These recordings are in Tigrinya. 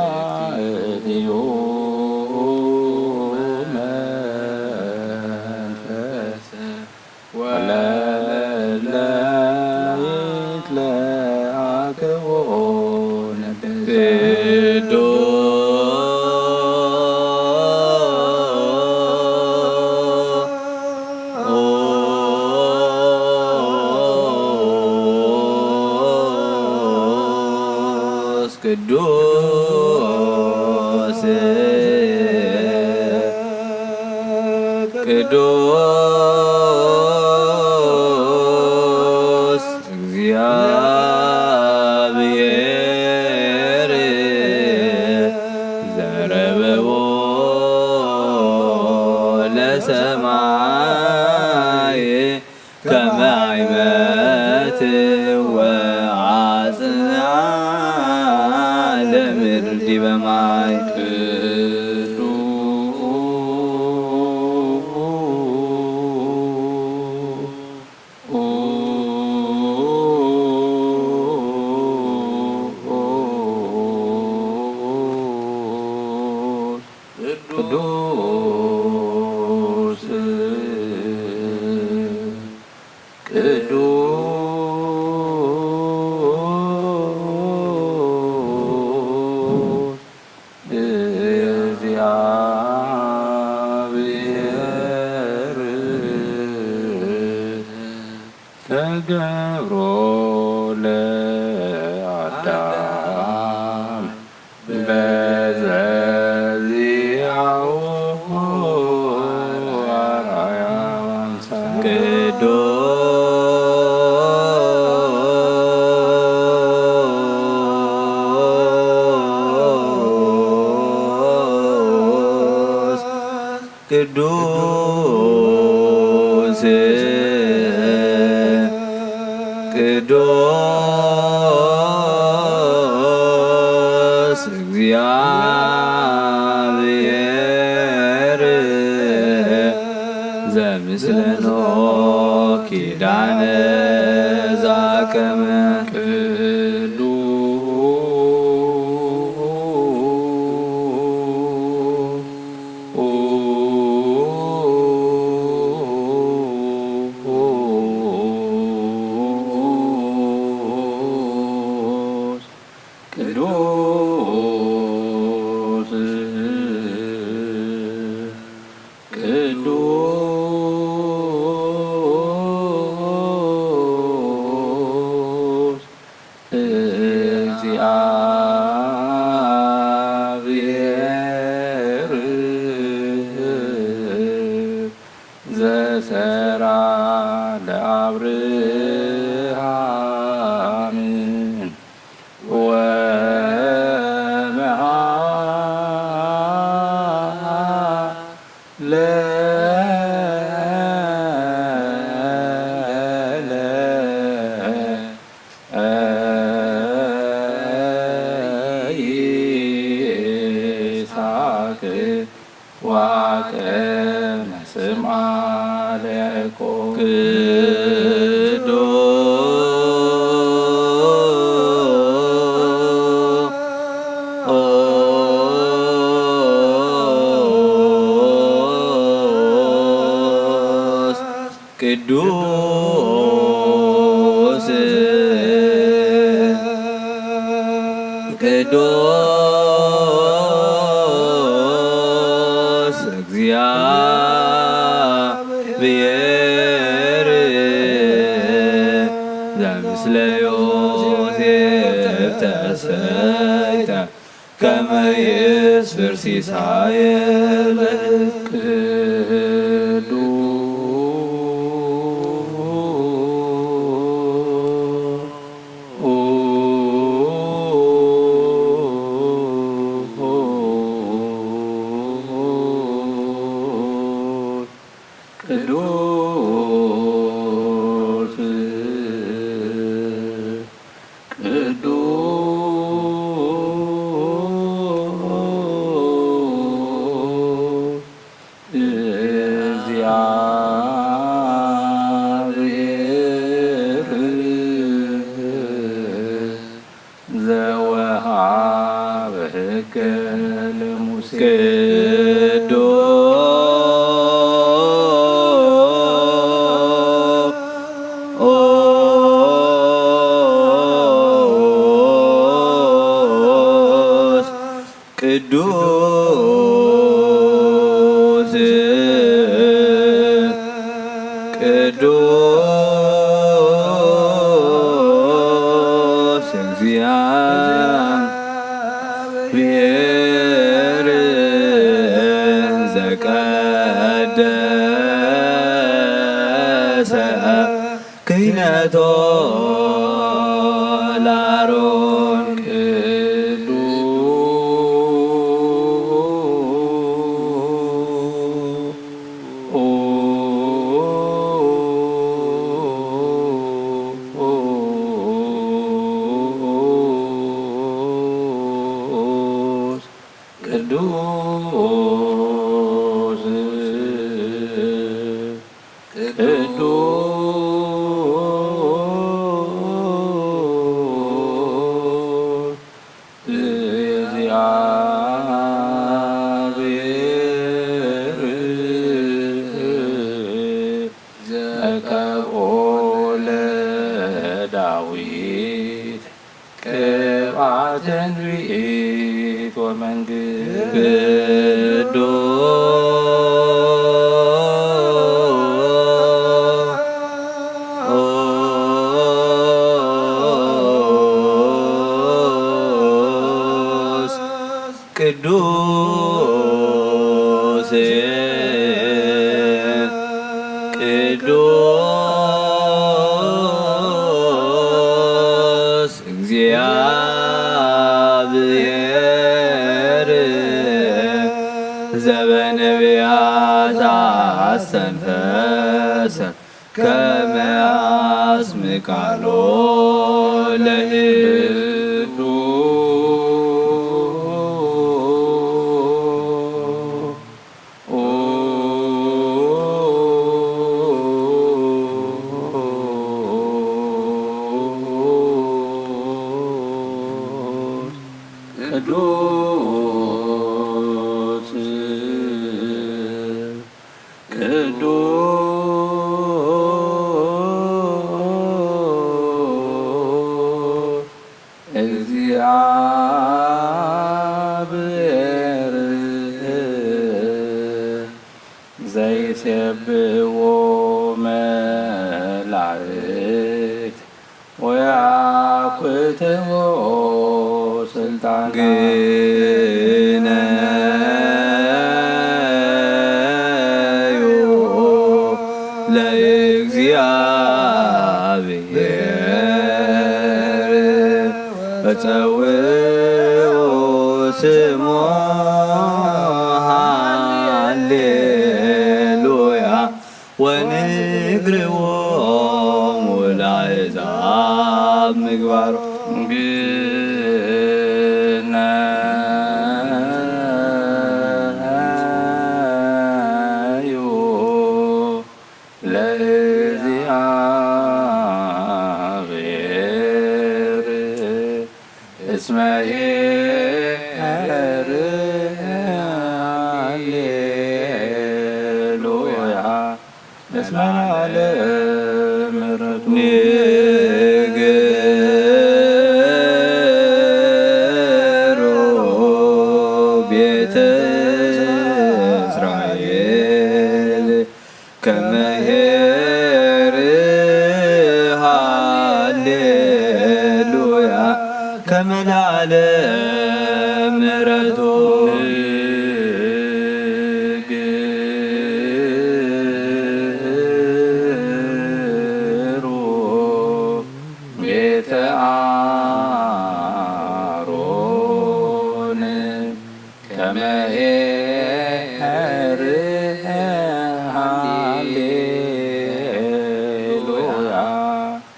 ለመላእክትዮ መንፈስ ወለለ ይትለአክዎ ነደሳ። ቅዱስ ቅዱስ ቅዱስ እግዚአብሔር ዘረበቦ ለሰማይ ከመ አይመት ወአጽንዓ ለምድር ዲበ ማይ። ቅዱስ ቅዱስ እግዚአብሔር ተገብሮ ለአዳም በዘዚአሁ አርአያ አምሳል። ቅዱስ ቅዱስ ቅዱስ እግዚአብሔር ዘምስለ ኖህ ኪዳነ ዛከመ ቅዱስ ቅዱስ ቅዱስ እግዚአብሔር ዘሰራ ለአብርሃም ወመሃ ለይስሐቅ ወአቅመ ስምዓ ለያዕቆብ። ቅዱስ ቅዱስ ቅዱስ እግዚአብሔር ዘምስለ ዮሴፍ ተሰይጠ ከመ ይስፍር ሲሳየ ለቅዱስ ቅዱስ ቅዱስ እግዚአብሔር ዘወሃ ለሙሴ ቅዱስ ቅዱስ ቅዱስ እግዚአብሔር ዘቀደሰ ክህነቶ ለአሮን ቅዱስ ቅዱስ ቅዱስ እግዚአብሔር ዘቀብኦ ለዳዊት ቅብአተ ትንቢት ወመንግስት ቅዱስ ቅዱስ እግዚአብሔር ዘበነቢያት አስተንፈሰ ከመ አስምዕ ቃሎ ለህዝቡ። ቅዱስ ቅዱስ እግዚአብሔር ዘይሴብዎ መላእክት ወያኩትዎ ስልጣን ግነዩ ለእግዚአብሔር በጸውዑ ስሞ ሃሌሉያ ወንግርዎሙ ለአሕዛብ ምግባሮ ግነዩ ለእግዚአብሔር እስመ ይእርግ ሃሌሉያ እስመ ለዓለም ምሕረቱ ንግሮ ቤተ እስራኤል ከመ ኄር ሃሌሉያ ከመ ለዓለም ምሕረቱ ንግሮ ቤተ አሮን ከመ ኄር ሃሌሉያ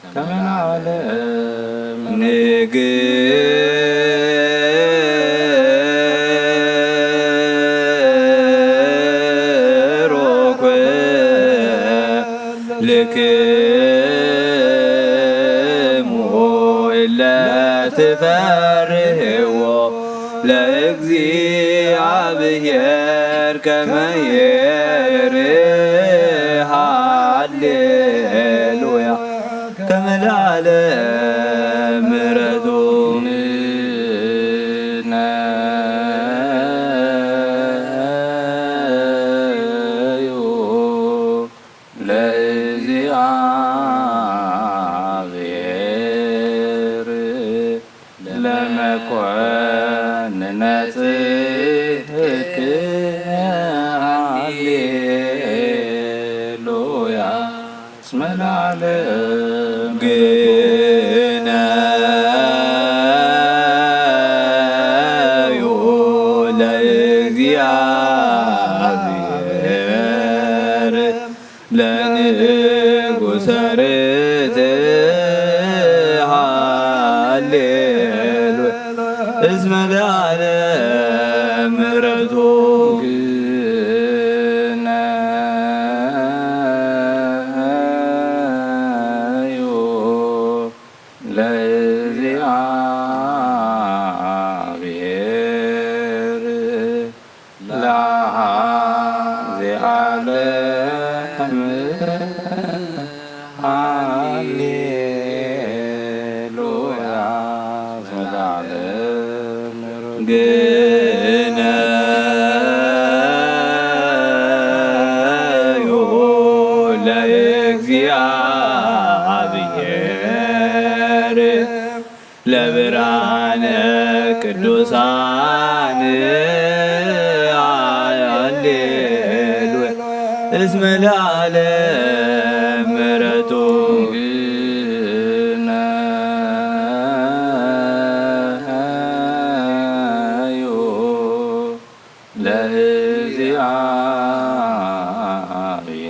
ከመ ለዓለም ንግሮ ኩልክሙ እለ ትፈርህዎ ለእግዚኣብሔር ከመ ይርህ። ሃሌሉያ። ከመ ለዓለም ምሕረቱ። ንሕነዩ ለእግዚኣብሔር ለመኮንነ ጽድቅ። ሃሌሉያ። እስመ ለዓለም ግነዩ ለእግዚኣብሔር ለንጉሠ ርትዕ። ሃሌሉያ። እስመ ለዓለም ምሕረቱ። ግነዩ ለእግዚኣብሔር ለአሐዜ ዓለም። ሃሌሉያ። ዘላለም ግነዩ ለእግዚኣብሔር ለብርሃነ ቅዱሳን። ሃሌሉያ። እስመ ለዓለም ምሕረቱ። ግነዩ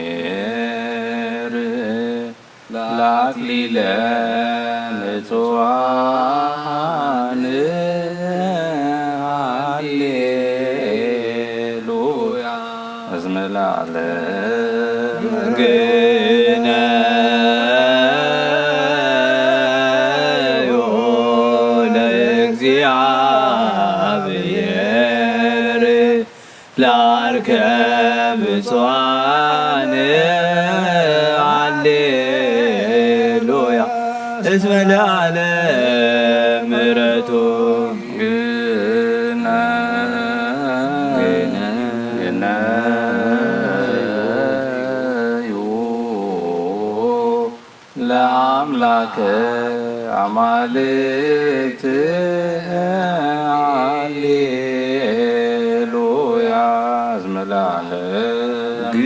ለእግዚኣብሔር ለአክሊለ ንጹሐን። ሃሌሉያ። እስመ ለዓለም ግነዩ ለእግዚኣብሔር ለዐርከ ብፁዓን። ሃሌሉያ። እስመ ለዓለም ምሕረቱ። ግነ-፣ ግነዩ ለአምላክ አማልክት። ሃሌሉያ። እስመ ለዓለም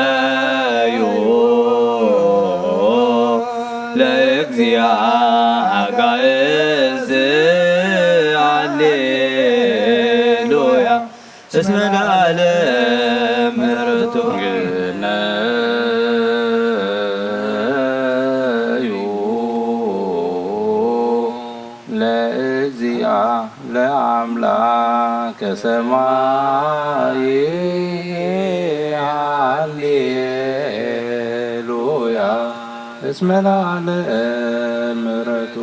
ግነዩ ለእግዚአ አጋእዝት። ሃሌሉያ። እስመ ለዓለም ምሕረቱ። ግነዩ ለእግዚአ ለአምላከ ሰማይ። ሃሌሉያ። እስመ ለዓለም ምሕረቱ።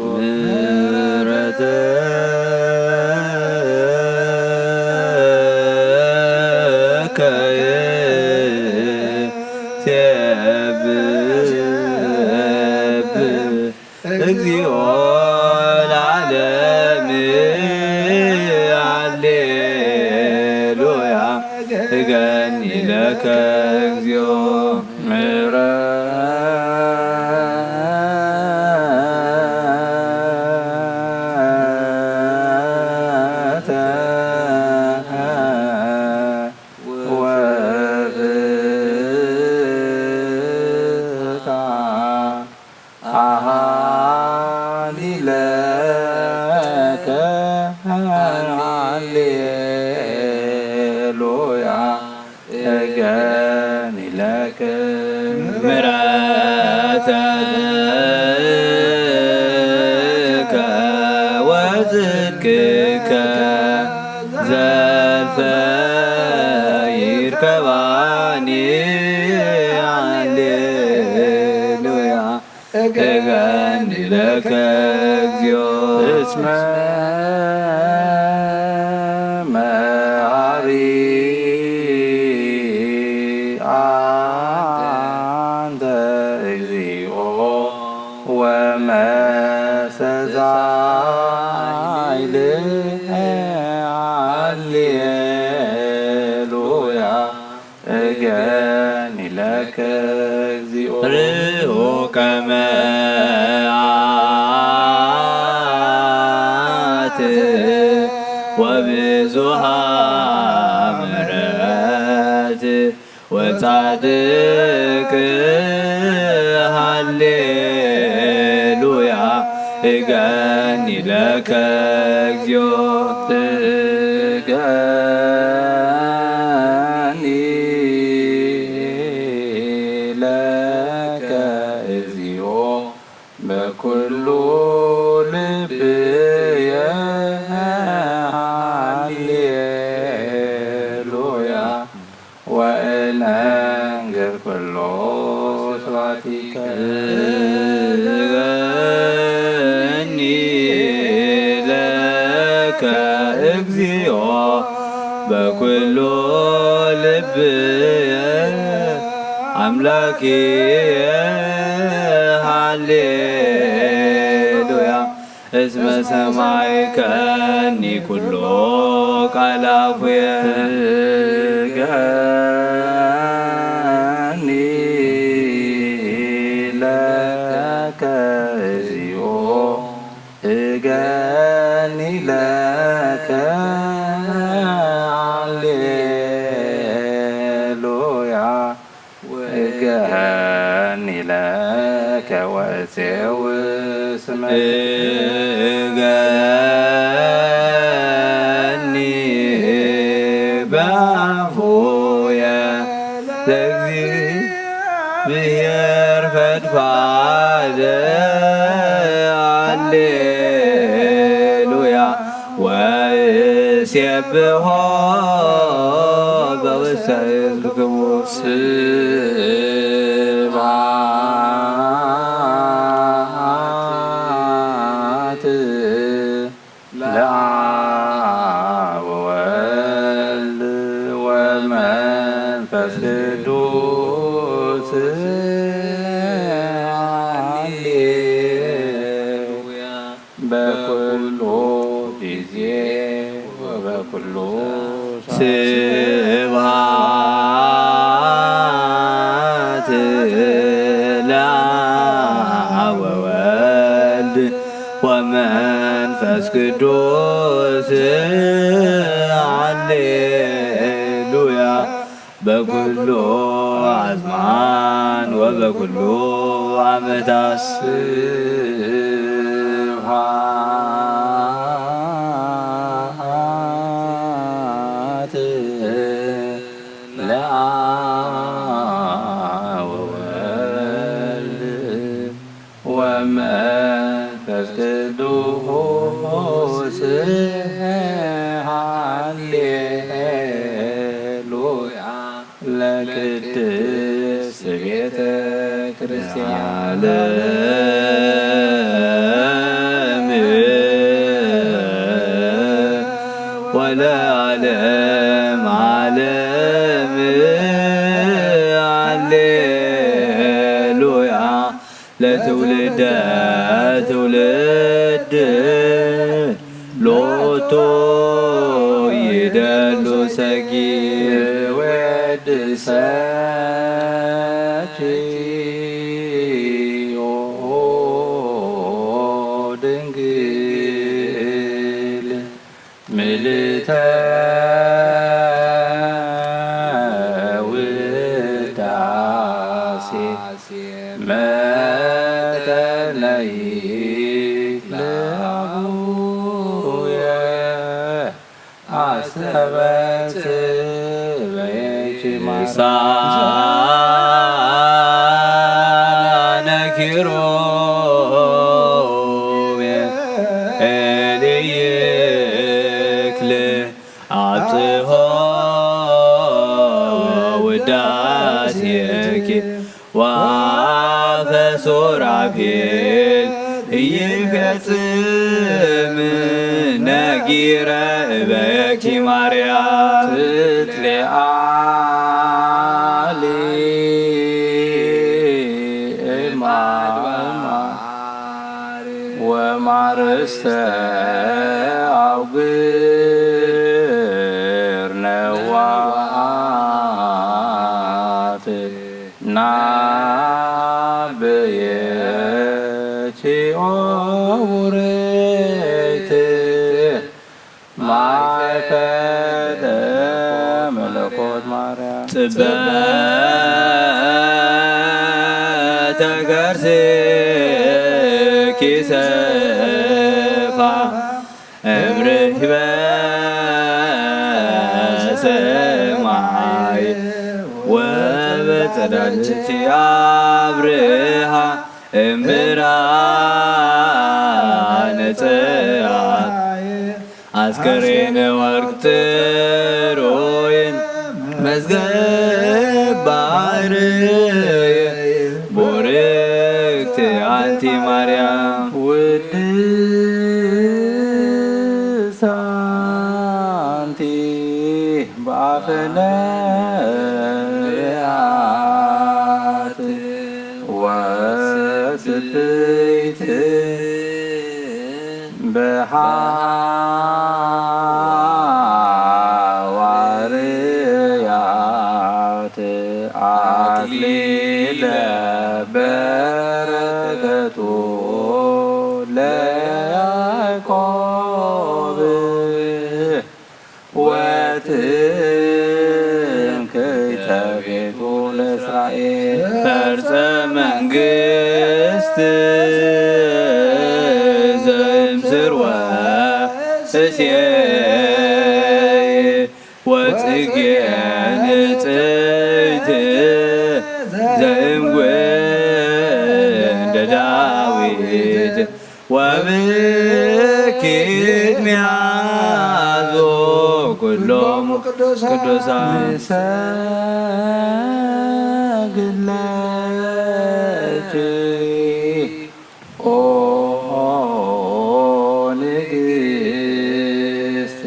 ምሕረትከ ይሴብብ እግዚኦ ለዓለም። ሃሌሉያ። እገኒ ለከ እግዚኦ ምሕረትከ ወፍትሐ አሃኒ ለከ። ሃሌሉያ። እገኒ ለከ ምሕረትከ ወጽድቅከ ዘልፈ ይርከባኒ። ሃሌሉያ። እገኒ ለከ እግዚኦ እስመ መሃሪ አንተ እግዚኦ ወመስተሳይል። ሃሌሉያ። እገኒ ለከ እግዚኦ ርሁቀ መዓት ወብዙሃ ምሕረት ወጻድቅ። ሃሌሉያ። እገኒ ለከ እግዚኦ እገኒ ለከ እግዚኦ በኩሉ ልብየ። ሃሌሉያ። ወእነንግር ኩሎ ስብሐቲከ። እገኒ ለከ እግዚኦ በኩሉ ልብየ አምላክየ። ሃሌሉያ። እስመ ሰማዕከኒ ኩሎ ቃለ አፉየ። እገኒ ለከ እግዚኦ እገኒ ለከ። ሃሌሉያ። እገኒ ለከ ወእፄው ስመ። እገኒ በአፉየ ለእግዚእ ብሔር ፈድፋደ። ሃሌሉያ። ወእሴብሖ በውስተ ህዝብክሙ። ስብሐት ለአብ ወወልድ ወመንፈስ ቅዱስ። ሃሌሉያ። በኩሉ ጊዜ ወበኩሉ ሰዓት። ስብሐት ለአብ ወወልድ ወመንፈስ ቅዱስ። ሃሌሉያ። በኩሉ አዝማን ወበኩሉ ዓመታት። ስብሐት ለአብ ወወልድ ወመንፈስ ቅዱስ። ሃሌሉያ። ለቅድስት ቤተ ክርስቲያን። ዓለም ወለዓለም ዓለም። ሃሌሉያ። ለትውልደ ትውልድ ሎቱ ይደሉ ሰጊድ። ወድሰኪ ኦ ድንግል ምልዕተ ውዳሴ መጠነ ይትለአቡየ አስተበጽ በየኪ ማርያም። ኪሩቤል ኢይክል አብጽሖ ውዳሴኪ ወአፈ ሱራፌል ይፈጽም ነጊረ እበየኪ ማርያም። ትትሌዓሊ እማ እማ ወማርስተ ኣውግር ነዋት ናብየኪ ኦ ውርይት ማይፈደ መለኮት ማርያም። ጽበተ ከርስኪ ሰፋ እምርህበ ሰማይ ወበጸዳልኪ አብርሃ እምብርሃነ ጸአይ አስከሬነ ወርቅ ጥሩይን መዝገብ ባሕርይ ቡርክት አንቲ ማርያም። ውድስ አንቲ በአፈ ነቢያት ወስብሕት በሐዋርያት አክሊለ በረከቱ ለያዕቆብ ወትንክይተ ቤቱ ለእስራኤል ፈርጸ መንግስት ዘእምስርወ እሴይ ወጽጌ ንጽሕት ዘእምጉንደ ዳዊት ወብኪ ቅድሚያዞ ኩሎም ቅዱሳን ሰግለኪ ኦ ንግስት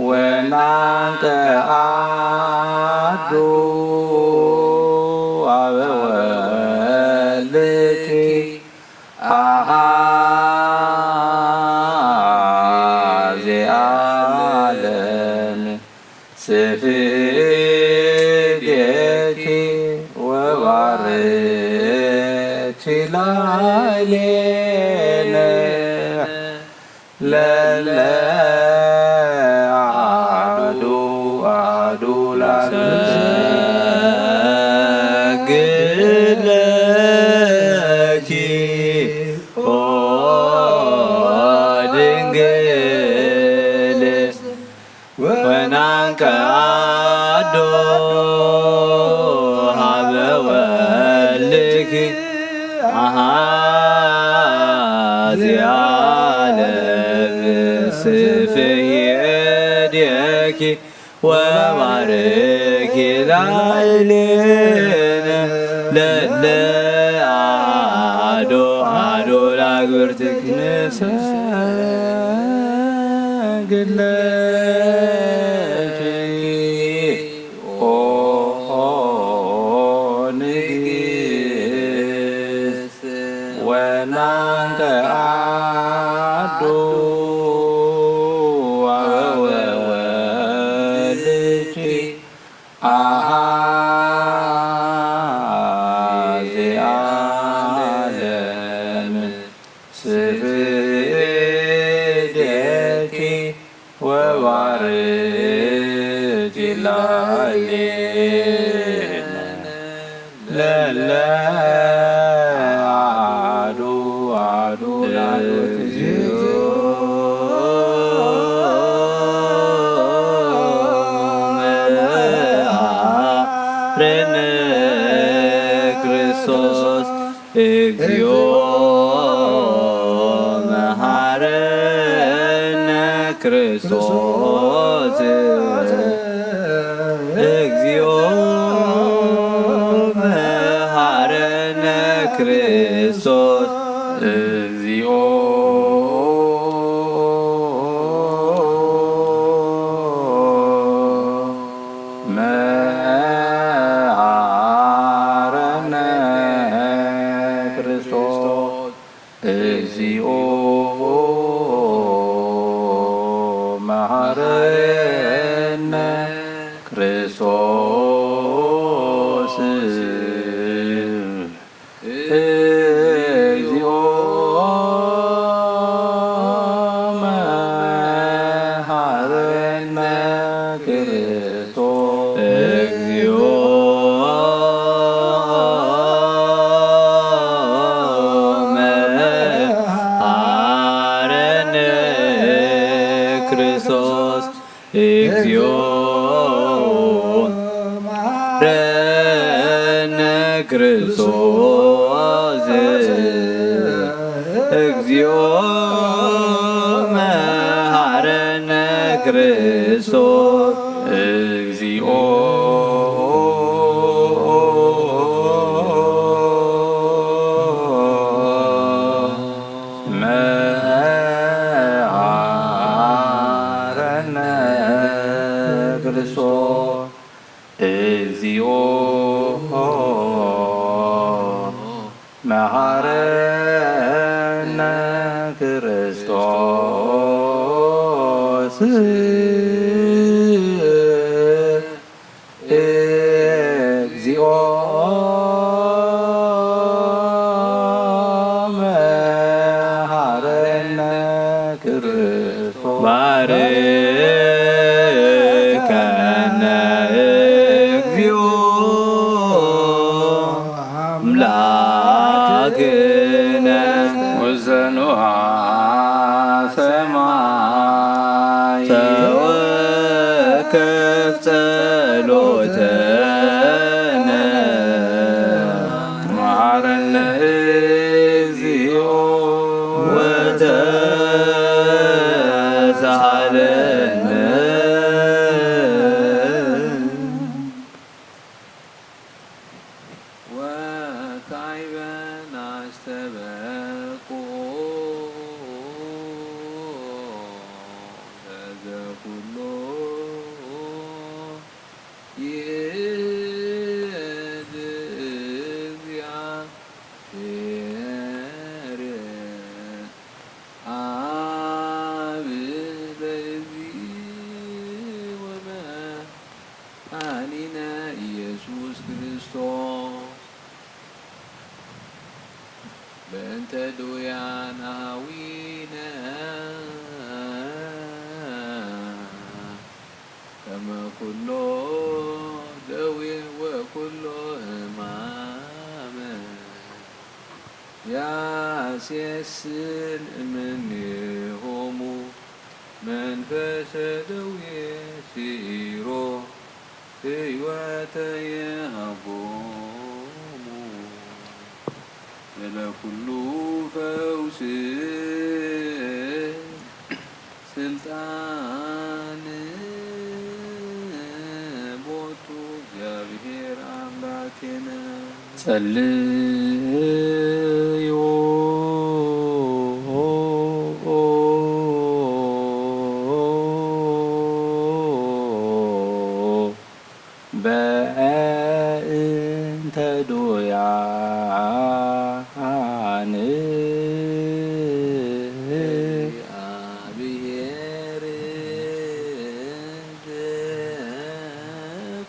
ወናንተ አዱ አበ ወልድኪ አሃዜ ዓለም ስፍዴኪ ወባርኪ ላዕሌነ ለለ አሐዱ አሐዱ ላሉ ሰግድ ለኪ ኦ ድንግል ወናንቀ አዶ ሀበ ወልድኪ አሃዚ ዓለም ስፍሒ እዴኪ ወባርኪ ላዕሌነ ለለ አሐዱ አሐዱ ለአግብርትኪ ንሰግድ ለኪ ኦ ንግስት ወናንተ አሐዱ አበ ወልድኪ አሃዚ ዓለም ስፍዴኪ ወባርኪ ላዕሌነ ለለ አሐዱ አሐዱ ላሉ እግዚኦ መሐረነ ክርስቶስ እግዚኦ መሐረነ ክርስቶስ እግዚኦ መሐረነ ክርስቶስ እግዚኦ መሐረነ ክርስቶስ። እግዚኦ መሐረነ ክርስቶስ። እግዚኦ መሐረነ ክርስቶስ። እግዚኦ መሐረነ ክርስቶስ። እግዚኦ መሐረነ ክርስቶስ። እግዚኦ መሐረነ ክርስቶስ። እግዚኦ መሐረነ ክርስቶስ። እግዚኦ መሐረነ ክርስቶስ። እግዚኦ መሐረነ ክርስቶስ። ባርከነ እግዚኦ አምላክነ ውዘኑ ሰማይ ተወከፍ ጸሎተነ። መሐረነ እግዚኦ ወተሳሃለነ። ወካዕበ ናስተበቁ ለዘኩሉ ይእዝ እግዚአብሔር አብ ለእግዚእ ወመድኃኒነ ኢየሱስ ክርስቶስ። በእንተ ድውያን አዊነ ከመ ኩሎ ደዌ ወኩሎ ሕማመ ያሴስን እምኔሆሙ መንፈሰ ደዌ ሲሮ ሕይወተ የሃቦሙ። ለኩሉ ፈውስ ስልጣን ቦቱ እግዚአብሔር አምላኬነ። ጸልዩ በእንተ ዱያን እግዚአብሔር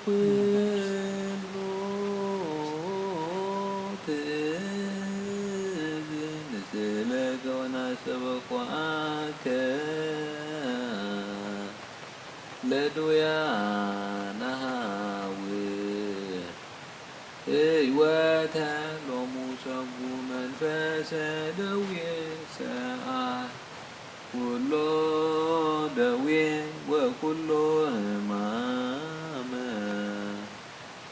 ኩሉ ትእዝዝ ንስእለከ ወናስተበቁዓከ። ለድውያን አሃው ሕይወተ ሎሙ ሰጉ መንፈሰ ደዌ ሰአል ኩሎ ደዌ ወኩሎ ሕማመ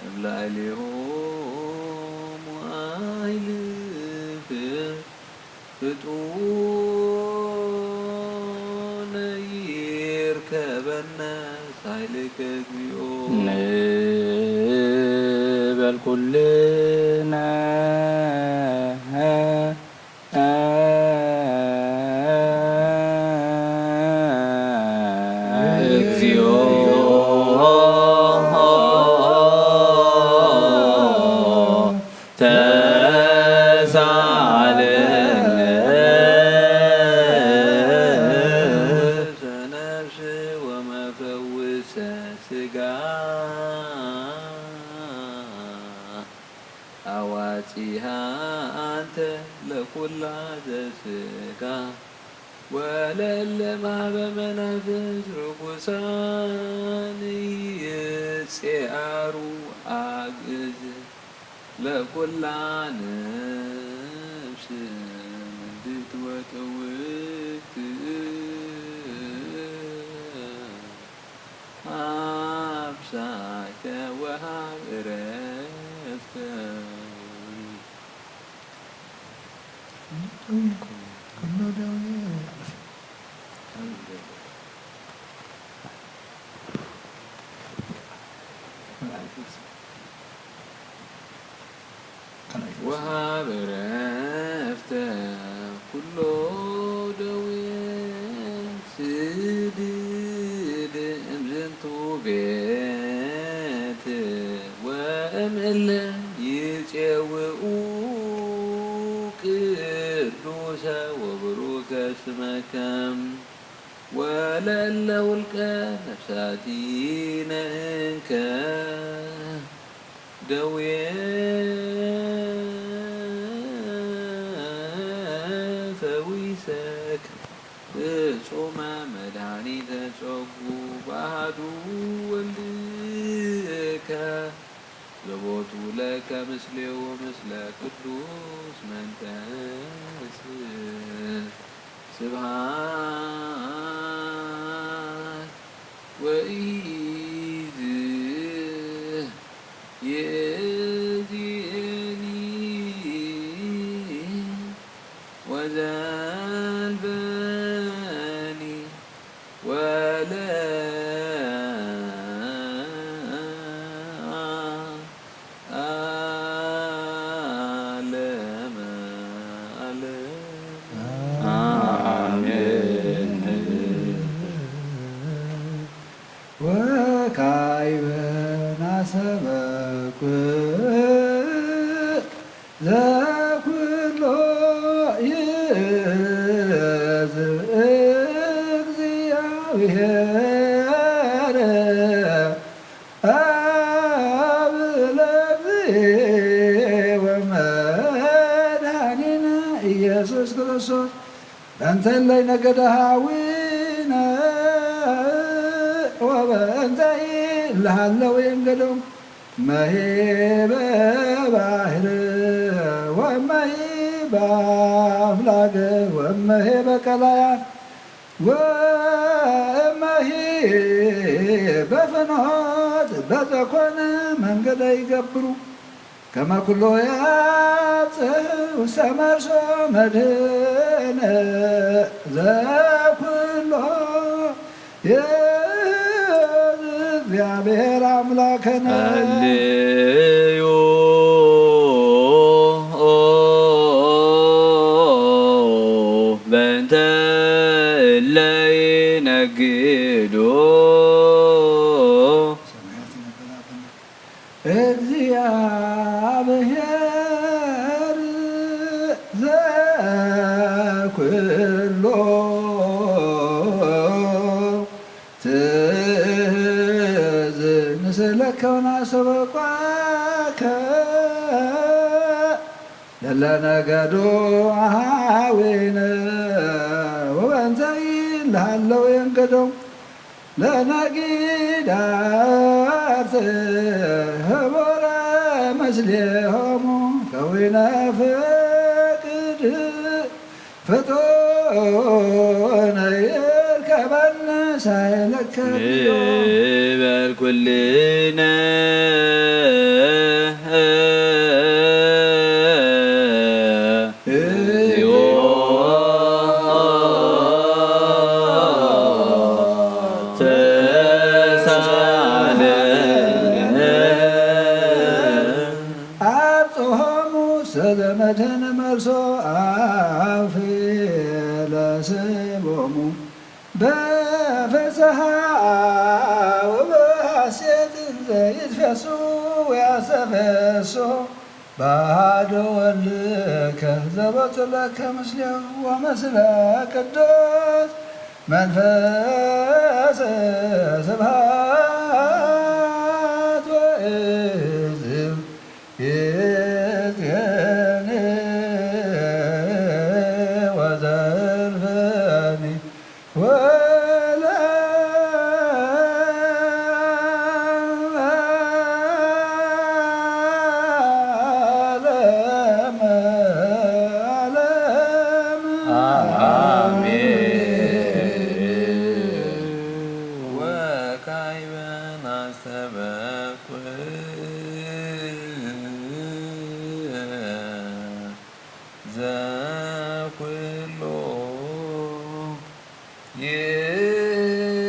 እምላዕሌሆሙ አይልፍ። ፍጡነ ይርከበነ ሳይልከ እግዚኦ። ንበል ኩልነ ሥጋ ወለለ ማህበ መናፍስት ርኩሳን ይጼአሩ አግእዝ ለኩላ ነፍስ ምድት ወጥውት አብሳይከ ወሃብ እረፍተ። ወሃብ ዕረፍተ ኩሎ ደዌ ስድድ እምዝንቱ ቤት ወእምእለ ይጼውኡ ቅዱሰ ወብሩከ ስመከ። ወለእለ ውልቀ ነፍሳቲነ እንከ ደዌ ፈዊሰክ ፍጹመ መድኃኒተ ጸጉ በአሐዱ ወልድከ ዘቦቱ ለከ ምስሌሁ ምስለ ቅዱስ መንፈስ ስብሐት ወኢይእዜኒ ወዘልፈኒ ወለ ዓለመ ዓለም። አሜን። ወካዕበ ናሰበኩ ዘኩሎ ይእዝ እግዚአብሔር አብ ለእግዚእ ወመድኃኒነ ኢየሱስ ክርስቶስ በእንተ እለ ነገደ ኃዊነ ወበእንተ እለ ሀለወ ይንገዶም መሂበ ባሕር ወመሂበ አፍላግ ወመሂበ ቀላያት ወእመሂ በፍኖት በዘኮነ መንገደ ይገብሩ። ከመ ኩሎ ያብጽሕ ውስተ መርሶ መድህነ ዘኩሎ የእግዚአብሔር አምላከነ። ጸልዩ በእንተ እለ ይነግዱ። እግዚአብሔር ዘኩሎ ትዝ ንስእለከ ወናስተበቋከ ለለነገዶ አሃዊነ ወበንተይ ለሃለው የንገዶ ለነጊዳት ህቦረ ምስሌሆሙ ከዊነ ፍቅድ ፍጡነ ይርከበነ ሳይለከ ንበል ኩልነ እግዚኦ ተሳለነ። አብጽሖሙ ሰዘመድህን መልሶ አውፌ ለስቦሙ በፍስሓ ወበሐሴት ዘይትፌሱ ወያስተፌሶ በአሐዱ ወልድከ ዘቦቱ ለከ ምስሌሁ ወምስለ ቅዱስ መንፈስ ስብሐት ወእዝዝ ይእዜኒ ወዘ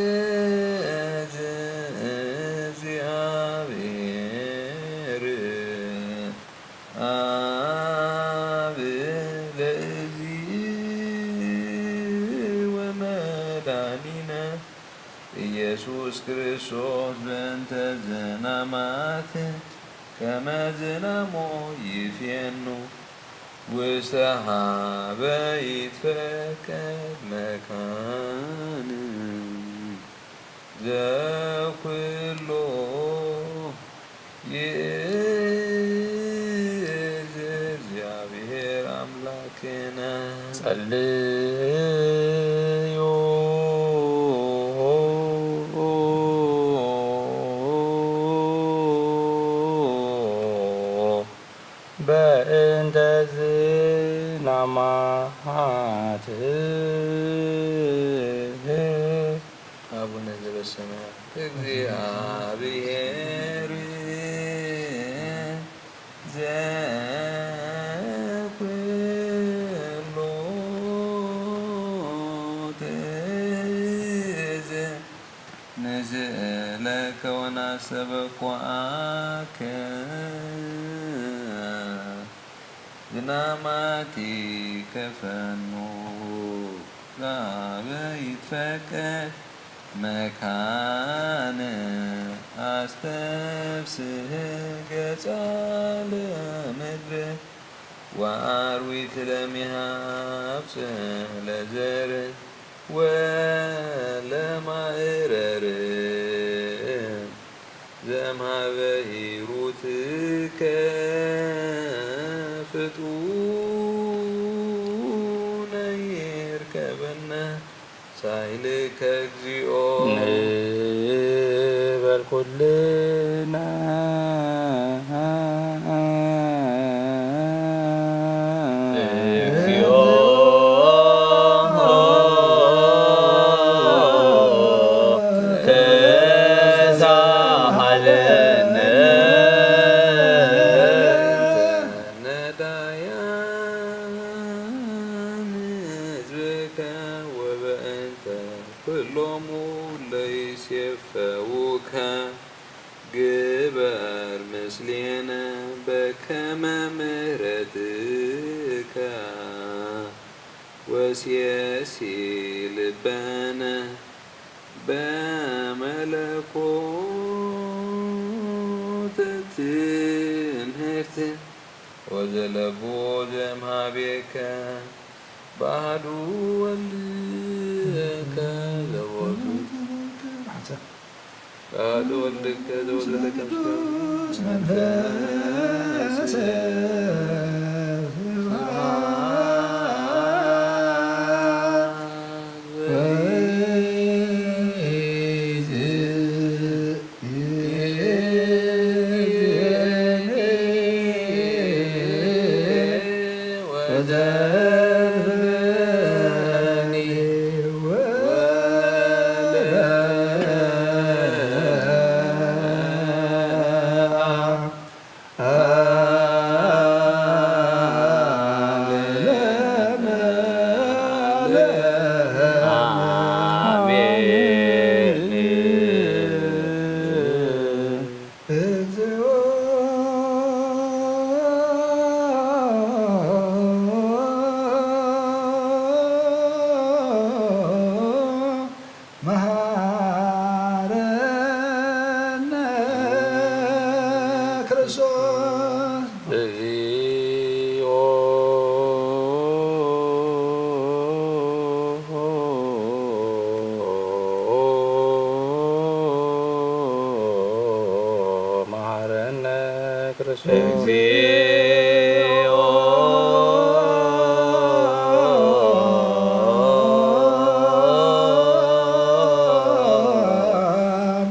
ይእዝ እግዚኣብሔር ኣብ ለእዚ ወመድኃኒነ ኢየሱስ ክርስቶስ በእንተ ዝናማት ከመ ዝናሞ ይፌኑ ውስተ ሀበ ይትፈቀድ መካን ዘኩሎ ይእዝ እግዚአብሔር አምላክነ። ጸልዩ በእንተ ዝናማት አቡነ ዘበሰማያት። እግዚአብሔር ዘኩሎ ትእዝ ንስእለከ ወናስተበኩዓከ ዝናማቲከ ፈኑ ዛበ ይትፈቀድ መካን አስተፍስህ ገጻ ለምድር ወአርዊት ለሚሃብጽሕ ለዘር ወለማእረር ዘምሃበ ሂሩትከ ፍጡነ ይርከበነ ሳይልከ እግዚኦ ንበል ኩልና። እግዚኦ ተሳሃለነ። ነዳያን ህዝብከ ወበእንተ ኩሎሙ ለይሴፈውከ ግበር ምስሌነ በከመ ምሕረትከ ወሴሲ ልበነ በመለኮተ ትምህርት ወዘለቡ ዘምሃቤከ በአሐዱ ወልድከ ዘቦቱ በአሐዱ ወልድከ ዘቦቱ ለከምስለ መንፈስ መሐረነ ክርስቶስ። እግዚኦ መሐረነ ክርስቶስ። እግዚኦ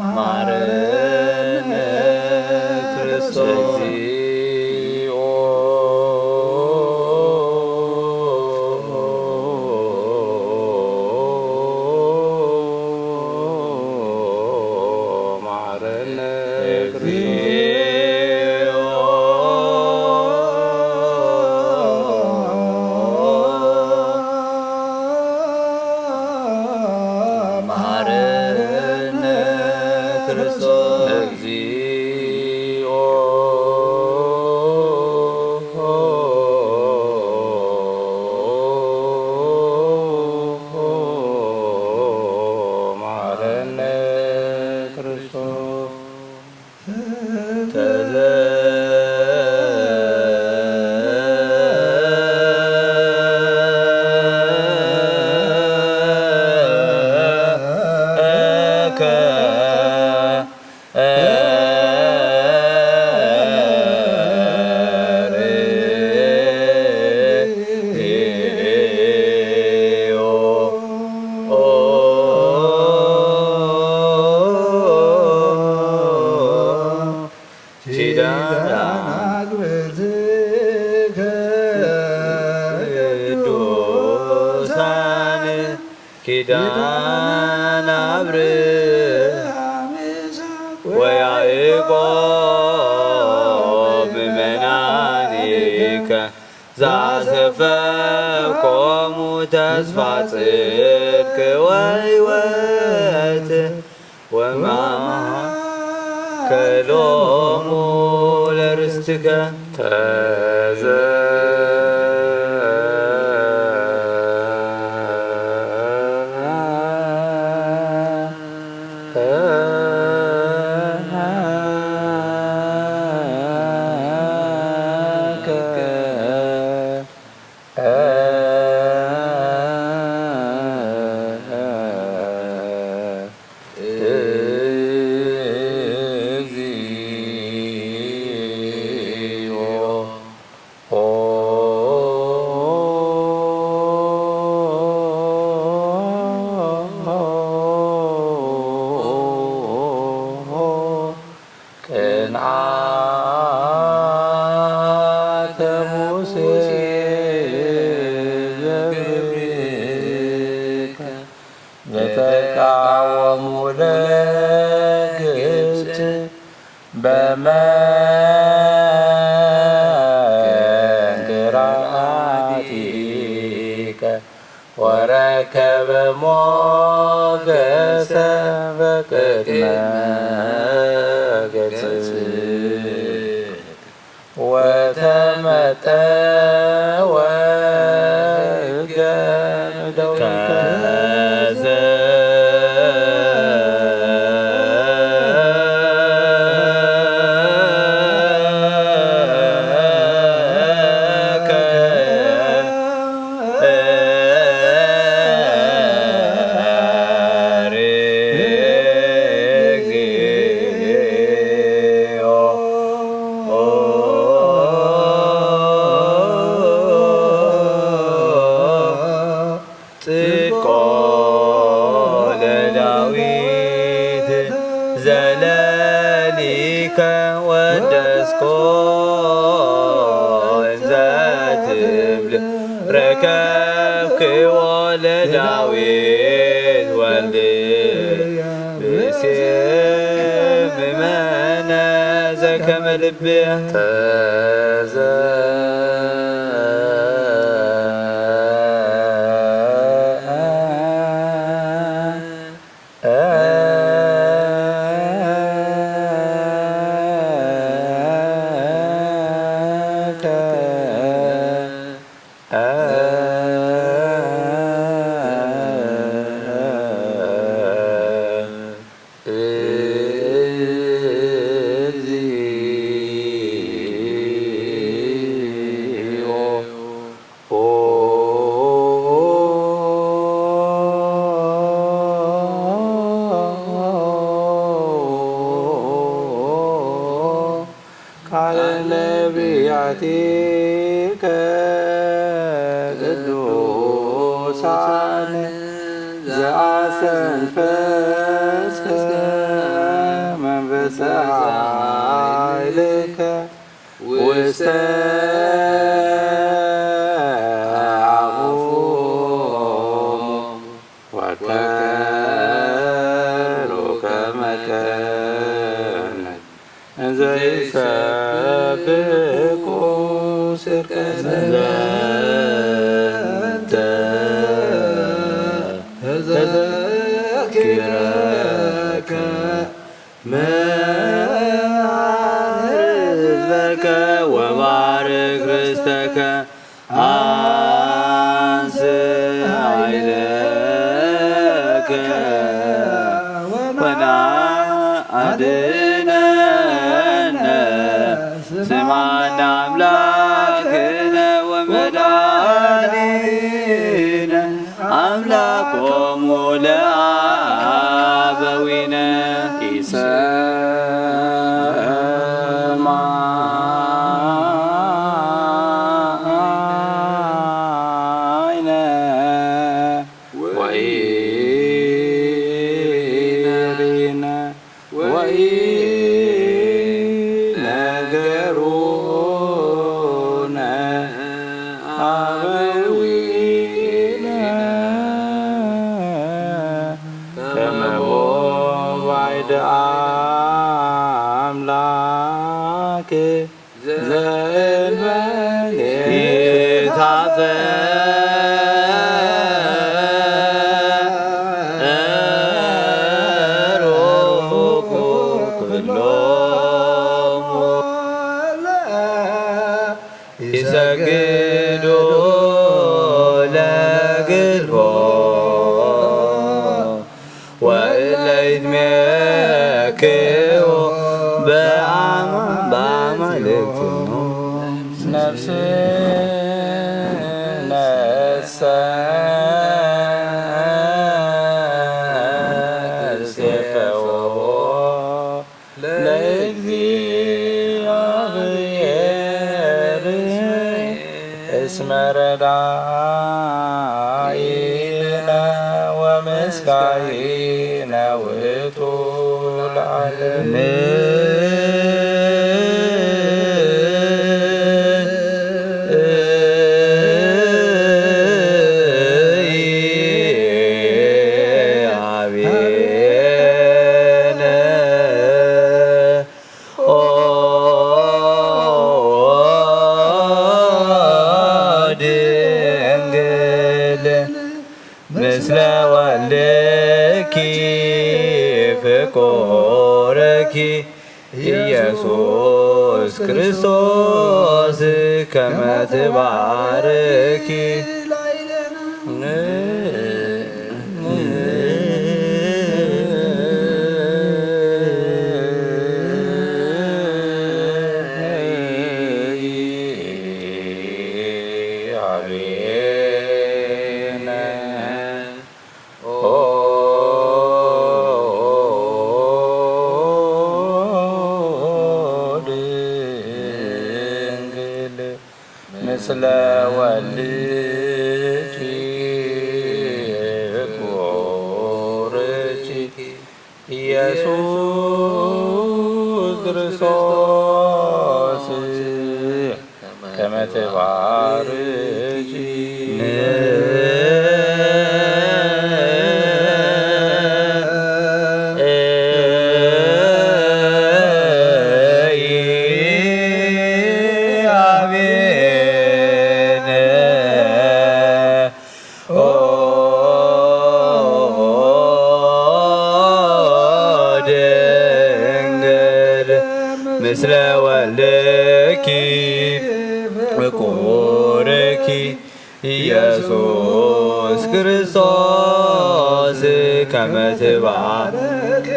መሐረነ ክርስቶስ። እግዚኦ መሐረነ እግዚኦ ኪዳን ኣብርሃም ወያዕቆብ ምእመናኒከ ዛሰፈኮሙ ተስፋ ጽድቅ ወሕይወት ወማእከሎሙ ለርስትከ ተዘ ቅንዓተ ሙሴ ዘብርከ ዘተቃወሙ ለግብጽ በመንክራቲከ ወረከበ ሞገሰ በቅድመ ገጽ ወተመጠወ ሕገ እደዊከ ከዘ ጽድቆ ለዳዊት ዘለሊከ ወደስኮ እንዘ ትብል ረከብክዎ ለዳዊት ወልድ ብስምመነ ዘከመ ልብየ ተዘ ቃለ ነቢያቲከ ቅዱሳን ዘአስተንፈስከ መንፈሰ ኃይልከ ውስተ አፉሆሙ ወከሩ ከመ ከህነት እንዘ ይሰብኩ ስብከተ ዘንተ ተዘኪረከ መሃር ህዝበከ ወባርክ ርስተከ አንስ ኃይለከ ወናድነነ ስማና አምላክነ ወመድኃኒነ አምላኮሙ ለአበዊነ ኢሰማዕነ ወኢሪነ ወኢነገሩነ አበዊነ። ወልድ ኣምላክ ዘእንበሌ ይትፋቀሩ ኩሎሙ ይሰግዱ ለግልፎ ወእለ ይትሜክኡ በአማ-፣ በአማልክቲሆሙ። ነፍስነሰ ሴፈዎ ለእግዚአብሔር እስመ ረዳኢነ ወመስጋኢነ ውእቱ ለዓለም። አቤነ ኦ ድንግል ምስለ ወልድኪ ፍቁርኪ ኢየሱስ ክርስቶስ ከመ ትባርኪ። ምስለ ወልድኪ ፍቁርኪ ኢየሱስ ክርስቶስ ከመ ትባርኪ። ኦ ድንግል ምስለ ወልድኪ ፍቁርኪ ኢየሱስ ክርስቶስ ከመ ትባርክ።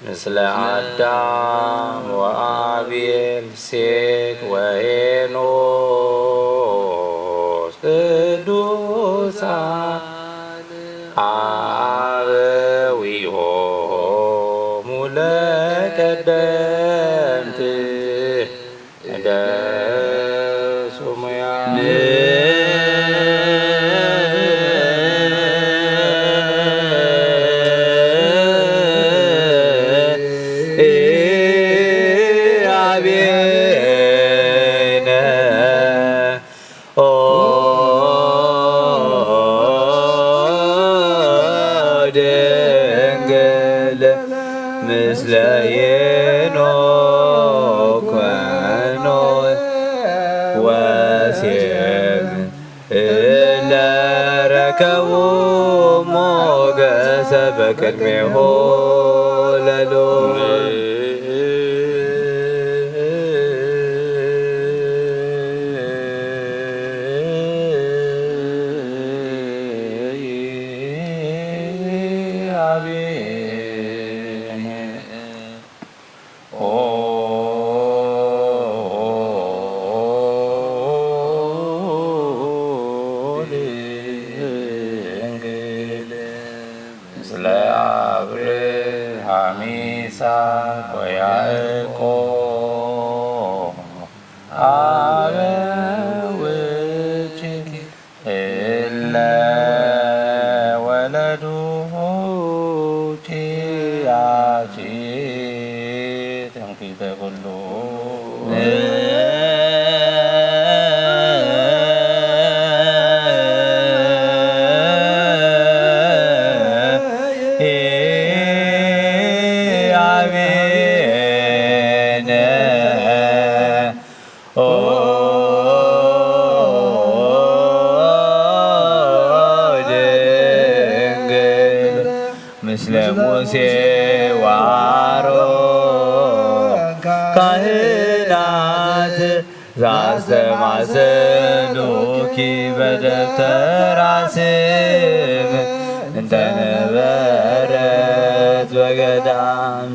ምስለ አዳም ወአቤል ሴት ወሄኖስ ቅዱሳን አበዊሆሙ ለቀደምት እደ ስሙያ። አቤነ ኦ ድንግል ምስለ ሄኖክ ወኖህ ወሴም እለ ረከቡ ሞገሰ በቅድሜሁ ለልዑል። አሜን። ኦ ድንግል ምስለ አብርሃ አሚሳቅ ወያዕቆብ አበውኪ እለ ወለዱኪ አኪ ትምክሕተ ኩሉ። አሜን። ኦ ድንግል ምስለ ሙሴ ወአሮን ካህናት ዛስተማሰሉኪ በደብተራ ስም እንተ ነበረት በገዳም።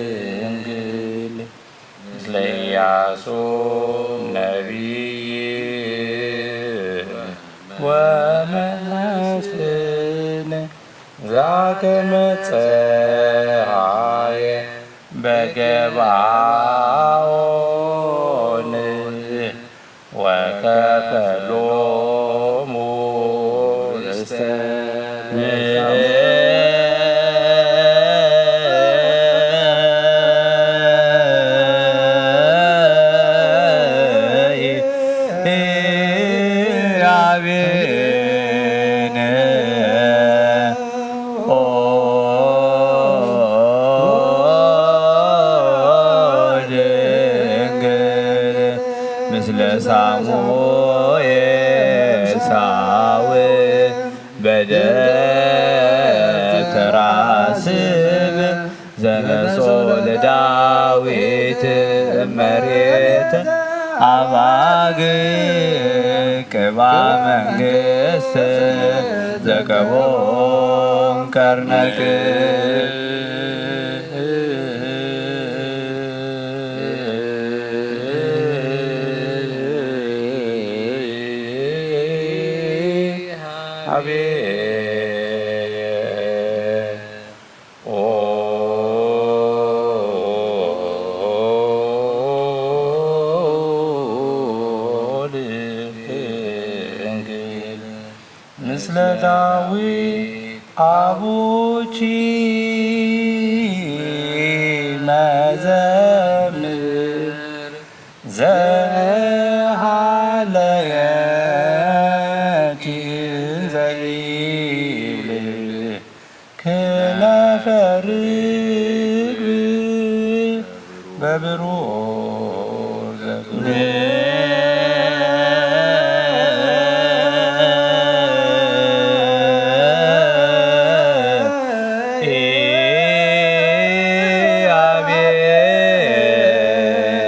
ድንግል ምስለ ኢያሱ ነቢይ ወመስፍን ዛከመ ጸሃየ በገባኦን ወከፈሎሙ ርስተ። አሜን። ኦ ድንግል ምስለ ሳሙኤል ሳውል በደብተራ ስም ዘነሶ ለዳዊት እመሬተ አባግ ቅባ መንግስት ዘቀቦም ቀርነቅ። አቤት። ኦ ድንግል ምስለ ዳዊት አቡኪ መዘምር ዘሃለየኪ እንዘ ይብል ክነፈ ርግብ በብሩር ዘብሩር።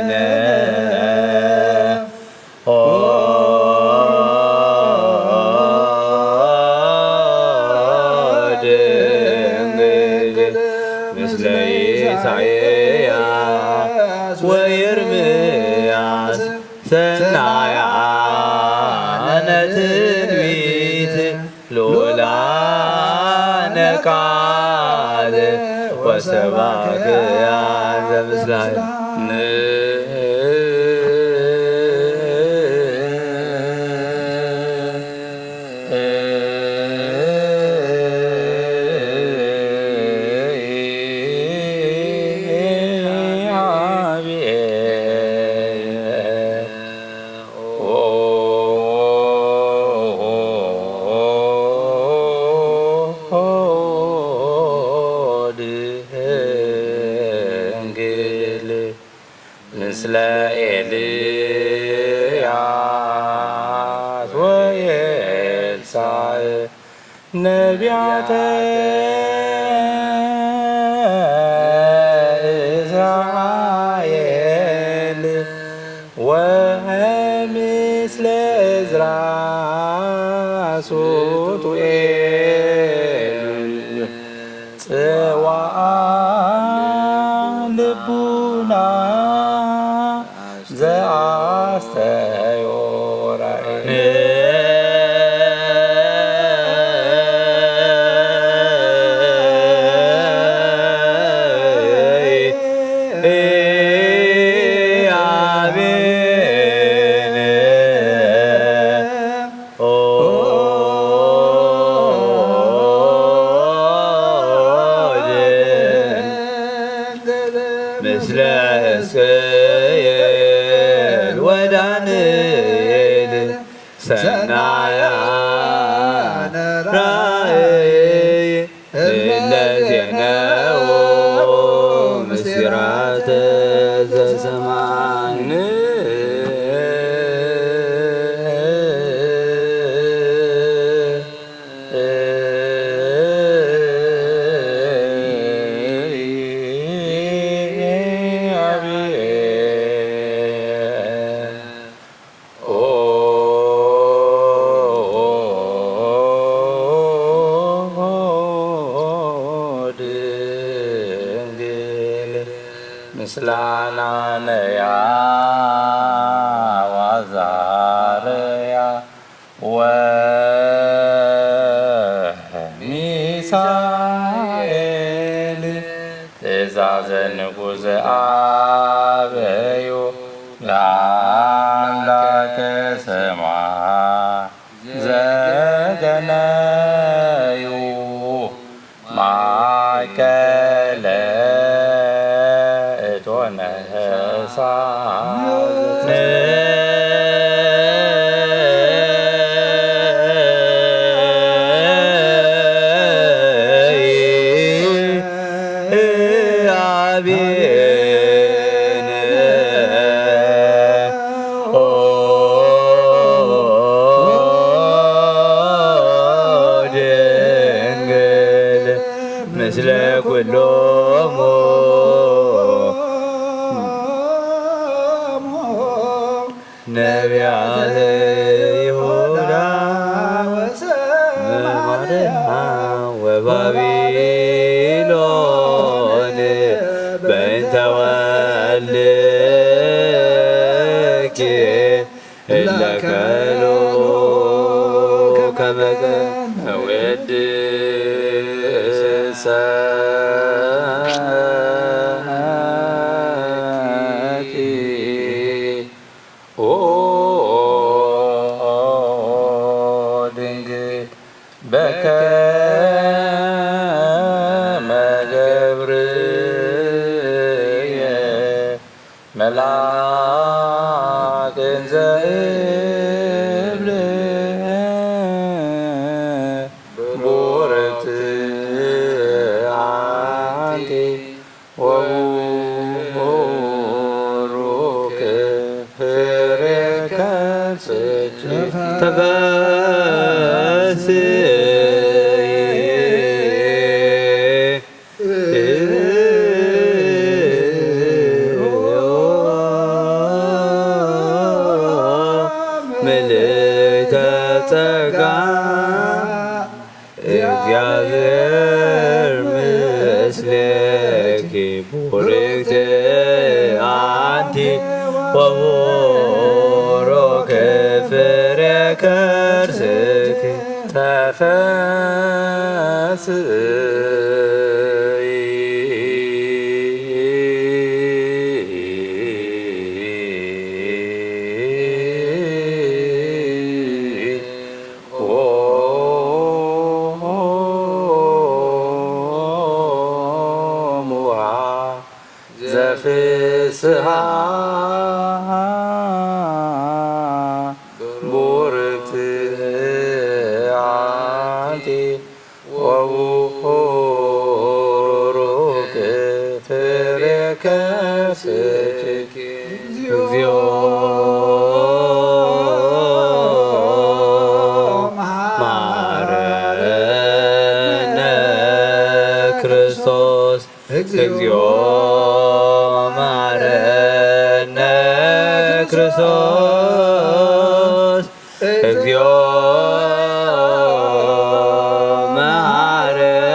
አሜን። ኦ ድንግል ምስለ ኢሳይያስ ወኤርምያስ ሰናያነ ትንቢት ልዑላነ ቃል ወሰባክያን ዘምስላየ። ድንግል ምስለ ኤልያስ ወኤልሳዕ ነቢያተ እስራኤል ወእም ምስለ እዝራ ሱቱኤል ጽዋዓ ልቡና ዘአስተዮ ራእየ። ምስለ ሕዝቅኤል ወዳንኤል ሰናያነ ራእይ እለ ዜነው ምስጢራተ ዘሰማዕን። ድንግል ምስላና ነያ ዋዛረያ ወሚሳኤል ትእዛዘ ንጉዘ ኣበዩ ለአምላከ ሰማይ ዘገነዩ ማእከለ እቶነ እሳት። አቤነ ኦ ድንግል ምስለ ኩሎሙ ነቢያተ ይሁዳ ወሰማርያ ወባቢሎን በእንተ ወልድኪ እለ ከሉ ከመ ወድሰ ኦ ድንግል በከመ ገብርኤል መልአክ እንዘ እብል ቡርክት አንቲ ወቡሩክ ፍሬ ከርስኪ ተፈስሒ ምልዕተ ጸጋ እግዚአብሔር ምስሌኪ ቡርክት አንቲ ወቡሩክ ፍሬ ከርስኪ ተፈስሒ። ኦ ሙሃ ዘፍስሃ ቡርክት አንቲ ወቡሩክ ፍሬ ከርስኪ። እግዚኦ መሐረነ ክርስቶስ። እግዚኦ መሐረነ ክርስቶስ። እግዚኦ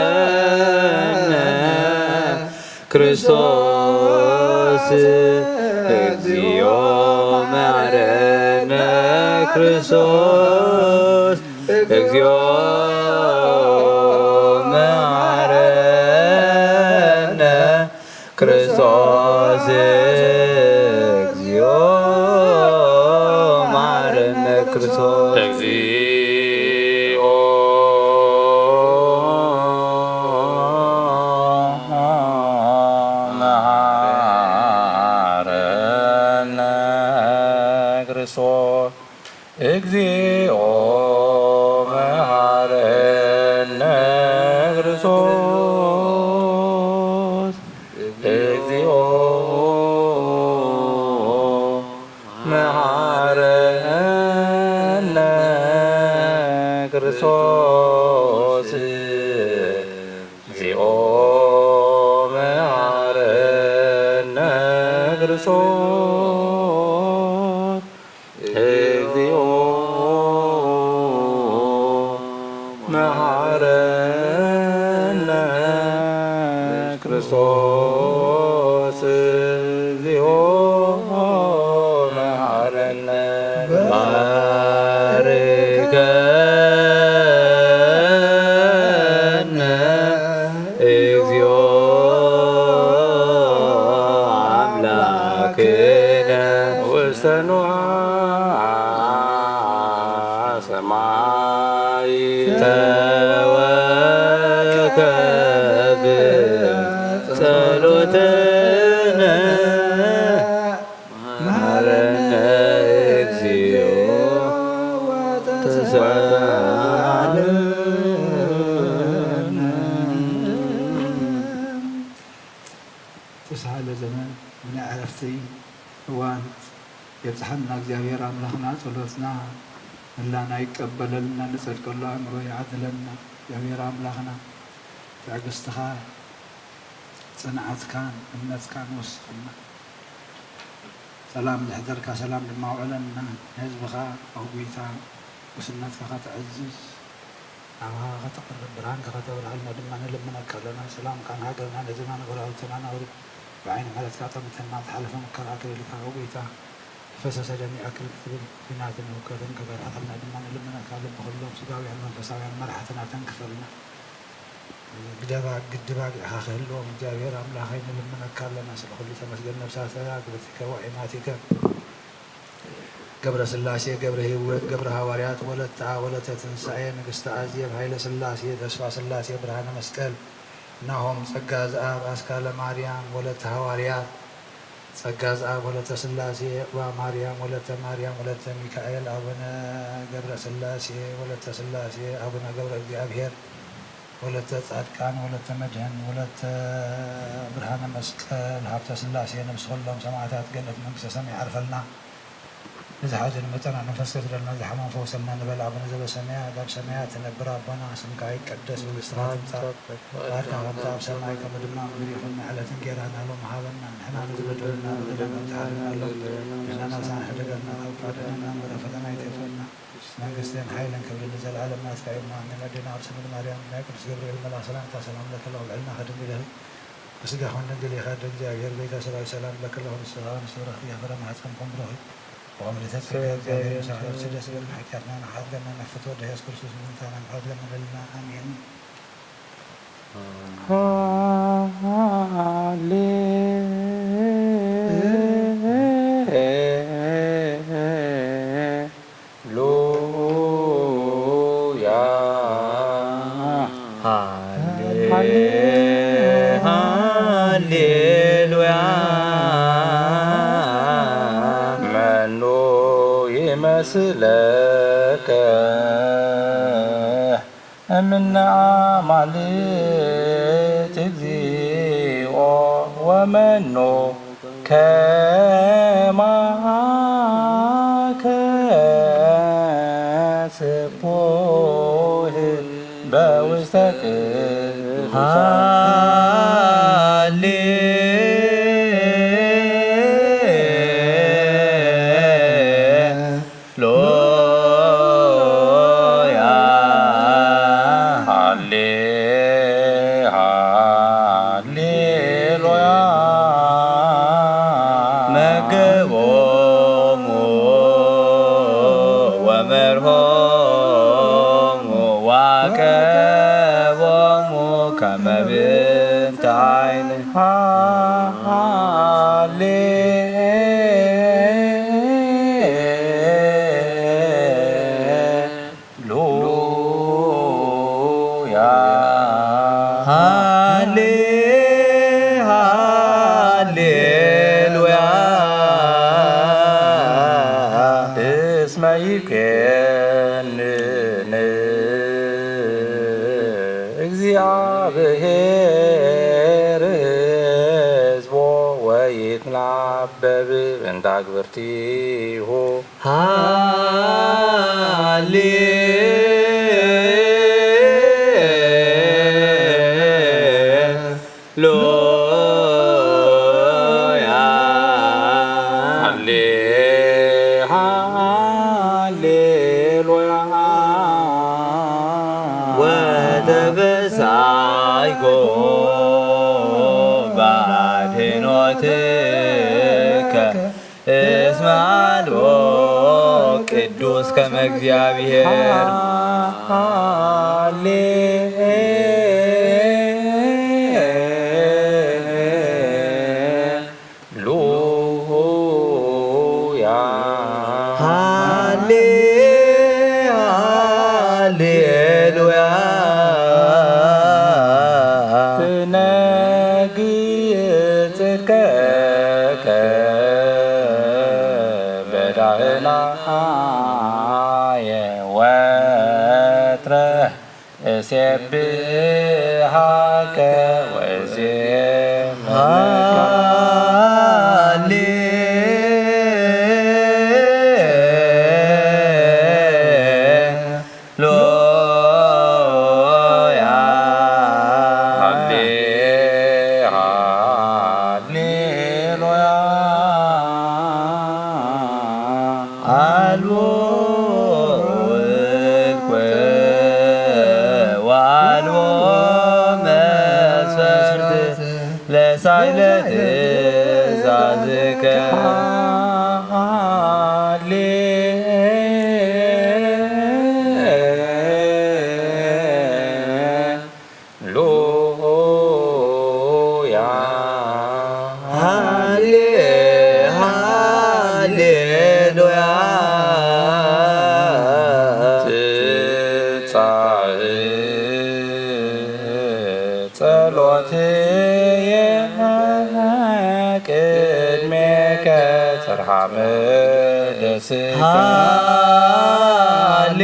መሐረነ ክርስቶስ። እግዚኦ መሐረነ ክርስቶስ። እግዚኦ መሐረነ ክርስቶስ። እግዚኦ መሐረነ ክርስቶስ። እግዚኦ መሐረነ ክርስቶስ። እግዚኦ መሐረነ ክርስቶስ። እግዚኦ መሐረነ ክርስቶስ። እግዚኦ መሐረነ ክርስቶስ። እግዚኦ መሐረነ ክርስቶስ። እግዚኦ መሐረነ። ባርከነ እግዚኦ አምላክነ ውስተ ንዋ ሰማይ ተወከፍ ጸሎትነ። መሐረነ እግዚኦ ተሳሃለነ። ተሳሃለ ዘመን ብናይ ዕረፍቲ እዋን የብጽሓና። እግዚኣብሔር ኣምላኽና ጸሎትና ምህላና ይቀበለልና፣ ንጸድቀሉ ኣእምሮ ይዓድለና። እግዚኣብሔር ኣምላኽና ትዕግስትኻ፣ ጽንዓትካን እምነትካን ወስኸልና። ሰላም ዘሕደርካ ሰላም ድማ ውዕለና። ንህዝብኻ ኣጉይታ፣ ጉስነትካ ከተዕዝዝ፣ ናባኻ ከተቕርብ፣ ብርሃንካ ከተብርሃልና ድማ ንልምነካ ኣለና። ሰላምካ ንሃገርና፣ ንህዝብና፣ ንጎረባብትና ኣውርድ። ብዓይኒ ምሕረትካ ጠምተና፣ ዝሓለፈ መከራ ኣክሊልካ ኣጉይታ፣ ዝፈሰሰ ደም ይኣክል ክትብል፣ ኲናትን ህውከትን ከተርሕቐልና ድማ ንልምነካ። ልቢ ኩሎም ስጋውያን መንፈሳውያን መራሕትና ተንክፈልና። ግደባ ግድብ ኣግዕኻ ክህልዎም እግዚኣብሔር ኣምላኸይ ንልምነካ ኣለና። ስለ ኩሉ ተመስገን። ነፍሳተ ኣግብርቲከ ወኢማቲከ ገብረ ስላሴ ገብረ ህይወት ገብረ ሃዋርያት ወለተ ወለተ ትንሳኤ ንግስተ ኣዜብ ሃይለ ስላሴ ተስፋ ስላሴ ብርሃነ መስቀል ናሆም ጸጋ ዝኣብ ኣስካለ ማርያም ወለተ ሃዋርያት ጸጋ ዝኣብ ወለተ ስላሴ ዑባ ማርያም ወለተ ማርያም ወለተ ሚካኤል ኣቡነ ገብረ ስላሴ ወለተ ስላሴ ኣቡነ ገብረ እግዚኣብሔር ወለተ ጻድቃን ወለተ መድህን ወለተ ብርሃነ መስቀል ሃብተ ስላሴ ነብሲ ኩሎም ሰማዕታት ገነት መንግስተ ሰማይ ይዓርፈልና። ንዝሓዘ ንመጸና መንፈስ ከትረልና ዝሓመም ፈውሰልና ንበል። ኣቡነ ዘበሰማያት ኣብ ሰማያት ትነብር ኣቦና ስምካ ይቀደስ መንግስትኻ ትምጻእ ፍቃድካ ከምቲ ኣብ ሰማይ ከምኡ ድማ ኣብ ምድሪ ይኹን። ንዕለት እንጌራና ሎሚ ሃበና። ንሕና ንዝበደሉና በደልና ንሓድግ ኣሎ። ንሕና ናብሳን ሕደገልና ካብ ክፉእ ኣድሕነና እምበር ኣብ ፈተና ኣይተእትወና። መንግስትን ሓይልን ክብርን ንዘለኣለም ናትካ እዩ እሞ ኣሜን። ኣዴና ቅድስት ድንግል ማርያም ናይ ቅዱስ ገብርኤል መልኣክ ሰላምታ ሰላም ለኪ ኣለኹ። ብዕልናኺ ድንግል ኢኺ ብስጋኽን ድንግል ኢኺ ኣደ እግዚኣብሔር ጎይታ ሰራዊት ሰላም ለኪ ኣለኹ። ንስኻ ምስ ተባረኽቲ ፍረ ማህፀንኩም ብሩኽ እዩ። ብቆም ልተጸጋ እግዚኣብሔር ምሳኺ ደስ ይበል። ሓጢኣትና ንሓድገና ናብ ፍትወ ወደ ኢየሱስ ክርስቶስ ምእንታና ምሕረት ለምንልና ኣሜን። ሃሌሉያ። ሃሌ- ሃሌሉያ። መኑ ይመስለከ እምነ አማልክት እግዚኦ ወመኑ ከማከ ስቡሕ በውስተ ቅዱሳን። ሃሌ እስመ ይኩንን እግዚአብሔር ሕዝቦ ወይትናበብ እንተ አግብርቲሁ። ሃሌ ሉያ። ሃሌ ሃሌ ሉያ። ወተፈሳይኮ ባድኖትከ እስመ አልቦ ቅዱስ ከመ እግዚአብሔር። ሃሌ ሉያ። ሃሌ ሃሌ ሉያ። ትነግር ጽድቀከ በዳህናየ ወትረ እሴብሐከ ወእዜምረከ። ሃሌ ሉያ። ሃሌ ሃሌ ሉያ። አልቦ ውልድ ወአልቦ መስፈርት ለሳይለ ትእዛዝከ። ሃሌ ሉያ። ሃሌ ሃሌ ሉያ። ትጻእ ጸሎትየ ቅድሜከ ጽርሐ መደስከ። ሃሌ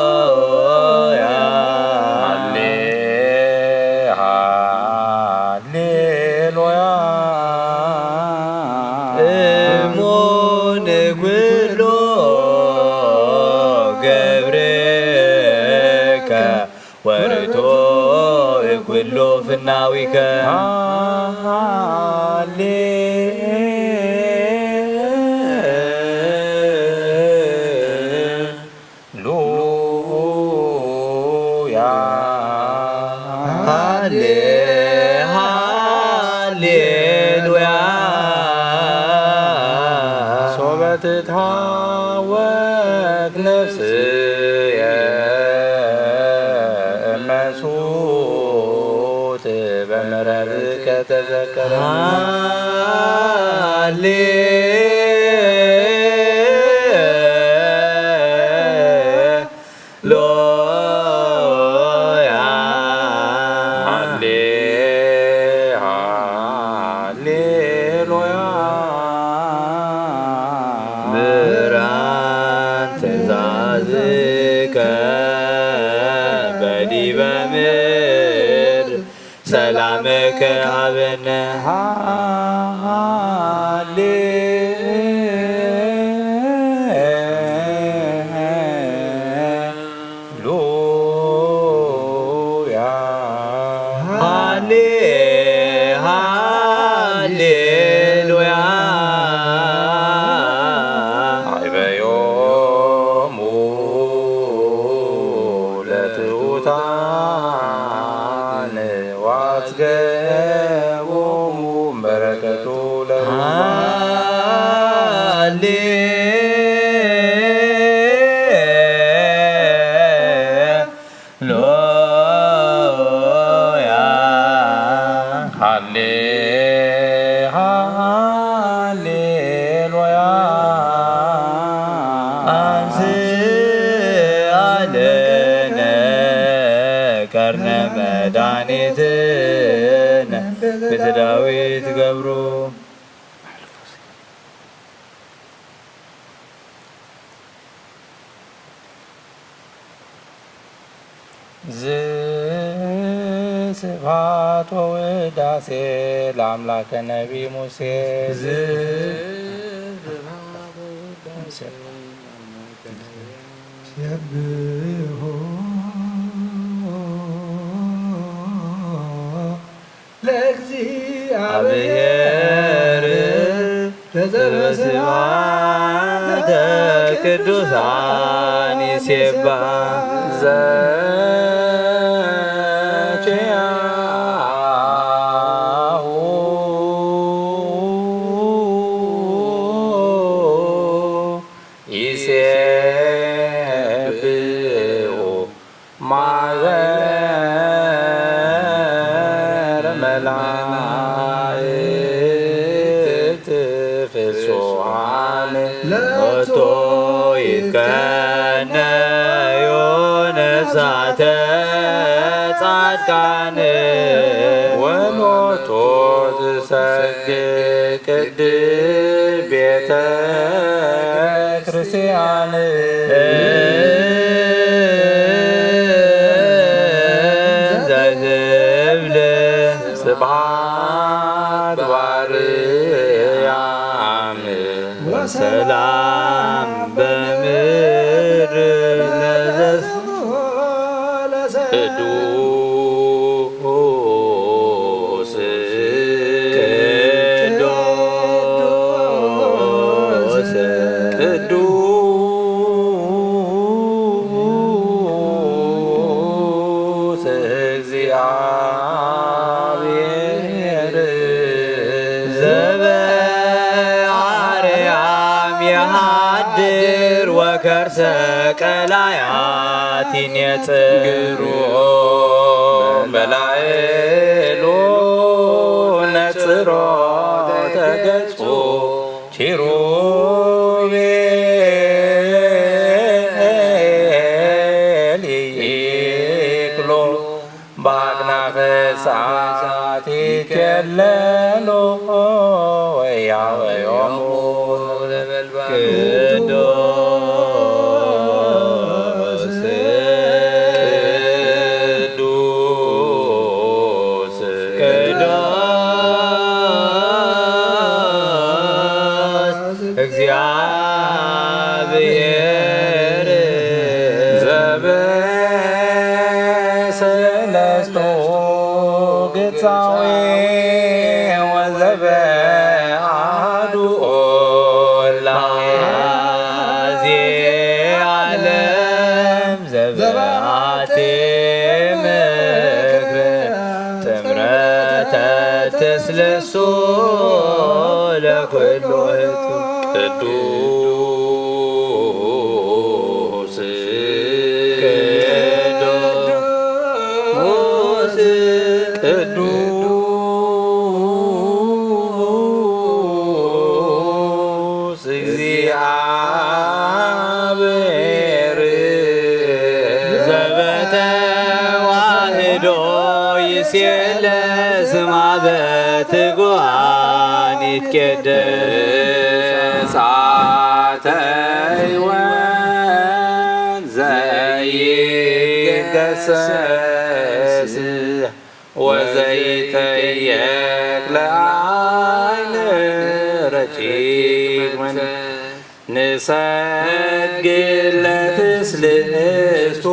ሉያ። ሃሌ ሃሌ ሉያ። እሙን ኩሎ ገብርከ ወርቶ ኩሎ ፍናዊከ። ሃሌ ሉያ። ሃሌ ሃሌ ሉያ። ሶበ ትትሃወክ ነፍስየ እመንሱት በምሕረትከ ተዘከረኒ። ሃሌ ሉያ። ሃሌ ሃሌ ሉያ። ብርሃን ትእዛዝከ በዲበ ምድር ሰላምከ ሀበነ። ሃሌ ሉያ። ሃሌ ሃሌ ሉያ። ሃይበዮሙ ለትሑታን ወአጽገቦሙ በረከቱ ለርሑማን። ሃሌ ሉያ። ሃሌ ሃሌ ሉያ። አንስአ ለነ ቀርነ መድኃኒትነ ቤተ ዳዊት ገብሩ። ዝስብሐት ወውዳሴ ለአምላከ ነቢ ሙሴ። ዝስብሐት ወውዳሴ ለአምላከ ነቢ ሙሴ። ለእግዚአብሔር ተዘበስባተ ቅዱሳን ይሴባ ዘኪያሁ ይሴብኡ ማህበረ መላእክት ፍጹማን ሎቱ ይትቀነዩ ነፍሳተ ጻድቃን ወሎቱ ትሰግድ ቅድስት ቤተ ክርስቲያን። እንዘ ትብል ስብሐት በአርያም ወሰላም በምድር ለዘስ ቅዱስ ቅዱስ ቅዱስ እግዚአብሔር ዘበአርያም የሃድር ወከርሰ ቀላያት ይኔጽር። ግሩም በላዕሉ ነጽሮ ተገጹ ኪሩቤል ይክሎ በአክናፈ እሳት ይትኬለሎ ወያወዮሙ ነበልባል። ቅዱስ ቅዱስ ቅዱስ እግዚአብሔር ዘበሰለስቱ ገጻዊ ወዘበአሐዱ ላዜ ዓለም ዘበአሐቲ ምክር ጥምረተ ትስልሱ ለኩሉ ህቱ ቅዱስ ቅዱስ ቅዱስ እግዚአብሔር ዘበተዋህዶ ይሴለ ስማ በትጉሃን ይትቄደስ አተ ሕይወት ዘይትገሰስ ወዘይጠየቅ ለዓይን ረቂቅ መንፈስ ንሰግድ ለትስልስቱ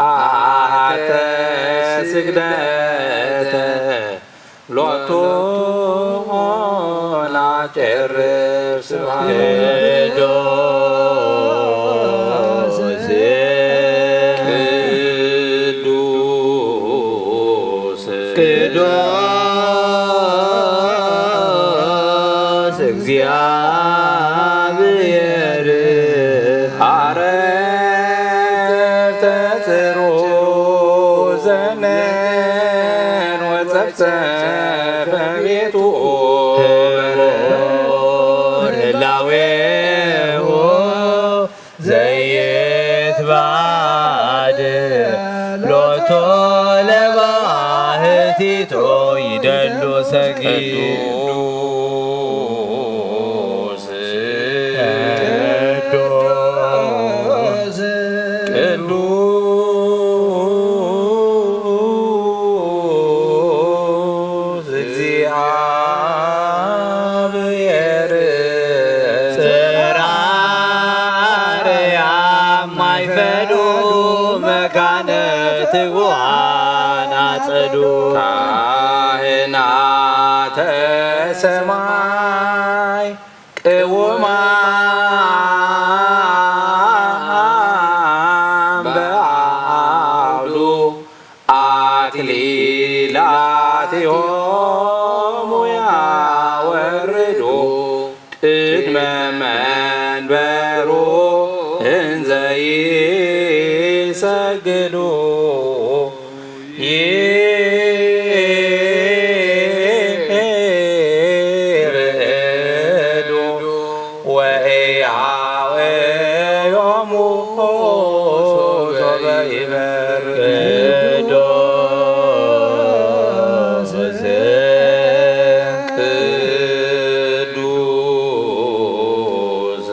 አሐተ ስግደተ ሎቱ ናጨርብ ስብሐት ቅዱስ ቅዱስ ቅዱስ እግዚአብሔር አረግ ተጽሮ ዘነን ወጸፍጸፈ ቤቱ ህቡር ህላዌሁ ዘይትባድ ሎቶ ለባህቲቶ ይደ ቅዱስ ቅዱስ ቅዱስ እግዚአብሔር ጽርሐ አርያም ማይፈዱ መካነ ትጉሃን አጸዱ። ካህናተ ሰማይ ቅውማን በአውዱ አክሊላቲሆሙ ያወርዱ ቅድመ መንበሩ እንዘ ይሰግዱ። ይርዕዱ ወኢያውዮሙ ሶበ ይበርዱ። ቅዱስ ቅዱስ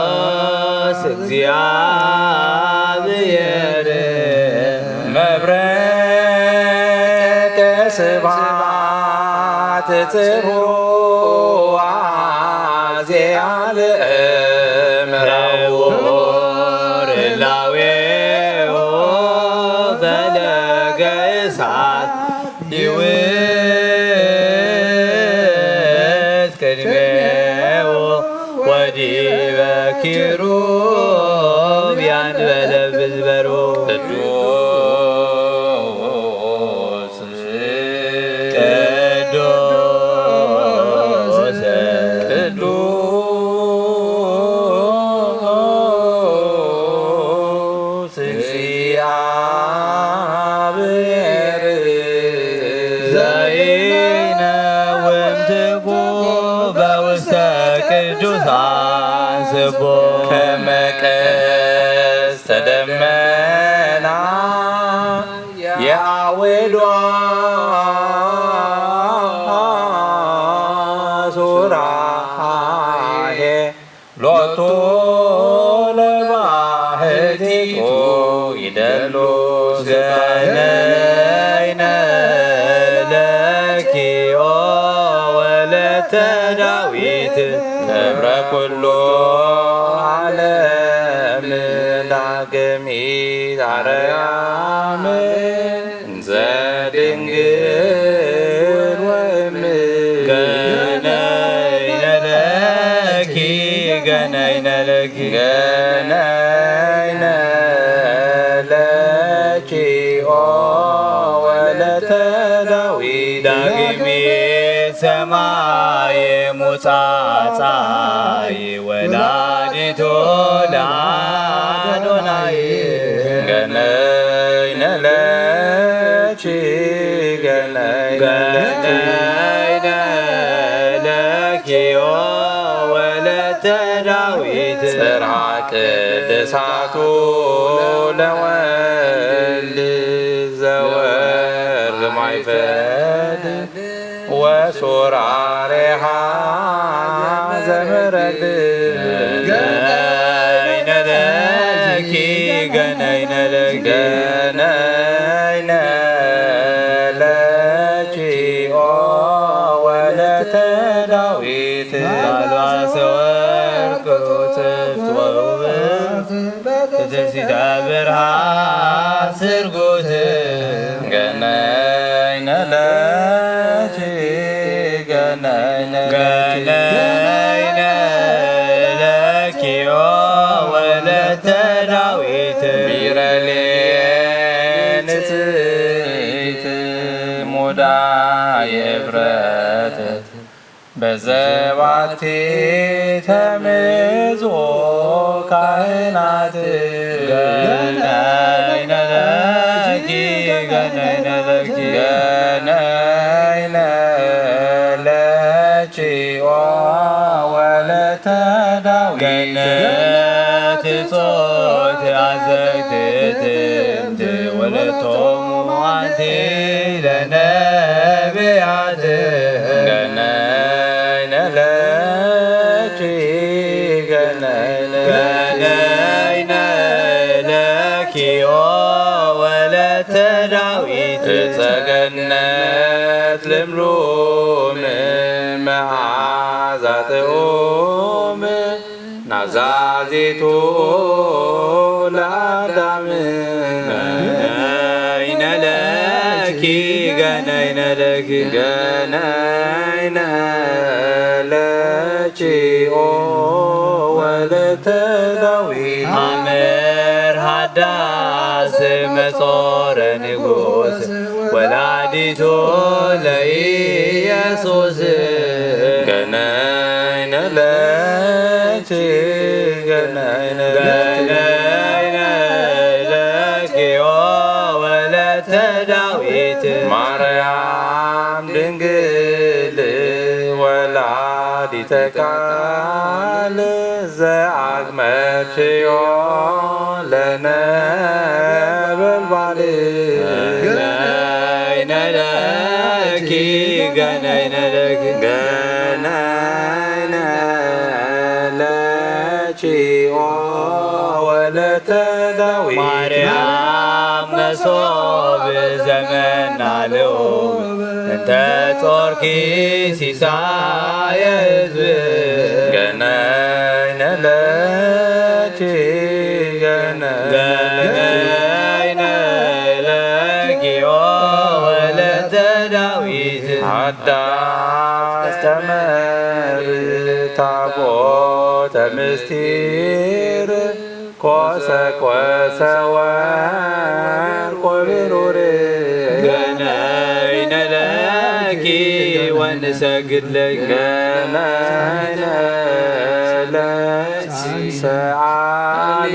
ቅዱስ እግዚአብሔር መብረቀ ስብሐት ጽሩዋ ዜአል እምራው ላዌሁ ፈለገ እሳት ይውስ ቅድሜሁ ወዲበ ኪሩብ ያንበለብዝ በሩ። ቅዱስ ቅዱስ ቅዱስ እግዚአብሔር ዘይነውም ትጉ በውስተ ቅዱሳን ስቡ ከመ ቀስተ ደመና የአውዶ ሱራሄ ሎቱ ለባህቲቱ ይደሉ ስጋይነይነ ለኪ ኦ ወለተ ዳዊት ክብረ ኩሉ ዓለም ዳግሚት አርያም እንዘ ድንግል ወእም ገነይነ ለኪ ገነይነ ለኪ ገነይነ ለኪ ኦ ወለተ ዳዊት ዳግሚት ሰማይ ሙጻጻይ ወላዲቱ ለአዶናይ ገነይነ ለኪ ገነይነ ለኪ ገነይነ ለኪ ኦ ወለተ ዳዊት ጽርሐ ቅድሳቱ ለወልድ ዘወርቅ ማይፈድ ወሱራሬሃ ዘመረድ ገነይነ ለኪ ገነይነ ለኪ ገነይነ ለኪ ኦ ወለተ ዳዊት አልባሰ ወርቅ ውጽፍት ወውብት ትስብእተ ብርሃን ስርጉት ገነይነ ለኪ ገነይነ ለኪ ገነይነ ለኪ ኦ ወለተ ዳዊት ቢረሌ ንጽሕት ሙዳየ ብረተት በዘባቲ ተምዝዎ ካህናት ገነይነ ለኪ ገነይነ ለኪ ገነይነ ለኪ ኦ ወለተ ዳዊት ገነት ጾት አዘግትትምት ወለቶሙ ለነቢያት ገነይነ ለኪ ገነይነ ገነይነ ለኪ ኦ ወለተ ዳዊት። እፀ ገነት ልምሉም መዓዛ ጥዑም ናዛዚቱ ለአዳም። ገነይነ ለኪ ገነይነ ለኪ ገነይነ ለኪ ኦ ወለተ ዳዊት። አምር ሃዳስ መጾረ ንጉስ ወላዲቱ ለኢየሱስ። ገነይነ ለኪ ገነይነ ገነይነ ለኪ ኦ ወለተ ዳዊት። ማርያም ድንግል ወላዲተ ቃል ዘአግመርክዮ ለነበልባል። ገነይነ ለኪ ገነይነ ለኪ ገነይነ ለኪ ኦ ወለተ ዳዊት። ማርያም መሶብ ዘመና ልዑል እንተ ጾርኪ ሲሳየ ህዝብ። ገነይነ ለኪ ገነይነ ለኪ ኦ ወለተ ዳዊት። አዳም ተመር ታቦተ ምስጢር ኮሰኮሰ ወርቁ ብሩር። ገነይነ ለኪ ወንሰግድ ለኪ ገነይነ ለኪ ሰአሊ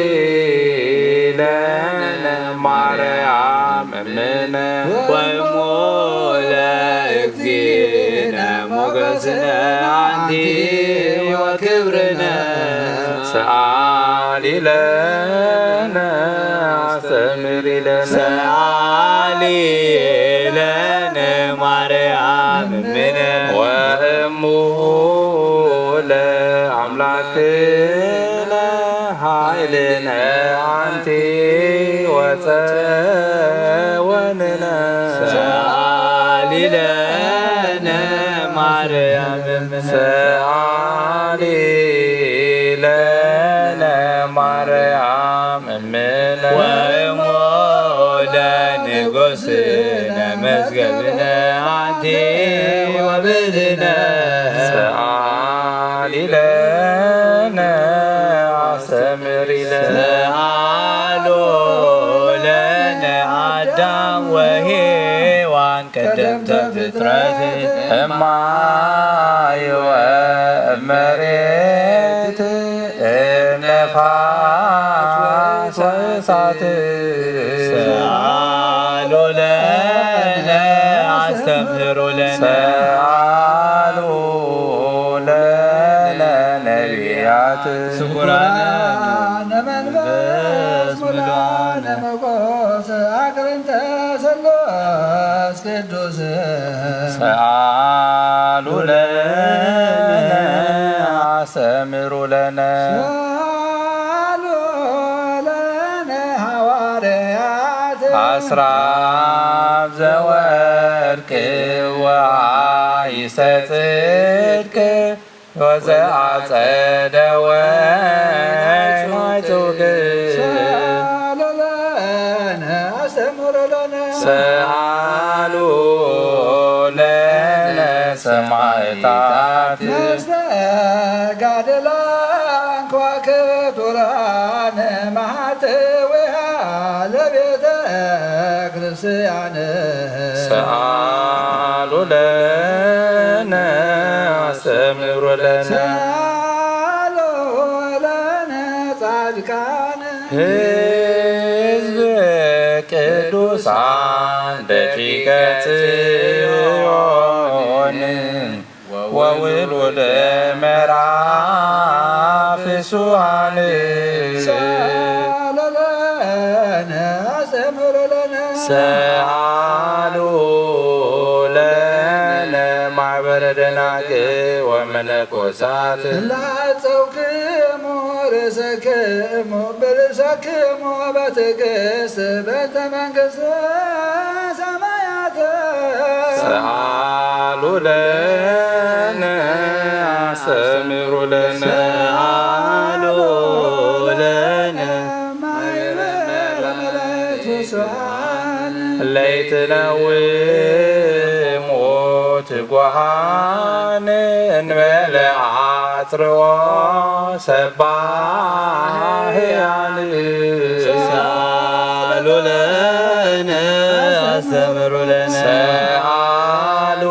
ለነ ማርያም እምነ ወእሙ ለእግዚእነ ሞገስነ አንቲ ወክብርነ። ሰአሊ ለነ አስተምሪ ለነ ሰአሊ ለነ ማርያም እምነ ወእሙ ለአምላክነ ኃይልነ አንቲ ወፀወንነ። ሰአሊ ለነ ማርያም እምነ ሰአሊ ለነ ማርያም እምነ ወእሞ ለንጉሥነ መዝገብነ አንቲ ወብድነ። ሰአሊ ለነ አስተምሪ ለነ ሰአሎ ለነ አዳም ወሔዋን ቀደምተ ፍጥረት እማይ ወእመሬት እምነፋስ ወእሳት። ሰአሎ ለነ አስተምህሮ ለነ ሰአሎ ለነ ነቢያት ስጉራነ መንፈስ ምሉአነ መጎስ አቅርንተ ስሉስ ቅዱስ። ሰአሉ ለነ አስተምሩ ለነ ሰአሉ ለነ ሐዋርያት አስራብ ዘወርቅ ወአይሰ ጽድቅ ወዘአጸደ ወይን ወይጽውግ። ሰአሉ ለነ አስተምሩ ለነ ሰአሉ ለነ ሰማዕታት መስተጋድላን ከዋክብት ብሩሃን መሓትዊሃ ለቤተ ክርስቲያን። ሰአሉ ለነ አስተምሩ ለነ ሰአሉ ለነ ጻድቃን ህዝብ ቅዱሳን ደቂቀ ጽዮን ወውሉድ መራ ፍሱሃን ሰአሉ ለነ አስተምሩ ለነ ሰአ ደናግል ወመነኮሳት እለ ሐጸውክሙ ርእሰክሙ ብርእሰክሙ በትዕግስት በእንተ መንግስተ ሰማያት። ሰአሉ ለነ አስተምሩ ለነ ሰአሉ ለነ ለይትነውሙ ትጓሃን እንበለ አጽርኦ ሰባህያን። ሰአሉ ለነ አስተምሩ ለነ ሰአሉ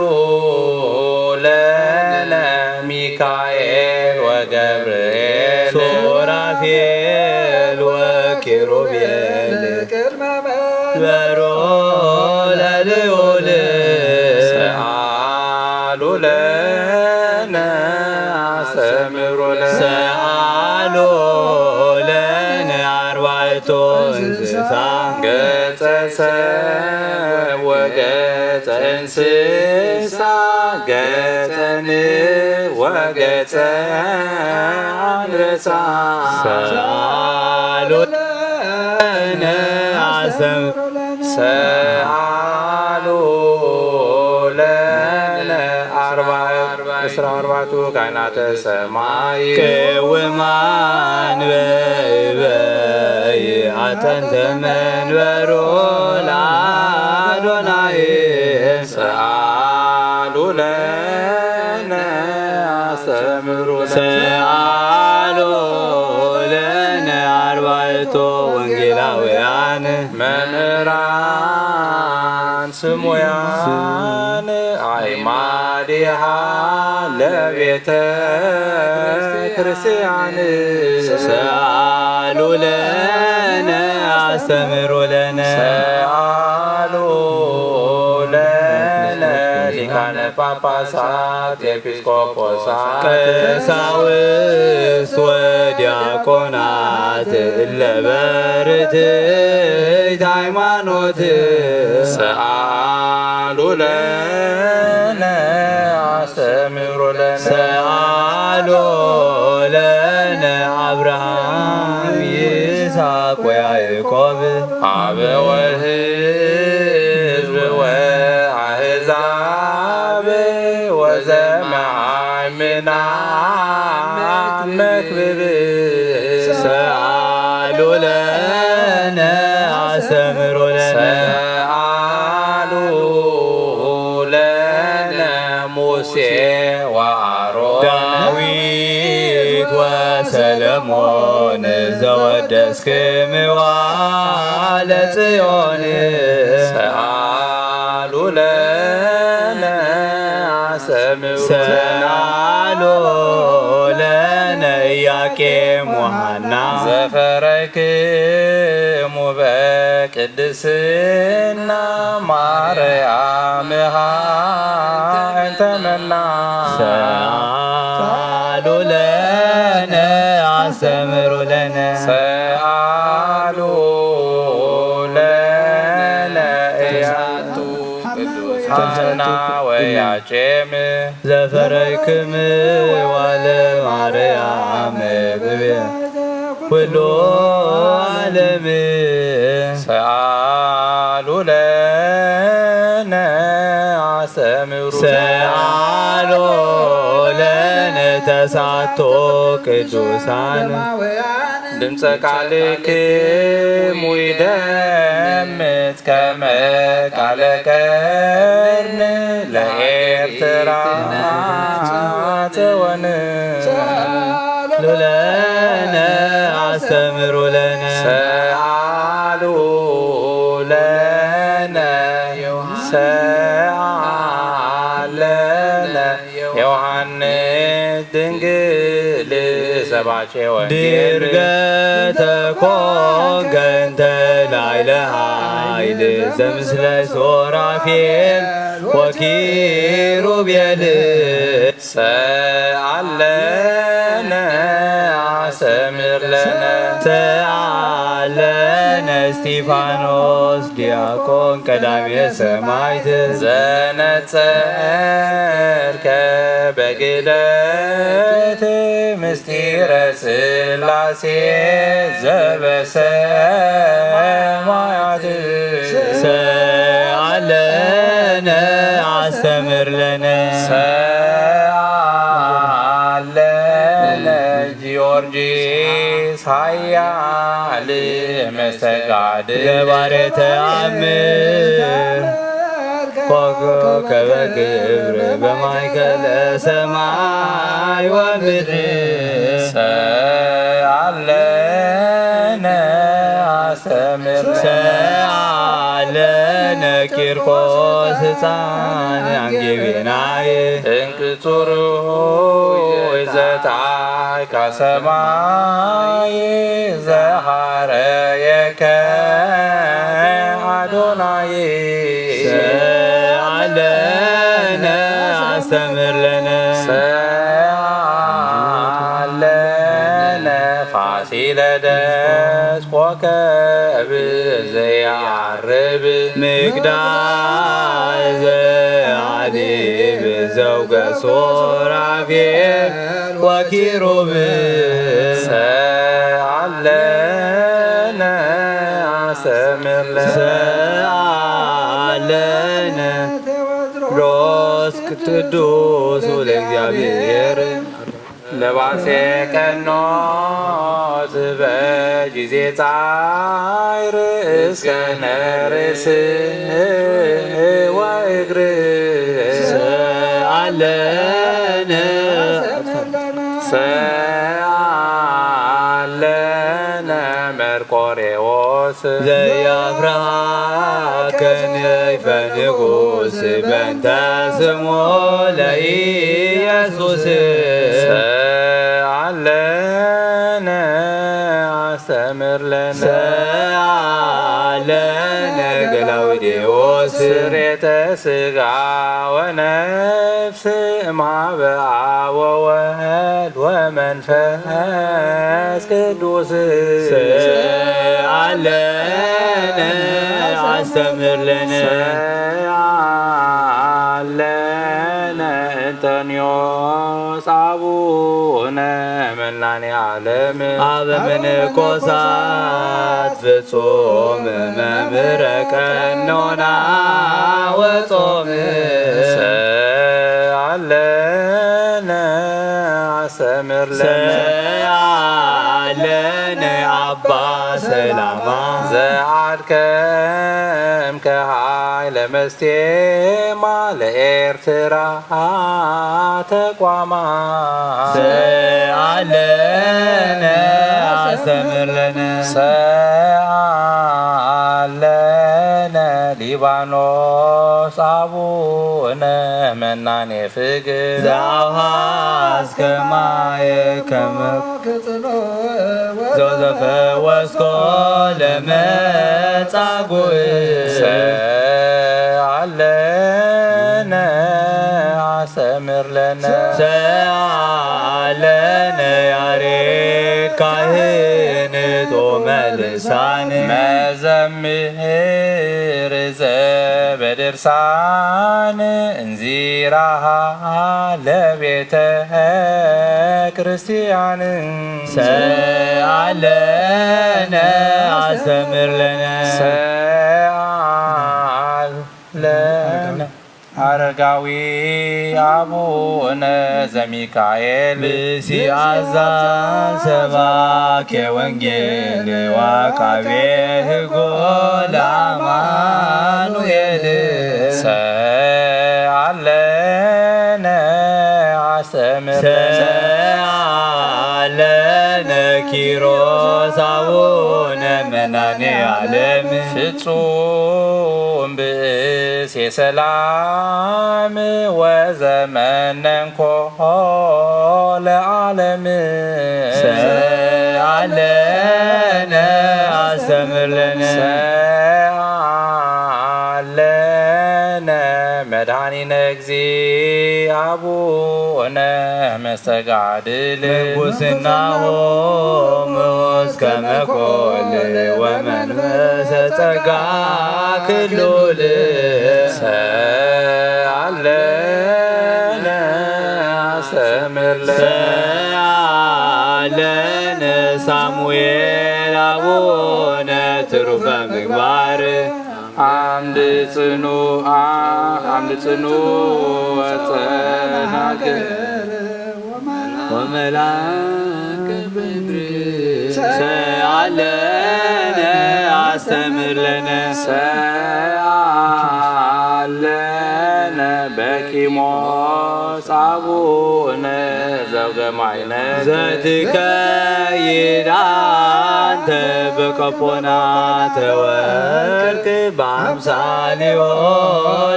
ለነ ሚካኤል ወገብርኤል ሱራፌል ወኪሩቤል ቅድመ መንበሮ ለልዑል ሰአሉ ለነ አስተምሩ ለነ ሰአሉ ለነ አርባዕቱ እንስሳ ገጸ ሰብ ወገጸ እንስሳ ገጸ ንብ ወገጸ አንበሳ ሰአሉ ለነ አስተምሩ ሰአሉ ለነ አርባ እስራ አርባቱ ካህናተ ሰማይ ቅውማን በበይ አተንተ መንበሮ ለአዶናይ ሰአሉ ለነ አስተምሩ ለነ ሰአሉ ለነ አርባዕቱ ወንጌላውያን መምህራን ስሙያን አዕማዲሃ ለቤተ ክርስቲያን ሰአሉ ለነ አስተምሩ ለነ ሰአሉ ለነ ሊቃነ ጳጳሳት ኤጲስቆጶሳት ቀሳውስት ወዲያቆናት እለ በርትዕት ሃይማኖት ሰአሉ ለነ አስተምሩ ለነ ሰአሉ ለነ አብርሃም ይስሐቅ ወያዕቆብ አበወ ሕዝብ ወአሕዛብ ወዘመሃይምና መክብብ ሰአሉ ለነ አስተምሩ ለነ ሰአሉ ለነ ሙሴ ወአሮን ዳዊት ወሰለሞን ዘወደስክምዋ ለጽዮን ሰአሉ ለነ አስተምሩ ሰአሉ ለነ ኢያቄም ወሐና ዘፈረክሙ በቅድስና ማርያምሃ እንተ መና ሰአሉ ለነ አስተምሩ ለነ ሰአሉ ለነ እያቱ ቅዱሳና ወያቄም ዘፈረክም ዋለ ማርያም ብቤ ኩሉ ዓለም ሰአሉ ለነ አስተምሩ ሰአሉ ለነ ተሳቶ ቅዱሳን ድምፀ ቃልክሙ ይደምፅ ከመ ቃለ ቀርን ለኤርትራ ጽዮን ሰአሉ ለነ አስተምሩ ለነ ሰአሉ ለነ ሰአል ለነ ዮሐንስ ድንግል ሰባኬ ወንጌል ድርገተ ኮንከ እንተ ላዕለ ኃይል ዘምስለ ሱራፌል ወኪሩቤል ሰአለነ አስተምር ለነ ሰአለነ እስጢፋኖስ ዲያቆን ቀዳሜ ሰማዕት ዘነጸርከ በግደት ምስጢረ ሥላሴ ዘበሰማያት ሰአለነ አስተምር ለነ ሰአለነ ጊዮርጊስ ኃያል መስተጋድል ገባሬ ተአምር ኮከበ ክብር በማእከለ ሰማይ ወምድር ሰአለነ አስተምር ሰአለነ ቂርቆስ ሕፃን አንጌቤናይ እንቅጹር ሆይ ዘጣይካ ሰማይ ዘሐረየከ አዶናይ ሰአለነ አስተምር ለነ ሰአለነ ፋሲለደስ ኮከብ ዘያርብ ምግዳል ዘአዴብ ዘውገ ሱራፌል ወኪሩብ ሰአለነ አስተምር ለነ ሰአለነ ቴዎድሮስ ቅዱስ ለእግዚአብሔር ለባሴ ቀኖት በጊዜ ጻይር እስከ ነርእስ ወእግር ሰአለነ ሰአለነ መርቆሬዎስ ዘያፍራ ከንፈ ንጉስ በንተ ስሙ ለኢየሱስ ሰአለነ አስተምር ለነ ሰአለነ ገላውዴዎስ ስሬተ ሥጋ ወነፍስ እምሃበ አብ ወወልድ ወመንፈስ ቅዱስ ሰአለነ አስተምር ለነ ሰአለነ እንጠንዮስ አቡነ መናኔ ዓለም አበ ምንኮሳት ፍጹም መምህረ ቀኖና ወጾም ሰአለነ አስተምር ለነ ሰአለነ አባ ሰላማ ዘአድከምከ ኃይለ መስቴማ ለኤርትራ ተቋማ ሰአለነ አስተምር ለነ ሰአለነ ሊባኖስ አቡነ መናኔ ፍግ ዘአውሃ እስከ ማየ ከመ ዘዘፈወስኮ ለመጻጉዕ ሰአለነ አስተምር ለነ ሰአለነ ያሬድ ካህን ጦመ ልሳን መዘምር ዘበድርሳን እንዚራሃ ለቤተ ክርስቲያን ሰአለነ አስተምር ለነ ሰአለነ አረጋዊ አቡነ ዘሚካኤል ብእሲ አዛን ሰባኬ ወንጌል ወአቃቤ ሕጎ ለአማኑኤል ሰአለነ አስተምር ሰአለነ ኪሮስ አቡነ መናኔ ዓለም ፍጹም ብእሴ ሰላም ወዘመነንኮ ለዓለም ሰአለነ አስተምር ለነ ሰአለ መድኃኒነ እግዚእ አቡነ መስተጋድል ምንኩስናሆሙ እስከ መኮል ወመንፈሰ ጸጋ ክሉል ሰአለነ አስተምር ለነ ሳሙኤል አቡነ ትሩፈ ምግባር አምድ ጽኑ አምድ ጽኑ ወጸናግል ወመላክ ምድር ሰአለነ አስተምር ለነ ሰአለነ በኪሞስ አቡነ ዘውገማይነ ዘትከይድ አንተ በቀቦና ተወርቅ በአምሳሊዮ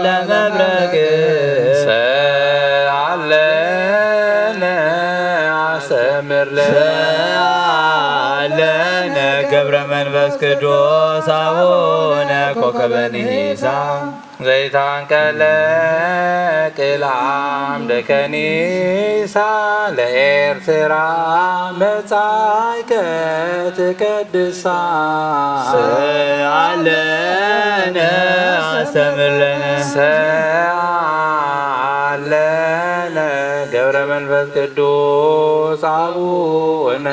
ለመብረቅ ሰአለነ አስተምር ለነ ሰአለነ ገብረ መንፈስ ቅዱስ አቡነ ኮከበ ንሂሳ ዘይታንቀለ ቅል አምደ ከኒሳ ለኤርትራ መጻእከ ትቀድሳ ሰአለነ አስተምር ለነ ሰአለነ ገብረ መንፈስ ቅዱስ አቡነ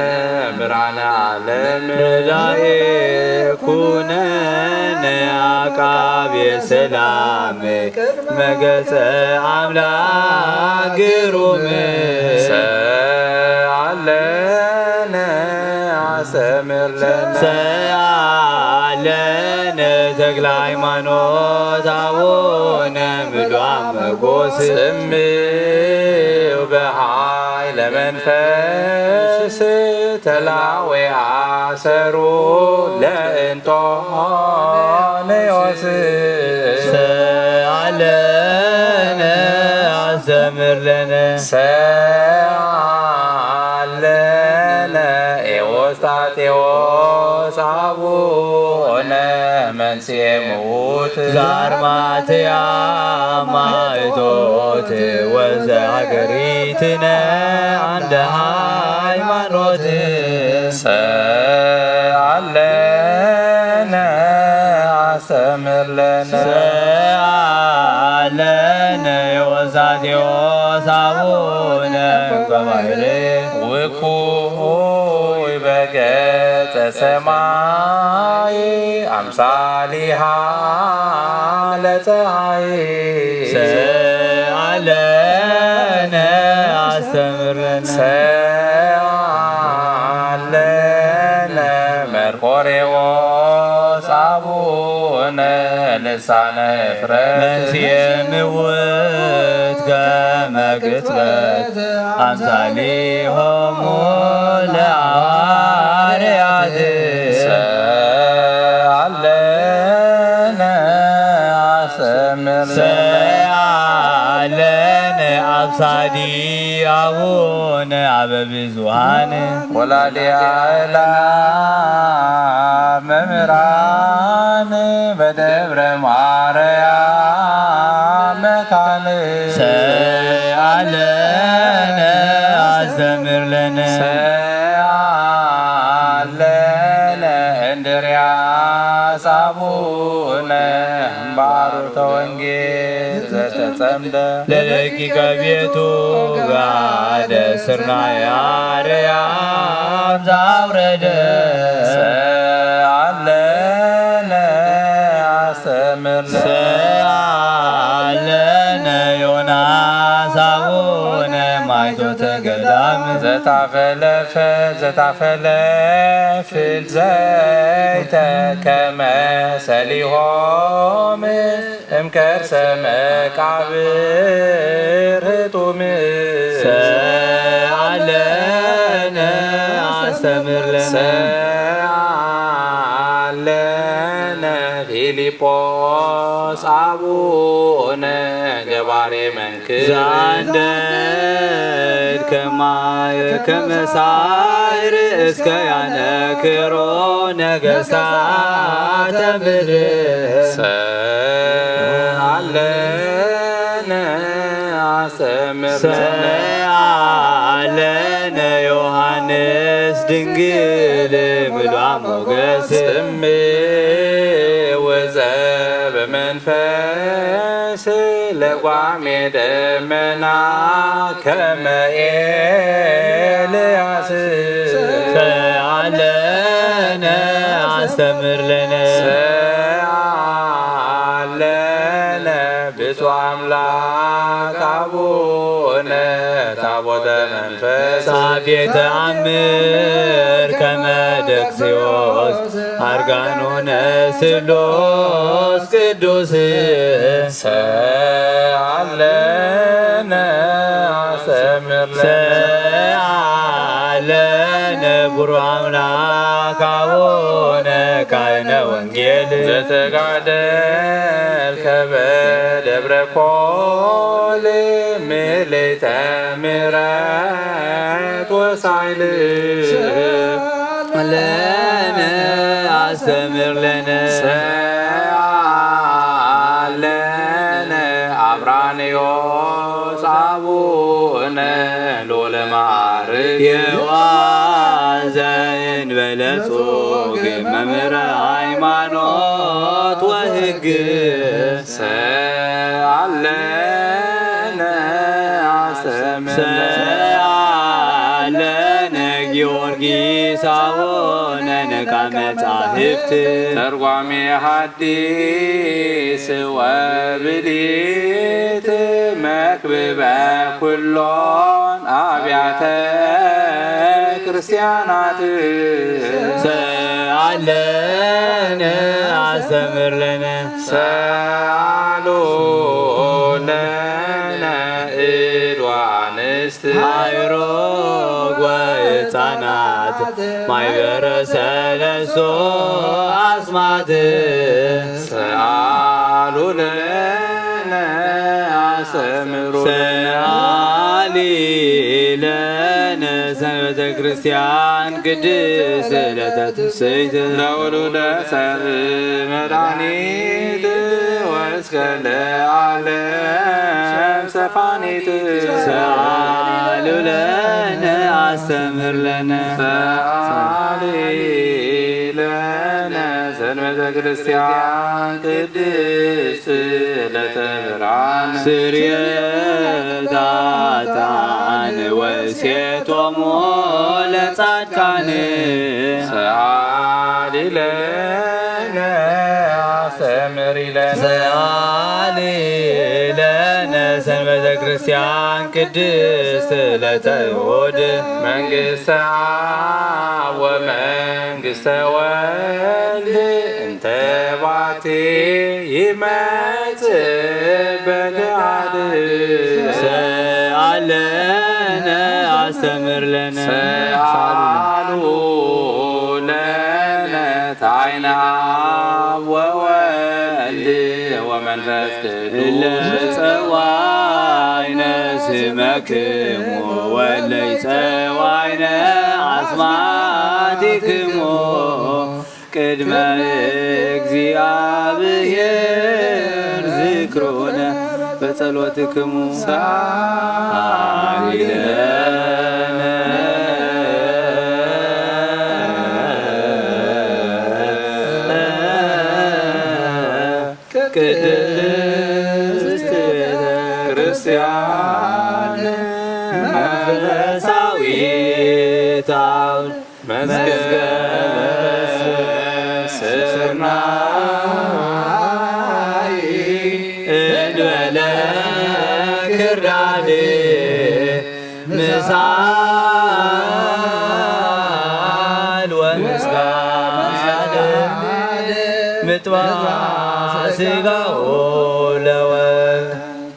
ብርሃነ ዓለም ረዳኤ ኩነነ አቃቤ ሰላም መገጸ አምላክ ግሩም ሰአለነ አስተምር ለነ ሰአለነ ተክለ ሃይማኖት አቡነ ምሉአ መጎስ ስምው በኃይለ መንፈስ ተላዌ አሰሩ ለእንጦንዮስ ሰአለነ አስተምር ለነ ሰአለነ ኤዎስጣቴዎስ አቡነ መንስኤ ምዉት ዛርማትያ ማእቶት ወዘ ሀገሪትነ አንደ ሃይማኖት ሰአለነ አስተምር ለነ ሰአለነ ዮሳቴዎስ አቡነ እንቀባይሬ ውኩይ በገጸ ሰማይ አምሳሊሃ ለፀሐይ ሰአለነ አስተምረነ ሰአለነ መርቆሬዎስ አቡነ ልሳነ እፍረት መንስኤ ምውት ከመ ቅጽበት አምሳሊሆሙ ለሐዋርያት ሰአለነ አስተምር ሰአለነ አብሳዲ አቡነ አበብዙሃን ወላዲ አእላፍ መምህራን በደብረ ማርያም መካን ሰአለነ አስተምር ለነ ሰአለነ እንድርያስ አቡነ እምባሩተ ወንጌል ዘተጸምደ ለደቂቀ ቤቱ ጋደ ስርናይ አርያም ዛውረደ ሰአለነ አስተምር ሰአለነ ዮናስ አቡነ ማይቶተ ገዳም ዘታፈለፈ ዘታፈለፍል ዘይተ ከመ ሰሊሆም እምከርሰ መቃብር ህጡም ሰአለነ አስተምር ለነ ሰአለነ ፊልጶስ አቡነ ገባሬ መንክር ዘአንደድ ከማይ ከመሳይር እስከ ያነክሮ ነገስታተ ምድር ሰ ኣለነ ኣስተምር ለነ። ሰአለነ ዮሃንስ ድንግል ምሉኣ ሞገስ። ጽምእ ወጸ በመንፈስ ለጓሜ ደመና ከመ ኤልያስ። ሰአለነ አስተምር ለነ። ሰአለነ ብፁዕ አምላክ አቡነ ታቦተ መንፈስ። ጻፌ ተአምር ከመ ደክስዮስ አርጋኖነ ስሉስ ቅዱስ። ሰአለነ አስተምር ለነ። ሰአለነ ብሩክ አምላክ አቡነ ካህነ ወንጌል። ዘተጋደልከ በደብረ ኮል ምልዕተ ምሕረት ወሳይል። ለነ አስተምር ለነ። ሰአለነ አብራንዮስ አቡነ ሎለ ማዕርግ። የዋዘን በለጾግ መምህረ ሃይማኖት ወሕግ። ሰአለነ አስተምር ለነ። ሰአለነ ጊዮርጊስ አቡነ ነቃ መጻሕፍት። ተርጓሜ ሐዲስ ወብሊት መክብበ ኩሎን አብያተ ክርስቲያናት። ሰአለነ አስተምር ለነ። ሰአሉ ለነ እድ ወአንስት። አይሮግ ወሕፃናት ማይበረ ሰለስቱ አስማት። ሰአሉ ለነ አስተምሩ ለነ። ሰአሊ ለነ ሰንበተ ክርስቲያን ቅድስት ዕለተ ትስብእት። ለውሉደ ሰብ መድኃኒት ወእስከ ለዓለም ሰፋኒት። ሰአሉ ለነ አስተምር ለነ። ሰአሊ ለነ ሰንበተ ክርስቲያን ቅድስት ዕለተ ብርሃን። ስርየት ኃጥኣን ወእሴቶሙ ለጻድቃን። ሰአሊ ለነ አስተምሪ ለነ። ሰአሊ ለነ ሰንበተ ክርስቲያን ቅድስት ዕለተ እሑድ። መንግሥተ አብ ወመንግሥተ ወልድ እንተ ባቲ ይመጽእ በገሃድ። ሰአለነ አስተምር ለነ። ሰአሉ ለነ ታይና አብ ወወልድ ወመንፈስ ቅዱስ። እለ ጸዋይነ ስመክሙ ወለ ጸዋይነ አስማቲክሙ ቅድመ እግዚአብሔር ዝክሩነ በጸሎትክሙ። ሰአሊ ለነ ቅድስት ቤተ ክርስቲያን መንፈሳዊት አብ መዝገበ ስርናይ እንበለ ክርዳድ ምሳል ወምስጋድ ምጥባሕ ስጋው ለወ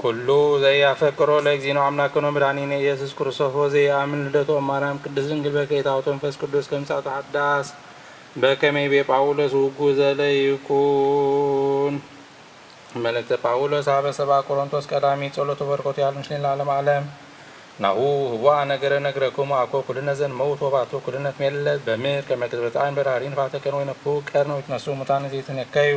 ኩሉ ዘያፈቅሮ ለእግዚእነ አምላክነ መድኃኒነ ኢየሱስ ክርስቶስ ወዘየአምን ልደቶ ማርያም ቅድስት ድንግል በከይታውቶ መንፈስ ቅዱስ ከምጻቱ ሓዳስ በከመይ ቤ ጳውሎስ ውጉ ዘለ ይኩን። መልእክተ ጳውሎስ አበ ሰባ ቆሮንቶስ ቀዳሚ። ጸሎቱ በረከቱ ያህል ምስሌን ለዓለም ዓለም። ናሁ ህዋ ነገረ ነግረክሙ አኮ ኩልነ ዘንመውት ወባቱ ኩልነት ሜለለ በምድር ከመ ክትበትአን በራሪ ንፋተ ከን ወይነፉ ቀርነ ወይትነሱ ሙታን ዘይትነከዩ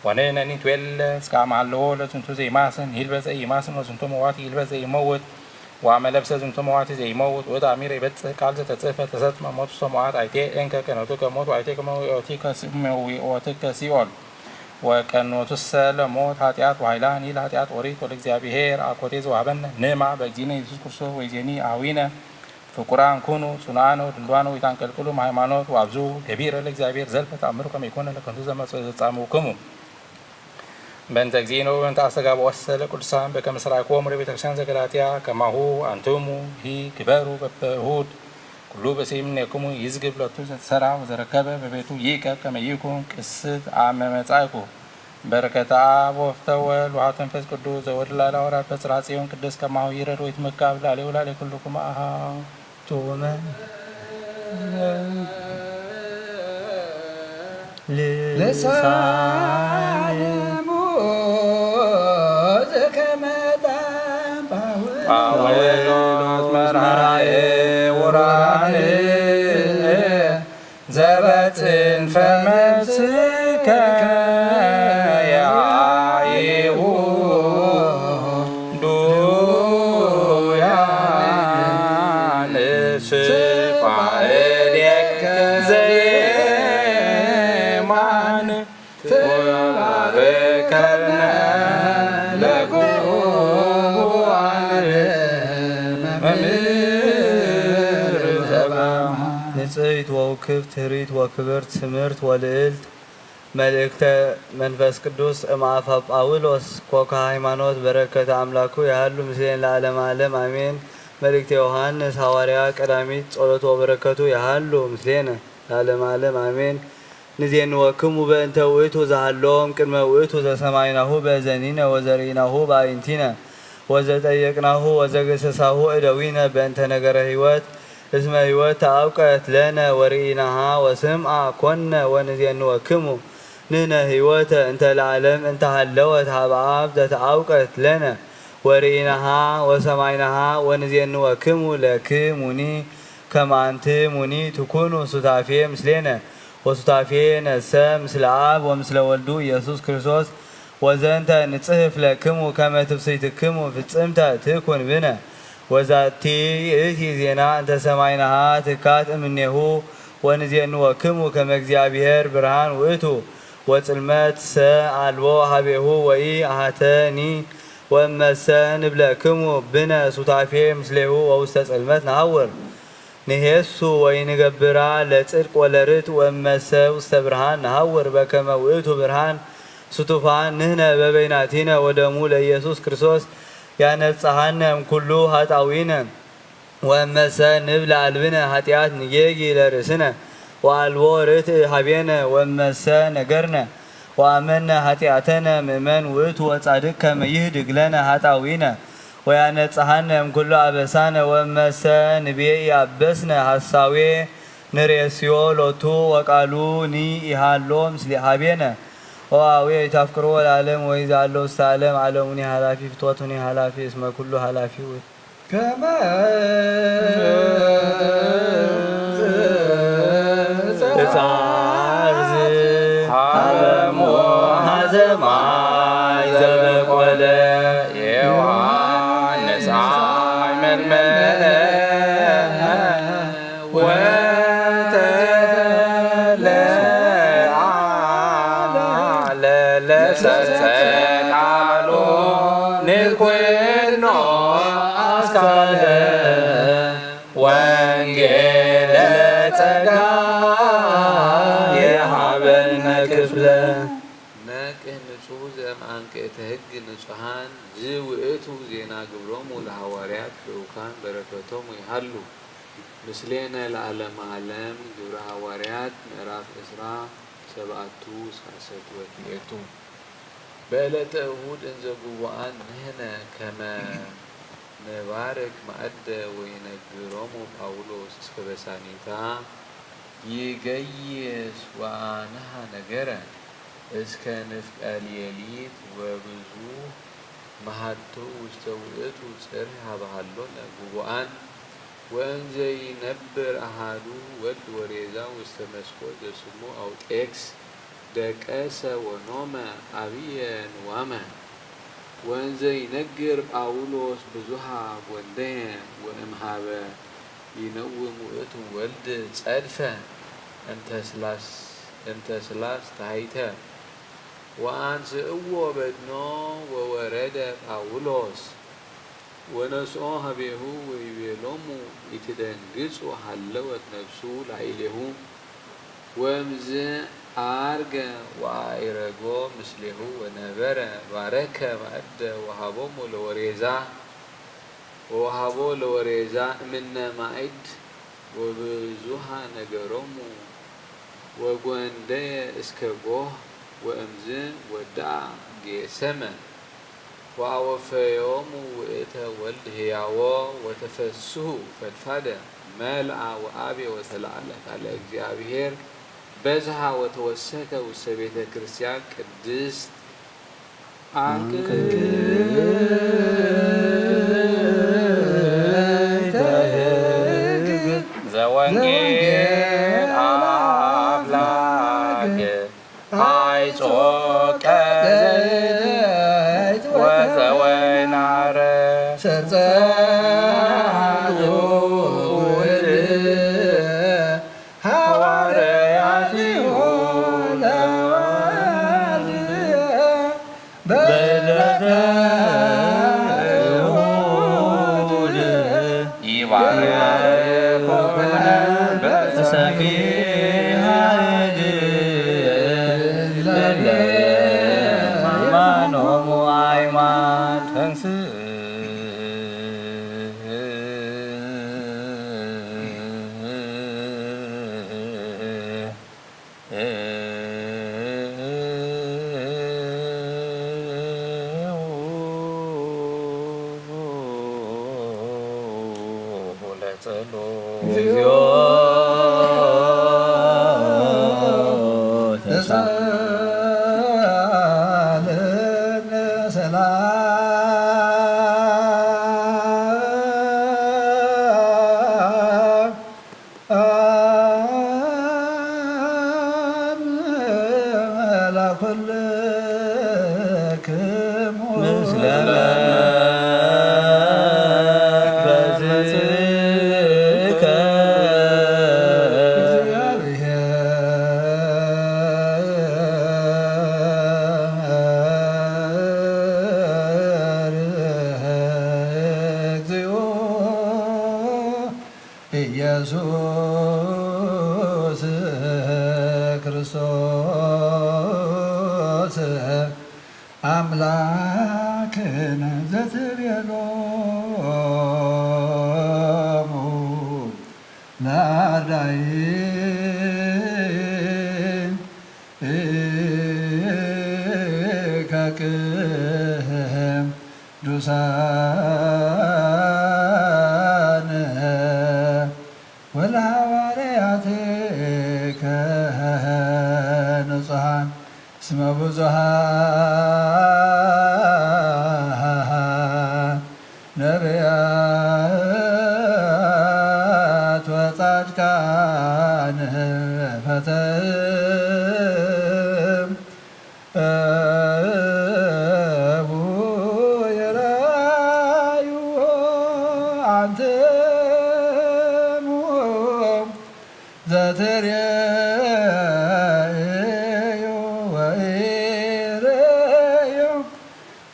ወንሕነኒ ንቤለ፣ እስከ አመ ሀለወ ለዝንቱ ዘይማስን፣ ይልበስ ዘይማስን፣ ወዝንቱ መዋቲ ይልበስ ዘይመውት፣ ወአመ ለብሰ ዝንቱ መዋቲ ዘይመውት፣ ውእቱ አሚረ ይበጽሕ ቃል ዘተጽሕፈ፣ ተሰጥመ ሞቱ ሰሙዓት አይቴ፣ እንከ ቀኖቱ ከሞት ወአይቴ ከመ ወኢኦትከ ሲኦል። ወቀኖቱሰ ለሞት ኃጢአት ወኃይላን ይል ኃጢአት ኦሪት ወለእግዚአብሔር አኮቴ ዘወሀበነ ንማ በእግዚእነ ኢየሱስ ክርስቶስ ወይዜኒ አዊነ ፍቁራን ኩኑ ጽኑዓነ ወድልዋነ ወይታንቀልቅሉ ሃይማኖት ወአብዙ ገቢረ ለእግዚአብሔር ዘልፈ ተአምሩ ከመ ይኮነ ለከንቱ ዘመጽ ዘጻምውክሙ። በእንተ እግዚእነ ወበእንተ አስተጋብኦሰ ለቅዱሳን በከመ ሠራይክዎሙ ለቤተ ክርስቲያን ዘገላትያ ከማሁ አንትሙ ሂ ግበሩ በበእሁድ ኩሉ ብእሲ እምኔክሙ ይዝግብ ለቱ ዘተሰራ ወዘረከበ በቤቱ ይእቀብ ከመ ይኩን ቅስት አመ መጻእኩ። በረከተ አብ ወፍተ ወልድ ወሃብተ መንፈስ ቅዱስ ዘወርድ ላዕለ ሐዋርያት በጽርሐ ጽዮን ቅድስት ከማሁ ይረድ ወይትመካብ ላዕሌሁ ላዕሌ ኩልኩም አሃ ጡመ ልሳነ ጳውሎስ መርኃ ዕውራን ዘበጽንፈ መልስከ የአይሁ ዱያን ስፋ እዴከ ዘየማን ትባርከነ ለጉቡአን መምህር ዘበማ። ንጽሕት ወውክብት ህሪት ወክብርት ስምርት ወልዕልት መልእክተ መንፈስ ቅዱስ እምአፈ ጳውሎስ ኮከ ሃይማኖት በረከተ አምላኩ ያህሉ ምስሌን ለዓለም ዓለም አሜን። መልእክተ ዮሐንስ ሐዋርያ ቀዳሚት ጸሎት ወበረከቱ ያህሉ ምስሌነ ለዓለም ዓለም አሜን። ንዜንወክሙ በእንተ ውእቱ ዘሃሎም ቅድመ ውእቱ ዘሰማይናሁ በእዘኒነ ወዘርኢናሁ በአይንቲነ ወዘጠየቅናሁ ወዘገሰሳሁ እደዊነ በእንተ ነገረ ህይወት እስመ ህይወት ተአውቀት ለነ ወርኢናሃ ወስምዓ ኮነ ወንዜንወክሙ ንሕነ ህይወተ እንተ ለዓለም እንተ ሃለወት ሀበ አብ ዘተአውቀት ለነ ወርኢናሃ ወሰማይናሃ ወንዜንወክሙ ለክሙኒ ከመ አንትሙኒ ትኩኑ ሱታፌ ምስሌነ ወሱታፌ ነሰ ምስለ አብ ወምስለ ወልዱ ኢየሱስ ክርስቶስ። ወዘንተ ንጽሕፍ ለክሙ ከመ ትፍስሕትክሙ ፍጽምተ ትኩን ብነ። ወዛቲ ይእቲ ዜና እንተ ሰማይናሃ ትካት እምኔሁ ወንዜንወክሙ ከመ እግዚአብሔር ብርሃን ውእቱ ወጽልመት ሰ አልቦ ሀቤሁ ወኢ አሃተኒ። ወእመሰ ንብለክሙ ብነ ሱታፌ ምስሌሁ ወውስተ ጽልመት ነሐውር። ንሄሱ ወኢንገብራ ለጽድቅ ወለርትዕ ወእመሰ ውስተ ብርሃን ነሐውር በከመ ውእቱ ብርሃን። ስቱፋን ንሕነ በበይናቲነ ወደሙ ለኢየሱስ ክርስቶስ ያነጽሐነ እምኩሉ ኃጣውኢነ። ወእመሰ ንብል አልብነ ኃጢአት ንጌጊ ለርእስነ ወአልቦ ርትዕ ሀቤነ። ወእመሰ ነገርነ ወአመነ ኃጢአተነ ምእመን ውእቱ ወጻድቅ ከመ ይህድግ ለነ ኃጣውኢነ ወያነጽሐነ እምኩሉ አበሳነ። ወእመሰ ንቤ ኢአበስነ ሐሳዌ ንሬስዮ ሎቱ ወቃሉኒ ኢሃሎ ምስሌ ሀቤነ። ኦ አቡየ ኢታፍቅርዎ ለዓለም ወይ ዘአሎ ውስተ ዓለም። ዓለሙኒ ኃላፊ ፍትወቱኒ ኃላፊ እስመ ኩሉ ኃላፊ ውእቱ። ከመ እጻርዝ ሀበ ሞሃ ዘማይ ዘበቆለ ዮሐንስ አይመልመለ ወተለዓለ ለሰብሰ ቃሎ ንኩኖ አስካለ ወንጌለ ጸጋ የሃበነ ክፍለ። ነቅህ ንጹሕ ዘእምአንቅዕተ ሕግ ንጹሓን ዝውእቱ ዜና ግብሮሙ ለሐዋርያት ልኡካን በረከቶም ይሃሉ ምስሌነ ለዓለመ ዓለም። ግብረ ሐዋርያት ምዕራፍ ዕስራ ሰብዓቱ እስከ ዓሰርቱ ወክልኤቱ። በዕለተ እሁድ እንዘ ጉቡኣን ንሕነ ከመ ንባርክ ማዕደ ወይነግሮሙ ጳውሎስ እስከ በሳኒታ ይገይስ ወአንሃ ነገረ እስከ ንፍቀ ሌሊት ወብዙ መሃቱ ውስተ ውእቱ ጽርሕ ሀበሃሎነ ጉቡኣን ወእንዘ ይነብር አሃዱ ወልድ ወሬዛ ውስተ መስኮት ዘስሙ አውጤክስ ደቀሰ ወኖመ አብየ ንዋመ። ወእንዘ ይነግር ጳውሎስ ብዙሃ ጐንደየ ወእምሃበ ይነውም ውእቱ ወልድ ጸድፈ እንተ ስላስ እንተ ስላስ ተሃይተ። ወአንስእዎ በድኖ ወወረደ ጳውሎስ ወነስኦ ሀቤሁ ወይቤሎሙ ኢትደንግጹ ሃለወት ነፍሱ ላዕሌሁ። ወእምዝ አርገ ወአኢረጎ ምስሌሁ ወነበረ ባረከ ማእደ ወሃቦሙ ለወሬዛ ወወሃቦ ለወሬዛ እምነ ማእድ ወብዙሃ ነገሮሙ ወጎንደየ እስከ ጎህ ወእምዝ ወድአ ጌሰመ። ወአወፈዮሙ ውእተ ወልድ ህያዎ ወተፈስሁ ፈድፋደ መልአ ወአብየ ወተለዓለ ቃለ እግዚአብሔር በዝሃ ወተወሰከ ውስተ ቤተ ክርስቲያን ቅድስት አንቅዕተ ሕግ ዘወንጌል አምላክ አይጾቀ ዘይት ወዘወይን አረ ሰርጸ ውእድ ሐዋርያቲሁ ለዋልድ በዕለተ እሑድ ይባርኮሙ በሰፊሃ እድ ለለማኖሙ አይማን ተንስ እግዚኦ ተሳለነ ሰላም ለኩልክሙ ምስለ መንፈስከ እግዚኦ ኢየሱስ ክርስቶስ አምላክነ ዘትቤሎሙ ለአርዳኢከ ቅዱሳን ወለሐዋርያትከ ንጹሐን እስመ ብዙኃን ነቢያት ወጻድቃን ፈተው ይራዩ አንትሙ ዘትርእዩ ወኢርእዩ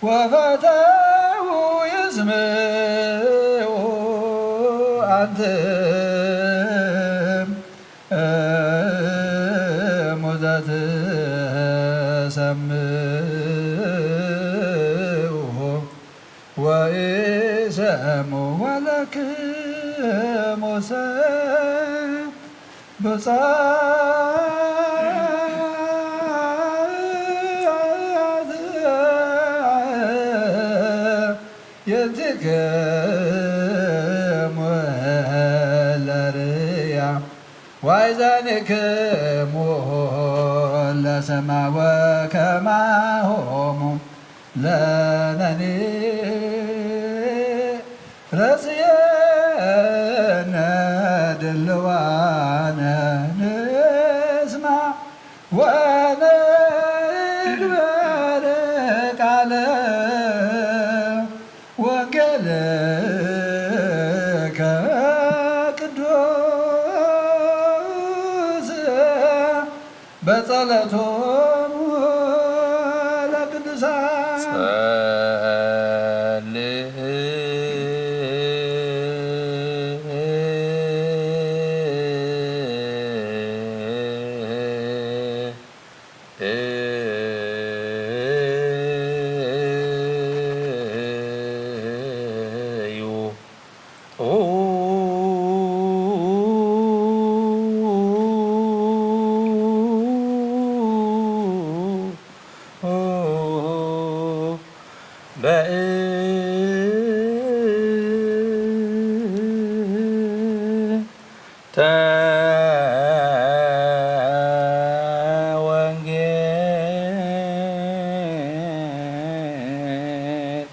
ወፈተው ይስምዑ አንትሙ ዘትሰምዑ ወኢሰምዑ ወለክሙሰ ብጻት የንቲክሙ ለርያ ዋይዛኒክሙ ለሰማ ወከማሆሙ ለነኒ ረስየነ ድልዋነ ንስማ ወነ ጸሎቶሙ ለቅዱሳን። ጸልእ እዩ። በእንተ ወንጌል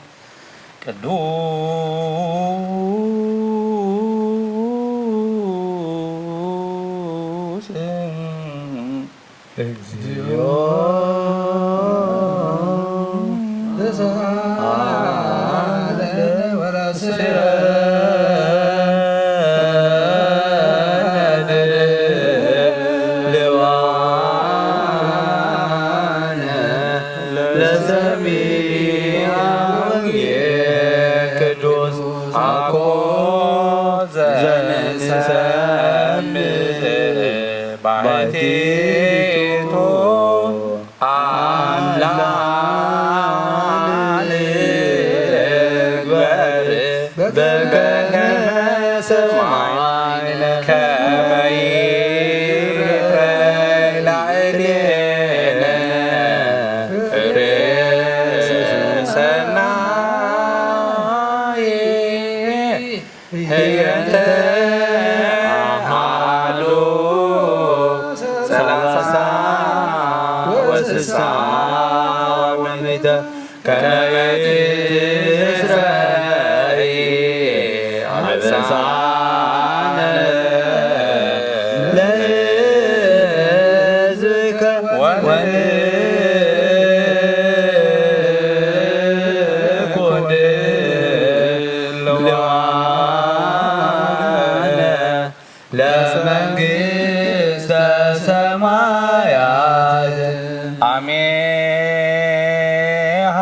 ቅዱስ እግዚኦ ተሳሃለ ወራስረነ ለሰሚዐ ወንጌል ቅዱስ አኮ ዘንሰምዕ ባሕቲቱ አምላክ ንግበር በከመ ሰማይነ ከመ ይፍረይ ላዕሌነ ፍሬ ሰናይ። ህየንተ አሃዱ ሰላሳ ወስሳ ወሚእተ ከመ ትስረይ አበሳነ ለሕዝብከ ወንኩን ድልዋነ ለመንግስተ ሰማያት። አሜሃ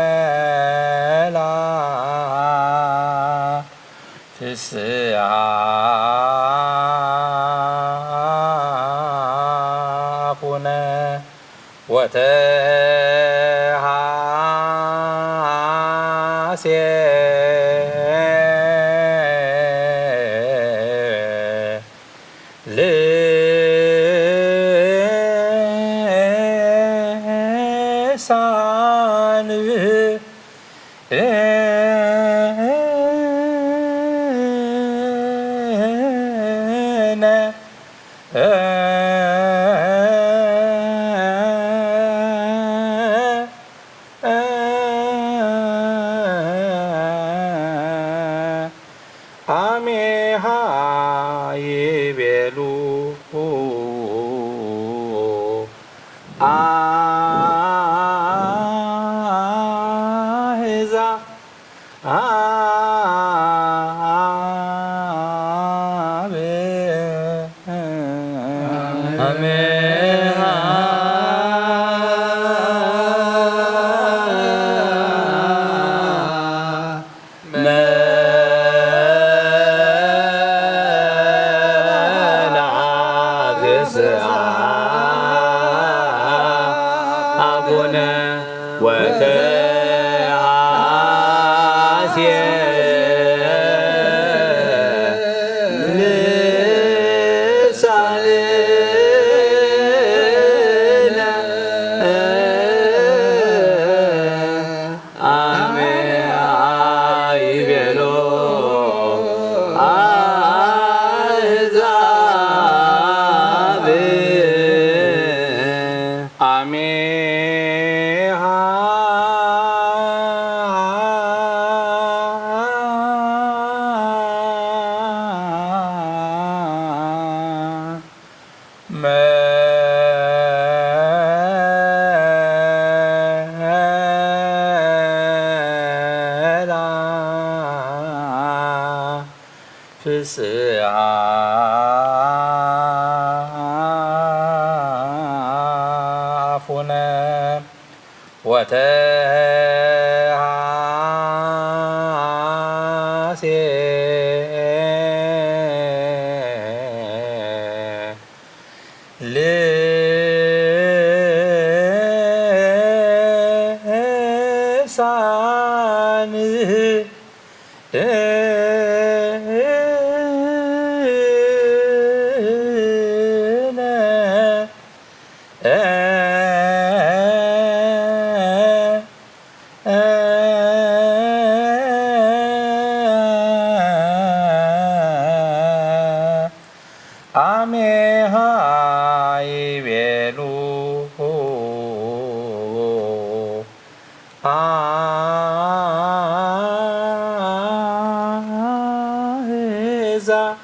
መላ ፍስሓ ኩነ ወተሃሴ ልሳን አሜሃ ይቤሉ አሕዛብ። አሜሃ መላ ፍስሓ አቡነ ወተሃሴ ልሳንነ። አሜሃ ይቤሎ አሕዛብ። አሜሃ ብጽዓ ኣፉነ ወተሐሴ ልሳን ኣሜሃ ይቤሉ ኣህዛብ።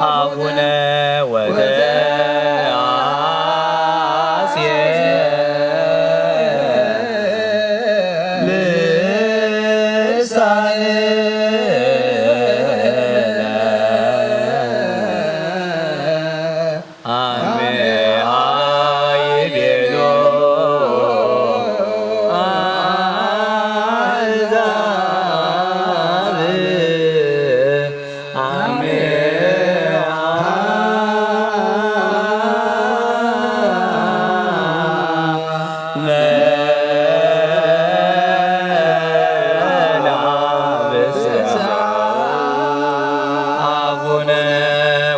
አቡነ ወተሐሴ ልሳነ አሜሃ ይቤሉ አሕዛብ። አሜሃ ለነብስሃ አቡነ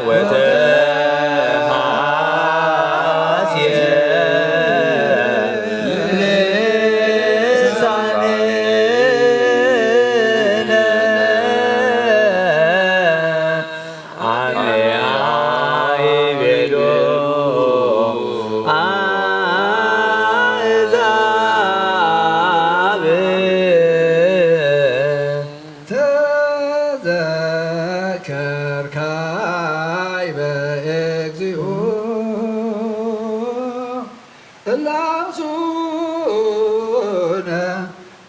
ወተሐሴ ልሳንነ። አሜሃ ይቤሉ አሕዛብ። ተዘከር ካዕበ እግዚኦ እለ አምስኡነ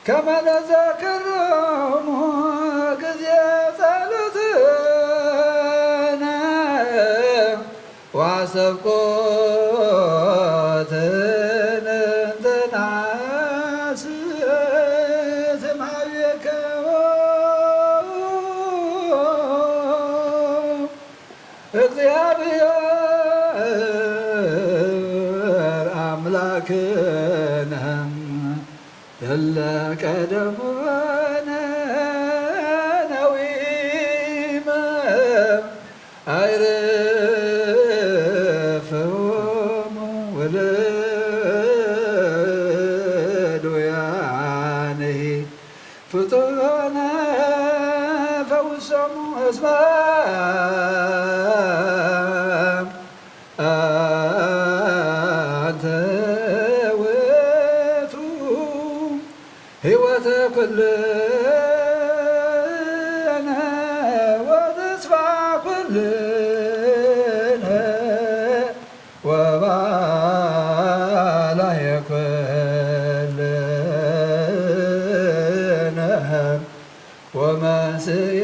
ከመ ንዘክሮሙ ጊዜ ጸሎትነ ወአስተብቆትነ እንተ ነሐስስ እምሃቤከ። እግዚአብሔር አምላክነ እለ ቀደሙነ ነዊመ አይርፍዎሙ ውሉያንሂ ፍጡነ ፈውሶሙ እስመ አንተ ውእቱ ሕይወተ ኩልነ ወተስፋ ኩልነ ወባላየ ኩልነ ወመንስኤ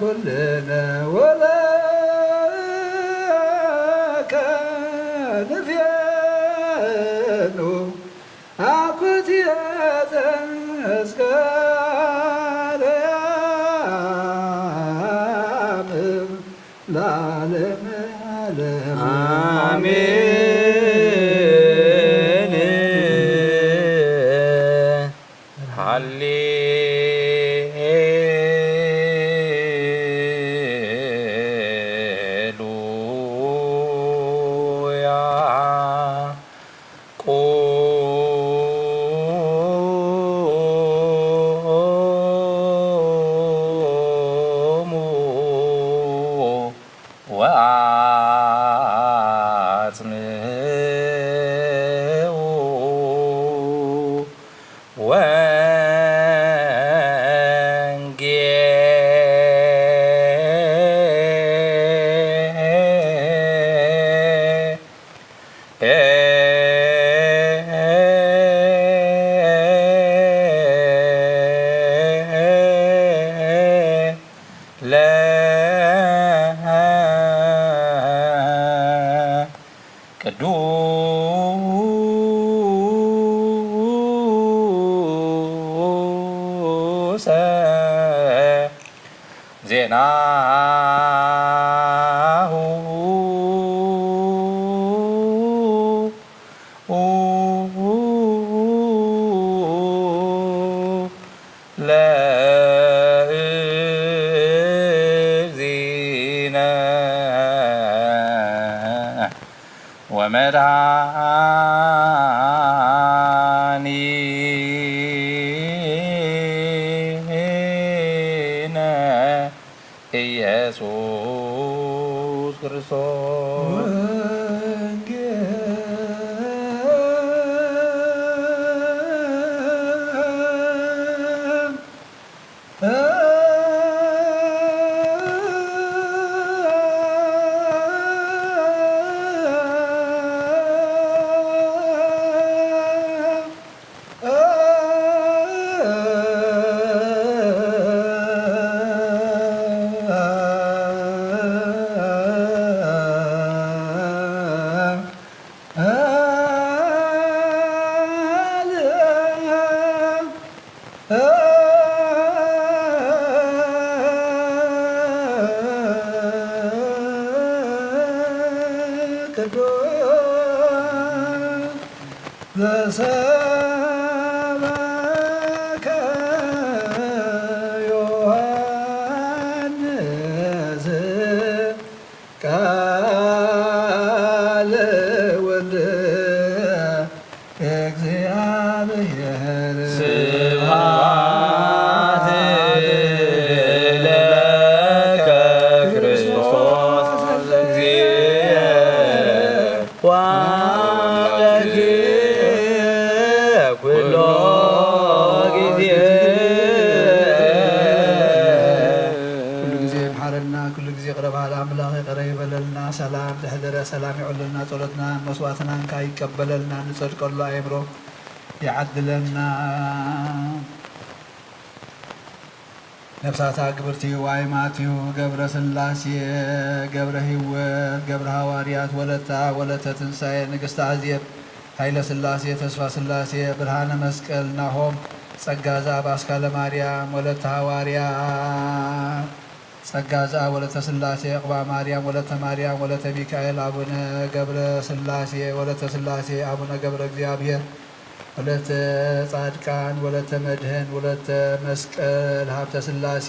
ኩልነ ወለከ ንፌኑ አኩትየ ዘእስከ አርያም ለዓለመ ዓለም። አሜን። ሃሌሉያ። ቁሙ ወአጽምዑ። አሁ ለእግዚእነ ወመድኃኒነ ኢየሱስ ክርስቶስ። ቅዱስ ዘሰበከ ዮሐንስ ቃለ ወልድ እግዚአብሔር። ስብሐት ለከ ክርስቶስ እግዚእ ወአምላክ ኩሎ ጊዜ። ኩሉ ጊዜ ይምሓረልና፣ ኩሉ ጊዜ ይቕረ በሃሊ ኣምላኽ ይቕረ ይበለልና። ሰላም ዘሕደረ ሰላም ይዕለልና። ጸሎትናን መስዋዕትናን ከኣ ይቀበለልና፣ ንጸድቀሉ ኣእምሮ ይዓድለና። ነፍሳታ ግብርቲ ዋይ ማትዩ ገብረ ስላሴ ገብረ ህይወት ገብረ ሃዋርያት ወለታ ወለተ ትንሳኤ ንግስቲ ኣዜብ ሃይለ ስላሴ ተስፋ ስላሴ ብርሃነ መስቀል ናሆም ጸጋ ዘኣብ ኣስካለ ማርያም ወለተ ሃዋርያት ጸጋ ዘኣብ ወለተ ስላሴ ዕቕባ ማርያም ወለተ ማርያም ወለተ ሚካኤል ኣቡነ ገብረ ስላሴ ወለተ ስላሴ ኣቡነ ገብረ እግዚኣብሔር ወለተ ጻድቃን ወለተ መድህን ወለተ መስቀል ሃብተ ስላሴ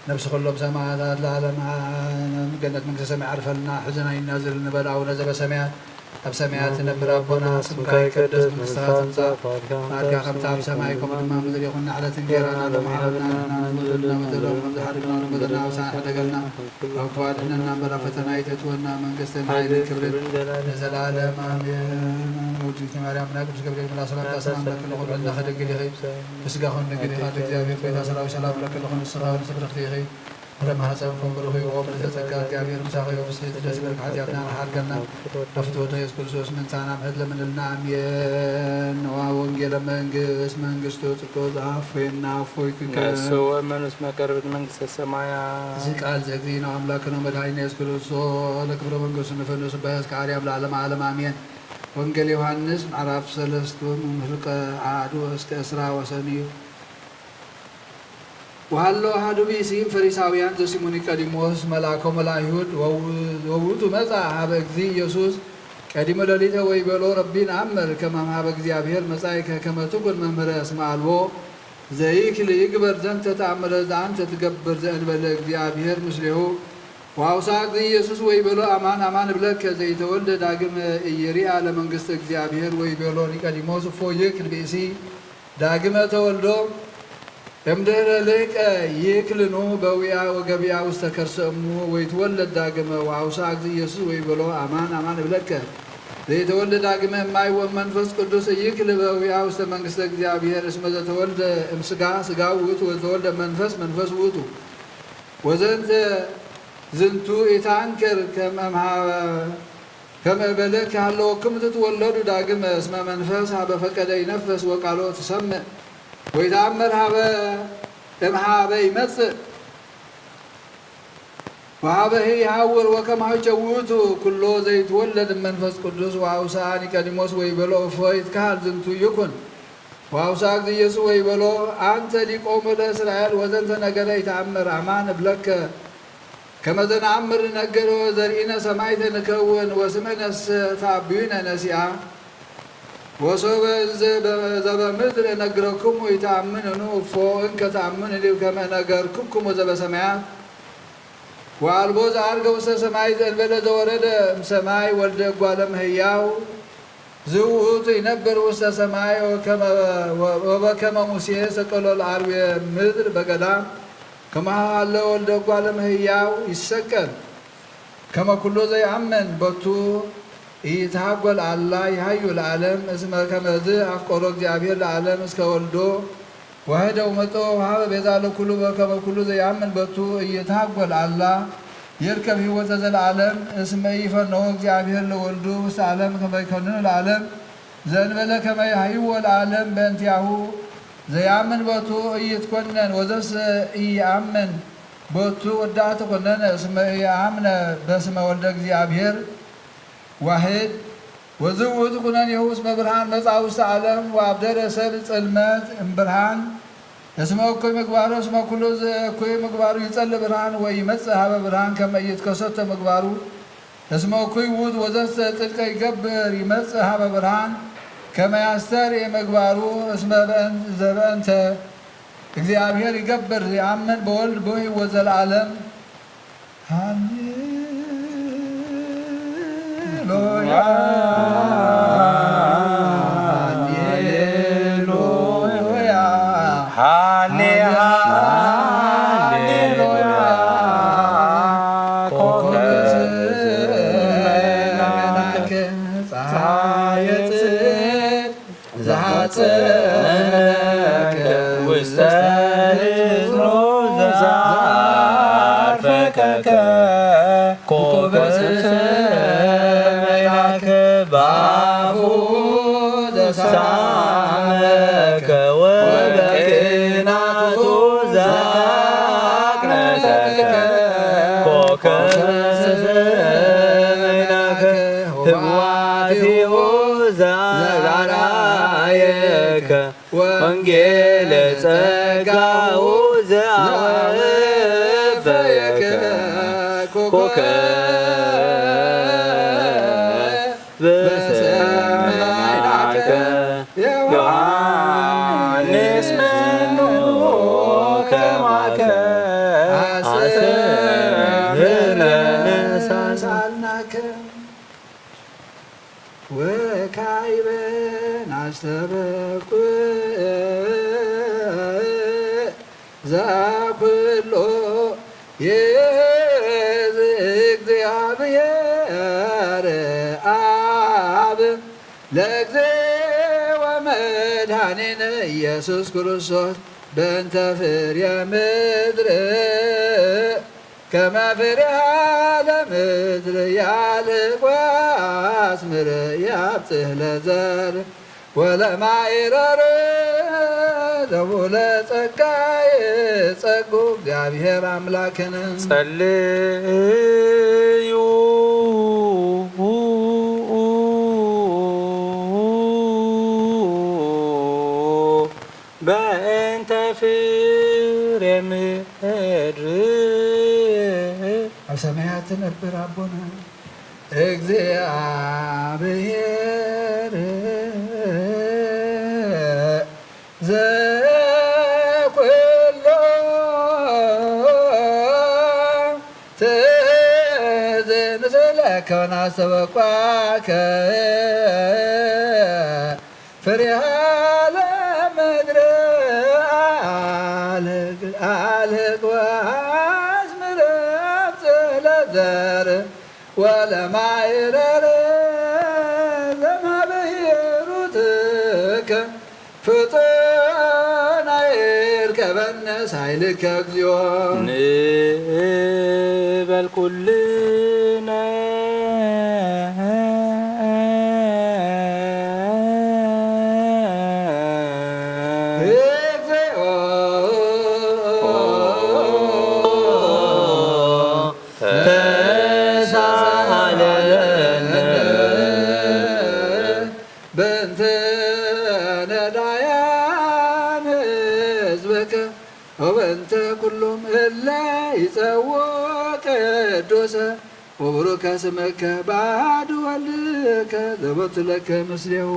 ነፍሲ ኩሎም ሰማዕታት ለዓለመ ዓለም ገነት መንግስተ ሰማይ ዓርፈልና። ሕዚ ናይ ናዝር ንበል ኣቡነ ዘበሰማያት ኣብ ሰማያት ትነብር ኣቦና ስምካ ይቀደስ መንግስትኻ ትምጻእ ፈቃድካ ከምቲ ኣብ ሰማይ ከምኡ ድማ ምድሪ ይኹን። ንዕለት እንጌራና ሎሚ ሃበና ንሕና ንዘለና በደልና ከም ዝሓደግና ንበደልና ኣውሳና ሕደገልና ካብ ክፉ ኣድሕነና እምበር ኣብ ፈተና ኣይተእትወና። መንግስትን ሓይልን ክብርን ንዘለዓለም ኣሜን። ወድቲ ማርያም ናይ ቅዱስ ገብርኤል መልኣክ ሰላምታ ሰላም ለኪ ንኹብዕልና ከደግል ኢኺ ብስጋኹን ድንግል ኢኻ እግዚኣብሔር ጎይታ ሰራዊት ሰላም ለኪ ንኹን ንስኻ ንስብርኽቲ ኢኺ ፍረ ማህፀንኩም ብሩኽ እዩ። ኦም ንተጸጋ እግዚኣብሔር ምሳኺ እዩ። ብስሕቲ ደስ ይበልክ ሓጢኣትና ንሓርገልና። ኣብቲ ወዲ ኢየሱስ ክርስቶስ ምንታና ምሕት ለምንልና ኣሜን። ነዋ ወንጌለ መንግስት መንግስቱ ጽድቁ ዘኣፎየና ኣፎይ ክከ ነስወ መንስ መቀርብት መንግስተ ሰማያ። እዚ ቃል ዘግዚ ነው ኣምላክ ነው መድኃኒነ ኢየሱስ ክርስቶስ ለክብረ መንግስቱ ንፈንሱ በህስ ከዓርያም ለዓለም ዓለም ኣሜን። ወንጌል ዮሐንስ ምዕራፍ ሰለስቱ ምምልቀ ኣሐዱ እስከ እስራ ወሰንዩ። ወሃሎ ኣሐዱ ብእሲም ፈሪሳውያን ዘሲሙ ኒቆዲሞስ መልአኮሙ ለአይሁድ ወውቱ መጻ ሀበ እግዚእ ኢየሱስ ቀዲሙ ለሊተ ወይቤሎ ረቢ ነአምር ከመ እምሃበ እግዚአብሔር መጻእከ ከመ ትኩን መምህረ እስመ አልቦ ዘይክል ይግበር ዘንተ ተአምረ ዘአንተ ትገብር ዘእንበለ እግዚአብሔር ምስሌሁ። ወአውሳ እግዚእ ኢየሱስ ወይቤሎ አማን አማን እብለከ ዘይተወልደ ዳግመ ኢይርኣ ለመንግስተ እግዚአብሔር። ወይቤሎ ኒቆዲሞስ እፎ ይክል ብእሲ ዳግመ ተወልዶ እምድህረ ልህቀ ይክልኑ በዊኣ ወገቢኣ ውስተ ከርሰ እሙ ወይትወለድ ዳግመ። ወአውሳ እግዚእ ኢየሱስ ወይቤሎ አማን አማን እብለከ ዘይተወልደ ዳግመ እማይ ወመንፈስ ቅዱስ እይክል በዊኣ ውስተ መንግስተ እግዚአብሔር። እስመ ዘተወልደ እምስጋ ስጋ ውእቱ ወዘተወልደ መንፈስ መንፈስ ውእቱ። ወዘንተ ዝንቱ ኢታንክር ከመ እምሃበ ከመ በለ ከሃለወክሙ ትትወለዱ ዳግመ እስመ መንፈስ ሀበ ፈቀደ ይነፍስ ወቃሎ ትሰምዕ ወይተአምር ሀበ እምሃበ ይመጽእ ወሀበ ይሃውር ወከማሁ ቸውቱ ኩሎ ዘይትወለድ መንፈስ ቅዱስ። ወአውሳ ኒቆዲሞስ ወይቤሎ እፎ ይትከሃል ዝንቱ ይኩን። ወአውሳ እግዚእ ኢየሱስ ወይቤሎ አንተ ሊቆሙ ለእስራኤል ወዘንተ ነገረ ይተአመር አማን እብለከ ከመ ዘነአምር ንነግር ወዘርኢነ ሰማይተ ንከውን ወስመነሰ ተአብዩነ ነሲአ። ወሶበ ዘበ ምድር እነግረክሙ ኢተአምኑኑ እፎ እንከ ተአምኑ ሊብ ከመ ነገርክኩሙ ዘበሰማያት። ወአልቦ ዘዐርገ ውስተ ሰማይ ዘእንበለ ዘወረደ እምሰማይ ወልደ እጓለ እመሕያው ዝውቱ ይነብር ውስተ ሰማይ ወበከመ ሙሴ ሰቀሎ ለአርዌ ምድር በገዳም ከማሃለ ወልደ እጓለ እመሕያው ይሰቀል። ከመ ኩሉ ዘይአምን በቱ ኢይትሃጎል አላ ይሃዩ ለዓለም እስመ ከመዝ አፍቀሮ እግዚአብሔር ለዓለም እስከ ወልዶ ወህደ ውመጠ ወሃበ ቤዛ ለኩሉ በከመ ኩሉ ዘይአምን በቱ ኢይትሃጎል አላ ይርከብ ህይወተ ዘለዓለም እስመ ኢይፈነዎ እግዚአብሔር ለወልዱ ውስተ ዓለም ከመ ይከንኑ ለዓለም ዘእንበለ ከመ ይሃይዎ ለዓለም በእንቲአሁ ዘይአምን በቱ ኢይትኮነን ወዘሰ ኢየአምን በቱ ወዳእ ተኮነነ እስመ ኢየአምነ በስመ ወልደ እግዚአብሔር ዋሕድ። ወዝውቱ ኩነኔሁ እስመ ብርሃን መጻ ውስተ ዓለም ወአብደረ ሰብ ጽልመት እምብርሃን እስመ እኩይ ምግባሩ እስመ ኩሉ ዘእኩይ ምግባሩ ይጸል ብርሃን ወይመጽእ ሀበ ብርሃን ከመ ኢይትከሰቶ ምግባሩ እስመ እኩይ ውእቱ ወዘሰ ጽድቀ ይገብር ይመጽእ ሀበ ብርሃን ከመ ያስተርኢ ምግባሩ እስመ ዘበእንተ እግዚአብሔር ይገብር ይአምን በወልድ በህይወት ዘለዓለም። ሃሌሉያ ሃሌሉያ ሃሌ ሃሌሉያ። ኮከብ ፀሐየ ጽድቅ ዘሐጽነከ ውስተ ህዝኑ ዘአርፈከከ ኮከብ ሰማያከ በአፉ ዘሳመከ ወበቅናቱ ዘአቅነተከ ኮከብ ሰማያከ ህዋቴሁ ዘአርአየከ ወንጌለ ጸጋሁ ዘአወፈየከ ኮከብ በሰማይከ ዮሐንስ መኑ ከማከ አስተብህለነ ሳልናከ። ወካዕበ ናስተበኩ ዘኩሎ ይእዝ እግዚአብሔር አብ ለእግዜ ወመድኃኒነ ኢየሱስ ክርስቶስ በእንተ ፍሬ ምድር ከመ ፍሬሃ ለምድር ያልቅ ወአስምር ያብጽሕ ለዘር ወለማይረር ዘቡለ ጸጋ የጸጉ እግዚአብሔር አምላክን ጸልዩ። በእንተ ፍሬ ምድር ኣብ ሰማያት ትነብር ኣቦና እግዚኣብሔር ዘኩሎ ትእዝዝ ንስእለከ ወናስተበቋከ ፍሬሃ ለምድር አልህግ አልህግ ወአስምር አብጽሕ ለዘር ወለማይረር ዘማበ ሂሩትከ ፍጡነ ይርከበነ ሳይልከ እግዚኦ። ንበል ኩልነ እግዚኦ ተሳሃለነ በእንተ ነዳያን ህዝብከ ወበእንተ ኩሎም እለ ይጸውዑከ ቅዱስ ወቡሩከ ስምከ በአሐዱ ወልድከ ዘቦቱ ለከ ምስሌሁ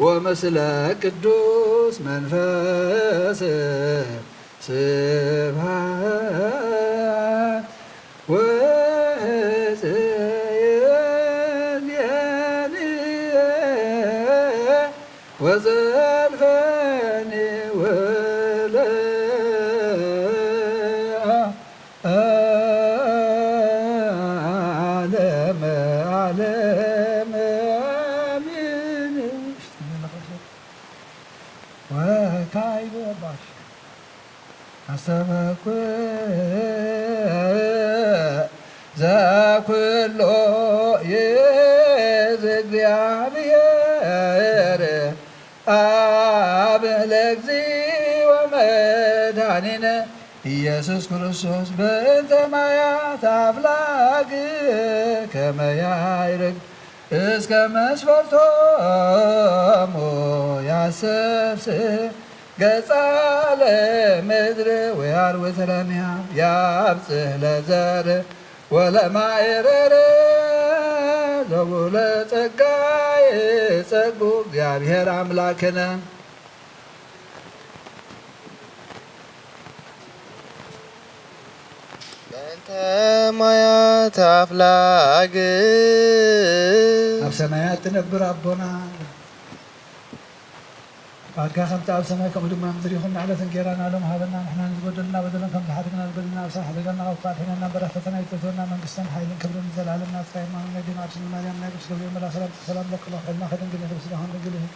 ወምስለ ቅዱስ መንፈስ ስብሐት ወሕጽየኒ ወዘልፈኒ ወለ ዓለመ ዓለም አሜን። ወካዕበ ባሽ አስተበኩ ዘኩሎ ይእዝ እግዚአብሔር አብ ለእግዚእ ወመድኃኒነ ኢየሱስ ክርስቶስ በእንተ ማያት አፍላግ ከመ ያዕርግ እስከ መስፈርቶሙ ያሰፍስህ ገጻ ለምድር ወያርውት ረሚያ ያብጽሕ ለዘር ወለማዕረረ ዘቡለ ጸጋ ይጸጉ እግዚአብሔር አምላክነ። በእንተ ማያት አፍላግ ኣብ ሰማያት ትነብር ኣቦና፣ ፍቃድካ ከምቲ ኣብ ሰማይ ከምኡ ድማ ኣብ ምድሪ ይኹን። ንዕለት እንጌራና ሎም ሃበና፣ ንሕና ንዝበደሉና በደሎም ከም ዝሓደግና ንበደልና፣ ኣሳሕ ሓደገና፣ ካብ ክፉእ ኣድሕነና እምበር፣ ኣብ ፈተና ኣይተእትወና፣ መንግስትን ሓይልን ክብርን ንዘለዓለም ናትካ እዩ። እማኑኤል ኣዴና ኣርሲ መማርያም ናይ ቅዱስ ገብርኤል መልኣክ ሰላም ሰላም ለክሎ፣ ሕልና ከደንግል ይኽእል ስጋኹም ድንግል ይኹን።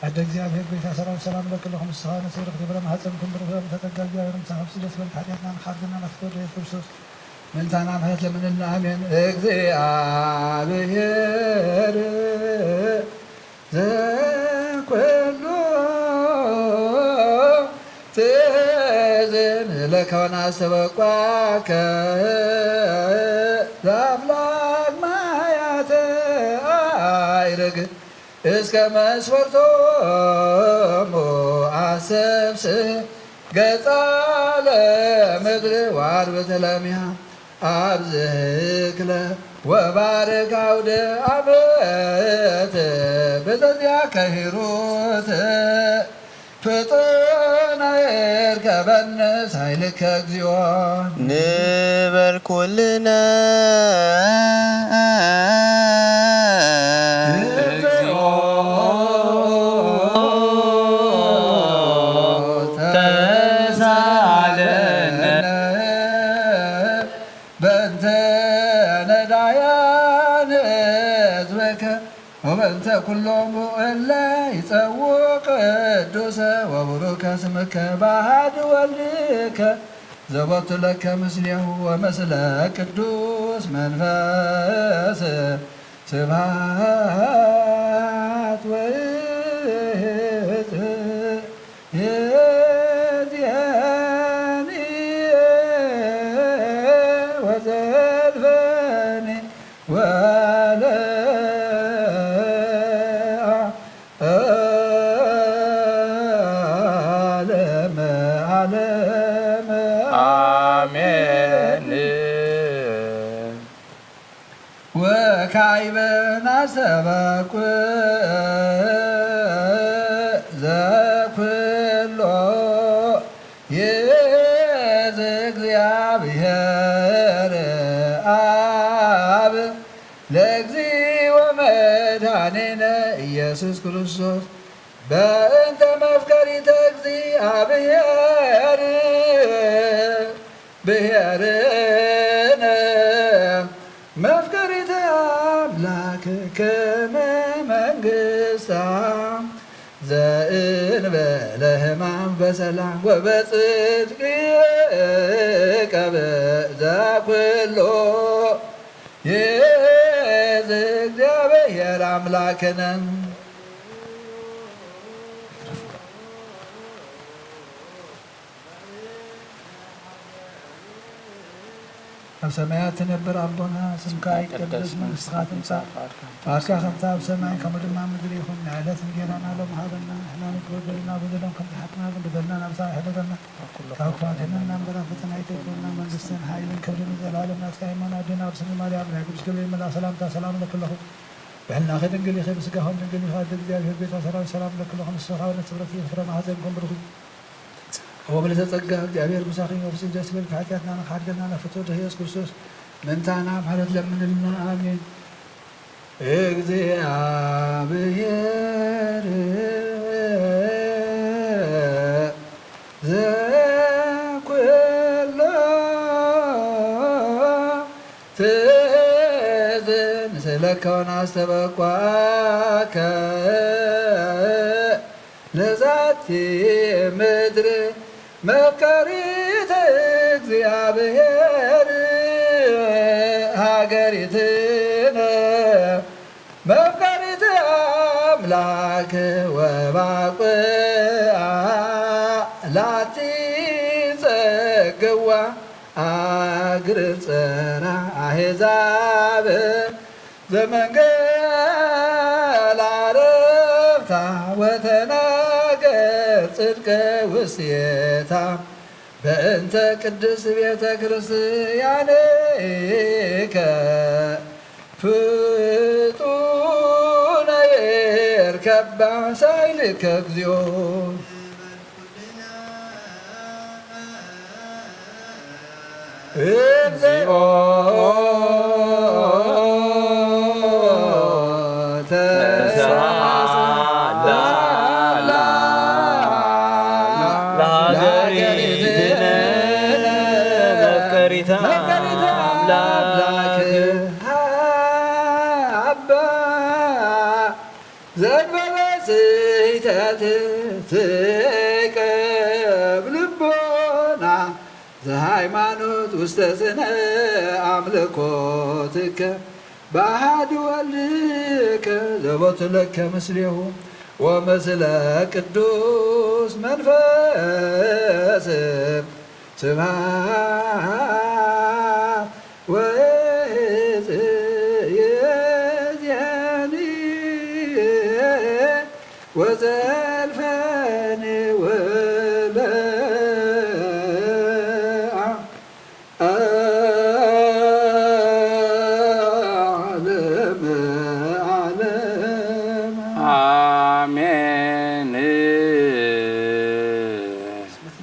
ኣደ እግዚኣብሔር ጎይታ ሰራዊት ሰላም ለክሎ፣ ምስ ሰሃነ ሰይርክ ዲብረ ማህፀን ክንብር ብረም ተጠጋ እግዚኣብሔር ምሳሕ ፍስደስ በል ሓጢኣትና ንሓርግና ናፍቆ ወደ ኢየሱስ ክርስቶስ ምንታና ምሕረት ለምንልና ኣሜን። እግዚኣብሔር ዘኩሉ ትእዝን ለከ ወናስተበቋከ ዘአፍላግ ማያተ አይርግ እስከ መስፈርቶሙ አሰብስብ ገጻ ለምድር ወአርብት ለሚያ አብዝህክለ ወባርክ አውደ አመት በዘዚያ ከሂሩት ፍጡነ እርከበነ ሳይልከ እግዚኦ ንበል ኩልነ እግዚኦ ተሳለነ በእንተ ነዳያን ህዝብከ ወበእንተ ኩሎሙ እለ ይጸውዑ ቅዱሰ ወቡሩከ ስምከ በአሐዱ ወልድከ ዘቦቱ ለከ ምስሌሁ ወምስለ ቅዱስ መንፈስ ስብሐት ወይእቲ እዝየኒ ወዘልፈኒ ወለዓለመ ዓለመ አሜን። ወካዕበ ናስተበቁ ዘኩሎ ይእዝ እግዚአብሔር አብ ለእግዚእ ወመድኃኒነ ኢየሱስ ክርስቶስ በእንተ መፍቀሪተ እግዚአብሔር ብሔርነ መፍቀሪተ አምላክ ከመ መንግስታ ዘእንበለ ሕማም በሰላም ወበጽድቅ ይቀበ ዘኩሎ ይእዝ እግዚአብሔር አምላክነ። ሰማያት ትነብር ኣቦና፣ ስምካ ይቀደስ፣ መንግስትኻ ትምጻእ፣ ፍቓድካ ከምቲ ኣብ ሰማይ ከምኡ ድማ ኣብ ምድሪ ይኹን። ንዕለት እንጌራና ሎም ሃበና፣ ንሕና ንግበር በደልና፣ በደሎም ከም ዝሓትና ንበደልና፣ ናብ ሳዕ ኣይሕደገና፣ ካብ ክፉኣት የድሕነና እምበር፣ ኣብ ፈተና ኣይተእትወና፣ መንግስትን ሓይልን ክብርን ንዘለኣለም ናትካ እዩ። ኣዴና ቅድስቲ ማርያም፣ ናይ ቅዱስ ገብርኤል መልኣኽ ሰላምታ ሰላም እለኪ ኣለኹ። ብሕልናኺ ድንግል ኢኺ፣ ብስጋኺ እውን ድንግል ኢኺ። ኣደ እግዚኣብሔር፣ ቤዛ ሰራዊት፣ ሰላም እለኪ ኣለኹ። ንስኺ ካብ ኣንስቲ ፍረ ማህፀንኪ እውን ብሩኽ እዩ። እወ ምልዕተ ጸጋ፣ እግዚኣብሔር ምሳኺ፣ ወብስም ደስ ይበልኪ፣ ሓጢኣትና ንኽሓድገና፣ ናብ ፍትወት ኢየሱስ ክርስቶስ ምእንታና ምሕረት ለምንልና። ኣሜን። እግዚኣብሔር ዘኩሎ ትእዝዝ ንስእለከ ወናስተበቋከ ለዛቲ ምድር መፍቀሪት እግዚኣብሔር ሃገሪትነ መፍቀሪት ኣምላክ ወባቁ ላቲ ጸግዋ ኣግርጸራ ኣሕዛብ ዘመንገል ዓረፍታ ወተናገር ጽድቀ ውስቴታ በእንተ ቅድስት ቤተ ክርስቲያንከ ፍጡነ ይርከባ ሳይልከ እግዚኦ። እግዚኦ ተንሥአ ለሀገሪትነ መፍቀሪተ አምላክ። ዘንበለ ስሕተት ትቀብ ልቦና ዘሃይማኖት ውስተ ስነ ኣምልኮትከ በአሐዱ ወልድከ ዘቦቱ ለከ ምስሌሁ ወምስለ ቅዱስ መንፈስ ስብሐት ወይእዜኒ ወዘልፈኒ ወለዓለመ ዓለም። አሜን።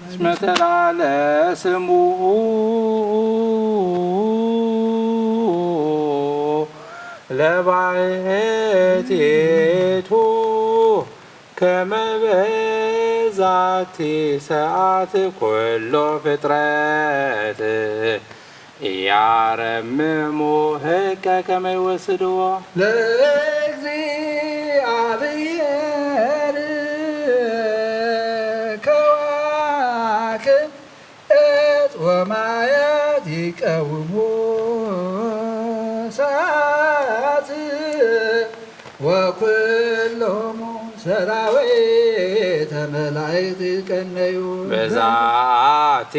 እስመ ተላዕለ ስሙ ለባሕቲቱ ከመ በዛቲ ሰዓት ኩሎ ፍጥረት ኢያረምሙ ህቀ ከመ ይወስድዎ። ለእግዚኣብሔር ከዋክብት እጽ ወማያት ይቀውሙ ሰዓት ወኩሎሙ ሰራዊተ መላእክት ይቀነዩ በዛቲ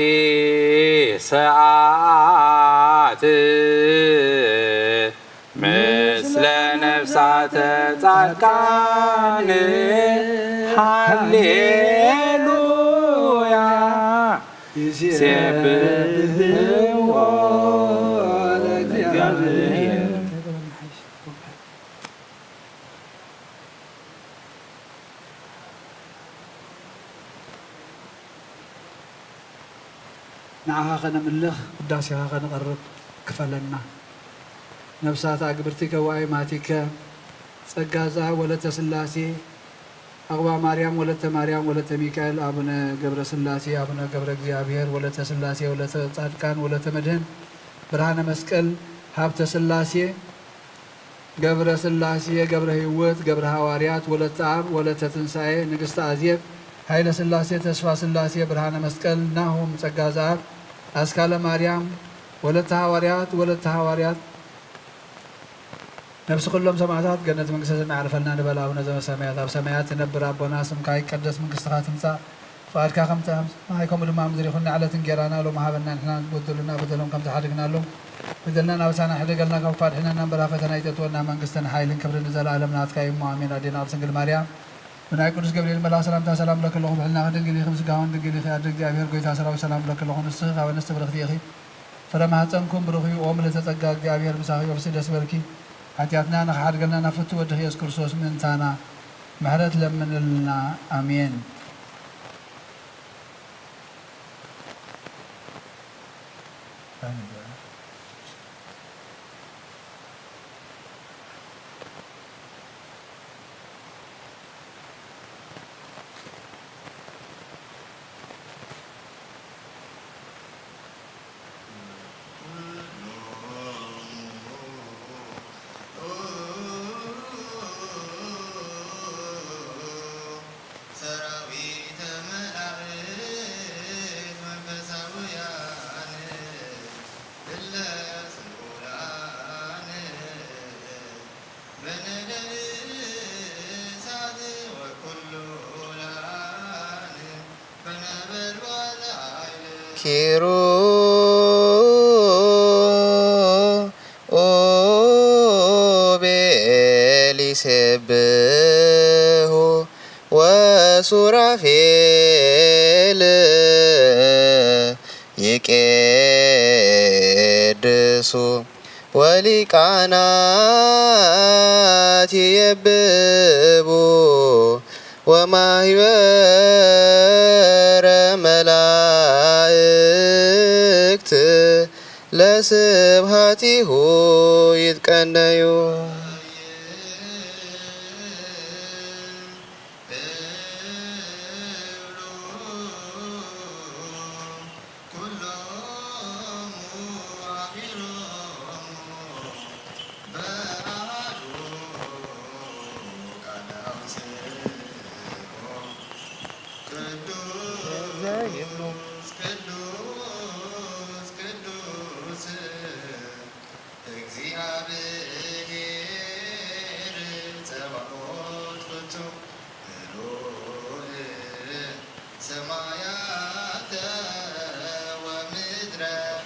ሰዓት ምስለ ነፍሳተ ጻድቃን ሃሌሉያ ይሴብሕዎ ለእግዚኣብሔር። ንዓኻ ከነምልኽ፣ ውዳሴኻ ከነቕርብ ክፈለና። ነፍሳት ኣግብርቲከ ወኣይማቲከ፣ ጸጋ ዘአብ ወለተ ሥላሴ፣ ዓቕባ ማርያም ወለተ ማርያም ወለተ ሚካኤል፣ ኣቡነ ገብረ ሥላሴ፣ ኣቡነ ገብረ እግዚኣብሔር፣ ወለተ ሥላሴ፣ ወለተ ጻድቃን፣ ወለተ መድህን፣ ብርሃነ መስቀል፣ ሃብተ ሥላሴ፣ ገብረ ሥላሴ፣ ገብረ ሕይወት፣ ገብረ ሃዋርያት፣ ወለተ ኣብ፣ ወለተ ትንሣኤ፣ ንግሥተ ኣዜብ፣ ኃይለ ሥላሴ፣ ተስፋ ሥላሴ፣ ብርሃነ መስቀል፣ ናሆም፣ ጸጋ ዘኣብ፣ ኣስካለ ማርያም፣ ወለተ ሃዋርያት፣ ወለተ ሃዋርያት፣ ነፍሲ ኩሎም ሰማዕታት ገነት መንግስተ ሰማይ ያዕርፈልና ንበል። ኣቡነ ዘበሰማያት፣ ኣብ ሰማያት ትነብር ኣቦና፣ ስምካ ይቀደስ፣ መንግስትኻ ትምጻእ፣ ፍቓድካ ከምቲ ኣብ ሰማይ ከምኡ ድማ ኣብ ምድሪ ይኹን። ንዕለት እንጌራና ሎሚ ሃበና፣ ንሕና ንበደሉና በደሎም ከም ዝሓደግናሎም በደልናን ኣበሳና ሕደገልና፣ ካብ ክፉእ ኣድሕነና እምበር ኣብ ፈተና ኣይተእትወና፣ መንግስትን ሓይልን ክብርን ንዘለኣለም ናትካ እዩ እሞ ኣሜን። ኣዴና ቅድስት ድንግል ማርያም ብናይ ቅዱስ ገብርኤል መልኣኽ ሰላምታ ሰላም እብለኪ ኣለኹ፣ ብሕልናኺ ድንግል ኢኺ፣ ብስጋኺ እውን ድንግል ኢኺ። ኣደ እግዚኣብሔር ጎይታ ሰራዊት ሰላም እብለኪ ኣለኹ፣ ንስኺ ካብ ኣንስቲ ብርኽቲ ኢኺ፣ ፍረ ማህፀንኩም ብሩኽ እዩ። ኦ ምልዕተ ጸጋ እግዚኣብሔር ምሳኺ፣ ኦፍሲ ደስ በልኪ፣ ሓጢኣትና ንኽሓድገልና ናብ ፍቱ ወድኺ ኢየሱስ ክርስቶስ ምእንታና ምሕረት ለምንልና። ኣሜን። ሰራዊተ መላእክት መንፈሳውያን እለ ስውራን በነደ እሳት ወኩሉላን በነበልባል ኃይል ኪሩቤል ይሴብሑ ወሱራፌል ይቄድሱ ወሊቃናት ይየብቡ ወማህበረ መላእክት ለስብሐቲሁ ይትቀነዩ። ኩሎሙ አሚሮሙ በአሐዱ ቃል አውስኦ። ቅዱስ ቅዱስ ቅዱስ እግዚአብሔር ጸባኦት ፍጹም ምሉእ ሰማያተ ወምድረ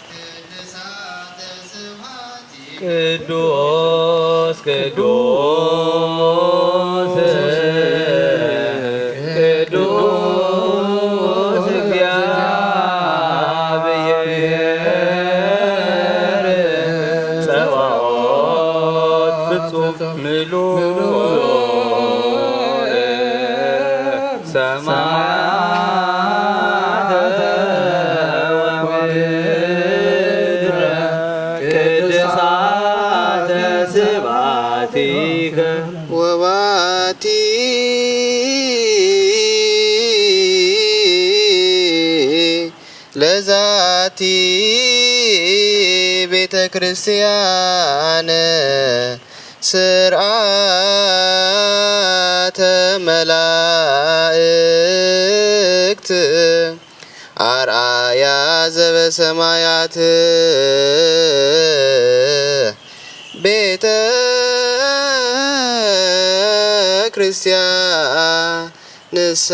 ቅድሳተ ስብሐቲ ቅዱስ ቅዱስ ቅዱስ እግዚአብሔር ጸባኦት ፍጹም ምሉእ ሰማያተ ወምድረ ቅድሳተ ስብሐቲከ ወባቲ ለዛቲ ቤተ ክርስቲያን ስርዓተ መላእክት አርአያ ዘበሰማያት ቤተ ክርስቲያንሰ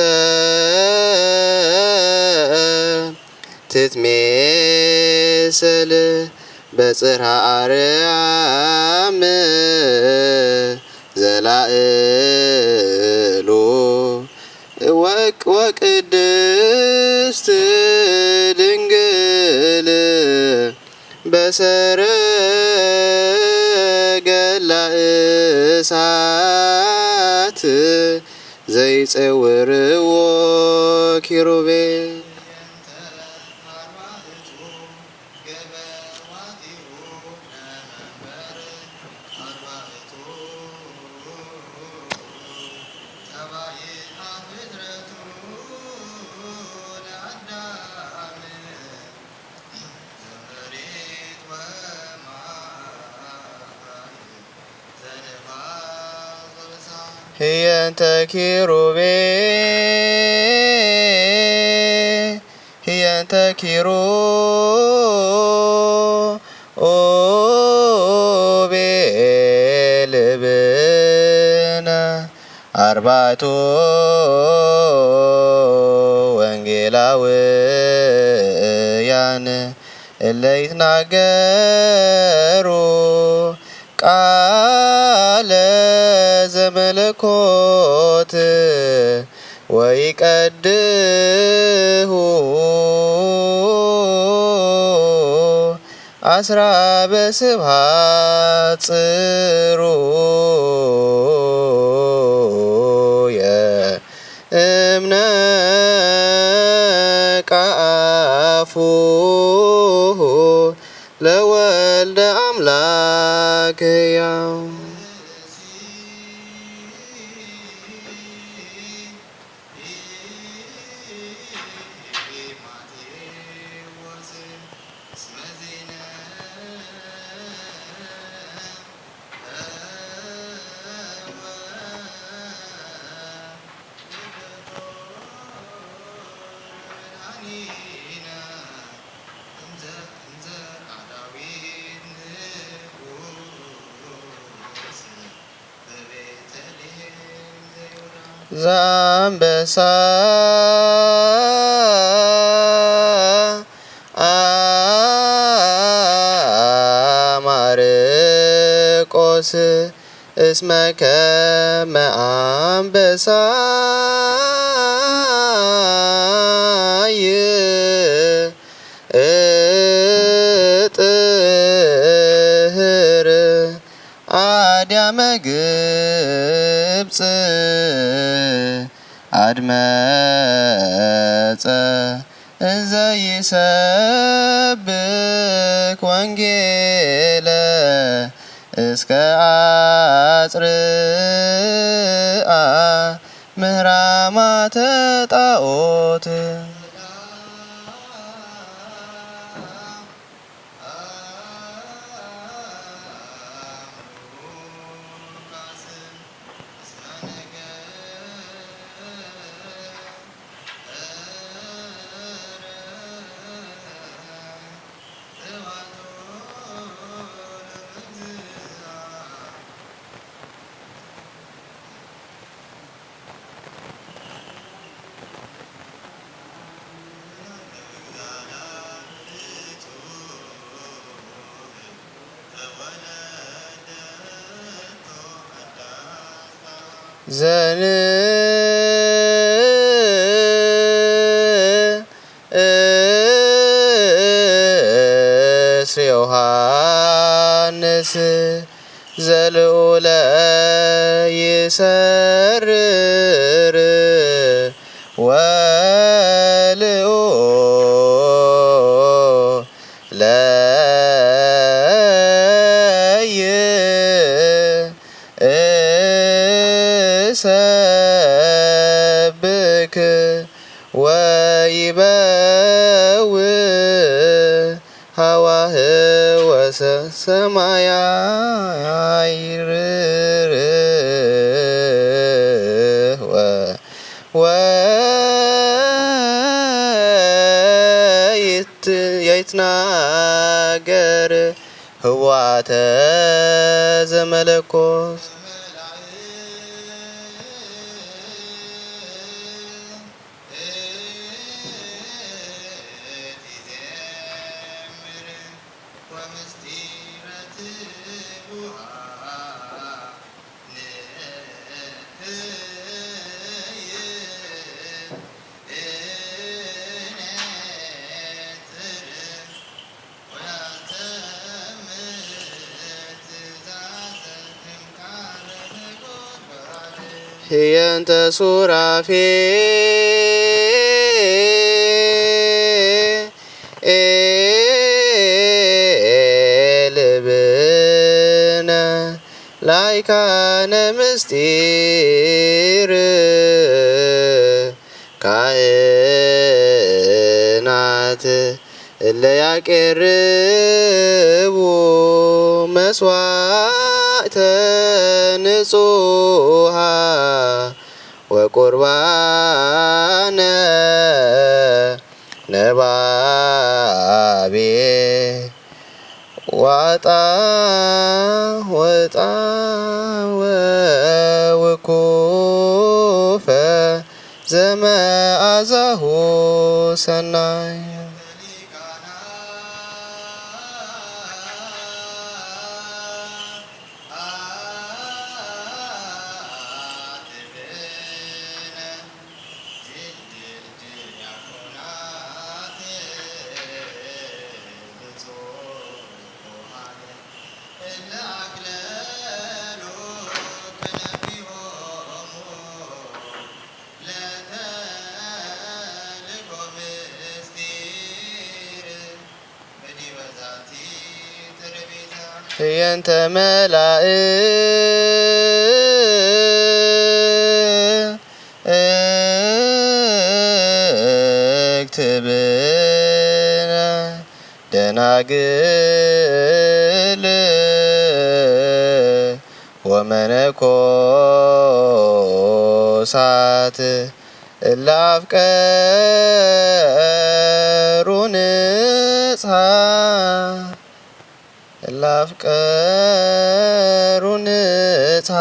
ትትሜሰል በጽርሐ አርያም ዘላእሉ ወቅ-፣ ወቅድስት ድንግል በሰረገላ እሳት ዘይጸውርዎ ኪሩቤል። ህየንተ ኪሩቤል ህየንተ ኪሩቤል ብነ አርባዕቱ ወንጌል ወንጌላውያን እለ ይትናገሩ ቃለ ዘመለኮት ወይቀድሁ አስራ በስብሐት ጽሩየ እምነ ቃፉሁ ለወልደ አምላክ ሕያው። ዘአንበሳ አማርቆስ እስመ ከመ አንበሳ ይእጥህር አድያመ ግብጽ አድመጸ እንዘ ይሰብክ ወንጌለ እስከ አጽርአ ምህራማተ ጣኦት። ዘንእስ ዮሐንስ ዘልዑለ ይሰርር ወልዑ ለይ እሰብክ ወይበው ሃዋህወ ሰማያይርህ ወ ወይት- የይትናገር ህዋተ ዘመለኮት። ህየንተ ሱራፌ ኤል ብነ ላይካነ ምስጢር ካህናት እለ ያቄርቡ መስዋዕተ ንጹሃ ወቁርባነ ነባቤ ዋጣ ወጣ ወውኩፈ ዘመዓዛሁ ሰናይ። ህየንተ መላእክት ብነ ደናግል ወመነኮሳት እለ አፍቀሩ ንጽሐ እለ አፍቀሩ ንጽሐ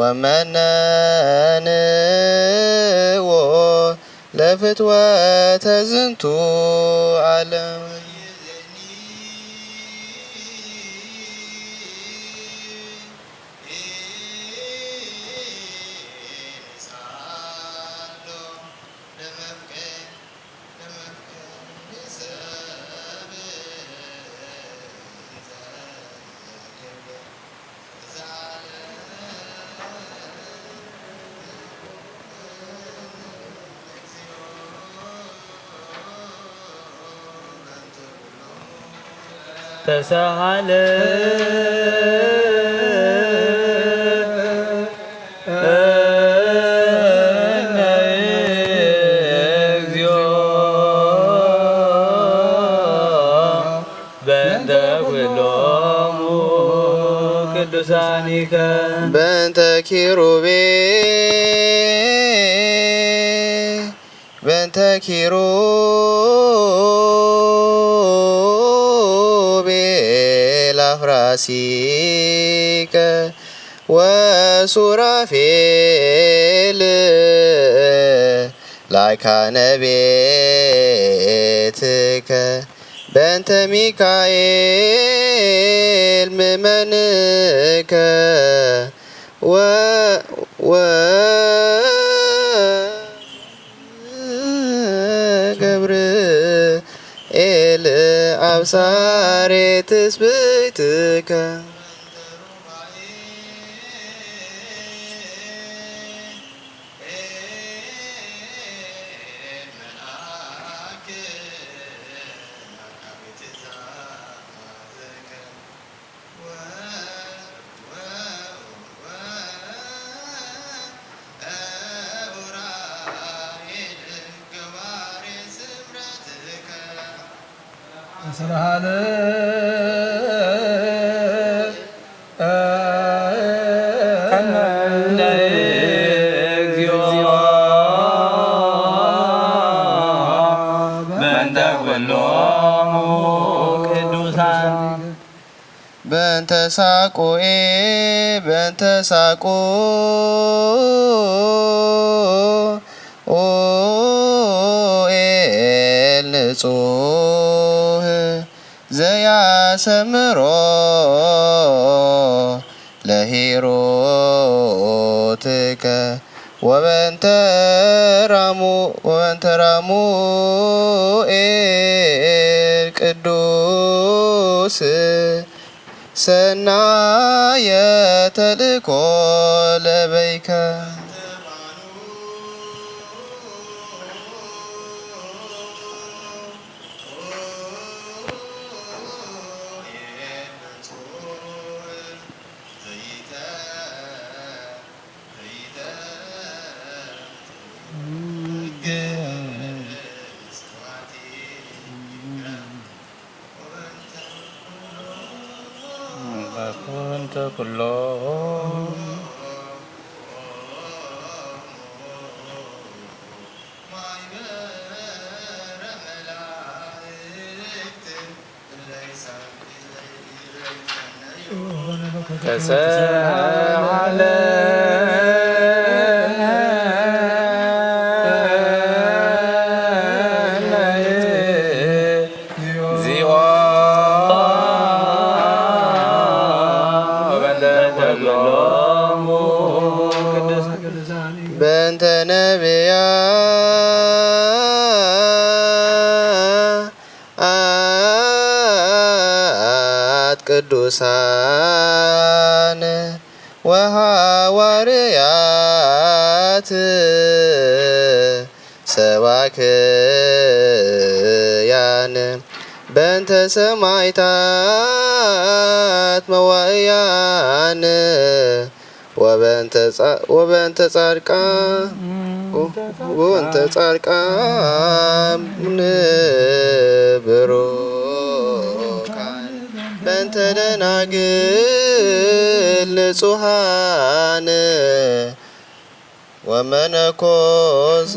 ወመነንዎ ለፍትወተ ዝንቱ ዓለም። ተሳሃለ እግዚኦ በእንተ ኩሎሙ ቅዱሳኒከ። በእንተ ኪሩቤ በእንተ ኪሩቤል አፍራሲከ ወሱራፌል ላይካነ ቤትከ በእንተ ሚካኤል ምእመንከ ወ- ወ- ገብርኤል አብሳሬ ትስብእትከ። ስብሐት ለእግዚኦ በእንተ ኩሎሙ ቅዱሳን። በእንተ ሳቁኤ በእንተ ሳቁኤል ንጹህ ዘያሰምሮ ለሂሩትከ ወበንተ ራሙ ወበንተ ራሙኤል ቅዱስ ሰናየ ተልእኮ ለበይከ። በኩንተ ኩሎ ተሰሃለ ሎሙ በእንተ ነቢያት ቅዱሳን ወሃዋርያት ሰባክያን በእንተ ሰማይታት መዋእያን ወበእንተ ጻ-፣ ወበእንተ ጻድቃን ወበእንተ ጻድቃን ብሩካን በእንተ ደናግል ንጹሃን ወመነኮስ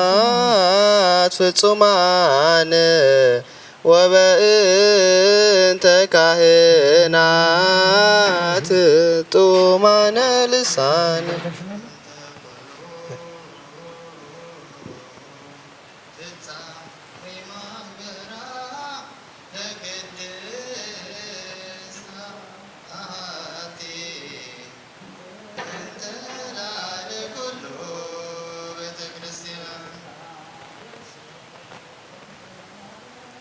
ወመነኮሳት ፍጹማን ወበእንተ ካህናት ጥዑማነ ልሳን።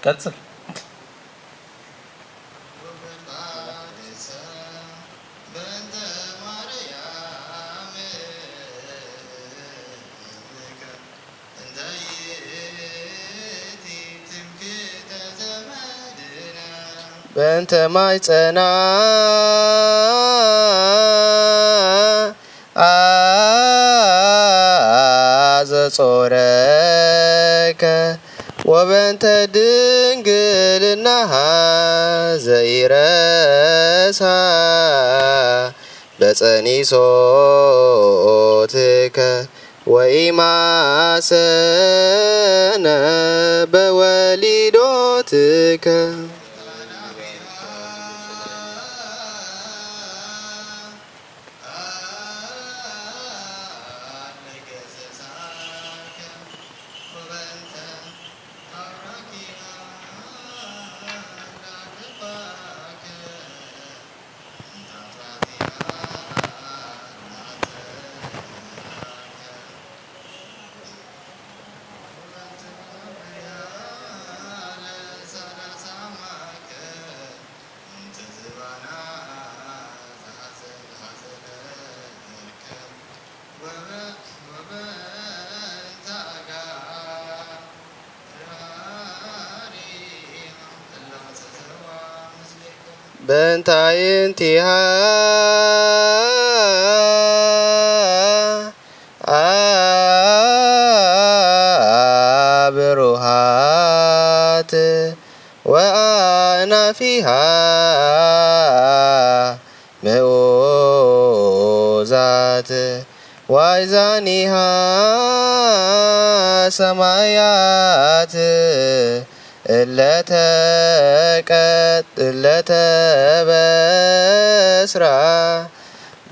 ቀጽል። በእንተ ማይ ጸና አዘጾረከ ወበእንተ ድንግልናሃ ዘይረሳ በጸኒሶትከ ወኢማሰነ በወሊዶትከ። በእንታይንቲሃ አብሩሃት ወአእናፊሃ ምኡዛት ዋይዛኒሃ ሰማያት እለተቀጥ እለተበስራ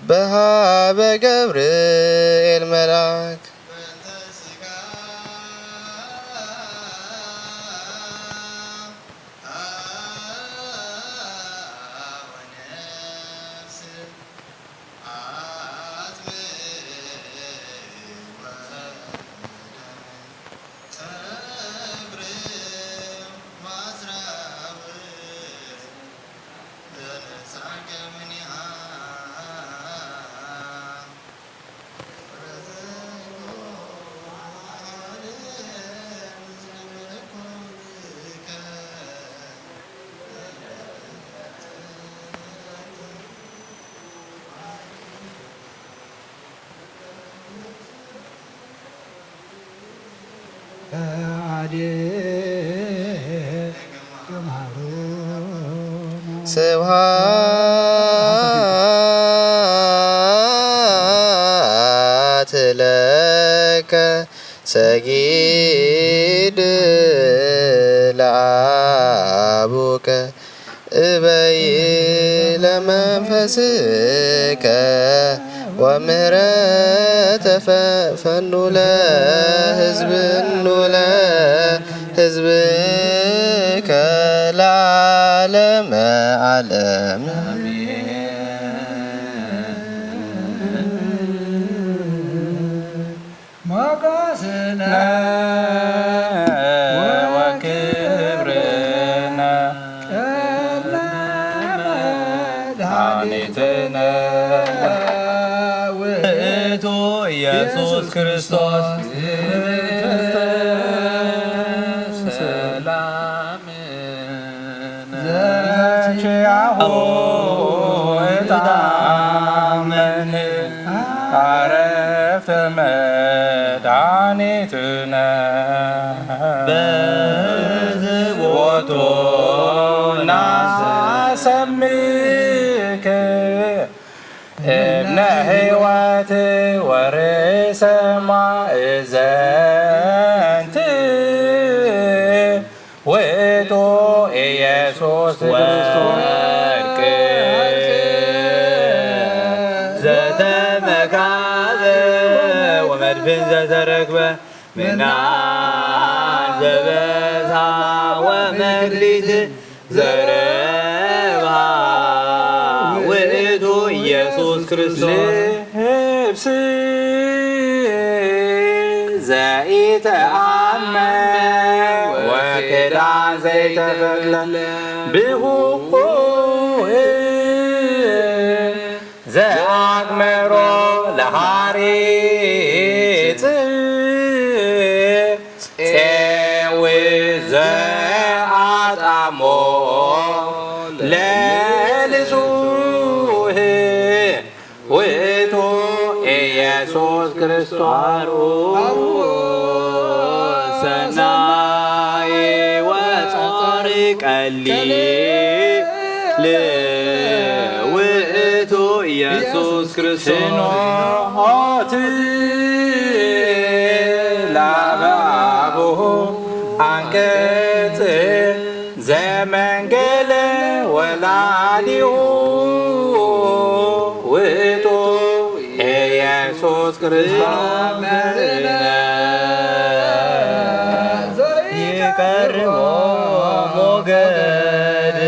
በሃበ ገብርኤል መልአክ። ስብሐት ለከ ሰጊድ ለአቡከ እበይ ለመንፈስከ ወምህረተ ፈ-፣ ፈኑ ለህዝብኑ ለህዝብከ ዓለመ ዓለም። ሞገስነ ወክብርነ መድኃኒትነ ውእቱ ኢየሱስ ክርስቶስ ሰላም ዘኪያሁ እታመን አረፍተ መድኃኒትነ በዝቦቱ ናሰምክ እምነ ሕይወት ወርእሰ ማእዘንት ውእቱ ኢየሱስ ወርቅ ዘተመካበ ወመድፍን ዘተረክበ ምናን ዘበዛ ወመክሊት ዘረባ ውእቱ ኢየሱስ ክርስቶስ። ልብስ ዘይተአመ ወክዳን ዘይተፈትለ ብሁቁ ዘአግመሮ ለሐሪጽ ጼዊ ዘአጣሞ ለልሱህ ውእቱ ኢየሱስ ክርስቶስ ሰናይ ወጾር ቀሊል ውእቱ ኢየሱስ ክርስቶስ። ፍኖት ለአበ አቡሁ አንቀጽ ዘመንገለ ወላዲሁ ውእቱ ኢየሱስ ክርስቶስ። ይቀርቦ ሞገድ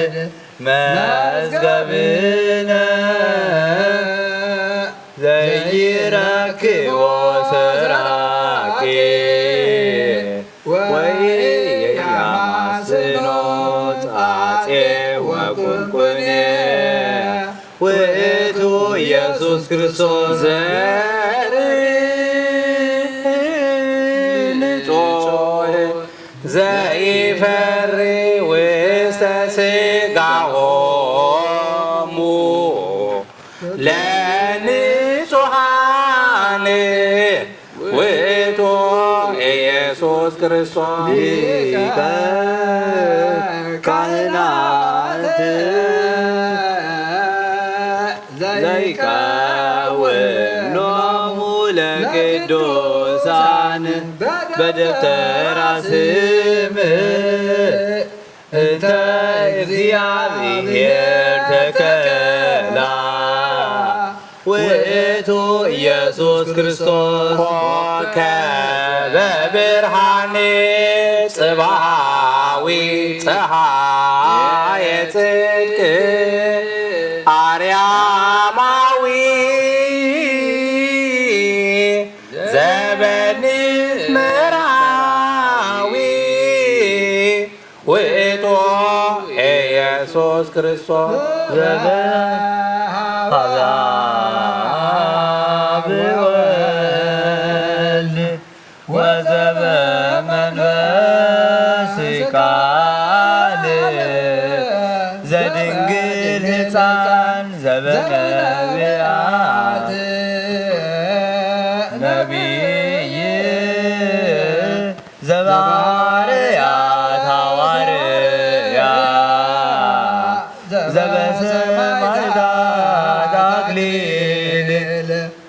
መዝገብነ ዘይረክቦ ሰራቂ ወኢያማስኖ ጻጼ ወቁንቁኔ ውእቱ ኢየሱስ ክርስቶስ። ዘር ንጹሕ ዘይፈሪ ውስተ ሥጋሆሙ ለንጹሓን ውእቱ ኢየሱስ ክርስቶስ። ሊቀ ካህናት ዘይቀውም ሎሙ ለቅዱሳን በደብተራ ስም እንተ እግዚአብሔር ተከላ ውእቱ ኢየሱስ ክርስቶስ። ኮከበ ብርሃን ጽባሃዊ ጸሃየ ጽድቅ አርያማዊ ዘበንስ መራዊ ውእቱ ኢየሱስ ክርስቶስ ዘበ ሀብ ወልድ ወዘበ መንፈስ ቃል ዘድንግል ሕፃን ዘበነቢያት ነቢይ ዘባርያት ሃዋርያ ዘበሰማዕታት አክሊል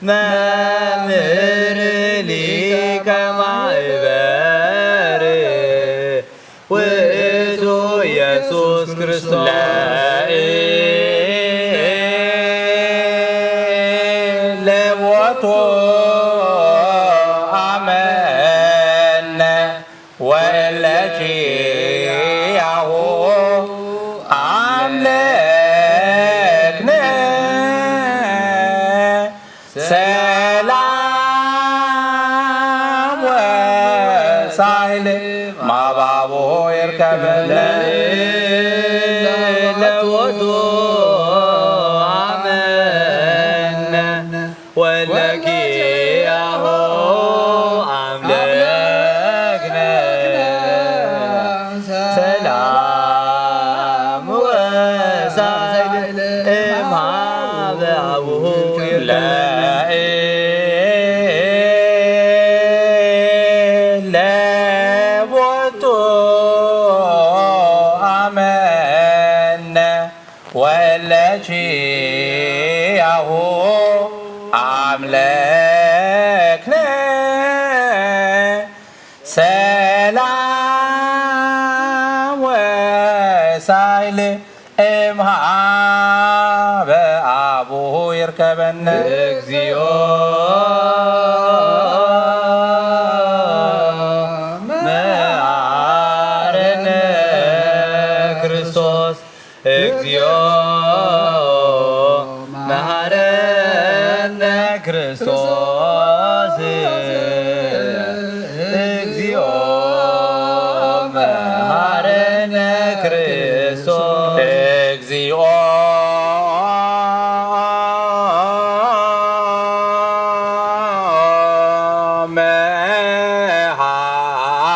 መምህር ሊቀ ማእበር ውእቱ ኢየሱስ ክርስቶስ። ለቦቱ አመነ ወለኪያሁ ለክነ ሰላም ወሳይል ማባቦ ይርከበለ ለወቱ አመነ ወለኪያሆ አምለክነ ሰላም ወሳይል እምሃበ አቡሁ ይርከበነ ለቦቱ አመነ ወለኪያሁ አምለክነ ሰላም ወሳይል እምሃበ አቡሁ ይርከበነ እግዚኦ መሐረነ ክርስቶስ። እግዚኦ መሐረነ ክርስቶስ። እግዚኦ መሐረነ ክርስቶስ። እግዚኦ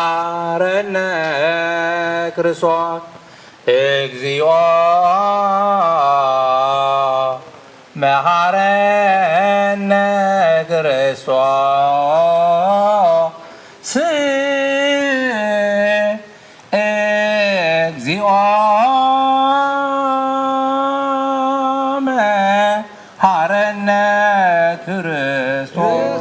መሐረነ ክርስቶስ። እግዚኦ መሐረነ ክርስቶስ። እግዚኦ መሐረነ ክርስቶስ። እግዚኦ መሐረነ ክርስቶስ። እግዚኦ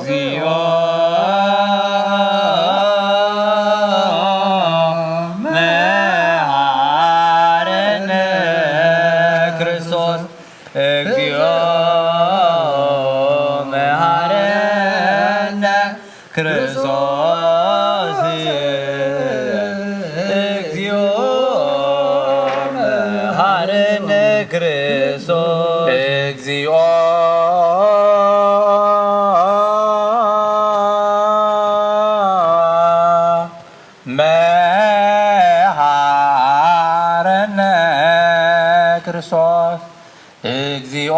መሐረነ ክርስቶስ። እግዚኦ መሐረነ ክርስቶስ። እግዚኦ መሐረነ ክርስቶስ። እግዚኦ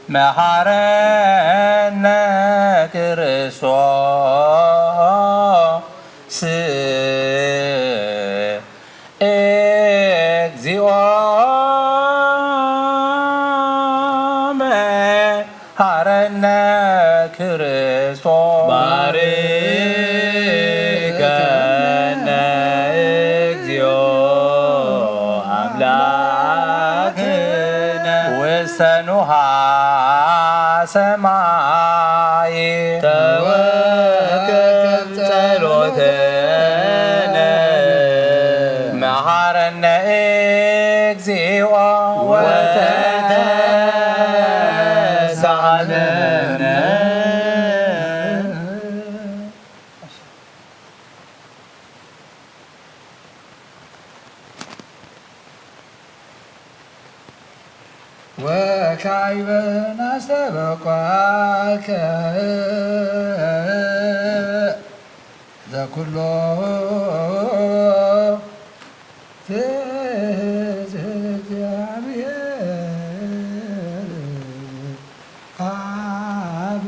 መሐረነ ክርስቶስ። እግዚኦ መሐረነ ክርስቶስ። ባርከነ እግዚኦ አምላክነ ውስተ ንውሃ ሰማይ። ተወከብ ጸሎተነ። መሐረነ እግዚኦ ወተሳሃለነ። ወካዕበ ናስተበቋከ ዘኩሎ ትእዛዝ እግዚአብሔር አብ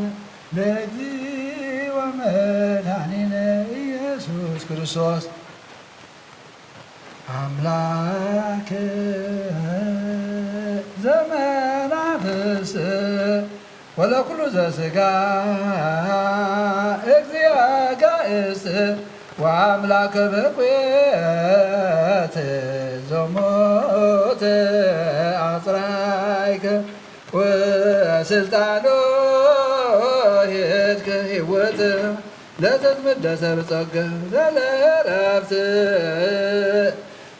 ለእግዚእ ወመድኃኒነ ኢየሱስ ክርስቶስ። አምላክ ዘመናፍስ ወለኩሉ ዘስጋ እግዚአ ጋእስ ወአምላክ በኩየት ዞሞት አጽራይክ ወስልጣኖ ሄድክ ህይወት ለተትምደሰ ብጸገ ዘለረፍት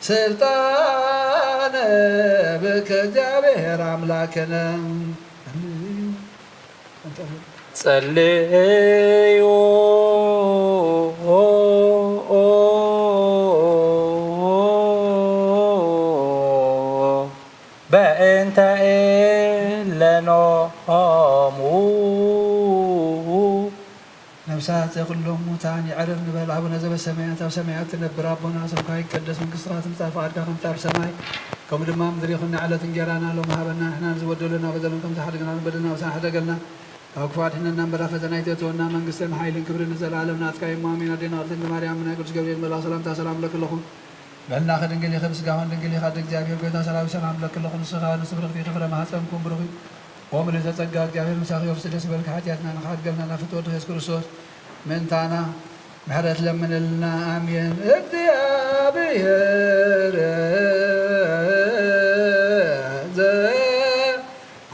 ስልጣን ብከ እግዚአብሔር አምላክነ። ጸልዩ በእንተ እለ ኖሙ። ነፍሳት ኩሎም ሙታን የዕርፍ ንበል። አቡነ ዘበሰማያት፣ ኣብ ሰማያት ትነብር ኣቦና፣ ስምካ ይቀደስ፣ መንግስትኻ ትምጻእ፣ ፈቃድካ ከምቲ ኣብ ሰማይ ከምኡ ድማ ኣብ ምድሪ ይኹን። ንዕለት እንጀራና ሎም ሃበና፣ ንሕና ንዝበደሉና በደሎም ከም ዝሓደግና ንበደልና ኣበሳና ሕደገልና፣ ካብ ክፉ ኣድሕነና እምበር፣ ኣብ ፈተና ኣይተእትወና፣ መንግስትን ሓይልን ክብርን ንዘለኣለም ናትካ እዩ፣ እሞ ኣሜን። ኣዴና ቅድስት ድንግል ማርያም፣ ናይ ቅዱስ ገብርኤል መልኣክ ሰላምታ ሰላም ንብለኪ ኣለኹ። በልና ድንግል ኢኺ፣ ብስጋኹን ድንግል ኢኺ፣ ኣደ እግዚኣብሔር ጎይታ ሰላም ሰላም ንብለኪ ኣለኹ። ንስኺ ከኣ ንስብርኽቲ ኢኺ፣ ፍረ ማህፀንኩም ብሩኽ እዩ። ኦ ምልዕተ ጸጋ፣ እግዚኣብሔር ምሳኺ፣ ወፍሲ ደስ ይበልኪ፣ ሓጢኣትና ንኽሓድገልና ናብ ፍትወት የሱስ ክርስቶስ ምእንታና ምሕረት ለምንልና። ኣሜን። እግዚኣብሔር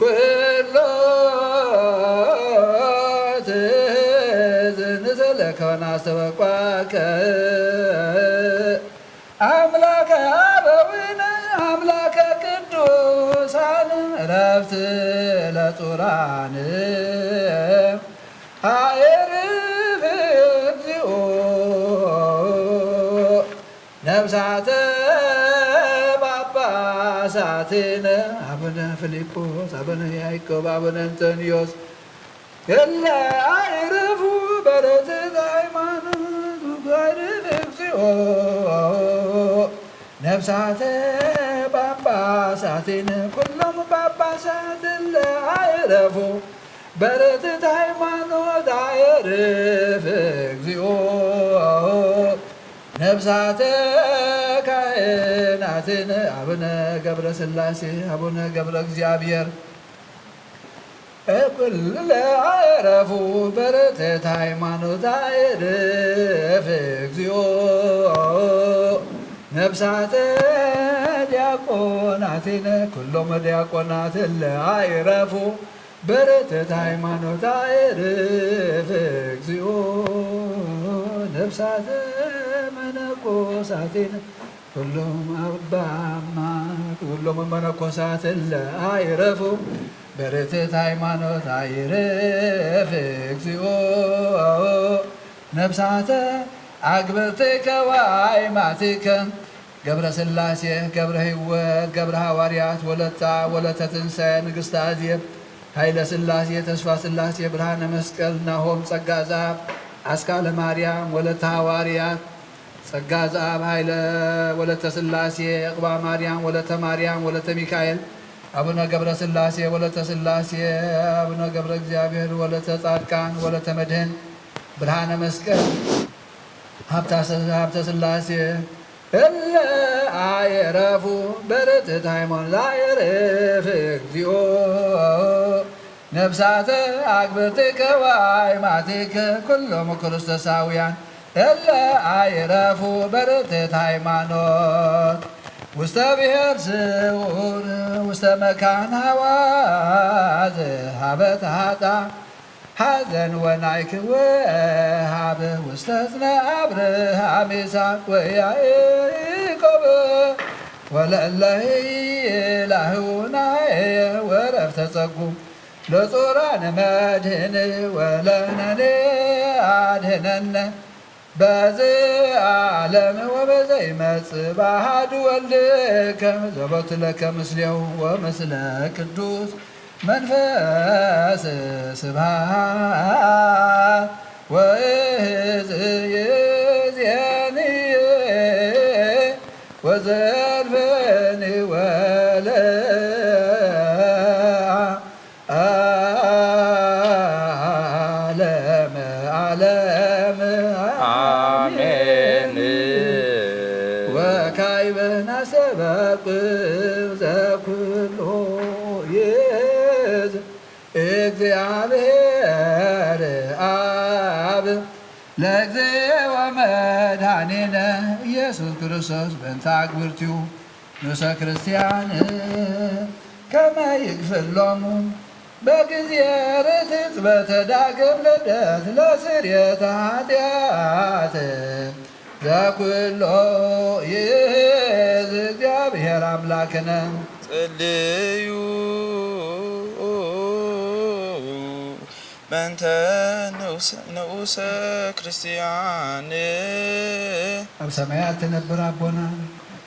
ዘኩሎ ትእዝዝ ንዘለከ ወናስተበቋከ ኣምላከ አበዊነ አምላከ ቅዱሳን ረፍት ለጹራን አዕርፍ እግዚኦ ነፍሳተ ጳጳሳትነ አቡነ ፊልጶስ አቡነ ያዕቆብ አቡነ እንጦንዮስ እለ አዕርፉ በረትዕት ሃይማኖት ወጓድፍ እግዚኦ ነፍሳተ ጳጳሳትን ኩሎም ጳጳሳት እለ አዕረፉ በረትዕት ሃይማኖት አዕርፍ እግዚኦ ነፍሳተ ካህናትን አቡነ ገብረ ሥላሴ አቡነ ገብረ እግዚኣብሔር እኩለ አዕረፉ በረትዕት ሃይማኖት አዕርፍ እግዚኦ ነፍሳተ ዲያቆናትን ኩሎም ዲያቆናት እለ አዕረፉ በረትዕት ሃይማኖት አዕርፍ እግዚኦ ነፍሳተ መነኮሳትን ኩሎም አባማ ኩሎም መነኮሳት እለ አዕረፉ በረትዕት ሃይማኖት አዕርፍ እግዚኦ ነፍሳተ አግብርቲከ ወአይማቲከ ገብረ ሥላሴ ገብረ ሕይወት ገብረ ሃዋርያት ወለታ ወለተ ትንሳኤ ንግሥተ አዜብ ኃይለ ሥላሴ ተስፋ ሥላሴ ብርሃነ መስቀል ናሆም ጸጋ ዘአብ አስካለ ማርያም ወለተ ሃዋርያት ጸጋ ዘአብ ኃይለ ወለተ ሥላሴ ዕቅባ ማርያም ወለተ ማርያም ወለተ ሚካኤል አቡነ ገብረ ሥላሴ ወለተ ሥላሴ አቡነ ገብረ እግዚኣብሔር ወለተ ጻድቃን ወለተ መድህን ብርሃነ መስቀል ሀብተ ሥላሴ እለ አዕረፉ በረትዕት ሃይማኖት አዕርፍ እግዚኦ ነፍሳተ አግብርቲከ ወአይማቲከ ኩሎም ክርስቶሳውያን እለ አዕረፉ በረትዕት ሃይማኖት ውስተ ብሔር ስውር ውስተ መካን ሐዋዝ ሀበት ሀጣ ሐዘን ወናይክ ወሃብ ውስተ እዝነ አብርሃም ይስሐቅ ወያዕቆብ ወለእለሂ ላህውናየ ወረፍተ ጸጉ ለጾራነ መድህን ወለነኔ አድህነነ በዚ ዓለም ወበዘይመጽእ በአሐዱ ወልድከ ዘቦቱ ለከ ምስሌሁ ወምስለ ቅዱስ መንፈስ ስብሐት ወእዝየኒ ወዘልፈኒ ወለ ዓለመ ዓለም። አሜን። ወካዕበ ናስተበቁ ዘኩሎ ይእዝ እግዚአብሔር አብ ለእግዚእ ወመድኃኒነ ኢየሱስ ክርስቶስ በእንተ አግብርቲሁ ንዑሰ ክርስቲያን ከመ ይግፍሎሙ በጊዜ ርትዕት በተዳግም ልደት ለስርየተ ኃጢአት ዘኩሎ ይእዝ እግዚአብሔር አምላክነ። ጸልዩ በእንተ ንኡሰ ክርስቲያን። ኣብ ሰማያት ትነብር ኣቦና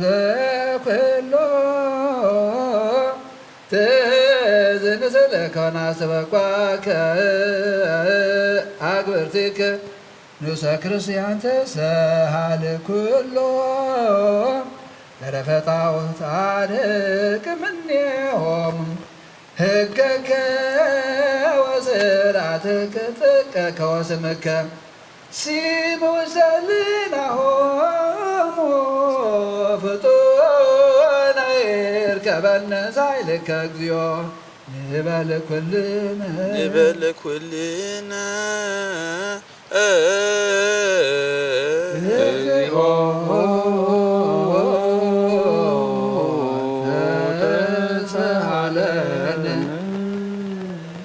ዘኩሎ ትዝን ስለከና ስበኳከ ኣግብርቲከ ንሰክርስቲያን ተሰሃል ኩሎ ተረፈ ጣዖት አርቅ እምኔሆሙ ህገከ ወስርዓትከ ጽድቀከ ወስምከ ሲሙ ሰልናሆሙ ፍጡነ ይርከበነ ሳይልከ እግዚኦ ንበል ኩልነ ንበል ኩልነ። እግዚኦ ተስሃለነ።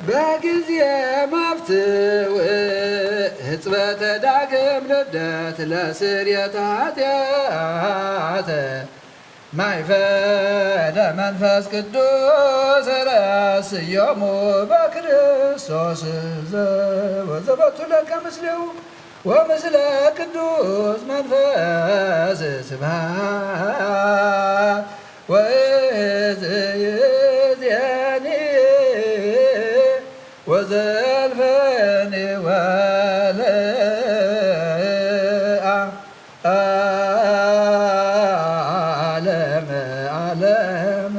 በጊዜ መፍትው ህጽበተ ዳግም ልደት ለስርየተ ኃጢአት ማይፈደ መንፈስ ቅዱስ ረስዮሙ በክርስቶስ ዘ-፣ ዘበቱ ለከ ምስሌሁ ወምስለ ቅዱስ መንፈስ ስብሐት ወእዝየኒ ወዘልፈኒ ወለአ ዓለም ዓለም።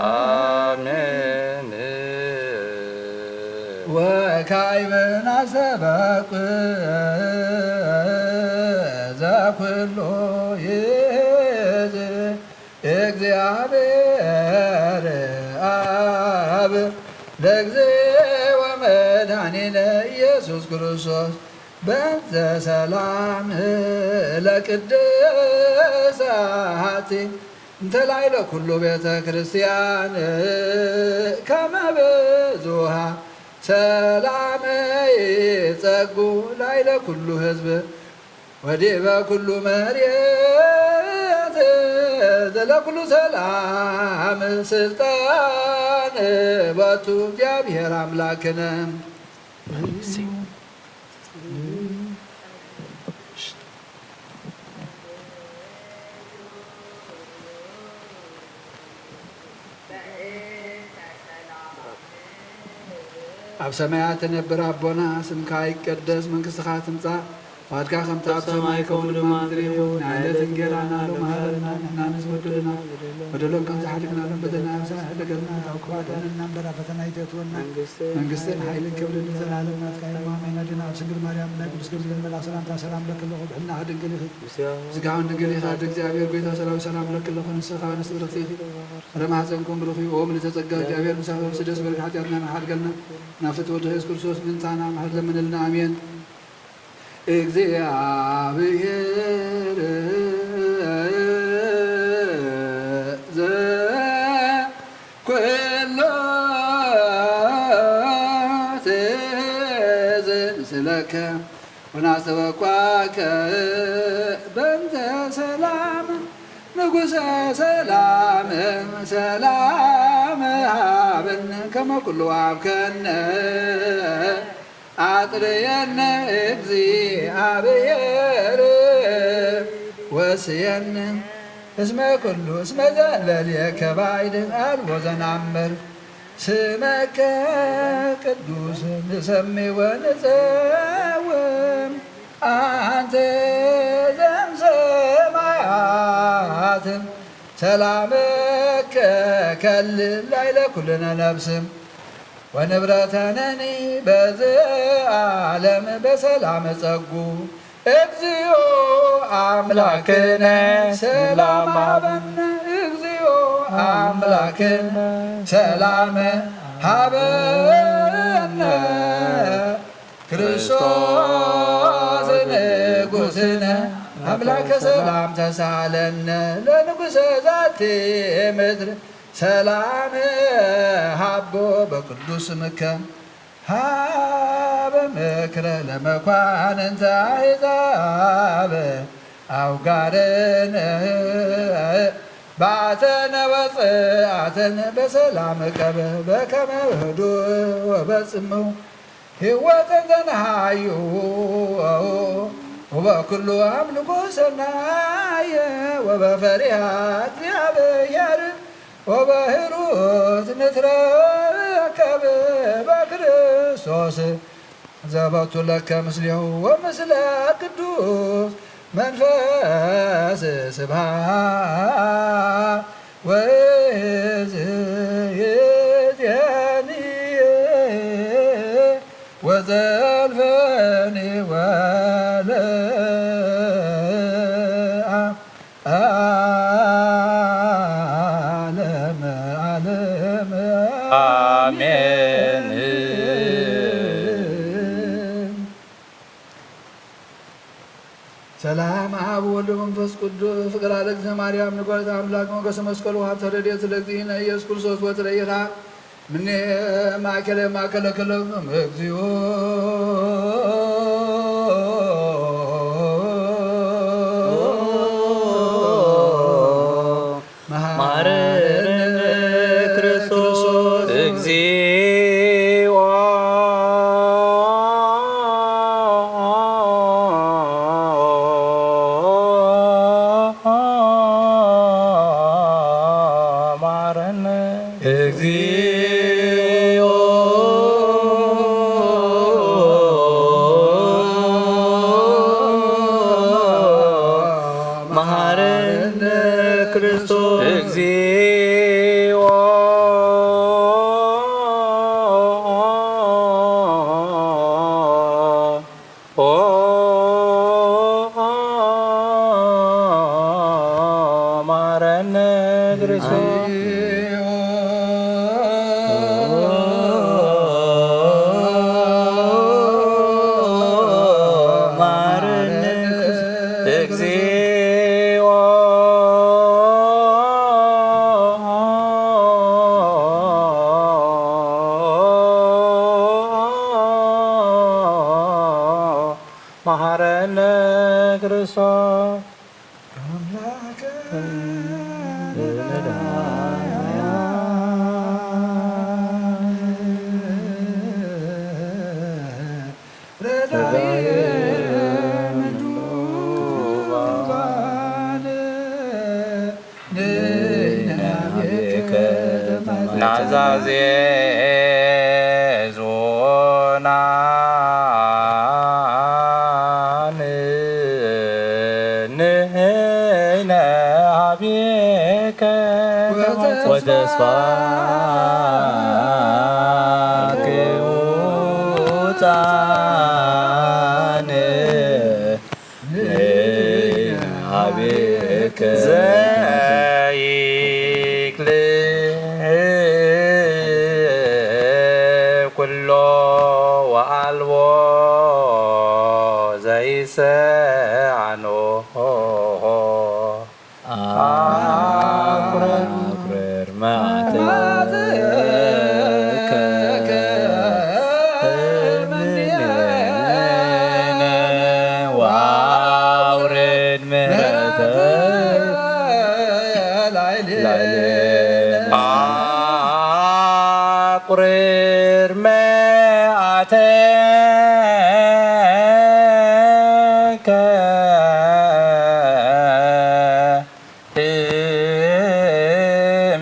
አሜን። ወካዕብን አስተበቁ ዘኩሉ ይእቲ እግዚአብሔር አብ ለእግዝእ ወመድኃኒነ ኢየሱስ ክርስቶስ በእንተ ሰላም ለቅድስት ኃቲ እንተ ላዕለ ኩሉ ቤተ ክርስቲያን ከመ ብዙኃ ሰላም ይጸጉ ላዕለ ኩሉ ሕዝብ ወዲበ ኩሉ መሬት ዘለኩሉ ሰላም ስልጣን በቱ እግዚአብሔር አምላክነ። ኣብ ሰማያት ትነብር ኣቦና፣ ስምካ ይቀደስ፣ መንግስትኻ ትምጻእ፣ ፍቓድካ ከምቲ ኣብ ሰማይ ከምኡ ድማ ምድሪ ይኹን። ናይ ዕለት እንጌራና ሎሚ ሃበና፣ ንሕና ንዝበደሉና በደሎም ከም ዝሓለፍና ንበደልና፣ ሕደገልና ካብ ክፉእ ኣድሕነና እምበር፣ ኣብ ፈተና ኣይተእትወና። መንግስትን ሓይልን ክብርን ንዘለዓለም ናትካ እዩ። እሞ ኣሜን። ኣዴና ቅድስት ድንግል ማርያም፣ ናይ ቅዱስ ገብርኤል መልኣክ ሰላምታ ሰላም ለኪ ኣለኹ፣ ብሕልናኺ ድንግል ኢኺ፣ ስጋውን ድንግል ኢኻ። ኣደ እግዚኣብሔር ጎይታ ሰራዊት ሰላም ለኪ ኣለኹ። ንስኻ ንስቲ ብርኽቲ ኢኺ፣ ፍረ ማሕፀንኩም ብሩኽ እዩ። ኦ ምልዕተ ጸጋ እግዚኣብሔር ምሳኺ፣ ደስ በልኪ፣ ሓጢኣትና ይሓድገልና፣ ናብ ፍትወት ኢየሱስ ክርስቶስ ምእንታና ምሕረት ለምንልና። ኣሜን። እግዚኣብሔር ዘኩሎ ትእዝዝ ስለከ ወናስተበኳከ በእንተ ሰላም ንጉሰ ሰላም ሰላም ሃበነ ከመ ኩሉ ወሀብከነ አጥርየነ እግዚአብሔር ወስየነ እስመ ኩሉ እስመ ዘእንበሌከ ባዕድ አልቦ ዘናምር ስመከ ቅዱስ ንሰሚ ወንጸውም አንተ ዘምሰማያት ሰላመከ ከልል ላዕለ ኩልነ ነፍስ ወንብረተነኒ በዚ ዓለም በሰላም ጸጉ እግዚኦ አምላክነ ሰላም ሃበነ። እግዚኦ አምላክነ ሰላም ሃበነ። ክርስቶስ ንጉስነ ኣምላከ ሰላም ተሳለነ ለንጉሰ ዛቲ ምድር ሰላም ሃቦ በቅዱስ ምከ ሃበ ምክረ ለመኳንንተ ኣሕዛብ ኣውጋርን ባተነ ወፅኣተን በሰላም ቀበ በከመ ህዱ ወበጽምው ህይወተን ዘንሃዩ ወበኩሉ ኣምልኮ ሰናየ ወበፈሪሃ እግዚኣብሔር ወበህሩት ንትረከብ በክርስቶስ ዘበቱ ለከ ምስሌሁ ወምስለ ቅዱስ መንፈስ ስብሃ ወይእዜኒ ወዘልፈኒ ወለዓለመ ዓለመ። ኣሜን። ሰላም አብ ወልድ መንፈስ ቅዱስ ፍቅር አለ እግዚእ ማርያም ንግሆተ አምላክ ሞገሰ መስቀሉ ሀብተ ረድኤት ለእግዚእነ ኢየሱስ ክርስቶስ ወትረ ይርሃቅ ምኔ ማእከለ ማእከለ ክልም እግዚኦ መሐረነ ክርስቶስ እግዚኦ መሐረነ። እግዚኦ መሐረነ ክርስቶስ። እግዚኦ መሐረነ ክርስቶስ። መሐረነ እግዚኦ መሐረነ ክርስቶስ። ናዛዜ ዞናን ንሕነ ሀቤከ ወተስፋ ክውፃን ዘይክል ኩሎ ወአልቦ ዘይሰኣኖ። አቁርር መዓትከ እምኔነ ወአውርድ ምሕረትከ ላዕሌነ። አቁርር መዓትከ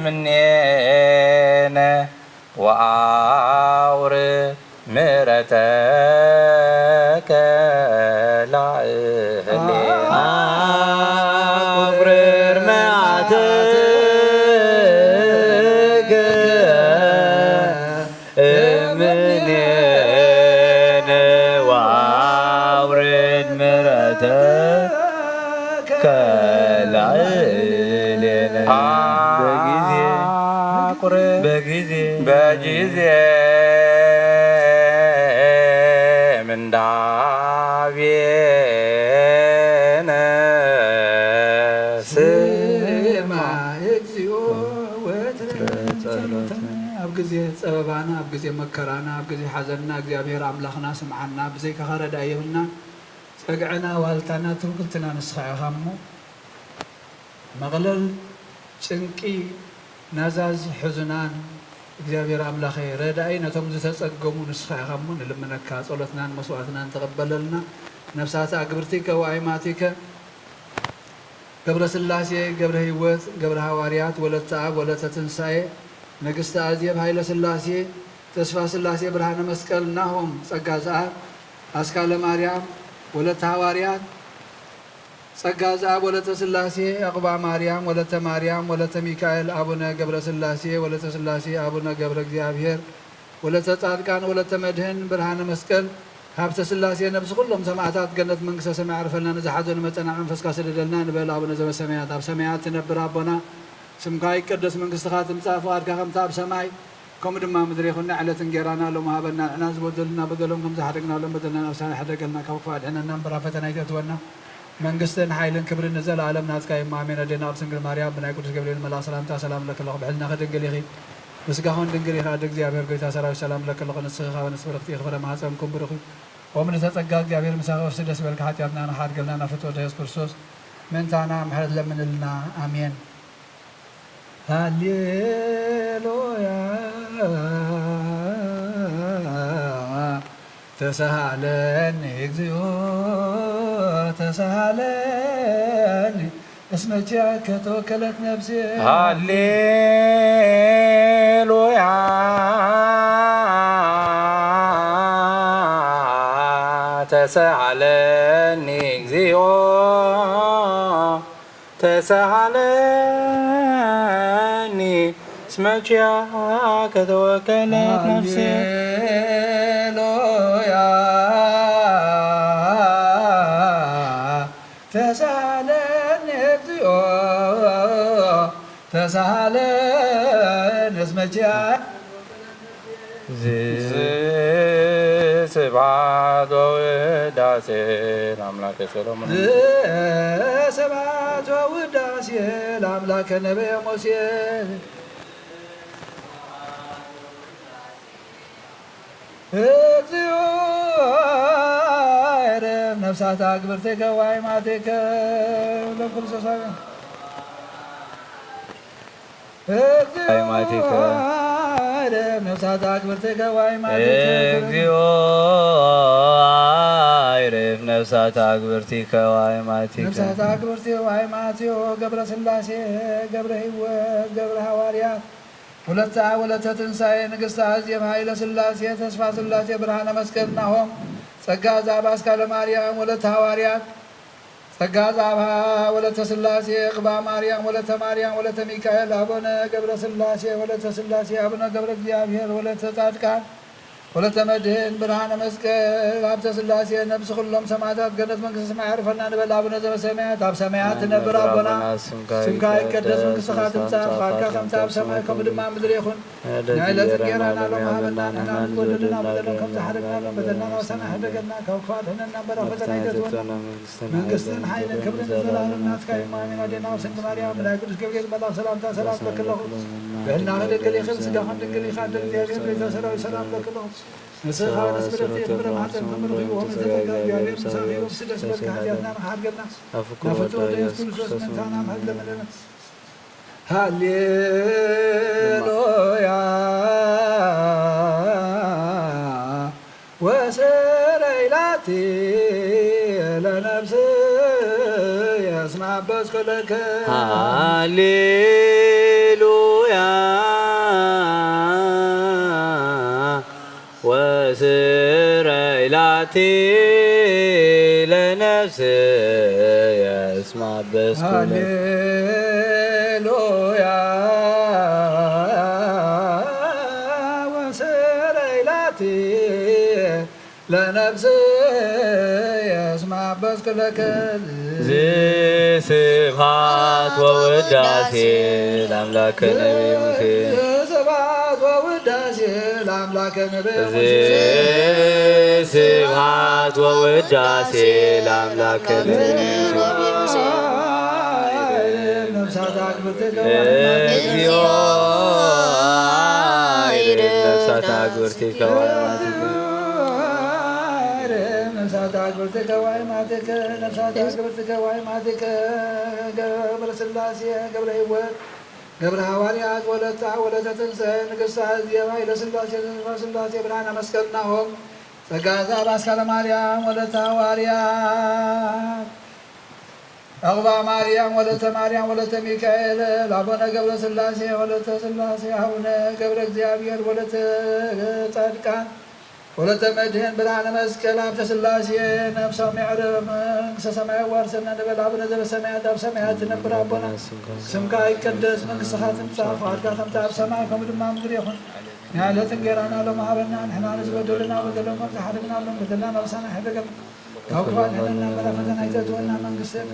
እምኔነ ወአውርድ ምሕረትከ ላዕሌነ። አቁርር መዓትከ እምኔነ ወአውርድ ምሕረትከ ላዕሌነ። በጊዜ አቁርር በጊዜ በጊዜ ምንዳቤነ ስማ እግዚኦ ወትረ ጸሎትነ። ኣብ ግዜ ጸበባና፣ ኣብ ግዜ መከራና፣ ኣብ ግዜ ሓዘንና እግዚኣብሔር ኣምላኽና ስምዓና። ብዘይካኻ ረዳኢ የብልናን። ጸግዕና ዋልታና ትምክልትና ንስኻ ኢኻ እሞ፣ መቕለል ጭንቂ ናዛዝ ሕዙናን እግዚኣብሔር ኣምላኸ ረዳኢ ነቶም ዝተጸገሙ ንስኻ ኢኻ እሞ ንልምነካ። ጸሎትናን መስዋዕትናን ተቐበለልና። ነፍሳተ ኣግብርቲከ ወኣይማቲከ ገብረ ስላሴ ገብረ ህይወት ገብረ ሃዋርያት ወለተ ኣብ ወለተ ትንሳኤ ንግስተ ኣዜብ ሃይለ ስላሴ ተስፋ ስላሴ ብርሃነ መስቀል ናሆም ጸጋ ዘኣብ ኣስካለ ማርያም ወለተ ሃዋርያት ጸጋ ዘኣብ ወለተ ስላሴ ዕቕባ ማርያም ወለተ ማርያም ወለተ ሚካኤል ኣቡነ ገብረ ስላሴ ወለተ ስላሴ ኣቡነ ገብረ እግዚኣብሔር ወለተ ጻድቃን ወለተ መድህን ብርሃነ መስቀል ሃብተ ስላሴ ነብሲ ኩሎም ሰማዕታት ገነት መንግስተ ሰማይ ኣዕርፈልና። ንዝሓዘኑ መጸናዕ መንፈስካ ስደደልና ንበል። ኣቡነ ዘበሰማያት ኣብ ሰማያት ትነብር ኣቦና ስምካ ይቀደስ መንግስትኻ ትምጻእ ፍቓድካ ከምታ ኣብ ሰማይ ከምኡ ድማ ምድሪ ይኹን። ዕለት እንጌራና ሎም ሃበና ንሕና ዝበደሉና በደሎም ከም ዝሓደግናሎም በደልና ናብ ሰማይ ሕደገልና ካብ ክፉእ ኣድሕነና እምበር ኣብ ፈተና ኣይተእትወና። መንግስትን ሓይልን ክብርን ንዘለኣለም ናትካ እዩ። ኣሜን። ኣዴና ቅድስት ድንግል ማርያም ብናይ ቅዱስ ገብርኤል መልኣኽ ሰላምታ ሰላም ለኪ ኣለኹ። ብሕልናኺ ድንግል ኢኺ፣ ብስጋኹን ድንግል ኢኺ። ኣደ እግዚኣብሔር ጎይታ ሰራዊት ሰላም ለኪ ኣለኹ። ንስኺ ካብ ኣንስቲ ብርኽቲ ኢኺ፣ ፍረ ማሕፀንኩም ብሩኽ እዩ። ኦም ልተጸጋ እግዚኣብሔር ምሳኺ ወስቲ ደስ ይበልኪ። ሓጢኣትና ንሓድገልና ናብ ፍትወት የሱስ ክርስቶስ ምእንታና ምሕረት ለምንልና። ኣሜን። ሃሌሉያ ተሳሃለኒ እግዚኦ ተሳሃለኒ እስመ ኪያከ ተወከለት ነፍሴ። ሃሌሉያ ተሳሃለኒ እግዚኦ ተሳሃለኒ እስመ ኪያከ ተወከለት ነፍሴ። ሃሌሉያ ተሳሃለኒ እግዚኦ ተሳሃለኒ እስመ ኪያከ። ስብሐት ወውዳሴ ለአምላከ ሰሎሞን። ስብሐት ወውዳሴ ለአምላከ ነበየ ሙሴ። እግዚኦ አይረፍ ነፍሳተ አግብርቲከ ወአይማቲከ ለኩሉ ሰሳቢያ። አእማቲከ። ነፍሳተ አግብርቲከ ወአይማቲከ። እግዚኦ አይረፍ ነፍሳተ አግብርቲከ ወአይማቲከ። ነፍሳተ አግብርቲ ወአይማቲዮ ገብረ ስላሴ ገብረ ህይወት ገብረ ሃዋርያት ወለተ አብ ወለተ ትንሳኤ ንግስተ አዜብ ኃይለ ስላሴ ተስፋ ስላሴ ብርሃነ መስቀል ናሆም ጸጋ ዛብ አስካለ ማርያም ወለተ ሃዋርያት ጸጋ ዛብሃ ወለተ ስላሴ ቅባ ማርያም ወለተ ማርያም ወለተ ሚካኤል አቡነ ገብረ ስላሴ ወለተ ስላሴ አቡነ ገብረ እግዚኣብሔር ወለተ ጻድቃን ወለተ መድህን ብርሃነ መስቀል ሀብተ ስላሴ ነብሲ ኩሎም ሰማዕታት ገነት መንግስተ ሰማይ ያዕርፈና ንበል። አቡነ ዘበሰማያት ኣብ ሰማያት ትነብር ኣቦና ስምካ ይቀደስ መንግስትኻ ትምጻእ ፍቃድካ ከምቲ ኣብ ሰማይ ከምኡ ድማ ኣብ ምድሪ ይኹን። ናይ ዕለት እንጌራና ሎም ሃበና ንሕና ንጎደልና በደሎም ከምዚ ሓደግናሎም በደልና ናብ ሰማይ ሕደገልና ካብ ክፉእ ኣድሕነና እምበር ኣብ ፈተና ኣይተእትወና። መንግስትን ሓይልን ክብርን ንዘለኣለም ናትካ እዩ። ኣሜን። ኣዴና ቅድስት ማርያም ብናይ ቅዱስ ገብርኤል መልኣኽ ሰላምታ ሰላም እብለኪ ኣለኹ። ብሕልናኺ ድንግል ኢኺ፣ ብስጋኽን ድንግል ኢኺ። ኣደ እግዚኣብሔር ቤተ ሰራዊት ሰላም እብለኪ ኣለኹ። ንስኺ ከኣ ንስብርኽቲ ኢኺ፣ ፍረ ማሕፀንኪ ብሩኽ እዩ። ኦም ዝተጸጋ እግዚኣብሔር ምሳኺ እዩ። ደስ ይበልኪ፣ ሓጢኣትና ንኽሓድገልና ናብ ፍቁር ወዳ ኢየሱስ ክርስቶስ ምእንታና ምሕረት ለምንልና። ሃሌሉያ ወስረ ኢላቲ ለነፍስ የስማ በስኩለከ። ሃሌሉያ ወስረ ኢላቲ ለነፍስ የስማ በስኩለከ። ሃሌሉያ ወስረ ኢላቲ ለነፍስ የስማ በስኩለከ። ስብሐት ወውዳሴ ለአምላከ ነቢይ ሙሴ። ስብሐት ወውዳሴ ለአምላከ ነቢይ ሙሴ። ስብሐት ወውዳሴ ለአምላከ ነቢይ ሙሴ። እግዚኦ፣ ነፍሳት ኣግብርቲከ ወአማቲከ። ነፍሳት ኣግብርቲከ ወአማቲከ፣ ነፍሳት ኣግብርቲከ ወአማቲከ፣ ገብረ ሥላሴ፣ ገብረ ሕይወት፣ ገብረ ሃዋርያት፣ ወለተ፣ ወለተ ትንሣኤ፣ ንግሥተ አዜብ፣ ኃይለ ሥላሴ፣ ተስፋ ሥላሴ፣ ብርሃነ መስቀል፣ ናሆም፣ ጸጋ ዘአብ፣ አስካለ ማርያም፣ ወለተ ሃዋርያት፣ ዕቁባ ማርያም፣ ወለተ ማርያም፣ ወለተ ሚካኤል፣ አቡነ ገብረ ሥላሴ፣ ወለተ ሥላሴ፣ አቡነ ገብረ እግዚአብሔር፣ ወለተ ጻድቃን፣ ወለተ መድህን፣ ብርሃነ መስቀል፣ ሀብተ ሥላሴ፣ ነፍሶም ይዕረፍ፣ መንግሥተ ሰማይ ዋርሰነ ንበል። አቡነ ዘበሰማያት፣ ኣብ ሰማያት ትነብር ኣቦና፣ ስምካ ይቀደስ፣ መንግሥትኻ ትምጻእ፣ ፍቓድካ ከምቲ ኣብ ሰማይ ከምኡ ድማ ኣብ ምድሪ ይኹን። ናይ ዕለት እንጌራና ሎሚ ሃበና፣ ንሕና ንዝበደሉና በደሎም ከም ዝሓደግናሎም በደልና ናብሳና ኣይሕደገልና። ካብ ክፉ ኣድሕነና፣ እምበር ኣብ ፈተና ኣይተእትወና፣ መንግስትን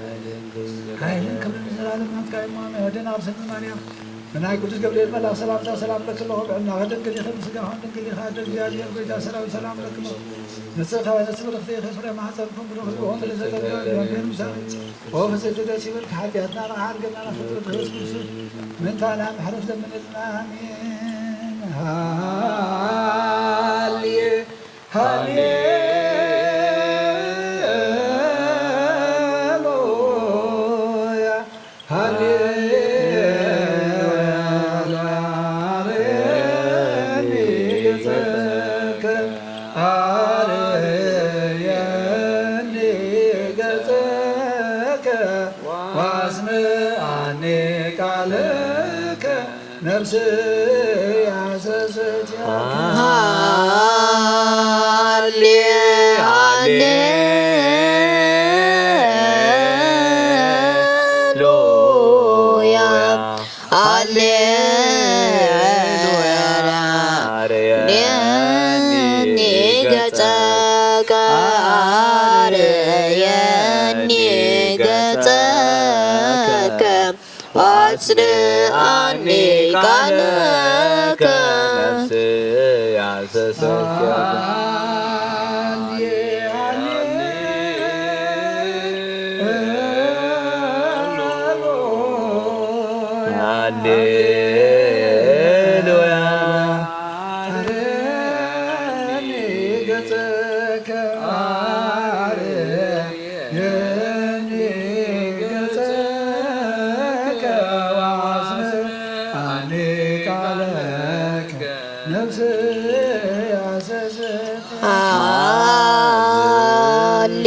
ሓይልን ክብርን ንዘለዓለም ናትካ እዩ። እሞ ኣሜን። ኣደና ቅድስት ማርያም፣ ብናይ ቅዱስ ገብርኤል መልኣኽ ሰላምታ ሰላም ለኪ ኣለኹ። ብዕድናኺ ድንግል ኢኺ፣ ብስጋኺ እውን ድንግል ኢኺ። ኣደ እግዚኣብሔር፣ ጎይታ ሰራዊት፣ ሰላም ለኪ ኣለኹ። ንጽሕቲ ከበ ንጽሕቲ ብርኽቲ ኢኺ፣ ፍሬ ማሕፀንኪ እውን ብሩኽ እዩ። ኦ ምልዕተ ጸጋ፣ እግዚኣብሔር ምሳኺ፣ ኦ ፍጽሕቲ ደስ ይበልኪ። ሓጢኣትና ንዓርገና፣ ናብ ፍጥረት ክርስቶስ ምእንታና ምሕረት ለምንልና። ኣሜን። ሃሌ ሃሌሉያ፣ ሃሌሉያ። አርየኒ ገጸከ፣ አርየኒ ገጸከ፣ ወአስምዓኒ ቃልከ። ነፍስያ ሰሰትያከ። ሃሌ ሃሌሉያ፣ ሃሌሉያ። አርየኒ ገጸከ፣ አርየኒ ገጸከ። አጽንዓኒ ቃልከ። ነፍስያ ሰሰትያከ። ሃሌሉያ። አርየኒ ገጸከ፣ አርየኒ ገጸከ፣ ወአስምዓኒ ቃለከ፣ ነፍስያ ሰሰትያከ። ሃሌ፣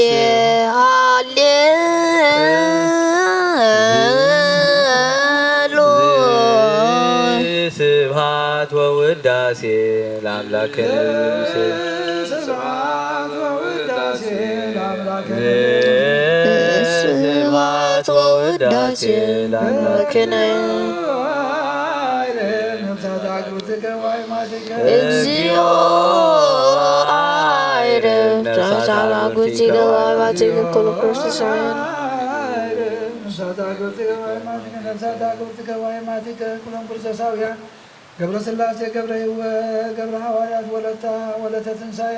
ሃሌ፣ ስብሐት ወውዳሴ ለአምላክነ። ስብሐት ወውዳሴ ለአምላክነ። ስብሐት ወውዳሴ ለአምላክነ። እግዚኦ አይረ። ነፍሳት አራጉት ይገባባቲ ኩሉ ክርስቶሳውያን። ነፍሳት አራጉት ይገባባቲ ኩሎም ክርስቶሳውያን። ገብረ ሥላሴ፣ ገብረ ሕይወት፣ ገብረ ሐዋርያት፣ ወለታ፣ ወለተ ትንሣኤ፣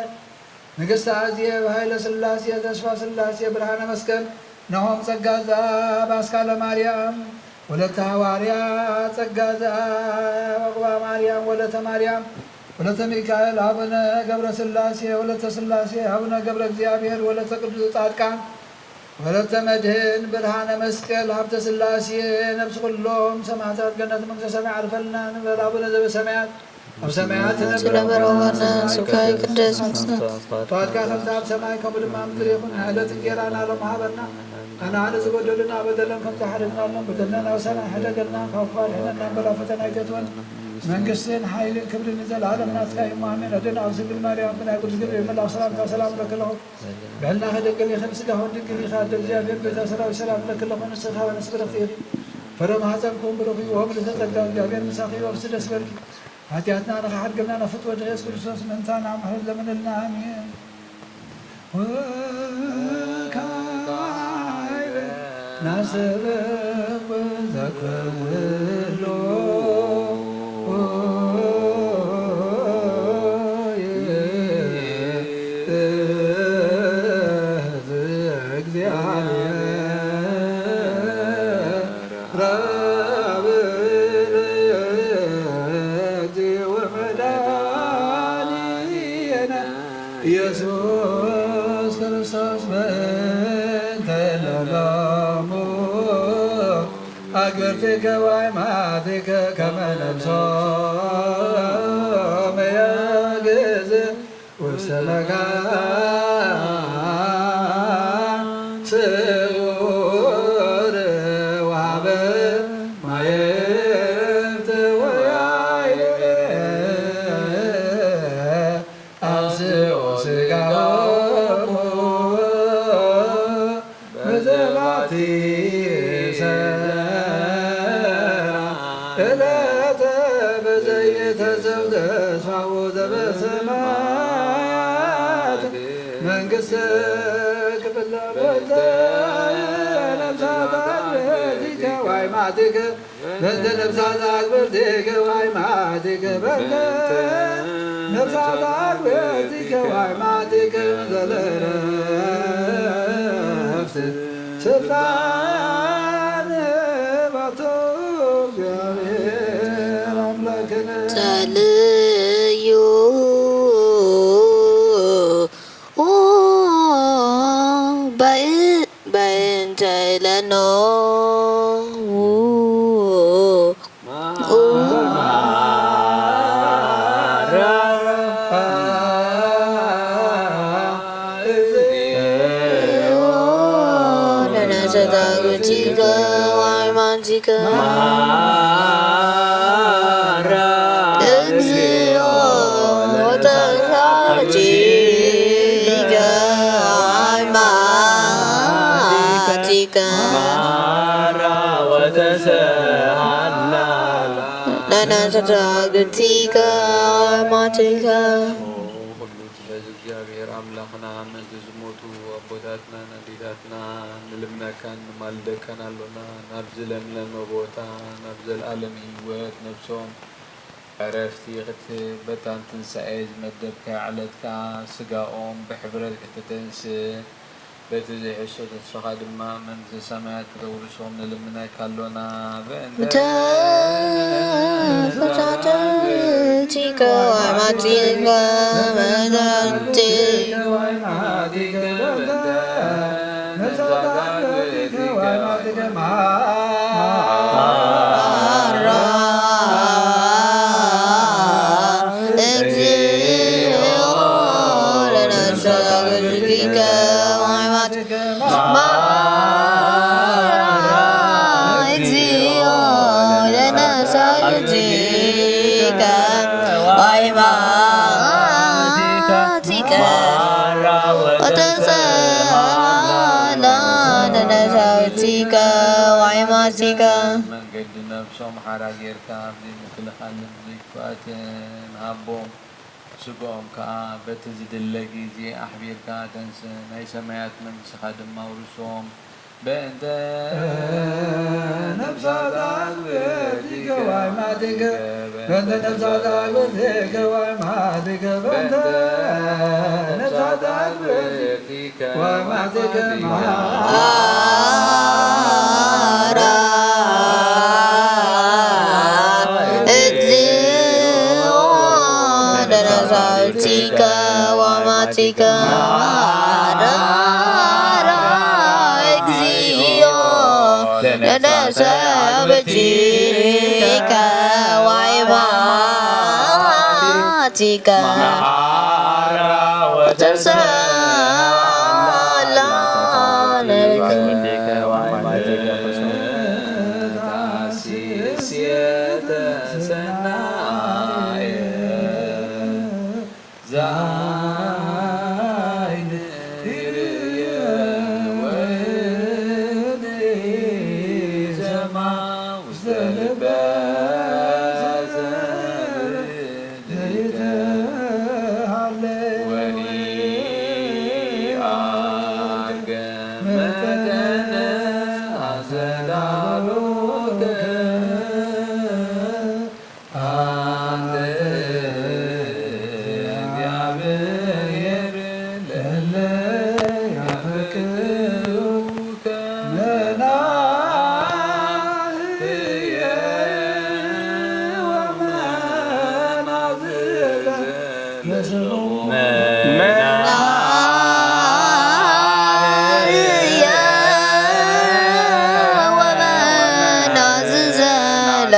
ንግሥተ አዜብ፣ ኃይለ ሥላሴ፣ ተስፋ ሥላሴ፣ ብርሃነ መስቀል፣ ናሆም፣ ጸጋ ዘአብ፣ አስካለ ማርያም፣ ወለተ ሐዋርያት፣ ጸጋ ዘአብ፣ ዕቁባ ማርያም፣ ወለተ ማርያም፣ ወለተ ሚካኤል፣ አቡነ ገብረ ሥላሴ፣ ወለተ ሥላሴ፣ አቡነ ገብረ እግዚአብሔር፣ ወለተ ቅዱስ ጻድቃን፣ ወለተ መድህን፣ ብርሃነ መስቀል፣ ሀብተ ሥላሴ፣ ነፍሲ ኩሎም ሰማዕታት ገነት መንግሥተ ሰማይ ዓርፈልና ንበል። አቡነ ዘበሰማያት፣ ኣብ ሰማያት ትነብር፣ ትነብር ኣቦና፣ ስምካ ይቅደስ፣ ትምጻእ ፍቃድካ ከምቲ ኣብ ሰማይ ከምኡ ድማ ኣብ ምድሪ ይኹን። ዕለት እንጌራና ሎም ሃበና፣ ኣና ንዝበደሉና በደሎም ከምቲ ሓደግናሎም በደልና፣ ናብሳና ሕደገልና፣ ካብ ክፉ ኣድሕነና እምበር ኣብ ፈተና ኣይተእትወና። መንግስትን ሓይልን ክብርን ንዘለዓለም ናትካ እዩ። ኣሜን። ኣደና ቅድስት ድንግል ማርያም፣ ብናይ ቅዱስ ገብርኤል መልኣኽ ሰላምታ ሰላም እብለኪ ኣለኹ። ብዕድናኺ ድንግል ኢኺ፣ ብስጋኺ እውን ድንግል ኢኺ። ኣደ እግዚኣብሔር፣ ጎይታ ሰራዊት፣ ሰላም እብለኪ ኣለኹ። ንስኺ ከበ ንስብርኽቲ ኢኺ፣ ፍረ ማሕፀንኪ እውን ብሩኽ እዩ። ኦ ምልዕተ ጸጋ፣ እግዚኣብሔር ምሳኺ እዩ። ኣብሲ ደስ በልኪ። ሓጢኣትና ንኽሓድገልና ናብ ፍትወት ኢየሱስ ክርስቶስ ምእንታና ምሕረት ለምንልና። ኣሜን። ወካዕበ ናስተበቁ ዘኩሉ ኣግብርቲከ ዋይማቲከ ከመ ነፍሶም የግዝ ውስተ መካን ስውር ወሃበ ማየት ወያይሌ አንስኦ ስጋሆሙ በዘባቲ ሰራ ዕለተ በዘይተሰው ተስፋው ዘበሰማያት መንግስተ ክፍለ በንተ ነፍሳት አግብርቲከ ዋይማቲከ በንተ ነፍሳት አግብርቲከ ዋይማቲከ በንተ ነፍሳት አግብርቲከ ዋይማቲከ ዘለረፍት ስልጣን ባቶ እግዚአብሔር አምላክነ ጸልዩ በእንተ ለኖ እግዚኦ ተሳሃልኪ ሃይማኖቲከ ማራ ወተሰሃላ ለነፍሳቲከ ሃይማኖቲከ። ሁሉ በዚ እግዚኣብሔር ኣምላኽና ምእንቲ ዝሞቱ ኣቦታትናን ኣዴታትና ንልምነካን ንማልደካን ኣሎና። ናብዚ ለምለመ ቦታ ናብ ዘለኣለም ህይወት ነፍሶም ዕረፍቲ ክትህብ በታን ትንሳኤ ዝመደብካያ ዕለት ከኣ ስጋኦም ብሕብረት ከተተንስእ በቲ ዘይሕሶ ተስፋኻ ድማ መንግስተ ሰማያት ክተውርሶም ንልምነካ ኣሎና። በእንተ ተፈታተንቲከ ወማቲከ መዛንቲ ማራ እግዚኦ ለነፍሳቲከ ወሃይማኖቲከ ማራ እግዚኦ ለነፍሳቲከ ወሃይማኖቲከ ወተሰሃላ ለነፍሳቲከ ወሃይማኖቲከ። መንገዲ ነፍሶም ሓራ ጌርካ ኣብ ዘይምክልኻልን ዘይክፍኣትን ሃቦም። ስጋኦም ከኣ በቲ ዝድለ ግዜ ኣሕቢርካ ተንስእ። ናይ ሰማያት መንግስትኻ ድማ ኣውርሶም። በእንተ ነፍሳት ኣግብርቲከ ወሃይማኖቲከ በእንተ ነፍሳት አግብርቲከ ወሃይማኖቲከ በእንተ ነፍሳት አግብርቲከ ወሃይማኖቲከ ማራ እግዚኦ ለነፍሳቲከ ወሃይማኖቲከ ማራ እግዚኦ ለነፍሳቲከ ወሃይማኖቲከ ወተሰሃላ ለነፍሳቲከ ወሃይማኖቲከ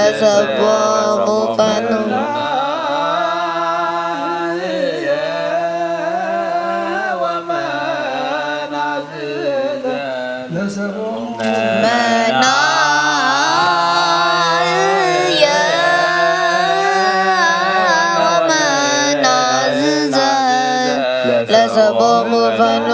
ለሰቦሙ ፈኑ። መናእየ ወመናዝዘ ለሰቦሙ ፈኑ።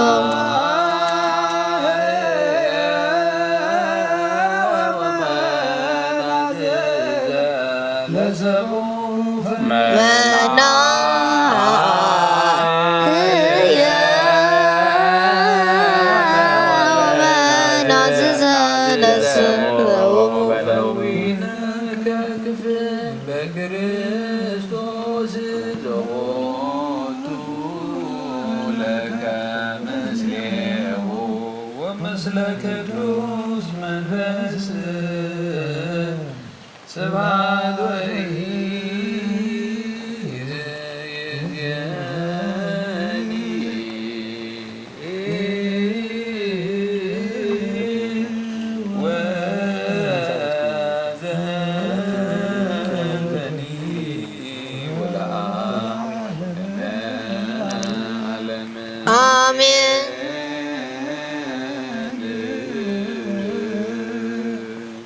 መናህየ ወመናዝዘ ለስምዑ። በክርስቶስ ዘቦቱ ለከ ምስሌሁ ወምስለ ቅዱስ መንፈስ ስብሐት ወይእዜኒ ወዘልፈኒ ወለዓለመ ዓለመ። አሜን።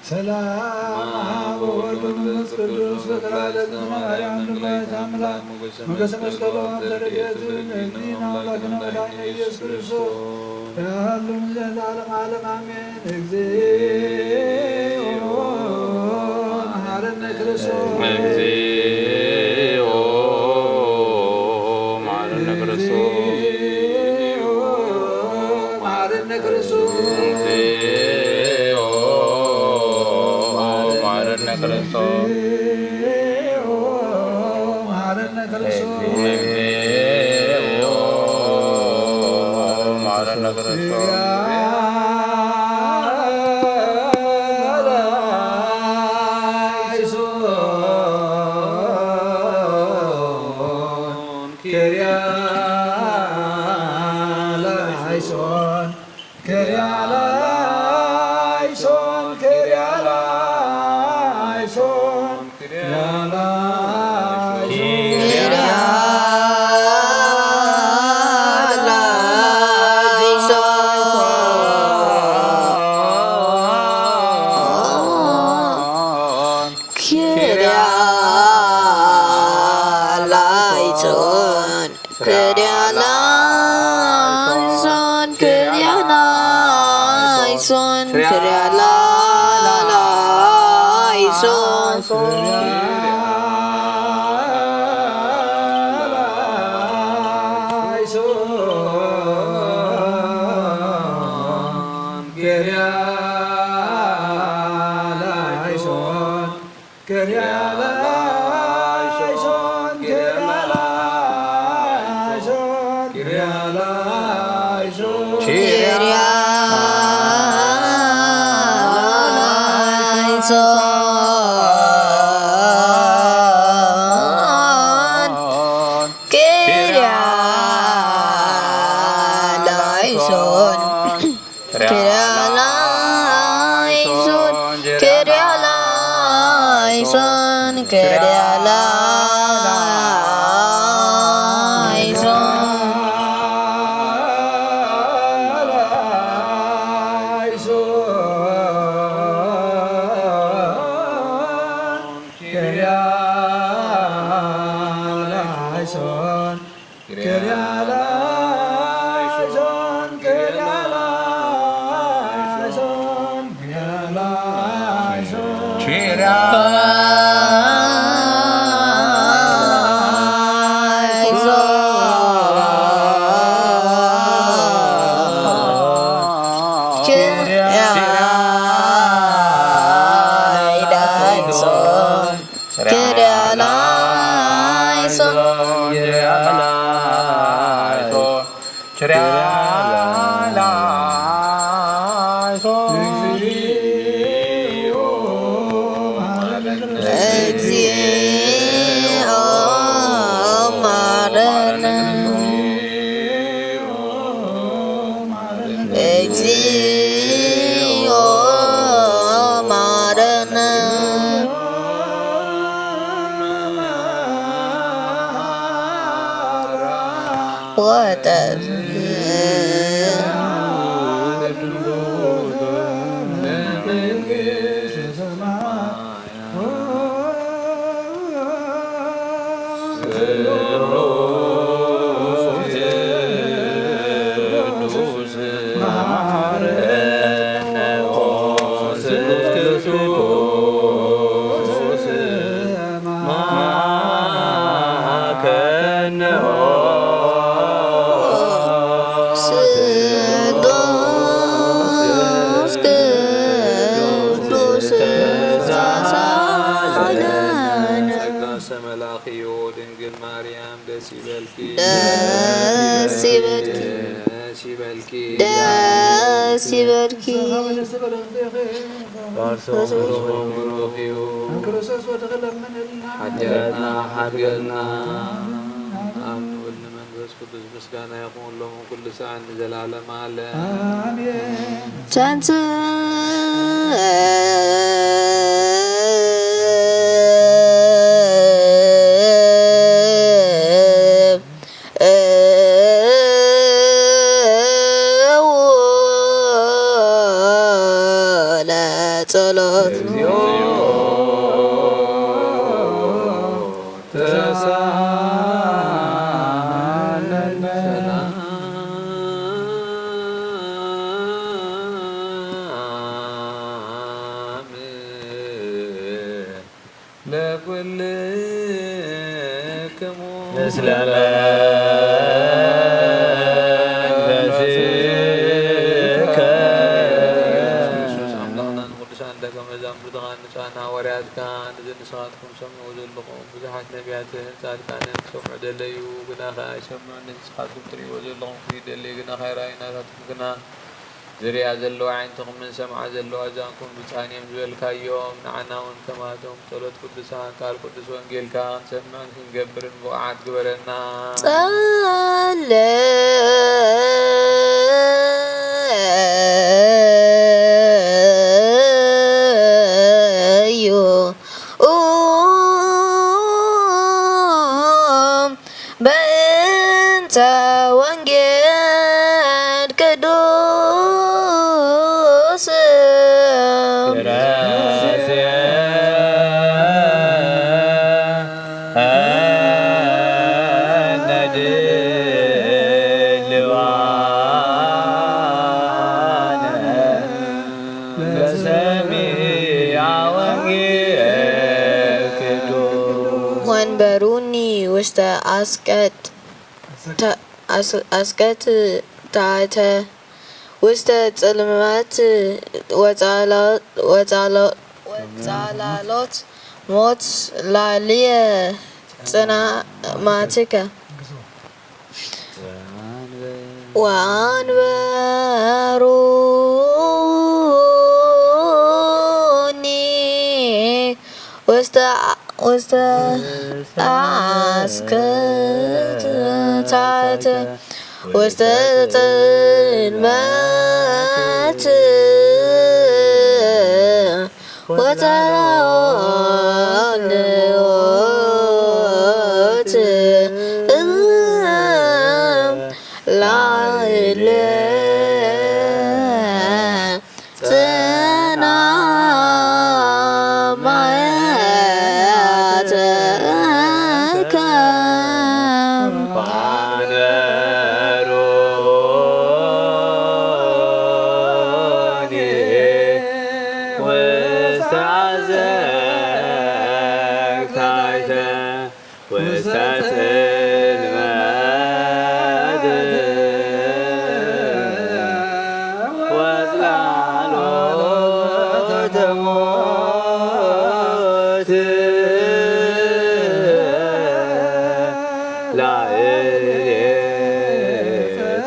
ሰላም አብ ወወልድ ወመንፈስ ቅዱስ በክልኤ ለዘማርያም ድንግል አምላክ ሞገሰ መስቀሉ አምሰ ረድኤቱ ለእግዚእነ አምላክነ መድኃኒነ ኢየሱስ ክርስቶስ ያሉ ምስለ ለዓለመ ዓለም አሜን። እግዚኦ መሐረነ ክርስቶስ። እግዚኦ መሐረነ ክርስቶስ። መሐረነ ክርስቶስ። እግዚኦ መሐረነ ክርስቶስ። መሐረነ ክርስቶስ። እግዚኦ መሐረነ ክርስቶስ። ኪርያ ላይሶን፣ ኪርያ ላይሶን፣ ኪርያ ላይሶን፣ ኪርያ ላይሶን። ኪርያ ላይሶን፣ ኪርያ ላይሶን። ኪርያ ላይሶን፣ ኪርያ ላይሶን፣ ኪርያ ላይሶን። ኪርያ ላይሶን፣ ኪርያ ላይሶን፣ ኪርያ ላይሶን፣ ኪርያ ላይሶን። ኪርያ ላይሶን፣ ኪርያ ላይሶን። ኪርያ ላይሶን፣ ኪርያ ላይሶን፣ ኪርያ ላይሶን። ኪርያ ላይሶን፣ ኪርያ ላይሶን፣ ኪርያ ላይሶን፣ ኪርያ ላይሶን። ኪርያ ላይሶን፣ ኪርያ ላይሶን። ኪርያ ላይሶን፣ ኪርያ ላይሶን፣ ኪርያ ላይሶን። እግዚኦ መሐረነ ወጠብ መልኣኽ እዩ። ድንግል ማርያም ደስ ይበልኪ፣ ደስ ይበልኪ፣ ደስ ይበልኪ፣ ደስ ይበልኪ። ባርሶም ብሩኽ እዩ። ክርስቶስ ወድኺ ለምንልና፣ ሓጢኣትና ሓድገልና። ኣብ ንብል ንመንፈስ ቅዱስ ምስጋና ይኹን ሎምን ኩሉ ሰዓት ንዘለዓለመ ዓለም። ኣሜን። ተንሥእ ለጸሎት። ለኩልክሙ ምስለ መንፈስከ። ክርስቶስ ኣምላኽና ንቅዱሳን ደቀ መዛሙርትኻ ንጹሓን ሃዋርያትካ ንዘንስኻትኩም ሰምዑ ዘለኹም ብዙሓት ነቢያትን ጻድቃንን ክሰምዑ ደለዩ፣ ግና ከኣ ኣይሰምዑን። ንስኻትኩም ትርእይዎ ዘለኹም ፍሉይ ደለዩ፣ ግና ከይረኣዩ ናታትኩም ግና ዝርእያ ዘለዋ ኣዒንትኹምን ዝሰምዓ ዘለዋ ኣእዛንኩም ብፁዓን እዮም ዝበልካዮም፣ ንዓና እውን ከማቶም ብጸሎት ቅዱሳን ቃል ቅዱስ ወንጌልካ ክንሰምዕን ክንገብርን ብቑዓት ግበረና። ጸለዩ። በእንተ ወንጌል ቅዱስ። ወንበሩኒ ውስተ አስቀት ተ-፣ አስ-፣ አስቀት ታተ ውስተ ጽልመት ወጻላ-፣ ወጻሎ-፣ ወጻላሎት ሞት ላልየ ጽናማትከ። ወአንበሩኒ ውስተ፣ ውስተ አስክት ታሕተ ውስተ ጽልመት ወጸላሎት ላዕለ ጽና ማያተከ። ወአንበሩኒ ውስተ አዘቅት ታሕተ ውስተ ጽልመት ወጽላሎተ ሞት ላዕሌ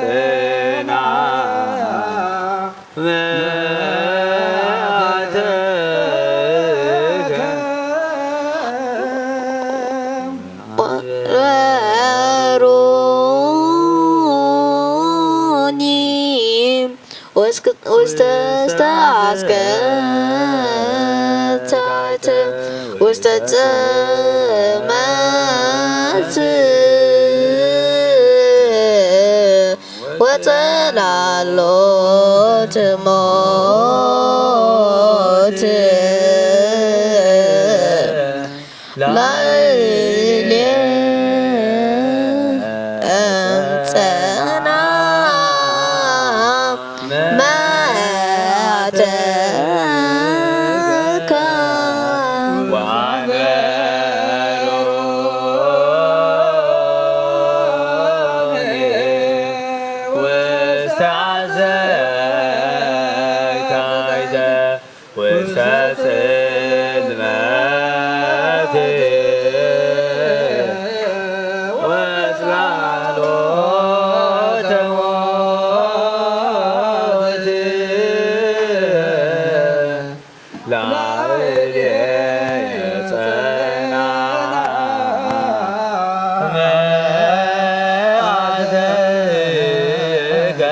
ጽና መዓትከ። ወአንበሩኒ ውስክ-፣ ውስተ፣ ውስተ አስከታተ ውስተ ጽልመት ላሎት ሞት ላዕሌ ጸና መዓተከ ወአንበሮኒ ውስተ አዘቅት አይተ ውስተ ጽልመት ወጽላሎተ ሞት ላዕሌየ ጸና መዓተከ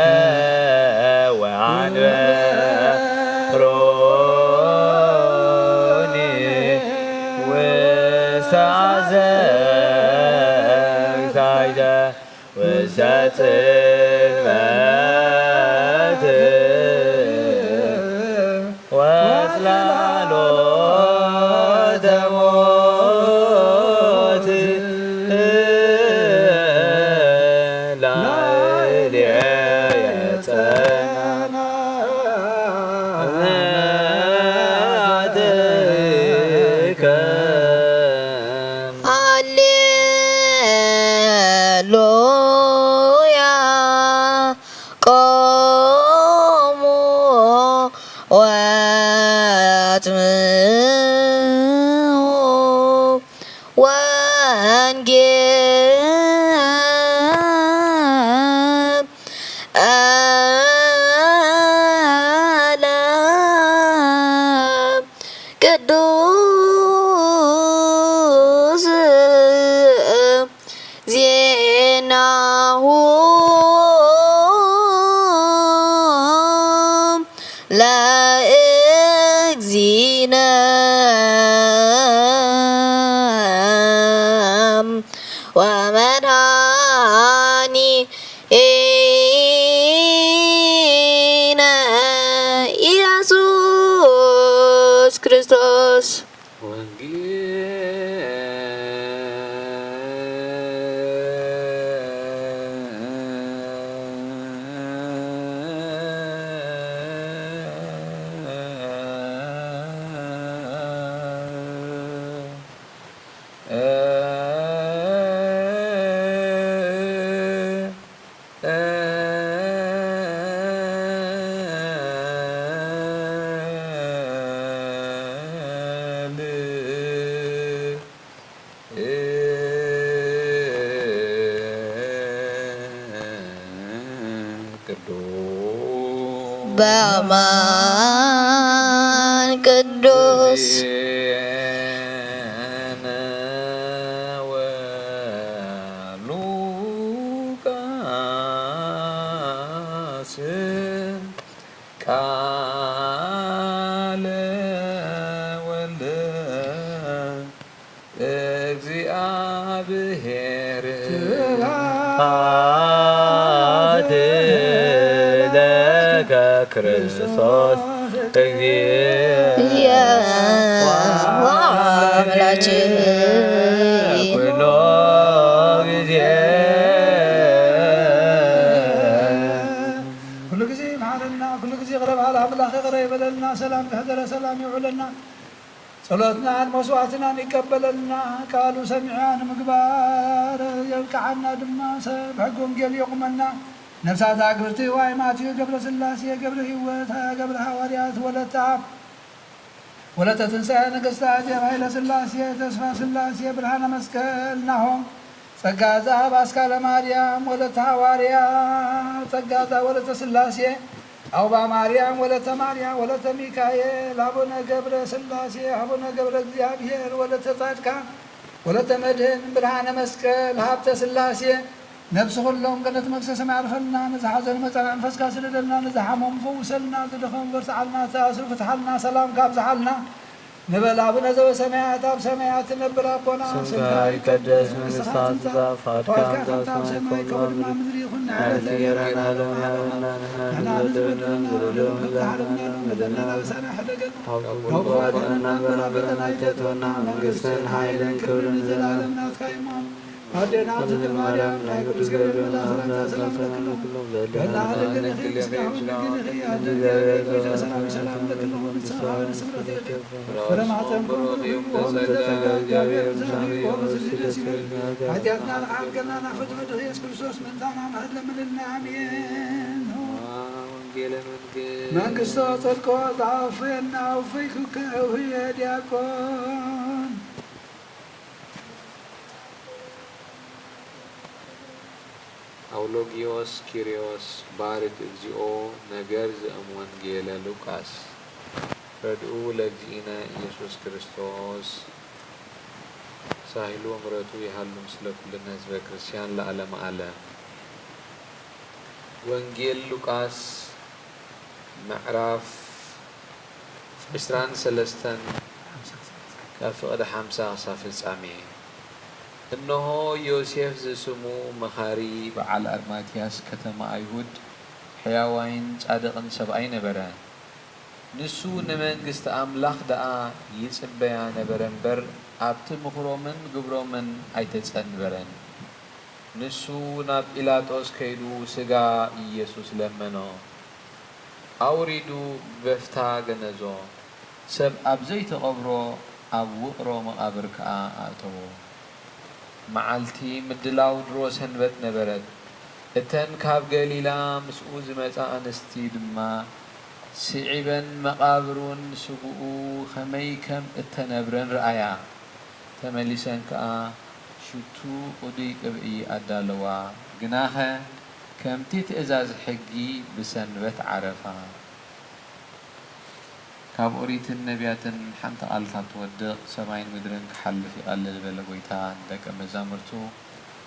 ወአንበሮኒ ውስተ አዘቅት አይተ ውስተ ጽልመት ወጽላሎተ ሞት ላዕሌየ ጸና መዓተከ። ሃሌሉያ። ቆሙ ወአጽምዑ ወንጌል አለ ቅዱስ ዜናሁ ለእግዚእነ ወመድኃኒነ ኢየሱስ ክርስቶስ። ቅዱስ በአማን ቅዱስ ዜነ ወሉቃስ ቃለ ወልደ እግዚአብሔር ስብሐት ለከ ክርስቶስ እግዚእ ወአምላክ ኩሎ ጊዜ። ኩሉ ጊዜ ይምሓረና፣ ኩሉ ጊዜ ይቕረ በሃል ኣምላኽ ይቕረ ይበለልና፣ ሰላም ከሕደረ ሰላም ይውዕለና። ጸሎትናን መስዋዕትናን ይቀበለልና፣ ቃሉ ሰሚዕና ንምግባር የብቅዓና ድማ፣ ሰብ ሕጊ ወንጌል የቑመና። ነፍሳት ኣግብርቲ ዋይ ማቴዎ ገብረ ስላሴ፣ ገብረ ህይወት፣ ገብረ ሃዋርያት፣ ወለተ ኣብ፣ ወለተ ትንሳኤ፣ ንግስቲ ኣዜብ፣ ሃይለ ስላሴ፣ ተስፋ ስላሴ፣ ብርሃነ መስቀል፣ ናሆም፣ ጸጋ ዘኣብ፣ ኣስካለ ማርያም፣ ወለተ ሃዋርያ፣ ጸጋ ዘኣብ፣ ወለተ ስላሴ፣ ኣውባ ማርያም፣ ወለተ ማርያም፣ ወለተ ሚካኤል፣ ኣቡነ ገብረ ስላሴ፣ ኣቡነ ገብረ እግዚኣብሔር፣ ወለተ ጻድቃን፣ ወለተ መድህን፣ ብርሃነ መስቀል፣ ሃብተ ስላሴ፣ ነፍሲ ኩሎም ገነት መንግስተ ሰማይ ኣዕርፈልና፣ ነዚ ሓዘን መጻን መንፈስካ ስደደልና፣ ነዚ ሓሞም ፈውሰልና፣ ዝደኸሙ በርትዓልና፣ ዝተኣስሩ ፍትሓልና፣ ሰላምካ ኣብዝሓልና፣ ንበል። ኣቡነ ዘበሰማያት፣ ኣብ ሰማያት ትነብር ኣቦና፣ ስምካ ይቀደስ፣ መንግስትካ ትምጻእ፣ ፈቃድካ ከምቲ ኣብ ሰማይ ከምኡ ድማ ኣብ ምድሪ ይኹን። ናይለና ሀለና ንሕና ንበድል ዘለዎም ከምቲ ሓለፍና በደልና በሳና ሕደገና፣ ካብ ክፉ ኣድሕነና እምበር፣ ኣብ ፈተና ኣይተእትወና፣ መንግስትን ሓይልን ክብርን ንዘለዓለም ናትካ እዩ። ኣዴና ድንግል ማርያም፣ ናይ ቅዱስ ገብርኤል መልኣክ ሰላምታ ሰላም እለኪ ኣለኹ። በላ ድንግል ኢኺ፣ ምስጋና ድንግል ኢኺ፣ ኣደን ገብርኤል ሰላም ሰላም እለኪ ኣለኹ። ንስኻ ንስፍረት ኢኺ፣ ፍረ ማህፀንኪ ብሩክ እዩ። ጸጋ እግዚኣብሔር ምሳኺ፣ ኦ ምስልኪ ደስ ይበልኪ። ሓጢኣትና ንዓርገልና፣ ናብ ፈትፈት ኢየሱስ ክርስቶስ ምእንታና ምሕረት ለምንልና። ኣሜን። ወንጌለ መንግስት መንግስቶ ጽድቆ ዘኣውፍየና፣ ኣውፈይኩከ እውህየ ዲያቆን። ኣውሎጊዮስ ኪርዮስ ባርክ እግዚኦ። ነገር ዘእም ወንጌለ ሉቃስ። ረድኡ ለእግዚእነ ኢየሱስ ክርስቶስ። ሳህሉ ምሕረቱ ይሃሉ ምስለ ኩልነ ህዝበ ክርስቲያን ለዓለመ ዓለም። ወንጌል ሉቃስ ምዕራፍ ዕስራን ሰለስተን ካብ ፍቕዲ ሓምሳ ክሳብ ፍጻሜ። እንሆ ዮሴፍ ዝስሙ መኻሪ በዓል ኣርማትያስ ከተማ ኣይሁድ ሕያዋይን ጻድቕን ሰብኣይ ነበረ። ንሱ ንመንግስቲ ኣምላኽ ደኣ ይጽበያ ነበረ እምበር፣ ኣብቲ ምኽሮምን ግብሮምን ኣይተጸንበረን። ንሱ ናብ ጲላጦስ ከይዱ ስጋ ኢየሱስ ለመኖ። ኣውሪዱ ብበፍታ ገነዞ። ሰብ ኣብ ዘይተቐብሮ ኣብ ውቕሮ መቓብር ከኣ ኣእተዎ። መዓልቲ ምድላው ድሮ ሰንበት ነበረት። እተን ካብ ገሊላ ምስኡ ዝመጻ ኣንስቲ ድማ ስዒበን መቓብሩን ስግኡ ኸመይ ከም እተነብረን ረኣያ። ተመሊሰን ከኣ ሽቱ ቅዱይ ቅብኢ ኣዳለዋ። ግናኸ ከምቲ ትእዛዝ ሕጊ ብሰንበት ዓረፋ። ካብ ኦሪትን ነቢያትን ሓንቲ ቃል ካብ ትወድቕ፣ ሰማይን ምድርን ክሓልፍ ይቐልል በለ ጐይታ ንደቀ መዛሙርቱ።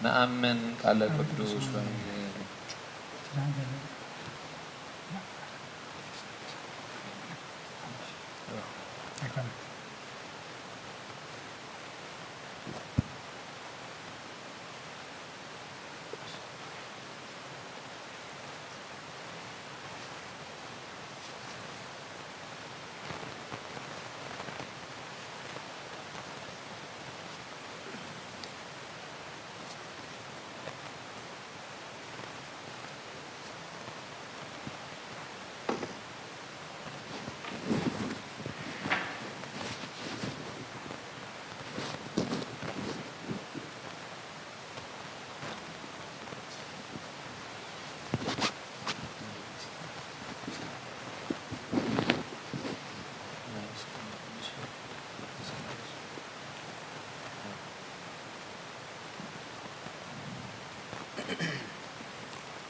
ንኣምን ቃለ ቅዱስ ወንጌል።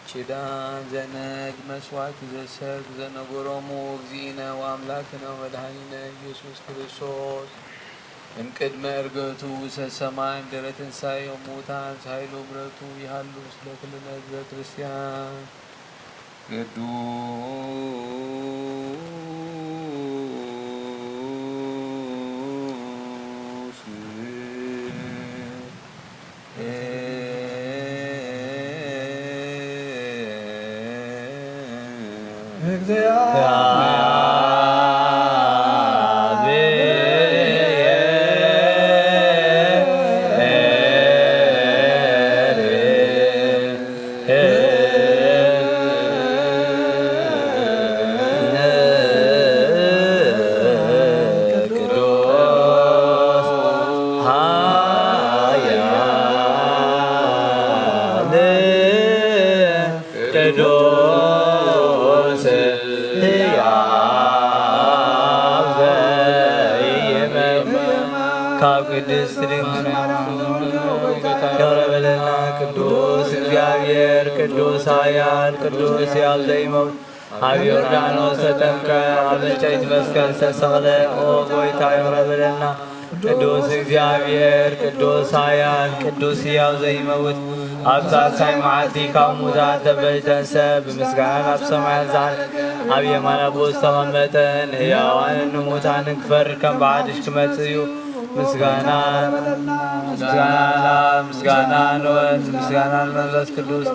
ኪዳን ዘነግ መስዋዕት ዘሰግ ዘነገሮሙ እግዚእነ ወአምላክነ ወመድኃኒነ ኢየሱስ ክርስቶስ እምቅድመ ዕርገቱ ውሰ ሰማይ እምድረ ትንሣኤ እሙታን ሳይሉ ምረቱ ይሃሉ ምስለ ኩልነ ህዝበ ክርስቲያን። ቅዱስ ቅዱስ ኃያል ቅዱስ ሕያው ዘይመውት ካብ ቅድስት ድንግል ማርያም ተወለደ። ቅዱስ እግዚአብሔር ቅዱስ ኃያል ቅዱስ ሕያው ዘይመውት ኣብ ዮርዳኖስ ተጠምቀ፣ ኣብ ዕንጨይቲ መስቀል ተሰቕለ። ኦ ጐይታ ይቕረ በለልና። ቅዱስ እግዚኣብሔር፣ ቅዱስ ኃያል፣ ቅዱስ ሕያው ዘይመውት፣ ኣብ ሳልሳይ መዓልቲ ካብ ሙታን ተበይተን ሰብ ብምስጋና ናብ ሰማያት ዝዓረገ ኣብ የማን ኣቦ ዝተቐመጠ ንህያዋንን ንሙታንን ክፈርድ ከም ብሓድሽ ክመጽእ እዩ። ምስጋና ምስጋና ናብ ምስጋና ንወልድ ምስጋና ንመንፈስ ቅዱስ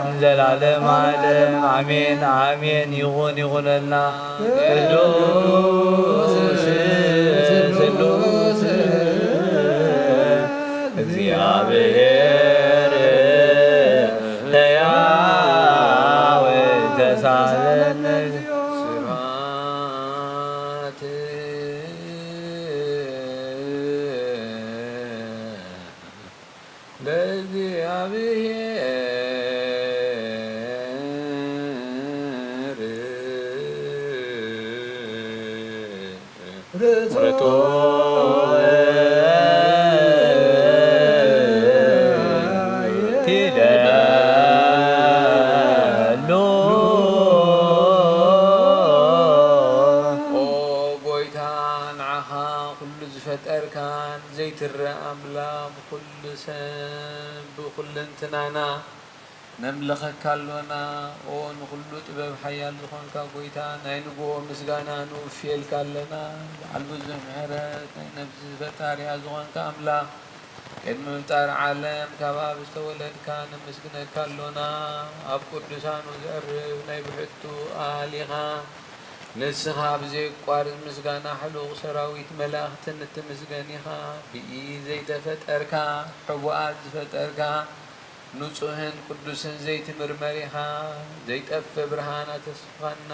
ንዘላለም ዓለም ኣሜን ኣሜን። ይኹን ይኹነልና። ቅዱስ ስሉስ እግዚኣብሔር ሕያው ተሳለነ። ስብሐት ለእግዚኣብሔር። ርቱዕ ኪደሉ። ኦ ጎይታ፣ ንዓኻ ኩሉ ዝፈጠርካን ዘይትረእ ኣምላኽ፣ ኩሉ ሰብ ብኹልንትናና ነምልኸካ ኣሎና። ኦ ንኹሉ ጥበብ ሓያል ዝኾንካ ጎይታ፣ ናይ ንግሆ ምስጋና ንውፍየልካ ኣለና። በዓል ብዙሕ ምሕረት፣ ናይ ነፍሲ ፈጣሪኣ ዝኾንካ ኣምላኽ፣ ቅድሚ ምፍጣር ዓለም ካብ ኣብ ዝተወለድካ ነመስግነካ ኣሎና። ኣብ ቅዱሳኑ ዘዕርፍ ናይ ብሕቱ ቃል ኢኻ። ንስኻ ብዘየቋርጽ ምስጋና ሕሉቕ ሰራዊት መላእኽትን እትምስገን ኢኻ። ብኢድ ዘይተፈጠርካ፣ ሕቡኣት ዝፈጠርካ፣ ንጹህን ቅዱስን ዘይትምርመር ኢኻ። ዘይጠፍእ ብርሃን ኣተስፋና።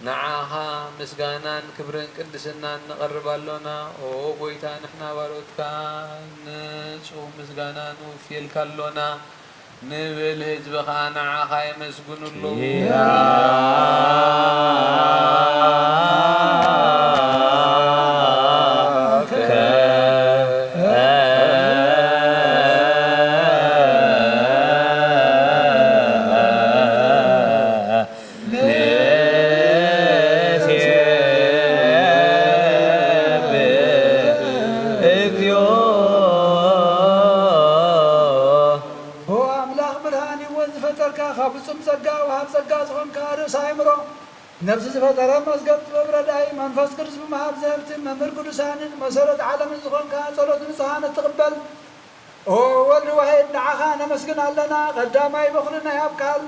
ንዓኻ ምስጋናን ክብርን ቅድስናን ነቐርብ ኣሎና። ኦ ጎይታ፣ ንሕና ባሮትካ ንጹህ ምስጋና ንውፍየልካ ኣሎና። ንብል ህዝቢ ኸኣ ንዓኻ የመስግኑ ኣለዉ። ንሴብህ እግዚኦ። ኦ ኣምላኽ ብርሃን ህይወት ዝፈጠርካ፣ ካብ ፍጹም ጸጋ ወሃብ ጸጋ ዝኾንካ ርእሰ ኣእምሮ፣ ነፍሲ ዝፈጠረ መዝገብ ጥበብ ረዳኢ፣ መንፈስ ቅዱስ ብምሃብ ዘህብቲ መምህር ቅዱሳንን መሰረት ዓለምን ዝኾንካ ጸሎት ንጹሃን እትቕበል፣ ኦ ወልድ ዋሕድ፣ ንዓኻ ነመስግን ኣለና። ቀዳማይ በኹሪ ናይ ኣብ ቃል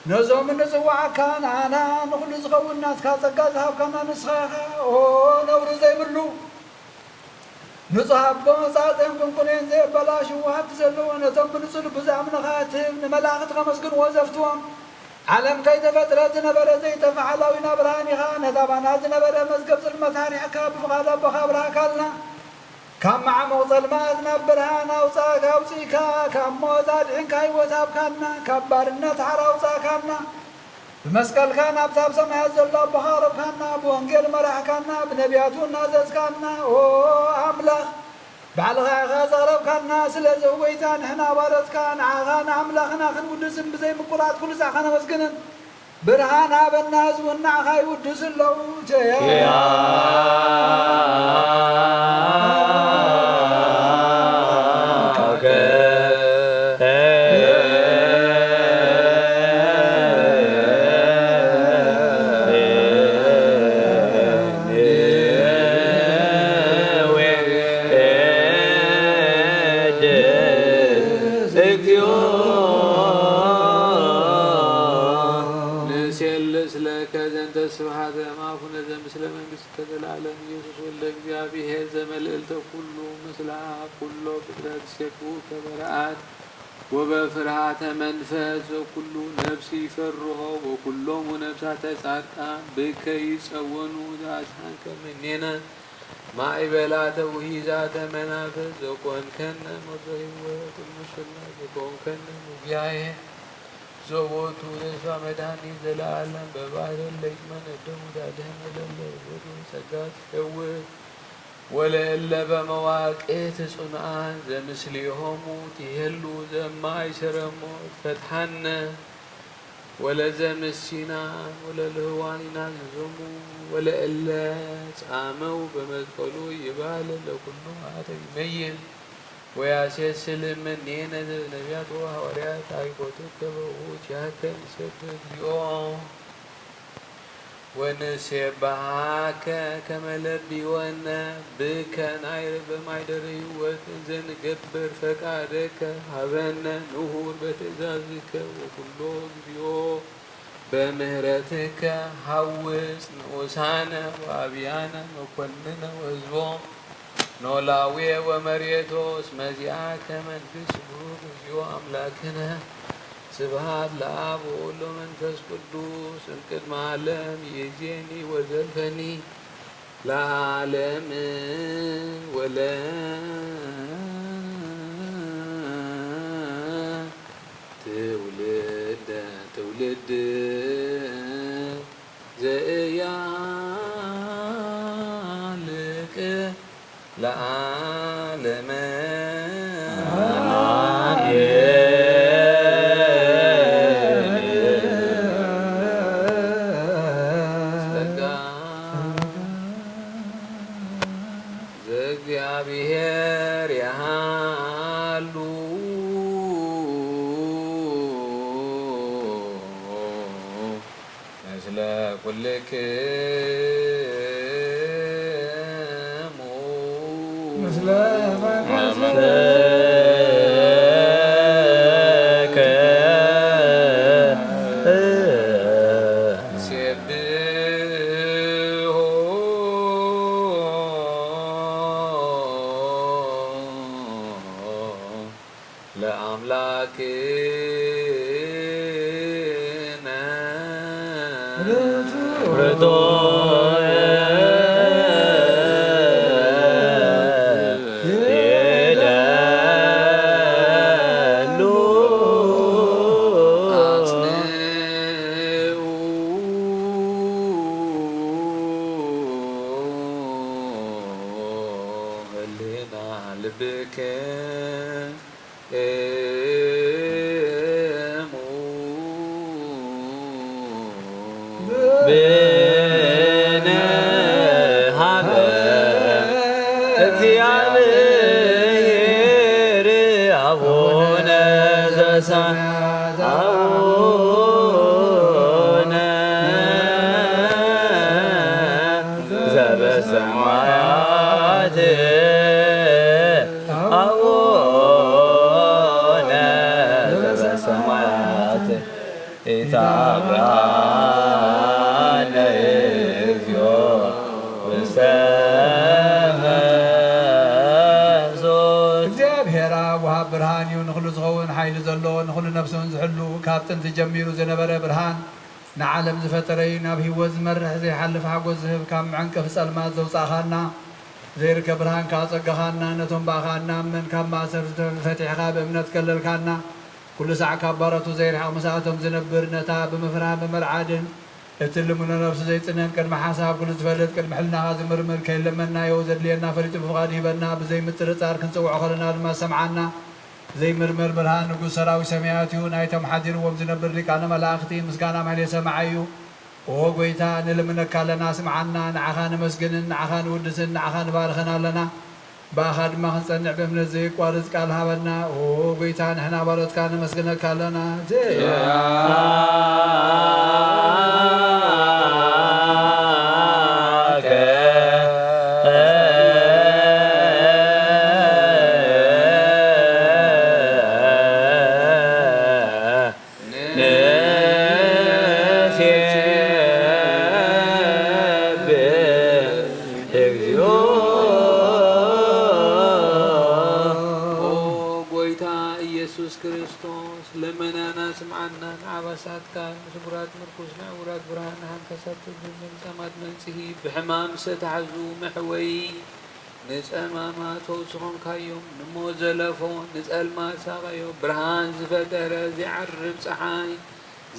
ነዞም እንጽውዓካ ንኣና ንኹሉ ዝኸውን ናትካ ጸጋ ዝሃብካና ንስኻ ኢኻ። ኦ ነውሪ ዘይብሉ ንጹህ ኣቦ፣ መጻጸን ቁንቁኔን ዘየበላሽዉ ሃብቲ ዘለዎ፣ ነቶም ብንጹህ ልቢ ዝኣምኑኻ እትህብ፣ ንመላእኽቲ ከመስግንዎ ዘፍትዎም፣ ዓለም ከይተፈጥረ ዝነበረ ዘይጠፍእ ሓላዊና ብርሃን ኢኻ። ነታ ባና ዝነበረ መዝገብ ጽልመት ኣርሒቕካ፣ ብፍቓድ ኣቦኻ ኣብርሃካልና። ካብ መዓሙቕ ጸልማት ናብ ብርሃን ኣውጻእካ፣ ኣውጺእካ፣ ካብ ሞት ኣድሒንካ ህይወት ሃብካና፣ ካብ ባርነት ሓራ ኣውጻእካና። ብመስቀልካ ናብታ ኣብ ሰማያት ዘሎ ኣቦኻ ኣቕረብካና፣ ብወንጌል መራሕካና፣ ብነቢያት እውን ኣዘዝካና። ኦ ኣምላኽ፣ ባዕልኻ ኢኻ ዘቕረብካና። ስለዚ ኦ ጎይታ፣ ንሕና ባሮትካ ንዓኻ ንኣምላኽና ክንውድስን ብዘይ ምቁራጽ ኩሉ ሳዕ ከነመስግንን ብርሃን ሃበና፣ ህዝቡን ንዓኻ ይውድሱ ኣለዉ። ቸያ ንሴልስ ለከ ዘንተ ስብሐተ እምአቡነ ዘምስለ መንግሥትከ ዘለዓለም። ኢየሱስ ወልደ እግዚአብሔር ዘመልዕልተ ኩሉ ምስለ አብ ኩሎ ፍጥረት ሴብሑከ በረአት ወበፍርሃተ መንፈስ ወኩሉ ነፍስ ይፈርሆ ወኩሎሙ ነፍሳተ ጻድቃን ብከ ይጸወኑ። ዘአስሓንከ ምኔነ ማእበላተ ውሒዛተ መናፍስት ዘኮንከነ መርዞ ሕይወት እምስልና ዘኮንከነ ሙጊያየ ዘቦቱ ተስፋ መድኃኒት ዘለዓለም በባህር ለይመነደሙ ዳድህነ ለለ ወዱ ጸጋ ትፈውስ ወለእለ በመዋቅት ጽኑዓን ዘምስሊሆሙ ትሄሉ ዘማይ ሰረሞ ትፈትሓነ ወለዘምስ ሲናን ወለልህዋን ይናዘዞሙ ወለእለ ጻመው በመስቀሉ ይባል ለኩሉ ኃጥእ ይመይት። ወያሴስል እምኔነ ዘበነቢያት ወሐዋርያት አይኮትከ በውእቲአከ ንሰብህ እግዚኦ ወንሴብሐከ ከመ ለብወነ ብከ ናይርብ ማይደር ህይወት ዘንገብር ፈቃደከ ሀበነ ንሁር በትእዛዝከ ወኩሎ እግዚኦ በምህረትከ ሐውስ ንኡሳነ ወአብያነ መኮንነ ወሕዝቦ ኖላዌ ወመሬቶ እስመ ዚአከ መንግስት ብሩክ እግዚኦ አምላክነ። ስብሐት ለአብ ወወልድ ወመንፈስ ቅዱስ እምቅድመ ዓለም ይእዜኒ ወዘልፈኒ ለዓለም ወለ ትውልደ ትውልድ ዘእያልቅ ለዓለመ አሜን። ጸጋ ዘእግዚአብሔር ያሃሉ ምስለ ኩልክሙ ምስለ መንፈስከ። ሴብሖ ለአምላክነ። ርቱዕ ይደሉ። አጽንዑ ህሊና ልብክሙ። ብነ ሀበ እግዚአብሔር አቡነ ዘበሰማያት አቡነ ዘበሰማያት አቡነ ዘበሰማያት ኢታብአነ እግዚኦ ውስተ መንሱት። እግዚኣብሔር ኣብ ወሃብ ብርሃን እዩ፣ ንኹሉ ዝኸውን ሓይሊ ዘለዎ፣ ንኹሉ ነፍሲ እውን ዝሕሉ፣ ካብ ጥንቲ ጀሚሩ ዝነበረ ብርሃን፣ ንዓለም ዝፈጠረ እዩ፣ ናብ ህይወት ዝመርሕ ዘይሓልፍ ሓጎስ ዝህብ፣ ካብ መዐንቀፊ ጸልማት ዘውጻእኻና፣ ዘይርከብ ብርሃን ከኣ ጸጋኻና፣ ነቶም ብኣኻ እናኣመን ካብ ማእሰርቲ ፈቲሕኻ ብእምነት ከለልካና፣ ኩሉ ሳዕ ካብ ባሮቱ ዘይርሕቕ ምስኣቶም ዝነብር፣ ነታ ብምፍርሃን ብምርዓድን እትልምኖ ነብሱ ዘይጽነን፣ ቅድሚ ሓንሳብ ኩሉ ዝፈልጥ፣ ቅድሚ ሕልናኻ ዝምርምር፣ ከይለመንናዮ ዘድልየና ፈሊጡ ብፍቓዱ ይህበና፣ ብዘይምጥርጻር ክንጽውዖ ከለና ድማ ዝሰምዓና፣ ዘይምርመር ብርሃን ንጉስ ሰራዊት ሰማያት እዩ። ናይቶም ሓዲርዎም ዝነብር ሊቃነ መላእኽቲ ምስጋና ማህሌ ሰማዒ እዩ። ኦ ጐይታ፣ ንልምነካ ኣለና፣ ስምዓና፣ ንዓኻ ነመስግንን፣ ንዓኻ ንውድስን፣ ንዓኻ ንባርኽን ኣለና። ብኣኻ ድማ ክንጸንዕ ብእምነት ዘየቋርጽ ቃል ሃበና። ኦ ጐይታ፣ ንሕና ባሮትካ ነመስግነካ ኣለና። ንሴብሕ እግዚኦ። ኦ ጐይታ ኢየሱስ ክርስቶስ፣ ልመናና ስምዓና፣ ንዓባሳትካ፣ ንስጉራት ምርኩስ፣ ንዕውራት ብርሃን፣ ንሃንከሳት ትርጉም፣ ንጸማት መንጽሂ፣ ብሕማም ዝተታሕዙ መሕወዪ፣ ንጸማማት ፈውሲ ኾንካዮም፣ ንሞት ዘለፎ፣ ንጸልማት ሳቐዮ፣ ብርሃን ዝፈጠረ ዘይዓርብ ጸሓይ፣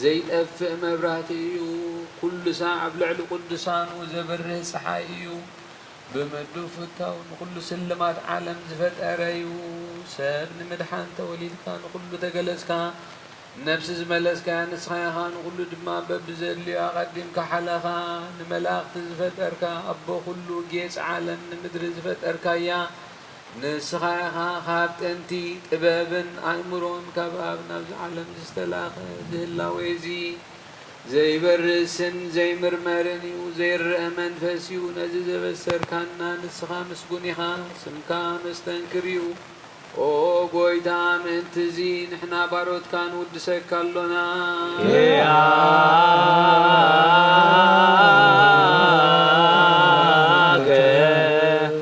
ዘይጠፍእ መብራህቲ እዩ። ኩሉ ሳዕ ኣብ ልዕሊ ቅዱሳኑ ዘብርህ ጸሓይ እዩ። ብምዱብ ፍታው ንኹሉ ስልማት ዓለም ዝፈጠረ እዩ። ሰብ ንምድሓን ተወሊድካ ንኹሉ ተገለጽካ። ነፍሲ ዝመለስካያ ንስኻ ኢኻ፣ ንኹሉ ድማ በብዘድልዮ ኣቐዲምካ ሓለኻ። ንመላእኽቲ ዝፈጠርካ፣ ኣቦ ኩሉ ጌጽ ዓለም ንምድሪ ዝፈጠርካያ፣ ንስኻ ኢኻ ካብ ጥንቲ ጥበብን ኣእምሮን ካብ ኣብ ናብዚ ዓለም ዝተላኸ። እዚ ህላዌ እዚ ዘይበርስን ዘይምርመርን እዩ፣ ዘይረአ መንፈስ እዩ። ነዚ ዘበሰርካና ንስኻ ምስጉን ኢኻ፣ ስምካ መስተንክር እዩ። ኦ ጎይታ፣ ምእንቲ እዚ ንሕና ባሮትካ ንውድሰካ ኣሎና። ኪያከ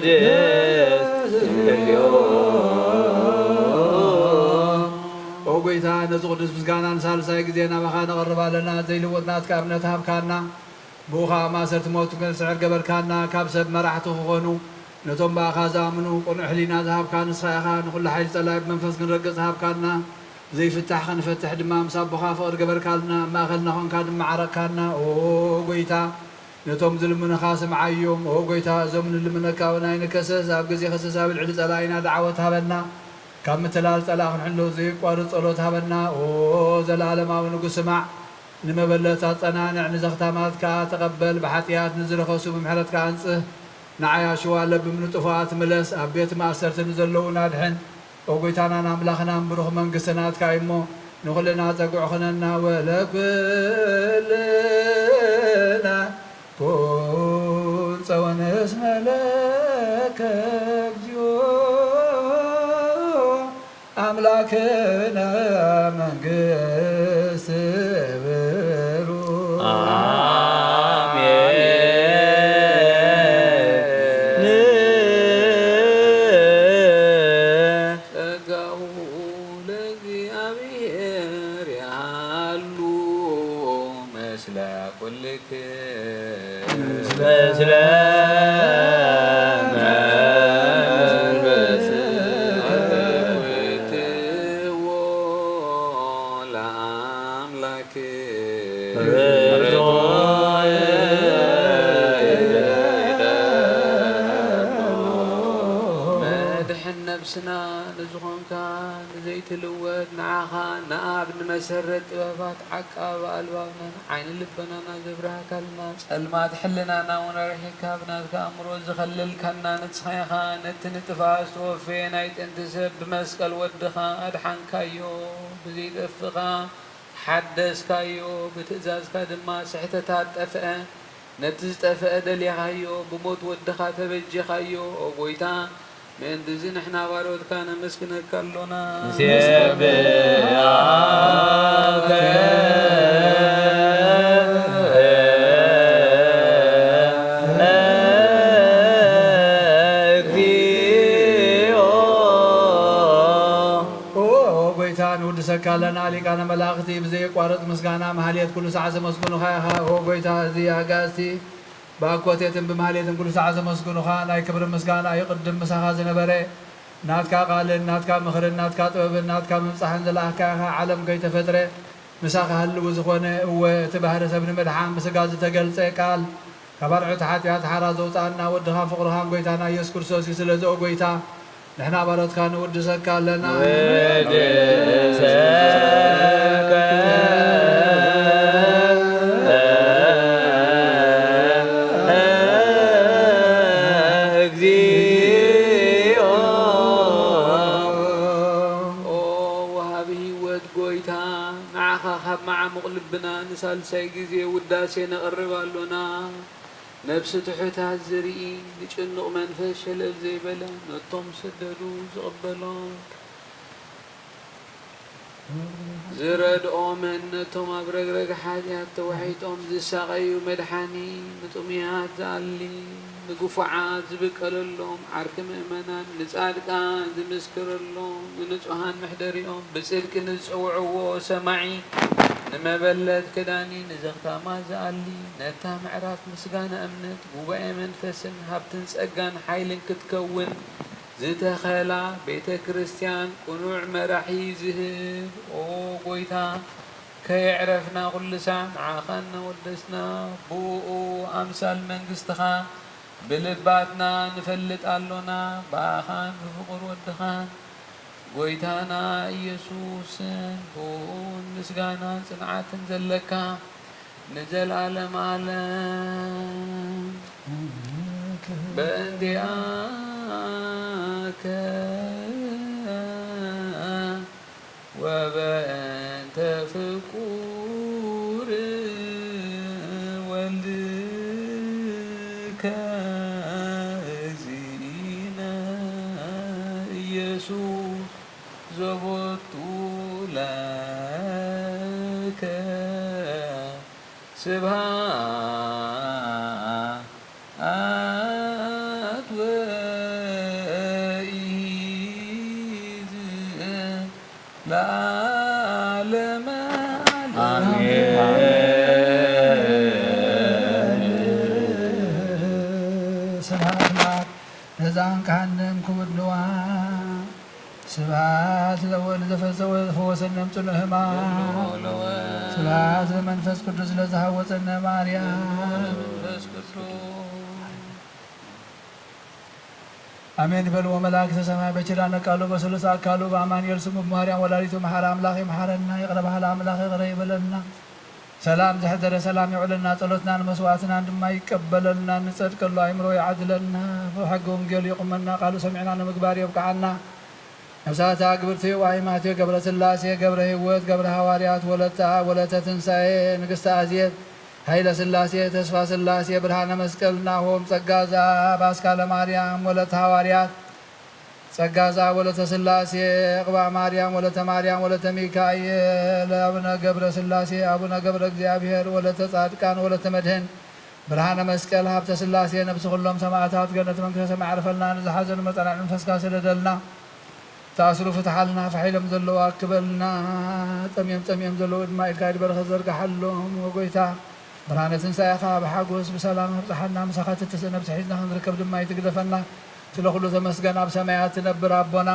ንወድስ። ኦ ጎይታ፣ ነዚ ቅዱስ ምስጋና ንሳልሳይ ግዜ ናባኻ ነቐርብ ኣለና። ዘይልወጥ ናትካ እምነት ሃብካና። ብኡ ኸኣ ማእሰርቲ ሞት ክንስዕር ገበርካና። ካብ ሰብ መራሕቲ ክኾኑ፣ ነቶም ብኣኻ ዝኣምኑ ቅኑዕ ሕሊና ዝሃብካ ንስኻ ኢኻ። ንኹሉ ሓይሊ ጸላኢ ብመንፈስ ክንረግጽ ሃብካና። ዘይፍታሕ ክንፈትሕ ድማ ምስ ኣቦኻ ፍቕሪ ገበርካልና። ኣብ ማእከልና ኾንካ ድማ ዓረቕካና። ኦ ጎይታ፣ ነቶም ዝልምኑኻ ስምዓዮም። ኦ ጎይታ፣ እዞም ንልምነካ እውን ኣይንከሰስ። ኣብ ግዜ ከሰስ ኣብ ልዕሊ ጸላኢና ደዓወት ሃበና። ካብ ምትላል ጸላኢ ክንሕሎ ዘየቋርጽ ጸሎት ሃበና። ኦ ዘለኣለማዊ ንጉስ፣ ስማዕ። ንመበለት ኣጸናንዕ፣ ንዘኽታማት ከኣ ተቐበል። ብሓጢኣት ንዝረኸሱ ብምሕረትካ ኣንጽህ። ንዓያሹ ኣለብም ንጥፉኣት ምለስ። ኣብ ቤት ማእሰርቲ ንዘለዉን ኣድሕን። ኦ ጎይታናን ኣምላኽናን፣ ብሩኽ መንግስቲ ናትካ እዩ እሞ፣ ንኹልና ጸግዑ ኹነና። ወለኩልና ኩን ጸወንስ መለከ እግዚኦ፣ ኣምላክነ መንግስት ብሩ። ኣሜን። ጸጋኡ ለእግዚኣብሔር ይሃሉ ምስለ ኩልክ። ምስለ መንፈስከ። ወትዎ ለአምላክ ርቱዕ። መድሕን ነብስና ንዝኾንካ ንዘይትልወጥ ንዓኻ ንኣብ ንመሰረት ጥበባት ዓቃቢ ኣልባብናን ዓይኒ ልበናና ዘብራህካልና ጸልማት ሕልናና እውን ኣርሒካ ብናትካ ኣእምሮ ዝኸለልካና ንስኻ ኢኻ። ነቲ ንጥፍኣት ዝተወፈየ ናይ ጥንቲ ሰብ ብመስቀል ወድኻ ኣድሓንካዮ። ብዘይጠፍእ ኸኣ ሓደስካዮ። ብትእዛዝካ ድማ ስሕተታት ጠፍአ። ነቲ ዝጠፍአ ደሊኻዮ፣ ብሞት ወድኻ ተበጀኻዮ። ኦ ጐይታ፣ ምእንትዚ ንሕና ባሮትካ ነመስግነካ ኣሎና። ንሴብሖከ እግዚኦ። ኦ ጐይታ፣ ንውድሰካ ኣለና። ሊቃነ መላእኽቲ ብዘየቋርጽ ምስጋና ማህሌት ኩሉ ሳዕ ዘመስግኑኻ ኢኻ። ኦ ጐይታ፣ እዚ ኣጋእዝቲ ብኣኮቴትን ብማህሌትን ኩሉ ሳዕ ዘመስግኑኻ፣ ናይ ክብሪ ምስጋና ይቕድም ምሳኻ ዝነበረ፣ ናትካ ቃልን ናትካ ምኽርን ናትካ ጥበብን ናትካ ምብጻሕን ዝለኣኽካዮ ኢኻ። ዓለም ከይተፈጥረ ምሳኻ ህልው ዝኾነ፣ እወ፣ እቲ ባህሪ ሰብ ንምድሓን ብስጋ ዝተገልጸ ቃል፣ ካብ ኣርዑት ሓጢኣት ሓራ ዘውጽኣና ወድኻን ፍቕርኻን ጐይታና ኢየሱስ ክርስቶስ እዩ። ስለዚ ኦ ጐይታ፣ ንሕና ባሮትካ ንውድሰካ ኣለና። ንውድሰከ እግዚኦ። ኦ ወሃቢ ህይወት ጐይታ፣ ንዓኻ ካብ መዓሙቕ ልብና ንሳልሳይ ግዜ ውዳሴ ነቕርብ ኣሎና። ነብሲ ትሑታት ዝርኢ፣ ንጭኑቕ መንፈስ ሸለል ዘይበለ፣ ነቶም ዝስደዱ ዝቕበሎም፣ ዝረድኦምን ነቶም ኣብ ረግረግ ሓጢኣት ተዋሒጦም ዝሳቐዩ መድሓኒ፣ ንጥሙያት ዝኣሊ፣ ንግፉዓት ዝብቀለሎም፣ ዓርኪ ምእመናን፣ ንጻድቃን ዝምስክረሎም፣ ንንጹሃን መሕደሪኦም፣ ብጽድቂ ንዝጸውዕዎ ሰማዒ፣ ንመበለት ክዳኒ፣ ንዘኽታማት ዝኣሊ፣ ነታ ምዕራፍ ምስጋና እምነት፣ ጉባኤ መንፈስን ሃብትን ጸጋን ሓይልን ክትከውን ዝተኸላ ቤተ ክርስቲያን ቅኑዕ መራሒ ዝህብ፣ ኦ ጐይታ፣ ከየዕረፍና ኩሉ ሳዕ ንዓኻ እናወደስና፣ ብእኡ ኣምሳል መንግስትኻ ብልባትና ንፈልጥ ኣሎና። ብኣኻን ብፍቑር ወድኻን ጎይታና ኢየሱስን ብኡን ምስጋናን ጽንዓትን ዘለካ ንዘለዓለም ዓለም። በእንቲኣከ ወበእንተ ፍቁር ወልድከ እግዚእነ ኢየሱስ ዘቦቱ ለከ ስብሐት ወኢይእዜዝ ለዓለመ ዓለም። አሜን። ስብሐት ለአብ ለዘአንቅሐነ እምክቡድ ንዋም። ስብሐት ለወልድ ዘፈወሰነ እምጽኑዕ ሕማም። ስብሐት ለመንፈስ ቅዱስ ለዘሐወጸነ ማርያም። አሜን በሉ። ወመላእክተ ሰማይ በኪዳነ ቃሉ በስሉስ አካሉ በአማኑኤል ስሙ በማርያም ወላዲቱ መሐረ አምላክ ይምሐረና። ይቅረ በሐለ አምላክ ይቅረ ይበለና። ሰላም ዘሕደረ ሰላም የውዕለና። ጸሎትናን መስዋዕትናን ድማ ይቀበለልና። ንጸድቀሉ አእምሮ ይዓድለና። ብሕጊ ወንጌሉ ይቁመና። ቃሉ ሰሚዕና ንምግባር የብቅዓና። ነፍሳት አግብርቲ ዋይ ማቴ ገብረ ስላሴ ገብረ ህይወት ገብረ ሃዋርያት ወለተ አብ ወለተ ትንሳኤ ንግስተ አዜብ ኃይለ ስላሴ ተስፋ ስላሴ ብርሃነ መስቀል ናሆም ጸጋዛ አብ አስካለ ማርያም ወለተ ሃዋርያት ጸጋዛ ወለተ ስላሴ ዕቅባ ማርያም ወለተ ማርያም ወለተ ሚካኤል አቡነ ገብረ ስላሴ አቡነ ገብረ እግዚኣብሔር ወለተ ጻድቃን ወለተ መድህን ብርሃነ መስቀል ሀብተ ስላሴ ነብሲ ኩሎም ሰማዕታት ገነት መንግስተ ሰማይ ዓርፈልና። ንዝሓዘኑ መጸናንዒ መንፈስካ ስደደልና። ተኣስሩ ፍትሓልና፣ ፋሕ ኢሎም ዘለዉ ኣክበልና፣ ጠምዮም ጠምዮም ዘለዉ ድማ ኢድካ ኢድ በረኸት ዘርግሓሎም። ወጎይታ ብርሃነ ትንሳኤኻ ብሓጎስ ብሰላም ኣብጽሓና። ምሳኻ ትትስእ ነብሲ ሒዝና ክንርከብ ድማ ኣይትግደፈና። ስለ ኩሉ ተመስገን። ኣብ ሰማያት ትነብር ኣቦና፣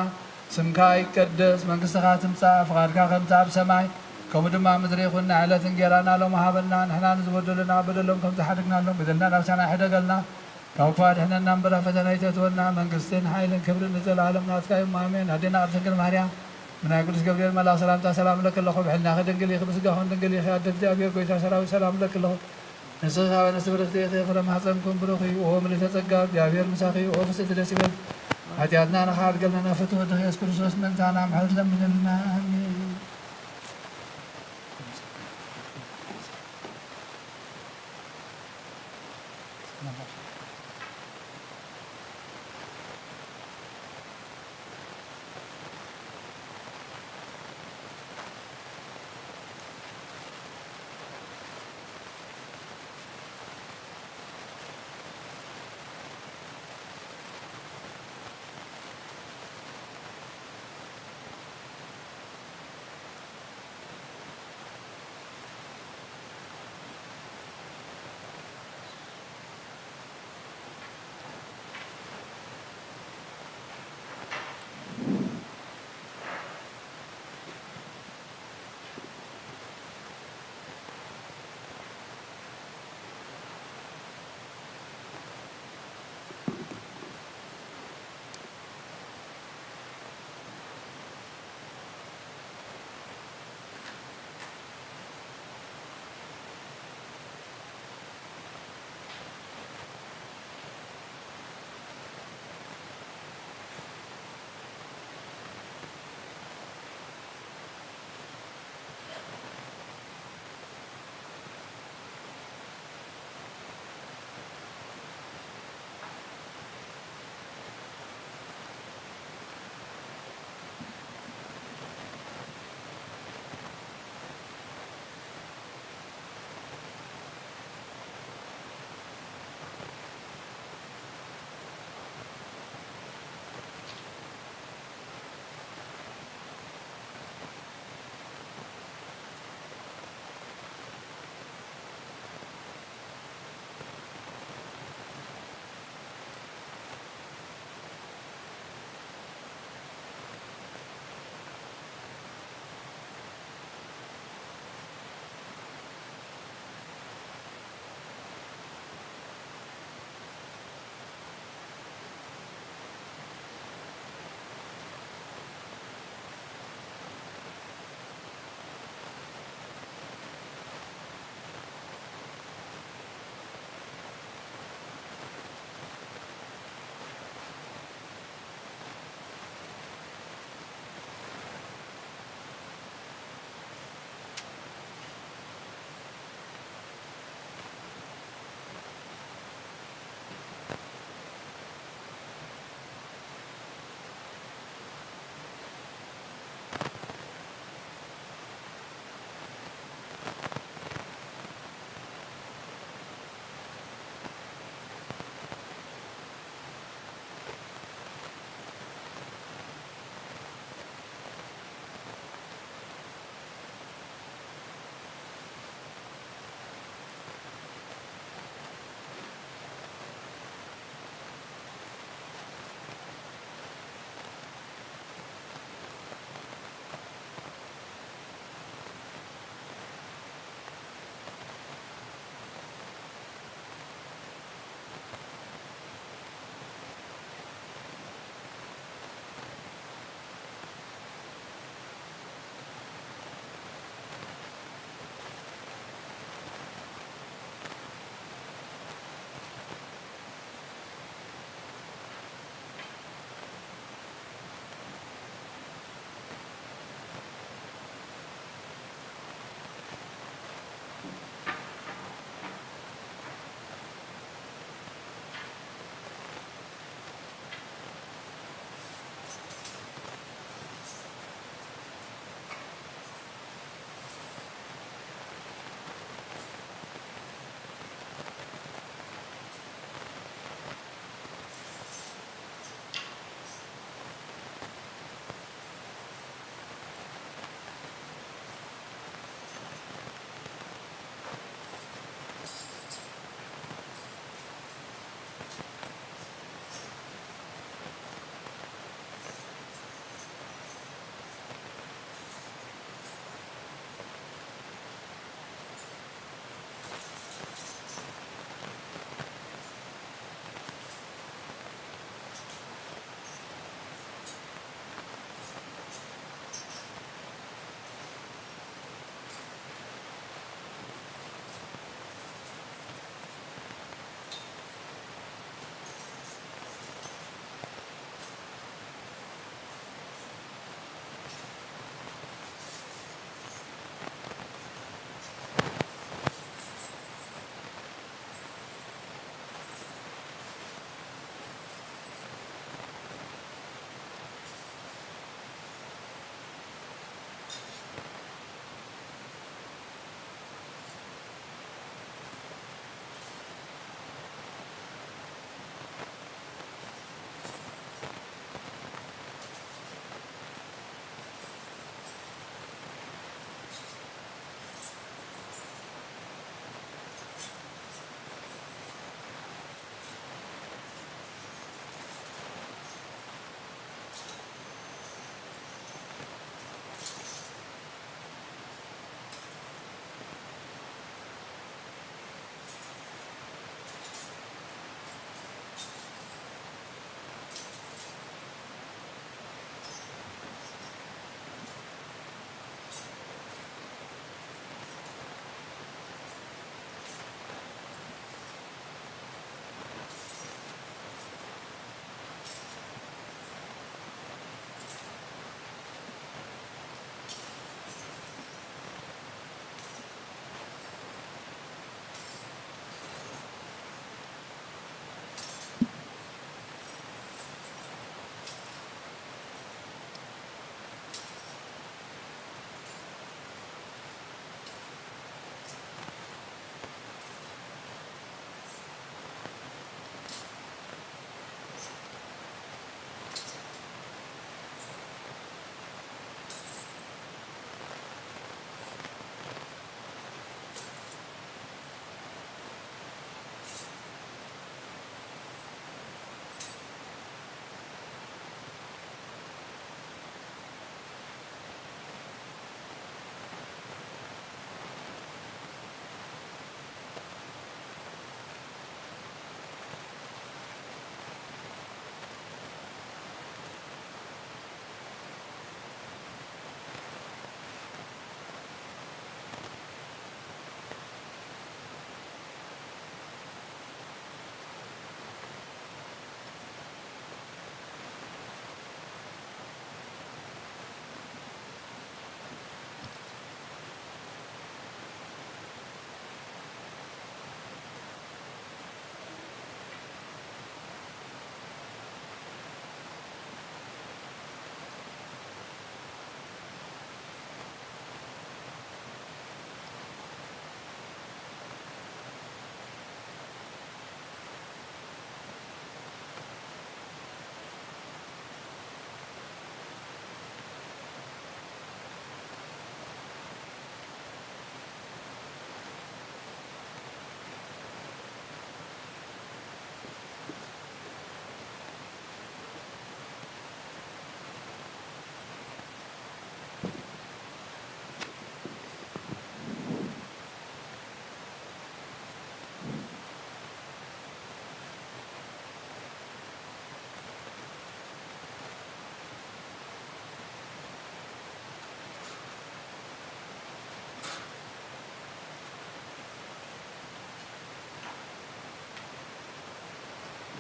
ስምካ ይቀደስ፣ መንግስትኻ ትምጻእ፣ ፍቓድካ ከምቲ ኣብ ሰማይ ከምኡ ድማ ኣብ ምድሪ ይኹን። ናይ ዕለት እንጌራና ሎሚ ሃበና። ንሕና ንዝበደሉና በደሎም ከም ዝሓደግናሎም በደልና ናብሳና ኣይሕደገልና። ካብ ክፉእ ኣድሕነና እምበር ኣብ ፈተና ኣይተእትወና። መንግስትን ሓይልን ክብርን ንዘለኣለም ናትካ እዮም። ኣሜን። ኣዴና ቅድስት ድንግል ማርያም፣ ብናይ ቅዱስ ገብርኤል መልኣኽ ሰላምታ ሰላም እለኪ ኣለኹ። ብሕልናኺ ድንግል ኢኺ፣ ብስጋኽን ድንግል ኢኺ። ኣደ እግዚኣብሔር ጎይታ ሰራዊት ሰላም እለኪ ኣለኹ። ንስኺ ካብ ኣንስቲ ብርኽቲ ኢኺ፣ ፍረ ማሕፀንኩም ብሩኽ እዩ። ኦ ምልዕተ ጸጋ፣ እግዚኣብሔር ምሳኺ እዩ። ኦ ፍስሕቲ ደስ ይበል። ሓጢኣትና ንኽሓድገልና ናብ ፍትው ወድኺ የሱስ ክርስቶስ ምእንታና ምሕረት ለምንልና። ኣሜን።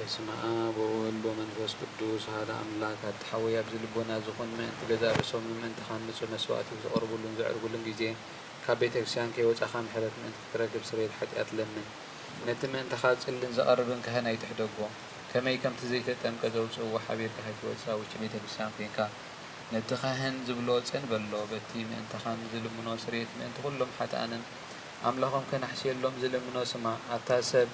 በስመ ኣብ ወወልድ ወመንፈስ ቅዱስ ኣሐደ ኣምላክ። ኣታ ሓወይ፣ ኣብዚ ልቦና ዝኾን ምእንቲ ገዛእ ርእሶምን ምእንቲ ካህን ንጹሕ መስዋእቲ ዘቕርቡሉን ዘዕርጉሉን ግዜ፣ ካብ ቤተ ክርስቲያን ከይወጻኻ ምሕረት ምእንቲ ክትረክብ ስርየት ሓጢኣት ለምን። ነቲ ምእንታኻ ዝጽልን ዘቐርብን ካህን ኣይትሕደጎ። ከመይ ከምቲ ዘይተጠምቀ ዘውጽእዎ ሓቢርካ ከይትወጽእ ኣብ ውሽጢ ቤተ ክርስቲያን ኮይንካ፣ ነቲ ካህን ዝብሎ ጽን በሎ። በቲ ምእንታኻን ዝልምኖ ስርየት ምእንቲ ኩሎም ሓጥኣንን ኣምላኾም ከናሕስየሎም ዝልምኖ ስማዕ። ኣታ ሰብ፣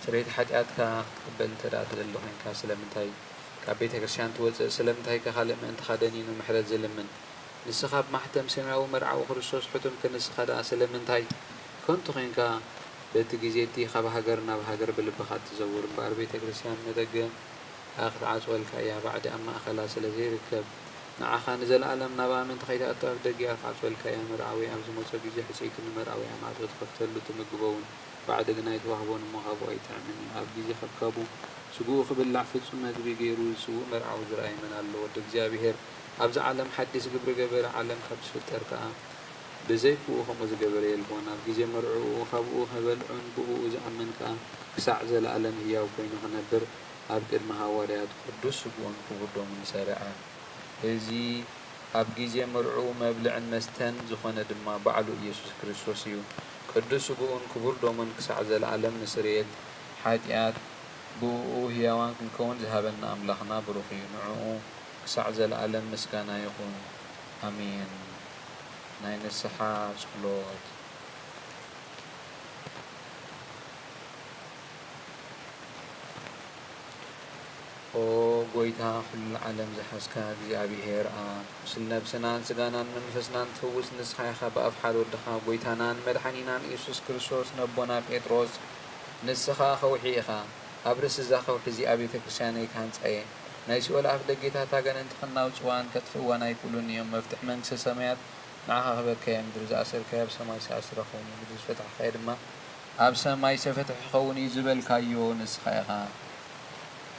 ስርየት ሓጢኣትካ ክትቅበል እንተ ደኣ ትደሊ ኮይንካ፣ ስለምንታይ ካብ ቤተ ክርስቲያን ትወጽእ? ስለምንታይ ከ ካልእ ምእንትኻ ደኒኑ ምሕረት ዝልምን? ንስኻ ብማሕተም ሰማያዊ መርዓዊ ክርስቶስ ሕቱም ክንስኻ ደኣ ስለምንታይ ከንቱ ኾንካ በቲ ግዜ እቲ ካብ ሃገር ናብ ሃገር ብልብኻ እትዘውር እምበኣር ቤተ ክርስቲያን ንደገ ክትዓጽወልካ እያ። ባዕዲ ኣብ ማእኸላ ስለ ዘይርከብ ንዓኻ ንዘለኣለም ናብኣ ምእንቲ ከይትኣቱ ኣብ ደገ እያ ክትዓጽወልካ እያ። መርዓዊ ኣብ ዝመጾ ግዜ ሕጽይቱ ንመርዓዊ እያ ማዕጾ ትኸፍተሉ ትምግቦ እውን። ባዕዲ ግና ኣይትዋህቦን እሞ ካብኡ ኣይጥዕምን እዩ። ኣብ ግዜ ከብካቡ ስግኡ ክብላዕ ፍጹም መግቢ ገይሩ ዝስውእ መርዓዊ ዝረኣየ መን ኣሎ? ወዲ እግዚኣብሔር ኣብዛ ዓለም ሓዲስ ግብሪ ገበረ፣ ዓለም ካብ ትፍጠር ከኣ ብዘይ ብኡ ከምኡ ዝገበረ የልቦን። ኣብ ግዜ መርዕኡ ካብኡ ከበልዑን ብእኡ ዝኣምን ከኣ ክሳዕ ዘለኣለም ህያው ኮይኑ ክነብር ኣብ ቅድሚ ሃዋርያት ቅዱስ ስግኡን ክቡር ደሙን ሰሪዓ። እዚ ኣብ ግዜ መርዕኡ መብልዕን መስተን ዝኾነ ድማ ባዕሉ ኢየሱስ ክርስቶስ እዩ። ቅዱስ ስግኡን ክቡር ደሙን ክሳዕ ዘለኣለም ንስርየት ሓጢኣት ብእኡ ህያዋን ክንከውን ዝሃበና ኣምላኽና ብሩኽ እዩ። ንዕኡ ክሳዕ ዘለኣለም ምስጋና ይኹን። ኣሜን። ናይ ንስሓ ጸሎት። ኦ ጎይታ፣ ኩሉ ዓለም ዝሓዝካ እግዚኣብሔር ኣብ፣ ቁስል ነብስናን ስጋናን መንፈስናን ትፍውስ ንስኻ ኢኻ። ብኣፍ ሓደ ወድኻ ጎይታናን መድሓኒናን ኢየሱስ ክርስቶስ ነቦና ጴጥሮስ፣ ንስኻ ከውሒ ኢኻ፣ ኣብ ርእሲ እዛ ከውሒ እዚኣ ቤተ ክርስቲያነይ ክሃንጻ እየ። ናይ ሲኦል ኣፍ ደጌታት ኣጋንንቲ ከናውጽዋን ከጥፍእዋን ኣይክእሉን እዮም። መፍትሕ መንግስተ ሰማያት ንዓኻ ክህበካ እየ። ምድሪ ዝኣሰርካዮ ኣብ ሰማይ ዝተኣስረ ክኸውን እዩ፣ ምድሪ ዝፈታሕካዮ ድማ ኣብ ሰማይ ዝተፈትሐ ክኸውን እዩ ዝበልካዮ ንስኻ ኢኻ።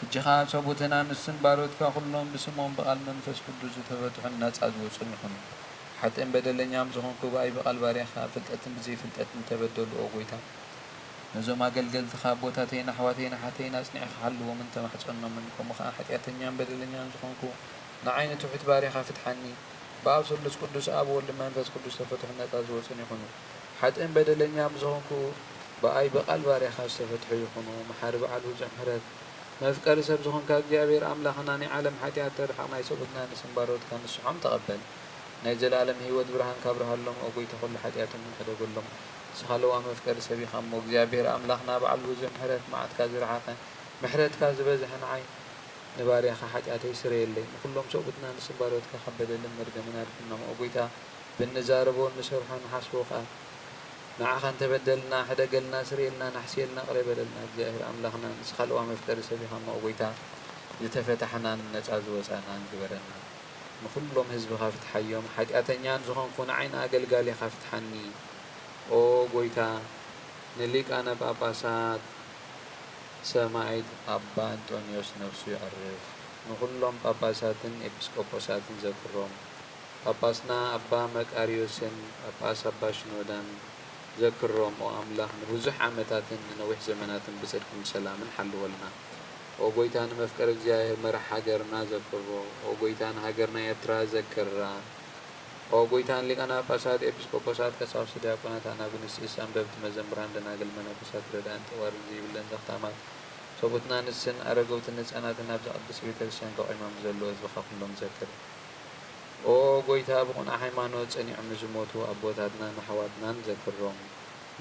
ሕጂ ኸኣ ሰቡትን ኣንስትን ባሮትካ ኩሎም ብስሞም ብቓል መንፈስ ቅዱስ ዝተፈትሑን ነጻ ዝወጹን ይኹኑ። ሓጥእን በደለኛም ዝኾንኩ ብኣይ ብቓል ባርያኻ ፍልጠትን ብዘይፍልጠትን ተበደሉ፣ ኦ ጎይታ። ነዞም ኣገልገልትኻ ኣቦታተይን ኣሕዋተይን ኣሓተይን ኣጽኒዕኻ ሓልዎምን ተማሕጸኖምን፣ ከምኡ ኸኣ ሓጢኣተኛን በደለኛን ዝኾንኩ ንዓይ ንትሑት ባርያኻ ፍትሓኒ። ብኣብ ስሉስ ቅዱስ ኣብ ወልድ መንፈስ ቅዱስ ዝተፈትሑ ነጻ ዝወጹን ይኹኑ። ሓጥእን በደለኛ ኣብ ዝኾንኩ ብኣይ ብቓል ባርያኻ ዝተፈትሑ ይኹኑ። መሓሪ በዓል ብዙሕ ምሕረት መፍቀሪ ሰብ ዝኾንካ እግዚኣብሔር ኣምላኽና ናይ ዓለም ሓጢኣት ተርሕቕ ናይ ሰብኡትና ንስም ባሮትካ ንስሖም ተቐበል። ናይ ዘለኣለም ህይወት ብርሃንካ ኣብርሃሎም፣ ኦ ጎይታ ኩሉ ሓጢኣቶም ሕደገሎም። ንስኻ ለዋህ መፍቀሪ ሰብ ኢኻ እሞ እግዚኣብሔር ኣምላኽና በዓል ብዙሕ ምሕረት መዓትካ ዝረሓቐ ምሕረትካ ዝበዝሐ ንዓይ ንባርያኻ ሓጢኣተይ ስረየለይ። ንኹሎም ሰብኡትና ንስም ባሮትካ ካብ በደልን መርገምን ኣድሕኖም። ኦ ጎይታ፣ ብንዛረቦ፣ ንሰርሖ፣ ንሓስቦ ከኣ ንዓኻ እንተበደልና፣ ሕደገልና፣ ስረየልና፣ ናሕስየልና፣ ቅረ በለልና። እግዚኣብሔር ኣምላኽና፣ ንስኻ ለዋህ መፍቀሪ ሰብ ኢኻ እሞ፣ ኦ ጎይታ፣ ዝተፈታሕናን ነጻ ዝወጻእናን ግበረና። ንኹሎም ህዝብኻ ፍትሓዮም። ሓጢኣተኛን ዝኾንኩ ንዓይ ንኣገልጋሊኻ ፍትሓኒ። ኦ ጎይታ፣ ንሊቃነ ጳጳሳት ሰማዕት ኣባ እንጦንዮስ ነፍሱ ይዕርፍ። ንኹሎም ጳጳሳትን ኤጲስቆጶሳትን ዘክሮም። ጳጳስና ኣባ መቃርዮስን ጳጳስ ኣባ ሽኖዳን ዘክሮም። ኦ ኣምላኽ፣ ንብዙሕ ዓመታትን ንነዊሕ ዘመናትን ብጽድቅን ብሰላምን ሓልወልና። ኦ ጎይታ፣ ንመፍቀሪ እግዚኣብሔር መራሕ ሃገርና ዘክሮ። ኦ ጎይታ፣ ንሃገርና ኤርትራ ዘክራ። ኦ ጎይታ፣ ንሊቃነ ጳጳሳት፣ ኤጲስቆጶሳት፣ ቀሳውስቲ፣ ዲያቆናት፣ ኣናጉንስቲ፣ ኣንበብቲ፣ መዘምራን፣ ደናግል፣ መነኮሳት፣ ረዳእን ጠዋርን ዘይብለን ዘኽታማት ሰብኡትና ንስን ኣረገውትን ህጻናትን ኣብዛ ቅድስቲ ቤተ ክርስቲያን ተቖይሞም ንዘለዉ ህዝብኻ ኩሎም ዘክር። ኦ ጎይታ፣ ብቕኑዕ ሃይማኖት ጸኒዖም ንዝሞቱ ኣቦታትናን ኣሕዋትናን ዘክሮም።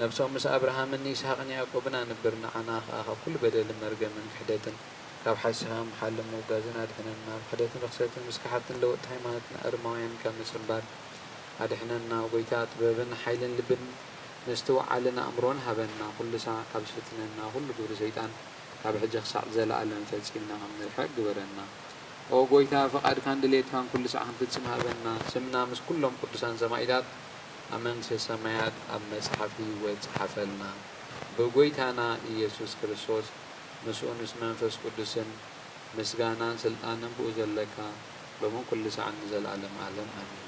ነብሶም ምስ ኣብርሃምን ይስሐቅን ያዕቆብን ኣንብር፣ ንዓና ከኣ ካብ ኩሉ በደልን መርገምን ክሕደትን ካብ ሓሲኻ ምሓልን ምውጋዝን ኣድሕነና። ኣብ ክሕደትን ርኽሰትን ምስካሓትን ለወጥቲ ሃይማኖትን ኣረማውያንን ካብ ምጽንባር ኣድሕነና። ጎይታ፣ ጥበብን ሓይልን ልብን ምስትውዓልን ኣእምሮን ሃበና። ኩሉ ሳዕ ካብ ዝፍትነና ኩሉ ግብሪ ሰይጣን ካብ ሕጂ ክሳዕ ዘለኣለም ፈጺምና ከም ንርሕቕ ግበረና። ኦ ጎይታ፣ ፍቓድካን ድሌትካን ኩሉ ሳዕ ክንፍጽም ሃበና። ስምና ምስ ኩሎም ቅዱሳን ሰማኢታት ኣብ መንግስተ ሰማያት ኣብ መጽሓፍ ህይወት ጸሓፈልና። ብጎይታና ኢየሱስ ክርስቶስ ምስኡን ምስ መንፈስ ቅዱስን ምስጋናን ስልጣንን ብኡ ዘለካ ሎምን ኩሉ ሳዕን ንዘለኣለም ዓለም ኣሜን።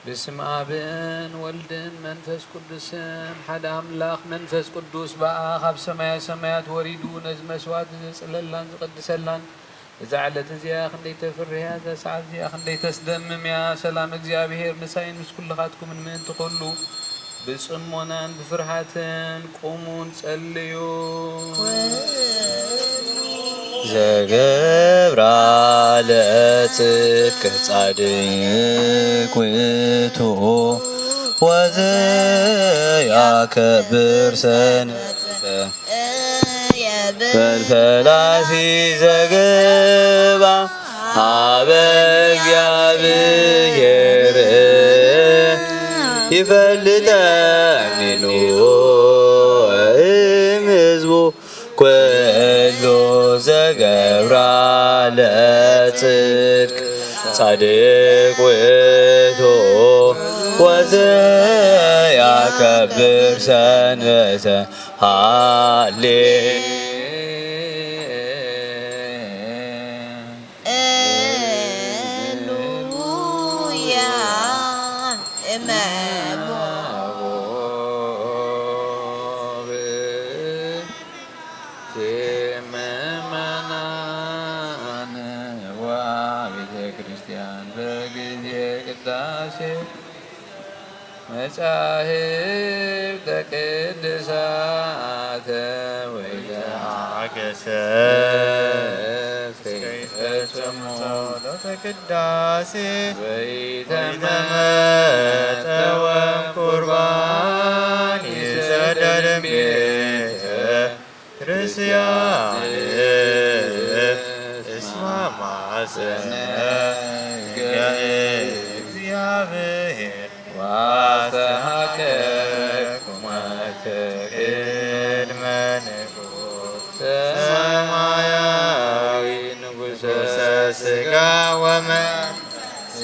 በስመ ኣብን ወልድን መንፈስ ቅዱስን ሓደ ኣምላኽ። መንፈስ ቅዱስ በኣ ካብ ሰማየ ሰማያት ወሪዱ ነዚ መስዋዕቲ ዘጽለላን ዝቕድሰላን፣ እዛ ዕለት እዚኣ ክንደይ ተፍርህ እያ፣ እዛ ሰዓት እዚኣ ክንደይ ተስደምም እያ። ሰላም እግዚኣብሔር ምሳይን ምስ ኩልኻትኩምን ምእንቲ ኩሉ ብጽሞናን ብፍርሃትን ቁሙን ጸልዩ። ዘገብራ ለጽድቅ ጻድቅ ውእቱ ወዘያከብር ሰንበተ በልፈላሲ ዘገባ ሀበ እግዚአብሔር ይፈልጠኒኑ እም ህዝቡ ኩሉ ዘገብራ ለጽድቅ ጻድቅ ውእቱ ወዘያከብር ሰንበተ ሃሌ ሉያ እመቦ ምእመናን ወቤተ ክርስቲያን በጊዜ ቅዳሴ መጻሕፍተ ቅዱሳተ ወይተሃገሰ እስከ ይፈጽሙ ጸሎተ ቅዳሴ ወይተመጠወ ቁርባን ይሰደድም ቤተ ክርስቲያን እስመ ማሰነ እግዚአብሔር ዋስተሐቀቅኩመ ቅድመ ንጉሥ ሰማያዊ ንጉሠ ሥጋ ወመንፈስ።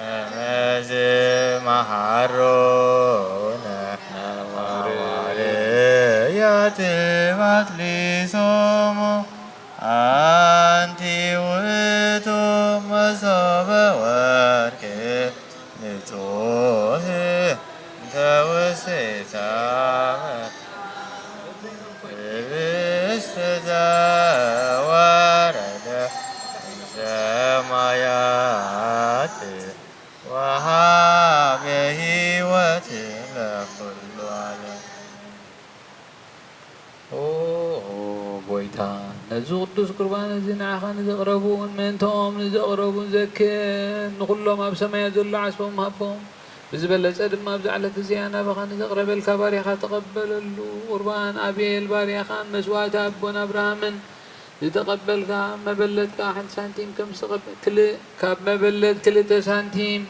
እምዝ መሃሮነ ሐዋርያት ባትሊሶሙ አንቲ ውእቱ መሶበ ወርቅ ንጹሕ እንተ ውስቴታ ህብስት ዘወረደ እምሰማያት ወሃበ ሕይወት ለኩሉ ዓለም። ኦ ጐይታ፣ ነዚ ቅዱስ ቁርባን እዚ ንዓኻ ንዘቕረቡን ምእንታኦም ንዘቕረቡን ዘክር፣ ንኹሎም ኣብ ሰማያት ዘሎ ዓስቦም ሃቦም። ብዝበለጸ ድማ ኣብዛ ዕለት እዚኣ ናባኻ ንዘቕረበልካ ባርያኻ ተቐበለሉ። ቁርባን ኣቤል ባርያኻን መስዋእቲ ኣቦና ኣብርሃምን ዝተቐበልካ፣ መበለት ከኣ ሓንቲ ሳንቲም ከም ዝተቐበ-፣ ክልእ፣ ካብ መበለት ክልተ ሳንቲም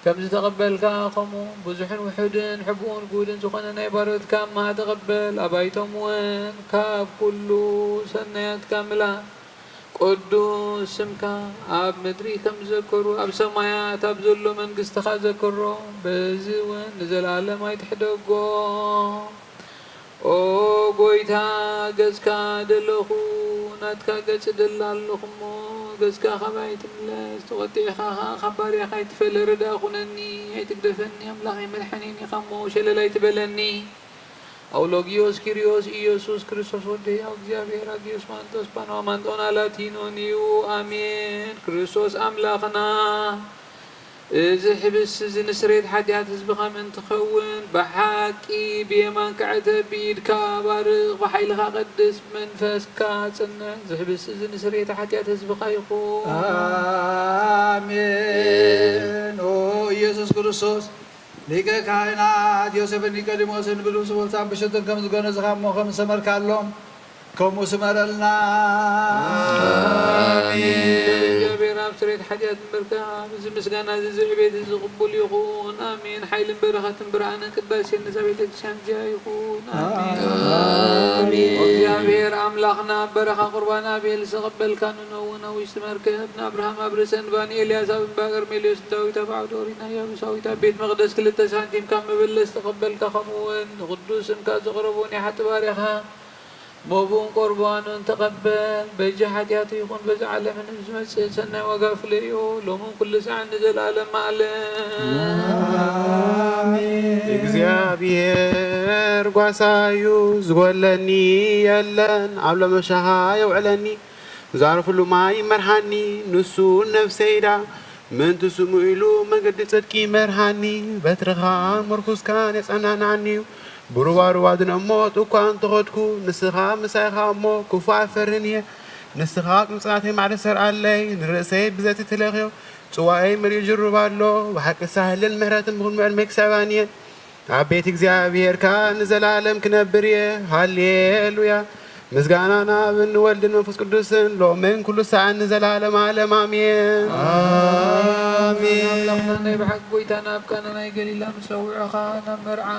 ከም ዝተቐበልካ፣ ከምኡ ብዙሕን ውሑድን ሕቡእን ግሁድን ዝኾነ ናይ ባሮትካ እምሃ ተቐበል። ኣባይቶም እውን ካብ ኩሉ ሰናያትካ ምላ። ቅዱስ ስምካ ኣብ ምድሪ ከም ዝዘከሩ ኣብ ሰማያት ኣብ ዘሎ መንግስትኻ ዘክሮ። በዚ እውን ንዘለኣለም ኣይትሕደጎ። ኦ ጐይታ፣ ገጽካ ደለኹ፣ ናትካ ገጽ እደሊ ኣለኹ እሞ፣ ገጽካ ካባይ ኣይትምለስ፣ ተቖጢዕካ ኸኣ ካብ ባርያኻ ኣይትፈለ። ረዳእ ኩነኒ፣ ኣይትግደፈኒ፣ ኣምላኸይ መድሓኒን ኢኻ እሞ፣ ሸለል ኣይትበለኒ። ኣውሎጊዮስ ኪርዮስ ኢየሱስ ክርስቶስ ወዲ ሕያው እግዚኣብሔር ኣጊዮስ ማንጦስ ጳንዋ ማንጦና ላቲኖን እዩ። ኣሜን። ክርስቶስ ኣምላኽና እዚ ሕብስቲ እዚ ንስርየት ሓጢኣት ህዝብኻ ምእንቲ ክኸውን ብሓቂ ብየማንካ ዕተብ፣ ብኢድካ ባርኽ፣ ብሓይልኻ ቀድስ፣ ብመንፈስካ ጽንዕ። እዚ ሕብስቲ እዚ ንስርየት ሓጢኣት ህዝብኻ ይኹን። ኣሜን። ኦ ኢየሱስ ክርስቶስ ሊቀ ካህናት ዮሴፍን ኒቆዲሞስን ብልብሲ ጎልታን ብሽትን ከም ዝገነዝኻ እሞ ከም ዝሰመርካሎም ከምኡ ስመረልና። ኣሜን። እግዚኣብሔር ኣብ ስርየት ሓጢኣት እምበርካ ኣብዚ ምስጋና እዚ ዕቤት እዚ ቅቡል ይኹን። ኣሜን። ሓይልን በረኸትን ብርሃንን ቅዳሴን ነዛ ቤተ ክርስቲያን እዚኣ ይኹን። ኣሜን። ኣሜን። እግዚኣብሔር ኣምላኽና በረኻ ቁርባን ኣቤል ዝተቐበልካ ንኖእ እውን ኣብ ውሽጢ መርከብ ንኣብርሃም ኣብ ርእሰ እንባ ንኤልያስ ኣብ እምባ ቀርሜሎስ ንዳዊት ኣብ ዓውደ ኦሪት ናይ ያቡሳዊት ኣብ ቤት መቕደስ ክልተ ሳንቲም ካብ መበለት ዝተቐበልካ ከምኡ እውን ንቕዱስ ስምካ ዘቕረቡ ናይ ሓጢ ባርያኻ መቡን ቁርባኑን ተቐበል። በጃ ሓጢኣቱ ይኹን በዚ ዓለምን ዝመጽእ ሰናይ ዋጋ ፍለዮ፣ ሎምን ኩሉ ሰዓን ንዘለዓለም ዓለም። እግዚኣብሔር ጓሳዩ ዝጎለኒ የለን፣ ኣብ ለመሻኻ የውዕለኒ፣ ዛርፍሉ ማይ ይመርሃኒ፣ ንሱ ነፍሰይዳ ምእንቲ ስሙ ኢሉ መገዲ ጽድቂ ይመርሃኒ፣ በትርኻ ምርኩስካን የጸናንዓኒ እዩ። ብሩባሩባ ዝነሞት እኳ እንተኸድኩ፣ ንስኻ ምሳይኻ እሞ ክፉእ ኣይፈርን እየ። ንስኻ ቅንጽናተይ ማዕረ ሰርዓለይ፣ ንርእሰይ ብዘቲ ትለኽዮ። ጽዋኤይ መሊኡ ጅሩብ ኣሎ፣ ብሓቂ ሳህልን ምሕረትን ብቕድሚ ዕድመይ ክስዕባኒ እየን። ኣብ ቤት እግዚኣብሔር ከኣ ንዘለኣለም ክነብር እየ። ሃሌሉያ! ምስጋና ንኣብን ንወልድን መንፈስ ቅዱስን ሎምን ኩሉ ሰዓን ንዘለኣለም ዓለም ኣሜን። ኣሜን። ኣምላኽና ናይ ብሓቂ ጎይታና ኣብ ቃና ናይ ገሊላ ምስ ጸውዑኻ ናብ መርዓ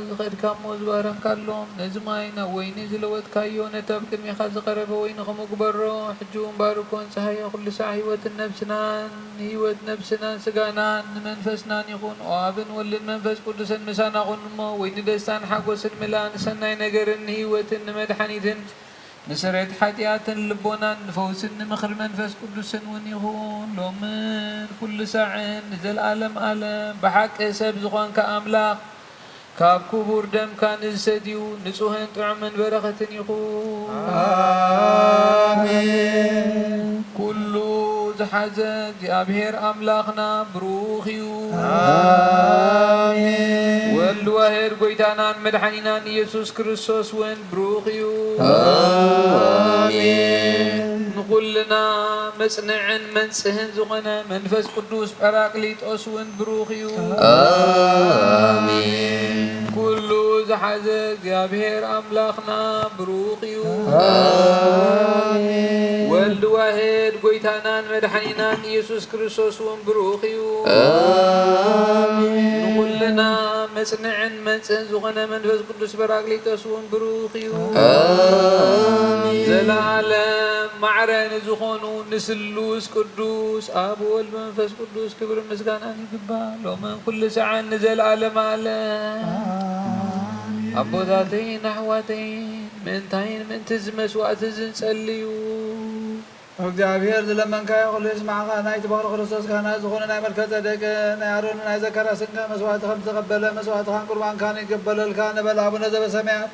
ዝኸድካ እሞ ዝባረኽካሎም ነዚ ማይ ናብ ወይኒ ዝለወጥካዮ ነቲ ኣብ ቅድሜኻ ዝቐረበ ወይኒ ከምኡ ግበሮ። ሕጂ እውን ባርኮን ጸሃዮ ኩሉ ሳዕ ህይወትን ነብስናን ንህይወት ነብስናን ስጋናን ንመንፈስናን ይኹን። ኦ ኣብን ወልድን መንፈስ ቅዱስን ምሳና ኩን እሞ፣ ወይ ንደስታን ሓጎስን ምልኣን ሰናይ ነገርን ንህይወትን ንመድሓኒትን ንስሬት ሓጢኣትን ልቦናን ንፈውስን ንምኽሪ መንፈስ ቅዱስን እውን ይኹን። ሎምን ኩሉ ሳዕን ንዘለኣለም ኣለም ብሓቂ ሰብ ዝኾንካ ኣምላኽ፣ ካብ ክቡር ደምካ ንዝሰትዩ ንጹህን ጥዑምን በረኸትን ይኹን። ኣሜን። ኩሉ ዝሓዘ እግዚኣብሔር ኣምላኽና ብሩኽ እዩ። ኣሜን። ወልድ ዋሕድ ጎይታናን መድሓኒናን ኢየሱስ ክርስቶስ እውን ብሩኽ እዩ። ኣሜን። ንኹልና መጽንዕን መንጽህን ዝኾነ መንፈስ ቅዱስ ጳራቅሊጦስ እውን ብሩኽ እዩ። ኣሜን። ኩሉ ዝሓዘ እግዚኣብሔር ኣምላኽና ብሩኽ እዩ። ኣሜን። ወልድ ዋሕድ ጎይታናን መድሓኒናን ኢየሱስ ክርስቶስ እውን ብሩኽ እዩ። ኣሜን። ንኹልና መጽንዕን መንጽህን ዝኾነ መንፈስ ቅዱስ ጳራቅሊጦስ እውን ብሩኽ እዩ። ኣሜን። ዘለዓለም ማዕረ ንዝኾኑ ንስሉስ ቅዱስ ኣብ ወልድ መንፈስ ቅዱስ ክብሪ ምስጋናን ይግባእ፣ ሎምን ኩሉ ሰዓን ንዘለዓለም ኣለም። ኣሜን። ኣቦታተይን ኣሕዋተይን፣ ምእንታይን ምእንቲ እዚ መስዋዕቲ እዚ ንጸልዩ። እግዚኣብሔር ዝለመንካዮ ኩሉ ይስማዕኻ። ናይቲ በኹሪ ክርስቶስ ካህናት ዝኾነ ናይ መልከ ጼዴቅ፣ ናይ ኣሮን፣ ናይ ዘካርያስን ከ መስዋዕቲ ከም ዝተቐበለ፣ መስዋዕትኻን ቁርባንካን ይቀበለልካ ንበል። ኣቡነ ዘበሰማያት፣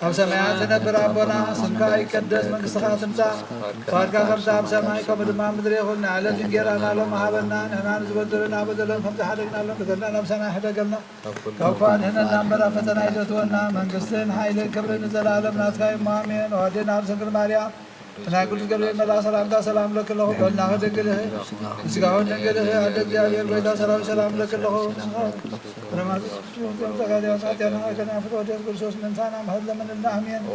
ኣብ ሰማያት ትነብር ኣቦና፣ ስምካ ይቀደስ፣ መንግስትኻ ትምጻእ፣ ፍቓድካ ከምቲ ኣብ ሰማይ ከምኡ ድማ ኣብ ምድሪ ይኹን። ንዕለት እንጌራና ሎሚ ሃበና፣ ንሕና ንዝበደሉና በደሎም ከም ዝሓደግናሎም በደልና ናብ ሰማይ ሕደገልና፣ ካብ ክፉእ ኣድሕነና እምበር ኣብ ፈተና ኣይተእትወና፣ መንግስትን ሓይልን ክብርን ንዘለኣለም ናትካ እዩ እሞ ኣሜን። ኦ ኣዴና ቅድስት ድንግል ማርያም፣ ብናይ ቅዱስ ገብርኤል መልኣኽ ሰላምታ ሰላም እብለኪ ኣለኹ፣ በልናኺ ድንግል ኢኺ፣ ብስጋኺ እውን ድንግል ኢኺ። ኣደ እግዚኣብሔር ጎይታ ሰራዊት ሰላም እብለኪ ኣለኹ። ንስኻ ብረማት ጸጋዚያ ጻትያና ከናፍር ወደት ክርስቶስ ምንታና መሐለመንልና ኣሜን። ኦ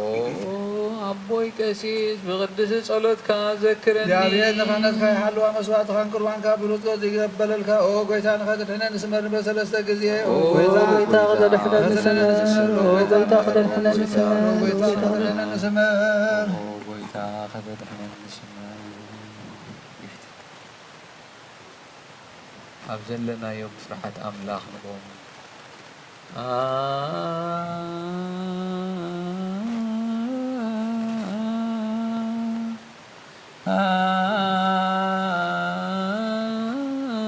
ኣቦይ ቀሲስ፣ ብቅድስ ጸሎትካ ዘክረኒ። እግዚኣብሔር ንክህነትካ ይሓልዋ፣ መስዋዕትኻን ቁርባንካ ብሩጽ ዘይገበለልካ። ኦ ጎይታ ንኸተድሕነኒ ስመር ንበል ሰለስተ ግዜ። ኦ ጎይታ፣ ጎይታ ክተድሕነኒ ስመር፣ ኦ ጎይታ ክተድሕነኒ ስመር፣ ኦ ጎይታ ክተድሕነኒ ስመር። ኦ ጎይታ ከተድሕነኒ ስመር። ኣብ ዘለናዮ ብፍርሃት ኣምላኽ ንቑም።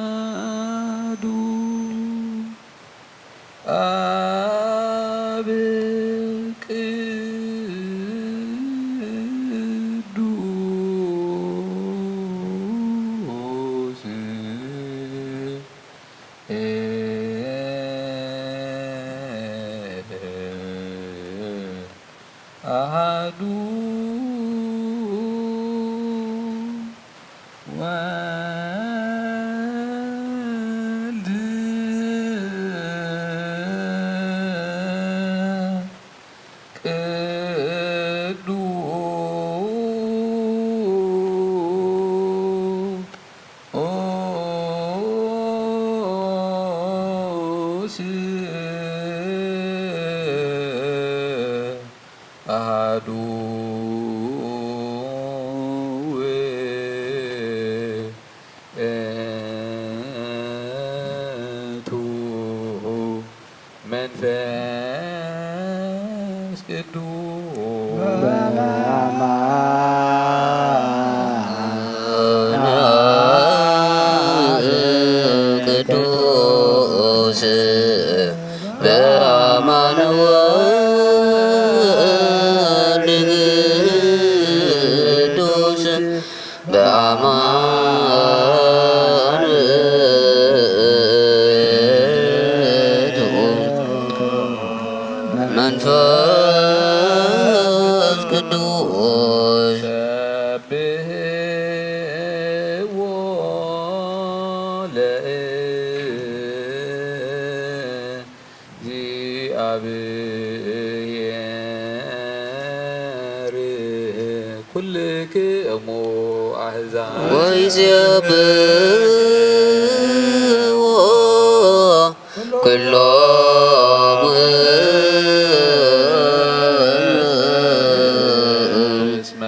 ኣዱ ኣብ ቅዱስ ኣሃዱ ወልድ ቅዱስ ኣሃዱ በአማን ውእቱ መንፈስ ቅዱስ። ሰብሕዎ ለእግዚአብሔር ኩልክሙ አሕዛብ ወይሴብሕዎ ኩሎም እስመ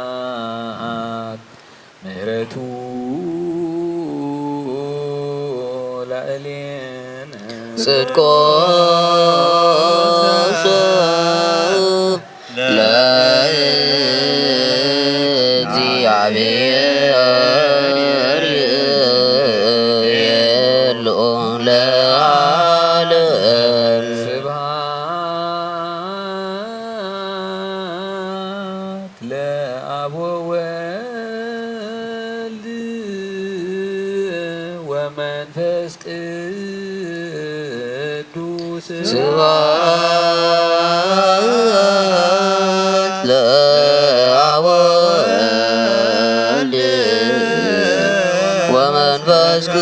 ጸንዓት ምህረቱ ላዕሌነ። ጽድቆ ለእግዚአብሔር ይሉ ለዓለም። ስብሐት ለአብ ወወልድ ወመንፈስ ቅዱስ። ስብሐት ለአብ ወወልድ ወመንፈስ ቅዱስ።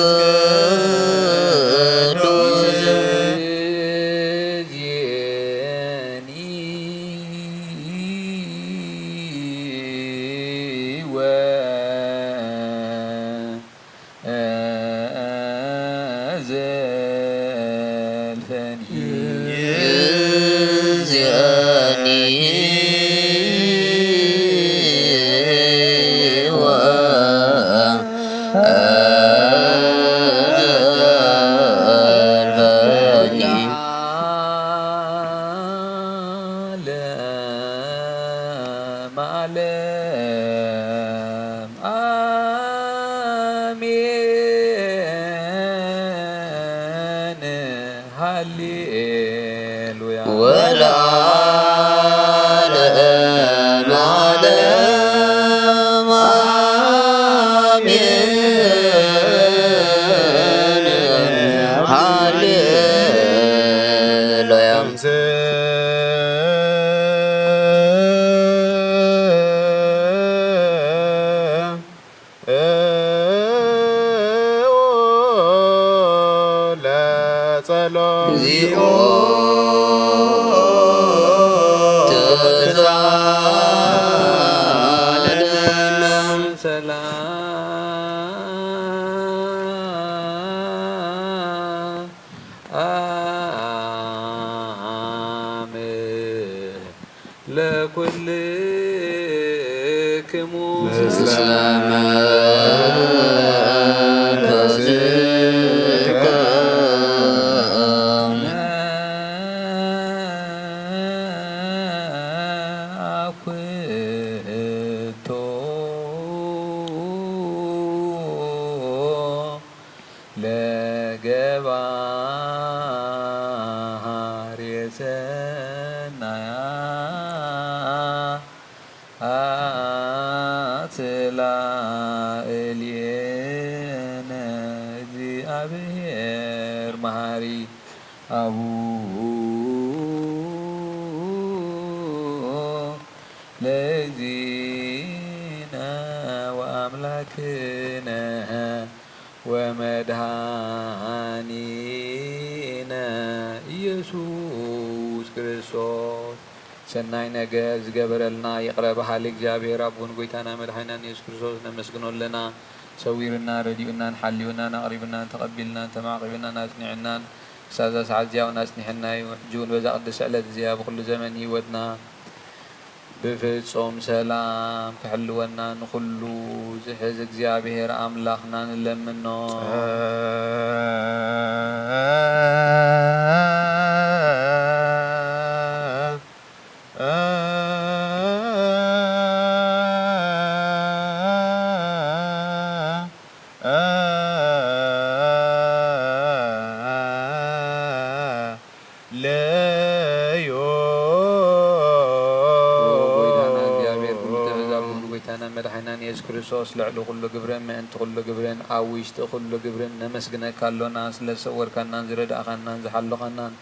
ዓለም ዓለም። አሜን። ሃሌሉያ። ወለዓለመ ዓለም። አሜን። ሃሌሉያ። ለጸሎት። እግዚኦ ተሳለነ። ሰላም አሜን። ለኩልክሙ። ምስለ መንፈስከ። አኩቶ ለገባሬ ሰናያት ላዕሌነ። እግዚአብሔር መሐሪ አቡ ለእግዚእነ ወአምላክነ ወመድኃኒነ ኢየሱስ ክርስቶስ። ሰናይ ነገር ዝገበረልና ይቕረ በሃሊ እግዚኣብሔር ኣቦን ጐይታና መድኃኒናን ኢየሱስ ክርስቶስ ነመስግኖ ኣለና። ሰዊሩና፣ ረዲኡናን ሓልዩናን፣ ኣቕሪቡናን፣ ተቐቢልናን፣ ተማዕቂቡናን፣ ኣጽኒዑናን፣ ክሳብ እዛ ሰዓት እዚኣ እውን ኣጽኒሑና እዩ። ሕጂ እውን በዛ ቅድስቲ ዕለት እዚኣ ብኹሉ ዘመን ህይወትና ብፍጹም ሰላም ክሕልወና ንኹሉ ዝሕዝ እግዚኣብሔር ኣምላኽና ንለምኖ። ክርስቶስ ልዕሊ ኩሉ ግብርን ምእንቲ ኩሉ ግብርን ኣብ ውሽጢ ኩሉ ግብርን ነመስግነካ ኣሎና። ስለ ዝሰወርካናን ዝረዳእካናን ዝሓለኻናን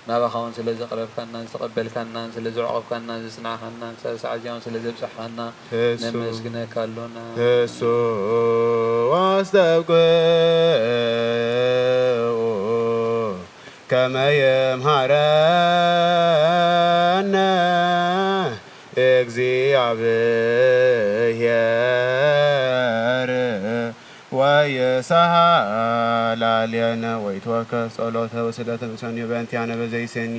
ናባኻ እውን ስለ ዘቕረብካናን ዝተቐበልካናን ስለ ዘዕቆብካናን ዘጽናዕካናን ክሳብ ሰዓት እዚኣ እውን ስለ ዘብጻሕካና ህሱ- ነመስግነካ ኣሎና። ህሱ ኣስተብቅዑ ከመ የምሃረነ እግዚኣብሔር ወይሳሃላልየነ ወይትወከፍ ጸሎተ ወስእለተ ምሰንዮ በእንቲያነ በዘይሴኒ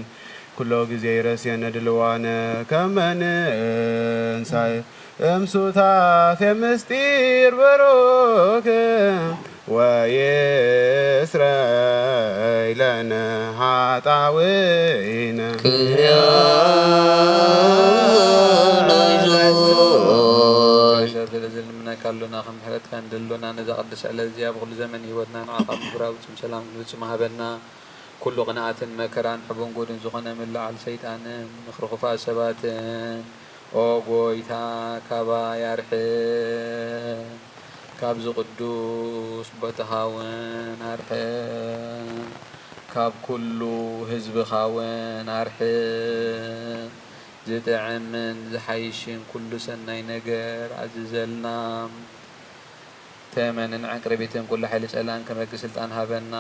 ኩሎ ግዜ ይረስየነ ድልዋነ ከመ ንእንሳእ እምሱታፌ ምስጢር ብሩክ ወይስረይ ለነ ኃጣውኢነ። ክርያ ላይዞ። ስለዚ ንልምነካ ኣሎና፣ ከም ምሕረትካ ንደሎና፣ ነዛ ቅድስቲ ዕለት እዚኣ ብኹሉ ዘመን ህይወትና ንዓኻ ብምብራር ፍጹም ሰላም ፍጹም ሃበና። ኩሉ ቅንኣትን መከራን ሕቡን ጉድን ዝኾነ ምልዓል ሰይጣንን ምኽሪ ክፉኣት ሰባትን፣ ኦ ጎይታ፣ ካባይ ኣርሕቕ። ካብዚ ቅዱስ ቦታኻ እውን ኣርሕቕ። ካብ ኩሉ ህዝብኻ እውን ኣርሕቕ። ዝጥዕምን ዝሓይሽን ኩሉ ሰናይ ነገር ኣዝዘልና። ተመንን ዕንቅርቢትን ኩሉ ሓይሊ ጸላእን ከም ሕጊ ስልጣን ሃበና።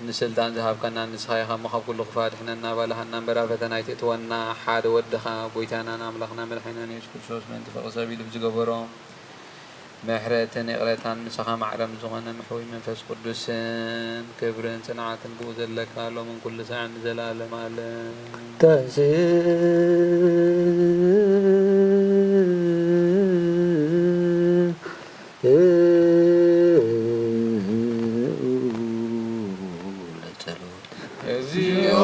ንስልጣን ዝሃብካና ንስኻ ኢኻ እሞ፣ ካብ ኩሉ ክፉእ ኣድሕነና፣ ኣባልሃና እምበር፣ ኣብ ፈተና ኣይተእትወና። ሓደ ወድኻ፣ ጎይታናን ኣምላኽና መድሓኒናን የሱስ ክርስቶስ፣ ምእንቲ ፍቕሪ ሰብ ኢሉ ብዝገበሮ ምሕረትን ይቕረታን፣ ምሳኻ ማዕረ ምስ ዝኾነ መሕወይ መንፈስ ቅዱስን፣ ክብርን ጽንዓትን ብኡ ዘለካ፣ ሎምን ኩሉ ሳዕን ንዘለኣለም ኣለም። ተንሥእ ለጸሎት። እግዚኦ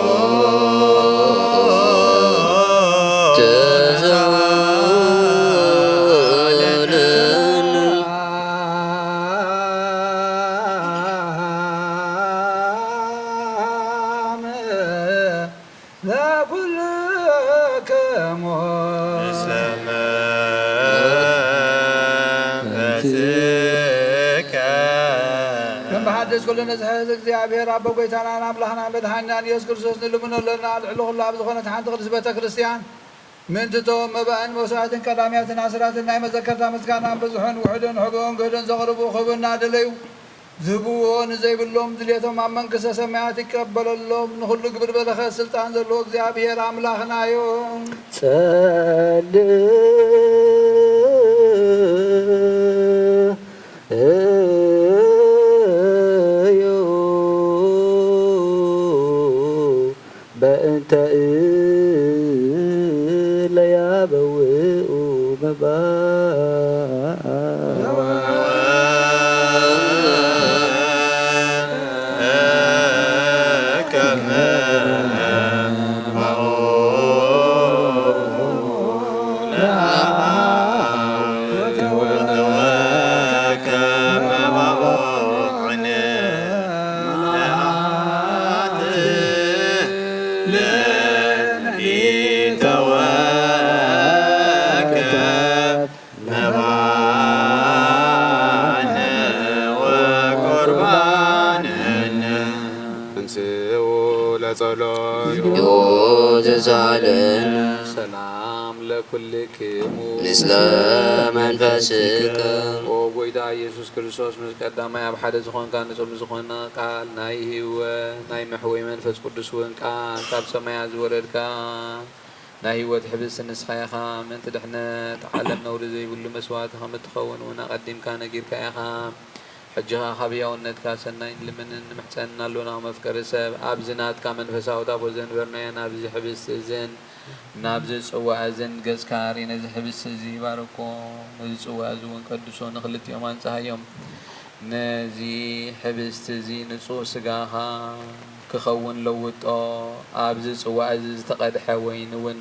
ተሳሃለነ። ለኩልክሙ። እስመ መንፈስከ። ከም ብሓድሽ ኩሉ ንዝሕዝ እግዚኣብሔር ኣቦ፣ ጎይታናን ኣምላኽናን መድሓኒናን ኢየሱስ ክርስቶስ ንልምኖ ኣለና። ልዕሊ ኩሉ ኣብ ዝኾነት ሓንቲ ቅድስት ቤተ ክርስቲያን ምእንቲ እቶም መባእን መስዋዕትን ቀዳሚያትን ኣስራትን ናይ መዘከርታ ምስጋናን ብዝሑን ውሑድን ሕቡእን ግህድን ዘቕርቡ ክህቡ እናደለዩ፣ ዝህብዎ ንዘይብሎም ድሌቶም ኣብ መንግስተ ሰማያት ይቀበለሎም። ንኹሉ ግብር በረኸት ስልጣን ዘለዎ እግዚኣብሔር ኣምላኽና እዩ። ጸልዩ በእንተ እለ ያበውኡ መባእ። እንስኡ ለጸሎት። ተሳለን። ሰላም ለኩልክሙ። ምስለ መንፈስከ። ኦ ጎይታ ኢየሱስ ክርስቶስ፣ ምስ ቀዳማይ ኣብ ሓደ ዝኾንካ ንጹር ዝኾነ ቃል ናይ ህይወት ናይ መሕወይ መንፈስ ቅዱስ እውን ቃል ካብ ሰማያት ዝወረድካ ናይ ህይወት ሕብስቲ ንስኻ ኢኻ። ምእንቲ ድሕነት ዓለም ነውሪ ዘይብሉ መስዋእቲ ከም እትኸውን እውን ኣቐዲምካ ነጊርካ ኢኻ። ሕጂ ኸኣ ካብ ህያውነትካ ሰናይ ንልምንን ንምሕጸንን ኣሎና። መፍቀሪ ሰብ፣ ኣብዚ ናትካ መንፈሳዊ ታቦት ዘንበርናዮ ናብዚ ሕብስቲ እዝን ናብዚ ጽዋእ እዝን ገጽካ ኣሪ ነዚ ሕብስቲ እዚ ባርኮ፣ ነዚ ጽዋእ እዚ እውን ቀድሶ፣ ንኽልቲኦም ኣንጽሃዮም። ነዚ ሕብስቲ እዚ ንጹህ ስጋኻ ክኸውን ለውጦ፣ ኣብዚ ጽዋእ እዚ ዝተቐድሐ ወይኒ እውን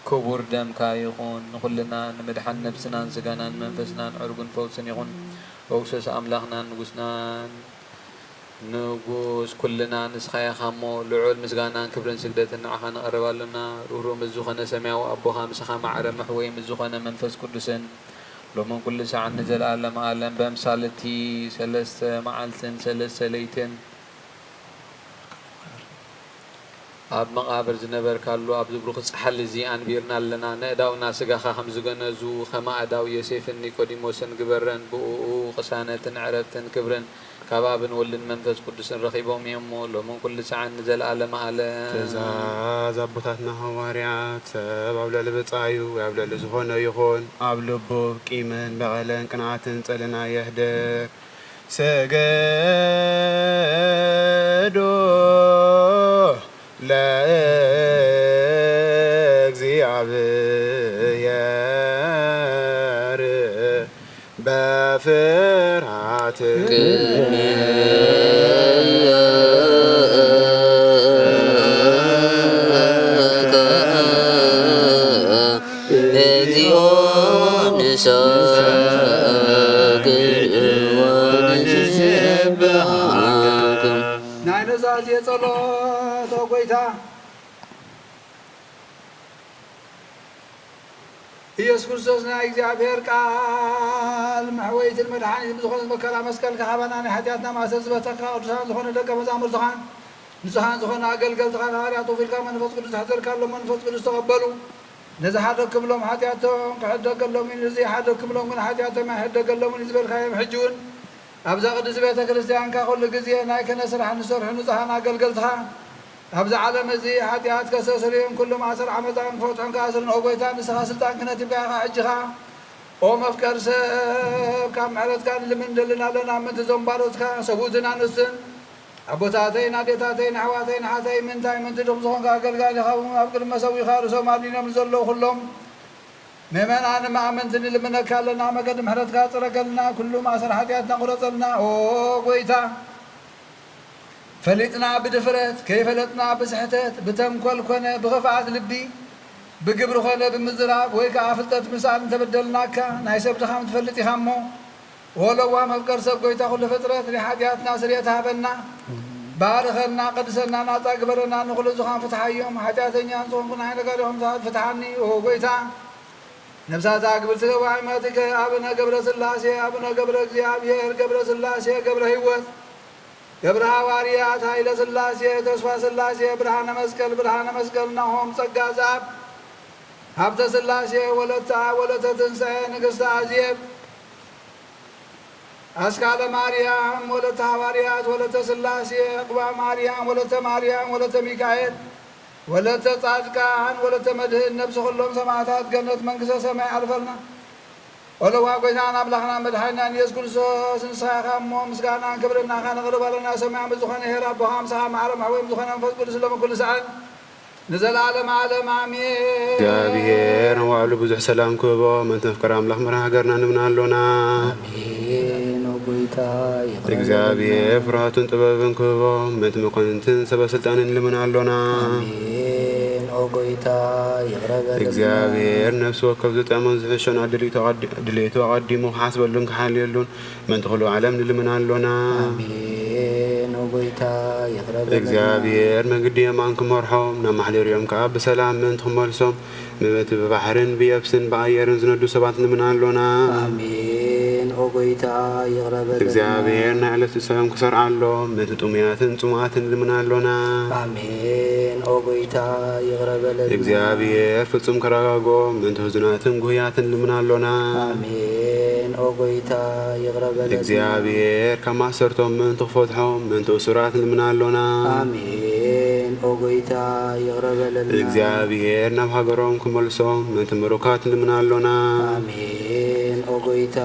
ክቡር ደምካ ይኹን። ንኹልና ንምድሓን ነብስናን ስጋናን መንፈስናን ዕርጉን ፈውስን ይኹን። ኦክሶስ ኣምላኽናን ንጉስናን ንጉስ ኩልና ንስኻ ኢኻ እሞ፣ ልዑል ምስጋናን ክብርን ስግደትን ንዓኻ ነቕርብ ኣሎና። ርህሩህ ምስ ዝኾነ ሰማያዊ ኣቦኻ፣ ምሳኻ ማዕረ መሕወዪ ምስ ዝኾነ መንፈስ ቅዱስን፣ ሎምን ኩሉ ሰዓት ንዘለኣለም ኣለም በምሳል እቲ ሰለስተ መዓልትን ሰለስተ ለይትን ኣብ መቓብር ዝነበርካሉ ኣብዚ ብሩኽ ጸሓል እዚ ኣንቢርና ኣለና። ነእዳውና ስጋኻ ከም ዝገነዙ፣ ከም ኣእዳው ዮሴፍን ኒቆዲሞስን ግበረን። ብእኡ ቅሳነትን ዕረፍትን ክብርን ካብ ኣብን ወልድን መንፈስ ቅዱስን ረኺቦም እዮም እሞ፣ ሎምን ኩሉ ሰዓን ንዘለኣለመ ኣለም። ትእዛዝ ኣቦታትና ሃዋርያት፣ ሰብ ኣብ ልዕሊ ብጻዩ ወይ ኣብ ልዕሊ ዝኾነ ይኹን፣ ኣብ ልቡ ቂምን በቐልን ቅንዓትን ጽልእን ኣየህድር። ስግዱ ለእግዚኣብሔር በፍርሃት። እግዚኦ ንሰግድ ወንስብሐከ። ናይ ኑዛዜ ጸሎት። ኦ ጐይታ፣ ኢየሱስ ክርስቶስ ናይ እግዚኣብሔር ቃል፣ መሕወይትን መድሓኒትን ብዝኾነት መከራ መስቀልካ ሃበና። ናይ ሓጢኣትና ማእሰር ዝበተካ፣ ቅዱሳን ዝኾኑ ደቀ መዛሙርትኻን ንጹሃን ዝኾኑ ኣገልገልትኻን ሃዋርያት ወኪልካ መንፈስ ቅዱስ ተሕዘልካሎም፣ መንፈስ ቅዱስ ተቐበሉ። ነዝሓደግክምሎም ሓጢኣቶም ክሕደገሎም እዩ፣ ንዘይሓደግክምሎም ግን ሓጢኣቶም ኣይሕደገሎምን እዩ ዝበልካዮም፣ ሕጂ እውን ኣብዛ ቅድስቲ ቤተ ክርስቲያንካ ኩሉ ግዜ ናይ ክህነት ስራሕ ንሰርሑ ንጹሃን ኣገልገልትኻ፣ ኣብዚ ዓለም እዚ ሓጢኣት ከስተስርዩን ኩሉ ማእሰር ዓመፃን ክፈትሑን ክኣስሩን፣ ኦ ጐይታ፣ ንስኻ ስልጣን ክህነት ሂብካ ኢኻ። ሕጂ ኸኣ ኦ መፍቀር ሰብ፣ ካብ ምሕረትካ ንልምን ንደልን ኣለና፣ ምእንቲ እዞም ባሮትካ ሰብኡትን ኣንስትን ኣቦታተይን ኣዴታተይን ኣሕዋተይን ኣሓተይ ምንታይ ምእንቲ ድኹም ዝኾንካ ኣገልጋሊኻ እውን ኣብ ቅድሚ መሰዊኻ ርእሶም ኣድኒኖም ንዘለዉ ኩሎም ምእመናን እማ ኣመንቲ ንልምነካ ኣለና፣ መገዲ ምሕረትካ ጽረገልና፣ ኩሉ ማእሰር ሓጢኣትና ቁረጸልና። ኦ ጐይታ፣ ፈሊጥና ብድፍረት፣ ከይፈለጥና ብስሕተት፣ ብተንኮል ኮነ ብኽፍኣት ልቢ፣ ብግብሪ ኮነ ብምዝራብ ወይ ከኣ ፍልጠት ምስኣል እንተበደልናካ፣ ናይ ሰብ ድኻም ትፈልጥ ኢኻ እሞ፣ ኦ ለዋህ መፍቀር ሰብ ጐይታ ኩሉ ፍጥረት፣ ናይ ሓጢኣትና ስርየት ሃበና፣ ባርኸና፣ ቅድሰና፣ ናጻ ግበረና፣ ንኹሉ ዝኻን ፍትሓዮም፣ ሓጢኣተኛ እንተኾንኩ ንዓይ ነጋዲኹም ሰባት ፍትሓኒ፣ ኦ ጐይታ። ነፍሳት ኣክብርቲ ገባይ ማእትከ ኣቡነ ገብረ ስላሴ፣ ኣቡነ ገብረ እግዚኣብሔር፣ ገብረ ስላሴ፣ ገብረ ህይወት፣ ገብረ ሃዋርያት፣ ሃይለ ስላሴ፣ ተስፋ ስላሴ፣ ብርሃነ መስቀል፣ ብርሃነ መስቀል፣ ናሆም፣ ጸጋ ዘኣብ፣ ሃብተ ስላሴ፣ ወለተ ኣብ፣ ወለተ ትንሳኤ፣ ንግስተ ኣዜብ፣ ኣስካለ ማርያም፣ ወለተ ሃዋርያት፣ ወለተ ስላሴ፣ ዕቁባ ማርያም፣ ወለተ ማርያም፣ ወለተ ሚካኤል፣ ወለተ ጻድቃን፣ ወለተ መድህን፣ ነብሲ ኩሎም ሰማእታት ገነት መንግስተ ሰማይ ኣልፈልና። ኦለዋ ጎይታን ኣምላኽና መድሓኒናን ኢየሱስ ክርስቶስ ንስኻ ኢኻ እሞ ምስጋናን ክብርን ናኻ ነቕርብ ኣለና። ሰማያዊ ዝኾነ ሄር ኣቦኻ ምሳኻ ማዕረ ማሕወይም ዝኾነ መንፈስ ቅዱስ ሎሚ ኩሉ ሰዓት ንዘለዓለም ዓለም ኣሜን። እግዚኣብሔር ንባዕሉ ብዙሕ ሰላም ክህቦ ምእንቲ መፍቀሪ ኣምላኽ መርሃ ሃገርና ንምና ኣሎና። ኣሜን። ኦ ጎይታ ይቕረ እግዚኣብሔር ፍርሃቱን ጥበብን ክህቦ ምእንቲ መኮንንትን ሰበ ስልጣንን ንምና ኣሎና። ኣሜን። ኦ ጎይታ ይቕረ በለልና። እግዚኣብሔር ነፍሲ ወከፍ ዝጥዕሞን ዝሕሾን ኣብ ድሌቱ ኣቐዲ- ድሌቱ ኣቐዲሙ ክሓስበሉን ክሓልየሉን ምእንቲ ኩሉ ዓለም ንልምና ኣሎና። ኣሜን። ኦ ጎይታ ይቕረ በለልና። እግዚኣብሔር መግዲ የማን ክመርሖም ናብ ማሕደሪኦም ከኣ ብሰላም ምእንቲ ክመልሶም ምእንቲ ብባሕርን ብየብስን ብኣየርን ዝነዱ ሰባት ንልምና ኣሎና። ኣሜን። ኦ ጎይታ ይቕረ በለልና። እግዚኣብሔር ናይ ዕለት ንስሖም ክሰርዓሎም ምእንቲ ጥሙያትን ጽሙኣትን ንልምና ኣሎና። ኣሜን። ኦ ጎይታ ይቕረ በለልና። እግዚኣብሔር ፍጹም ከረጋግኦም ምእንቲ ህዙናትን ጉህያትን ንልምና ኣሎና። ኣሜን። ኦ ጎይታ ይቕረ በለልና። እግዚኣብሔር ካብ ማእሰርቶም ምእንቲ ክፈትሖም ምእንቲ እሱራት ንልምና ኣሎና። ኣሜን። ኦ ጎይታ ይቕረ በለልና። እግዚኣብሔር ናብ ሃገሮም ክመልሶም ምእንቲ ምሩካት ንልምና ኣሎና። ኣሜን። ኦ ጎይታ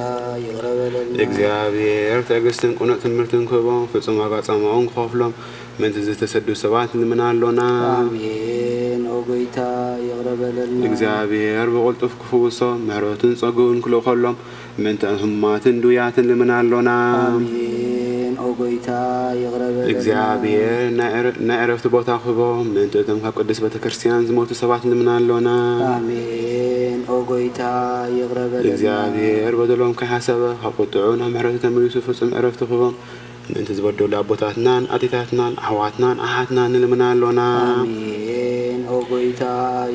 ይቕረ በለልና። እግዚኣብሔር ትዕግስትን ቅኑዕ ትምህርትን ክህቦም ፍጹም ዋጋ ጻማኦም ክኸፍሎም ምእንቲ ዝተሰዱ ሰባት ንልምና ኣሎና። ኣሜን። ኦ ጎይታ ይቕረ በለልና። እግዚኣብሔር ብቕልጡፍ ክፍውሶም ምሕረቱን ጸግኡን ክልእኸሎም ምእንቲ ሕሙማትን ድውያትን ልምና ኣሎና። ኣሜን። ኦ ጎይታ ይቕረ በለልና። እግዚኣብሔር ናይ ዕረ- ናይ ዕረፍቲ ቦታ ክህቦም ምእንቲ እቶም ካብ ቅድስት ቤተ ክርስቲያን ዝሞቱ ሰባት ልምና ኣሎና። ኣሜን። ኦ ጎይታ ይቕረ በለልና። እግዚኣብሔር በደሎም ከይሓሰበ ካብ ቁጥዑ ናብ ምሕረቱ ተመሊሱ ፍጹም ዕረፍቲ ክህቦም ምእንቲ ዝበደሉ ኣቦታትናን ኣዴታትናን ኣሕዋትናን ኣሓትናን ንልምና ኣሎና። ኣሜን። ኦ ጎይታ፣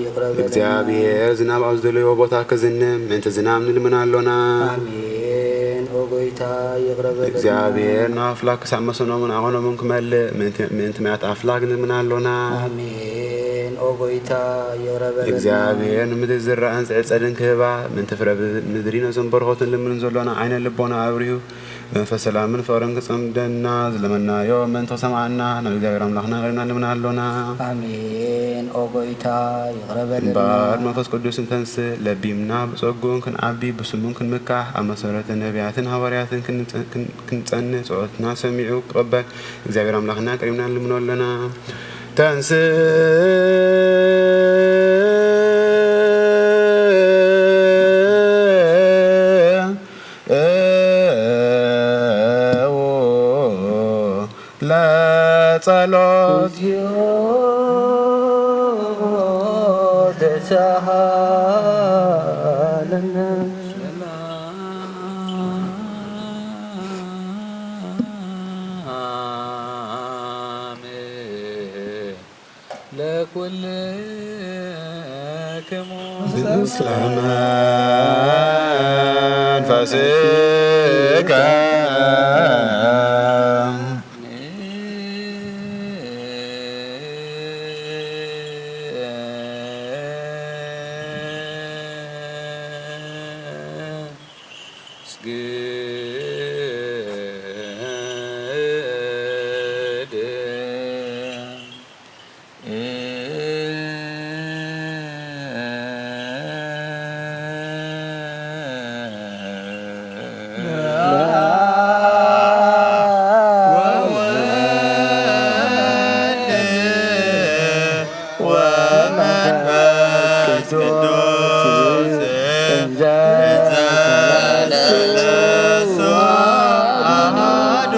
ይቕረ በለልና። እግዚኣብሔር ዝናብ ኣብ ዝደለዮ ቦታ ክዝንም ምእንቲ ዝናብ ንልምን ኣሎና። ኣሜን። ኦ ጎይታ፣ ይቕረ በለልና። እግዚኣብሔር ንኣፍላክ ክሳብ መሰኖምን ዓቐኖምን ክመልእ ምእንቲ፣ ምእንቲ ማያት ኣፍላክ ንልምን ኣሎና። ኣሜን። ኦ ጎይታ፣ ይቕረ በለልና። እግዚኣብሔር ንምድሪ ዝረኣን ዝዕጸድን ክህባ ምእንቲ ፍረ ምድሪ ነዞም በረኸቱ ንልምን ዘሎና ዓይነ ልቦና ኣብሪሁ መንፈስ ሰላምን ፍቕርን ክጸምደና ዝለመናዮ ምእንቲ ክሰምዓና ናብ እግዚኣብሔር ኣምላኽና ቀሪብና ንልምን ኣሎና። ኣሜን። ኦ ጎይታ፣ ይቕረ በለልና። እምበኣር መንፈስ ቅዱስ እንተንስእ ለቢምና ብጸግኡን ክንዓቢ ብስሙን ክንምካሕ ኣብ መሰረተ ነቢያትን ሃዋርያትን ክንጸ-፣ ክን-፣ ክንጸንዕ ጸሎትና ሰሚዑ ክቕበል እግዚኣብሔር ኣምላኽና ቀሪብና ንልምኖ ኣሎና። ተንስእ ለጸሎት። እግዚኦ ተሳሃለነ። ለኩልክሙ ምስለ መንፈስከ። ወመንፈስ ቅዱስ እንዘ ሰለስቱ አሐዱ።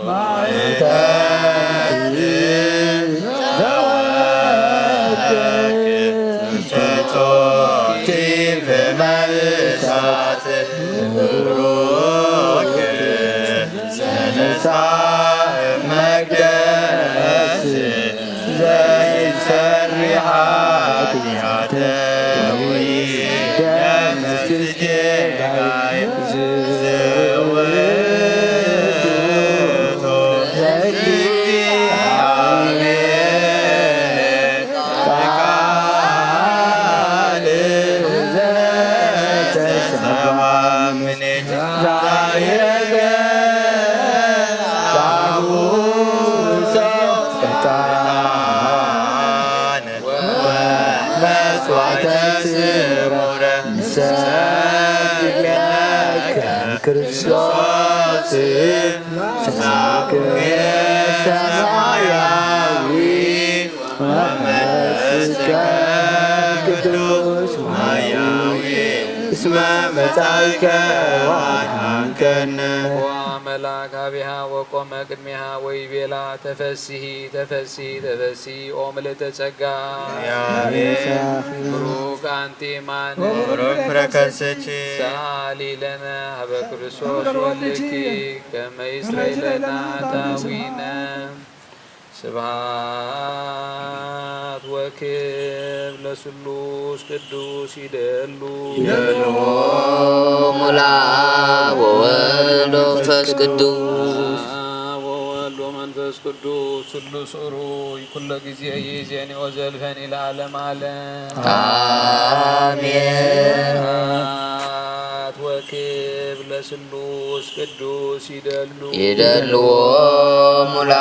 ማእተምኪ ዘወርቂ ጽንቶትኪ ብመልሳት ብሩክ ዘንሳ መቅደስ ዘይሰሪ ኃጢአት ወይ ደምስስ ጌጋይ ዝውቱ ዘእግዚአብሔር ቃል ዘተሰማ ምኔት ዛየገ ዳጉሶ ዕጣን ወመስዋዕተ ስሙረ ንሰግድ ለከ ክርስቶስ ሰማያዊ ወመንፈስከ ቅዱስ ማያዊ እስመ መጻእከ ወአድኃንከነ። መልአክ አቢሃ ወቆመ ቅድሚሃ ወይቤላ ተፈስሂ ተፈስሂ ተፈስሂ ኦ ምልዕተ ጸጋ ብሩክ አንቲ ማን ብሩክ ፍረ ከርስኪ ሰአሊ ለነ ሀበ ክርስቶስ ወልድኪ ከመ ይስረይ ለነ ኃጣውኢነ። ስብሐት ወክብር ለስሉስ ቅዱስ ይደሉ ይደልዎ ሙላ ወወልድ ወመንፈስ ቅዱስ። ወወልድ ወመንፈስ ቅዱስ ስሉስ ኡሩይ ኩሎ ጊዜ ይእዜኒ ወዘልፈኒ ለዓለም ዓለም። አሜን። ስብሐት ወክብር ለስሉስ ቅዱስ ይደሉ ይደልዎ ሙላ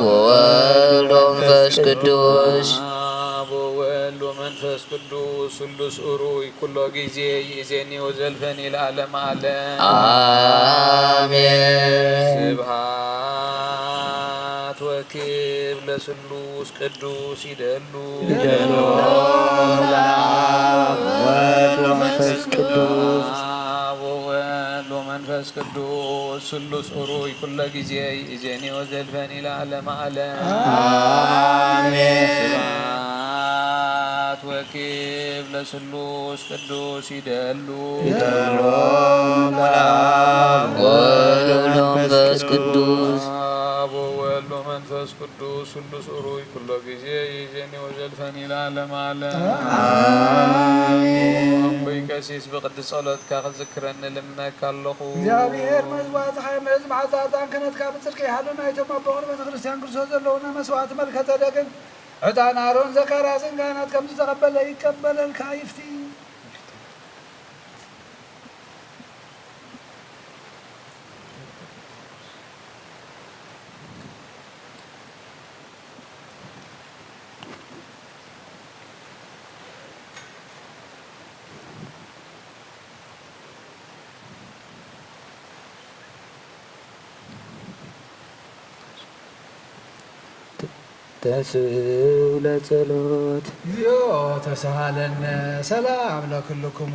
ወወልድ ወመንፈስ ቅዱስ። አብ ወወልድ ወመንፈስ ቅዱስ ስሉስ ኡሩይ ኩሎ ጊዜ ይእዜኒ ወዘልፈኒ ለዓለም ዓለም። አሜን። ስብሐት ወክብር ለስሉስ ቅዱስ ይደሉ ይደሉ ለአብ ወወልድ ወመንፈስ ቅዱስ። አብ ወወልድ ወመንፈስ ቅዱስ ስሉስ ኡሩይ ኩሎ ጊዜ ይእዜኒ ወዘልፈኒ ለዓለም ዓለም። አሜን። ስብሐት ወክብር ለስሉስ ቅዱስ ይደሉ ይደሉ ለአብ ወወልድ ወመንፈስ ቅዱስ። አብ ወወልድ ወመንፈስ ቅዱስ ስሉስ ኡሩይ ኩሎ ጊዜ ይእዜኒ ወዘልፈኒ ለዓለም ዓለም። አሜን። እምቦይ ቀሲስ ብቅዱስ ጸሎትካ ክዝክረኒ ልምነካ ኣለኹ። እግዚኣብሔር መስዋዕትኻ ይምእዝ፣ መዓዛ ዕጣን ክህነትካ ብጽድቂ ይሃሉ። ናይቶም ኣቦ ቅድመ ቤተ ክርስቲያን ክርስቶስ ዘለዉና መስዋዕቲ መልከ ጸደቅን ዕጣን ኣሮን ዘካርያስን ካህናት ከም ዝተቐበለ ይቀበለልካ ይፍቲ። ተንስኡ ለጸሎት። እግዚኦ ተሳሃለነ ሰላም ለክልክሙ።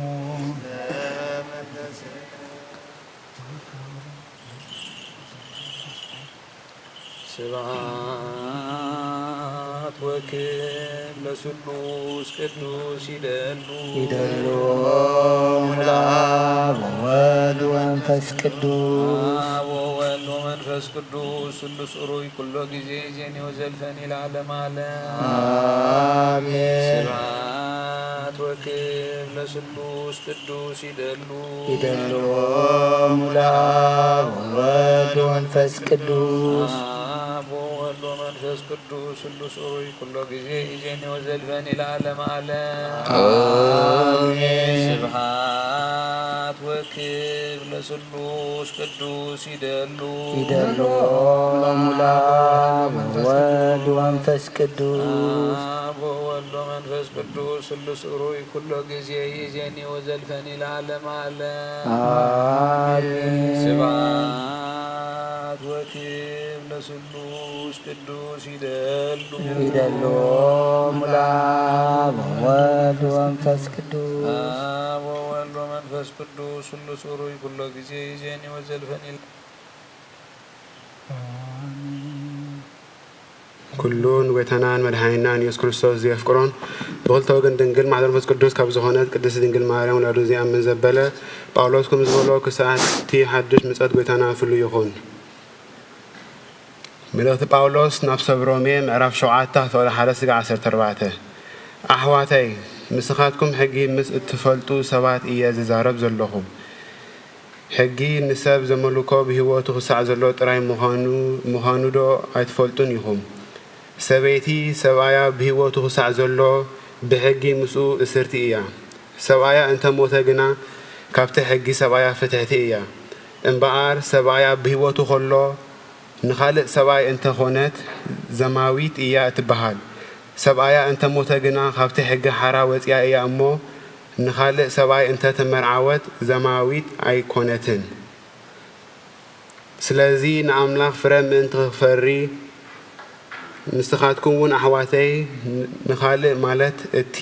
ስብሐት ወክብር ለስሉስ ቅዱስ ይደሉ ይደሉ ለአብ ወወልድ ወመንፈስ ቅዱስ። አብ ወወልድ ወመንፈስ ቅዱስ ስሉስ ኡሩይ ኩሎ ጊዜ ይእዜኒ ወዘልፈኒ ለዓለም ዓለም። አሜን። ስብሐት ወክብር ለስሉስ ቅዱስ ይደሉ ይደሉ ለአብ ወወልድ ወመንፈስ ቅዱስ። አብ ወወልድ ወመንፈስ ቅዱስ ስሉስ ኡሩይ ኩሎ ጊዜ ይእዜኒ ወዘልፈኒ ለዓለም ዓለም። አሜን። ስብሐት ወክብር ለስሉስ ቅዱስ ይደሉ ይደሉ ለአብ ወወልድ ወመንፈስ ቅዱስ። አብ ወወልድ ወመንፈስ ቅዱስ ስሉስ ኡሩይ ኩሎ ጊዜ ይእዜኒ ወዘልፈኒ ለዓለም ዓለም። አሜን። ስብሐት ወክብር ለስሉስ ቅዱስ ይደሉ ይደሉ ለአብ ወወልድ ወመንፈስ ቅዱስ። አብ ወወልድ ወመንፈስ ቅዱስ ስሉስ ኡሩይ ኩሎ ጊዜ ይእዜኒ ወዘልፈኒ ኩሉ ንጎይታናን መድሓኒናን ኢየሱስ ክርስቶስ ዘየፍቅሮን ብክልተ ወገን ድንግል ማሕደር መንፈስ ቅዱስ ካብ ዝኾነት ቅድስት ድንግል ማርያም ውላዱ ዘይኣምን ዘበለ ጳውሎስ ከም ዝበሎ ክሳዕ እቲ ሓድሽ ምጸት ጎይታና ፍሉይ ይኹን። መልእኽቲ ጳውሎስ ናብ ሰብ ሮሜ ምዕራፍ ሸውዓተ ፍቕሪ ሓደ ስጋ ዓሰርተ ኣርባዕተ። ኣሕዋተይ፣ ንስኻትኩም ሕጊ ምስ እትፈልጡ ሰባት እየ ዝዛረብ ዘለኹ። ሕጊ ንሰብ ዘመልኮ ብህይወቱ ክሳዕ ዘሎ ጥራይ ምዃኑ፣ ምዃኑ ዶ ኣይትፈልጡን ኢኹም? ሰበይቲ ሰብኣያ ብህይወቱ ክሳዕ ዘሎ ብሕጊ ምስኡ እስርቲ እያ። ሰብኣያ እንተ ሞተ ግና ካብቲ ሕጊ ሰብኣያ ፍትሕቲ እያ። እምበኣር ሰብኣያ ብህይወቱ ከሎ ንኻልእ ሰብኣይ እንተ ኾነት ዘማዊት እያ እትበሃል። ሰብኣያ እንተ ሞተ ግና ካብቲ ሕጊ ሓራ ወጺኣ እያ እሞ ንኻልእ ሰብኣይ እንተ ተመርዓወት ዘማዊት ኣይኮነትን። ስለዚ ንኣምላኽ ፍረ ምእንቲ ክፈሪ ንስኻትኩም እውን ኣሕዋተይ ንኻልእ ማለት እቲ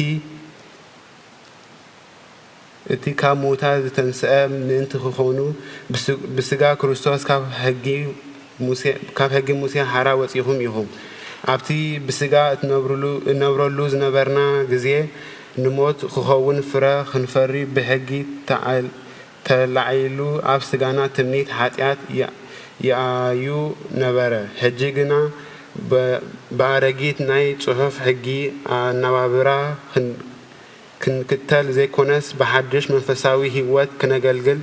እቲ ካብ ምዉታት ዝተንስአ ምእንቲ ክኾኑ ብስ- ብስጋ ክርስቶስ ካብ ሕጊ ሙሴ- ካብ ሕጊ ሙሴ ሓራ ወጺኹም ኢኹም። ኣብቲ ብስጋ እትነብርሉ- እነብረሉ ዝነበርና ግዜ ንሞት ክኸውን ፍረ ክንፈሪ ብሕጊ ተዓል- ተላዒሉ ኣብ ስጋና ትምኒት ሓጢኣት ይኣ- ይኣዩ ነበረ። ሕጂ ግና ብ- ብኣረጊት ናይ ጽሑፍ ሕጊ ኣነባብራ ክን- ክንክተል ዘይኮነስ ብሓድሽ መንፈሳዊ ህይወት ክነገልግል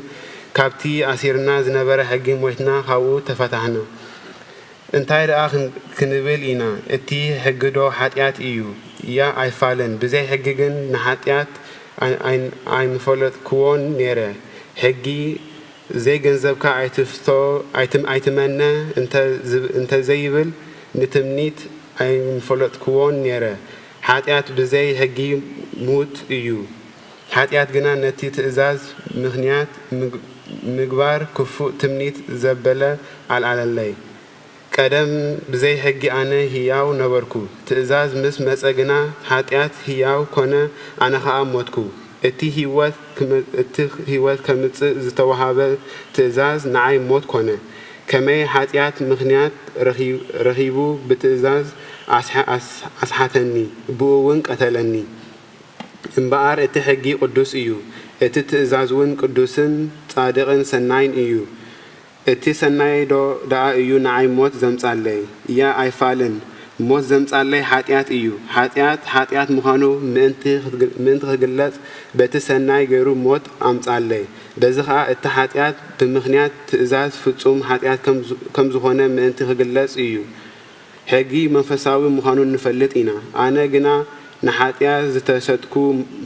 ካብቲ ኣሲርና ዝነበረ ሕጊ ሞይትና ካብኡ ተፈታሕና። እንታይ ደኣ ክን- ክንብል ኢና? እቲ ሕጊ ዶ ሓጢኣት እዩ? እያ ኣይፋልን። ብዘይ ሕጊ ግን ንሓጢኣት ኣይ- ኣይ- ኣይምፈለጥክዎን ነይረ። ሕጊ ዘይገንዘብካ ኣይትፍቶ ኣይትም- ኣይትመነ እንተ ዝብ- እንተ ዘይብል ንትምኒት ኣይምፈለጥክዎን ነይረ። ሓጢኣት ብዘይ ሕጊ ሙት እዩ። ሓጢኣት ግና ነቲ ትእዛዝ ምኽንያት ምግ- ምግባር ክፉእ ትምኒት ዘበለ ኣልዓለለይ። ቀደም ብዘይ ሕጊ ኣነ ህያው ነበርኩ። ትእዛዝ ምስ መጸ ግና ሓጢኣት ህያው ኮነ፣ ኣነ ኸኣ ሞትኩ። እቲ ህይወት ክም- እቲ ህይወት ከምጽእ ዝተዋህበ ትእዛዝ ንዓይ ሞት ኮነ። ከመይ ሓጢኣት ምኽንያት ረኺ- ረኺቡ ብትእዛዝ ኣስሐ- ኣስ- ኣስሓተኒ፣ ብኡ እውን ቀተለኒ። እምበኣር እቲ ሕጊ ቅዱስ እዩ፣ እቲ ትእዛዝ እውን ቅዱስን ጻድቕን ሰናይን እዩ። እቲ ሰናይ ዶ ደኣ እዩ ንዓይ ሞት ዘምጻለይ? እያ ኣይፋልን። ሞት ዘምጻለይ ሓጢኣት እዩ። ሓጢኣት ሓጢኣት ምዃኑ ምእንቲ ክትግ- ምእንቲ ክግለጽ በቲ ሰናይ ገይሩ ሞት ኣምጻለይ። በዚ ኸኣ እቲ ሓጢኣት ብምኽንያት ትእዛዝ ፍጹም ሓጢኣት ከም ዝ- ከም ዝኾነ ምእንቲ ክግለጽ እዩ። ሕጊ መንፈሳዊ ምዃኑ ንፈልጥ ኢና። ኣነ ግና ንሓጢኣት ዝተሸጥኩ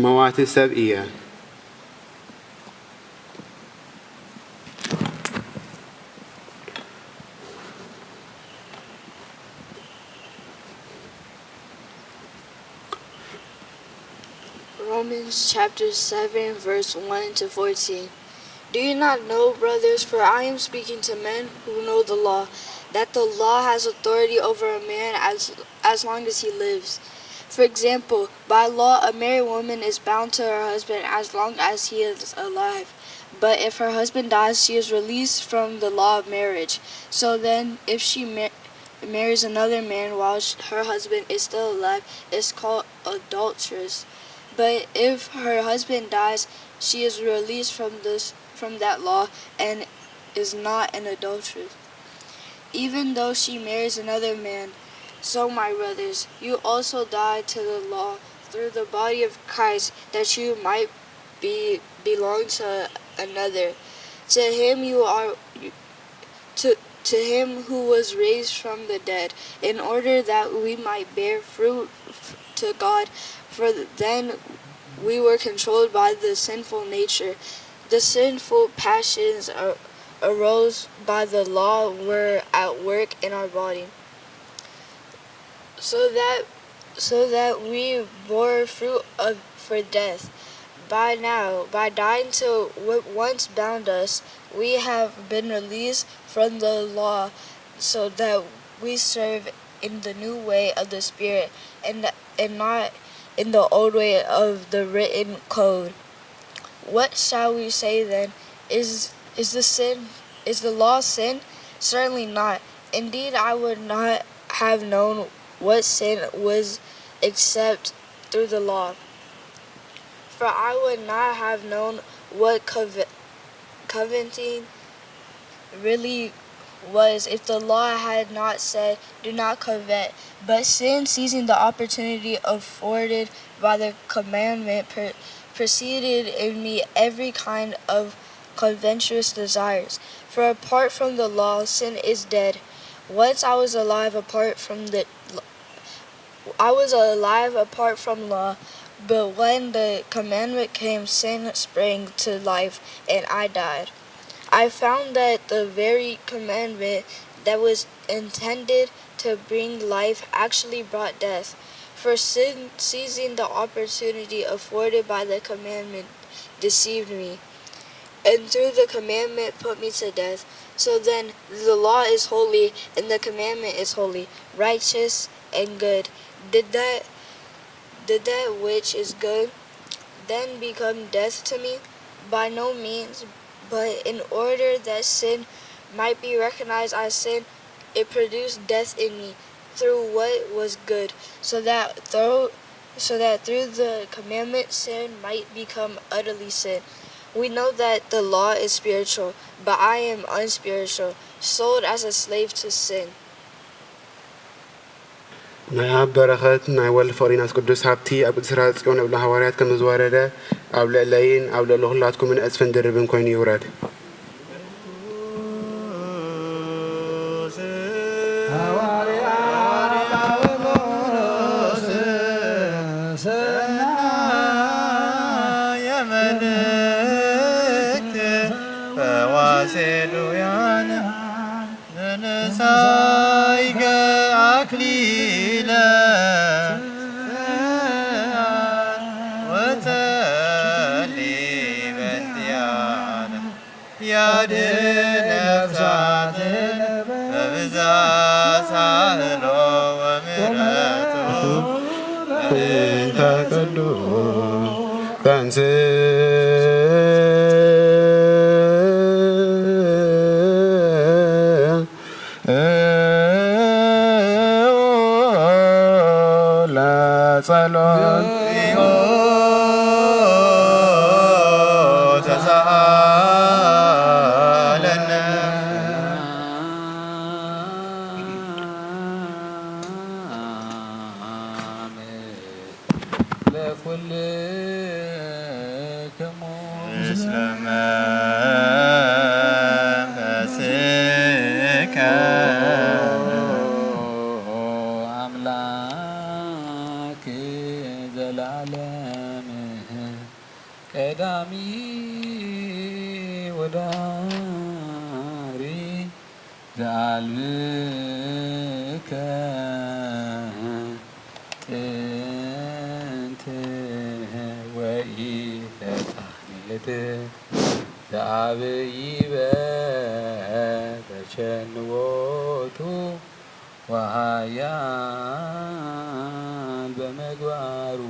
መዋቲ ሰብ እየ። Romans chapter seven, verse one to fourteen. Do you not know, brothers, for I am speaking to men who know the law, that the law has authority over a man as, as long as he lives? For example, by law, a married woman is bound to her husband as long as he is alive. But if her husband dies, she is released from the law of marriage. So then, if she mar- marries another man while sh- her husband is still alive, it's called adulteress. But if her husband dies, she is released from this from that law and is not an adulteress, even though she marries another man. So, my brothers, you also died to the law through the body of Christ, that you might be belong to another. To him you are to to him who was raised from the dead, in order that we might bear fruit to God. For then we were controlled by the sinful nature. The sinful passions arose by the law were at work in our body, so that so that we bore fruit of, for death. By now, by dying to what once bound us, we have been released from the law, so that we serve in the new way of the Spirit, and and not in the old way of the written code. What shall we say then? Is is the sin is the law sin? Certainly not. Indeed, I would not have known what sin was except through the law. For I would not have known what cove- coveting really was if the law had not said, "Do not covet." But sin, seizing the opportunity afforded by the commandment, pre- proceeded in me every kind of covetous desires. For apart from the law, sin is dead. Once I was alive apart from the I was alive apart from law, but when the commandment came, sin sprang to life, and I died. I found that the very commandment that was intended to bring life actually brought death. For sin, seizing the opportunity afforded by the commandment, deceived me, and through the commandment put me to death. So then, the law is holy, and the commandment is holy, righteous, and good. Did that did that which is good then become death to me? By no means, but in order that sin might be recognized as sin, it produced death in me through what was good, so that through so that through the commandment sin might become utterly sin. We know that the law is spiritual, but I am unspiritual, sold as a slave to sin. ናይ ኣብ በረኸት ናይ ወልድ ፍቕሪ ናስ ቅዱስ ሃብቲ ኣብ ቅድስት ጽዮን ኣብ ሃዋርያት ከም ዝወረደ ኣብ ልዕለይን ኣብ ልዕሊ ኩላትኩምን ዕጽፍን ድርብን ኮይኑ ይውረድ። የመልእክት ፈዋሴ ዱያን ንንሳይከ ኣክሊለ ወተሊ በንቲያነ ያድን ነፍሳትን በብዛ ሳህሎ ወምሕረቱ በእንተ ቅዱስ ተንስ ለጸሎት ተሳሃለነ ለኩልክሙ ምስለ መንፈስከ አምላክ ዘላለም ቀዳሚ ወዳሪ ዘአልብከ ጥንት ወኢተጻኔት ዘአብይበ ተቸንዎቱ ወሃያል በመግባሩ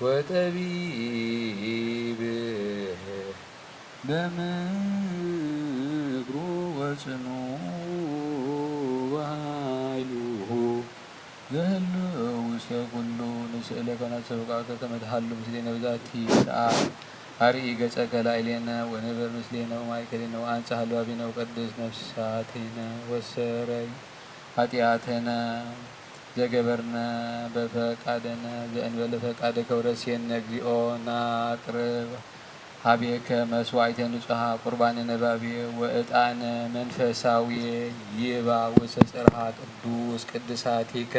ወጠቢብ በምክሩ ወጽኑ በኃይሉ ዘህልው ውስተ ኩሉ ንስእለከ ነሰብቃከ ከመ ትሃሉ ምስሌነ በዛቲ ሰዓት። አርኢ ገጸከ ላዕሌነ ወንበር ምስሌነ ወማእከሌነ ወአንጽሕ ሀልዋቤነ ወቀድስ ነፍሳቲነ ወሰረይ ኃጢአተነ ዘገበርነ በፈቃደነ ዘእንበለ ፈቃደከ ወረሴነ እግዚኦ ናቅርብ ሀቤከ መስዋዕተ ንጹሃ ቁርባነ ነባቤ ወእጣነ መንፈሳዊ ይባ ውስተ ጽርሃ ቅዱስ ቅድሳቲከ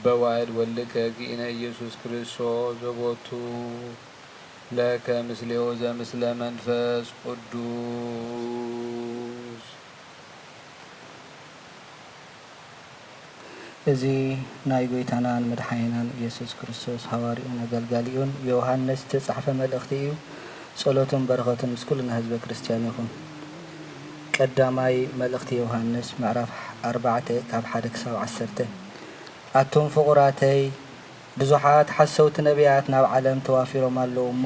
በዋህድ ወልድከ እግዚእነ ኢየሱስ ክርስቶስ ዘቦቱ ለከ ምስሌሁ ዘምስለ መንፈስ ቅዱስ። እዚ ናይ ጐይታናን መድሓኒናን ኢየሱስ ክርስቶስ ሃዋርዩን ኣገልጋሊኡን ዮሃንስ ዝተጻሕፈ መልእኽቲ እዩ። ጸሎቱን በረኸቱን ምስ ኩልና ህዝበ ክርስትያን ይኹን። ቀዳማይ መልእኽቲ ዮሃንስ ምዕራፍ ኣርባዕተ ካብ ሓደ ክሳብ ዓሰርተ። ኣቱም ፍቑራተይ፣ ብዙሓት ሓሰውቲ ነቢያት ናብ ዓለም ተዋፊሮም ኣለዉ እሞ፣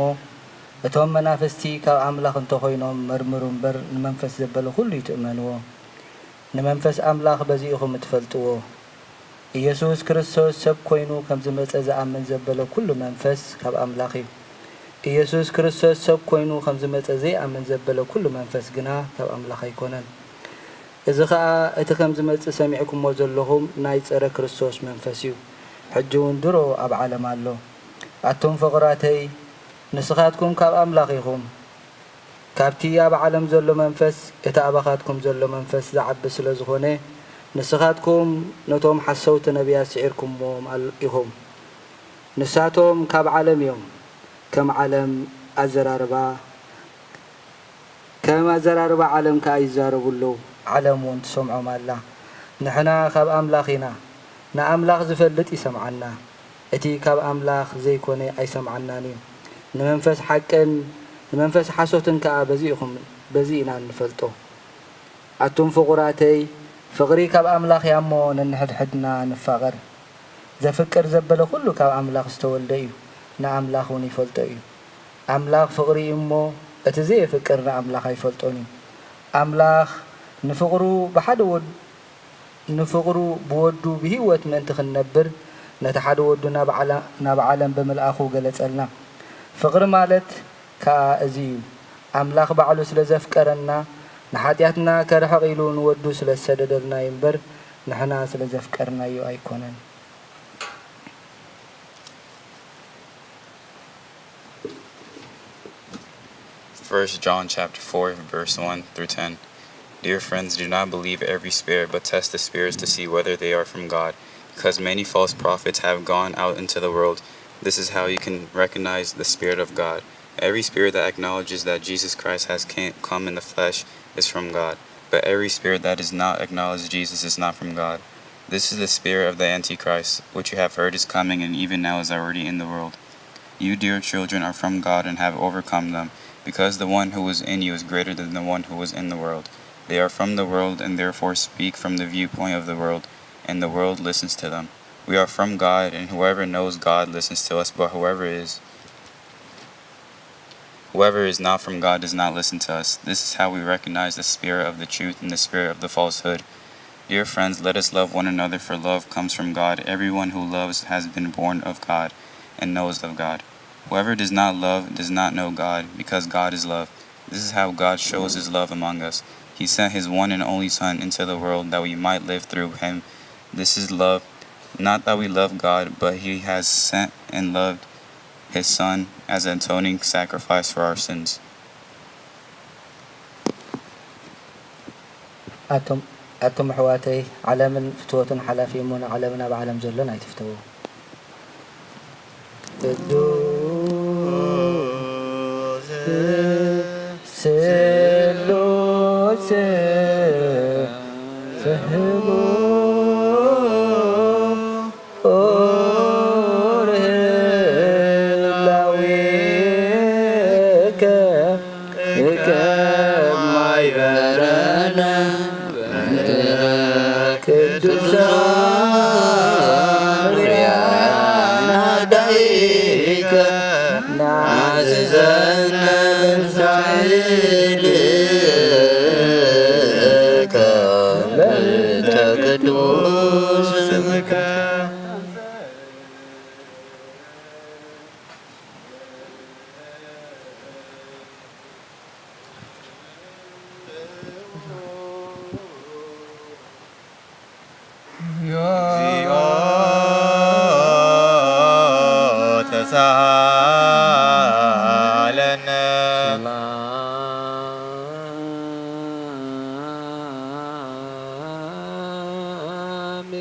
እቶም መናፍስቲ ካብ ኣምላኽ እንተ ኾይኖም መርምሩ እምበር ንመንፈስ ዘበለ ኩሉ ኣይትእመንዎ። ንመንፈስ ኣምላኽ በዚ ኢኹም እትፈልጥዎ። ኢየሱስ ክርስቶስ ሰብ ኮይኑ ከም ዝመጸ ዝኣምን ዘበለ ኩሉ መንፈስ ካብ ኣምላኽ እዩ። ኢየሱስ ክርስቶስ ሰብ ኮይኑ ከም ዝመጸ ዘይኣምን ዘበለ ኩሉ መንፈስ ግና ካብ ኣምላኽ ኣይኮነን። እዚ ኸኣ እቲ ከም ዝመጽእ ሰሚዕኩሞ ዘለኹም ናይ ጸረ ክርስቶስ መንፈስ እዩ። ሕጂ እውን ድሮ ኣብ ዓለም ኣሎ። ኣቱም ፍቑራተይ፣ ንስኻትኩም ካብ ኣምላኽ ኢኹም። ካብቲ ኣብ ዓለም ዘሎ መንፈስ፣ እቲ ኣባኻትኩም ዘሎ መንፈስ ዝዓቢ ስለ ዝኾነ፣ ንስኻትኩም ነቶም ሓሰውቲ ነቢያት ስዒርኩምዎም ኣል-፣ ኢኹም። ንሳቶም ካብ ዓለም እዮም፣ ከም ዓለም ኣዘራርባ፣ ከም ኣዘራርባ ዓለም ከኣ ይዛረቡ ኣለዉ። ዓለም እውን ትሰምዖም ኣላ። ንሕና ካብ ኣምላኽ ኢና፣ ንኣምላኽ ዝፈልጥ ይሰምዓና፣ እቲ ካብ ኣምላኽ ዘይኮነ ኣይሰምዓናን እዩ። ንመንፈስ ሓቅን ንመንፈስ ሓሶትን ከኣ በዚ ኢኹም፣ በዚ ኢና እንፈልጦ። ኣቱም ፍቑራተይ፣ ፍቕሪ ካብ ኣምላኽ እያ እሞ ነንሕድሕድና ንፋቐር። ዘፍቅር ዘበለ ኩሉ ካብ ኣምላኽ ዝተወልደ እዩ፣ ንኣምላኽ እውን ይፈልጦ እዩ። ኣምላኽ ፍቕሪ እዩ እሞ፣ እቲ ዘየፍቅር ንኣምላኽ ኣይፈልጦን እዩ። ኣምላኽ ንፍቕሩ ብሓደ ወድ-፣ ንፍቕሩ ብወዱ ብህይወት ምእንቲ ክንነብር፣ ነቲ ሓደ ወዱ ናብ ዓለ-፣ ናብ ዓለም ብምልኣኹ ገለጸልና። ፍቕሪ ማለት ከኣ እዚ እዩ። ኣምላኽ ባዕሉ ስለ ዘፍቀረና፣ ንሓጢኣትና ከርሕቕ ኢሉ ንወዱ ስለ ዝሰደደልና እዩ እምበር፣ ንሕና ስለ ዘፍቀርናዮ ኣይኮነን። First John chapter four, verse one through ten. Dear friends, do not believe every spirit, but test the spirits to see whether they are from God, because many false prophets have gone out into the world. This is how you can recognize the Spirit of God. Every spirit that acknowledges that Jesus Christ has came, come in the flesh is from God, but every spirit that does not acknowledge Jesus is not from God. This is the spirit of the Antichrist, which you have heard is coming and even now is already in the world. You, dear children, are from God and have overcome them, because the one who is in you is greater than the one who is in the world. They are from the world and therefore speak from the viewpoint of the world, and the world listens to them. We are from God, and whoever knows God listens to us, but whoever is whoever is not from God does not listen to us. This is how we recognize the spirit of the truth and the spirit of the falsehood. Dear friends, let us love one another, for love comes from God. Everyone who loves has been born of God and knows of God. Whoever does not love does not know God, because God is love. This is how God shows his love among us. He sent his one and only Son into the world that we might live through him. This is love, not that we love God, but he has sent and loved his Son as an atoning sacrifice for our sins. ኣቱም ኣቱም ኣሕዋተይ፣ ዓለምን ፍትወቱን ሓላፊ እሞ፣ ንዓለምን ኣብ ዓለም ዘሎን ኣይትፍተዎ። ቅዱስ ስሉስ ስህቡ ቁር ህላዌከ ይቀማይ በረነ በትረ ቅዱሳን ርያና ዳይከ ናዝዘነ ሳይልከ በልተ ቅዱስ ስምከ። እግዚኦ ተሳሃለነ። ሰላም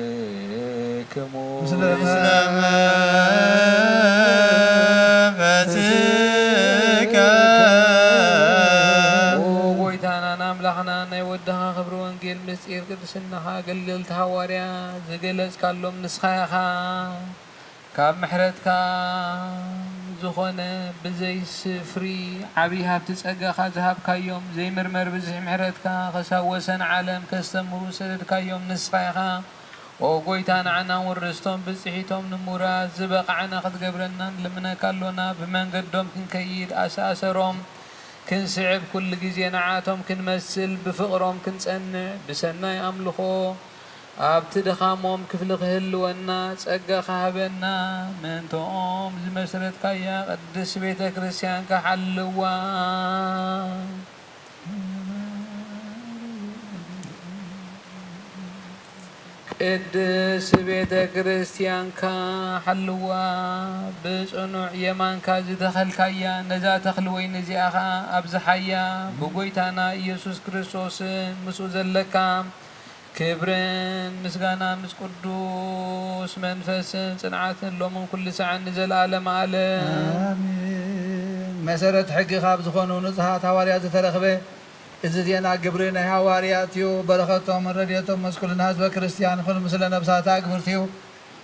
ለኩልክሙ። ኦ ጎይታናን ኣምላኽናን፣ ናይ ወድኻ ክብሪ ወንጌል ምስጢር ቅድስናኻ ኣገልገልቲ ሃዋርያ ዝገለጽካሎም ንስኻ ኢኻ። ካብ ምሕረትካ ዝኾነ ብዘይ ስፍሪ ዓብዪ ሃብቲ ጸጋኻ ዝሃብካዮም፣ ዘይምርመር ብዝሒ ምሕረትካ ክሳብ ወሰን ዓለም ከስተምህሩ ዝሰደድካዮም ንስኻ ኢኻ። ኦ ጎይታ፣ ንዓና እውን ርስቶም ብጽሒቶም ንምውራስ ዝበቕዓና ክትገብረና ንልምነካ ኣሎና። ብመንገዶም ክንከይድ ኣሰኣሰሮም። ክንስዕብ፣ ኩሉ ግዜ ንዓቶም ክንመስል፣ ብፍቕሮም ክንጸንዕ፣ ብሰናይ ኣምልኾ ኣብቲ ድኻሞም ክፍሊ ክህልወና ጸጋ ክሃበና፣ ምእንተኦም ዝመስረትካያ ቅድስት ቤተ ክርስቲያን ክሓልዋ። ቅድስት ቤተ ክርስቲያንካ ሓልዋ፣ ብጽኑዕ የማንካ ዝተኸልካያ ነዛ ተኽሊ ወይኒ እዚኣ ኸኣ ኣብዝሓያ። ብጎይታና ኢየሱስ ክርስቶስን ምስኡ ዘለካ ክብርን ምስጋና ምስ ቅዱስ መንፈስን ጽንዓትን ሎምን ኩሉ ሰዓን ንዘለኣለም ዓለም። ኣሜን። መሰረት ሕጊ ካብ ዝኾኑ ንጹሃት ሃዋርያት ዝተረኽበ እዚ ዜና ግብሪ ናይ ሃዋርያት እዩ። በረኸቶምን ረድኤቶም ምስ ኩልና ህዝበ ክርስቲያን ይኹን፣ ምስለ ነብሳት ኣግብርቲኡ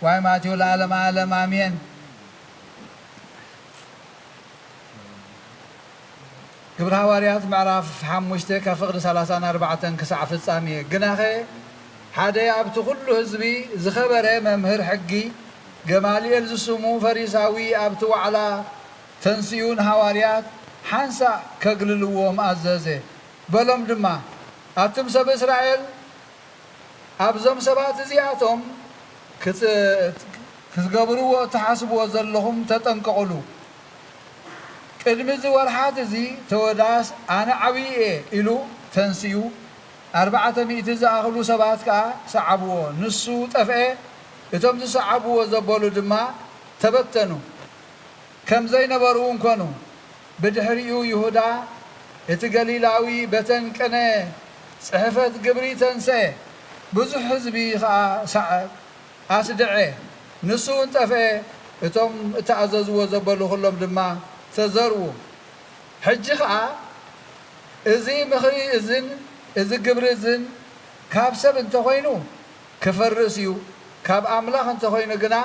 ዋይማቲኡ ለዓለመ ዓለም ኣሜን። ግብሪ ሃዋርያት ምዕራፍ ሓሙሽተ ካብ ፍቕዲ ሰላሳን ኣርባዕተን ክሳዕ ፍጻሜ። ግናኸ ሓደ ኣብቲ ኩሉ ህዝቢ ዝኸበረ መምህር ሕጊ ገማልኤል ዝስሙ ፈሪሳዊ ኣብቲ ዋዕላ ተንሲኡ ንሃዋርያት ሓንሳእ ከግልልዎም ኣዘዘ። በሎም ድማ፣ ኣቱም ሰብ እስራኤል፣ ኣብዞም ሰባት እዚኣቶም ክት-፣ ክትገብርዎ እትሓስብዎ ዘለኹም ተጠንቀቑሉ። ቅድሚ እዚ ወርሓት እዚ ተወዳስ ኣነ ዓብዪ እየ ኢሉ ተንሲኡ፣ ኣርባዕተ ሚእቲ ዝኣኽሉ ሰባት ከኣ ሰዓብዎ። ንሱ ጠፍኤ፣ እቶም ዝሰዓብዎ ዘበሉ ድማ ተበተኑ። ከም ዘይነበሩ እውን ኮኑ። ብድሕሪኡ ይሁዳ እቲ ገሊላዊ በተን ቅነ ጽሕፈት ግብሪ ተንሰአ፣ ብዙሕ ህዝቢ ኸኣ ሰዐ-፣ ኣስድዐ። ንሱ እውን ጠፍአ፣ እቶም እተኣዘዝዎ ዘበሉ ኹሎም ድማ ተዘርዉ። ሕጂ ኸኣ እዚ ምኽሪ እዝን እዚ ግብሪ እዝን ካብ ሰብ እንተኾይኑ ክፈርስ እዩ፣ ካብ ኣምላኽ እንተኾይኑ ግና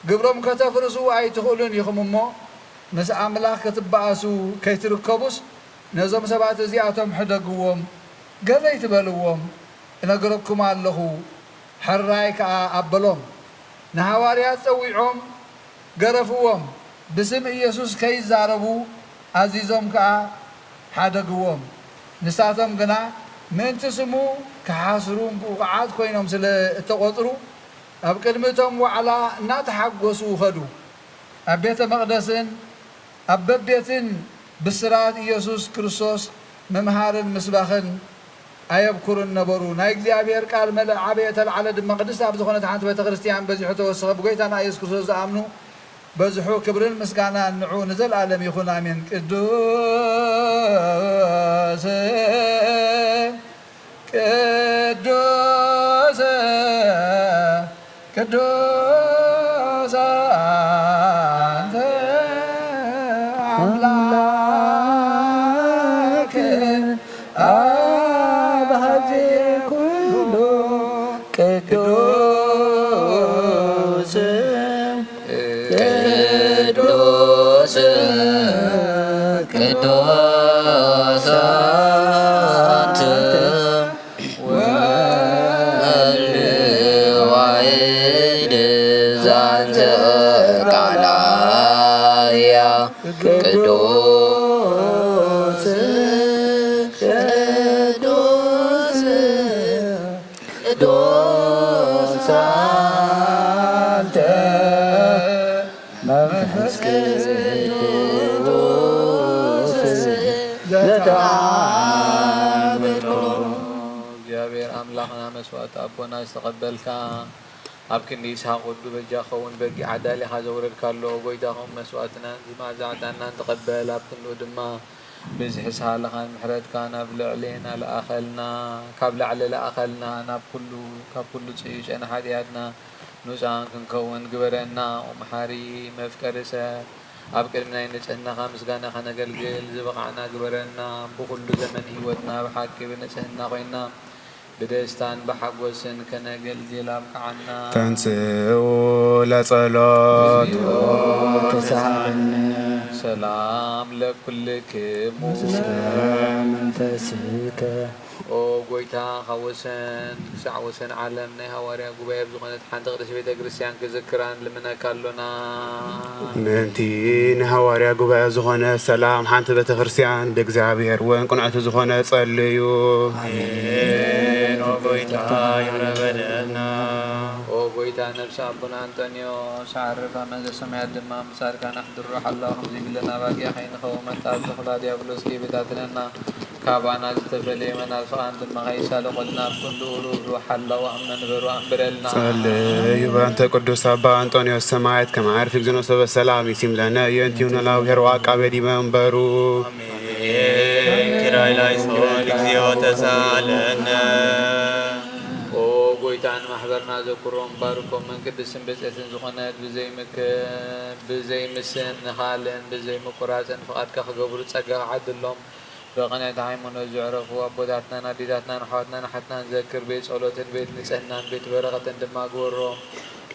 ግብሮም ከተፍርሱ ኣይትኽእሉን ኢኹም እሞ፣ ምስ ኣምላኽ ክትበኣሱ ከይትርከቡስ፣ ነዞም ሰባት እዚኣቶም ሕደግዎም፣ ገለ ኣይትበልዎም፣ እነግረኩም ኣለኹ፣ ሕራይ ከኣ ኣበሎም። ንሃዋርያት ጸዊዖም ገረፍዎም፣ ብስም ኢየሱስ ከይዛረቡ ኣዚዞም ከኣ ሓደግዎም። ንሳቶም ግና ምእንቲ ስሙ ክሓስሩ ብቑዓት ኮይኖም ስለ እተቖጽሩ፣ ኣብ ቅድሚ እቶም ዋዕላ እናተሓጎሱ ኸዱ። ኣብ ቤተ መቕደስን ኣብ በቤትን ብስራት ኢየሱስ ክርስቶስ ምምሃርን ምስባኽን ኣየብኩሩን ነበሩ። ናይ እግዚኣብሔር ቃል መለ-፣ ዓበየ ተለዓለ ድማ ቅድስቲ ኣብ ዝኾነት ሓንቲ ቤተ ክርስቲያን በዚሑ ተወሰኸ። ብጎይታና ኢየሱስ ክርስቶስ ዝኣምኑ በዝሑ ክብርን ምስጋናን ንዑ ንዘለኣለም ይኹን፣ ኣሜን። ቅዱስ ቅዱስ ቅዱስ ኣንተ ኣምላክ ኣብ ሀዜ ኩሉ ቅዱስ ቅዱስ ቅዱስ ኣንተ ወልዋይድ ዛንተ ቃላያ ቅዱስ ቅዱስ ቅዱስ ኣንተ መንፈስ ቅዱስ ዘተዓብዶ። እግዚኣብሔር ኣምላኽና መስዋዕቲ ኣቦና ዝተቐበልካ፣ ኣብ ክንዲ ይስሐቅ ወዱ በጃ ኸውን በጊዕ ኣዳሊኻ ዘውረድካሎ፣ ጎይታ ኸውን መስዋዕትናን ዝመኣዛ ዕጣንናን ተቐበል። ኣብ ክንድኡ ድማ ብዝሒ ሳህልኻን ምሕረትካን ኣብ ልዕሌና ለኣኸልና፣ ካብ ላዕሊ ለኣኸልና፣ ናብ ኩሉ፣ ካብ ኩሉ ጽዩጨና ሓጢኣትና ንጹሃን ክንከውን ግበረና። ኦ መሓሪ መፍቀሪ ሰብ፣ ኣብ ቅድሚ ናይ ንጽህናኻ ምስጋና ከነገልግል ዝበቓዕና ግበረና። ብኹሉ ዘመን ህይወትና ብሓቂ ብንጽህና ኮይና ብደስታን ብሓጎስን ከነገልግል ኣብቅዓና። ተንስኡ ለጸሎት ተሳሃለነ። ሰላም ለኩልክሙ። መንፈስከ። ኦ ጎይታ፣ ካብ ወሰን ክሳዕ ወሰን ዓለም ናይ ሃዋርያ ጉባኤ ብዝኾነት ሓንቲ ቅድስት ቤተ ክርስቲያን ክዝክራ ንልምነካ ኣሎና። ምእንቲ ንሃዋርያ ጉባኤ ዝኾነ ሰላም ሓንቲ ቤተ ክርስቲያን ብእግዚኣብሔር እውን ቅንዕቲ ዝኾነ ጸልዩ። ኣሜን። ኦ ጎይታ፣ ይቕረ በለና። ኦ ጎይታ፣ ነፍሲ ኣቦና ኣንጠንዮስ ዓርፋ፣ መንግስተ ሰማያት ድማ ምስ ጻድቃን ኣሕድሮ። ሓላው ከምዚ ይብለና፣ ባጊያ ከይንኸውን መጣል ተኹላ ዲያብሎስ ከይበታትነና፣ ካባና ዝተፈለየ መናፍቓን ድማ ከይሳለቖልና፣ ኣብ ክንዲ ርህሩህ ሓላው ኣብ መንበሩ ኣንብረልና። ጸልዩ በእንተ ቅዱስ ኣባ ኣንጦንዮስ ሰማዕት፣ ከመ ዓርፊ እግዚእነ ሰበ ሰላም ይሲም ለነ፣ የእንቲሁ ንላዊ ሄርዋ አቃቤ ዲበ መንበሩ። አሜን። ኪራይ ላይሶን እግዚኦ ተሳለነ። ኦ ጎይታ፣ ንማሕበርና ዘክሮም ባርኮም፣ ቅድስትን ብፅዕትን ዝኾነት ብዘይ ምክ-፣ ብዘይ ምስን ንኻልን ብዘይ ምቁራፅን ፍቓድካ ክገብሩ ጸጋ ዓድሎም። ብቕንዕቲ ሃይማኖት ዘዕረፉ ኣቦታትናን ኣዴታትናን ኣሕዋትናን ኣሓትናን ዘክር። ቤት ጸሎትን ቤት ንጽህናን ቤት በረኸትን ድማ ግበሮም።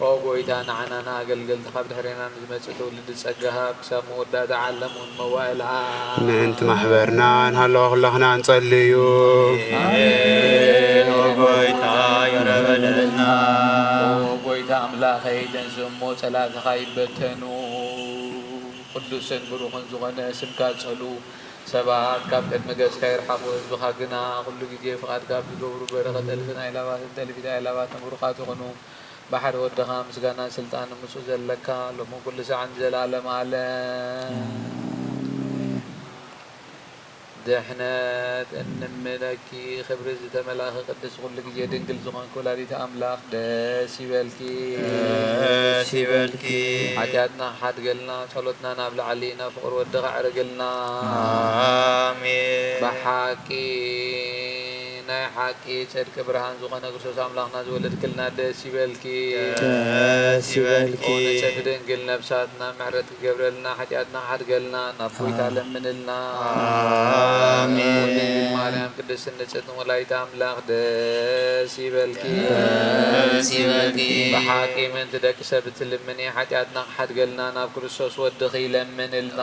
ኦ ጎይታ፣ ንዓና ንኣገልገልቲ ካብ ድሕሬና ንዝመጽእ ትውልዲ ጸጋ ሃብ፣ ክሳብ መወዳእታ ዓለም እውን መዋእልሃ። ምእንቲ ማሕበርና ንሃለዋ ኩላኽና እንጸልዩ። ኣሜን። ኦ ጎይታ፣ ይቕረ በለና። ኦ ጎይታ ኣምላኸይ፣ ተንስእ እሞ ጸላእትኻ ይበተኑ። ቅዱስን ብሩኽን ዝኾነ ስምካ ጸሉ። ሰባት ካብ ቅድሚ ገጽካ ይርሓቑ፣ ህዝብኻ ግና ኩሉ ግዜ ፍቓድካ ኣብ ዝገብሩ በረኸት እልፍን ኣእላፋትን እልፊት ኣእላፋትን ብሩኻት ይኹኑ። ብሓደ ወድኻ ምስጋናን ስልጣንን ምስኡ ዘለካ ሎሚ ኩሉ ሳዕ ንዘለኣለም ኣለም። ድሕነት እንምነኪ ክብሪ ዝተመላኺ ቅድስቲ ኩሉ ግዜ ድንግል ዝኾንኪ ወላዲተ ኣምላኽ ደስ ይበልኪ። ደስ ይበልኪ። ሓጢኣትና ሓድገልና፣ ጸሎትና ናብ ላዕሊ፣ ናብ ፍቕሪ ወድኻ ኣዕርግልና። ኣሜን። ብሓቂ ናይ ሓቂ ጽድቂ ብርሃን ዝኾነ ክርስቶስ ኣምላኽና ዝወለድክልና ደስ ይበልኪ። ደስ ይበልኪ። ኦ ንጽሕቲ ድንግል ነብሳትና ምሕረት ክገብረልና ሓጢኣትና ሓድገልና ናብ ጎይታ ለምንልና። ኣሜን። ድንግል ማርያም ቅድስት ንጽሕትን ወላዲተ ኣምላኽ ደስ ይበልኪ። ደስ ይበልኪ። ብሓቂ ምእንቲ ደቂ ሰብ እትልምኒ ሓጢኣትና ክሓድገልና ናብ ክርስቶስ ወድኺ ለምንልና።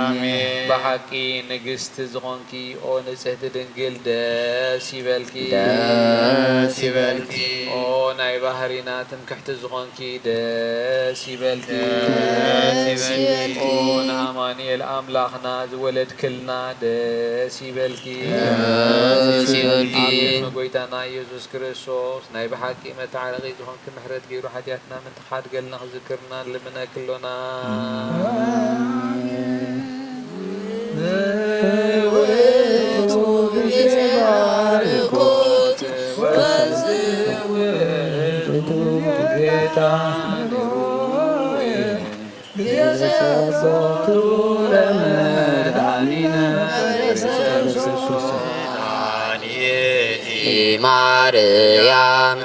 ኣሜን። ብሓቂ ንግስቲ ዝኾንኪ ኦ ንጽሕቲ ድንግል ደስ ይበልኪ። ደስ ይበልኪ። ኦ ናይ ባህሪና ትምክሕቲ ዝኾንኪ ደስ ይበልኪ። ደስ ይበልኪ። ኦ ንኣማኑኤል ኣምላኽና ዝወለድክልና ደስ ይበልኪ። ደስ ይበልኪ። ኣብ ቅድሚ ጎይታና ኢየሱስ ክርስቶስ ናይ ብሓቂ መተዓረቒ ዝኾንኪ ምሕረት ገይሩ ሓጢኣትና ምእንቲ ክሓድገልና ክዝክርና ንልምነኪ ኣሎና። ማርያም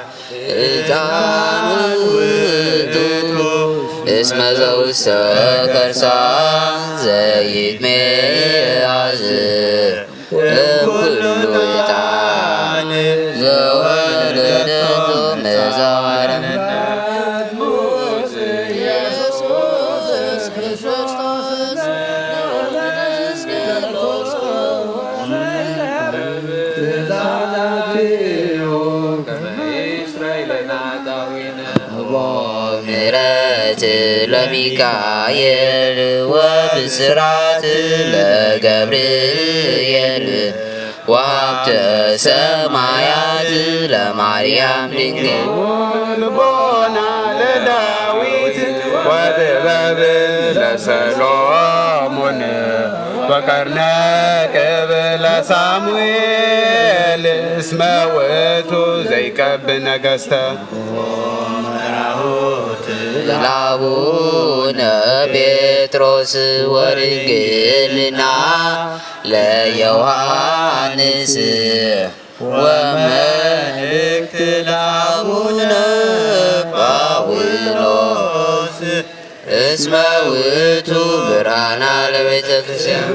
ዕጣን ውእቱ እስመ ዘውስተ ከርሳ ዘይትሜአዝ እምኩሉ ዕጣን ዘወረደቶ መዛርም ምሕረት ለሚካኤል ወብስራት ለገብርኤል ወሀብተ ሰማያት ለማርያም ድንግል። ልቦና ለዳዊት ወጥበብ ለሰሎሞን ወቀርነ ቅብ ለሳሙኤል እስመ ውእቱ ዘይቀብ ነገስተ። ለአቡነ ጴጥሮስ ወድንግልና ለዮሐንስ ወመልእክት ለአቡነ ጳውሎስ እስመ ውእቱ ብርሃና ለቤተ ክርስቲያን።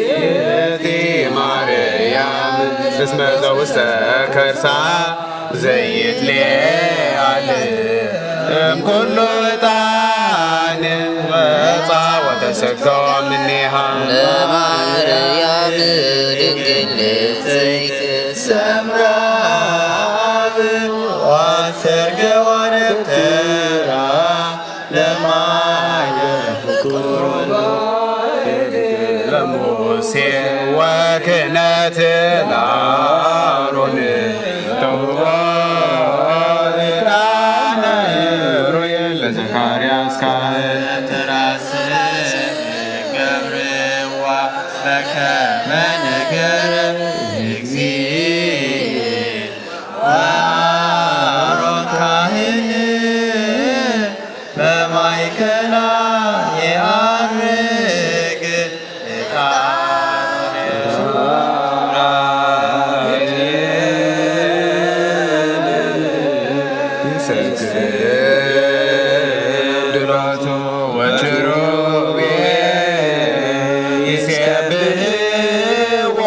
ይእቲ ማርያም እስመ ዘውስተ ከርሳ ዘይትሌአል እምኩሉ ዕጣን መጻ ወተሰገወ እምኔሃ። ለማርያም ድንግል ንጽሕት ሰምራ ብዋሰርገ ወደብተራ ለማየ ፍቁር ለሙሴ ወክህነት ለአሮን ተውባ ዕጣነ ሩየ ለዘካርያስ ካህን። ገብርዋ በከመ ነገረ እግዚእ ወአሮን ካህን በማእከላ የዐርግ ዕጣን። ይሰግድ ድራቱ ወኪሩቤል ይሴብሕዎ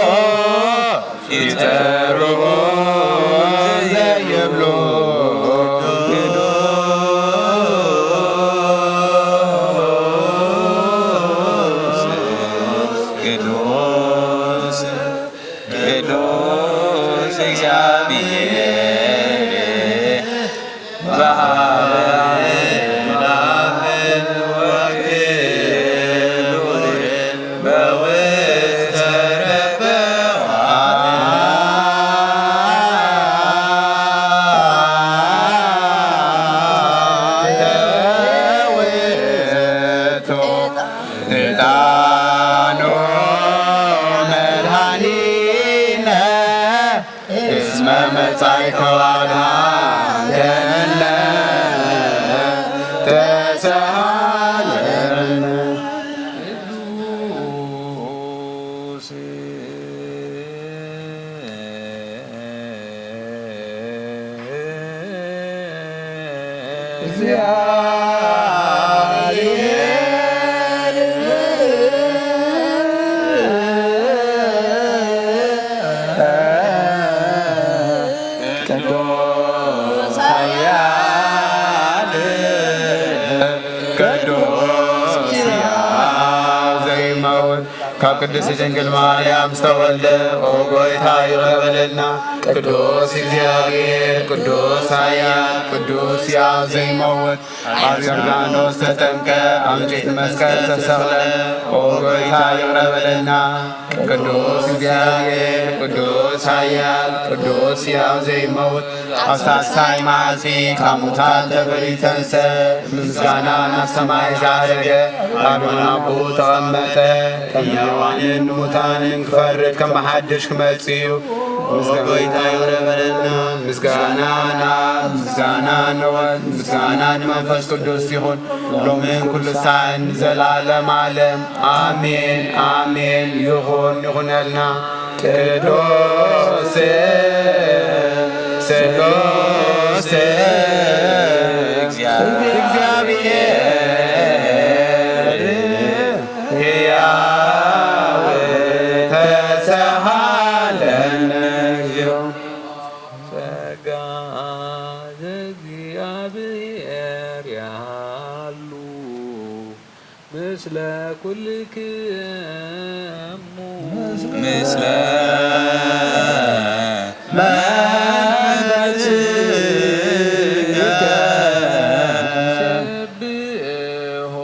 ይጸርዎ ዘይብሉ ቅዱስ ቅዱስ ቅዱስ እግዚአብሔር በአብ ወወልድ በውስተ ረበዋ ዕጣኑ መድኃኒነ እስመ መጻእከ ወአድኃንከነ ተሰሃለነ። እግዚአብሔር ቅዱስ ኃያል ቅዱስ ሕያው ዘይመውት ካብ ቅድስት ድንግል ማርያም ዝተወልደ ኦ ጎይታ ይቕረ በለልና። ቅዱስ እግዚኣብሔር፣ ቅዱስ ኃያል፣ ቅዱስ ሕያው ዘይመውት ኣብ ዮርዳኖስ ተጠምቀ፣ ኣብ እንጨይቲ መስቀል ተሰቕለ። ኦ ጎይታ ይቕረ በለልና። ቅዱስ እግዚኣብሔር፣ ቅዱስ ኃያል፣ ቅዱስ ሕያው ዘይመውት ኣብ ሳልሳይ መዓልቲ ካብ ሙታን ተፈልዩ ተንሰ፣ ምስጋና ናብ ሰማይ ዝዓረገ ኣብ የማን ኣቦኡ ተቐመጠ። ከም ሕያዋንን ንሙታንን ክፈርድ ከም ብሓድሽ ክመጽእ እዩ። ምስጋና ጎይታ ይቕረ በለልና። ምስጋና ንኣብ፣ ምስጋና ንወልድ፣ ምስጋና ንመንፈስ ቅዱስ ይኹን፣ ሎምን ኩሉ ሳዕን ንዘለዓለም ዓለም። ኣሜን፣ ኣሜን። ይኹን፣ ይኹነልና። ቅዱስ ስሉስ እግዚአብሔር ሕያው ተሰሃለነ እግዚኦ። ጸጋ ዘእግዚአብሔር ያሉ ምስለ ኩልክሙ ምስለ መንፈስከ። ሰብሖ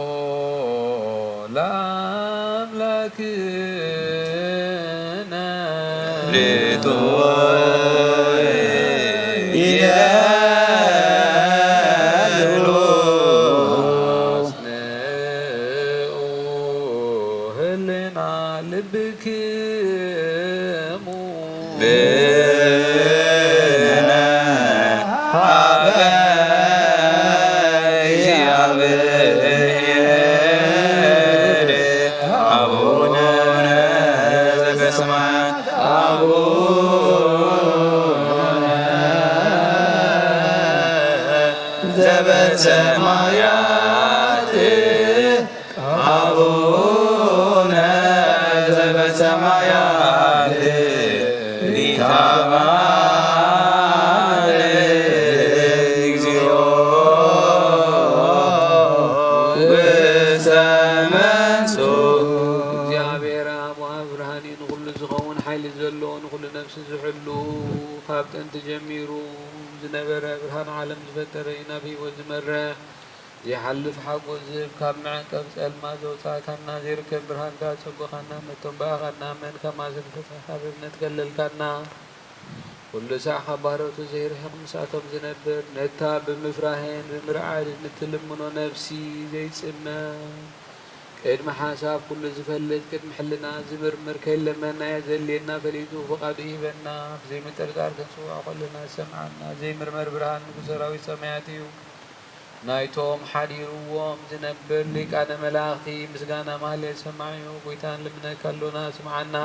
ለአምላክነ ሌቶ ይደሉ። አጽንዑ ህልና ልብክሙ። ብነ ሀበ እግዚአብሔር አቡነ ዘበሰማያት። አቡነ ዘበሰማያት። አቡነ ዘበሰማያት ይትባረክ እግዚኦ ውስተ መንሱ። እግዚአብሔር አብ ብርሃን እዩ፣ ንኹሉ ዝኸውን ሓይሊ ዘለዎ፣ ንኹሉ ነፍሲ ዝሕሉ፣ ካብ ጥንቲ ጀሚሩ ዝነበረ፣ ብርሃን ዓለም ዝፈጠረ እዩ፣ ናብ ህይወት ዝመርሕ፣ ዘይሓልፍ ሓጎስ ዝህብ፣ ካብ መዕቀብ ጸልማት ዘውጻእካና፣ ዘይርከብ ብርሃንካ ዘጸጎኻና፣ ነቶም ብኣኻ እናኣመንካ ማሰርቲ ተሓርነት ከለልካና፣ ኩሉ ሳዕ ካብ ባሮቱ ዘይርሕቕ፣ ምስኣቶም ዝነብር፣ ነታ ብምፍራህን ብምርዓድን እትልምኖ ነፍሲ ዘይጽመም፣ ቅድሚ ሓሳብ ኩሉ ዝፈልጥ፣ ቅድሚ ሕልና ዝምርምር፣ ከይለመንናዮ ዘድልየና ፈሊጡ ፍቓዱ ይህበና። ብዘይምጥርጣር ክንጽውዖ ከለና ዝሰምዓና፣ ዘይምርመር ብርሃን ንጉስ ሰራዊት ሰማያት እዩ። ናይቶም ሓዲርዎም ዝነብር ሊቃነ መላእኽቲ ምስጋና ማህሌት ሰማዒ፣ ኦ ጎይታ፣ ንልምነካ ኣሎና፣ ስምዓና።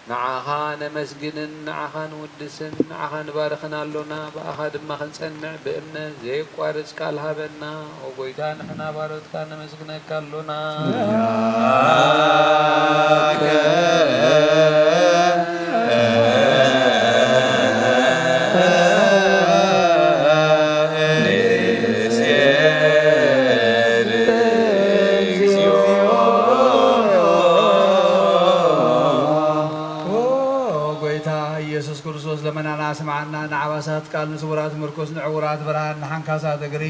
ንዓኻ ነመስግንን ንዓኻ ንውድስን ንዓኻ ንባርኽን ኣሎና፣ ብኣኻ ድማ ክንጸንዕ ብእምነት ዘየቋርጽ ቃል ሃበና። ኦ ጎይታ፣ ንሕና ባሮትካ ነመስግነካ ኣሎና። ኦ ጎይታ ኢየሱስ ክርስቶስ፣ ለመናና ስምዓና። ንዓባሳት ቃል፣ ንስውራት ምርኩስ፣ ንዕውራት ብርሃን፣ ንሓንካሳት እግሪ፣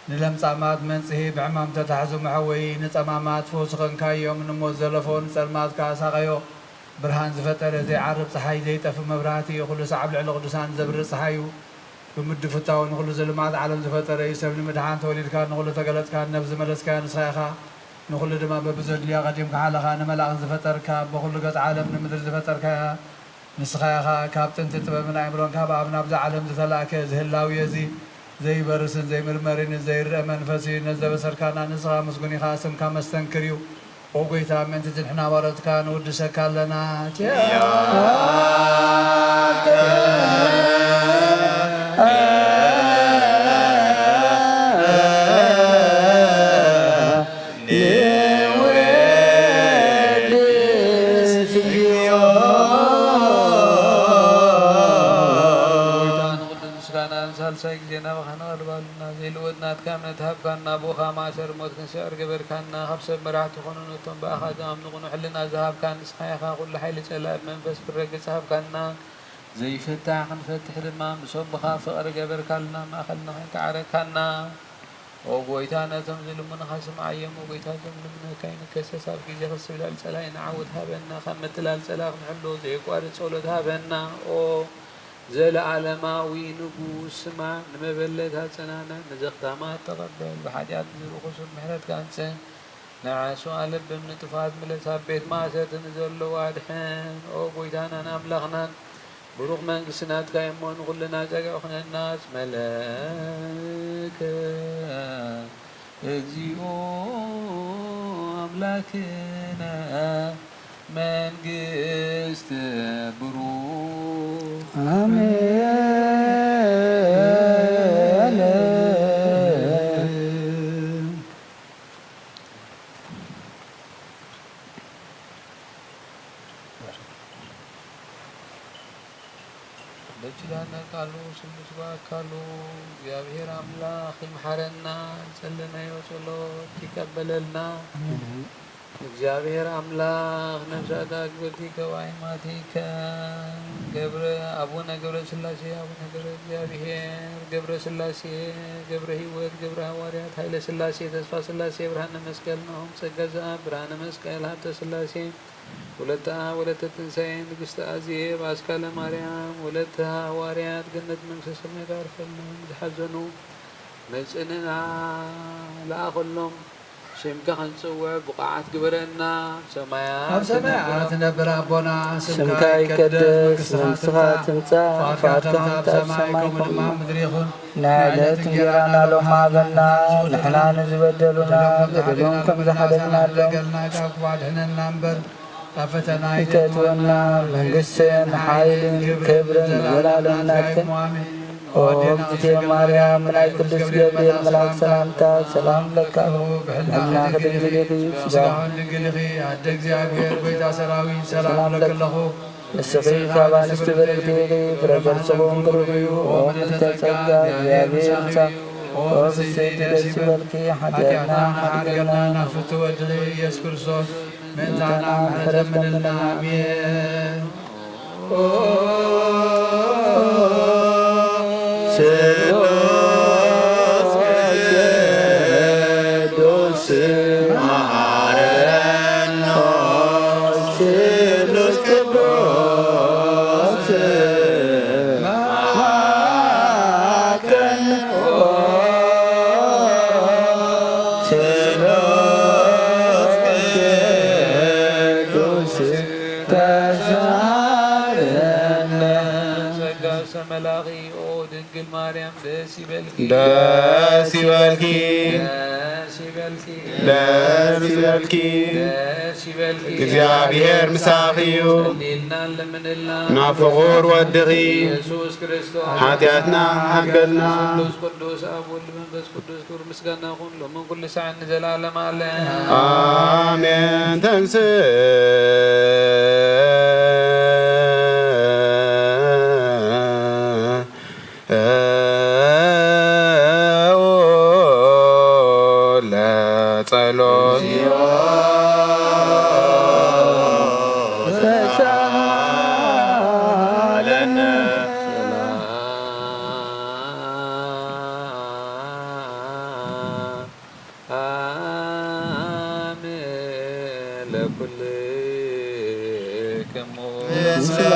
ንለምጻማት መንጽሂ፣ ብሕማም ተታሕዙ መሐወዪ፣ ንጸማማት ፈውሲ ኾንካዮም፣ ንሞት ዘለፎ ንጸልማት ከኣ ሳቐዮ። ብርሃን ዝፈጠረ ዘይዓርብ ጸሓይ፣ ዘይጠፍእ መብራህቲ፣ ኩሉ ሳዕ ኣብ ልዕሊ ቅዱሳን ዘብርህ ጸሓይ እዩ። ብምድፍታው ንኹሉ ዘልማት ዓለም ዝፈጠረ እዩ። ሰብ ንምድሓን ተወሊድካ ንኹሉ ተገለጽካ፣ ነብዚ መለስካያ ንስኻ ኢኻ። ንኹሉ ድማ በብዘድልዮ ኣቐዲምካ ሓለኻ፣ ንመላእኽቲ ዝፈጠርካ፣ በኹሉ ገጽ ዓለም ንምድሪ ዝፈጠርካያ ንስኻ ኢኻ። ካብ ጥንቲ ጥበብን ኣእምሮን ካብ ኣብ ናብዛ ዓለም ዝተላእከ እዚ ህላዌ እዚ ዘይበርስን ዘይምርመርን ዘይረኣ መንፈስ እዩ። ነዚ ዘበሰርካና ንስኻ ምስጉን ኢኻ። ስምካ መስተንክር እዩ። ኦ ጎይታ፣ ምእንቲ ንሕና ባሮትካ ንውድሰካ ኣለና። ጎይታ፣ ንቕዱስ ምስጋና ንሳልሳይ ግዜ ናባኻ ንቐርብ ኣለና። ዘይልወጥ ናትካ እምነት ሃብካና፣ ብኡኻ ማእሰር ሞት ክንስዕር ገበርካና። ካብ ሰብ መራሕቲ ኮኑ ነቶም ብኣኻ ዝኣምኑ ቅኑዕ ሕልና ዝሃብካ ንስኻ ኢኻ። ኩሉ ሓይሊ ጸላኢ ብመንፈስ ክረግጽ ሃብካና። ዘይፍታሕ ክንፈትሕ ድማ፣ ምስኦም ብኻ ፍቕሪ ገበርካልና፣ ማእኸልና ከንቃዕረካና። ኦ ጎይታ፣ ነቶም ዝልምኑኻ ስምዓዮም። ኦ ጎይታ፣ እዞም ልምነካ ይንከሰስ። ኣብ ግዜ ክስብላል ጸላኢ ንዓወት ሃበና። ካብ ምትላል ጸላኢ ክንሕሎ ዘየቋርጽ ጸሎት ሃበና። ኦ ዘለኣለማዊ ንጉስ፣ ስማዕ፣ ንመበለት ኣጸናንዕ፣ ንዘኽታማት ተቐበል። ብሓጢኣት ንዝርኹሱ ምሕረትካ ኣምጽእ። ንዓሱ ኣለብም ንጥፋት ምለስ፣ ኣብ ቤት ማእሰርቲ ንዘለዉ ኣድሕን። ኦ ጎይታናን ኣምላኽናን፣ ብሩኽ መንግስቲ ናትካ እሞ፣ ንኹልና ጸግዒ ኩነና። እስመ ለከ እግዚኦ ኣምላክነ መንግስት ብሩኽ። ኣሜን። በኪዳነ ቃሉ ስሉስ በአካሉ። እግዚኣብሔር ኣምላኽ ይምሓረና፣ ዝጸለናዮ ጸሎት ይቀበለልና። እግዚኣብሔር ኣምላኽ ነፍሳት ኣክብርቲ ገባይ ማቲከ ገብረ፣ ኣቡነ ገብረ ስላሴ፣ ኣቡነ ገብረ እግዚኣብሔር፣ ገብረ ስላሴ፣ ገብረ ህይወት፣ ገብረ ሃዋርያት፣ ኃይለ ስላሴ፣ ተስፋ ስላሴ፣ ብርሃነ መስቀል፣ ናሆም ጸጋ ዘኣብ፣ ብርሃነ መስቀል፣ ሃብተ ስላሴ፣ ወለተ ኣብ፣ ወለተ ትንሳኤ፣ ንግስቲ ኣዜብ፣ ኣስካለ ማርያም፣ ወለተ ሃዋርያት፣ ገነት መንግስተ ሰማይ ትዓርፈሎም። ዝሓዘኑ መጽንና ለኣኸሎም። ሽምካ ክንጽውዕ ብቑዓት ግበረና። ኣብ ሰማያት ኣብ ሰማያት ትነብር ኣቦና፣ ስምካ ስምካ ይቀደስ፣ ይቀደስ፣ መንግስትኻ መንግስትኻ ትምጻእ፣ ትምጻእ፣ ፍቓድካ ፍቓድካ ከምቲ ኣብ ከምቲ ኣብ ሰማይ ሰማይ ከምኡ ከምኡ ድማ ኣብ ምድሪ ይኹን። ንዕለት እንጀራና ሎሚ ሃበና፣ ንሕና ንዝበደሉና በደሎም ከም ዝሓደግናሎም፣ በደልና ካብ ክፉእ ኣድሕነና እምበር፣ ኣብ ፈተና ኣይተእትወና። ኣይተእትወና። መንግስትን ሓይልን ክብርን ንዘለኣለም ናትካ እዩ። ኣሜን። ኦ እግዝእትየ ማርያም፣ ናይ ቅዱስ ገብርኤል መልኣክ ሰላምታ ሰላም እብለኪ፣ ብሕልናኺ ድንግል ኢኺ፣ ብስጋኺ ድንግል ኢኺ። ኣደ እግዚኣብሔር፣ ጎይታ ሰራዊት፣ ሰላም እብለኪ ኣለኹ። ንስኺ ካብ ኣንስቲ ብርክቲ ኢኺ፣ ፍረ ከርሥኺውን ብሩኽ እዩ። ኦ ምልዕተ ጸጋ፣ እግዚኣብሔር ምሳኺ እዩ። ኦ ፍስሕቲ ደስ ይበልኪ፣ ሓጢኣትና ሓድገልና፣ ናብ ፍትው ወድኺ ኢየሱስ ክርስቶስ። ምእንታና ምሕረት ለምንልና። ኣሜን። ኦ ስሉስ ቅዱስ መሃረነ፣ ስሉስ ቅዱስ መሃረነ። ስሉስ ቅዱስ ተሳለነ። ጸጋ ሰመላኺ ኦ ድንግል ማርያም ደስ ይበልኪ። ደስ ይበልኪ። ደስ ይበልኪ። ደስ ይበልኪ። ደስ ይበልኪ። እግዚኣብሔር ምሳኺ እዩ። ጸልይልና ለምንልና። ናብ ፍቑር ወድኺ ኢየሱስ ክርስቶስ ሓጢኣትና ሓገልና። ስሉስ ቅዱስ ኣብ ወልድ መንፈስ ቅዱስ ክብሪ ምስጋና ይኹን ሎምን ኩሉ ሳዕን ንዘለዓለም ዓለም። ኣሜን። ተንስእ ለጸሎት። ለኩልክሙ። ምስለ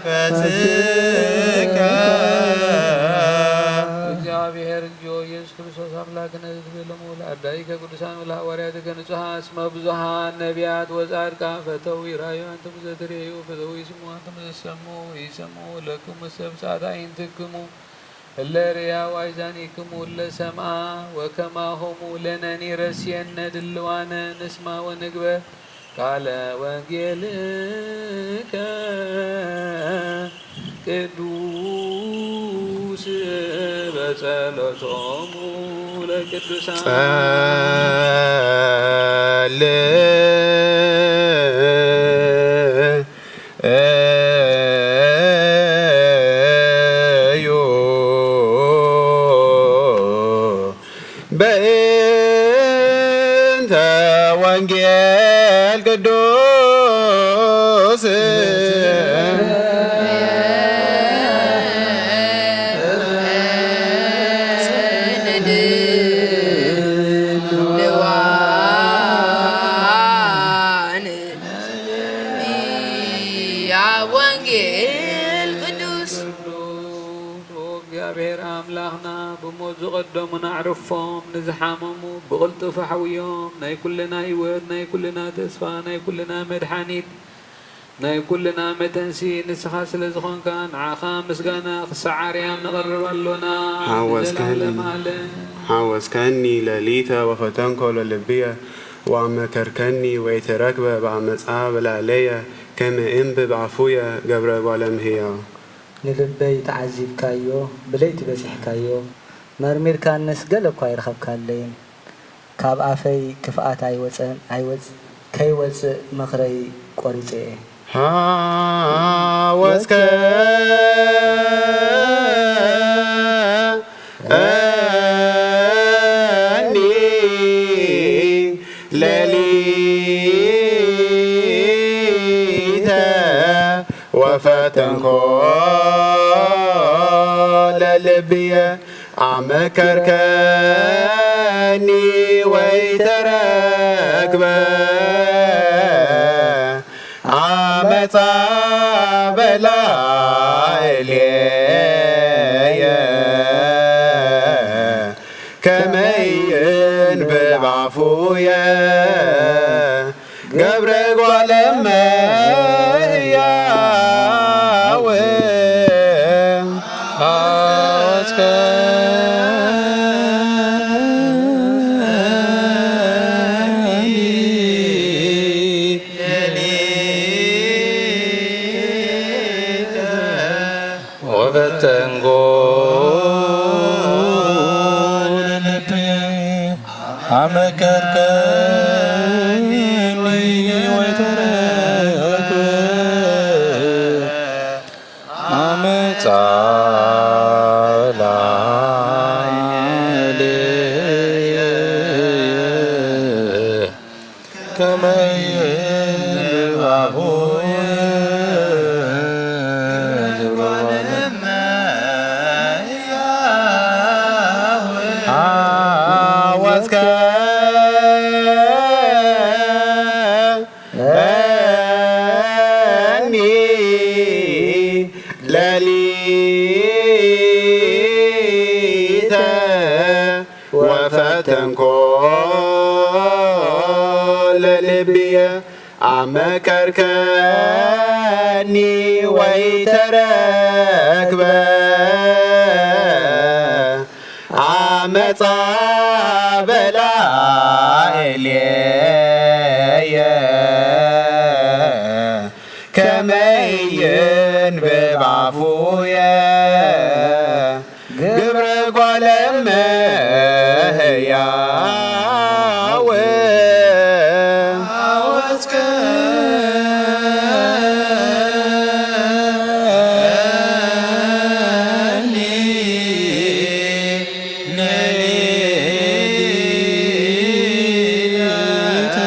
መንፈስከ። እግዚኣብሔር እንጆ ኢየሱስ ክርስቶስ ኣምላክነ ዝትቤሎሙ ለኣርዳኢከ ቅዱሳን ወለሃዋርያትከ ንጹሃ እስመ ብዙሃን ነቢያት ወጻድቃን ፈተው ይራዩ ኣንትሙ ዘትሬዩ ፈተው ይስሙ ኣንትሙ ዘሰሙ ይሰሙ ለክሙ ሰብ ሳት ኣይንትክሙ። እለ ርእያ ዋይዛኒክሙ እለ ሰምዓ ወከማሆሙ ለነኒ ረስየነ ድልዋነ ንስማ ወንግበር ቃለ ወንጌልከ ቅዱስ በጸሎቶሙ ለቅዱሳን። ጸልእ እዩ በእንተ ወንጌል ቅዱስ። ኣብ ወንጌል ቅዱስ። ቅዱስ ኦ እግዚኣብሔር ኣምላኽና፣ ብሞት ዝቐደሙና ኣዕርፎም፣ ንዝሓመሙ ብቕልጡፍ ኣሕውዮም። ናይ ኩልና ህይወት፣ ናይ ኩልና ተስፋ፣ ናይ ኩልና መድሓኒት፣ ናይ ኩልና መተንሲ ንስኻ ስለ ዝኾንካ፣ ንዓኻ ምስጋና ክሳዕ ኣርያም ነቕርብ ኣሎና። ሓወስከኒ፣ ንዘለዓለም ዓለም። ሓወስከኒ ሌሊተ ወፈተንኮ ለልብየ፣ ወአመከርከኒ ወኢተረክበ በአመፃ በላዕለየ፣ ከመ እንብብ አፉየ ገብረ እጓለ እምሕያው። ንልበይ ተዓዚብካዮ፣ ብለይቲ በጺሕካዮ፣ መርሚርካንስ ገለ እኳ ኣይረኸብካለይን። ካብ ኣፈይ ክፍኣት ኣይወጸን፣ ኣይወጽ-፣ ከይወጽእ ምኽረይ ቆሪጸ እየ። ሓወስከኒ ሌሊተ ወፈተንኮ ለልብየ፣ ኣመከርከኒ ወኢተረክበ፣ ኣመፃ በላዕሌየ፣ ከመይ እንብብ ኣፉየ ገብረ ጓለ እመሕያው። ወፈተንኮ ለልብየ፣ ኣመከርከኒ ወኢተረክበ፣ ሓወስከ እኒ ለሊተ ወፈተንኮ ለልብየ ኣመከርከኒ ወይተረክበ ዓመፃ በላዕሌየ ከመይ ይንብብ ኣፉየ ግብረ ጓለ እመሕያው ሓወስከኒ ለሊተ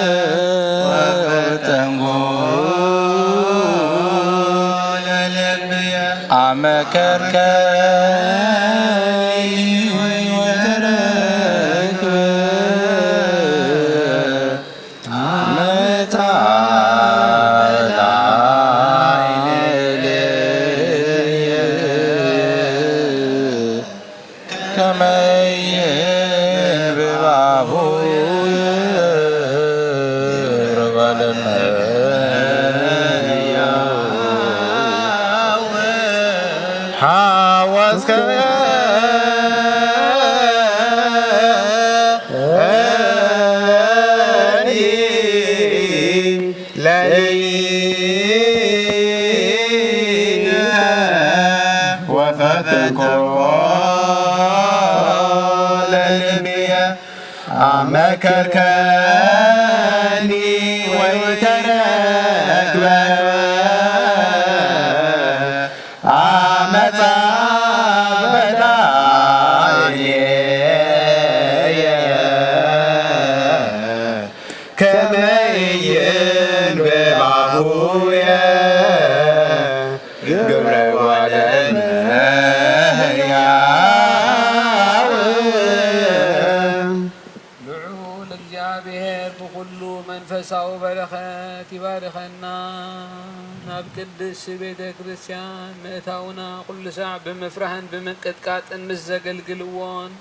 ወፈተንጎ ለልብየ ኣመከርከኒ ወይተረክበ ዓመታ በላዕሌየ ከመይ ይንብብ ኣፉየ ግብረ ጓለ እመሕያው ሓወስከ ለሊተ ወፈተንኮ ለልብየ ኣመከርከኒ ወይተረክበ ዓመፃ በላዕሌየ ከመይ ይንብብ ኣፉየ ግብረ ጓለ እመሕያው ልዑል እግዚኣብሔር ብኹሉ መንፈሳዊ በረኸት ይባርኸና። ናብ ቅድስት ቤተ ክርስቲያን ምእታውና ኩሉ ሳዕ ብምፍራህን ብምንቅጥቃጥን ምስ ዘገልግልዎን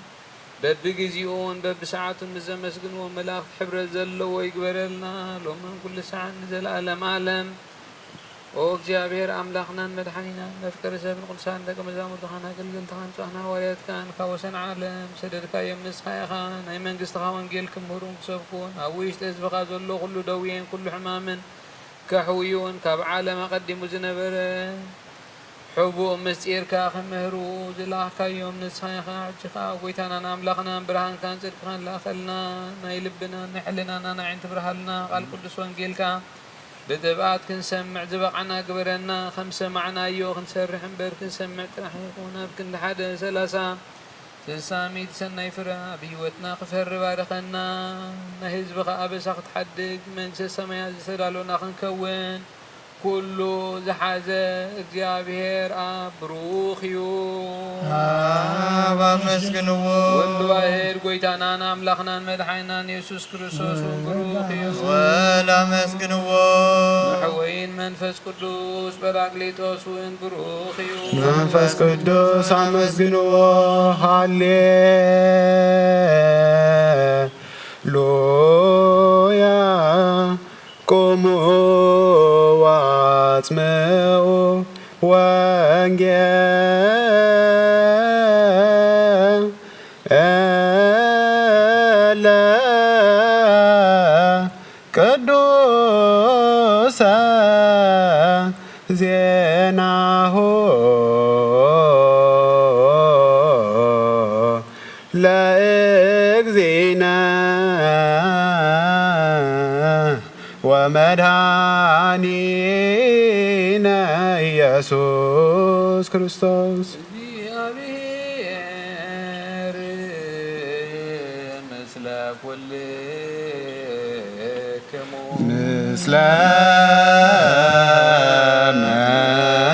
በብግዜኡን በብሰዓቱን ምስ ዘመስግንዎ መላእኽቲ ሕብረት ዘለዎ ይግበረልና፣ ሎምን ኩሉ ሳዕን ንዘለዓለም ዓለም። ኦ እግዚኣብሔር ኣምላኽናን መድሓኒናን መፍቀሪ ሰብን ቅዱሳን ደቀ መዛሙርትኻን ኣገልገልትኻን ንጹሃን ሃዋርያትካን ካብ ወሰን ዓለም ሰደድካዮም ንስኻ ኢኻ። ናይ መንግስትኻ ወንጌል ክምህሩን ክሰብኩን ኣብ ውሽጢ ህዝብኻ ዘሎ ኩሉ ደዌን ኩሉ ሕማምን ከሕውዩን ካብ ዓለም ኣቐዲሙ ዝነበረ ሕቡእ ምስጢርካ ክምህሩ ዝለኣኽካዮም ንስኻ ኢኻ። ሕጂ ኸኣ ጎይታናን ኣምላኽናን ብርሃንካን ጽድቅኻን ልኣኸልና። ናይ ልብናን ናይ ሕልናናን ኣዒንቲ ብርሃልና። ቃል ቅዱስ ወንጌልካ ብትብዓት ክንሰምዕ ዝበቓዕና ግበረና። ከም ሰማዕናዮ ክንሰርሕ እምበር ክንሰምዕ ጥራሕ ይኹን። ኣብ ክንዲ ሓደ ሰላሳ ስሳ ሚእቲ ሰናይ ፍረ ኣብ ህይወትና ክፈሪ ባርኸና። ናይ ህዝብኻ ኣበሳ ክትሓድግ መንግስተ ሰማያት ዝተዳሎና ክንከውን ኩሉ ዝሓዘ እግዚኣብሔር ኣብ ብሩኽ እዩ። ኣብ ኣመስግንዎ። ወልድ ዋሕድ ጎይታናን ኣምላኽናን መድሓኒናን የሱስ ክርስቶስ እውን ብሩኽ እዩ። ወል ኣመስግንዎ። ንሕወይን መንፈስ ቅዱስ ጳራቅሊጦስ እውን ብሩኽ እዩ። መንፈስ ቅዱስ ኣመስግንዎ። ሃሌ ሉያ። ቁሙ ወአጽምዑ ወንጌለ ቅዱሰ ዜናሁ ለእግዚእነ ወመድኃኒነ ኢየሱስ ክርስቶስ። እግዚአብሔር ምስለ ኩልክሙ። ስለ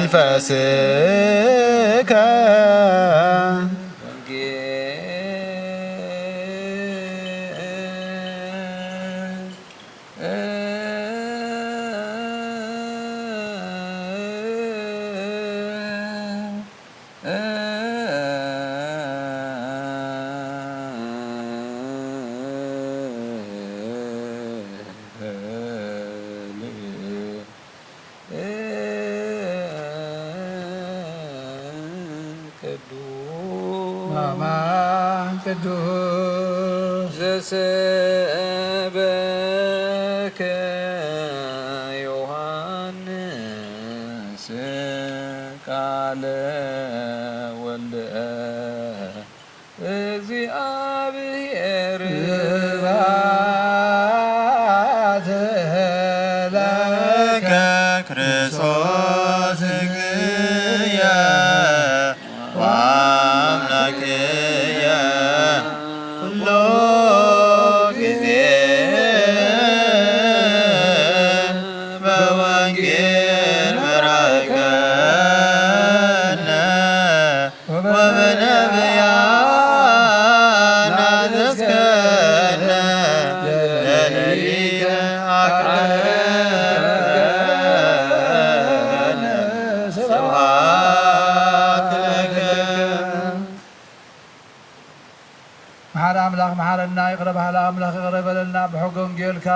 መንፈስከ። ቅዱስ። አማን ቅዱስ። ዘሰበከ ዮሐንስ ቃለ ወልደ እግዚአብሔር። ስብሐት ለከ ክርስቶስ እግዚእየ ወአምላክየ ኩሉ ጊዜ በወንጌል መራሕከነ ወበነቢያት አዘዝከነ ለነቢይከ አቅረብከነ ስብሐት ለከ። መሓሪ ኣምላኽ መሓረና፣ ይቕረ በሃሊ ኣምላኽ ይቕረ በለልና፣ ብሕገ ወንጌልካ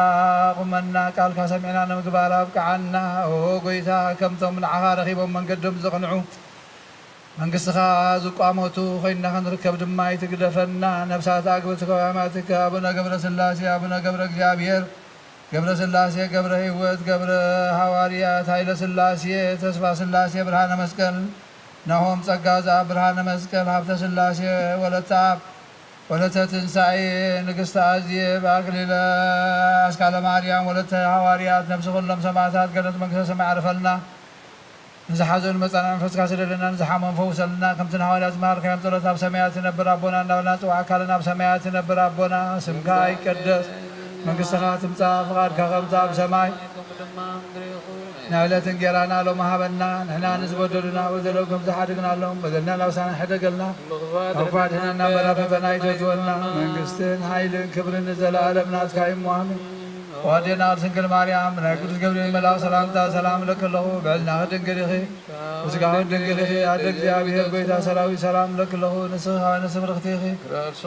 ቁመና፣ ቃልካ ሰሚዕና ንምግባር ኣብቅዓና። ኦ ጎይታ፣ ከምቶም ንዓኻ ረኺቦም መንገዶም ዘቕንዑ፣ መንግስትኻ ዝቋመቱ ኮይንና ክንርከብ ድማ ኣይትግደፈና። ነፍሳት ኣግብርትከ ወያማትከ ኣቡነ ገብረ ስላሴ፣ ኣቡነ ገብረ እግዚኣብሔር፣ ገብረ ስላሴ፣ ገብረ ህይወት፣ ገብረ ሃዋርያት፣ ሃይለ ስላሴ፣ ተስፋ ስላሴ፣ ብርሃነ መስቀል፣ ናሆም ጸጋ ዘኣብ፣ ብርሃነ መስቀል፣ ሃብተ ስላሴ፣ ወለተ ኣብ፣ ወለተ ትንሳኤ፣ ንግስተ ኣዜብ፣ ኣክሊለ፣ ኣስካለ ማርያም፣ ወለተ ሃዋርያት፣ ነፍሲ ኩሎም ሰማዕታት ገነት መንግስተ ሰማይ ኣዕርፈልና። ንዝሓዘኑ መጻንሒ መንፈስካ ስደደልና፣ ንዝሓመሙ ፈውሰልና። ከምቲ ንሃዋርያት ዝመሃርካዮም ጸሎት፣ ኣብ ሰማያት ትነብር ኣቦና እናበልና ንጽውዓካ ኣለና። ኣብ ሰማያት ትነብር ኣቦና፣ ስምካ ይቀደስ፣ መንግስትኻ ትምጻእ፣ ፍቓድካ ከምቲ ኣብ ሰማይ። ናይ ዕለት እንጌራና ሎሚ ሃበና፣ ንሕና ንዝበደሉና በደሎም ከም ዝሓደግናሎም በደልና ናብሳና ሕደገልና፣ ካብ ክፉእ ኣድሕነና እምበር ኣብ ፈተና ኣይተእትወና። መንግስትን ሓይልን ክብርን ንዘለኣለም ናትካ እዩ እሞ፣ ኣሜን። ኦ ኣዴና ቅድስት ድንግል ማርያም፣ ብናይ ቅዱስ ገብርኤል መልኣኽ ሰላምታ ሰላም እለኪ ኣለኹ። ብዕልናኺ ድንግል ኢኺ፣ ብስጋኺ ድንግል ኢኺ። ኣደ እግዚኣብሔር፣ ጎይታ ሰራዊት፣ ሰላም እለኪ ኣለኹ። ንስኺ ከማይ ንስብርኽቲ ኢኺ፣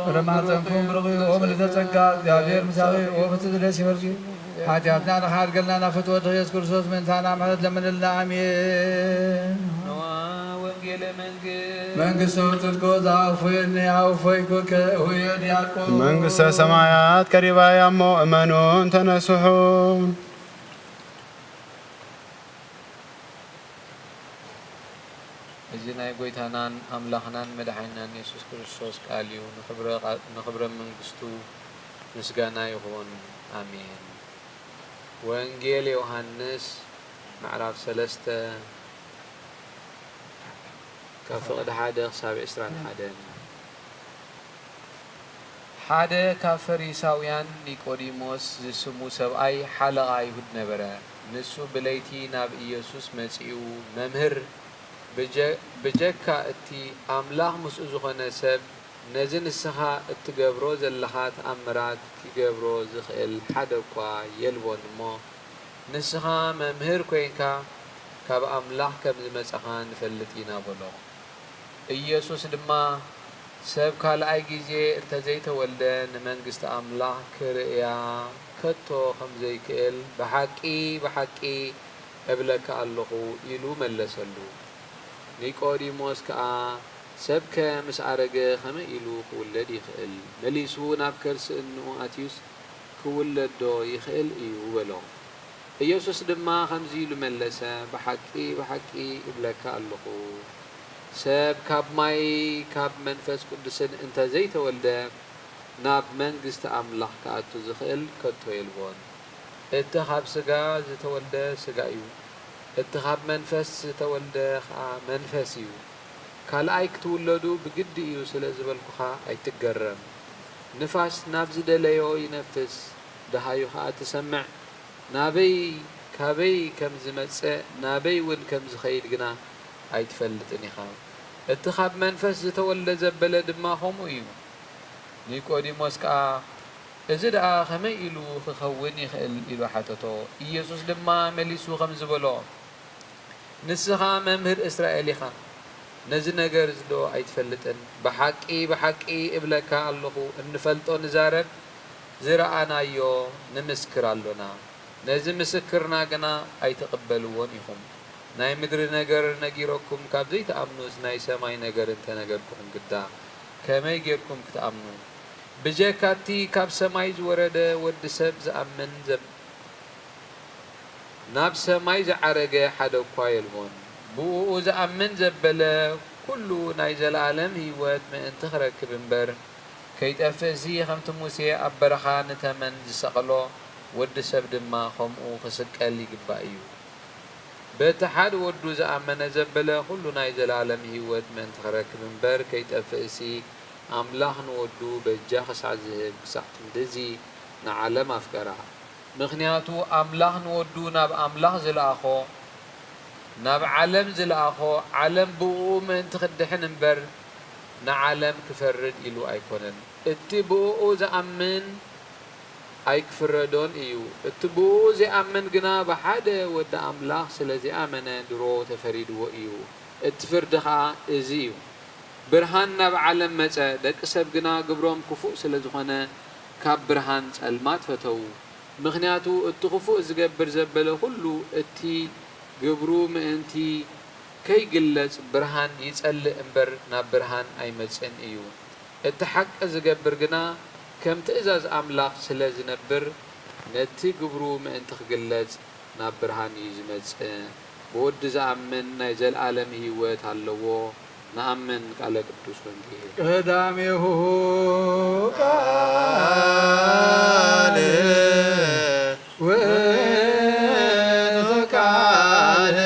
ፍረ ማህፀንኩም ብሩኽ እዩ። ኦ ምልዕተ ጸጋ፣ እግዚኣብሔር ምሳኺ፣ ኦ ፍጽምቲ ደስ ይበልኪ። ሓጢኣትና ንኻድገልና ናብ ፍትወት ኢየሱስ ክርስቶስ ምእንታና ምሕረት ለምንልና። ኣሜን። ነዋ ወንጌለ መንግስት። መንግስቱ ጽድቁ ዘኣፎየኒ ኣውፎይኩከ ውየ ዲያቆን። መንግስተ ሰማያት ቀሪባ እያ እሞ እመኑን ተነስሑ። እዚ ናይ ጐይታናን ኣምላኽናን መድሓኒናን የሱስ ክርስቶስ ቃል እዩ። ንኽብረ ቃ-፣ ንኽብረ መንግስቱ ምስጋና ይኹን። ኣሜን። ወንጌል ዮሃንስ ምዕራፍ ሰለስተ ካብ ፍቕዲ ሓደ ክሳብ ዕስራን ሓደን። ሓደ ካብ ፈሪሳውያን ኒቆዲሞስ ዝስሙ ሰብኣይ ሓለቓ ኣይሁድ ነበረ። ንሱ ብለይቲ ናብ ኢየሱስ መጺኡ፣ መምህር፣ ብጀ-፣ ብጀካ እቲ ኣምላኽ ምስኡ ዝኾነ ሰብ፣ ነዚ ንስኻ እትገብሮ ዘለኻ ተኣምራት ኪገብሮ ዝኽእል ሓደ እኳ የልቦን እሞ፣ ንስኻ መምህር ኰይንካ ካብ ኣምላኽ ከም ዝመጻኻ ንፈልጥ ኢና በሎ። ኢየሱስ ድማ፣ ሰብ ካልኣይ ግዜ እንተ ዘይተወልደ ንመንግስቲ ኣምላኽ ክርእያ ከቶ ከም ዘይክእል ብሓቂ ብሓቂ እብለካ ኣለኹ ኢሉ መለሰሉ። ኒቆዲሞስ ከኣ፣ ሰብከ ምስ ኣረገ ኸመይ ኢሉ ክውለድ ይኽእል? መሊሱ ናብ ከርሲ እንኡ ኣትዩስ ክውለድ ዶ ይኽእል እዩ? በሎ። ኢየሱስ ድማ ኸምዚ ኢሉ መለሰ፣ ብሓቂ ብሓቂ እብለካ ኣለኹ፣ ሰብ ካብ ማይ ካብ መንፈስ ቅዱስን እንተ ዘይተወልደ፣ ናብ መንግስቲ ኣምላኽ ክኣቱ ዝኽእል ከቶ የልቦን። እቲ ኻብ ስጋ ዝተወልደ ስጋ እዩ፣ እቲ ኻብ መንፈስ ዝተወልደ ኸኣ መንፈስ እዩ። ካልኣይ ክትውለዱ ብግዲ እዩ ስለ ዝበልኩኻ ኣይትገረም። ንፋስ ናብ ዝደለዮ ይነፍስ፣ ደሃዩ ኸኣ ትሰምዕ፣ ናበይ፣ ካበይ ከም ዝመጽእ፣ ናበይ እውን ከም ዝኸይድ ግና ኣይትፈልጥን ኢኻ። እቲ ካብ መንፈስ ዝተወልደ ዘበለ ድማ ከምኡ እዩ። ኒቆዲሞስ ከኣ፣ "እዚ ደኣ ከመይ ኢሉ ክኸውን ይኽእል?" ኢሉ ሓተቶ። ኢየሱስ ድማ መሊሱ ከምዚ በሎ፣ "ንስኻ መምህር እስራኤል ኢኻ፣ ነዚ ነገርዶ ኣይትፈልጥን? ብሓቂ፣ ብሓቂ እብለካ ኣለኹ፣ እንፈልጦ ንዛረብ፣ ዝረኣናዮ ንምስክር ኣሎና፣ ነዚ ምስክርና ግና ኣይትቕበልዎን ኢኹም። ናይ ምድሪ ነገር ነጊረኩም ካብ ዘይትኣምኑስ፣ ናይ ሰማይ ነገር እንተነገርኩኹም ግዳ ከመይ ጌርኩም ክትኣምኑ? ብጀካ እቲ ካብ ሰማይ ዝወረደ ወዲ ሰብ ዝኣምን ዘብ-" ናብ ሰማይ ዝዓረገ ሓደ እኳ የልቦን። ብእኡ ዝኣምን ዘበለ ኩሉ ናይ ዘለኣለም ህይወት ምእንቲ ክረክብ እምበር፣ ከይጠፍእሲ፣ ከምቲ ሙሴ ኣብ በረኻ ንተመን ዝሰቐሎ፣ ወዲ ሰብ ድማ ከምኡ ክስቀል ይግባእ እዩ። በቲ ሓደ ወዱ ዝኣመነ ዘበለ ኩሉ ናይ ዘለኣለም ህይወት ምእንቲ ክረክብ እምበር፣ ከይጠፍእሲ፣ ኣምላኽ ንወዱ በጃ ክሳዕ ዝህብ፣ ክሳዕ ክንድዚ ንዓለም ኣፍቀራ። ምኽንያቱ ኣምላኽ ንወዱ ናብ ኣምላኽ ዝለኣኾ፣ ናብ ዓለም ዝለኣኾ፣ ዓለም ብእኡ ምእንቲ ክትድሕን እምበር፣ ንዓለም ክፈርድ ኢሉ ኣይኮነን። እቲ ብእኡ ዝኣምን ኣይክፍረዶን እዩ። እቲ ብእኡ ዘይኣምን ግና ብሓደ ወዲ ኣምላኽ ስለ ዘይኣመነ ድሮ ተፈሪድዎ እዩ። እቲ ፍርዲ ኸኣ እዚ እዩ። ብርሃን ናብ ዓለም መጸ፣ ደቂ ሰብ ግና ግብሮም ክፉእ ስለ ዝኾነ ካብ ብርሃን ጸልማት ፈተዉ። ምኽንያቱ እቲ ክፉእ ዝገብር ዘበለ ኩሉ እቲ ግብሩ ምእንቲ ከይግለጽ ብርሃን ይጸልእ እምበር ናብ ብርሃን ኣይመጽእን እዩ። እቲ ሓቂ ዝገብር ግና ከም ትእዛዝ ኣምላኽ ስለ ዝነብር ነቲ ግብሩ ምእንቲ ክግለጽ ናብ ብርሃን እዩ ዝመጽእ። ብወዲ ዝኣምን ናይ ዘለኣለም ህይወት ኣለዎ። ንኣምን ቃለ ቅዱስ ወንጌል። ቀዳሜሁ ቃል ውእቱ ቃል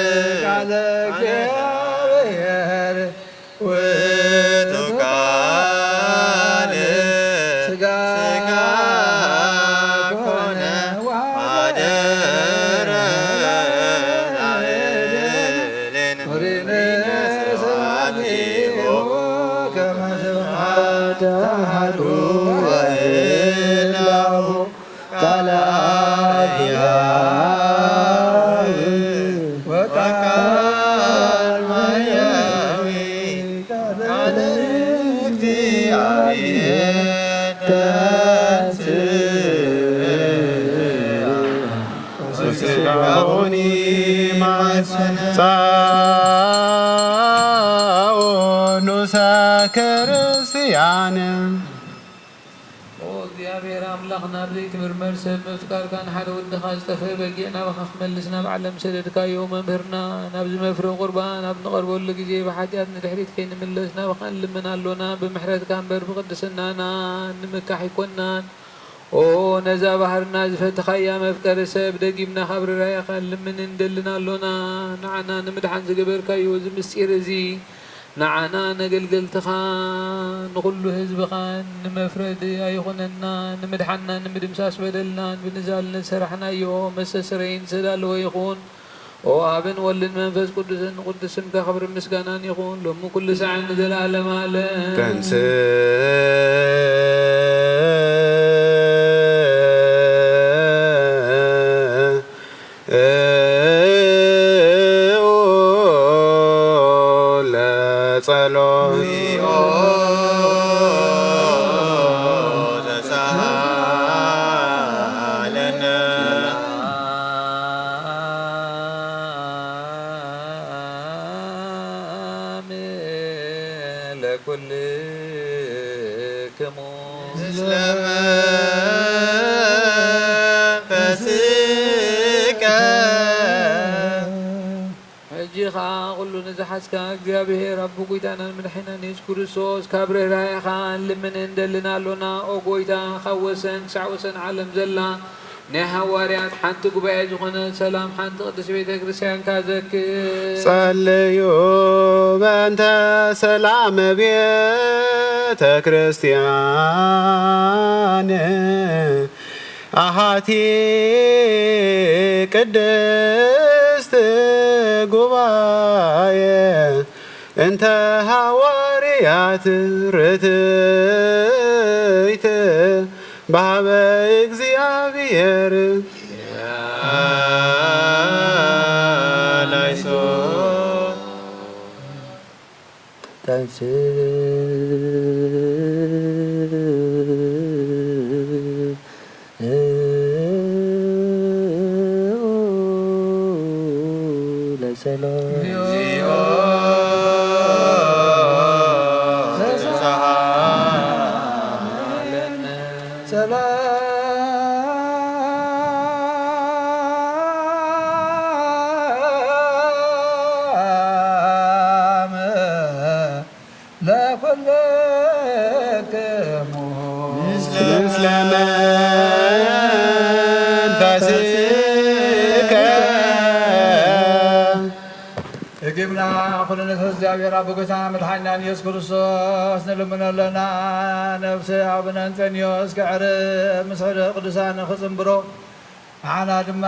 ቃለ እግዚአብሔር ውእቱ ቃል ሥጋ ኮነ ወሐደረ ላዕሌነ። ኦሪነ ስብሐት ለእግዚኦ ከመ ስብሐት አሐዱ ዋሕድ ለአቡ ቃለ አብ ወቃል ማያዊ ቃለ እግዚአብሔር ተንሥአ ወሥጋሁኒ ማሰነ ጻኦ ኑሰ ክርስቲያን። ኦ እግዚኣብሔር ኣምላኽና፣ ብዘይትምርመር ሰብ ምፍቃርካ፣ ንሓደ ወድኻ ዝጠፍአ በጊዕ ናባኻ ክመልስ ናብ ዓለም ሰደድካዮ። መምህርና፣ ናብዚ መፍረ ቁርባን ኣብ ንቐርበሉ ግዜ፣ ብሓጢኣት ንድሕሪት ከይንምለስ ናባኻ ንልምን ኣሎና። ብምሕረትካ እምበር ብቕድስናና ንምካሕ ኣይኮንናን። ኦ ነዛ ባህርና ዝፈተኻያ መፍቀሪ ሰብ፣ ደጊምና ካብ ርራያኻ ንልምን እንደልን ኣሎና። ንዓና ንምድሓን ዝገበርካዮ እዚ ምስጢር እዚ፣ ንዓና ነገልገልትኻ ንኹሉ ህዝብኻን ንመፍረዲ ኣይኹነና። ንምድሓንናን ንምድምሳስ በደልናን ብንዛል ንዝሰራሕናዮ መስተስረይን ዝተዳለወ ይኹን። ኦ ኣብን ወልድን መንፈስ ቅዱስን ቅዱስ ስምካ ክብርን ምስጋናን ይኹን ሎሚ ኩሉ ሳዕን ንዘለኣለም ዓለም። ተንሥእ ለጸሎት። ለኩልክሙ። ምስለ መንፈስከ። ሕጂ ኸኣ ኩሉ ንዝሓዝካ እግዚኣብሔር ኣቦ ጐይታናን መድሓኒናን የሱስ ክርስቶስ፣ ካብ ርህራሄኻ ንልምንን እንደልን ኣሎና። ኦ ጐይታ፣ ካብ ወሰን ክሳዕ ወሰን ዓለም ዘላ ናይ ሃዋርያት ሓንቲ ጉባኤ ዝኾነት ሰላም ሓንቲ ቅድስቲ ቤተ ክርስቲያንካ ዘክር። ጸልዩ በእንተ ሰላም ቤተ ክርስቲያን ኣሃቲ ቅድስት ጉባኤ እንተ ሃዋርያት ርትይት በሃበ እግዚኣብሔር ላይሶ። ለኩልክሙ ምስለ መንፈስከ። እግብና ኩሉ ነቲ እግዚኣብሔር ኣብ ጎይታና መድሓኒናን ኢየሱስ ክርስቶስ ንልምኖ ኣለና። ነፍሲ ኣቡነ እንጠንዮስ ክዕርፍ ምስ ሕደ ቅዱሳን ክጽንብሮ ንዓና ድማ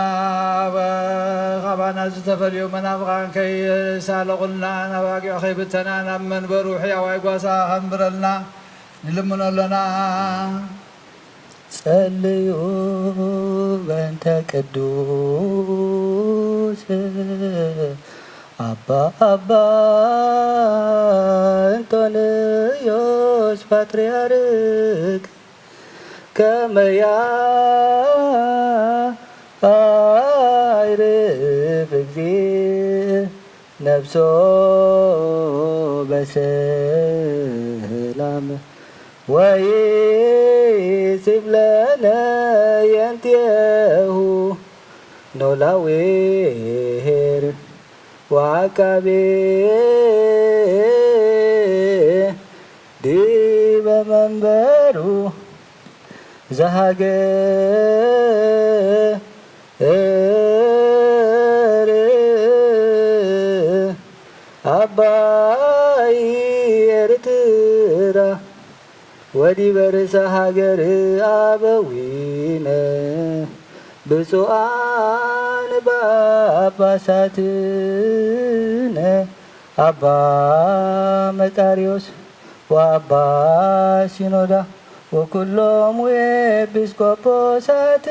ካባና ዝተፈልዩ መናፍቓን ከይሳለቑልና፣ ናብ ኣጊዑ ከይብተና፣ ናብ መንበሩ ሕያዋይ ጓሳ ከንብረልና ንልምኖ ኣሎና። ጸልዩ በእንተ ቅዱስ ኣባ ኣባ እንጦንዮስ ፓትርያርክ ከመ ያዕርፍ እግዚእ ነፍሶ በሰላም ወይሲብ ለነ የንቴሁ ኖላዊ ኄር ወዐቃቤ ዲበ መንበሩ ዘሃገር ኣባይ ኤርትራ ወዲበ ርእሰ ሃገር ኣበዊነ ብፁዓን ጳጳሳትነ ኣባ መቃርዮስ ወኣባ ሲኖዳ ወኩሎም ኤጲስቆጶሳት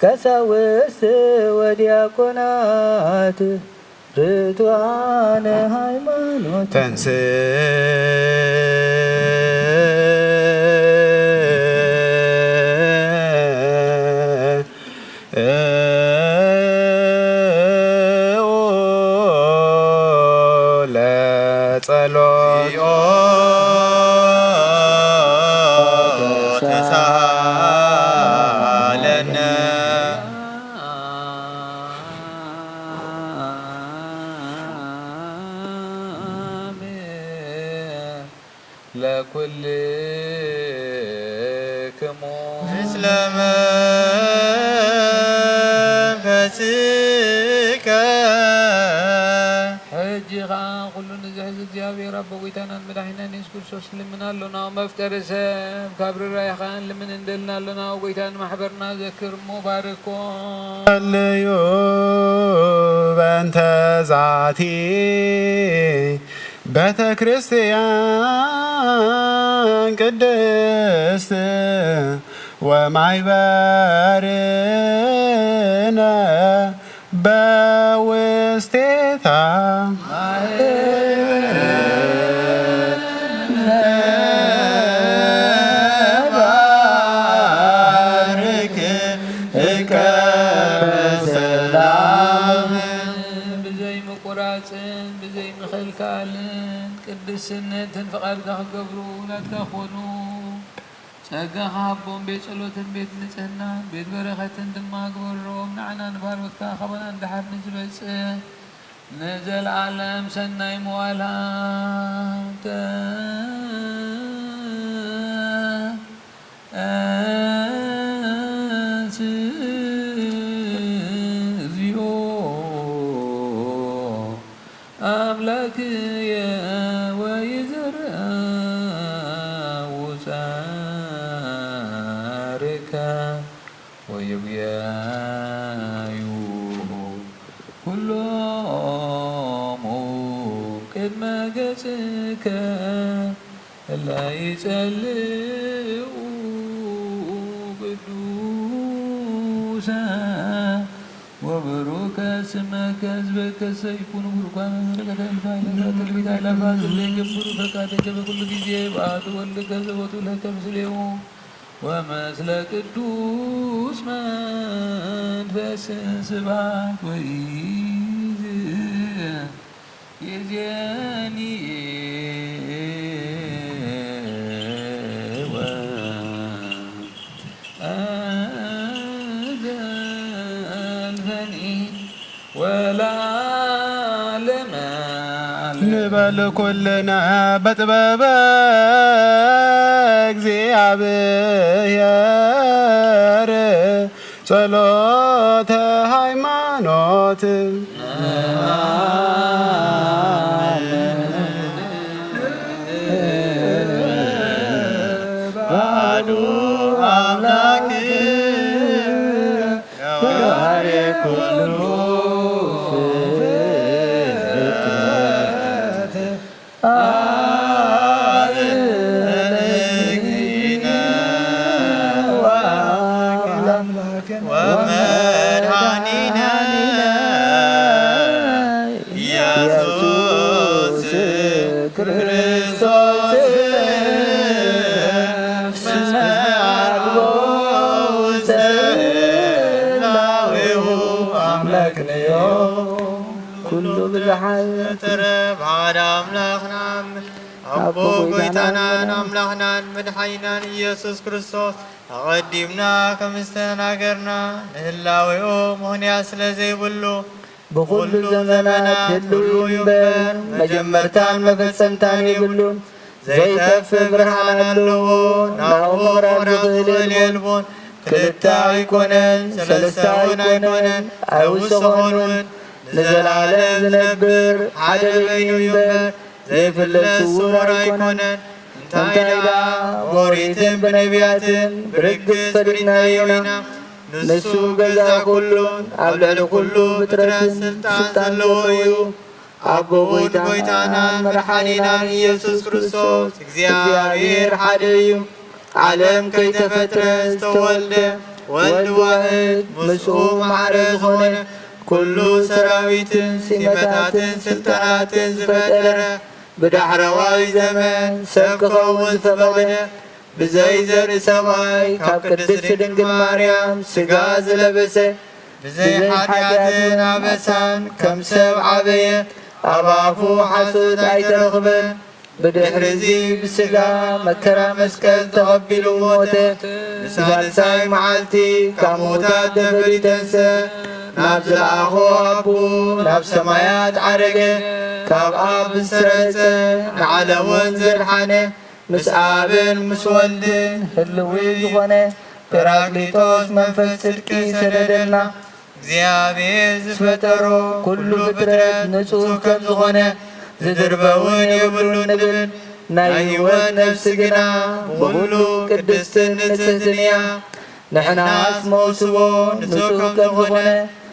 ቀሳውስት ወዲያቆናት ርቱዓነ ሃይማኖት። ተንስ ለጸሎት ተሳሃለነ። ለኩልክሙ ምስለ መንፈስከ። ሕጂ ኸኣ ኩሉ ንዝሕዝ እግዚኣብሔር ኣቦ ጐይታናን መድሓኒናን የሱስ ክርስቶስ ንልምን ኣሎና። መፍቀሪ ሰብ ካብ ርራይኻ ንልምን እንደልና ኣሎና። ጐይታ ንማሕበርና ዘክር እሞ ባርኮ። ጸልዩ በእንተ ዛቲ ቤተ ክርስቲያን ቅድስት ወማይበርነ በውስቴታ ባርክ እከ ሰላም። ብዘይምቁራጽን ብዘይምኽልካልን ቅድስነትን ፍቓድካ ክገብሩ ናትካ ኮኑ። ጸጋ ሃቦም ቤት ጸሎትን ቤት ንጽህናን ቤት በረኸትን ድማ ግበሮም። ንዓና ንባሮትካ ካባና ንደሓር ንዝመጽእ ንዘለዓለም ሰናይ መዋል ሃብተ እንስ እግዚኦ አምላክየ ወይዘርአ ውጻርከ ወይብ ኩሎሙ ቅድመ ገጽከ እለ ይጸልኡ ቅዱሰ ወብሩከ ስመከ። ህዝበከ ሰይኩኑ ቡሩካነ በረከተ እልፍ አእላፋት ትልቢት አእላፋት እለ ይገብሩ ፈቃደከ በኩሉ ጊዜ በአሐዱ ወልድከ ዘቦቱ ለከ ምስሌሁ ወምስለ ቅዱስ መንፈስ ስብሐት ወይዝ ይዜኒ ወዘልፈኒ ወለዓለመ ዓለም። ንበል ኩልነ በጥበበ እግዚኣብሔር ጸሎተ ሃይማኖት። ባዕዱ ኣምላክ ገባሬ ኩሉ ፍጥረት አብ ለእግዚእነ ወአምላክነ ወመድኃኒነ ኢየሱስ ክርስቶስ እስመ አልቦ ውስተ ህላዌሁ አምላክንዮ። ኩሉ ብዙሓት ፈጠረ ብሓደ ኣምላኽ ንኣምን። ኣቦ ኣቦ ጎይታናን ጎይታናን ኣምላኽናን መድሓኒናን ኢየሱስ ክርስቶስ ኣቐዲምና ከም ዝተናገርና ንህላዌኡ ምኽንያት ስለ ዘይብሉ ብኹሉ ብኹሉ ዘመናት ዘመናት ህልው ህልው እዩ እምበር እምበር መጀመርታን መፈጸምታን የብሉን። ዘይጠፍእ ብርሃን ኣለዎ፣ ናብኡ ምቕራብ ዝኽእል የልቦን። ክልተ ኣይኮነን፣ ሰለስተ ኣይኮነን፣ ኣይውሰኾን እውን። ንዘለዓለም ዝነብር ሓደ በይኑ እዩ እምበር ዘይፍለጥ ስዉር ኣይኮነን። እንታይ ደኣ ብኦሪትን ብነቢያትን ብርግጽ ፈሊጥናዮ ኢና። ንሱ ገዛ ኩሉን ኣብ ልዕሊ ኩሉ ፍጥረት ስልጣን ዘለዎ እዩ። ኣቦ ኣቦን ጎይታናን ጎይታናን መድሓኒናን ኢየሱስ ክርስቶስ እግዚኣብሔር ሓደ እዩ። ዓለም ከይተፈጥረ ዝተወልደ ወልድ ዋህድ ምስኡ ማዕረ ዝኾነ ኩሉ ሰራዊትን ሲመታትን ስልጣናትን ዝፈጠረ ብዳሕረዋይ ዘመን ሰብ ክኸውን ዝፈቐደ ብዘይ ዘርኢ ሰብኣይ ካብ ቅድስት ድንግል ማርያም ስጋ ዝለበሰ ብዘይ ሓጢኣትን ኣበሳን ከም ሰብ ዓበየ። ኣብ ኣፉ ሓሶት ኣይተረኽበን። ብድሕርዚ ብስጋ መከራ መስቀል ተቐቢሉ ሞተ። ብሳልሳይ መዓልቲ ካብ ምዉታት ተፈልዩ ተንስአ። ናብ ዝለኣኾ ኣቦኡ ናብ ሰማያት ዓረገ። ካብ ኣብ ዝሰረጸ ንዓለም እውን ዘድሓነ ምስ ኣብን ምስ ወልድን ህልዊ ዝኾነ ጰራቅሊጦስ መንፈስ ጽድቂ ሰደደልና። እግዚኣብሔር ዝፈጠሮ ኩሉ ፍጥረት ንጹህ ከም ዝኾነ ዝድርበ እውን የብሉን ንብል። ናይ ህይወት ነፍሲ ግና ብኹሉ ቅድስትን ንጽህትን እያ። ንሕናስ መውስቦ ንጹህ ከም ዝኾነ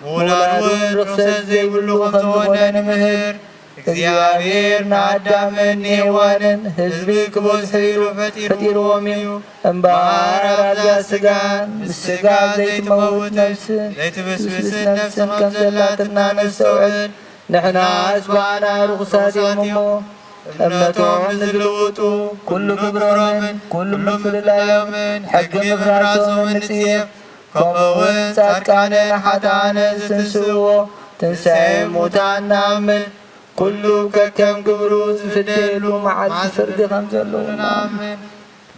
ምውላድ እውን ርኽሰት ዘይብሉ ከም ዝኾነ ንምህር። እግዚኣብሔር ንኣዳምን ንሄዋንን ህዝቢ ክበዝሑ ኢሉ ፈጢርዎም እዩ። እምበኣር ኣብዛ ስጋን ምስ ስጋ ዘይትመውት ነፍስን ዘይትብስብስን ነፍስን ከም ዘላትና ነስተውዕል። ንሕናስ ብኣና ርኹሳት እዮም እሞ፣ እምነቶም ንዝልውጡ፣ ኩሉ ግብሮምን ኩሉ ምፍልላዮምን ሕጊ ምፍራሶምን ንጽየፍ። ከምኡውን ጻድቃንን ሓጥኣንን ዝትንስእዎ ትንሳኤ ሙታን ንኣምን። ኩሉ ከከም ግብሩ ዝፍደየሉ መዓልቲ ፍርዲ ከም ዘሎ ንኣምን።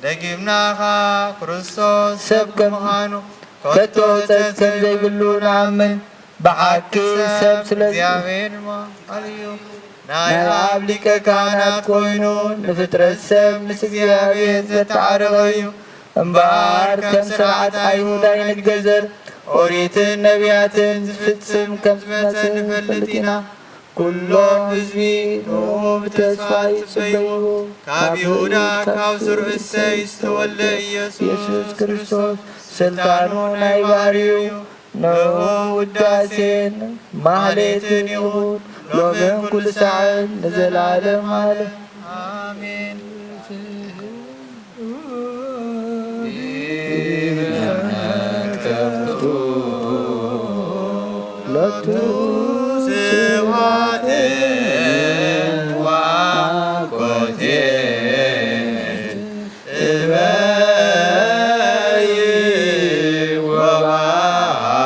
ደጊምና ኸኣ ክርስቶስ ሰብ ከም ምዃኑ ከቶ ሕጸት ከም ዘይብሉ ንኣምን። ብሓቂ ሰብ ስለ እግዚኣብሔር ድማ እዩ። ናይ ኣብ ሊቀ ካህናት ኮይኑ ንፍጥረት ሰብ ምስ እግዚኣብሔር ዘተዓረቐ እዩ። እምበኣር ከም ስርዓት ኣይሁድ ኣይንገዘር፣ ኦሪትን ነቢያትን ዝፍጽም ከም ዝመጸ ንፈልጥ ኢና። ኩሎም ህዝቢ ንኡ ብተስፋ ይጽበይዎ። ካብ ይሁዳ ካብ ስርዑ እሰይ ዝተወልደ ኢየሱስ ክርስቶስ ስልጣኑ ናይ ባህሪኡ እዩ። ንዑ ውዳሴን ማህሌትን ይኹን፣ ሎምን ኩሉ ሳዕን ንዘለዓለም ዓለም። ኣሜን። ሎቱ ስብሐት ወአኮቴት እበይ ወባርኮት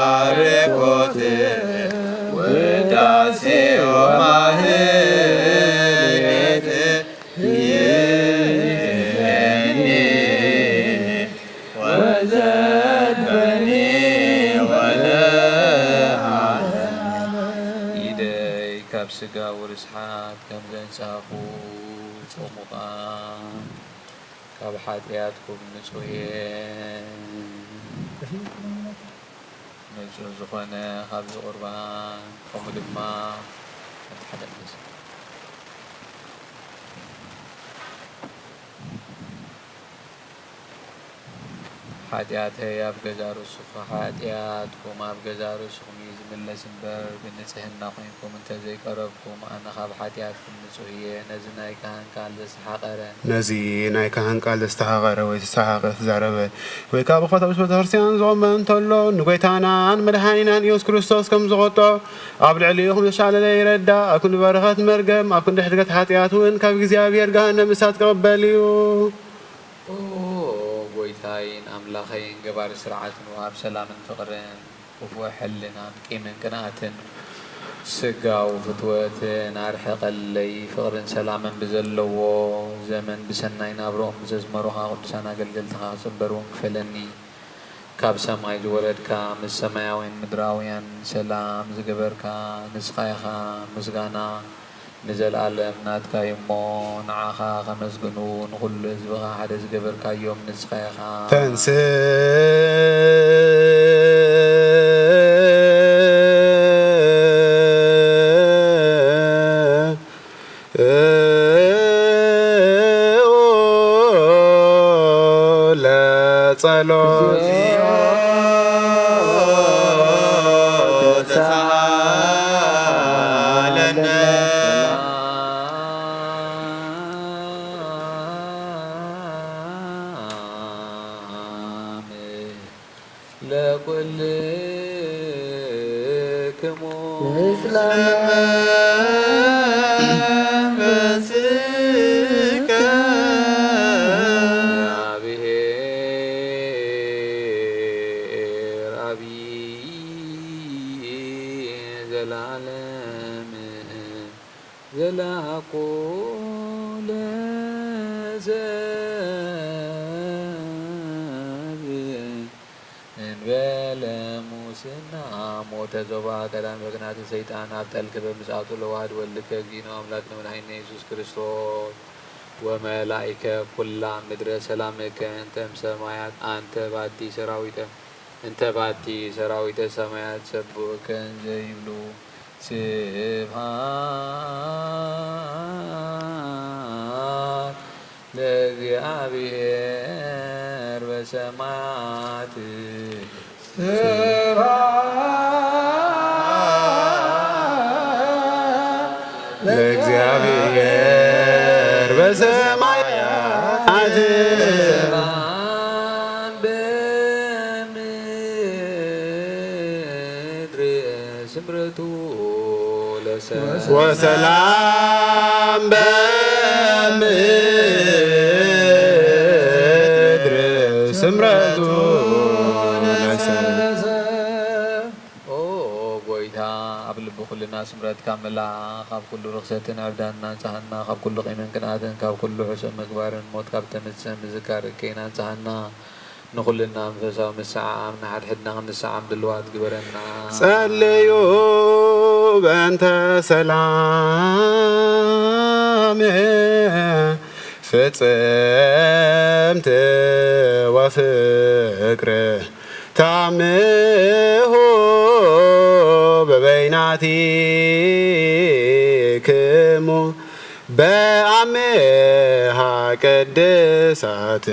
ውዳሴ ወማህሌት ይእዜኒ ወዘልፈኒ ወለዓለመ። ኢደይ ካብ ስጋዊ ርስሓት ከም ዘንጻኹ ጽሙቓን ካብ ሓጢኣትኩም ንጹህ እየ። ንጹህ ዝኾነ ካብዚ ቁርባን ከምኡ ድማ እቲ ሓደ መስ- ሓጢኣተይ ኣብ ገዛ ርእስኹ፣ ሓጢኣትኩም ኣብ ገዛ ርእስኹም እዩ ዝምለስ እምበር፣ ብንጽህና ኮይንኩም እንተ ዘይቀረብኩም፣ ኣነ ካብ ሓጢኣትኩም ንጹህ እየ። ነዚ ናይ ካህን ቃል ዘስተሓቐረ። ነዚ ናይ ካህን ቃል ዘስተሓቐረ ወይ ዘስተሓቐረ፣ ዝተዛረበ ወይ ከኣ ብኽፈት ኣብ ቤተ ክርስቲያን ዝቖመ እንተሎ፣ ንጎይታናን መድሓኒናን ኢየሱስ ክርስቶስ ከም ዝቐጦ ኣብ ልዕሊኡ ከም ዘሻለለ ይረዳእ። ኣብ ክንዲ በረኸት መርገም፣ ኣብ ክንዲ ሕድገት ሓጢኣት እውን ካብ እግዚኣብሔር ገሃነም እሳት ክቕበል እዩ። ኦ ጎይታይን ኣምላኸይን፣ ገባሪ ስርዓትን ወሃብ ሰላምን ፍቕርን፣ ክፉእ ሕልናን ቂምን ቅንኣትን ስጋዊ ፍትወትን ኣርሕቐለይ። ፍቕርን ሰላምን ብዘለዎ ዘመን ብሰናይ ናብርኦም ብዘዝመሩኻ ቅዱሳን ኣገልገልትኻ ክጽንበር እውን ክፈለኒ። ካብ ሰማይ ዝወረድካ ምስ ሰማያውያን ምድራውያን ሰላም ዝገበርካ ንስኻ ኢኻ። ምስጋና ንዘለኣለም ናትካ እዩ እሞ፣ ንዓኻ ከመስግኑ፣ ንኹሉ ህዝብኻ ሓደ ዝገበርካዮም ንስኻ ኢኻ። ተንስእ ለጸሎት። ለኩልክሙ ምስለ መንፈስከ። እግዚአብሔር አብይ ዘላለም ዘላኮ ለሰብ እንበለ ሙስና። ሞተ ዞባ ቀዳም በግናተ ሰይጣን ኣብ ጠልቅ በምጽኣቱ ለዋህድ ወልድከ እግዚእነ አምላክ ለመድኃኒነ ኢየሱስ ክርስቶስ ወመላኢከ ኩላ ምድረ ሰላምከ እንተ እምሰማያት አንተ ባቲ ሰራዊተ እንተ ባቲ ሰራዊተ ሰማያት ሰብኡከ እንዘ ይብሉ ስብሐት ለእግዚአብሔር በሰማያት። ስብሐት ለእግዚአብሔር በሰማያት። በምድር ስምረቱ ለሰ- ወሰላም በምድር ስምረቱ ለሰ- ኦ ጎይታ፣ ኣብ ልቢ ኩልና ስምረትካ ምልኣ። ካብ ኩሉ ርኽሰትን ዕብዳንን ኣንጽሃና፣ ካብ ኩሉ ቂምን ቅንኣትን፣ ካብ ኩሉ ሕሱእ ምግባርን ሞት ካብ ተምጽእ ምዝካር እከይን ኣንጽሃና። ንኹልና መንፈሳዊ ምስዓዓም፣ ንሓድሕድና ክንስዓም ድልዋት ግበረና። ጸልዩ በእንተ ሰላም ፍጽምት ወፍቅር ታምሁ በበይናቲክሙ በአምሃ ቅድሳት።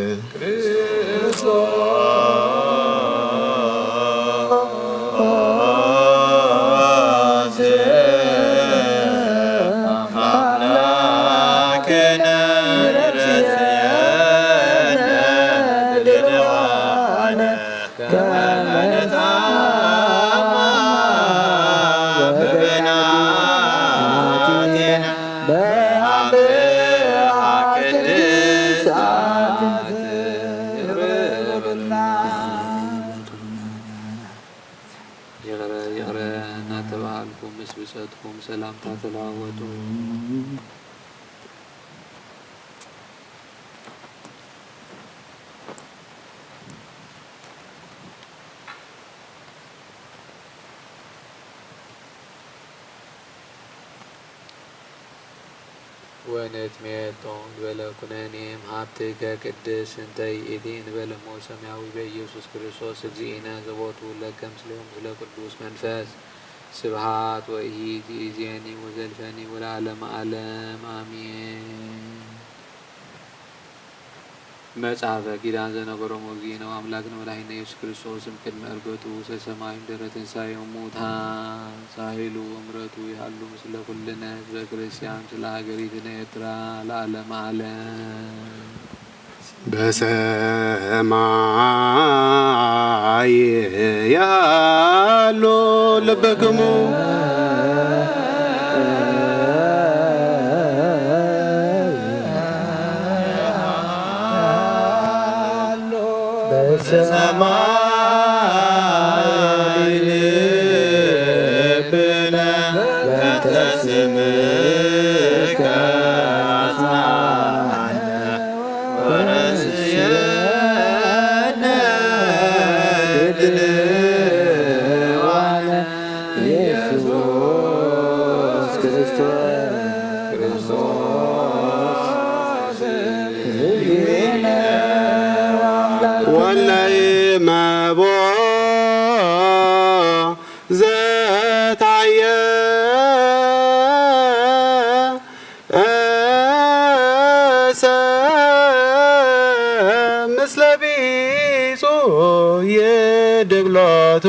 ኣልኩም ምስ ብጸትኩም ሰላምታ ተለዋወጡ። ወነትሜቶ እንበለ ኩነኔ እምሃብትከ ቅድስት እንተ ይእቲ እንበለ እሞ ሰማያዊ በኢየሱስ ክርስቶስ እግዚእነ ዘቦቱ ለከ ምስሌሁ ምስለ ቅዱስ መንፈስ ስብሐት ወኢይእዜኒ ወዘልፈኒ ወለዓለመ ዓለም አሜን። መጽሐፈ ኪዳን ዘነገሮም እግዚእነ ወአምላክነ ወመድኃኒነ ኢየሱስ ክርስቶስ እምቅድመ ዕርገቱ ውስተ ሰማይ እምድኅረ ትንሣኤሁ እሙታን ሳህሉ ወምሕረቱ ይሃሉ ምስለ ኩልነ ህዝበ ክርስቲያን ምስለ ሀገሪትነ ኤርትራ ለዓለመ ዓለም። በሰማይ ያሉ ልብክሙ በሰማይ ልብነ በእንተ ስምከ አጽንዓነ ወረስየነ ድልዋነ ኢየሱስ ክርስቶስ። ወለይ መቦ ዘታየ እሰ ምስለ ቢጹ ይድግሎቱ።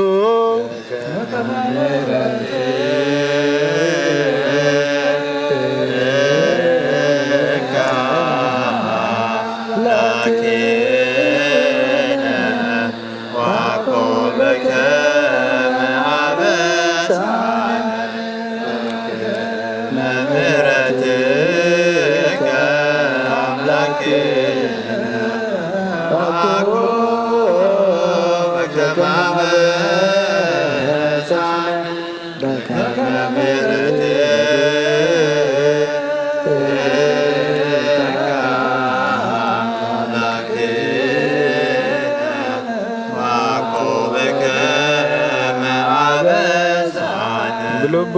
ብልቡ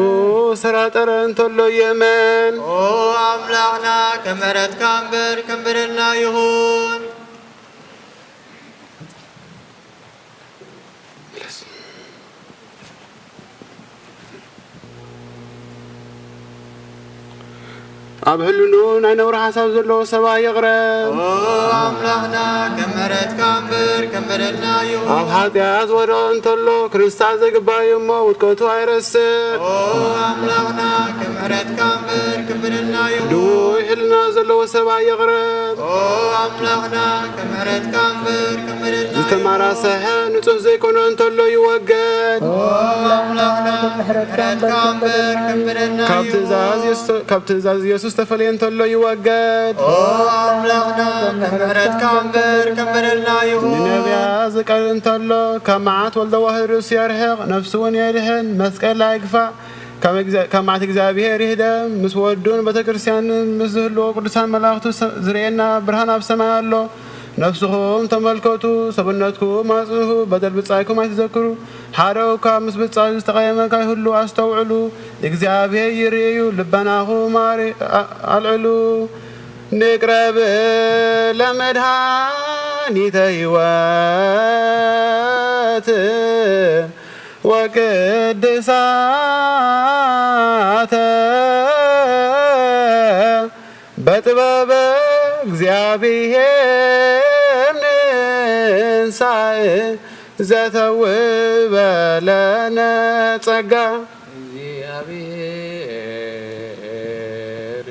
ስራ ጠረ እንተሎ የመን። ኦ ኣምላኽና፣ ከም ምሕረትካ እምበር ከም በደልና ይኹን። ኣብ ህልኑ ናይ ነውሪ ሓሳብ ዘለዎ ሰብኣይ ይቕረብ። ኦ ኣምላኽና፣ ከም ምሕረትካ እምበር ከም በደልና ይኹን። ኣብ ሓጢኣት ዝወደቐ እንተሎ፣ ክርስታ ዘግባእ እዩ እሞ፣ ውድቀቱ ኣይረስዕ። ኦ ኣምላኽና፣ ከም ምሕረትካ እምበር ከም በደልና ይኹን። ድውይ ህልና ዘለዎ ሰብኣይ ይቕረብ። ኦ ኣምላኽና፣ ከም ምሕረትካ እምበር ከም በደልና ይኹን። ዝተማራሰሐ ንጹህ ዘይኮነ እንተሎ ይወገድ። ኦ ኣምላኽና፣ ከም ምሕረትካ እምበር ከም በደልና ካብ ይኹን። ትእዛዝ የሱ-፣ ካብ ትእዛዝ ኢየሱስ ተፈልየ እንተሎ ይወገድ። ኦ ኣምላኽና፣ ከም ምሕረትካ እምበር ከም በደልና ይኹን። ንነቢያት ዝቀርብ እንተሎ፣ ካብ መዓት ወልደ ዋህድ ርእሱ የርሕቕ፣ ነፍሱ እውን የድሕን፣ መስቀል ኣይግፋእ። ካብ መዓት እግዚኣብሔር ይህደም፣ ምስ ወዱን ቤተ ክርስቲያንን ምስ ዝህልዎ ቅዱሳን መላእኽቱ ዝርእየና ብርሃን ኣብ ሰማይ ኣሎ። ነፍስኹም ተመልከቱ፣ ሰብነትኩም ኣጽንሑ፣ በደል ብጻይኩም ኣይትዘክሩ። ሓደ እኳ ምስ ብጻዩ ዝተቐየመ ካይህሉ ኣስተውዕሉ። እግዚኣብሔር ይርእዩ፣ ልበናኹም ኣሪ-፣ ኣ-፣ ኣልዕሉ። ንቅረብ ለመድኃኒተ ሕይወት ወቅድሳተ በጥበበ እግዚኣብሔር ንንሳእ ዘተውበ ለነ ጸጋ። እግዚኣብሔር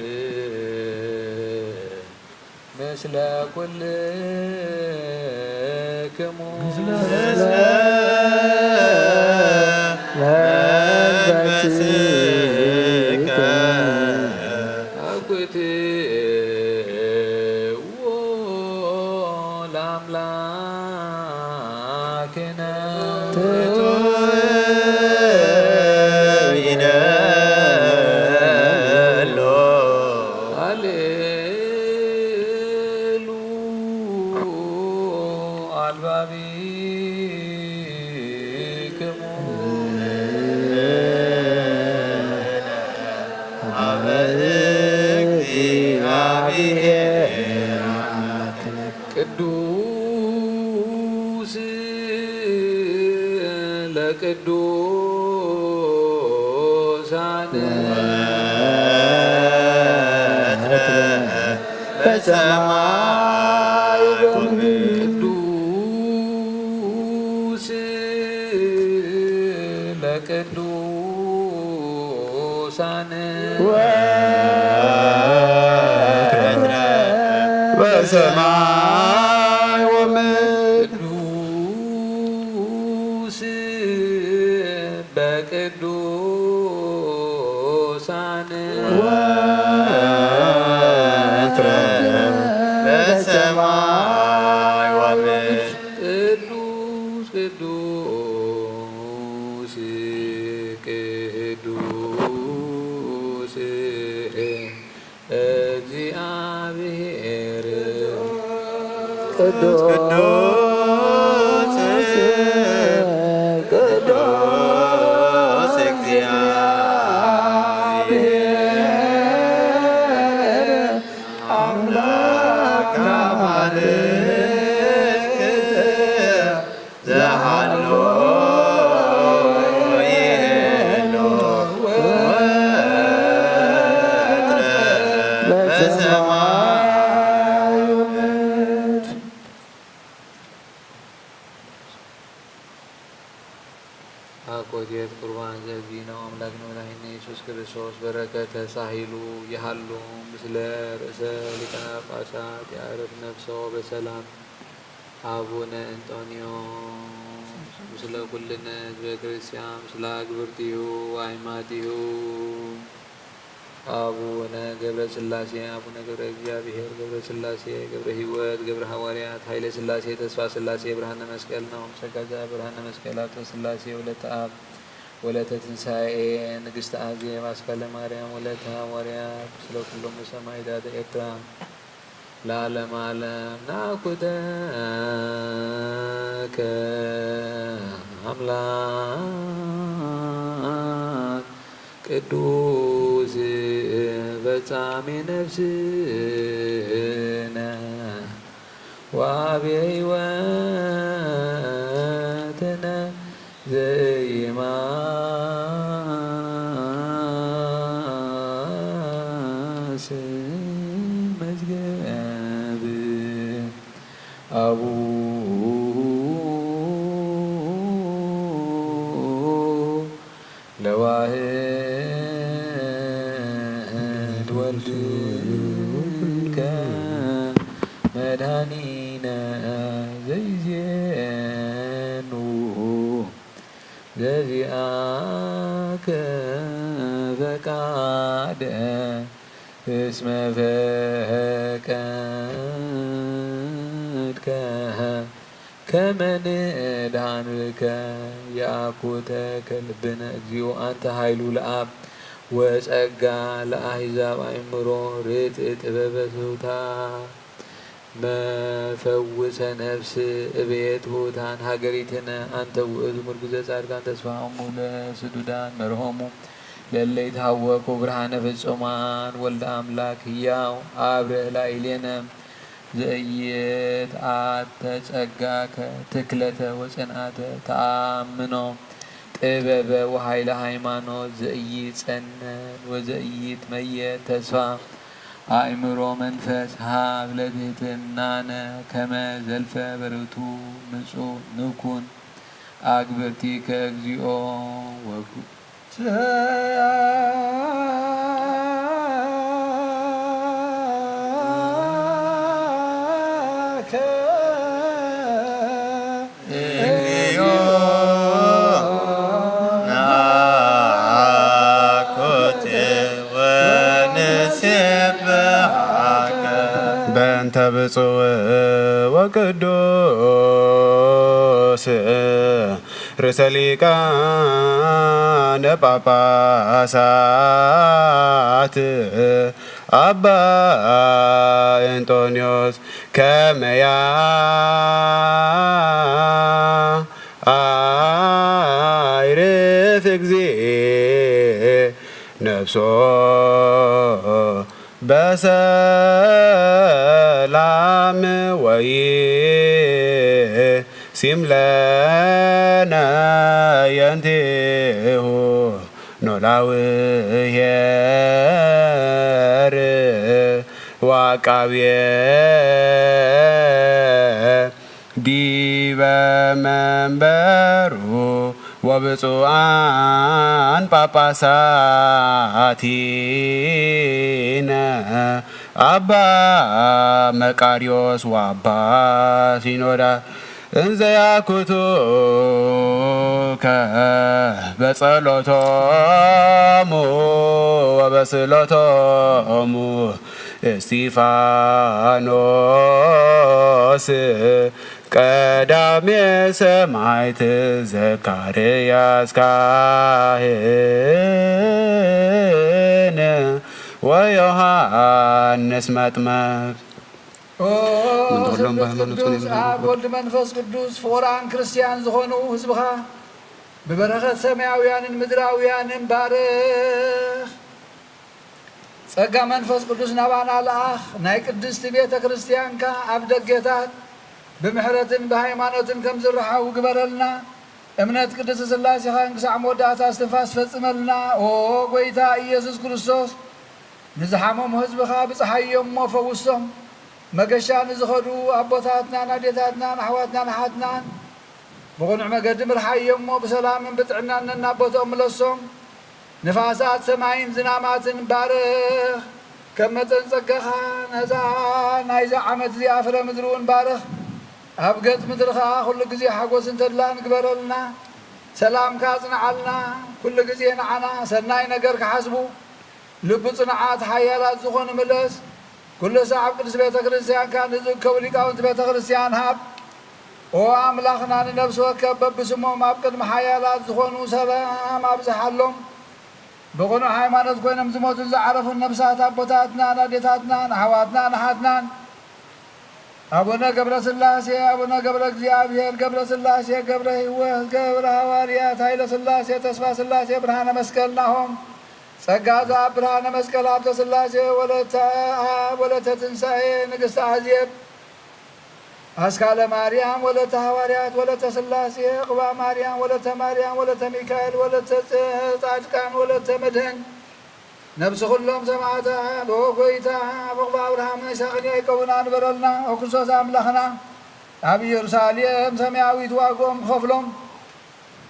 ምስለ ኩልክሙ። ምስለ መንፈስከ። አኩትዎ ለአምላክነ። ወትረ በሰማይ ቅዱስ ለቅዱሳን ወትረ በሰማይ ወምድር ቅዱስ በቅዱሳን ወትረ በሰማይ ወምድር ቅዱስ ቅዱስ ቅዱስ እግዚአብሔር ቅዱስ ቅዱስ ቅዱስ እግዚአብሔር አምላክ አማልክት ዘሃሎ ይሄሎ ወትረ በሰማይ ወምድር። አኮቴት ቁርባን ዘእግዚእነ አምላክነ መድኃኒነ ኢየሱስ ክርስቶስ በረከተ ሳሂሉ ይሃሉ ምስለ ርእሰ ሊቃነ ጳጳሳት ያዕርፍ ነፍሶ በሰላም። አቡነ እንጦንዮስ ምስለ ኩልነ ህዝበ ክርስቲያን ምስለ አግብርቲሁ ወአይማቲሁ። አቡነ ገብረ ሥላሴ፣ አቡነ ገብረ እግዚአብሔር ገብረ ሥላሴ፣ ገብረ ሕይወት ገብረ ሐዋርያት፣ ኃይለ ሥላሴ ተስፋ ሥላሴ፣ ብርሃነ መስቀል ናሆም ጸጋዛ፣ ብርሃነ መስቀል ሀብተ ሥላሴ፣ ወለተ አብ ወለተ ትንሣኤ፣ ንግሥተ አዜብ፣ አስካለ ማርያም፣ ወለተ ሐዋርያት፣ ምስለ ኩሎሙ ሰማዕታተ ኤርትራ። ለዓለመ ዓለም ናኩተከ አምላክ ቅዱስ ፈጻሜ ነፍስነ ወአቤ ሕይወትነ ዘይማስ መዝገብ አቡ ለዋህድ ወልድከ መድኃኒነ ዘይዜኑ ዘዚአከ ፈቃደ እስመ ፈቀድከ ከመ ንድኃን ብከ። የአኩተከ ልብነ እግዚኦ አንተ ኃይሉ ለአብ ወጸጋ ለአሕዛብ አእምሮ ርትዕ ጥበበ ስውታ መፈውሰ ነፍስ እቤት ውእታን ሀገሪትነ አንተ ውእቱ ምርኩዘ ጻድቃን ተስፋሆሙ ለስዱዳን መርሆሙ ለለይትሃወኩ ብርሃነ ፍጹማን ወልደ አምላክ ህያው አብርህ ላዕሌነ ዘእየት አተ ጸጋከ ትክለተ ወጽንዓተ ተአምኖ ጥበበ ወኃይለ ሃይማኖት ዘኢይጸነን ወዘኢይትመየጥ ተስፋ አእምሮ መንፈስ ሃብ ለትህትናነ ከመ ዘልፈ በርቱ ንጹ ንኩን አግብርቲከ እግዚኦ ወኩ በእንተ ብፁዕ ወቅዱስ ርእሰ ሊቃነ ጳጳሳት አባ እንጦንዮስ ከመያ አይርፍ እግዚእ ነፍሶ በሰላም ወይ ሲምለነ የንቴሁ ኖረ ላውሄር ዋቃብየ ዲበ መንበሩ ወብፁዓን ጳጳሳቲነ ኣባ መቃርዮስ ወኣባ ሲኖዳ እንዘ ያኩቱከ በጸሎቶሙ ወበስእለቶሙ እስጢፋኖስ ቀዳሜ ሰማዕት ዘካርያስ ካህን ወዮሃንስ መጥመቅ። ኦ፣ ምን ተወሎም ስሉስ በሃይማኖት ቅዱስ ምን ኣብ ወልድ መንፈስ ቅዱስ ፍቑራን ክርስቲያን ዝኾኑ ህዝብኻ ብበረኸት ሰማያውያንን ምድራውያንን ባርኽ። ጸጋ መንፈስ ቅዱስ ናባና ለኣኽ። ናይ ቅድስቲ ቤተ ክርስቲያንካ ኣብ ደገታት ብምሕረትን ብሃይማኖትን ከም ዝረሓው ግበረልና። እምነት ቅድስቲ ሥላሴኻን ክሳዕ መወዳእታ እስትንፋስ ፈጽመልና። ኦ ጎይታ ኢየሱስ ክርስቶስ፣ ንዝሓመሙ ህዝብኻ ብጽሓዮም እሞ ፈውሶም። መገሻ ንዝኸዱ ኣቦታትናን ኣዴታትናን ኣሕዋትናን ኣሓትናን ብቕኑዕ መገዲ ምርሓዮም እሞ ብሰላምን ብጥዕናን ነናብ ቦትኦም ምለሶም። ንፋሳት ሰማይን ዝናማትን ባርኽ። ከም መጠን ጸጋኻ ነዛ ናይዛ ዓመት እዚኣ ፍረ ምድሪ እውን ባርኽ። ኣብ ገጽ ምድሪ ኸኣ ኩሉ ግዜ ሓጎስን ተድላን ግበረልና። ሰላምካ ኣጽንዓልና። ኩሉ ግዜ ንዓና ሰናይ ነገር ክሓስቡ ልቢ ጽኑዓት ሓያላት ዝኾኑ ምለስ። ኩሉ ሳዕ ኣብ ቅድስቲ ቤተ ክርስቲያንካ ንዝእከቡ ሊቃውንቲ ቤተ ክርስቲያን ሃብ። ኦ ኣምላኽና፣ ንነፍሲ ወከፍ በብስሞም ኣብ ቅድሚ ሓያላት ዝኾኑ ሰላም ኣብዝሓሎም። ብቕኑዕ ሃይማኖት ኮይኖም ዝሞቱን ዝዓረፉን ነፍሳት ኣቦታትናን ኣዴታትናን ኣሕዋትናን ኣሓትናን፣ ኣቡነ ገብረ ስላሴ፣ ኣቡነ ገብረ እግዚኣብሔር፣ ገብረ ስላሴ፣ ገብረ ሕይወት፣ ገብረ ሃዋርያት፣ ሃይለ ስላሴ፣ ተስፋ ስላሴ፣ ብርሃነ መስቀል ናሆም፣ ጸጋ ዘኣብ፣ ብርሃነ መስቀል፣ ሃብተ ስላሴ፣ ወለተ ኣብ፣ ወለተ ትንሳኤ፣ ንግስተ ኣዜብ፣ ኣስካለ ማርያም፣ ወለተ ሃዋርያት፣ ወለተ ስላሴ፣ ቅባ ማርያም፣ ወለተ ማርያም፣ ወለተ ሚካኤል፣ ወለተ ጻድቃን፣ ወለተ መድህን፣ ነብሲ ኩሎም ሰማዕታት። ኦ ጎይታ፣ ኣብ ዕቑባ ኣብርሃምን ይስሐቅን ያዕቆብን ኣንበረልና። ኦ ክርስቶስ ኣምላኽና፣ ኣብ ኢየሩሳሌም ሰማያዊት ዋግኦም ክኸፍሎም፣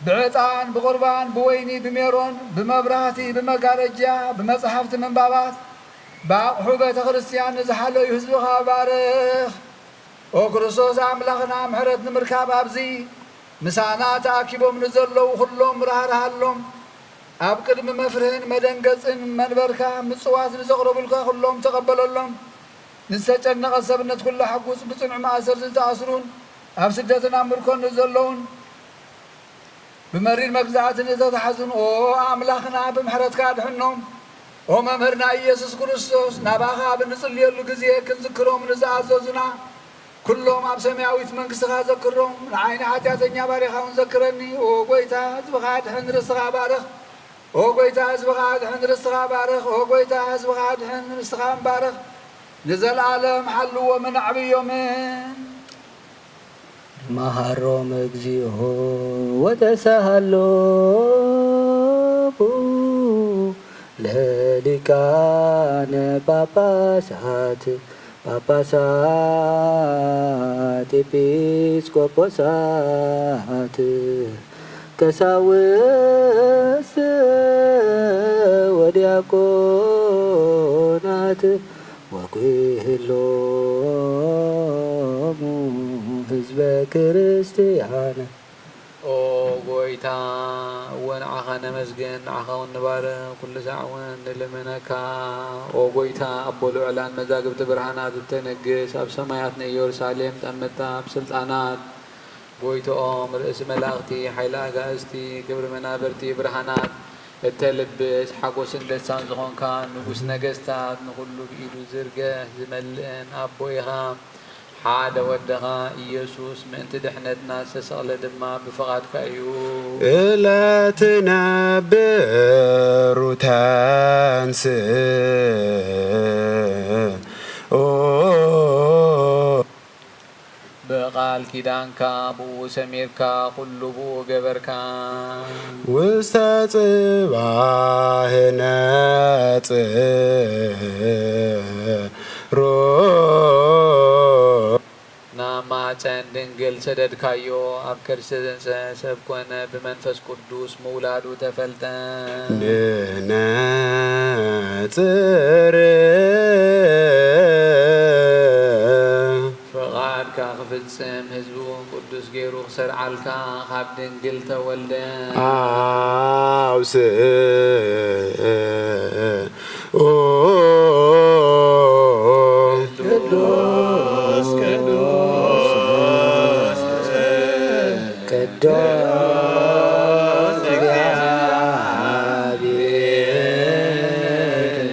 ብዕጣን፣ ብቁርባን፣ ብወይኒ፣ ብሜሮን፣ ብመብራህቲ፣ ብመጋረጃ፣ ብመጻሕፍቲ ምንባባት፣ ብኣቕሑ ቤተ ክርስቲያን ንዝሓለዩ ህዝብኻ ባርኽ። ኦ ክርስቶስ ኣምላኽና፣ ምሕረት ንምርካብ ኣብዚ ምሳና ተኣኪቦም ንዘለዉ ኩሎም ራህርሃሎም። ኣብ ቅድሚ መፍርህን መደንገጽን መንበርካ ምጽዋት ንዘቕረቡልካ ኩሎም ተቐበለሎም። ንዝተጨነቐ ሰብነት ኩሉ ሓጉስ፣ ብጽኑዕ ማእሰርቲ ዝተኣስሩን ኣብ ስደትን ኣብ ምርኮን ንዘለዉን ብመሪር መግዛእቲ ንተታሕዙን፣ ኦ ኣምላኽና፣ ብምሕረትካ ኣድሕኖም። ኦ መምህርና ኢየሱስ ክርስቶስ፣ ናባኻ ኣብ እንጽልየሉ ግዜ ክንዝክሮም ንዝኣዘዙና ኩሎም ኣብ ሰማያዊት መንግስትኻ ዘክሮም። ንዓይኒ ሓጢኣተኛ ባሪኻ እውን ዘክረኒ። ኦ ጎይታ፣ ህዝብኻ ኣድሕን፣ ርስትኻ ባርኽ። ኦ ጎይታ፣ ህዝብኻ ኣድሕን፣ ርስትኻ ባርኽ። ኦ ጎይታ፣ ህዝብኻ ኣድሕን፣ ርስትኻ ባርኽ። ንዘለኣለም ሓልዎምን ኣዕብዮምን። መሃሮም እግዚኦ ወተሳሃሎሙ ለሊቃነ ጳጳሳት፣ ጳጳሳት፣ ኤጲስቆጶሳት፣ ቀሳውስት ወዲያቆናት ወኩሎሙ ህዝበ ክርስቲያን። ኦ ጎይታ፣ እወ ንዓኻ ነመስግን፣ ንዓኻ እውን ንባርኽ፣ ኩሉ ሳዕ እውን ንልምነካ። ኦ ጎይታ፣ ኣቦ ልዑላን መዛግብቲ ብርሃናት እተንግስ፣ ኣብ ሰማያት ንኢየሩሳሌም ጠምታ፣ ኣብ ስልጣናት ጎይትኦም፣ ርእሲ መላእኽቲ፣ ሓይሊ ኣጋእዝቲ፣ ክብሪ መናብርቲ ብርሃናት እተልብስ፣ ሓጎስን ደስታን ዝኾንካ ንጉስ ነገስታት፣ ንኹሉ ብኢዱ ዝርገሕ ዝመልእን ኣቦ ኢኻ። ሓደ ወድኻ ኢየሱስ ምእንቲ ድሕነትና ዝተሰቕለ ድማ ብፍቓድካ እዩ። እለ ትነብር ተንስእ ብቓል ኪዳንካ ብኡ ሰሚርካ፣ ኩሉ ብኡ ገበርካ። ውስተ ጽባህ ነጽሩ ናብ ማፀን ድንግል ሰደድካዮ፣ ኣብ ከርሲ ዘንሰ ሰብ ኮነ፣ ብመንፈስ ቅዱስ ምውላዱ ተፈልጠ። ንነጽር ፍቓድካ ክፍጽም ህዝቡ ቅዱስ ገይሩ ክሰርዓልካ ካብ ድንግል ተወልደ። ኣውስኡ ቅዱስ ቅዱስ ቅዱስ እግዚአብሔር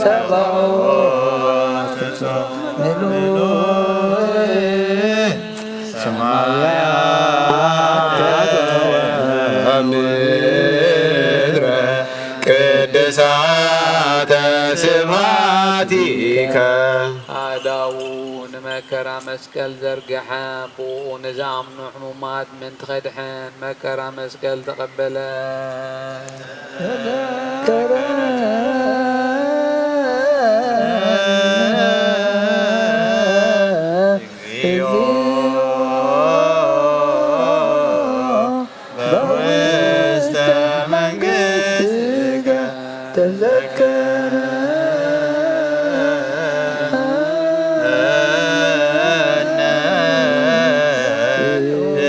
ጸባኦት ፍጹም ምሉእ ሰማያት ምድረ ቅድሳተ ስብሐቲከ። ኣእዳዉ ንመከራ መስቀል ዘርግሐ፣ ብኡ ንዝኣምኑ ሕሙማት ምእንቲ ኸድሕን መከራ መስቀል ተቐበለ። በውስተ መንግሥትከ ተዘከረነ።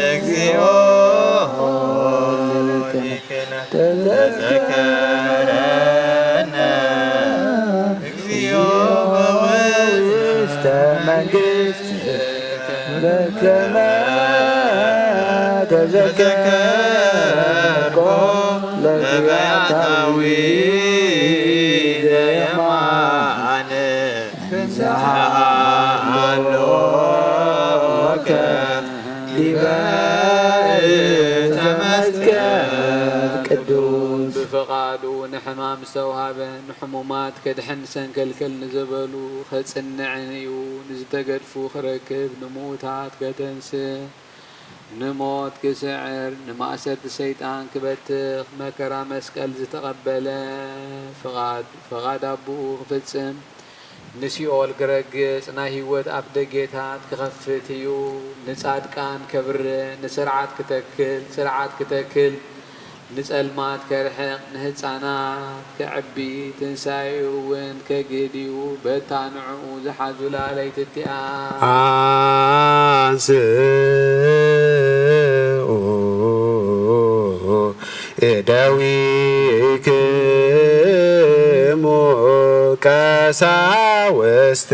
እግዚኦ ተዘከረነ። እግዚኦ በውስተ መንግሥትከ በከመ ተዘከርኮ ለነቢያታዊ ዘየማን እንዘሃሎከ ዲበ ዕፀ መስቀል ቅዱስ። ብፍቓዱ ንሕማም ዝተውሃበ፣ ንሕሙማት ከድሕን ሰንከልከል ንዘበሉ ኸጽንዕን እዩ። ንዝተገድፉ ክረክብ፣ ንምዉታት ከተንስእ፣ ንሞት ክስዕር፣ ንማእሰርቲ ሰይጣን ክበትኽ፣ መከራ መስቀል ዝተቐበለ፣ ፍቓድ ፍቓድ ኣቦኡ ክፍጽም፣ ንሲኦል ክረግጽ፣ ናይ ህይወት ኣፍደጌታት ክኸፍት እዩ። ንጻድቃን ከብርህ፣ ንስርዓት ክተክል፣ ስርዓት ክተክል፣ ንጸልማት ከርሕቕ፣ ንህጻናት ከዕቢ፣ ትንሳኤኡ እውን ከግህድ እዩ። በታ ንዕኡ ዝሓዙላ ለይቲ እቲኣ። አንስኡ እደዊክሙ ቀሳውስት።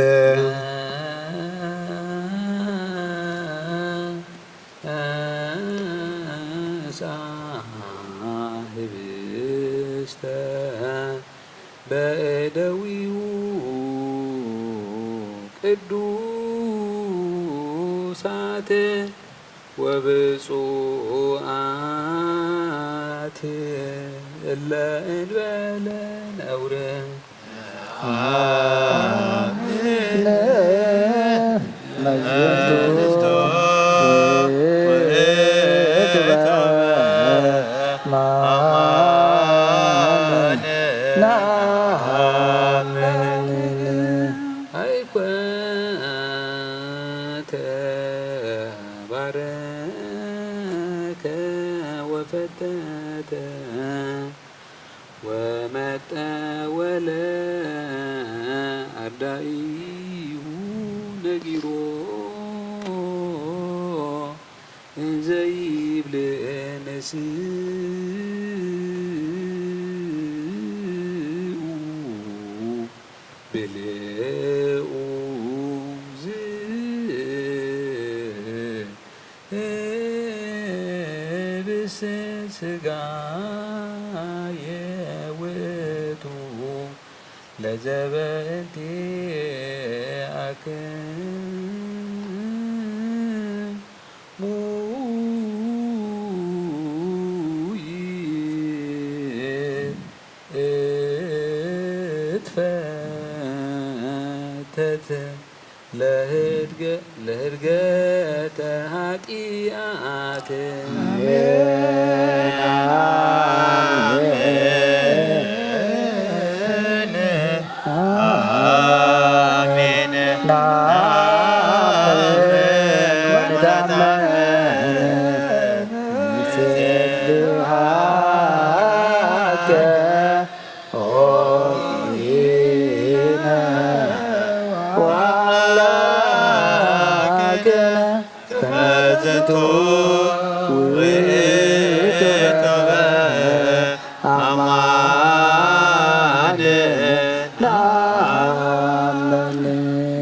ህብስተ በእደዊሁ ቅዱሳት ወብፁዓት እለ እንበለ ነውር። ተባረከ ወፈተተ ወመጠወለ ኣርዳኢሁ ነጊሮ እንዘይብል ንስኡ ብልኡ ዝ ህብስት ሥጋየ ውእቱ ለዘበእንቲአክሙ ይትፈተት ለህድገ-፣ ለህድገተ ኃጢአት። አሜን። ናምን ወንታመን ንሴብሐከ ሆይነ ወአምላክነ ከመ ዝንቱ ውእቱ አማን።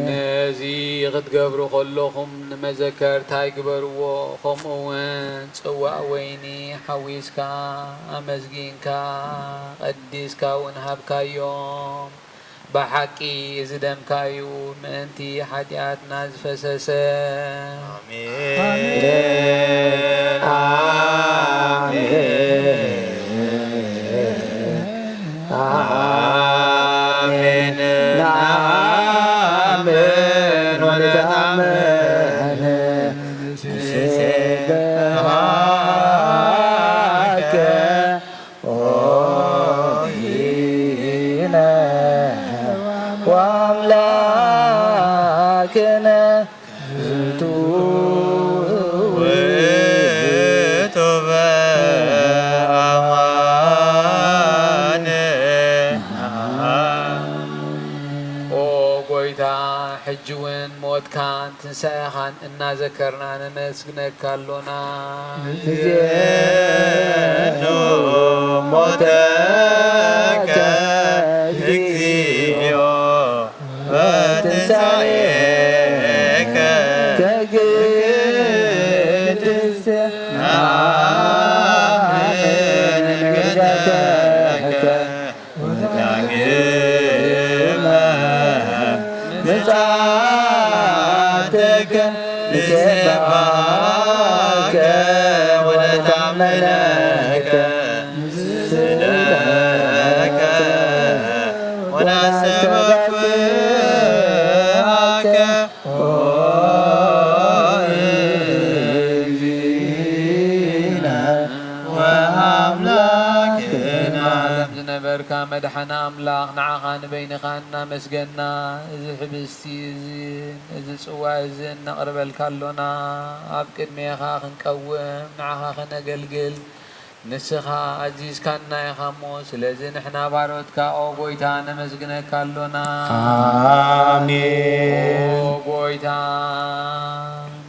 ነዚ ክትገብሩ ከለኹም ንመዘከርታይ ግበርዎ፣ ከምኡ እውን ጽዋእ ወይኒ ሓዊስካ ኣመስጊንካ ቀዲስካ እውን ሃብካዮም። ብሓቂ እዚ ደምካ እዩ፣ ምእንቲ ሓጢኣትና ዝፈሰሰ። ኣሜን። ኣሜን። ኣሜን። ነአምን ወንትአመን ንሴብሐከ ሆይነ ወአምላክነ ዝንቱ ውእቱ በአማን። ኦ ጎይታ፣ ሕጂ እውን ሞትካን ትንሳኤኻን እናዘከርና ነመስግነካ ኣሎና። ንዜኑ ሞተከ እግዚኦ ወትንሳኤከ ከግድስ ናምን ዕርገተከ ወዳግመ ምጽኣትከ ንሴብሐከ ወነታመነከ ምስለከ ወናስተበክዓከ ኦ እግዚእነ ወአምላክነ። ዓለም ዝነበርካ መድሓኒ ኣምላኽ፣ ንዓኻ ንበይንኻ እናመስገና፣ እዚ ሕብስቲ እዝን እዚ ጽዋ እዝን ነቕርበልካ ኣሎና። ኣብ ቅድሜኻ ክንቀውም፣ ንዓኻ ከነገልግል፣ ንስኻ ኣዚዝካና ኢኻ እሞ፣ ስለዚ ንሕና ባሮትካ፣ ኦ ጐይታ፣ ነመስግነካ ኣሎና። ኣሜን። ኦ ጐይታ፣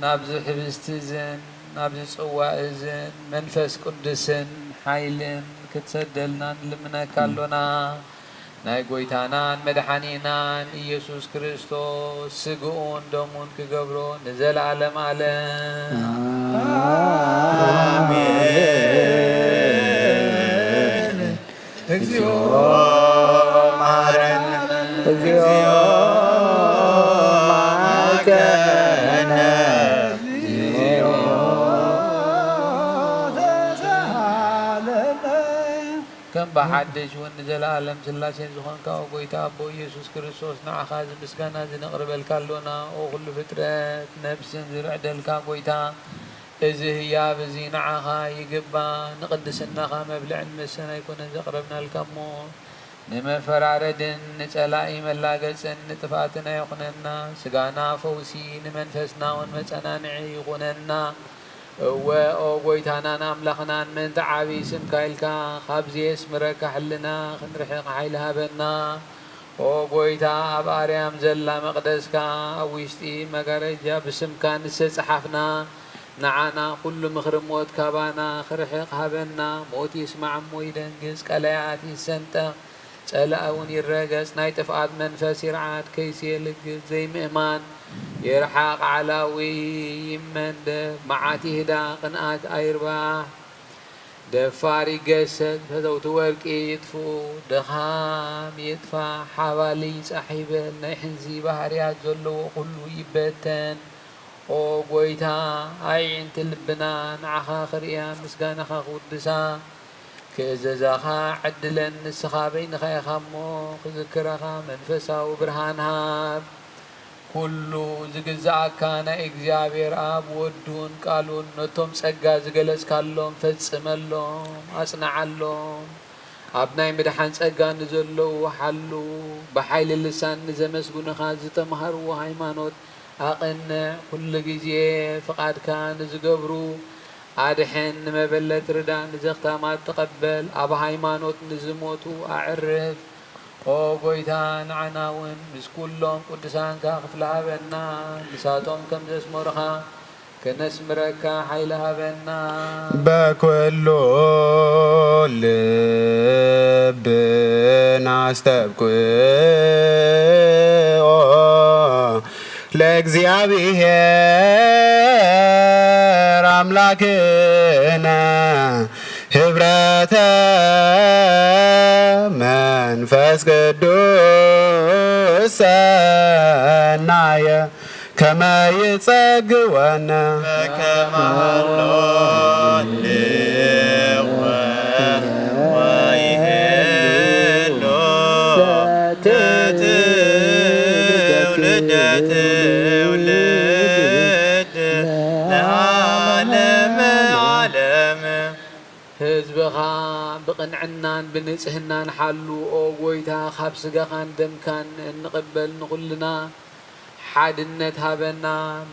ናብዚ ሕብስቲ እዝን ናብዚ ጽዋ እዝን መንፈስ ቅዱስን ሓይልን ክትሰደልና ንልምነካ ኣሎና። ናይ ጐይታናን መድሓኒናን ኢየሱስ ክርስቶስ ስግኡን ደሙን ክገብሮ ንዘለኣለም ኣለም። ኣሜን። እግዚኦ መሐረነ፣ እግዚኦ መሐረነ፣ እግዚኦ ተሳሃለነ። ከም ብሓድሽ እውን ንዘለኣለም ስላሴ ዝኾንካ፣ ኦ ጐይታ ኣቦ ኢየሱስ ክርስቶስ፣ ንዓኻ እዚ ምስጋና እዚ ነቕርበልካ ኣሎና። ኦ ኵሉ ፍጥረት፣ ነፍስን ዝርዕደልካ ጐይታ፣ እዚ ህያብ እዚ ንዓኻ ይግባእ። ንቕድስናኻ መብልዕን መስተን ኣይኮነን ዘቕረብናልካ እሞ፣ ንመፈራረድን ንጸላኢ መላገጽን ንጥፍኣትን ኣይኹነና። ስጋና ፈውሲ፣ ንመንፈስና እውን መጸናንዒ ይኹነና። እወ፣ ኦ ጐይታናን ኣምላኽናን፣ ምእንቲ ዓቢ ስምካ ኢልካ፣ ካብዚ የስምረካ ሕልና ክንርሕቕ ሓይሊ ሃበና። ኦ ጐይታ፣ ኣብ ኣርያም ዘላ መቕደስካ፣ ኣብ ውሽጢ መጋረጃ ብስምካ ንዝተጸሓፍና፣ ንዓና ኩሉ ምኽሪ ሞት ካባና ክርሕቕ ሃበና። ሞት ይስማዕ እሞ ይደንግጽ፣ ቀላያት ይሰንጠቕ፣ ጸላኢ እውን ይረገጽ፣ ናይ ጥፍኣት መንፈስ ይርዓድ፣ ከይሲ የልግጽ፣ ዘይምእማን ይርሓቕ፣ ዓላዊ ይመንደብ፣ መዓት ይህዳእ፣ ቅንኣት ኣይርባሕ። ደፋር ይገሰጽ፣ ፈተውቲ ወርቂ ይጥፍኡ፣ ድኻም ይጥፋእ፣ ሓባሊ ጻሕ ይበል፣ ናይ ሕንዚ ባህርያት ዘለዎ ኩሉ ይበተን። ኦ ጐይታ፣ ኣዒንቲ ልብና ንዓኻ ክርእያ፣ ምስጋናኻ ክውድሳ ክእዘዛኻ ዕድለን። ንስኻ በይንኻ ኢኻ እሞ፣ ክዝክረኻ መንፈሳዊ ብርሃን ሃብ። ኩሉ ዝግዝኣካ ናይ እግዚኣብሔር ኣብ ወዱን ቃሉን ነቶም ጸጋ ዝገለጽካሎም ፈጽመሎም፣ ኣጽንዓሎም። ኣብ ናይ ምድሓን ጸጋ ንዘለዉ ሓሉ፣ ብሓይሊ ልሳን ንዘመስግኑኻ ዝተምሃርዎ ሃይማኖት ኣቕንዕ። ኩሉ ግዜ ፍቓድካ ንዝገብሩ ኣድሕን፣ ንመበለት ርዳእ፣ ንዘኽታማት ተቐበል፣ ኣብ ሃይማኖት ንዝሞቱ ኣዕርፍ። ኦ ጎይታ፣ ንዓና እውን ምስ ኩሎም ቅዱሳንካ ክፍሊ ሃበና፣ ንሳቶም ከም ዘስመሩኻ ከነስምረካ ሓይሊ ሃበና። በኩሉ ልብና ኣስተብቅዖ ለእግዚኣብሔር ኣምላክነ ህብረተ መንፈስ ቅዱስ ሰናየ ከመ ይጸግወነ። በከመ ሀሎ ሊቆ ወይሄሎ ትውልደ ትውልድ ለዓለመ ዓለም። ህዝብኻ ብቕንዕናን ብንጽህናን ሓሉ። ኦ ጎይታ፣ ካብ ስጋኻን ደምካን እንቕበል ንኹልና ሓድነት ሃበና።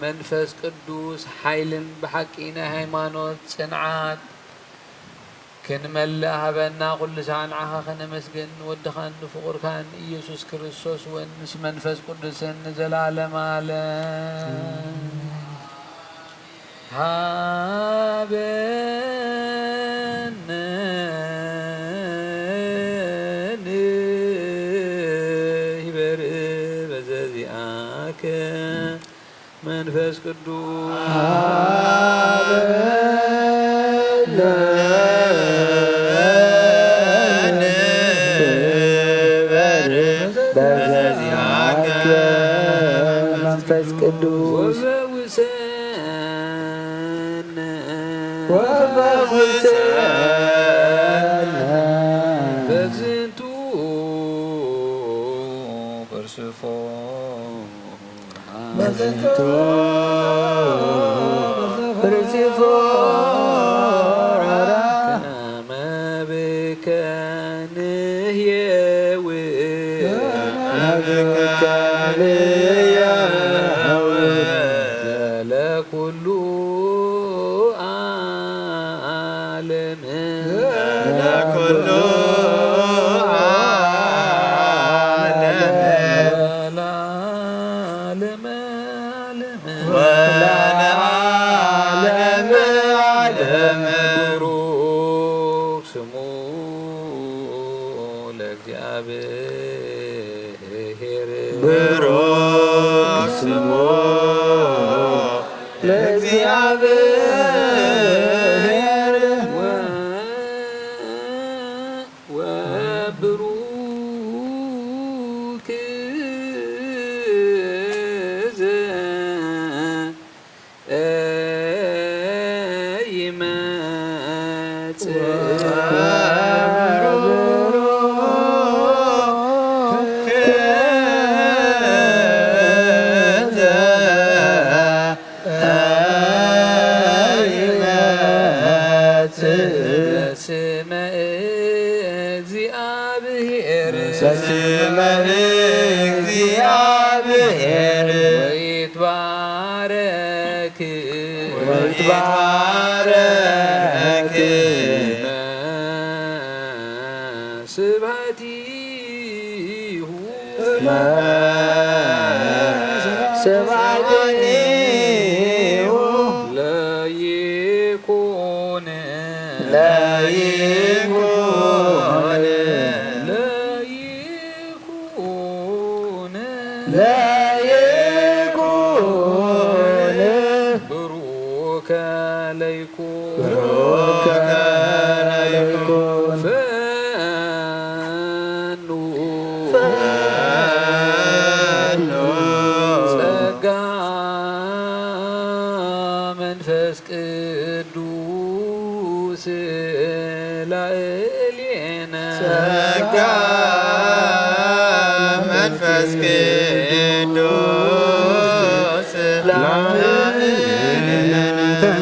መንፈስ ቅዱስ ሓይልን ብሓቂ ናይ ሃይማኖት ጽንዓት ክንመልእ ሃበና። ኩሉ ሳዕ ንዓኻ ከነመስግን ንወድኻን ንፍቑርካን ኢየሱስ ክርስቶስ እውን ምስ መንፈስ ቅዱስን ንዘለዓለም ዓለም። ሃበነ ንህበር በዘዚኣከ መንፈስ ቅዱስ። ሃበነ ንህበር በዘዚኣከ መንፈስ ቅዱስ። ወፈውሰነ ወፈውሰነ በዝንቱ ክርስፎ በዝንቱ ክርስፎ ከመ ብከ ንሕየዊ ከመ ብከ ንሕየዊ ለኩሉ ዓለም ለኩሉ ዓለም ወለዓለመ ዓለም ወለዓለመ ዓለም። ብሩክ ስሙ ለእግዚኣብሔር። ብሩክ ስሙ ለእግዚኣብሔር። ወ-፣ ወብሩክ ዘ- ይመጽእ። ስመ እግዚአብሔር። በስመ እግዚአብሔር። ወይትባረክ። ወይትባረክ። ስብሐቲሁ። ስብሐቲሁ። ለይኩን። ለይኩን። ለይኩን። ለይኩን። ብሩከ ለይኩን። ብሩከ ለይኩን። ፈኑ። ፈኑ። ጸጋ መንፈስ ቅዱስ ላዕሌነ። ጸጋ መንፈስ ቅዱስ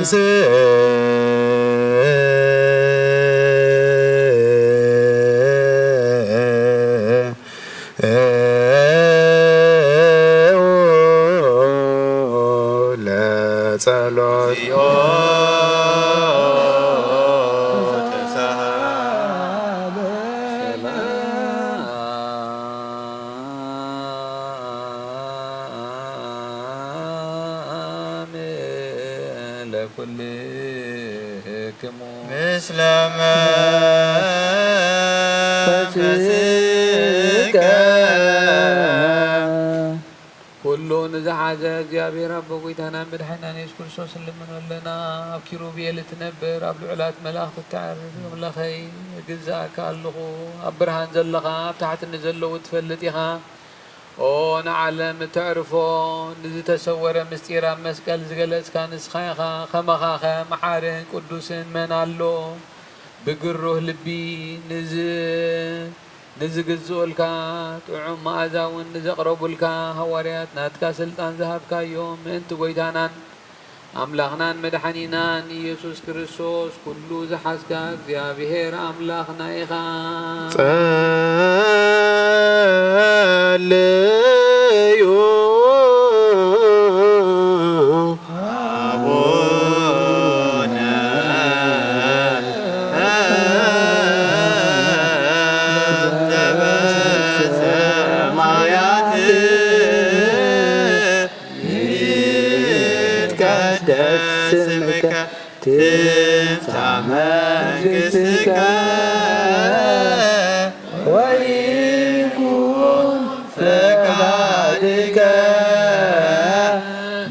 ስምዐ ለጸሎት። ለኩልክሙ ምስለ መንፈስከ። ኩሉ ንዝሓዘ እግዚኣብሔር ኣቦ ጐይታና መድሓኒናን የሱስ ክርስቶስ ንልምኖ ኣለና። ኣብ ኪሩቤል እትነብር፣ ኣብ ልዑላት መላእኽቲ እተዕርፍ፣ ኣምላኸይ እግዝኣካ ኣለኹ። ኣብ ብርሃን ዘለኻ፣ ኣብ ታሕቲ ንዘለዉ ትፈልጥ ኢኻ። ኦ ንዓለም እተዕርፎ፣ ንዝተሰወረ ምስጢር ኣብ መስቀል ዝገለጽካ ንስኻ ኢኻ። ከማኻኸ መሓርን ቅዱስን መን ኣሎ? ብግሩህ ልቢ ንዝ-፣ ንዝግዝኡልካ፣ ጥዑም መኣዛ እውን ንዘቕረቡልካ ሃዋርያት ናትካ ስልጣን ዝሃብካዮም ምእንቲ ጐይታናን ኣምላኽናን መድሓኒናን ኢየሱስ ክርስቶስ ኩሉ ዝሓዝካ እግዚኣብሔር ኣምላኽና ኢኻ። ጸልዩ ኣቡነ ዘበሰማያት ይትቀደስ ስምከ ትምጻእ መንግሥትከ ወይኩን ፈቃድከ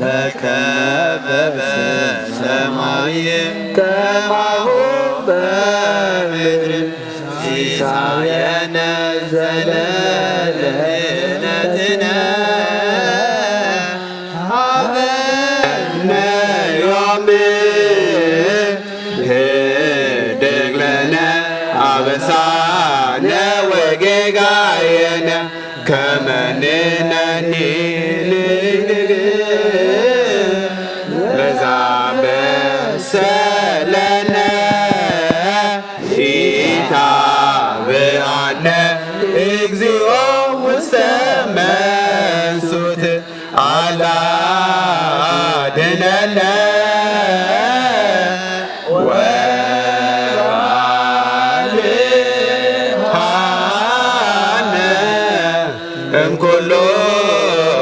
በከመ በሰማይ ከማሁ በምድር። ሲሳየነ ዘለለዕለትነ ሀበነ ዮም ህድግ ለነ አበሳነ ወጌጋየነ ከመ ንሕነኒ ንሕነኒ ለዘአበሰ ለነ ኢታብአነ እግዚኦ ውስተ መንሱት አላ አድነነ ወአድኃነ እምኩሉ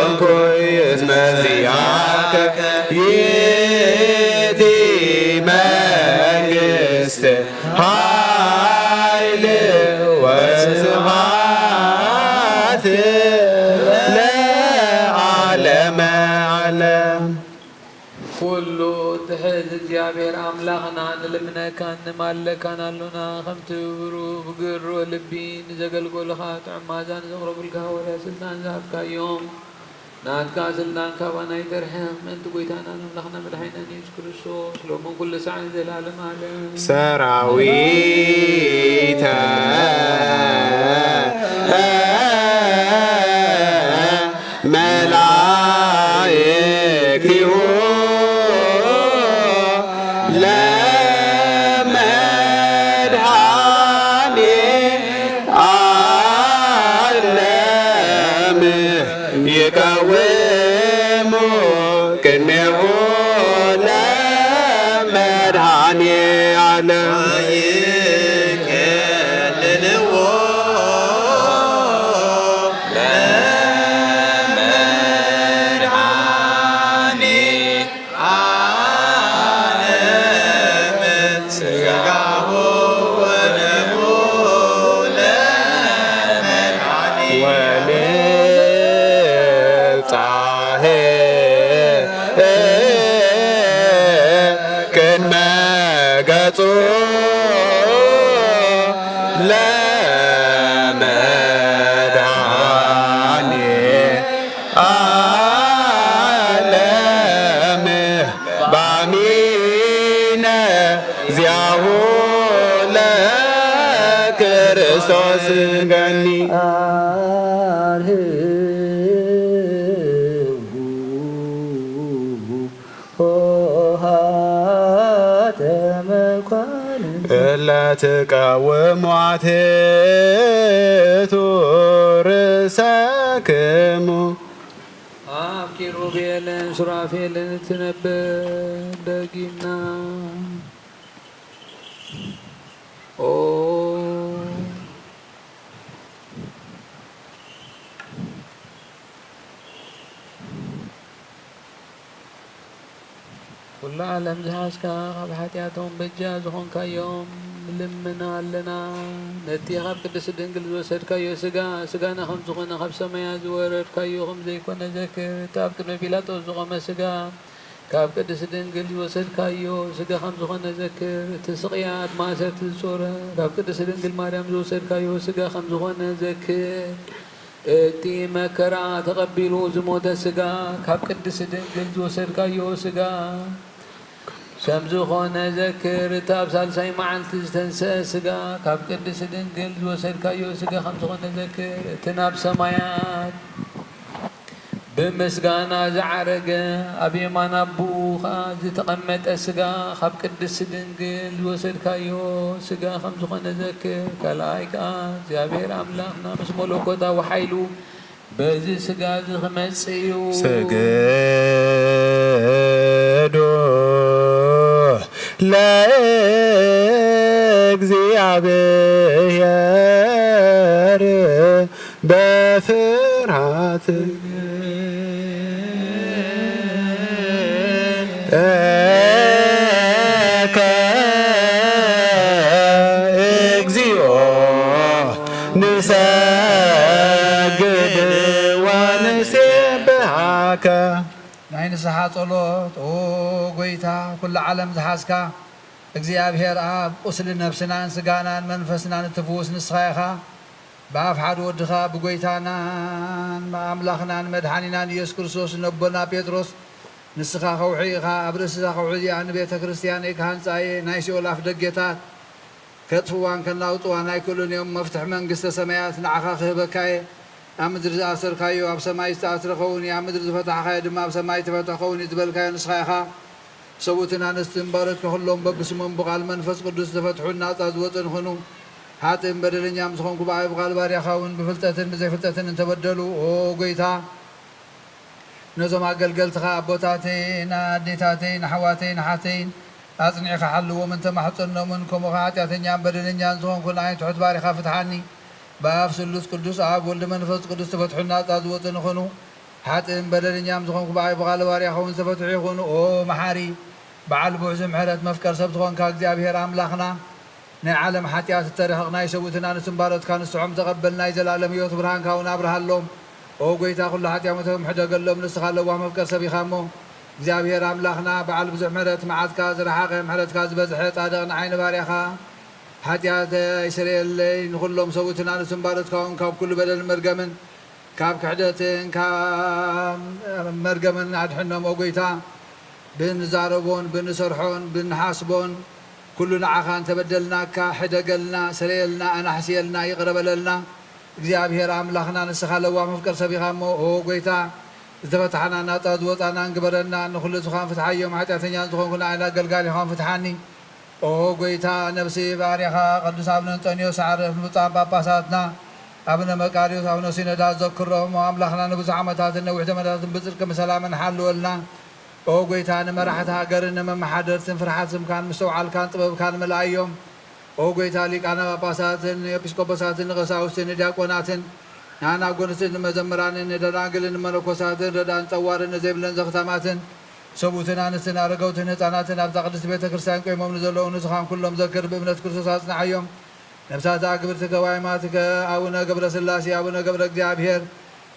እኩይ እስመ ዚአከ ይእቲ መንግሥት ኃይል ወስብሐት ለዓለመ ዓለም። ኩሉ እትሕዝ እግዚኣብሔር ኣምላኽና ንልምነካን ንማለካን ኣሎና። ከምቲ ብሩህ ብግሩህ ልቢ ንዘገልገሉኻ ጥዑም መኣዛ ንዘቕረቡልካ ሃዋርያት ስልጣን ዝሃብካዮም ናትካ ስልጣን ካባና ይተርሕቕ። ምእንቲ ጐይታናን ኣምላኽና መድሓኒናን ኢየሱስ ክርስቶስ ሎምን ኩሉ ሳዕን ዘለዓለመ ዓለም። ሰራዊተ መላእክቲሁ ለመድኃኔ ዓለም ይቀውሙ ቅድሜሁ ለመድኃኔ ዓለም። ይከልልዎ ለመድኃኔ ዓለም ሥጋሁ ወደሙ ለመድኃኒነ ወንብጻሕ ቅድመ ገጹ ለመድኃኔ ዓለም ባሚነ ዚአሁ ለክርስቶስ ገኒ። አርህዉ ሆሃ ለትቀውሙ አትሕቱ ርእሰክሙ። ኣብ ኪሩቤልን ሱራፌልን እትነብር ደጊምና። ኦ ኩሉ ዓለም ዝሓዝካ፣ ካብ ሓጢኣቶም በጃ ዝኾንካዮም ንልምን ኣለና። ነቲ ካብ ቅድስት ድንግል ዝወሰድካዮ ስጋ፣ ስጋና ከም ዝኾነ ካብ ሰማያት ዝወረድካዮ ከም ዘይኮነ ዘክር። እቲ ኣብ ቅድሚ ጲላጦስ ዝቖመ ስጋ፣ ካብ ቅድስት ድንግል ዝወሰድካዮ ስጋ ከም ዝኾነ ዘክር። እቲ ስቕያት ማእሰርቲ ዝጾረ፣ ካብ ቅድስት ድንግል ማርያም ዝወሰድካዮ ስጋ ከም ዝኾነ ዘክር። እቲ መከራ ተቐቢሉ ዝሞተ ስጋ፣ ካብ ቅድስት ድንግል ዝወሰድካዮ ስጋ ከም ዝኾነ ዘክር። እቲ ኣብ ሳልሳይ መዓልቲ ዝተንስአ ስጋ፣ ካብ ቅድስት ድንግል ዝወሰድካዮ ስጋ ከም ዝኾነ ዘክር። እቲ ናብ ሰማያት ብምስጋና ዝዓረገ፣ ኣብ የማን ኣቦኡ ኸኣ ዝተቐመጠ ስጋ፣ ካብ ቅድስት ድንግል ዝወሰድካዮ ስጋ ከም ዝኾነ ዘክር። ካልኣይ ከኣ እግዚኣብሔር ኣምላኽና ምስ መለኮታዊ ሓይሉ በዚ ስጋ እዚ ክመጽእ እዩ። ስግዱ ለእግዚኣብሔር በፍርሃት እከ እግዚኦ ንሰግድ ወንሴብሃከ። ናይ ንስሓ ጸሎት። ኦ ጎይታ፣ ኩሉ ዓለም ዝሓዝካ እግዚኣብሔር ኣብ፣ ቁስሊ ነፍስናን ስጋናን መንፈስናን እትፍውስ ንስኻ ኢኻ። ብኣፍ ሓደ ወድኻ ብጎይታናን ኣምላኽናን መድሓኒናን ኢየሱስ ክርስቶስ ነቦና ጴጥሮስ፣ ንስኻ ከውሒ ኢኻ፣ ኣብ ርእሲ እዛ ከውሒ እዚኣ ንቤተ ክርስትያነይ ክሃንጻ እየ፣ ናይ ሲኦል ኣፍ ደጌታት ከጥፍዋን ከናውጥዋን ኣይክእሉን እዮም። መፍትሒ መንግስተ ሰማያት ንዓኻ ክህበካ እየ። ኣብ ምድሪ ዝኣሰርካዮ ኣብ ሰማይ ዝተኣስረ ኸውን እዩ፣ ኣብ ምድሪ ዝፈታሕኻዮ ድማ ኣብ ሰማይ ዝተፈትሐ ኸውን እዩ ዝበልካዮ ንስኻ ኢኻ። ሰብኡትን ኣንስትን ባሮትካ ኩሎም በብስሞም ብቓል መንፈስ ቅዱስ ዝተፈትሑን ናጻ ዝወጹን ይኹኑ። ሓጥእን በደለኛን ዝኾንኩ ብኣይ ብቓል ባርያኻ እውን ብፍልጠትን ብዘይፍልጠትን እንተበደሉ፣ ኦ ጎይታ፣ ነዞም ኣገልገልትኻ ኣቦታተይን ኣዴታተይን ኣሕዋተይን ኣሓተይን ኣጽኒዕካ ሓልዎም እንተማሕጸኖምን፣ ከምኡ ኸኣ ሓጢኣተኛን በደለኛን ዝኾንኩ ንዓይ ትሑት ባሪኻ ፍትሓኒ። ብኣብ ስሉስ ቅዱስ ኣብ ወልድ መንፈስ ቅዱስ ተፈትሑን ናጻ ዝወጹን ይኹኑ። ሓጥእን በደለኛን ዝኾንኩ ብኣይ ብቓል ባርያኻ እውን ዝተፈትሑ ይኹኑ። ኦ መሓሪ፣ በዓል ብብዝሒ ምሕረት መፍቀር ሰብ ዝኾንካ እግዚኣብሔር ኣምላኽና፣ ናይ ዓለም ሓጢኣት እተርሕቕ ናይ ሰብኡትን ኣንስትን ባሮትካ ንስዖም ተቐበል፣ ናይ ዘላለም ህይወት ብርሃንካ እውን ኣብርሃሎም። ኦ ጎይታ፣ ኩሉ ሓጢኣቶም ሕደገሎም፣ ንስኻ ለዋህ መፍቀር ሰብ ኢኻ እሞ። እግዚኣብሔር ኣምላኽና፣ በዓል ብዙሕ ምሕረት፣ መዓትካ ዝረሓቐ፣ ምሕረትካ ዝበዝሐ፣ ጻድቕ ንዓይ ንባርያኻ ሓጢኣተይ ስረየለይ፣ ንኹሎም ሰብኡትን ኣንስትን ባሮትካ እውን ካብ ኩሉ በደልን መርገምን ካብ ክሕደትን ካብ መርገምን ኣድሕኖም። ኦ ጎይታ፣ ብንዛረቦን ብንሰርሖን ብንሓስቦን ኩሉ ንዓኻ እንተበደልናካ፣ ሕደገልና፣ ስረየልና፣ ኣናሕስየልና፣ ይቕረ በለልና። እግዚኣብሔር ኣምላኽና፣ ንስኻ ለዋህ መፍቀር ሰብ ኢኻ እሞ፣ ኦ ጎይታ፣ ዝተፈታሕና ናጻ ዝወጻናን ግበረና። ንኹሉ ዝኻን ፍትሓዮም፣ ሓጢኣተኛን ዝኾንኩ ንዓይን ኣገልጋሊኻን ፍትሓኒ። ኦ ጎይታ፣ ነብሲ ባርያኻ ቅዱስ ኣቡነ እንጠንዮስ ኣዕርፍ፣ ንብፁዓን ጳጳሳትና ኣቡነ መቃርዮስ፣ ኣቡነ ሲኖዳ ዘክሮም። ኦ ኣምላኽና፣ ንብዙሕ ዓመታትን ነዊሕ ዘመናትን ብጽድቅን ብሰላምን ሓልወልና። ኦ ጎይታ፣ ንመራሕቲ ሃገርን ንመመሓደርትን ፍርሓት ስምካን ምስትውዓልካን ጥበብካን ምልኣዮም። ኦ ጎይታ፣ ሊቃነ ጳጳሳትን ኤጲስቆጶሳትን ንቀሳውስትን ንዲያቆናትን ንኣናጎንስትን ንመዘምራንን ንደናግልን ንመነኮሳትን ረዳን ጸዋርን ንዘይብለን ዘኽታማትን ሰብኡትን ኣንስትን ኣረገውትን ህጻናትን ኣብዛ ቅድስት ቤተ ክርስቲያን ቆይሞም ንዘለዉ ንስኻን ኩሎም ዘክር፣ ብእምነት ክርስቶስ ኣጽንዓዮም። ነፍሳት ኣግብርትከ ዋይማትከ ኣቡነ ገብረ ስላሴ፣ ኣቡነ ገብረ እግዚኣብሔር፣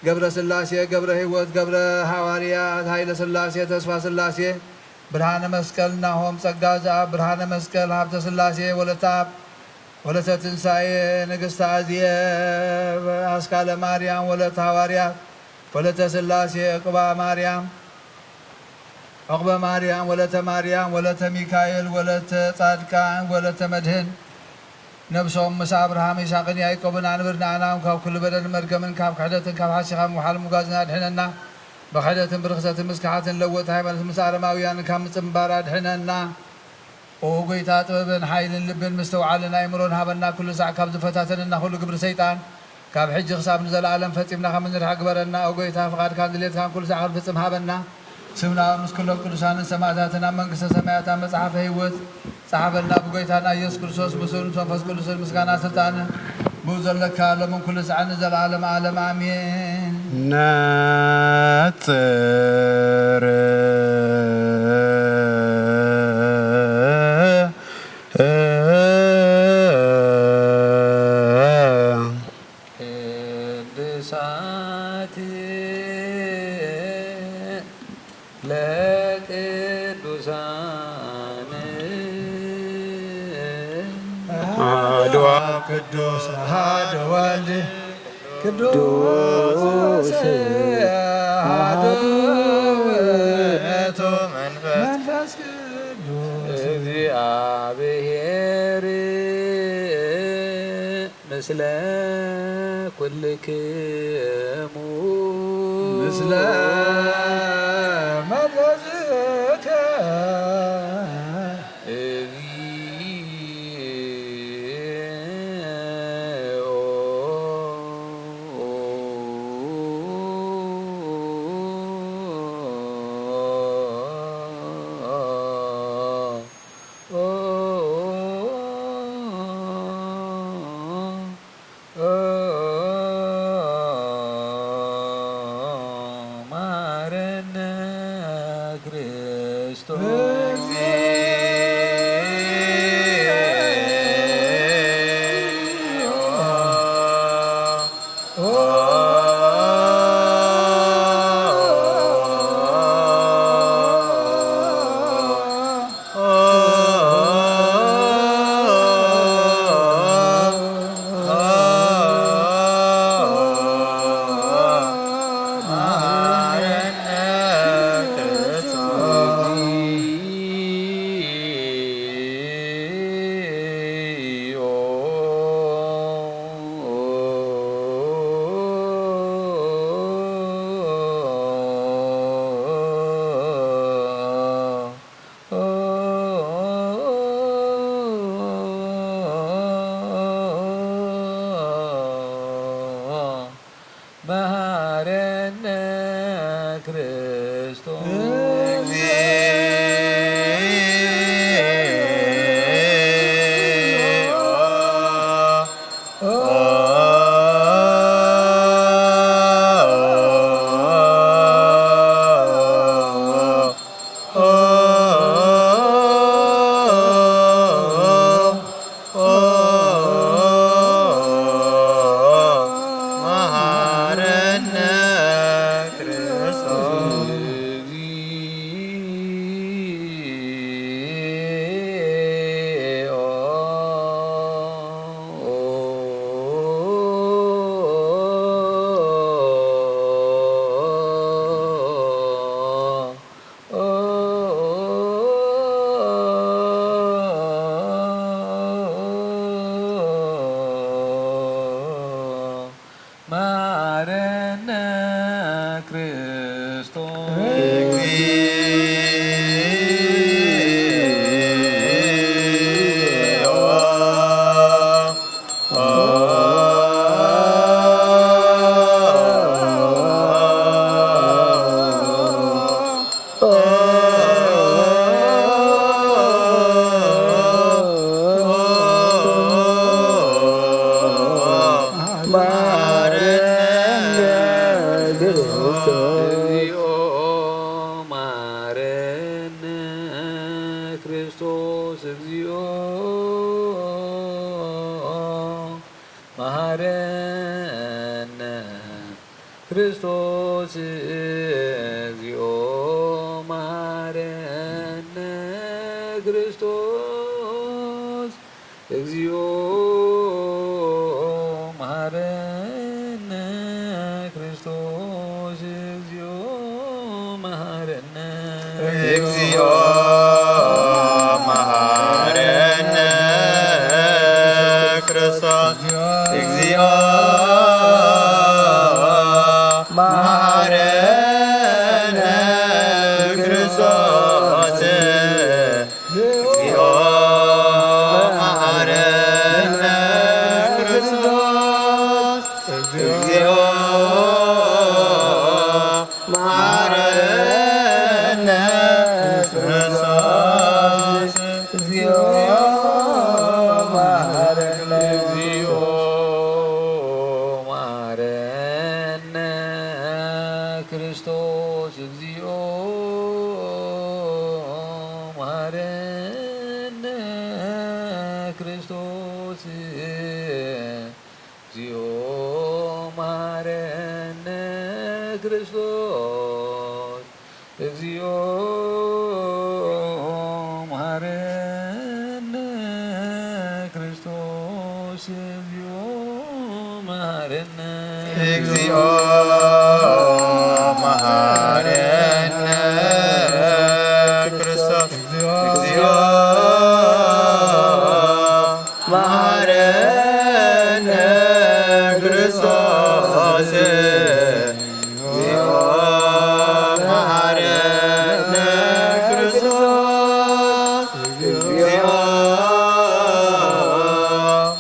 ገብረ ስላሴ፣ ገብረ ህይወት፣ ገብረ ሃዋርያት፣ ሃይለ ስላሴ፣ ተስፋ ስላሴ፣ ብርሃነ መስቀል፣ ናሆም ጸጋ ዘኣብ፣ ብርሃነ መስቀል፣ ሃብተ ስላሴ፣ ወለተ ኣብ፣ ወለተ ትንሳኤ፣ ንግስተ ኣዝየ፣ ኣስካለ ማርያም፣ ወለተ ሃዋርያት፣ ወለተ ስላሴ፣ ዕቁባ ማርያም፣ ዕቁበ ማርያም፣ ወለተ ማርያም፣ ወለተ ሚካኤል፣ ወለተ ጻድቃን፣ ወለተ መድህን፣ ነብሶም ምስ ኣብርሃም ይስሐቅን ያዕቆብን ኣንብር፣ ንኣና እውን ካብ ኩሉ በደልን መርገምን ካብ ክሕደትን ካብ ሓሲኻ ምውሓል ምጓዝን ኣድሕነና። ብክሕደትን ብርኽሰትን ምስክሓትን ለወጥቲ ሃይማኖት ምስ ኣረማውያንን ካብ ምጽንባር ኣድሕነና። ኦ ጎይታ፣ ጥበብን ሓይልን ልብን ምስትውዓልን ኣእምሮን ሃበና፣ ኩሉ ሳዕ ካብ ዝፈታተነና ኩሉ ግብሪ ሰይጣን፣ ካብ ሕጂ ክሳብ ንዘለኣለም ፈጺምና ከም እንርሕቕ ግበረና። ኦ ጎይታ፣ ፍቓድካን ድሌትካን ኩሉ ሳዕ ክንፍጽም ሃበና። ስምና ምስ ኩሎም ቅዱሳንን ሰማእታትን ኣብ መንግስተ ሰማያት ኣብ መጽሓፈ ህይወት ጸሓፈልና። ብጎይታና ኢየሱስ ክርስቶስ ምስኡን ምስ መንፈስ ቅዱስን ምስጋና ስልጣንን ብኡ ዘለካ ሎምን ኩሉ ሳዕን ንዘለኣለም ዓለም ኣሜን። ነጽር ቅዱሳት ለቅዱሳን አሐዱ አብ ቅዱስ አሐዱ ወልድ ቅዱስ አሐዱ ውእቱ መንፈስ መንፈስ ቅዱስ እግዚአብሔር ምስለ ኩልክሙ ምስለ መንፈስከ እግዚኦ። መሐረነ ክርስቶስ። መሐረነ ክርስቶስ። መሐረነ ክርስቶስ። መሐረነ ክርስቶስ። እግዚኦ መሐረነ ክርስቶስ። እግዚኦ መሐረነ ክርስቶስ። እግዚኦ መሐረነ ክርስቶስ። እግዚኦ መሐረነ ክርስቶስ። እግዚኦ መሐረነ። እግዚኦ መሐረነ ክርስቶስ። እግዚኦ መሐረነ ክርስቶስ። እግዚኦ ክርስቶስ እግዚኦ መሐረነ ክርስቶስ እግዚኦ መሐረነ ክርስቶስ እግዚኦ መሐረነ ክርስቶስ እግዚኦ መሐረነ እግዚኦ መሐረነ ክርስቶስ እግዚኦ መሐረነ ክርስቶስ እግዚኦ መሐረነ ክርስቶስ እግዚኦ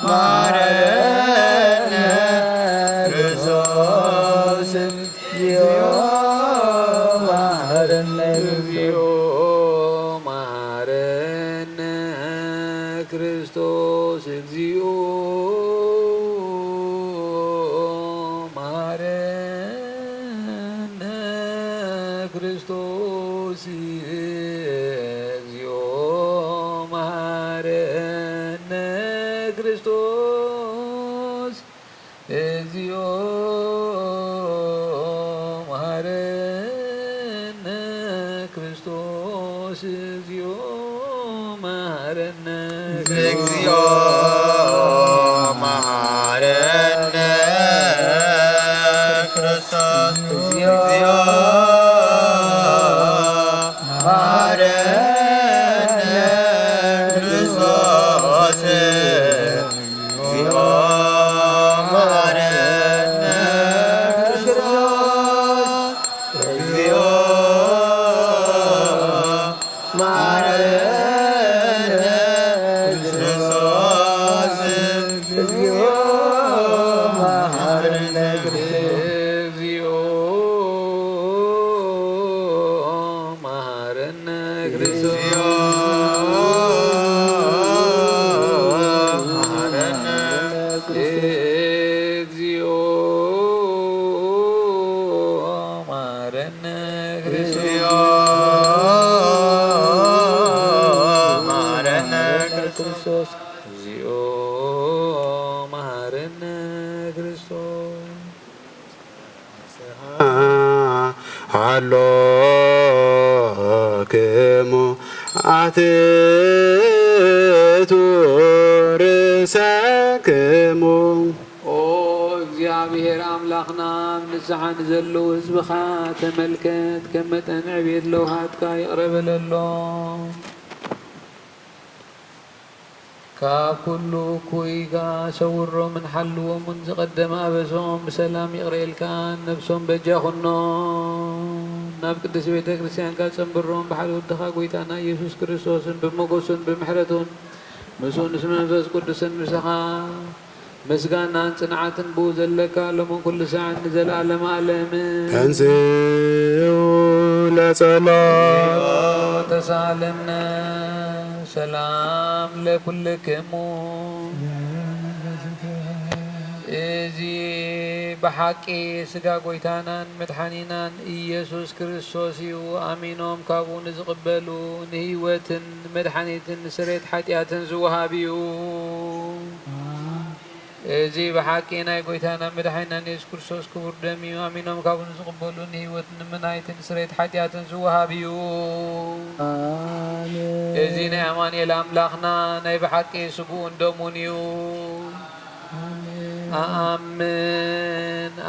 መሐረነ ክርስቶስ እግዚኦ መሐረነ እግዚኦ መሐረነ ክርስቶስ እግዚኦ መሐረነ ክርስቶስ እግዚኦ መሐረነ ክርስቶስ እግዚኦ መሐረነ ክርስቶስ እግዚኦ መሐረነ እግዚኦ መሐረነ ክርስቶስ እግዚኦ መሐረነ ክርስቶስ እግዚኦ መሐረነ ክርስቶስ እግዚኦ መሐረነ ክርስቶስ እግዚኦ መሐረነ ክርስቶስ እግዚኦ መሐረነ ክርስቶስ መሐረነ እግዚኦ መሐረነ ክርስቶስ መሐረነ ክርስቶስ እግዚኦ መሐረነ ክርስቶስ ሃሎክሙ ኣትቱ ርእሰክሙ ኦ እግዚኣብሔር ኣምላኽና፣ ኣብ ንስሓ ንዘለዉ ህዝብኻ ተመልከት፣ ከም መጠን ዕቤት ለውሃትካ ይቕረ በለሎም። ካብ ኩሉ እኩይ ሰውሮምን ሓልዎምን፣ ዝቐደመ ኣበሶም ብሰላም ይቕረ ኢልካ ነብሶም በጃ ኩኖም። ናብ ቅድስት ቤተ ክርስቲያንካ ጸንብሮም፣ ብሓደ ወድኻ ጎይታና ኢየሱስ ክርስቶስን ብሞገሱን ብምሕረቱን ምስኡ ምስ መንፈስ ቅዱስን ምሳኻ ምስጋናን ጽንዓትን ብኡ ዘለካ ሎምን ኩሉ ሳዕን ንዘለዓለመ ዓለምን። ተንሥኡ ለጸሎት ተሳለምነ ሰላም ለኩልክሙ። እዚ ብሓቂ ስጋ ጎይታናን መድሓኒናን ኢየሱስ ክርስቶስ እዩ። ኣሚኖም ካብኡ ንዝቕበሉ ንህይወትን መድሓኒትን ስሬት ሓጢኣትን ዝወሃብ እዩ። እዚ ብሓቂ ናይ ጎይታና መድሓኒናን የሱስ ክርስቶስ ክቡር ደም እዩ። ኣሚኖም ካብኡ ንዝቕበሉ ንህይወትን መድሓኒትን ስሬት ሓጢኣትን ዝወሃብ እዩ። ኣሜን። እዚ ናይ ኣማኑኤል ኣምላኽና ናይ ብሓቂ ስግኡን ደሙን እዩ። ኣኣምን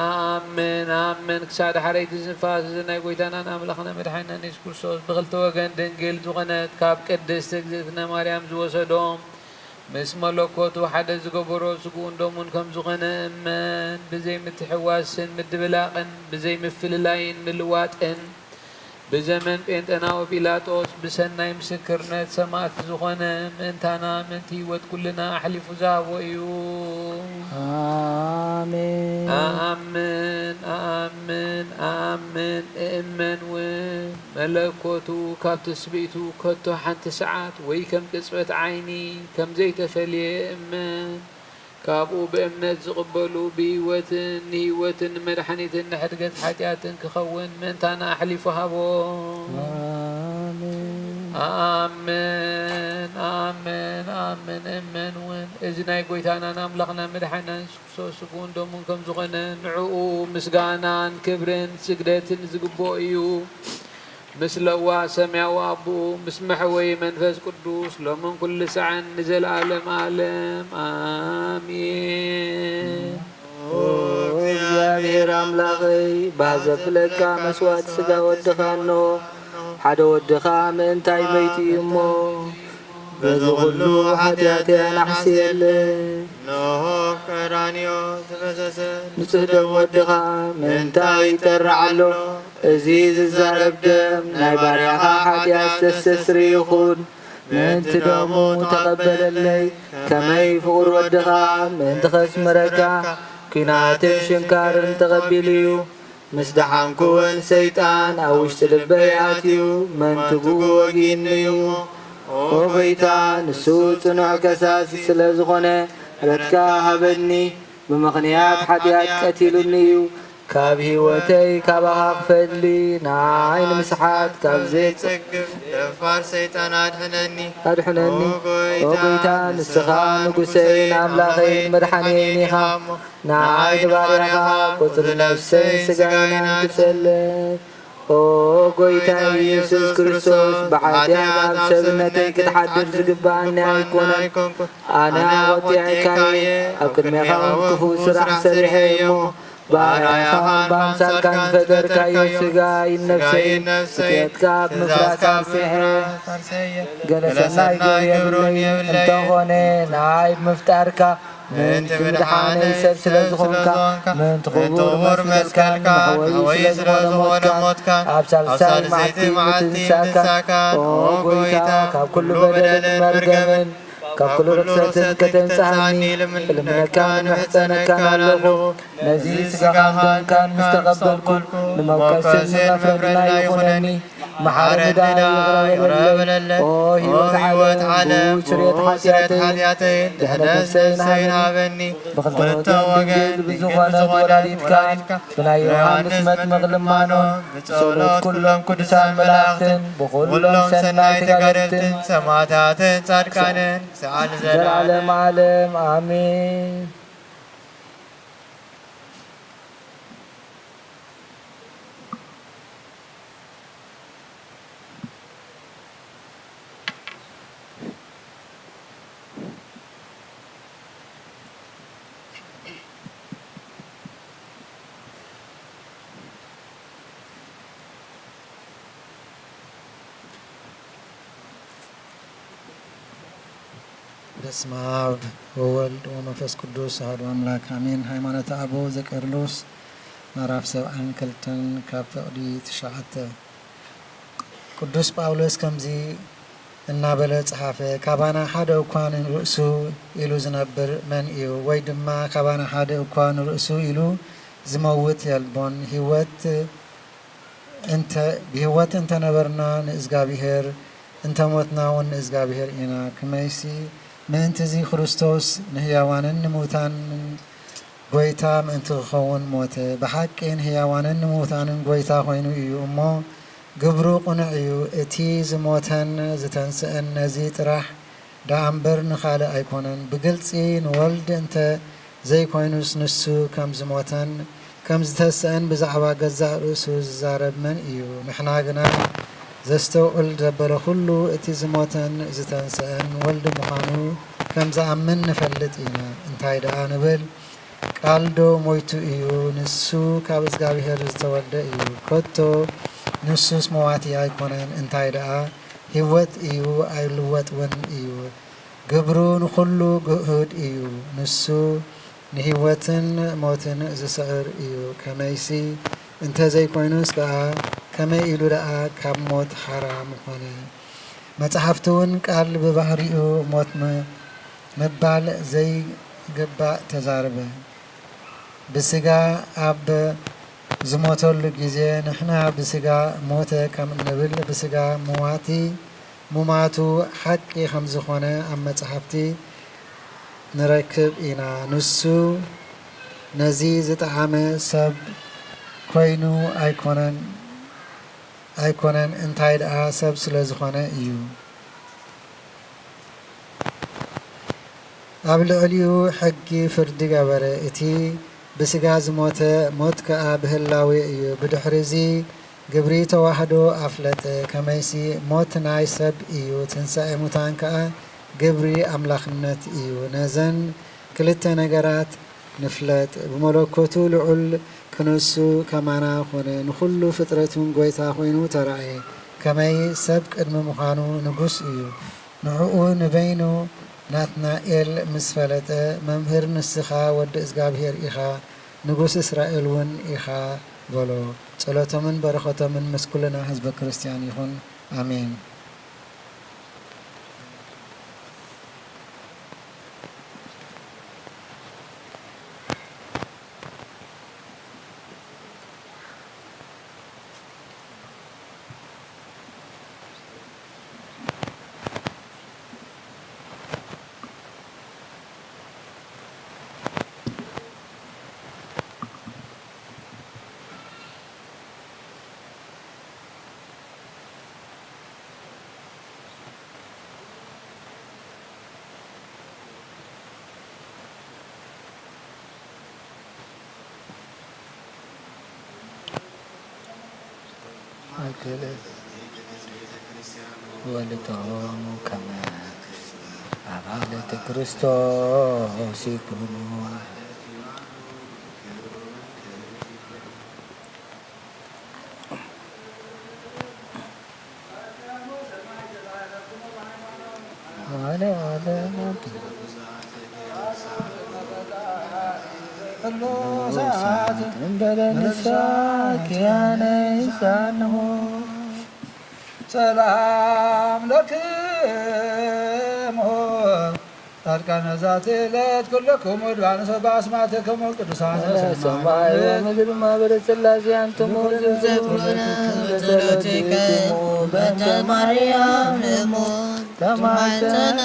ኣኣምን ኣኣምን። ክሳብ ሓረይቲ ዝንፋስ እዚ ናይ ጎይታናን ኣምላኽና መድሓኒናን የሱስ ክርስቶስ ብክልተ ወገን ድንግል ዝኾነት ካብ ቅድስት እግዝእትነ ማርያም ዝወሰዶም ምስ መለኮቱ ሓደ ዝገበሮ ስግኡን ደሙን ከም ዝኾነ እመን። ብዘይ ምትሕዋስን ምድብላቕን ብዘይ ምፍልላይን ምልዋጥን ብዘመን ጴንጠናዊ ጲላጦስ ብሰናይ ምስክርነት ሰማእት ዝኾነ ምእንታና ምእንቲ ህይወት ኩልና ኣሕሊፉ ዝሃቦ እዩ። ኣሜን። ኣኣምን ኣኣምን ኣኣምን እእመን እውን መለኮቱ ካብ ትስብእቱ ከቶ ሓንቲ ሰዓት ወይ ከም ቅጽበት ዓይኒ ከም ዘይተፈልየ እመን። ካብኡ ብእምነት ዝቕበሉ ብህይወትን ንህይወትን ንመድሓኒትን ንሕድገት ሓጢኣትን ክኸውን ምእንታና ኣሕሊፉ ሃቦም። ኣሜን። ኣሜን፣ ኣሜን፣ ኣሜን። እመን እውን እዚ ናይ ጎይታናን ኣምላኽና መድሓኒና የሱስ ክርስቶስ ስግኡን ደሙን ከም ዝኾነ ንዕኡ ምስጋናን ክብርን ስግደትን ዝግብኦ እዩ። ምስ ለዋህ ሰማያዊ ኣቦኡ፣ ምስ መሕወዪ መንፈስ ቅዱስ፣ ሎምን ኩሉ ሳዕን ንዘለኣለም ኣለም። ኣሜን። ኦ እግዚኣብሔር ኣምላኸይ፣ ባህ ዘብለካ መስዋዕቲ ሥጋ ወድኻ እንሆ፣ ሓደ ወድኻ ምእንታይ መይቱ እዩ እሞ፣ በዚ ኹሉ ሓጢኣተይ ኣናሕስየለይ። እንሆ ቀራንዮ ዝፈሰሰ ንጹሕ ደም ወድኻ ምእንታይ ይጠርዕ ኣሎ። እዚ ዝዛረብ ደም ናይ ባርያኻ ሓጢኣት ዘስተስሪ ይኹን። ምእንቲ ደሙ ተቐበለለይ። ከመይ ፍቑር ወድኻ ምእንቲ ኸስምረካ ኲናትን ሽንካርን ተቐቢሉ እዩ። ምስ ደሓንኩ እውን ሰይጣን ኣብ ውሽጢ ልበይ ኣትዩ መንትጉ ወጊእኒ እዩ። ኦ ጐይታ፣ ንሱ ጽኑዕ ከሳሲ ስለ ዝኾነ ምሕረትካ ሃበኒ። ብምኽንያት ሓጢኣት ቀቲሉኒ እዩ። ካብ ህይወተይ ካባኻ ክፈሊ ንዓይ ንምስሓት ካብ ዘይጸግም ደፋር ሰይጣን ኣድሕነኒ። ኣድሕነኒ። ኦ ጐይታ፣ ንስኻ ንጉሰይን ኣምላኸይን መድሓኒየይን ኢኻ እሞ፣ ንዓይ ንባርያኻ ቁጽሪ ነፍሰይን ስጋይን ኣንግሰለይ። ኦ ጐይታ ኢየሱስ ክርስቶስ፣ ብሓጢኣት ኣብ ሰብነተይ ክትሓድር ዝግብኣኒ ኣይኮነን። ኣነ ኣቖጢዐካ እየ፣ ኣብ ቅድሜኻ እውን ክፉእ ስራሕ ሰሪሐ እየ እሞ፣ ብኣርኣያኻን ብኣምሳልካን ዝፈጠርካዮ ስጋይን ነፍሰይን፣ ፍጥረትካ ብምፍራስ ኣርሲሐ። ገለ ሰናይ ግብሪ የብለይን፣ እንተኾነ ንዓይ ብምፍጣርካ ምእንቲ ምድሓነይ ሰብ ስለ ዝኾንካ፣ ምእንቲ ክቡር መስቀልካን መሕወዪ ስለ ዝኾነ ሞትካን፣ ኣብ ሳልሳይ መዓልቲ ምትንሳእካን፣ ኦ ጐይታ፣ ካብ ኩሉ በደልን መርገምን ካብ ኩሉ ርኽሰትን ከተንጽሃኒ እልምነካን እምሕጸነካን ኣለኹ። ነዚ ስጋኻን ደምካን ምስ ተቐበልኩ፣ ንመውቀስን ንመፍረድን ኣይኹነኒ። መሓሪ ዕዳይ ይቕረ በለለይ። ኦ ህይወት ዓለም፣ ብኡ ስርየት ሓጢኣተይን ድሕነት ነፍሰይን ሃበኒ። ብኽልተ ወገን ድንግል ብዝኾነት ወላዲትካን ብናይ ዮሃንስ መጥምቕ ልማኖን ብጸሎት ኩሎም ቅዱሳን መላእኽትን ብኹሎም ሰናይ ተጋደልትን ሰማዕታትን ጻድቃንን ስኣል ዘላለም ዓለም ኣሜን። በስመ አብ ወወልድ ወመንፈስ ቅዱስ አሐዱ አምላክ አሜን። ሃይማኖተ አበው ዘቄርሎስ ምዕራፍ ሰብዓን ክልተን ካብ ፍቕዲ ትሽዓተ። ቅዱስ ጳውሎስ ከምዚ እናበለ ጸሓፈ፣ ካባና ሓደ እኳ ንርእሱ ኢሉ ዝነብር መን እዩ? ወይ ድማ ካባና ሓደ እኳ ንርእሱ ኢሉ ዝመውት የልቦን። ህይወት እንተ፣ ብህይወት እንተ ነበርና ንእዝጋብሄር፣ እንተ ሞትና እውን ንእዝጋብሄር ኢና። ከመይሲ ምእንትዚ ክርስቶስ ንህያዋንን ንምውታንን ጐይታ ምእንቲ ክኸውን ሞተ። ብሓቂ ንህያዋንን ንምውታንን ጐይታ ኾይኑ እዩ እሞ፣ ግብሩ ቅኑዕ እዩ። እቲ ዝሞተን ዝተንስአን ነዚ ጥራሕ ደኣ እምበር ንኻልእ ኣይኮነን። ብግልጺ ንወልድ እንተ ዘይኮይኑስ፣ ንሱ ከም ዝሞተን ከም ዝተንስአን ብዛዕባ ገዛእ ርእሱ ዝዛረብ መን እዩ? ንሕና ግና ዘስተውዕል ዘበለ ኹሉ እቲ ዝሞተን ዝተንስአን ወልድ ምዃኑ ከም ዝኣምን ንፈልጥ ኢና። እንታይ ደኣ ንብል? ቃል ዶ ሞይቱ እዩ? ንሱ ካብ እግዚኣብሔር ዝተወልደ እዩ። ከቶ ንሱስ መዋቲ ኣይኮነን። እንታይ ደኣ ህይወት እዩ፣ ኣይልወጥውን እዩ። ግብሩ ንኹሉ ግሁድ እዩ። ንሱ ንህይወትን ሞትን ዝስዕር እዩ። ከመይሲ እንተ ዘይኮይኑስ ከኣ፣ ከመይ ኢሉ ደኣ ካብ ሞት ሓራ ምኾነ? መጻሕፍቲ እውን ቃል ብባህሪኡ ሞት ም-፣ ምባል ዘይግባእ ተዛረበ። ብስጋ ኣብ ዝሞተሉ ግዜ ንሕና ብስጋ ሞተ ከም እንብል፣ ብስጋ ምዋቲ፣ ምማቱ ሓቂ ከም ዝኾነ ኣብ መጻሕፍቲ ንረክብ ኢና። ንሱ ነዚ ዝጠዓመ ሰብ ኮይኑ ኣይኮነን፣ ኣይኮነን፣ እንታይ ደኣ ሰብ ስለ ዝኾነ እዩ። ኣብ ልዕሊኡ ሕጊ ፍርዲ ገበረ። እቲ ብስጋ ዝሞተ ሞት ከኣ ብህላዌ እዩ። ብድሕሪዚ ግብሪ ተዋህዶ ኣፍለጠ። ከመይሲ ሞት ናይ ሰብ እዩ፣ ትንሳኤ ሙታን ከኣ ግብሪ ኣምላኽነት እዩ። ነዘን ክልተ ነገራት ንፍለጥ። ብመለኮቱ ልዑል ክንሱ ከማና ኾነ፣ ንኹሉ ፍጥረቱን ጐይታ ኾይኑ ተራእየ። ከመይ ሰብ ቅድሚ ምዃኑ ንጉስ እዩ። ንዕኡ ንበይኑ ናትናኤል ምስ ፈለጠ፣ መምህር ንስኻ ወዲ እግዚኣብሔር ኢኻ፣ ንጉስ እስራኤል እውን ኢኻ በሎ። ጸሎቶምን በረኸቶምን ምስ ኩልና ህዝበ ክርስቲያን ይኹን። ኣሜን። ወልዶሙ ከመ ኣባለት ክርስቶስ ይኩኑ። ሰላም ለክሙ ጻድቃነ ዛቲ ዕለት ኩልክሙ ድባነ ሰባ አስማትክሙ ቅዱሳነ ሰማይ ወምድር ማህበረ ሥላሴ አንትሙ ዘብሩነ በጸሎትክሙ በእንተ ማርያም እሙ ተማጸነ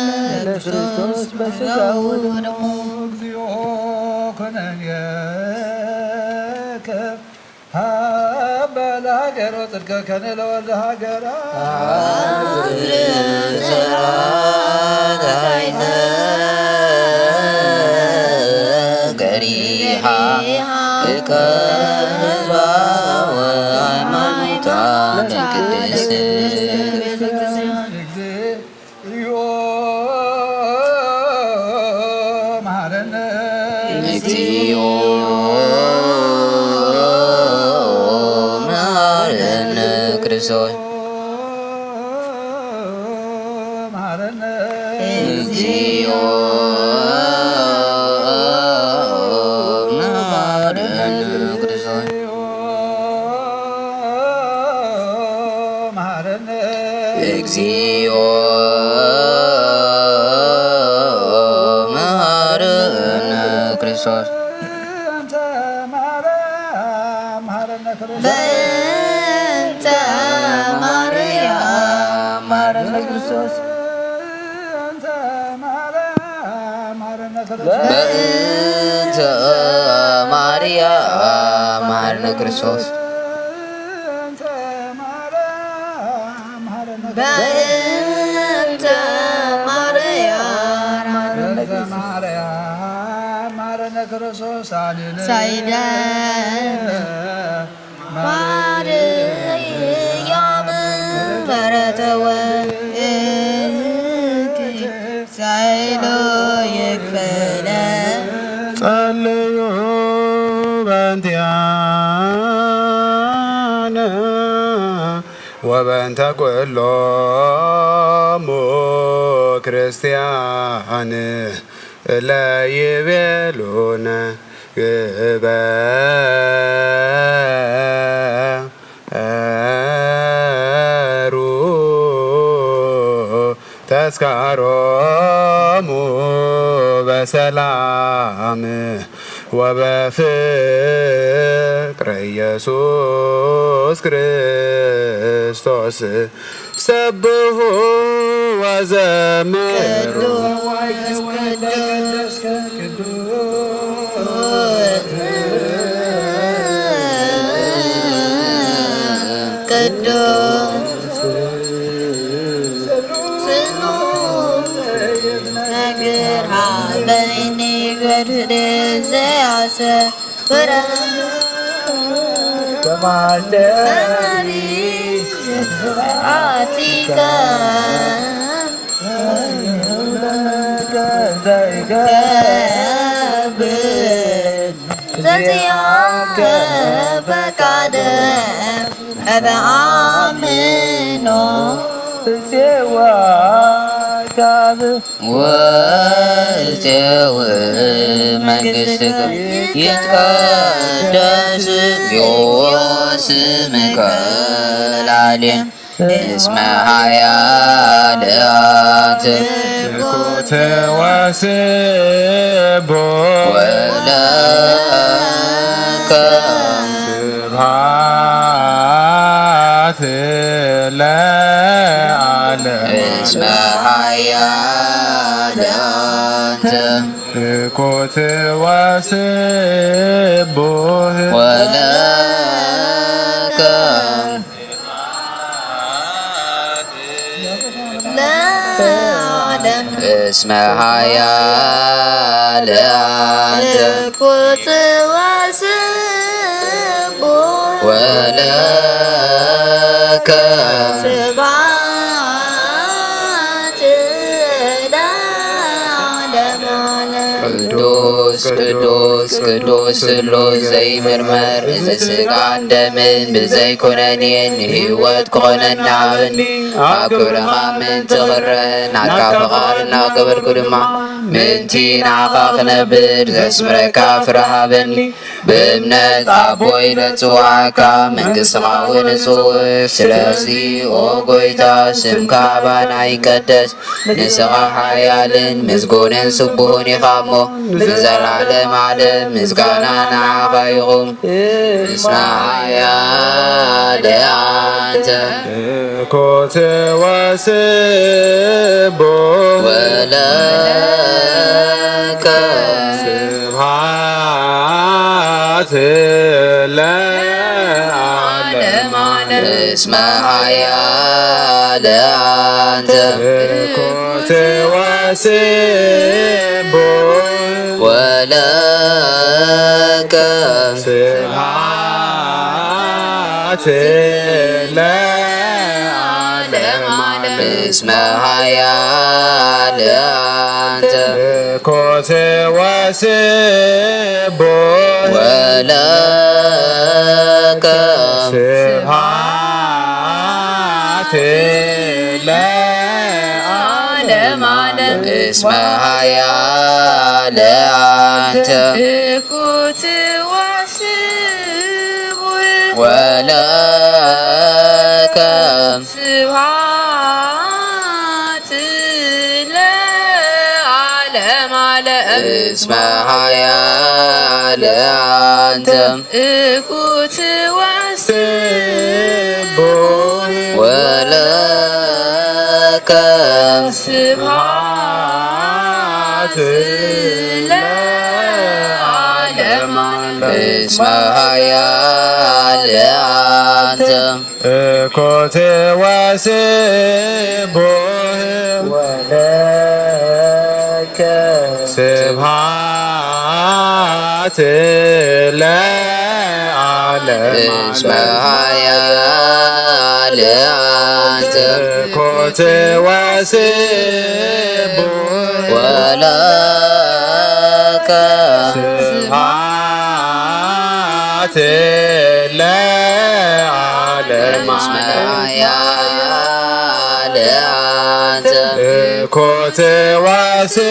ለክርስቶስ በስጋው ወደሙ። እግዚኦ ኩነኔከ ሀበ ለሀገር ወጽድቀከነ ለወልደ ሀገራ። አብርተ አታይተ ገሪሃ እከህባ ወሃይማኖታ ለቅድስት ቤተክርስቲያን። እግዚኦ መሐረነ። እግዚኦ መሐረነ ክርስቶስ። መሐረነ። እግዚኦ መሐረነ ክርስቶስ። መሐረነ። እግዚኦ መሐረነ ክርስቶስ። በእንተ ማርያም መሐረነ ክርስቶስ። በእንተ ማርያም መሐረነ ክርስቶስ። በእንተ ማርያም መሐረነ ክርስቶስ። በእንተ ማርያም መሐረነ ክርስቶስ። በእንተ ማርያም በእንተ ማርያም በእንተ ማርያም መሐረነ ክርስቶስ ሳይለ ሳይለ ማርያም በረተወ ሳይሎ ይክፈለ። ጸልዩ በእንቲአነ ወበእንተ ኩሎሙ ክርስቲያን እለ ይቤሉነ ግበሩ ተስካሮሙ በሰላም ወበፍቅረ ኢየሱስ ክርስቶስ ሰብሑ ወዘምሩ። ቅዱስ ስሙ። እግር ሀበይኒ ገድል ዘያሰ ብረ ተማስተሪ አቲከ ዘይገብር ዘዚአከ ፈቃደ እበ አምኖ እሴዋ ካብ ወእፄው መንግሥትከ ይትቀደስ እግዚኦ ስምከ ለዓሌን እስመ ኃያል አንቲ ትኩት ወስቡሕ ወለከ ስብሐት ለዓለም እስመ ኃያል አንቲ ትኩት ወስቡሕ ወለከ ለዓለም እስመ ኃያል አንቲ ትኩት ወስቡሕ ወለከ ስብሐት ለዓለመ ዓለም። ቅዱስ ቅዱስ ቅዱስ ስሉስ ዘይምርመር፣ እዚ ሥጋን ደምን ብዘይ ኩነኔ ንሕይወት ክኾነና ሃበኒ። ኣብ ክብርኻ ምእንቲ ክረአ ናትካ ፍቓድ እናገበርኩ ድማ ምእንቲ ንዓኻ ክነብር ዘስምረካ ፍረ ሃበኒ። ብእምነት ኣቦ ኢለ ጽውዓካ፣ መንግሥትኻ እውን እጽውዕ። ስለዚ ኦ ጐይታ፣ ስምካ ኣባና ይቀደስ። ንስኻ ሓያልን ምስጉንን ስቡህን ኢኻ እሞ፣ ንዘለዓለም ዓለም ምስጋና ንዓኻ ይኹን። እስመ ሓያል ኣንተ። ትኩት ወስቡህ ወለከ ስብሐት ለዓለመ ዓለም። እስመ ሓያል ኣንተ። ትኩት ወስቡህ ወለከ ስብሐት ለዓለመ ዓለም። እስመ ሓያል ኣንተ። ትኩት ወስቡህ ወለከ ስብሐት ለዓለመ ዓለም። እስመ ሓያል ኣንተ። ትኩት ወስቡህ ወለከ ስብሐት ለዓለመ ዓለም። እስመ ሓያል ኣንተ። ትኩት ወስቡህ ወለከ ስብሐት ለዓለመ ዓለም። እስመ ሓያል ኣንተ። ትኩት ወስቡህ ወለከ ስብሐት ለዓለመ ዓለም። እስመ ሓያል ኣንተ። ትኩት ወስቡህ ወለከ ስብሐት ለዓለመ ዓለም። እስመ ሓያል ኣንተ። ትኩት ወስቡህ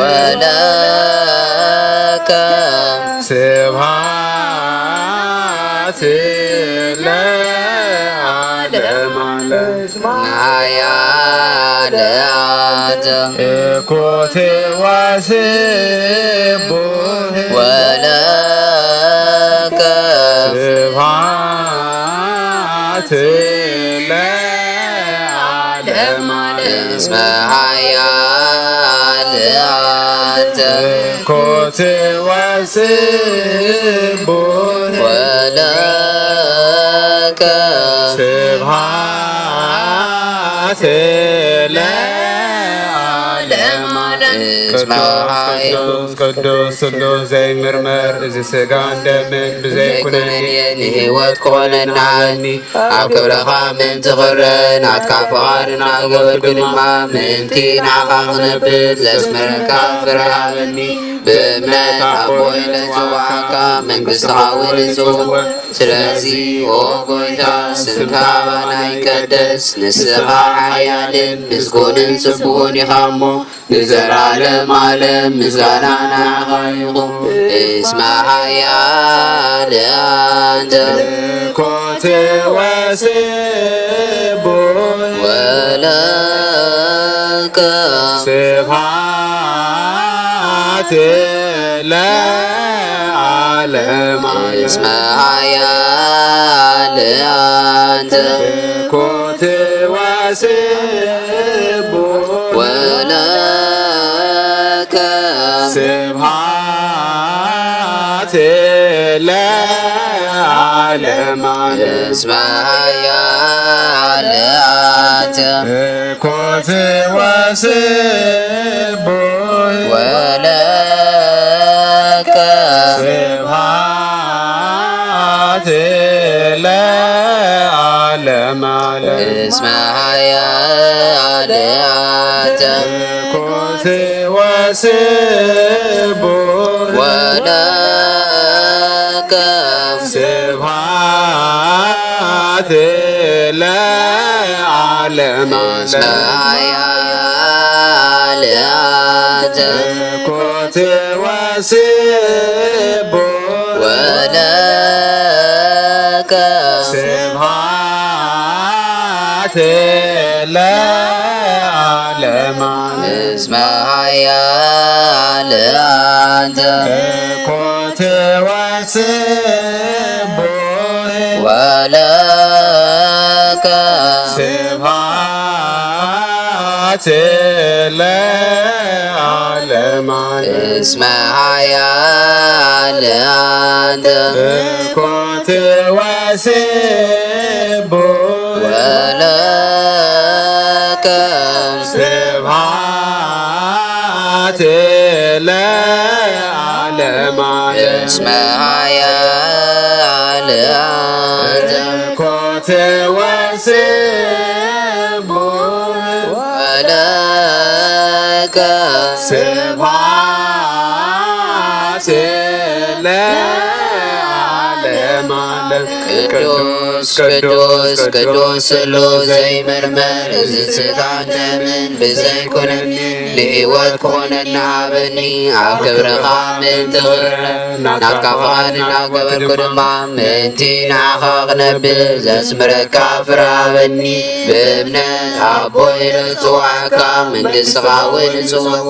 ወለከ ስብሐት ለዓለመ ዓለም። ሓያል ኣንተ እኮ ትዋስብ ወለከ ስብሐት ለዓለመ ዓለም። እስመ ሓያል ኣንተ እኮ ትዋስብ ወለከ ስብሐት ለዓለመ ዓለም። ቅዱስ ቅዱስ ቅዱስ ስሉስ ዘይምርመር፣ እዚ ስጋን ደምን ብዘይኩነኔ ንህይወት ክኾነና ሃበኒ። ኣብ ክብርኻ ምእንቲ ክረ ናትካ ፍቓድ እናገበርኩ ድማ ምእንቲ ንዓኻ ክነብር ዘስምረካ ፍረ ሃበኒ። ብእምነት ኣቦይ ለዝዋሃካ መንግስትኻ ውርስ እወ። ስለዚ ኦ ጎይታ ስምካ ባና ይቀደስ፣ ንስኻ ሓያልን ምስጉንን ስቡህን ኢኻ እሞ ንዘላለም ዓለም ምስጋና ንዓኻ ይኹን። እስመ ሓያል ኣንተ ኮቴ ወስቡህ ወለከ ስብሐት ለዓለም ዓለም። እስመ ሓያል ኣንተ ኮቴ ወስቡህ ወለከ ስብሐት ለዓለም ዓለም። እስመ ሓያል ኣንተ ኮቴ ወስቡህ ወለከ ስብሐት ለዓለም ዓለም። እስመ ሓያል ኣንተ ኮቴ ወስቡህ ወለከ ስብሐት ለዓለም ዓለም። እስመ ሓያል ኣንተ ኮቴ ወስቡህ ወለከ ስብሐት ለዓለም ዓለም። እስመ ሓያል ኣንተ ኮቴ ወስቡህ ወለከ ስብሐት ለዓለም ዓለም። እስመ ሓያል ኣንተ ኮቴ ወስቡህ ወለከ ስብሐት ለዓለም ዓለም። እስመ ሓያል ኣንተ ኮቴ ወስቡህ ወለከ ስብሐት ለዓለም ዓለም። ቅዱስ ቅዱስ ቅዱስ ስሉስ ዘይምርመር፣ እዚ ስጋን ደምን ብዘይኩነኒ ንህይወት ክኾነና ሃበኒ። ኣብ ክብርኻ ምእንቲ ክረ ናትካ ፍቓድ እናገበርኩ ድማ ምእንቲ ንዓኻ ክነብር ዘስምረካ ፍረ ሃበኒ። ብእምነት ኣቦይ ለዝጽዋዕካ መንግስትኻ እውን እጽውዕ።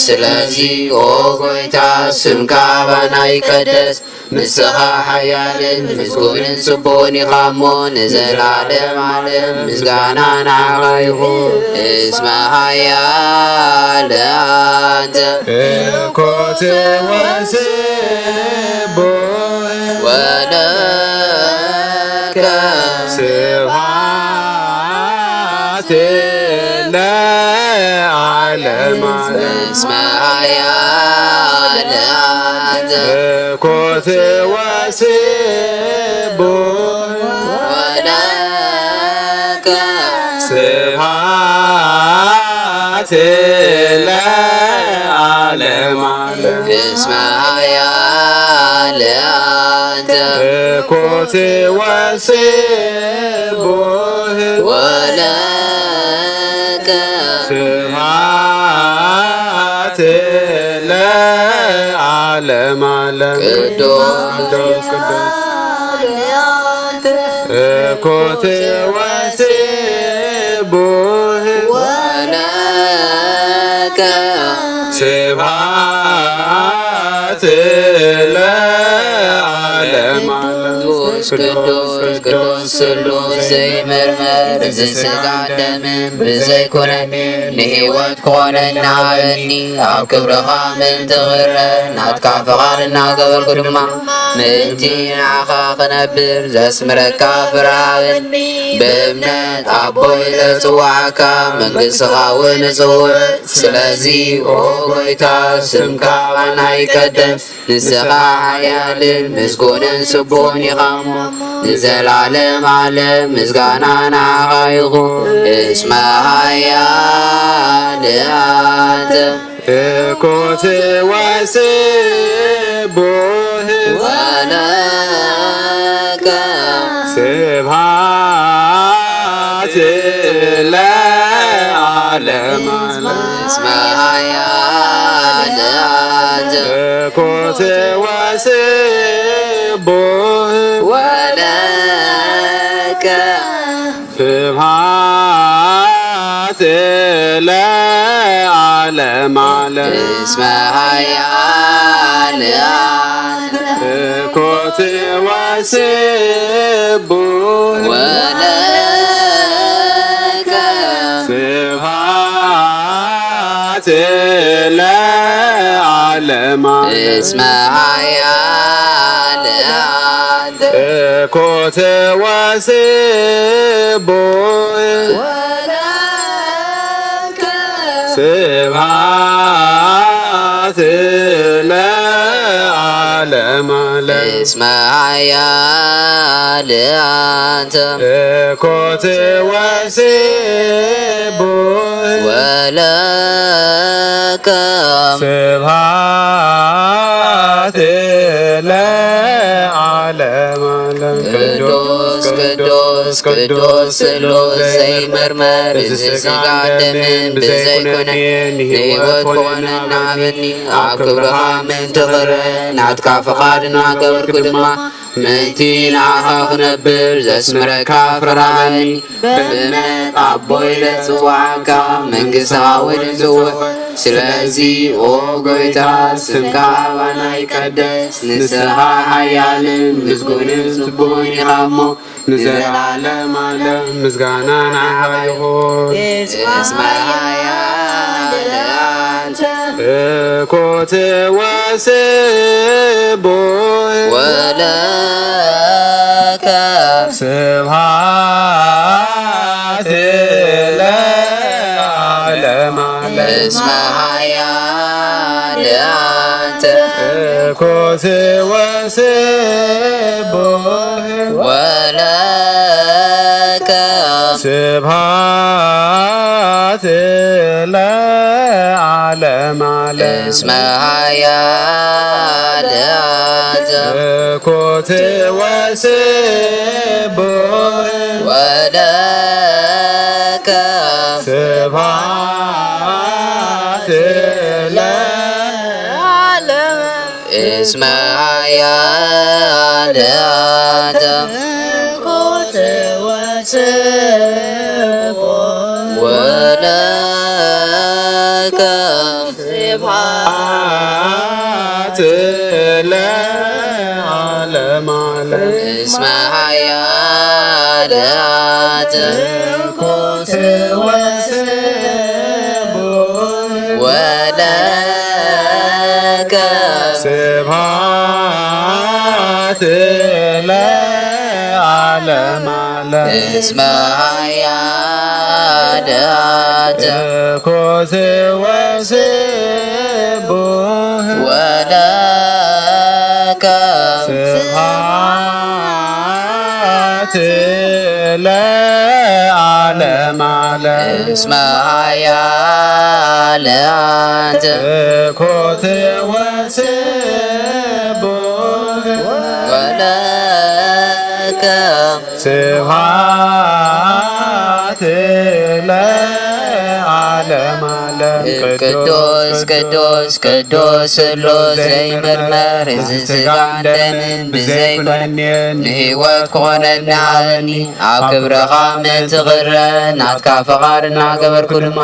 ስለዚ ኦ ጎይታ ስምካ ባና ይቀደስ። ንስኻ ሓያልን ምስጉንን ስቡህን ኢኻ እሞ ንዘላለም ዓለም ምስጋና ንዓኻ ይኹን። እስመ ሓያል ኣንተ ኮቴ ወስቡህ ወለከ ስብሐት ለዓለም ዓለም። እስመ ሓያል ኣንተ ኮቴ ወስቡህ ወለከ ስብሐት ለዓለም ዓለም። እስመ ሓያል ኣንተ ኮቴ ወስቡህ ወለከ ስብሐት ለዓለም ዓለም። ቅዱስ ቅዱስ ኮቴ ወስቡህ ቅዱስ ቅዱስ ስሉስ ዘይምርመር፣ እዚ ስጋን ደምን ብዘይኮነኒ ንህይወት ክኾነና ሃበኒ። ኣብ ክብርኻ ምእንቲ ክረእ ናትካ ፍቓድ እናገበርኩ ድማ ምእንቲ ንዓኻ ክነብር ዘስምረካ ፍረ ሃበኒ። ብእምነት ኣቦይ ለጽዋዕካ መንግሥትኻ እውን እጽውዕ። ስለዚ ኦ ጎይታ ስምካ ባና ይቀደስ። ንስኻ ሓያልን ምስጉንን ስቡን ኢኻ እሞ ንዘላለም ዓለም ምስጋና ንዓኻ ይኹን። እስመ ሓያል ኣንተ። እኮ ትወስቡህ ወለከ ስብሐት ለዓለመ ዓለም። እስመ ሓያል ኣንተ። እኮ ትወስቡህ ወለከ ስብሐት ለዓለመ ዓለም። እስመ ሓያል ኣንተ። እኮ ትወስቡህ ወለከ ስብሐት ለዓለመ ዓለም። እስመ ሓያል ኣንተ። እኮ ትወስቡህ ወለከ ስብሐት ለዓለመ ዓለም። እስመ ሓያል ኣንተ። እኮ ትወስቡህ ወለከ ስብሐት ለዓለመ ዓለም። ቅዱስ ቅዱስ ቅዱስ ስሉስ ዘይምርመር፣ እዚ ስጋ ደምን ብዘይኮነ ንህይወት ኮነ ናበኒ። ኣብ ክብርኻ ምእንቲ ክረእ ናትካ ፍቓድ እናገበርኩ ድማ ምእንቲ ንዓኻ ክነብር ዘስምረካ ፍረ ሃበኒ። ብእምነት ኣቦይ ለጽዋዕካ መንግሥትኻ እውን እጽውዕ። ስለዚ ኦ ጎይታ ስምካ ባና ይቀደስ። ንስኻ ሓያልን ምስጉንን ስቡሕን ኢኻ እሞ ንዘለዓለም ዓለም ምስጋና ንዓኻ ይኹን። እስመ ሓያል ኣንተ። እኮ ትወስቡህ ወለከ ስብሐት ለዓለመ ዓለም። እስመ ሓያል ኣንተ። እኮ ትወስቡህ ወለከ ስብሐት ለዓለመ ዓለም። እስመ ሓያል ኣንተ። እኮ ትወስቡህ ወለከ ስብሐት ለዓለመ እስመ ሓያል ኣንተ። እኮ ትወስቡህ ወለከ ስብሐት ለዓለመ ዓለም። እስመ ሓያል ኣንተ። እኮ ትወስቡህ ወለከ ስብሐት ለዓለመ ዓለም። እስመ ሓያል ኣንተ። እኮ ትወስቡህ ወለከ ስብሐት ለዓለመ ዓለም። እስመ ሓያል ኣንተ። እኮ ትወስቡህ ወለከ ስብሐት ለዓለመ ዓለም። ቅዱስ ቅዱስ ቅዱስ ስሉስ ዘይምርመር፣ እዚ ስጋን ደምን ብዘይኮነ ንህይወት ክኾነና ሃበኒ። ኣብ ክብርኻ ምእንቲ ክረ ናትካ ፍቓድ እናገበርኩ ድማ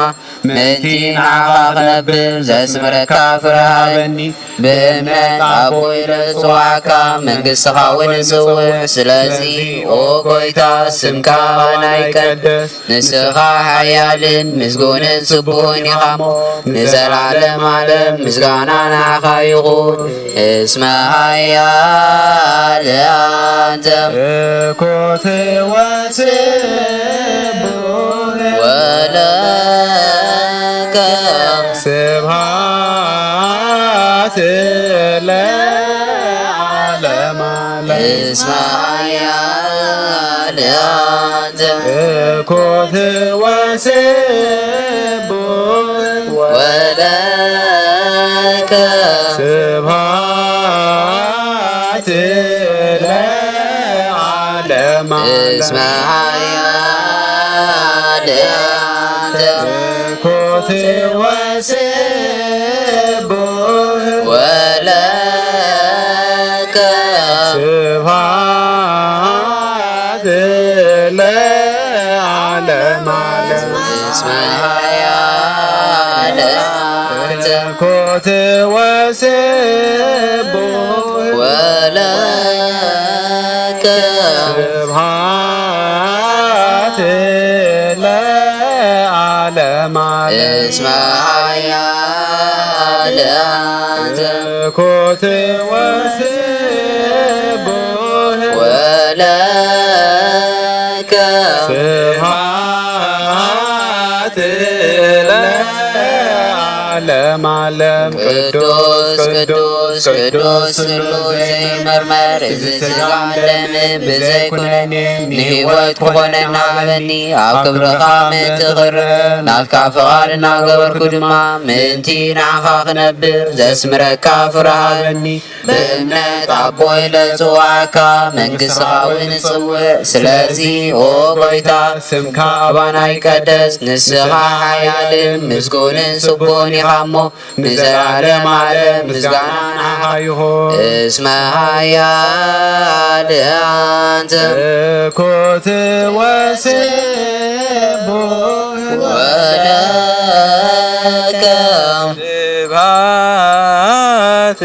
ምእንቲ ንዓኻ ክነብር ዘስምረካ ፍረ ሃበኒ። ብእምነት ኣቦይ ኢለ ዝጽዋዕካ፣ መንግስትኻ እውን እጽውዕ። ስለዚ ኦ ጎይታ፣ ስምካ ኣባና ይቀደስ። ንስኻ ሓያልን ምስጉንን ስቡሕን ኢኻ እሞ፣ ንዘለዓለም ዓለም ምስጋና ንዓኻ ይኹን። እስመ ሓያል ኣንተ። እኮ ትወስብ ወለከ ስብሐት ለዓለመ ዓለም። እስመ ሓያል ኣንተ። እኮ ትወስብ ወለከ ስብሐት ለዓለመ ዓለም። እስመ ሓያል ኣንተ። እኮ ትወስብ ወለከ ስብሐት ለዓለመ ዓለም። እስመ ሓያል ኣንተ። እኮ ትወስብ ወለከ ስብሐት ለዓለመ ዓለም። እስመ ሓያል ኣንተ። እኮ ትወስብ ወለከ ስብሐት ለዓለመ ዓለም። ቅዱስ ቅዱስ ቅዱስ ስሉስ ዘይመርመር፣ እዚ ስጋን ደምን ብዘይኩነኔ ንህይወት ክኾነና ሃበኒ። ኣብ ክብርኻ ምእንቲ ክረ ናትካ ፍቓድ እናገበርኩ ድማ ምእንቲ ንዓኻ ክነብር ዘስምረካ ፍረ ሃበኒ። ብእምነት ኣቦይ ለጽዋዕካ መንግስትኻ እውን እጽውዕ። ስለዚ ኦ ጎይታ፣ ስምካ ኣባና ይቀደስ። ንስኻ ሓያልን ምስጉንን ስቡሕን ኢኻ እሞ፣ ንዘለዓለም ዓለም ምስጋና ንዓኻ ይኹን። እስመ ሓያል ኣንተ። እኮ ትወስብ ወለከ ስብሐት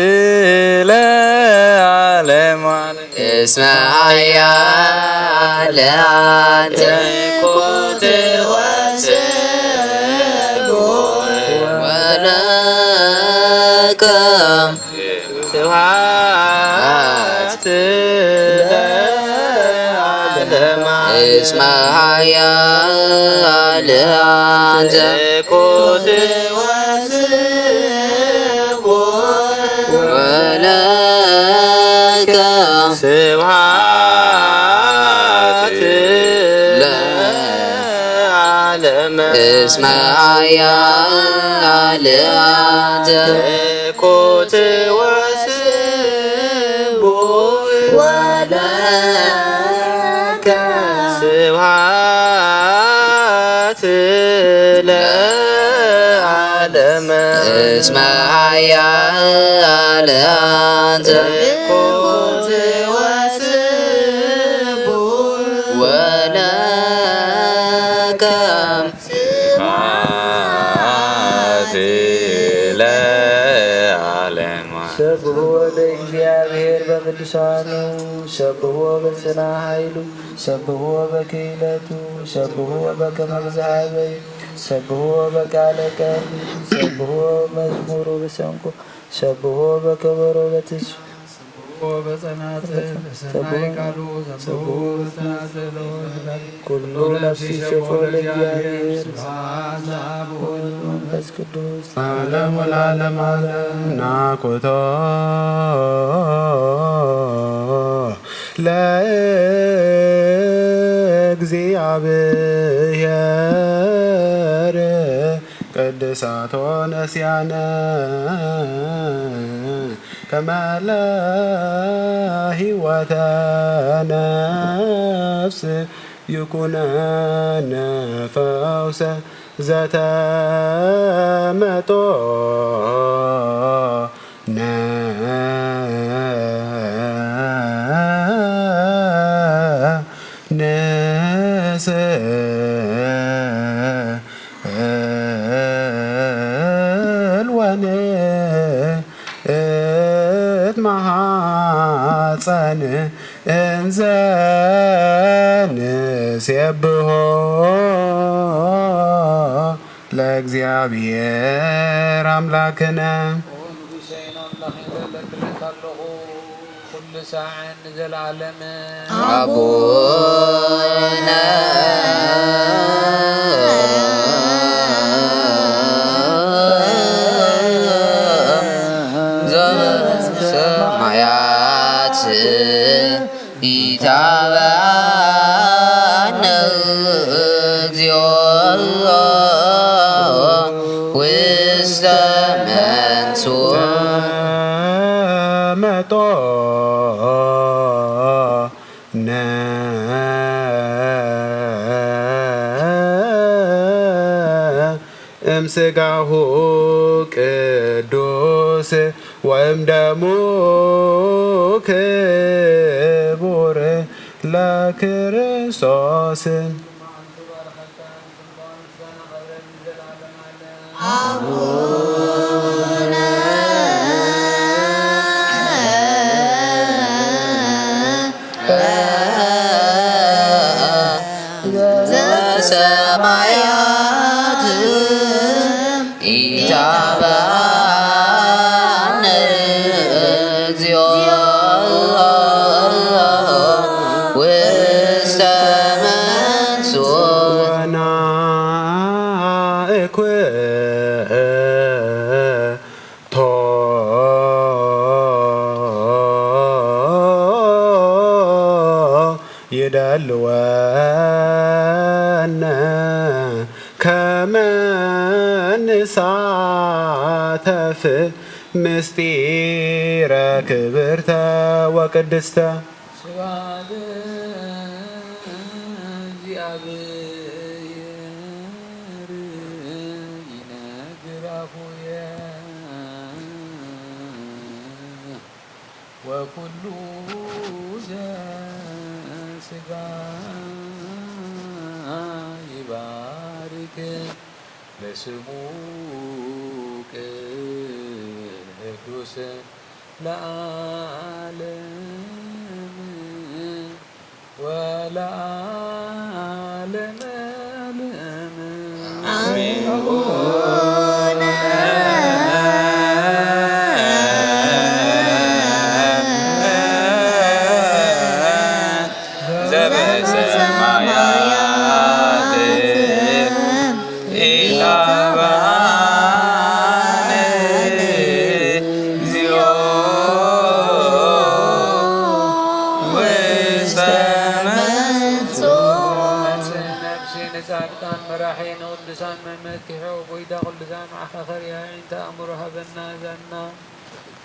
ለዓለመ ዓለም። እስመ ሓያል ኣንተ። እኮ ትወስብ ወለከ ስብሐት ለዓለመ ዓለም። እስመ ሓያል ኣንተ። እኮ ትወስብ ወለከ ስብሐት ለዓለመ። እስመ ሓያል ኣንተ። እኮ ትወስብ ወለከ ስብሐት ለዓለመ። እስመ ሓያል ኣንተ። እኮ ትወስብ ወለከ ስብሐት ለዓለመ። ሰብሕዎ ለእግዚኣብሔር በቅዱሳኑ፣ ሰብሕዎ በጽና ኃይሉ፣ ሰብሕዎ በክህለቱ፣ ሰብሕዎ በከመ ብዝሃበዩ፣ ሰብሕዎ በቃለ ቀርኒ፣ ሰብሕዎ መዝሙሩ በሰንቆ፣ ሰብሕዎ በከበሮ በትሱ፣ ሰብሕዎ በጸናጽል፣ በሰናይ ቃሉ፣ ሰብሕዎ በጸናጽል ወበገናጽል። ኩሉ ነፍሲ ሰብሖ ለእግዚኣብሔር። ስብሐት ለአብ ወወልድ ወመንፈስ ቅዱስ። ዓለም ወለዓለም ዓለም። ናኩቶ ለእግዚኣብሔር ቅድሳቶ ነስያነ ከመ ለህይወተ ነፍስ ይኩነነ ፈውሰ ዘተመጦ ንስእል ወንእት መሃፀን እንዘ ንሴብሖ ለእግዚኣብሔር ኣምላክነ። ኦ ንጉሰይን ኣምላኸይ ዘለክለካ ኣለኹ፣ ኩሉ ሳዕን ንዘለዓለምን። ኣቡነ ዘበሰማያት ኢታብአነ እግዚኦ ውስተ መንሱ መጦ ነ እምስጋሁ ቅዱስ ወእምደሙ ክቡር ለክርስቶስ። ዘበሰማያት ኢታብአነ እግዚኦ ውስተ መንሱ ወናእኩቶ ይደልወነ ከመ ንሳተፍ ምስጢረ ክብርተ ወቅድስተ። ስብሐት ለእግዚኣብሔር ይነግር አፉየ ወኩሉ ዘስጋ ይባርክ ለስሙ ቅዱስ ለዓለም ወለዓለመ ዓለም። አሜን። ዘበሰማያት ኢታብአነ እግዚኦ ውስተ መንሱት። ነፍሲ ንጻድቃን መራሒ ንቅዱሳን መመኪሑ ጎይታ ኩሉ ዛን መዓኻኸሪ ኣዒንተ ኣእምሮ ሃበና ዛና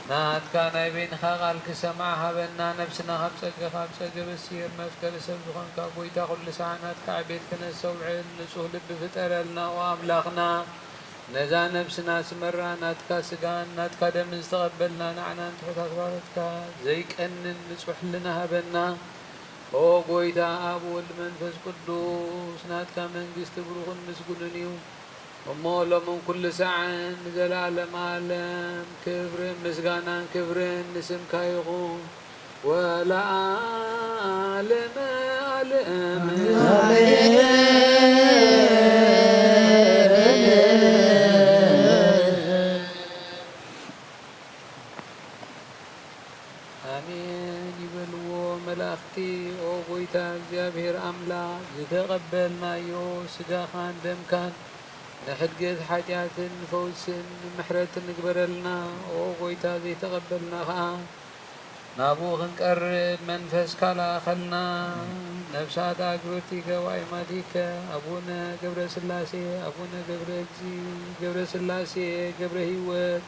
ናትካ ናይ በይንኻ ቃል ክሰምዓ ሃበና። ነብስና ካብ ጸገ ካብ ጸገ በሲር መፍቀሪ ሰብ ዝኾንካ ጎይታ ኩሉ ሳዕ ናትካ ዕቤት ከነስተውዕል ንጹህ ልቢ ፍጠረልና። ኦ ኣምላኽና ነዛ ነብስና ስመራ ናትካ ስጋን ናትካ ደምን ዝተቐበልና ንዓናን ትሑታት ባሮትካ ዘይቀንን ንጹሕ ሕልና ሃበና። ኦ ጎይታ ኣብ ወልድ መንፈስ ቅዱስ ናትካ መንግስቲ ብሩኽን ምስጉንን እዩ። እሞ ሎምን ኩሉ ሳዕን ንዘለዓለም ዓለም ክብርን ምስጋናን ክብርን ንስምካ ይኹን። ወለዓለመ ዓለም። ኣሜን ይበልዎ መላእኽቲ። ኦ ጎይታ እግዚኣብሔር ኣምላኽ፣ ዝተቐበልናዮ ስጋኻን ደምካን ንሕድገት ሓጢኣትን ንፈውስን ምሕረትን ንግበረልና። ኦ ጎይታ፣ ዘይተቐበልና ኸኣ ናብኡ ክንቀርብ መንፈስካ ለኣኸልና። ነፍሳት ኣግብርቲከ ወኣይማቲከ፣ ኣቡነ ገብረ ስላሴ፣ ኣቡነ ገብረ እግዚ፣ ገብረ ስላሴ፣ ገብረ ህይወት፣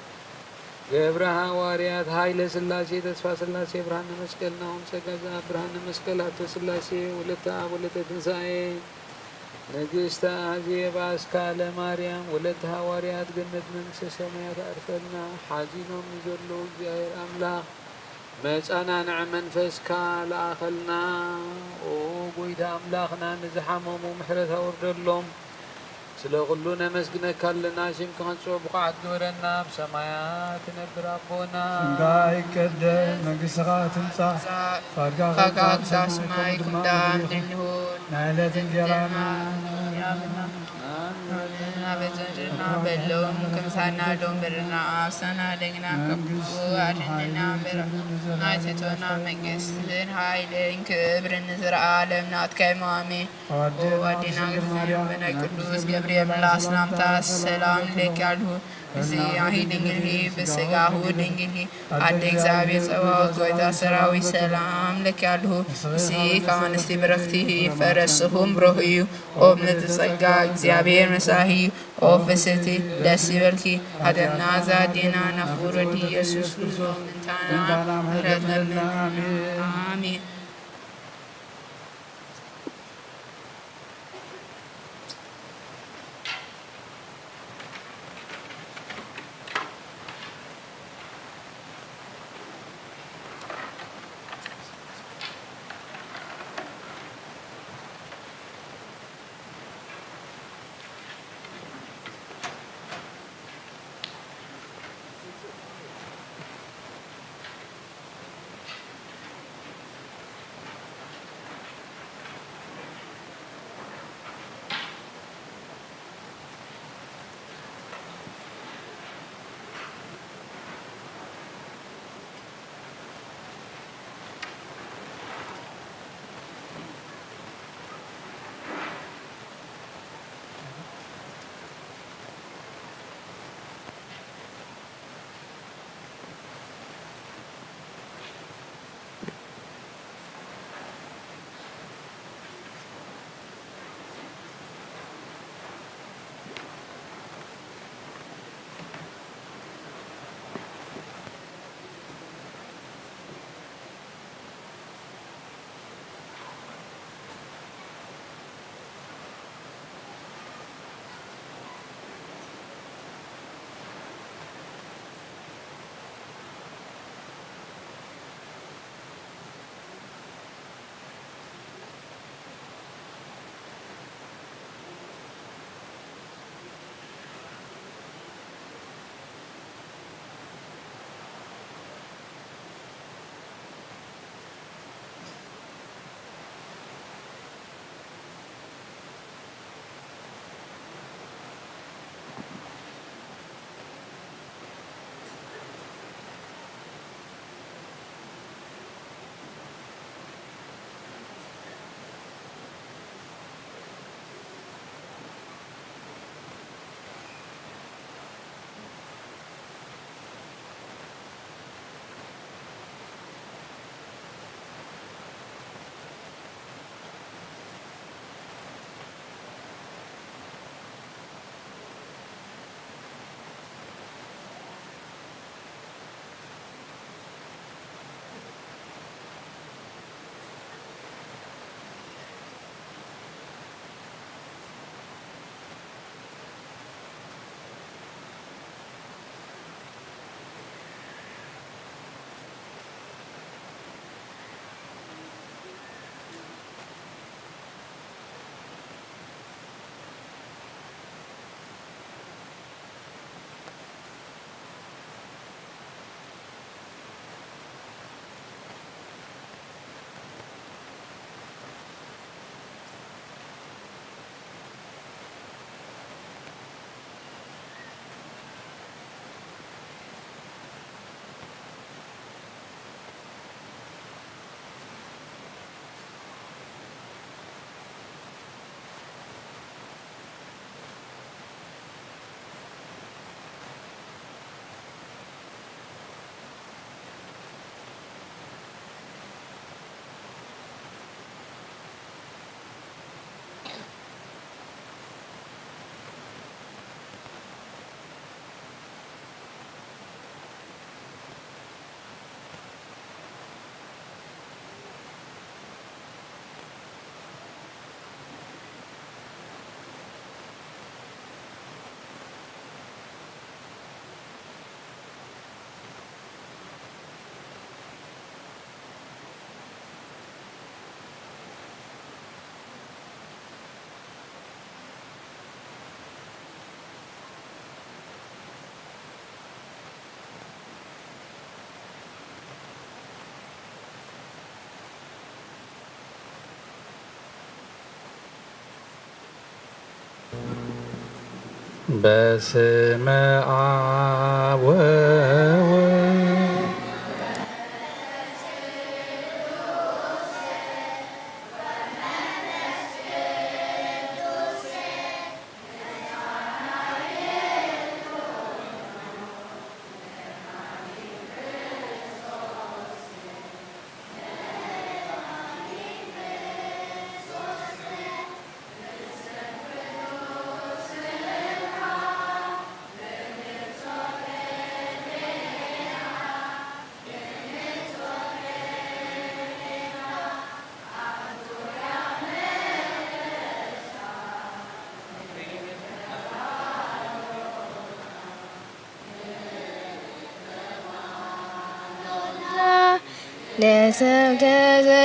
ገብረ ሃዋርያት፣ ሃይለ ስላሴ፣ ተስፋ ስላሴ፣ ብርሃነ መስቀል፣ ናሆም ጸጋ ዘኣብ፣ ብርሃነ መስቀል፣ ሃብተ ስላሴ፣ ወለተ ኣብ፣ ወለተ ትንሳኤ፣ ንግስቲ ኣዜብ ኣስካለ ማርያም ወለተ ሃዋርያት ገነት መንግስተ ሰማያት ኣርፈልና። ሓዚኖም ንዘለዉ እግዚኣብሔር ኣምላኽ መጻናንዒ መንፈስካ ለኣኸልና። ኦ ጎይታ ኣምላኽና፣ ንዝሓመሙ ምሕረት ኣውርደሎም። ስለ ኩሉ ነመስግነካ ኣለና። ሽምካ ክንጽኦ ብቑዓት ግበረና። ኣብ ሰማያት ትነብር ኣቦና፣ ስምካ ይቀደስ፣ መንግስትኻ ትምጻእ፣ ፈቃድካ ከም ኣብ ሰማይ ከምኡ ድማ ኣብ ምድሪ ይኹን። ናይ ዕለት እንጀራና ሃበና በሎም፣ ከም ምሳና ሎም በደልና ኣሳና ደግና ከብኡ ኣድንና እምበር፣ ናይ ትሕትና መንግስትን ሓይልን ክብርን ንዘለዓለም ናትካ እዩ። ኣሜን። ኣዴና ኣዴና ድንግል ማርያም፣ በናይ ቅዱስ ገብርኤል ምላስ ሰላምታ ሰላም እልኪ ኣለሁ። ምስሌኪ ድንግል ሂ፣ በስጋሁ ድንግል ሂ፣ ኣደ እግዚኣብሔር ጸባኦት፣ ጎይታ ሰራዊት ሰላም ለኪ ኣለሁ። ንስኺ ካብ ኣንስቲ ብርኽቲ ሂ፣ ፍረ ስኽሙ ብሩኽ እዩ። ኦ ምልዕቲ ጸጋ፣ እግዚኣብሔር ምሳኺ እዩ። ኦ ፍስሕቲ፣ ደስ ይበልኪ። ኃጢአትና ዛዴና ናብ ውረድ ኢየሱስ ክርስቶስ ምንታና ምሕረት ለምን። ኣሜን። በስመ አብ ወወልድ ለሰብ ተዘነ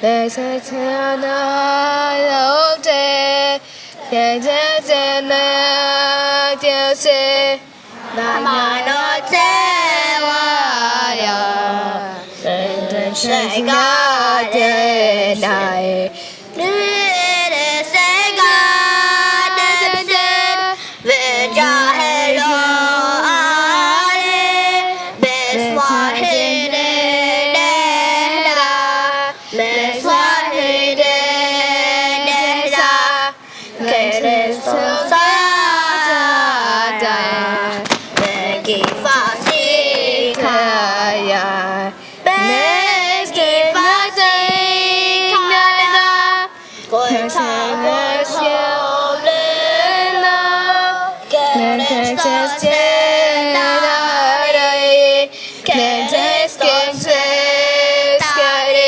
ለሰብ ተናውተ ለተዘነ ዮሴ ሃይማኖት ተዋህዶ ስጋ ደላይ ንርእሰ ጋደስን ብጃህሎ ኣለ ብስዋሂ ደህዳ ብስዋሂ ደህዳ ክርስቶስ ኣዳነ በኪ ፋሲካያ በኪ ፋሲካያ ጎይታ ጎይታ ብለና ክርስቶስ ተዳለየ ክርስቶስ ተዳለየ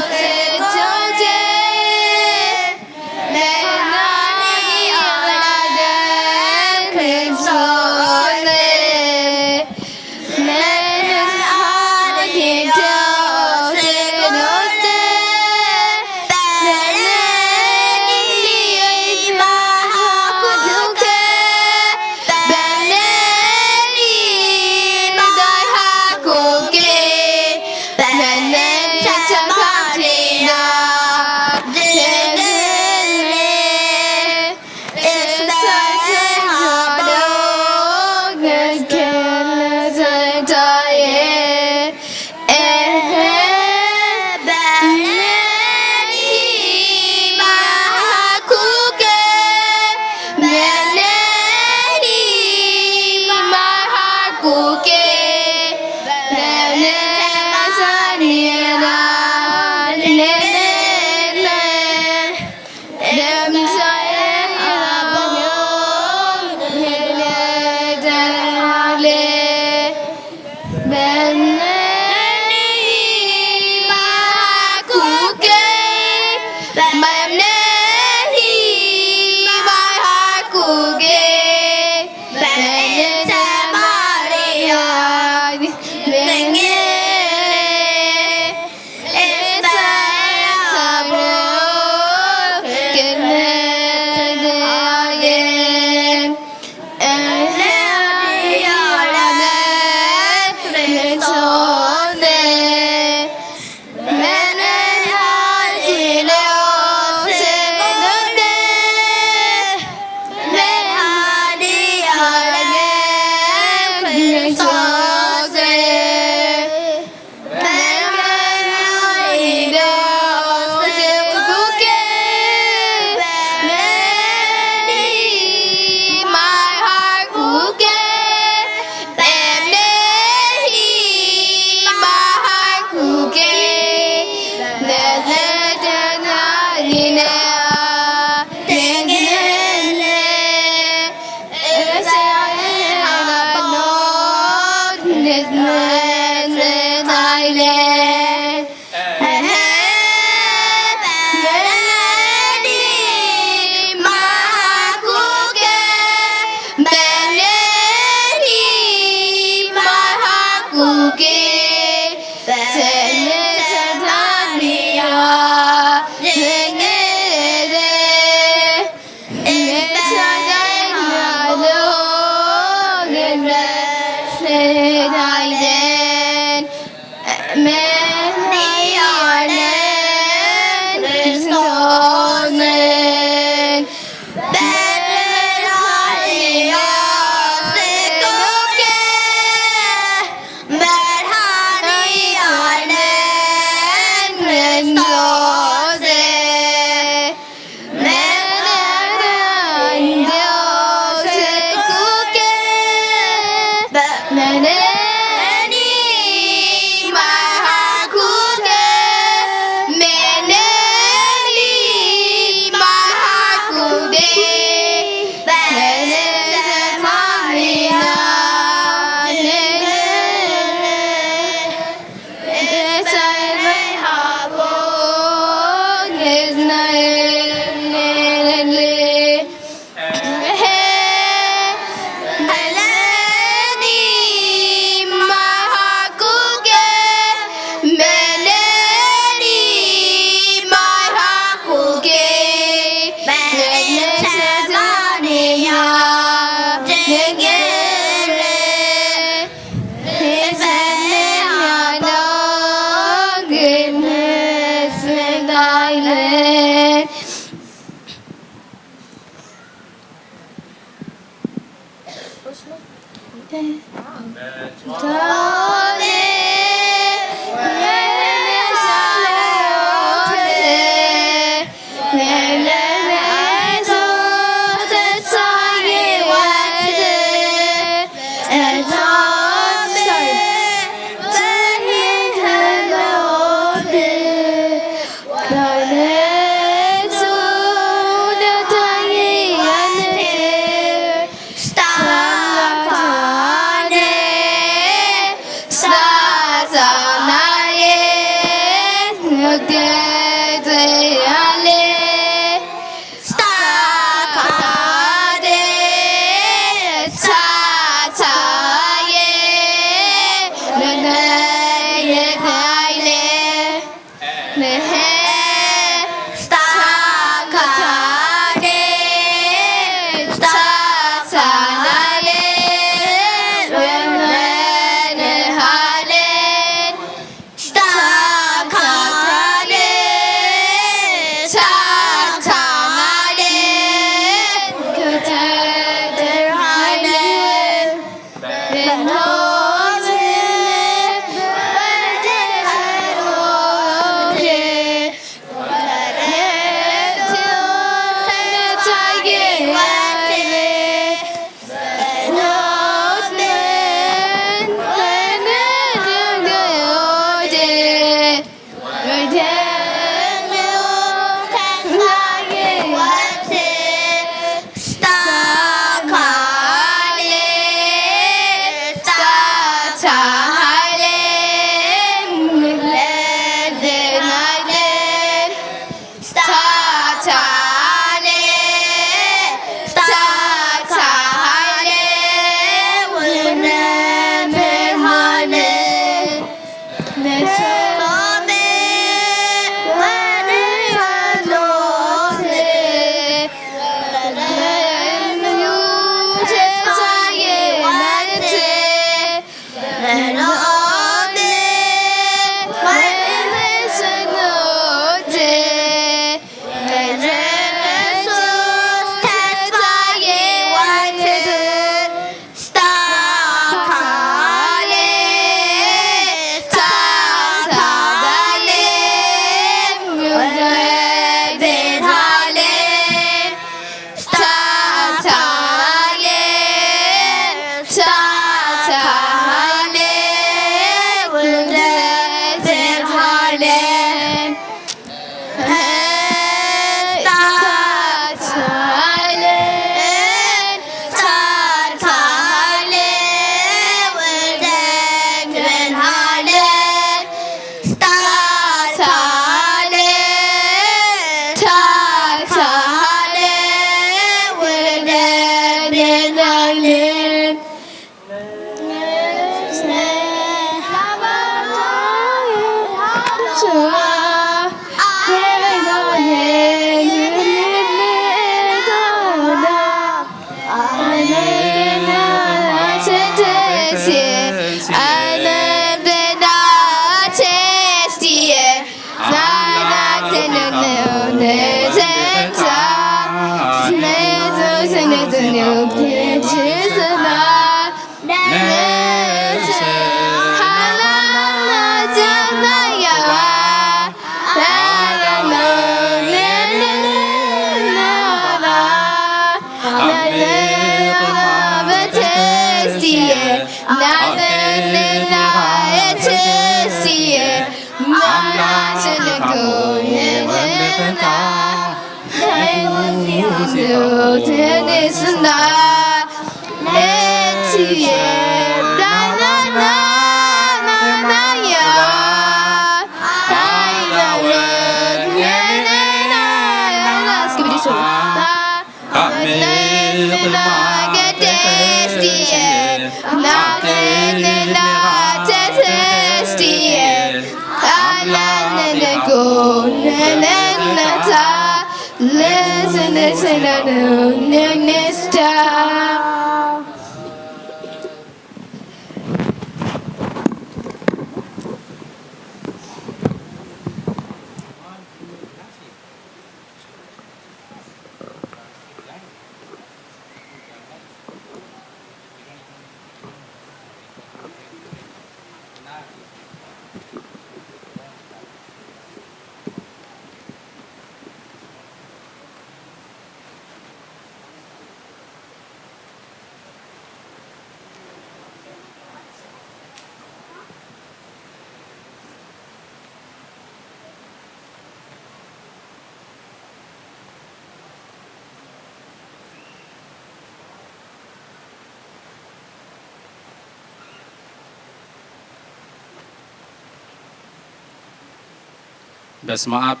በስመ አብ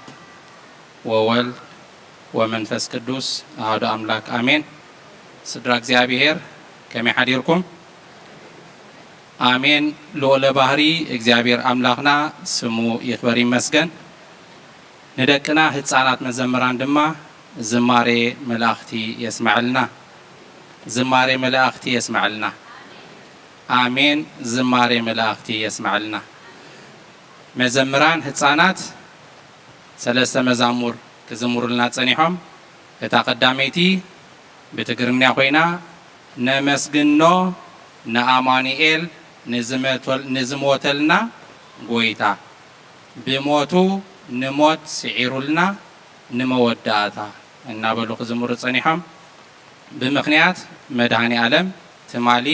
ወወልድ ወመንፈስ ቅዱስ አሐዱ አምላክ አሜን። ስድራ እግዚኣብሔር ከመይ ሓዲርኩም? አሜን። ልዑለ ባህሪ እግዚኣብሔር አምላኽና ስሙ ይኽበር ይመስገን። ንደቅና ህፃናት መዘምራን ድማ ዝማሬ መላእኽቲ የስመዐልና። ዝማሬ መላእኽቲ የስመዐልና። አሜን። ዝማሬ መላእኽቲ የስመዐልና። መዘምራን ህፃናት ሰለስተ መዛሙር ክዝምሩልና ጸኒሖም። እታ ቀዳመይቲ ብትግርኛ ኮይና፣ ነመስግኖ ንኣማኑኤል ንዝመቶል-፣ ንዝሞተልና ጎይታ፣ ብሞቱ ንሞት ስዒሩልና ንመወዳእታ እናበሉ ክዝምሩ ጸኒሖም። ብምኽንያት መድኃኔ ዓለም ትማሊ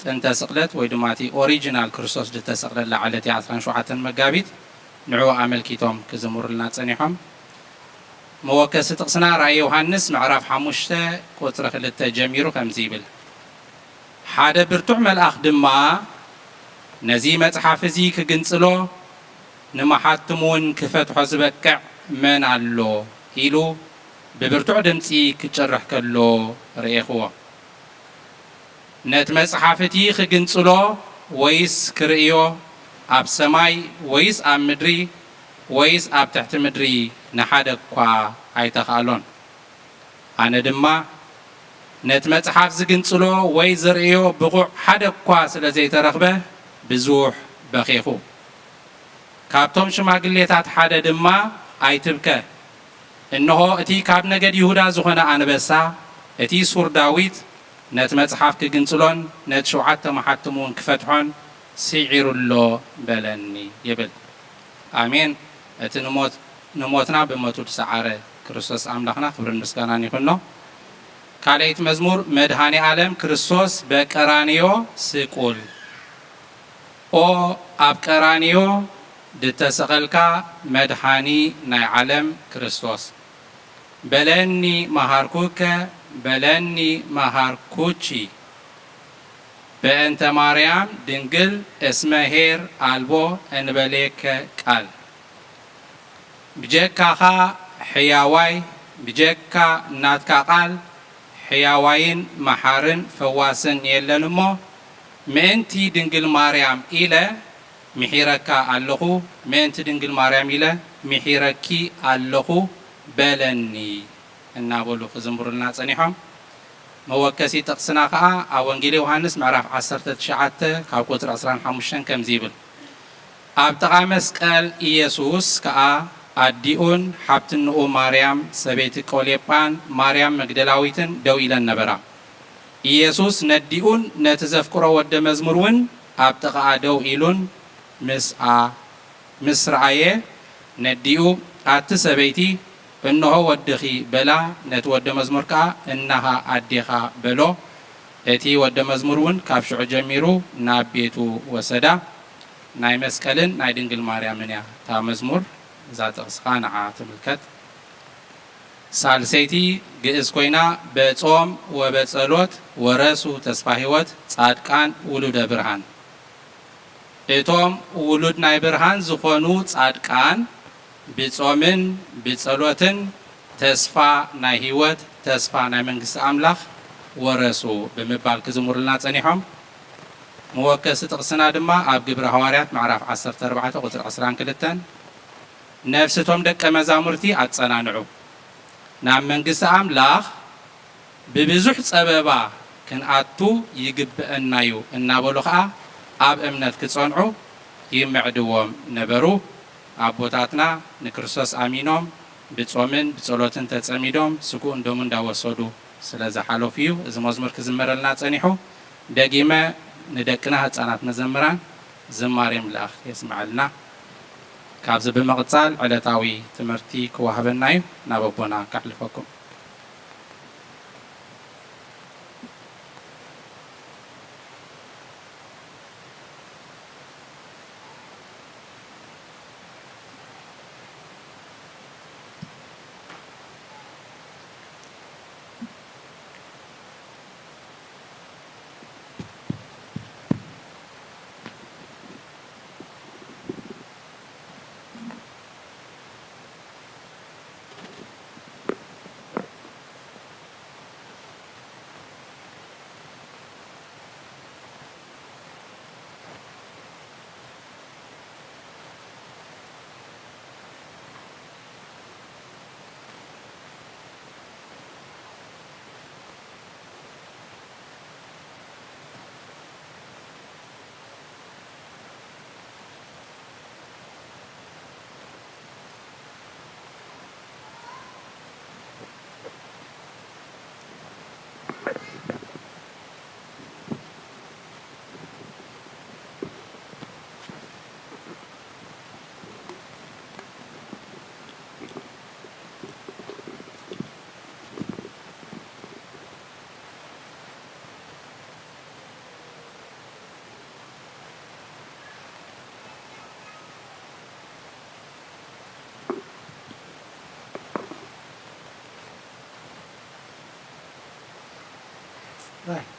ጥንተ ስቕለት ወይ ድማ እቲ ኦሪጂናል ክርስቶስ ዝተሰቕለላ ዕለት እያ፣ ዓሰርተ ሸውዓተ መጋቢት፣ ንዕኡ ኣመልኪቶም ክዝምሩልና ጸኒሖም። መወከሲ ጥቕስና ራእይ ዮሃንስ ምዕራፍ ሓሙሽተ ቁጽሪ ክልተ ጀሚሩ ከምዚ ይብል፣ ሓደ ብርቱዕ መልኣኽ ድማ ነዚ መጽሓፍ እዚ ክግንጽሎ ንመሓትም እውን ክፈትሖ ዝበቅዕ መን ኣሎ? ኢሉ ብብርቱዕ ድምጺ ክጭርሕ ከሎ ርኤኽዎ። ነቲ መጽሓፍ እቲ ክግንጽሎ ወይስ ክርእዮ ኣብ ሰማይ ወይስ ኣብ ምድሪ ወይስ ኣብ ትሕቲ ምድሪ ንሓደ እኳ ኣይተኻእሎን። ኣነ ድማ ነቲ መጽሓፍ ዝግንጽሎ ወይ ዝርእዮ ብቑዕ ሓደ እኳ ስለ ዘይተረኽበ ብዙሕ በኼኹ። ካብቶም ሽማግሌታት ሓደ ድማ፣ ኣይትብከ፣ እንሆ እቲ ካብ ነገድ ይሁዳ ዝኾነ ኣንበሳ፣ እቲ ሱር ዳዊት፣ ነቲ መጽሓፍ ክግንጽሎን ነቲ ሸውዓተ መሓትም እውን ክፈትሖን ስዒሩ ኣሎ በለኒ ይብል። ኣሜን። እቲ ንሞት-፣ ንሞትና ብሞቱ ዝሰዓረ ክርስቶስ ኣምላኽና ክብርን ምስጋናን ይኹኖ። ካልኣይቲ መዝሙር፣ መድኃኔ ዓለም ክርስቶስ በቀራንዮ ስቁል። ኦ ኣብ ቀራንዮ ድተሰቐልካ መድኃኒ ናይ ዓለም ክርስቶስ፣ በለኒ መሃርኩከ፣ በለኒ መሃርኩቺ፣ በእንተ ማርያም ድንግል እስመ ኄር አልቦ እንበሌከ ቃል። ብጀካኻ ሕያዋይ፣ ብጀካ ናትካ ቃል ሕያዋይን መሓርን ፈዋስን የለን እሞ፣ ምእንቲ ድንግል ማርያም ኢለ ምሒረካ ኣለኹ፣ ምእንቲ ድንግል ማርያም ኢለ ምሒረኪ ኣለኹ በለኒ እናበሉ ክዝምሩልና ጸኒሖም። መወከሲ ጥቕስና ከኣ ኣብ ወንጌል ዮሃንስ ምዕራፍ ዓሰርተ ትሽዓተ ካብ ቁጽሪ ዕስራን ሓሙሽተን ከምዚ ይብል፣ ኣብ ጥቓ መስቀል ኢየሱስ ከኣ ኣዲኡን ሓብትንኡ ማርያም ሰበይቲ ቆሌጳን ማርያም መግደላዊትን ደው ኢለን ነበራ። ኢየሱስ ነዲኡን ነቲ ዘፍቅሮ ወደ መዝሙር እውን ኣብ ጥቓኣ ደው ኢሉን ምስኣ ምስ ረኣየ ነዲኡ፣ ኣቲ ሰበይቲ፣ እንሆ ወድኺ በላ። ነቲ ወደ መዝሙር ከኣ፣ እነሃ ኣዴኻ በሎ። እቲ ወደ መዝሙር እውን ካብ ሽዑ ጀሚሩ ናብ ቤቱ ወሰዳ። ናይ መስቀልን ናይ ድንግል ማርያምን እያ እታ መዝሙር። እዛ ጥቕሲ ከኣ ንዓ ትምልከት። ሳልሰይቲ ግእዝ ኮይና፣ በጾም ወበጸሎት ወረሱ ተስፋ ህይወት ጻድቃን ውሉደ ብርሃን። እቶም ውሉድ ናይ ብርሃን ዝኾኑ ጻድቃን ብጾምን ብጸሎትን ተስፋ ናይ ህይወት፣ ተስፋ ናይ መንግስቲ ኣምላኽ ወረሱ ብምባል ክዝምሩልና ጸኒሖም። መወከሲ ጥቕስና ድማ ኣብ ግብሪ ሃዋርያት ምዕራፍ ዓሰርተ ኣርባዕተ ቁጽሪ ዕስራን ክልተን፣ ነፍሲ እቶም ደቀ መዛሙርቲ ኣጸናንዑ፣ ናብ መንግስቲ ኣምላኽ ብብዙሕ ጸበባ ክንኣቱ ይግብአና'ዩ እናበሉ ኸኣ ኣብ እምነት ክጸንዑ ይምዕድዎም ነበሩ። ኣቦታትና ንክርስቶስ ኣሚኖም ብጾምን ብጸሎትን ተጸሚዶም ስግኡን ደሙን እንዳወሰዱ ስለ ዝሓለፉ እዩ እዚ መዝሙር ክዝመረልና ጸኒሑ። ደጊመ ንደቅና ህጻናት መዘምራን ዝማሬ ኣምላኽ የስምዓልና። ካብዚ ብምቕጻል ዕለታዊ ትምህርቲ ክወሃበና እዩ። ናብ ኣቦና ከሕልፈኩም።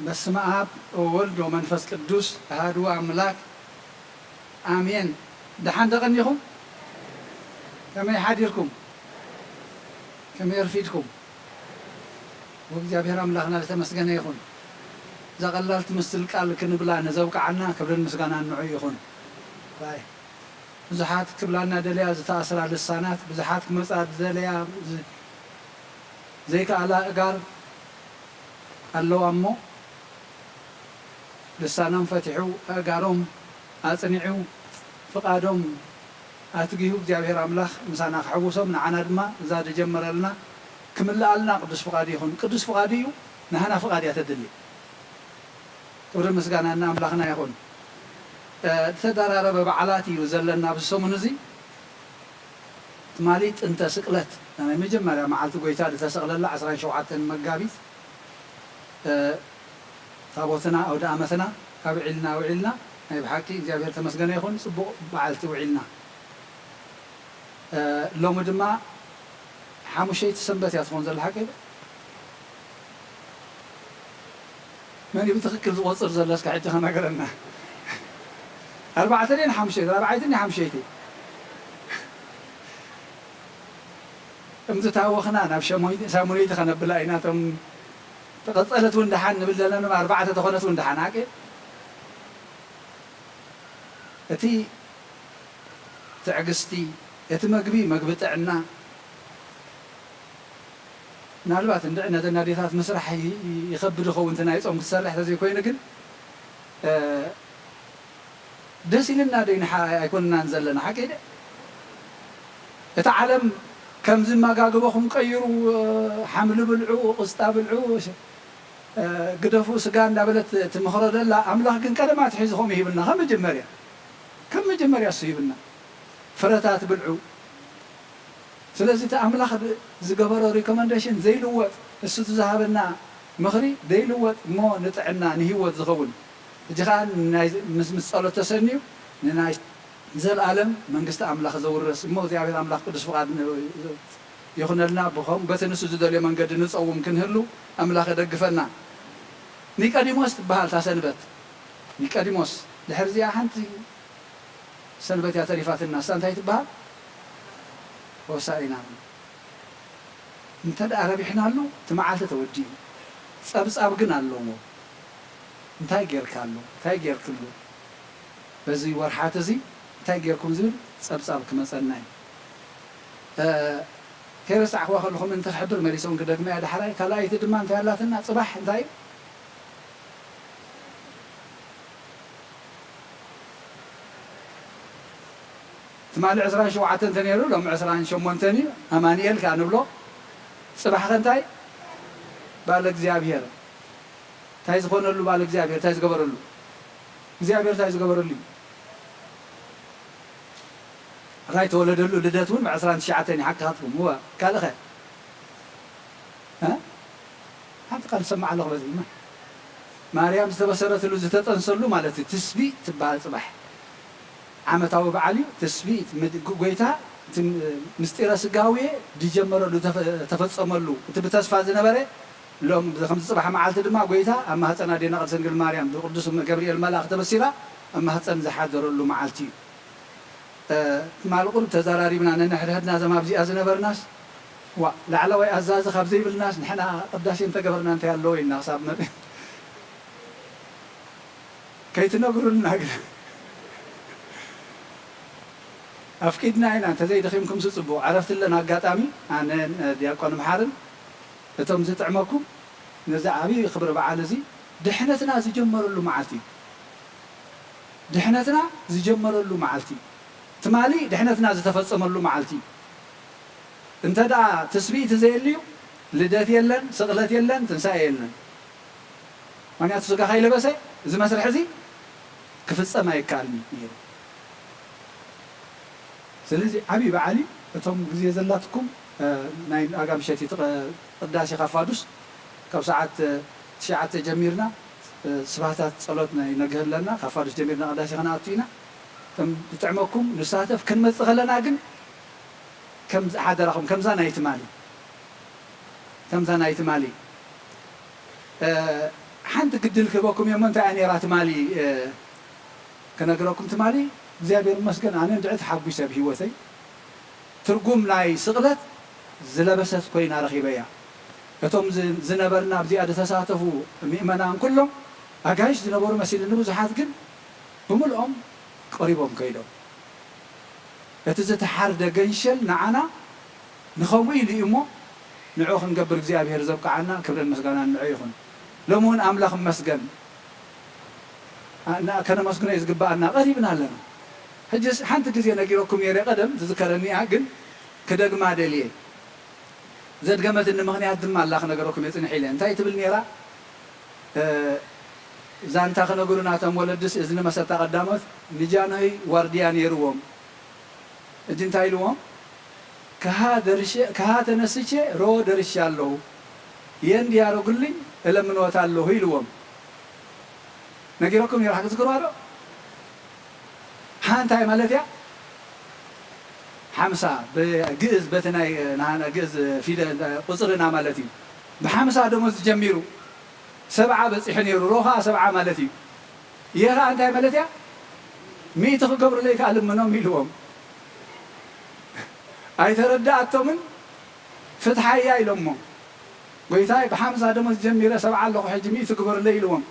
በስመ አብ ወወልድ ወመንፈስ ቅዱስ አሐዱ አምላክ አሜን። ደሓን ደቐኒኹም? ከመይ ሓዲርኩም? ከመይ ኣርፊድኩም? ወእግዚኣብሔር ኣምላኽና ዝተመስገነ ይኹን። እዛ ቀላል ትመስል ቃል ክንብላ ንዘብቅዓና ክብርን ምስጋናን ንዑ ይኹን። ባይ። ብዙሓት ክብላና ደለያ ዝተኣስራ ልሳናት፣ ብዙሓት ክመጻ ዝደለያ ዝ-፣ ዘይከኣላ እጋር ኣለዋ እሞ፣ ልሳኖም ፈቲሑ፣ ኣእጋሮም ኣጽኒዑ፣ ፍቓዶም ኣትጊሁ እግዚኣብሔር ኣምላኽ ምሳና ክሕውሶም፣ ንዓና ድማ እዛ ዝጀመረልና ክምልኣልና ቅዱስ ፍቓዱ ይኹን። ቅዱስ ፍቓዱ እዩ፣ ናህና ፍቓድ እያ ተድሊ። ክብሪ ምስጋና ንኣምላኽና ይኹን። እ፣ ዝተደራረበ በዓላት እዩ ዘለና ኣብዚ ሰሙን እዚ። ትማሊ ጥንተ ስቅለት፣ ናይ መጀመርያ መዓልቲ ጎይታ ዝተሰቕለላ ዕስራን ሸውዓተን መጋቢት፣ እ፣ ታቦትና ኣውደ ኣመትና ኣብዒልና ውዒልና። ናይ ብሓቂ እግዚኣብሔር ተመስገነ ይኹን፣ ጽቡቕ በዓልቲ ውዒልና። እ፣ ሎሚ ድማ ሓሙሸይቲ ሰንበት እያ ትኾን ዘላ፣ ሓቀይ ዶ? መን እዩ ብትኽክል ዝቖጽር ዘሎ? እስከ ሕጂ ከነገረና። ኣርባዕተ ድየን ሓሙሸይቲ? ራብዓይቲ ድያ ሓሙሸይቲ? እምዝታወኽና ናብ ሸሞይቲ-፣ ሳሙነይቲ ከነብላ ኢና። እቶም ተቐጸለት እውን ደሓን ንብል ዘለና፣ ኣርባዕተ ተኾነት እውን ደሓን። ሓቂ እቲ ትዕግስቲ፣ እቲ መግቢ፣ መግቢ ጥዕና፣ ምናልባት እንድዒ ነዘን ኣዴታት ምስራሕ ይ-፣ ይ-፣ ይኸብድ ይኸውን፣ እቲ ናይ ጾም ክትሰርሕ ተዘይኮይኑ ግን፣ እ፣ ደስ ኢልና ዶ ይንሓ ኣይኮንናን ዘለና? ሓቂ ደ? እቲ ዓለም ከምዚ መጋግቦኹም ቀይሩ፣ ሓምሊ ብልዑ፣ ቅስጣ ብልዑ፣ እ፣ ግደፉ ስጋ እንዳበለት ትምኽሮ ዘላ፣ ኣምላኽ ግን ቀደም ኣትሒዙ ከምኡ ይብልና። ካብ መጀመርያ፣ ካብ መጀመርያ እሱ ይብልና። ፍረታት ብልዑ። ስለዚ እቲ ኣምላኽ ብ-፣ ዝገበሮ ሪኮመንዴሽን ዘይልወጥ፣ እሱ እቲ ዝሃበና ምኽሪ ዘይልወጥ እሞ ንጥዕና፣ ንህይወት ዝኸውን። ሕጂ ኸኣ ናይ፣ ምስ፣ ምስ ጸሎት ተሰንዩ ንናይ ዘልኣለም መንግስቲ ኣምላኽ ዘውርስ እሞ እግዚኣብሔር ኣምላኽ ቅዱስ ፍቓድ ን-፣ ይኹነልና። ብኸም-፣ በቲ ንሱ ዝደልዮ መንገዲ ንጸውም ክንህሉ ኣምላኽ የደግፈና። ኒቀዲሞስ ትበሃል እታ ሰንበት። ኒቀዲሞስ ድሕሪ እዚኣ ሓንቲ ሰንበት እያ ተሪፋትና። እሳ እንታይ ትበሃል? ሆሳኢና። እንተ ደኣ ረቢሕናሉ፣ እቲ መዓልቲ ተወዲኡ። ጸብጻብ ግን ኣለዎ። እንታይ ጌርካሉ? እንታይ ጌርክሉ? በዚ ወርሓት እዚ እንታይ ጌርኩም ዝብል ጸብጻብ ክመጸና እዩ። እ፣ ከይረሳዕክዋ ከለኹ ምእንቲ ክሕብር መሊሰ እውን ክደግማ እየ ዳሕራይ። ካልኣይቲ ድማ እንታይ ኣላትና? ጽባሕ እንታይ እዩ? ትማሊ ዕስራን ሸውዓተን እንተነይሩ፣ ሎሚ ዕስራን ሸሞንተን እዩ። ኣማኑኤል ከኣ ንብሎ። ጽባሕ ከ እንታይ? በዓለ እግዚኣብሔር። እንታይ ዝኾነሉ በዓለ እግዚኣብሔር? እንታይ ዝገበረሉ? እግዚኣብሔር እንታይ ዝገበረሉ እዩ? ራይ ተወለደሉ ልደት እውን ብዕስራን ትሽዓተን ይሓካትኩም። እወ፣ ካልእ ኸ? እ? ሓንቲ ቃል ዝሰማዕ ኣለኹ በዚ። ማርያም ዝተበሰረትሉ፣ ዝተጠንሰሉ ማለት እዩ። ትስቢእ ትበሃል ጽባሕ። ዓመታዊ በዓል እዩ። ትስቢት ምድ-፣ ጎ-፣ ጎይታ እቲ ም-፣ ምስጢረ ስጋዌ ዝጀመረሉ፣ ተፈ-፣ ተፈጸመሉ፣ እቲ ብተስፋ ዝነበረ፣ ሎም-፣ ከምዚ ጽባሕ መዓልቲ ድማ ጎይታ ኣብ ማህጸን ኣዴና ቅድስት ድንግል ማርያም ብቅዱስ ገብርኤል መልኣኽ ተበሲራ ኣብ ማህጸን ዝሓደረሉ መዓልቲ እዩ። እ፣ ትማሊ ቁሩብ ተዘራሪብና ነንሕድሕድና፣ እዞም ኣብዚኣ ዝነበርናስ፣ ዋእ፣ ላዕለዋይ ኣዛዚ ካብ ዘይብልናስ ንሕና ቅዳሴ እንተገበርና እንታይ ኣለዎ ኢልና ክሳብ መ-፣ ከይትነግሩልና ግን ኣፍቂድና ኢና። እንተዘይደኺምኩምሲ ጽቡቕ። ዕረፍቲ ኣለን ኣጋጣሚ፣ ኣነን፣ እ፣ ዲያቆን መሓርን፣ እቶም ዝጥዕመኩም፣ ነዚ ዓብዪ ክብሪ በዓል እዚ ድሕነትና ዝጀመረሉ መዓልቲ እዩ። ድሕነትና ዝጀመረሉ መዓልቲ እዩ። ትማሊ ድሕነትና ዝተፈጸመሉ መዓልቲ እዩ። እንተ ደኣ ትስብእቲ ዘየልዩ፣ ልደት የለን፣ ስቕለት የለን፣ ትንሳኤ የለን። ምኽንያቱ ስጋ ከይለበሰ እዚ መስርሕ እዚ ክፍጸም ኣይከኣልን እዩ ነይሩ። ስለዚ ዓብዪ በዓል እዩ። እቶም ግዜ ዘላትኩም፣ እ፣ ናይ ኣጋ ምሸት እዩ። እቲ ቅ-፣ ቅዳሴ ካብ ፋዱስ ካብ ሰዓት፣ እ፣ ትሽዓተ ጀሚርና፣ እ፣ ስብሃታት ጸሎት ናይ ነግህ ኣለና። ካብ ፋዱስ ጀሚርና ቅዳሴ ከነኣቱ ኢና። እቶም ዝጥዕመኩም ንሳተፍ። ክንመጽእ ከለና ግን ከም ሓደራኹም፣ ከምዛ ናይ ትማሊ፣ ከምዛ ናይ ትማሊ፣ እ፣ ሓንቲ ግድል ክህበኩም እየ እሞ እንታይ እያ ነይራ ትማሊ ክነግረኩም። ትማሊ እግዚኣብሔር ይመስገን ኣነ እንድዒ ተሓጒሰ ብህይወተይ። ትርጉም ናይ ስቕለት ዝለበሰት ኮይና ረኺበያ። እቶም ዝነበርና ኣብዚኣ ዝተሳተፉ ምእመናን ኩሎም ኣጋይሽ ዝነበሩ መሲልኒ፣ ብዙሓት ግን ብምልኦም ቀሪቦም ከይዶም። እቲ ዝተሓርደ ገንሸል ንዓና ንኸምኡ ኢሉ እዩ እሞ ንዑ ክንገብር እግዚኣብሔር ዘብቅዓና ክብርን ምስጋናን ንዑ ይኹን። ሎሚ እውን ኣምላኽ እመስገን ከነመስግኖ እዩ ዝግብኣና። ቀሪብና ኣለና። ሕጂ ሓንቲ ግዜ ነጊረኩም ነይረ ቀደም ትዝከረኒ እያ ግን ክደግማ ደልየ። ዘድገመትኒ ምኽንያት ድማ ኣላ ክነገረኩም እየ ጽንሕ ኢለ። እንታይ ትብል ነይራ? ዛንታ ክነግሩ ናቶም ወለድስ እዝኒ መሰታ ቀዳሞት ንጃንሆይ ዋርድያ ነይርዎም። እጅ እንታይ ኢልዎም? ከሃ ተነስቼ ሮ ደርሻ ኣለሁ የንድ ያረጉልኝ እለምኖት ኣለሁ ኢልዎም። ነጊረኩም ነይራ ክትዝክርዋ ዶ? ሓንታይ ማለት እያ ሓምሳ ብግእዝ በቲ ናይ ናና ግእዝ ፊደ ቁፅርና ማለት እዩ። ብሓምሳ ደሞዝ ጀሚሩ ሰብዓ በፂሑ ነይሩ። ሮ ከዓ ሰብዓ ማለት እዩ። ይህ ከዓ እንታይ ማለት እያ? ሚእቲ ክገብሩለይ ከዓ ልምኖም ኢልዎም። ኣይተረዳኣቶምን። ፍትሓያ ኢሎሞ። ጎይታይ ብሓምሳ ደሞዝ ጀሚረ ሰብዓ ኣለኹ ሕጂ ሚእቲ ግበሩለይ ኢልዎም።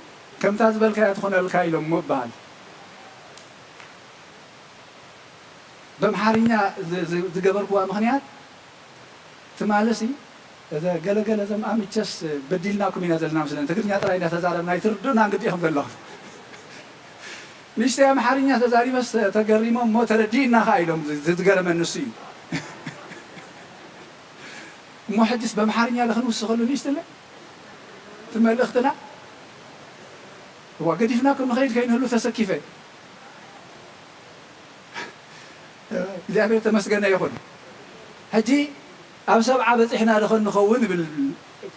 ከምታ ዝበልካያ ትኾነልካ ኢሎሞ ይበሃል። በምሓርኛ ዝገበርክዋ ምኽንያት ትማልሲ ገለገለ ዘም ኣምቸስ በዲልናኩም ኢና ዘለና ምስለን ትግርኛ ጥራይ እንዳተዛረብና ኣይትርድኡና እንግዲኹም ዘለኹም። ንእሽተይ ኣምሓርኛ ተዛሪበስ ተገሪሞም እሞ ተረዲእና ኸዓ ኢሎም። ዝገረመኒ እሱ እዩ። እሞ ሕጅስ በምሓርኛ ለኽንውስኸሉ ንእሽትለ እቲ መልእኽትና እዋ ገዲፍናኩም ንኸይድ ከይንህሉ ተሰኪፈ እግዚኣብሔር ተመስገነ ይኹን። ሕጂ ኣብ ሰብዓ በፂሕና ዶ ንኸውን ይብል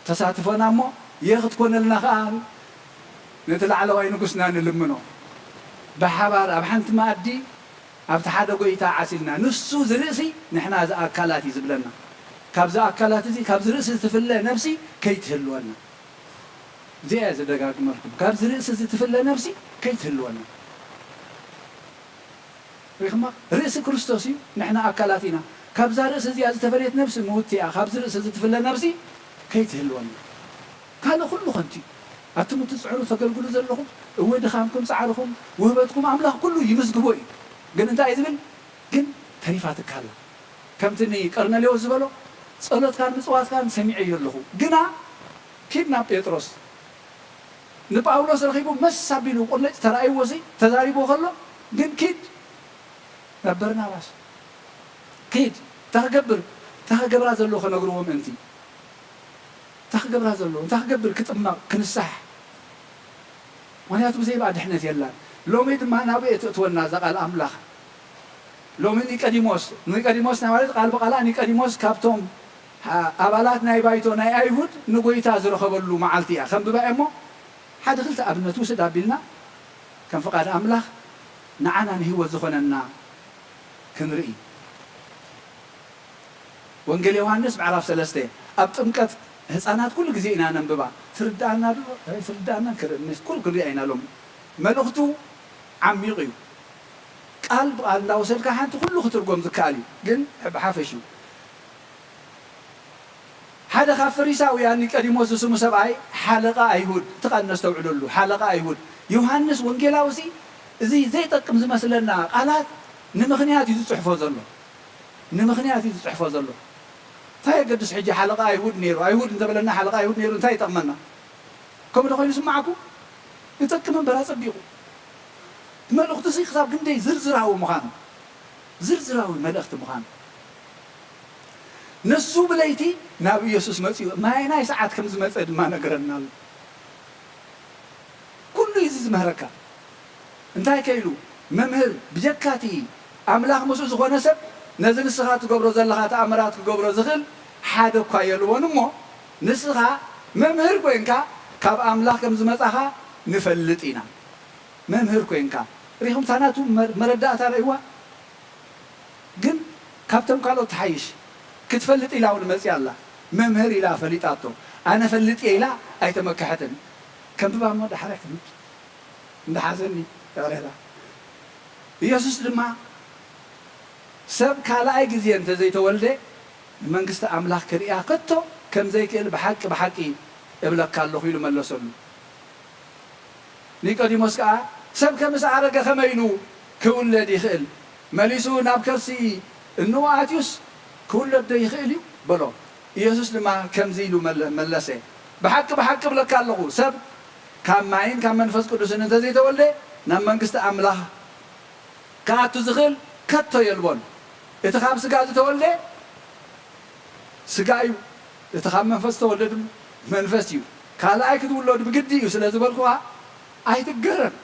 ተሳትፎና እሞ የኽትኮነልና ከዓ ነቲ ላዕለዋይ ንጉስና ንልምኖ። ብሓባር ኣብ ሓንቲ መኣዲ ኣብቲ ሓደ ጎይታ ዓሲልና ንሱ ዝርእሲ ንሕና ዝኣካላት እዩ ዝብለና። ካብዚ ኣካላት እዚ ካብዚ ርእሲ ዝትፍለ ነብሲ ከይትህልወና። እዚኣ እየ ዝደጋግመልኩም፣ ካብዚ ርእሲ ዝትፍለ ነብሲ ከይትህልወና። ሪኽማ ርእሲ ክርስቶስ እዩ፣ ንሕና ኣካላት ኢና። ካብዛ ርእሲ እዚኣ ዝተፈለየት ነብሲ ምውቲ እያ። ካብዚ ርእሲ ዝትፍለ ነብሲ ከይትህልወና። ካልእ ኩሉ ከንቱ እዩ። ኣቱም እትጽዕሩ ተገልግሉ ዘለኹም፣ እወ ድኻምኩም፣ ጻዕርኹም፣ ውህበትኩም ኣምላኽ ኩሉ ይምዝግቦ እዩ። ግን እንታይ እዩ ዝብል? ግን ተሪፋትካ ኣላ። ከምቲ ንቀርነሌዎስ ዝበሎ ጸሎትካን ምጽዋትካን ሰሚዐዮ ኣለኹ። ግና ኪድ ናብ ጴጥሮስ ንጳውሎስ ረኺቡ መስ ኣቢሉ ቁልጭ ተራእይዎ ሲ ተዛሪቦ ከሎ ግን ኪድ ናብ በርናባስ ኪድ እንታይ ክገብር እንታይ ክገብራ ዘለዎ ከነግርዎ ምእንቲ እንታይ ክገብራ ዘለዎ እንታይ ክገብር ክጥመቕ ክንሳሕ ምክንያቱ ብዘይብኣ ድሕነት የላን። ሎሚ ድማ ናብኡ እየ ትእትወና እዛ ቃል ኣምላኽ። ሎሚ ኒቀዲሞስ፣ ኒቀዲሞስ ናይ ማለት ቃል ብቓላ ኒቀዲሞስ ካብቶም ኣባላት ናይ ባይቶ ናይ ኣይሁድ ንጎይታ ዝረኸበሉ መዓልቲ እያ። ከም ብባኤ እሞ ሓደ ክልተ ኣብነት ውስድ ኣቢልና ከም ፍቓድ ኣምላኽ ንዓና ንህይወት ዝኾነና ክንርኢ። ወንጌል ዮሃንስ ምዕራፍ ሰለስተ ኣብ ጥምቀት ህፃናት ኩሉ ግዜ ኢና ነንብባ። ትርድኣና ዶ ኣይትርድኣና ክርእንስ ኩሉ ክንሪኣ ኢና። ሎም መልእኽቱ ዓሚቕ እዩ። ቃል ብቃል እንዳወሰድካ ሓንቲ ኩሉ ክትርጎም ዝከኣል እዩ፣ ግን ብሓፈሽኡ ሓደ ካብ ፈሪሳውያን ኒቀዲሞስ ዝስሙ ሰብኣይ ሓለቃ ኣይሁድ፣ እቲ ቃል ነስተውዕለሉ፣ ሓለቃ ኣይሁድ። ዮሃንስ ወንጌላዊ እዚ ዘይጠቅም ዝመስለና ቃላት ንምኽንያት እዩ ዝፅሕፎ ዘሎ። ንምኽንያት እዩ ዝፅሕፎ ዘሎ። እንታይ የገድስ ሕጂ ሓለቃ ኣይሁድ ነይሩ ኣይሁድ እንተበለና ሓለቃ ኣይሁድ ነይሩ እንታይ ይጠቕመና? ከምኡ ዶ ኮይኑ ስማዓኩም? ይጠቅም እምበር ኣጸቢቑ። መልእኽቱ ሲ ክሳብ ክንደይ ዝርዝራዊ ምዃኑ ዝርዝራዊ መልእኽቲ ምዃኑ ንሱ ብለይቲ ናብ ኢየሱስ መጺኡ ማየናይ ሰዓት ከም ዝመጸ ድማ ነገረና ኣሎ። ኩሉ እዩ እዚ ዝምህረካ። እንታይ ከ ኢሉ? መምህር፣ ብጀካ እቲ ኣምላኽ ምስኡ ዝኾነ ሰብ ነዚ ንስኻ ትገብሮ ዘለኻ ተኣምራት ክገብሮ ዝኽእል ሓደ እኳ የልቦን እሞ ንስኻ መምህር ኮይንካ ካብ ኣምላኽ ከም ዝመጻኻ ንፈልጥ ኢና። መምህር ኮይንካ ሪኹም ታናቱ መረዳእታ ረእይዋ ግን ካብቶም ካልኦት ትሓይሽ ክትፈልጥ ኢላ እውን መፅያ ኣላ። መምህር ኢላ ፈሊጣቶ ኣነ ፈልጥ እየ ኢላ ኣይተመክሐትን። ከንብባ እሞ ዳሕራይ ክምድ እንዳሓዘኒ ይቕሬታ። ኢየሱስ ድማ ሰብ ካልኣይ ግዜ እንተዘይተወልደ ንመንግስቲ ኣምላኽ ክርእያ ከቶ ከም ዘይክእል ብሓቂ ብሓቂ እብለካ ኣለኹ ኢሉ መለሰሉ። ኒቆዲሞስ ከኣ ሰብ ከምስ ኣረገ ከመይ ኢሉ ክውለድ ይኽእል? መሊሱ ናብ ከርሲ እንኡ ኣትዩስ ክውለድ ዶ ይኽእል እዩ? በሎ። ኢየሱስ ድማ ከምዚ ኢሉ መለ-፣ መለሰ፣ ብሓቂ ብሓቂ እብለካ ኣለኹ፣ ሰብ ካብ ማይን ካብ መንፈስ ቅዱስን እንተዘይተወልደ ናብ መንግስቲ ኣምላኽ ክኣቱ ዝኽእል ከቶ የልቦን። እቲ ካብ ስጋ ዝተወልደ ስጋ እዩ፣ እቲ ካብ መንፈስ ዝተወልደ ድማ መንፈስ እዩ። ካልኣይ ክትውለዱ ብግዲ እዩ ስለ ዝበልኩኻ ኣይትገረም።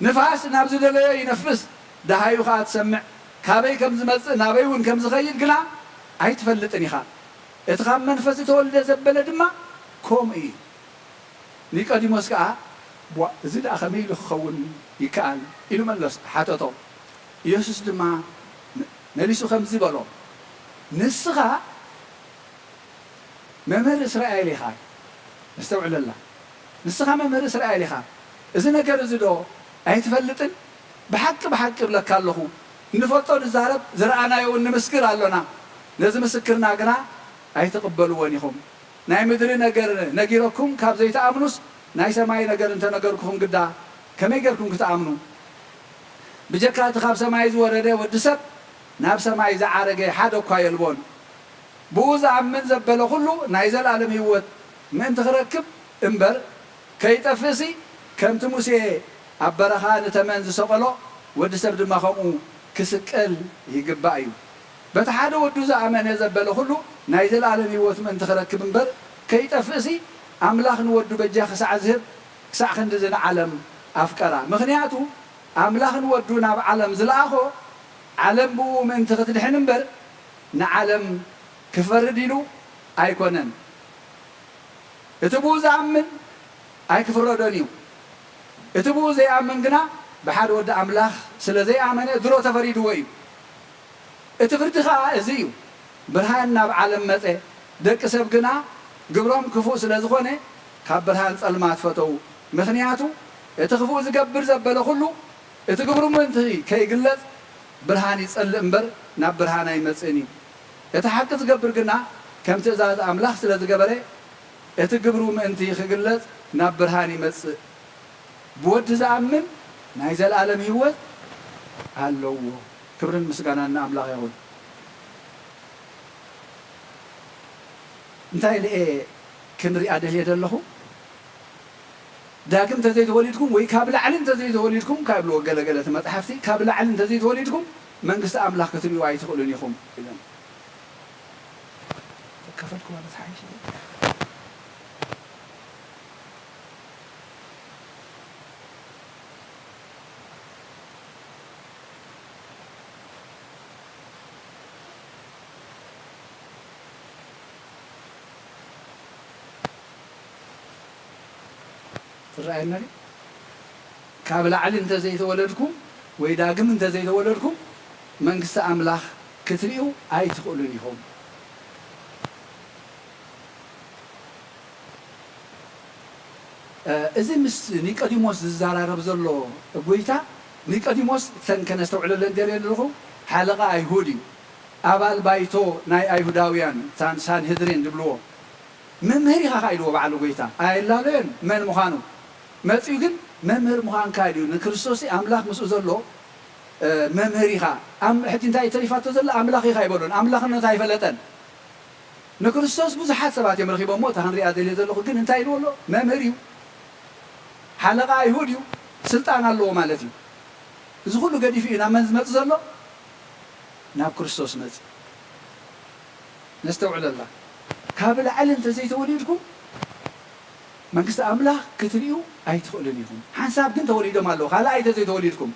ንፋስ ናብ ዝደለዮ ይነፍስ፣ ደሃዩ ኸኣ ትሰምዕ። ካበይ ከም ዝመጽእ ናበይ እውን ከም ዝኸይድ ግና ኣይትፈልጥን ኢኻ። እቲ ካብ መንፈስ ዝተወልደ ዘበለ ድማ ከምኡ እዩ። ኒቆዲሞስ ከኣ፣ "ቧእ፣ እዚ ደኣ ከመይ ኢሉ ክኸውን ይከኣል?" ኢሉ መለስ-፣ ሓተቶ። ኢየሱስ ድማ መ-፣ መሊሱ ከምዚ በሎ፣ "ንስኻ መምህር እስራኤል ኢኻ፣ ኣስተውዕለላ። ንስኻ መምህር እስራኤል ኢኻ። እዚ ነገር እዚ ዶ ኣይትፈልጥን? ብሓቂ፣ ብሓቂ እብለካ ኣለኹ፣ እንፈልጦ ንዛረብ፣ ዝረኣናዮ እውን ንምስክር ኣሎና። ነዚ ምስክርና ግና ኣይትቕበልዎን ኢኹም። ናይ ምድሪ ነገር ነጊረኩም ካብ ዘይትኣምኑስ፣ ናይ ሰማይ ነገር እንተነገርኩኹም ግዳ ከመይ ጌርኩም ክትኣምኑ? ብጀካ እቲ ካብ ሰማይ ዝወረደ ወዲ ሰብ፣ ናብ ሰማይ ዝዓረገ ሓደ እኳ የልቦን። ብኡ ዝኣምን ዘበለ ኩሉ ናይ ዘለኣለም ህይወት ምእንቲ ክረክብ እምበር ከይጠፍእሲ፣ ከምቲ ሙሴ ኣብ በረኻ ንተመን ዝሰቐሎ፣ ወዲ ሰብ ድማ ከምኡ ክስቀል ይግባእ እዩ። በቲ ሓደ ወዱ ዝኣመነ ዘበለ ኩሉ ናይ ዘለኣለም ህይወት ምእንቲ ክረክብ እምበር ከይጠፍእሲ፣ ኣምላኽ ንወዱ በጃ ክሳዕ ዝህብ፣ ክሳዕ ክንድዚ ንዓለም ኣፍቀራ። ምኽንያቱ፣ ኣምላኽ ንወዱ ናብ ዓለም ዝለኣኾ፣ ዓለም ብኡ ምእንቲ ክትድሕን እምበር፣ ንዓለም ክፈርድ ኢሉ ኣይኮነን። እቲ ብኡ ዝኣምን ኣይክፍረዶን እዩ። እቲ ብኡ ዘይኣምን ግና ብሓደ ወዲ ኣምላኽ ስለ ዘይኣመነ ድሮ ተፈሪድዎ እዩ። እቲ ፍርዲ ኸኣ እዚ እዩ፣ ብርሃን ናብ ዓለም መጸ፣ ደቂ ሰብ ግና ግብሮም ክፉእ ስለ ዝኾነ ካብ ብርሃን ጸልማት ፈተዉ። ምኽንያቱ እቲ ክፉእ ዝገብር ዘበለ ኩሉ እቲ ግብሩ ምእንቲ ከይግለጽ ብርሃን ይጸልእ እምበር ናብ ብርሃን ኣይመጽእን እዩ። እቲ ሓቂ ዝገብር ግና ከም ትእዛዝ ኣምላኽ ስለ ዝገበረ እቲ ግብሩ ምእንቲ ክግለጽ ናብ ብርሃን ይመጽእ። ብወዲ ዝኣምን ናይ ዘለኣለም ህይወት ኣለዎ። ክብርን ምስጋናን ንኣምላኽ ይኹን። እንታይ ኢለ እየ ክንሪኣ ደልየ ዘለኹ? ዳግም እንተዘይተወሊድኩም ወይ ካብ ላዕሊ እንተዘይተወሊድኩም ካብ ብልዎ ገለገለ እቲ መጽሓፍቲ፣ ካብ ላዕሊ እንተዘይተወሊድኩም መንግስቲ ኣምላኽ ክትሪኡ ኣይትኽእሉን ኢኹም ኢለን። ተካፈልኩ ማለት ሓይሽ። ትረኣየና ድዩ? ካብ ላዕሊ እንተዘይተወለድኩም ወይ ዳግም እንተዘይተወለድኩም መንግስቲ ኣምላኽ ክትርእዩ ኣይትኽእሉን ኢኹም። እ፣ እዚ ምስ ኒቆዲሞስ ዝዘራረብ ዘሎ ጎይታ፣ ኒቆዲሞስ እተን ከነስተውዕለለን ደልየ ዘለኹ፣ ሓለቓ ኣይሁድ እዩ። ኣባል ባይቶ ናይ ኣይሁዳውያን፣ ሳን-፣ ሳንሄድሪን ዝብልዎ። መምህር ኢኻ ኸዓ ኢልዎ ባዕሉ ጎይታ። ኣየላለዮን መን ምዃኑ። መጺኡ ግን መምህር ምዃንካ ኢሉ ንክርስቶስ ኣምላኽ ምስኡ ዘሎ፣ እ፣ መምህር ኢኻ። ኣም-፣ ሕጂ እንታይ ተሪፋቶ ዘላ? ኣምላኽ ኢኻ ኣይበሎን። ኣምላኽነቱ ኣይፈለጠን። ንክርስቶስ ብዙሓት ሰባት እዮም ረኺቦምዎ። እታ ክንሪኣ ደልየ ዘለኹ ግን እንታይ ኢልዎ ኣሎ? መምህር እዩ። ሓለቓ ኣይሁድ እዩ። ስልጣን ኣለዎ ማለት እዩ። እዚ ኩሉ ገዲፉ እዩ ናብ መን ዝመጽእ ዘሎ? ናብ ክርስቶስ መጽእ። ነስተውዕለላ። ካብ ላዕሊ እንተዘይተወሊድኩም መንግስቲ ኣምላኽ ክትርእዩ ኣይትኽእሉን ኢኹም። ሓንሳብ ግን ተወሊዶም ኣለዉ። ካልኣይ እንተዘይተወሊድኩም፣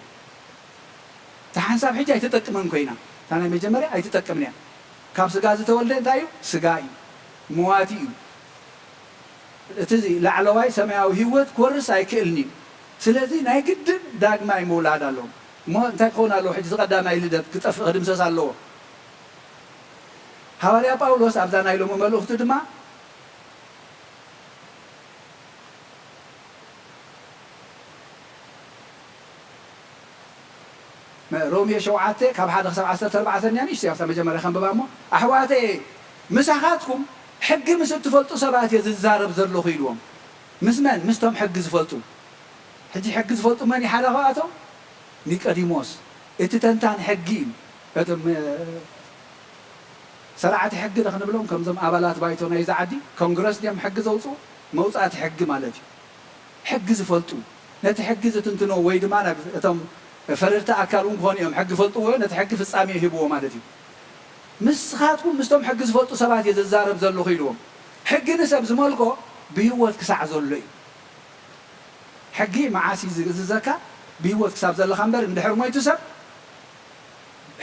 እታ ሓንሳብ ሕጂ ኣይትጠቅምን ኮይና። እታ ናይ መጀመርያ ኣይትጠቅምን እያ። ካብ ስጋ ዝተወልደ እንታይ እዩ? ስጋ እዩ። መዋቲ እዩ። እቲ ላዕለዋይ ሰማያዊ ህይወት ክወርስ ኣይክእልን እዩ። ስለዚ ናይ ግድን ዳግማይ ምውላድ ኣለዎም። እሞ እንታይ ክኸውን ኣለዎ? ሕጂ እቲ ቀዳማይ ልደት ክጠፍእ ክድምሰስ ኣለዎ። ሃዋርያ ጳውሎስ ኣብዛ ናይ ሎሚ መልእኽቱ ድማ ሮሜ ሸውዓተ ካብ ሓደ ክሳብ ዓሰርተ ኣርባዕተ እያ፣ ንእሽተይ ኣብታ መጀመርያ ከንብባ እሞ፣ ኣሕዋተየ፣ ምሳኻትኩም ሕጊ ምስ እትፈልጡ ሰባት እየ ዝዛረብ ዘለኹ ኢልዎም። ምስ መን? ምስቶም ሕጊ ዝፈልጡ። ሕጂ ሕጊ ዝፈልጡ መን እዩ ሓደ ካብኣቶም? ኒቆዲሞስ። እቲ ተንታን ሕጊ እዩ። እቶም፣ እ፣ ሰራዕቲ ሕጊ ዶ ክንብሎም፣ ከምዞም ኣባላት ባይቶ ናይዚ ዓዲ፣ ኮንግረስ ድዮም ሕጊ ዘውፅኡ? መውፃእቲ ሕጊ ማለት እዩ። ሕጊ ዝፈልጡ፣ ነቲ ሕጊ ዝትንትኖ ወይ ድማ ናብ እቶም ፈረድቲ ኣካል እውን ክኾኑ እዮም። ሕጊ ፈልጥዎ፣ ነቲ ሕጊ ፍጻሜ ይህብዎ ማለት እዩ። ንስኻትኩም ምስቶም ሕጊ ዝፈልጡ ሰባት እየ ዝዛረብ ዘለኹ ኢልዎም። ሕጊ ንሰብ ዝመልኮ ብህይወት ክሳዕ ዘሎ እዩ። ሕጊ መዓስ እዩ ዝእዝዘካ? ብህይወት ክሳብ ዘለኻ እምበር፣ እንድሕር ሞይቱ ሰብ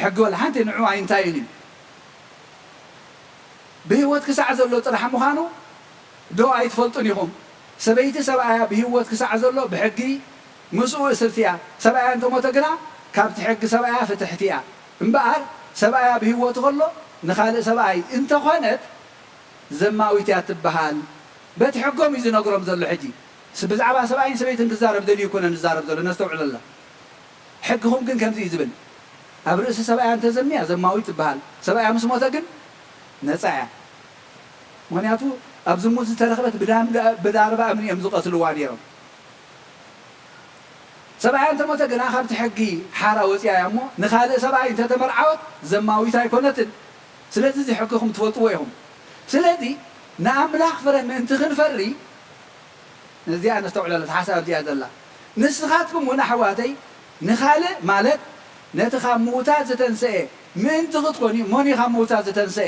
ሕጊ ወላ ሓንቲ ንዑ ኣይንታይን እዩ። ብህይወት ክሳዕ ዘሎ ጥራሕ ምዃኑ ዶ ኣይትፈልጡን ኢኹም? ሰበይቲ ሰብኣያ ብህይወት ክሳዕ ዘሎ ብሕጊ ምስኡ እስርቲ እያ። ሰብኣያ እንተሞተ ግና ካብቲ ሕጊ ሰብኣያ ፍትሕቲ እያ። እምበኣር ሰብኣያ ብህይወቱ ከሎ ንኻልእ ሰብኣይ እንተኾነት ዘማዊት እያ ትበሃል። በቲ ሕጎም እዩ ዝነግሮም ዘሎ። ሕጂ ስ-፣ ብዛዕባ ሰብኣይን ሰበይትን ክዛረብ ደልዩ ይኮነ ንዛረብ ዘሎ፣ ነስተውዕለላ። ሕግኹም ግን ከምዚ እዩ ዝብል፣ ኣብ ርእሲ ሰብኣያ እንተዘሚያ ዘማዊት ትበሃል፣ ሰብኣያ ምስ ሞተ ግን ነጻ እያ። ምኽንያቱ ኣብ ዝሙት ዝተረኽበት ብዳም-፣ ብዳርባ እምኒ እዮም ዝቐትልዋ ነይሮም። ሰብኣያ እንተሞተ ግና ካብቲ ሕጊ ሓራ ወፂኣ እያ እሞ ንኻልእ ሰብኣይ እንተተመርዓወት ዘማዊት ኣይኮነትን። ስለዚ እዚ ሕግኹም ትፈልጥዎ ኢኹም። ስለዚ ንኣምላኽ ፍረ ምእንቲ ክንፈሪ፣ ነዚኣ ነስተውዕለላ፣ እታ ሓሳብ እዚኣ ዘላ። ንስኻትኩም እውን ኣሕዋተይ ንኻልእ ማለት ነቲ ካብ ምዉታት ዝተንስኤ ምእንቲ ክትኮኑ፣ መን እዩ ካብ ምዉታት ዝተንስኤ?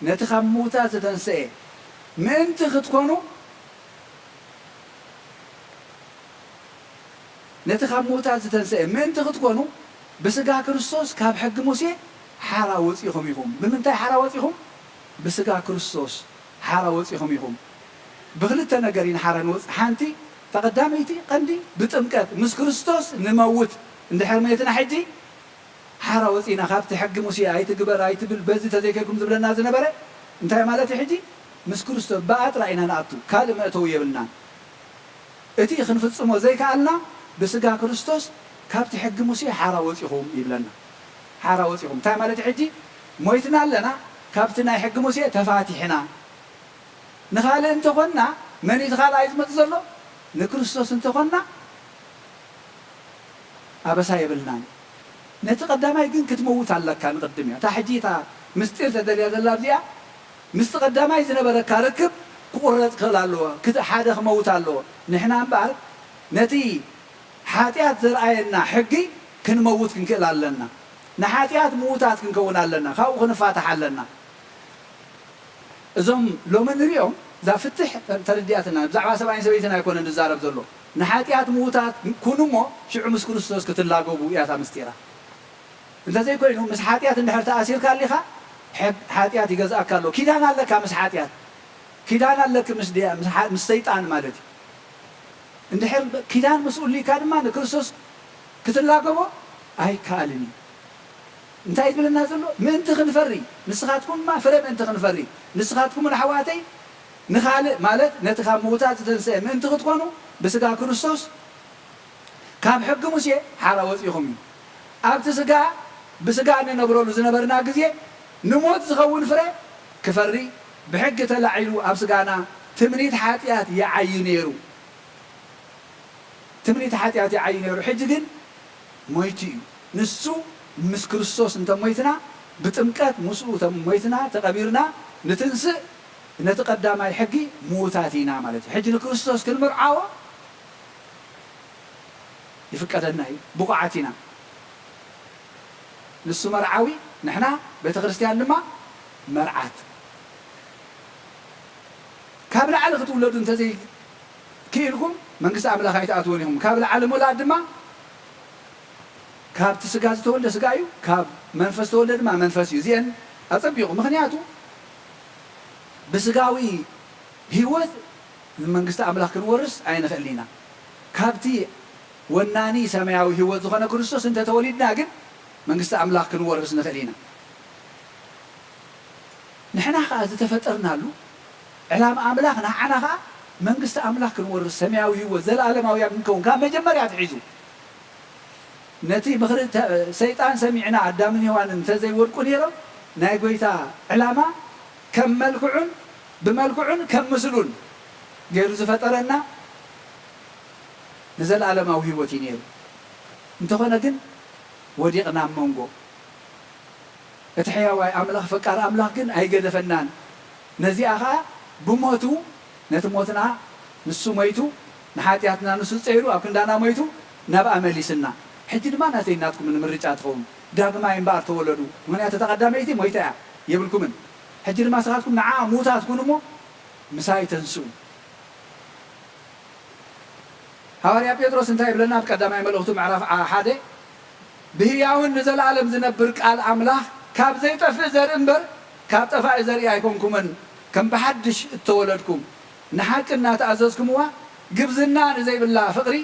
ነቲ ካብ ምዉታት ዝተንስኤ ምእንቲ ክትኮኑ፣ ነቲ ካብ ምዉታት ዝተንስኤ ምእንቲ ክትኮኑ፣ ብስጋ ክርስቶስ ካብ ሕጊ ሙሴ ሓራ ወጺኹም ኢኹም። ብምንታይ ሓራ ወጺኹም? ብስጋ ክርስቶስ ሓራ ወጺኹም ኢኹም። ብኽልተ ነገር ኢና ሓራ ንወጽእ። ሓንቲ፣ እታ ቀዳመይቲ ቀንዲ፣ ብጥምቀት ምስ ክርስቶስ ንመውት እንድሕር ሞይትና፣ ሕጂ ሓራ ወጺና፣ ካብቲ ሕጊ ሙሴ ኣይትግበር ኣይትብል በዚ ተዘይከይኩም ዝብለና ዝነበረ እንታይ ማለት እዩ? ሕጂ ምስ ክርስቶስ ብኣ ጥራይ ኢና ንኣቱ፣ ካልእ መእተዊ የብልናን። እቲ ክንፍጽሞ ዘይከኣልና ብስጋ ክርስቶስ ካብቲ ሕጊ ሙሴ ሓራ ወጺኹም ይብለና። ሓራ ወጺኹም እንታይ ማለት እዩ? ሕጂ ሞይትና ኣለና፣ ካብቲ ናይ ሕጊ ሙሴ ተፋቲሕና። ንኻልእ እንተኾንና፣ መን እዩ እቲ ካልኣይ ዝመጽእ ዘሎ? ንክርስቶስ እንተኾንና፣ ኣበሳ የብልናን። ነቲ ቀዳማይ ግን ክትመውት ኣለካ ንቕድም እያ። እታ ሕጂ እታ ምስጢር ተደልያ ዘላ ኣብዚኣ፣ ምስቲ ቀዳማይ ዝነበረካ ርክብ ክቑረጽ ክኽእል ኣለዎ። ክት-፣ ሓደ ክመውት ኣለዎ። ንሕና እምበኣር ነቲ ሓጢኣት ዘርኣየና ሕጊ ክንመውት ክንክእል ኣለና። ንሓጢኣት ምዉታት ክንከውን ኣለና። ካብኡ ክንፋታሕ ኣለና። እዞም ሎሚ ንሪኦም፣ እዛ ፍትሕ ተረዲኣትና፣ ብዛዕባ ሰብኣይን ሰበይትን ኣይኮነን ዝዛረብ ዘሎ። ንሓጢኣት ምዉታት ኩኑ እሞ፣ ሽዑ ምስ ክርስቶስ ክትላገቡ እያ እታ ምስጢራ። እንተዘይኮይኑ፣ ምስ ሓጢኣት እንድሕር ተኣሲርካ ኣሊኻ፣ ሕግ-፣ ሓጢኣት ይገዝኣካ ኣሎ። ኪዳን ኣለካ ምስ ሓጢኣት። ኪዳን ኣለኪ ምስ ድያ-፣ ምስ ሓ-፣ ምስ ሰይጣን ማለት እዩ። እንድሕር ኪዳን ምስ እሉይካ ድማ ንክርስቶስ ክትላገቦ ኣይከኣልን እዩ። እንታይ ዝብለና ዘሎ? ምእንቲ ክንፈሪ፣ ንስኻትኩም ድማ ፍረ ምእንቲ ክንፈሪ፣ ንስኻትኩም ንኣሕዋተይ ንኻልእ ማለት ነቲ ካብ ምዉታት ዝተንስአ ምእንቲ ክትኮኑ ብስጋ ክርስቶስ ካብ ሕጊ ሙሴ ሓራ ወጺኹም እዩ። ኣብቲ ስጋ፣ ብስጋ እንነብረሉ ዝነበርና ግዜ ንሞት ዝኸውን ፍረ ክፈሪ ብሕጊ ተላዒሉ ኣብ ስጋና ትምኒት ሓጢኣት ይዓዩ ነይሩ። ትምኒት ሓጢኣት ይዓዩ ነይሩ። ሕጂ ግን ሞይቱ እዩ። ንሱ ምስ ክርስቶስ እንተ ሞይትና፣ ብጥምቀት ምስኡ እንተ ሞይትና፣ ተቐቢርና፣ ንትንስእ፣ ነቲ ቀዳማይ ሕጊ ምዉታት ኢና ማለት እዩ። ሕጂ ንክርስቶስ ክንምርዓዎ ይፍቀደና እዩ። ብቑዓት ኢና። ንሱ መርዓዊ፣ ንሕና ቤተ ክርስቲያን ድማ መርዓት። ካብ ላዕሊ ክትውለዱ እንተዘይ ክኢልኩም መንግስቲ ኣምላኽ ኣይትኣትዉን ኢኹም። ካብ ላዕሊ ምውላድ ድማ ካብቲ ስጋ ዝተወልደ ስጋ እዩ፣ ካብ መንፈስ ዝተወልደ ድማ መንፈስ እዩ። እዚአን ኣጸቢቑ፣ ምኽንያቱ ብስጋዊ ህይወት ንመንግስቲ ኣምላኽ ክንወርስ ኣይንኽእልን ኢና። ካብቲ ወናኒ ሰማያዊ ህይወት ዝኾነ ክርስቶስ እንተተወሊድና ግን መንግስቲ ኣምላኽ ክንወርስ ንኽእል ኢና። ንሕና ኸኣ ዝተፈጠርናሉ ዕላማ ኣምላኽ ንዓና ኸኣ መንግስቲ ኣምላኽ ክንወርስ፣ ሰማያዊ ህይወት፣ ዘለኣለማውያን ክንከውን፣ ካብ መጀመርያ ኣትሒዙ ነቲ ምኽሪ ተ-፣ ሰይጣን ሰሚዕና ኣዳምን ሔዋንን እንተዘይወድቁ ነይሮም፣ ናይ ጐይታ ዕላማ ከም መልክዑን ብመልክዑን ከም ምስሉን ገይሩ ዝፈጠረና ንዘለኣለማዊ ህይወት እዩ ነይሩ። እንተኾነ ግን ወዲቕና ኣብ መንጎ። እቲ ሕያዋይ ኣምላኽ፣ ፈቃር ኣምላኽ ግን ኣይገደፈናን። ነዚኣ ኸኣ ብሞቱ፣ ነቲ ሞትና ንሱ ሞይቱ፣ ንሓጢኣትና ንሱ ጸይሩ፣ ኣብ ክንዳና ሞይቱ፣ ናብኣ መሊስና። ሕጂ ድማ ናተይ ናትኩምን ምርጫ ትኸውን። ዳግማይ እምበኣር ተወለዱ። ምኽንያቱ እታ ቀዳመይቲ ሞይታ እያ፣ የብልኩምን። ሕጂ ድማ ንስኻትኩም ንዓኣ ምዉታት ኩኑ እሞ፣ ምሳይ ተንስኡ። ሃዋርያ ጴጥሮስ እንታይ ይብለና? ኣብ ቀዳማይ መልእኽቱ ምዕራፍ ዓ-፣ ሓደ፣ "ብህያውን ንዘለኣለም ዝነብር ቃል ኣምላኽ ካብ ዘይጠፍእ ዘርኢ እምበር ካብ ጠፋኢ ዘርኢ ኣይኮንኩምን፣ ከም ብሓድሽ እተወለድኩም፣ ንሓቂ እናተኣዘዝኩምዋ፣ ግብዝና ንዘይብላ ፍቕሪ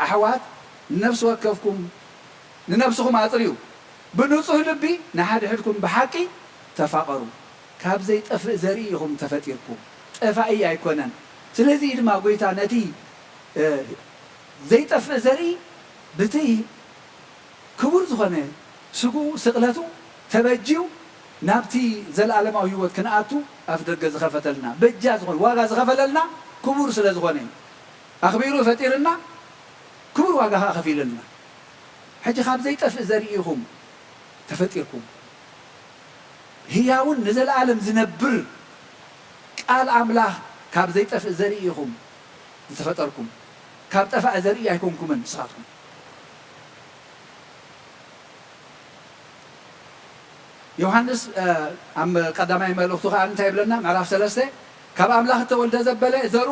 ኣሕዋት ንነፍሲ ወከፍኩም፣ ንነብስኹም ኣጽርዩ፣ ብንጹህ ልቢ ንሓድሕድኩም ብሓቂ ተፋቐሩ። ካብ ዘይጠፍእ ዘርኢ ኢኹም ተፈጢርኩም፣ ጠፋኢ ኣይኮነን።" ስለዚ እዩ ድማ ጐይታ ነቲ፣ እ፣ ዘይጠፍእ ዘርኢ ብቲ ክቡር ዝኾነ ስግኡ፣ ስቕለቱ ተበጅዩ ናብቲ ዘለኣለማዊ ህይወት ክንኣቱ ኣፍ ደገ ዝኸፈተልና፣ በጃ ዝኾነ፣ ዋጋ ዝኸፈለልና ክቡር ስለ ዝኾነ እዩ። ኣኽቢሩ ፈጢርና፣ ክቡር ዋጋ ኸኣ ከፊሉልና። ሕጂ ካብ ዘይጠፍእ ዘርኢ ኢኹም ተፈጢርኩም። ህያውን ንዘለኣለም ዝነብር ቃል ኣምላኽ ካብ ዘይጠፍእ ዘርኢ ኢኹም ዝተፈጠርኩም። ካብ ጠፋኢ ዘርኢ ኣይኮንኩምን ንስኻትኩም። ዮሃንስ፣ እ፣ ኣብ ቀዳማይ መልእኽቱ ከኣ እንታይ ይብለና? ምዕራፍ ሰለስተ፣ "ካብ ኣምላኽ እተወልደ ዘበለ ዘርኡ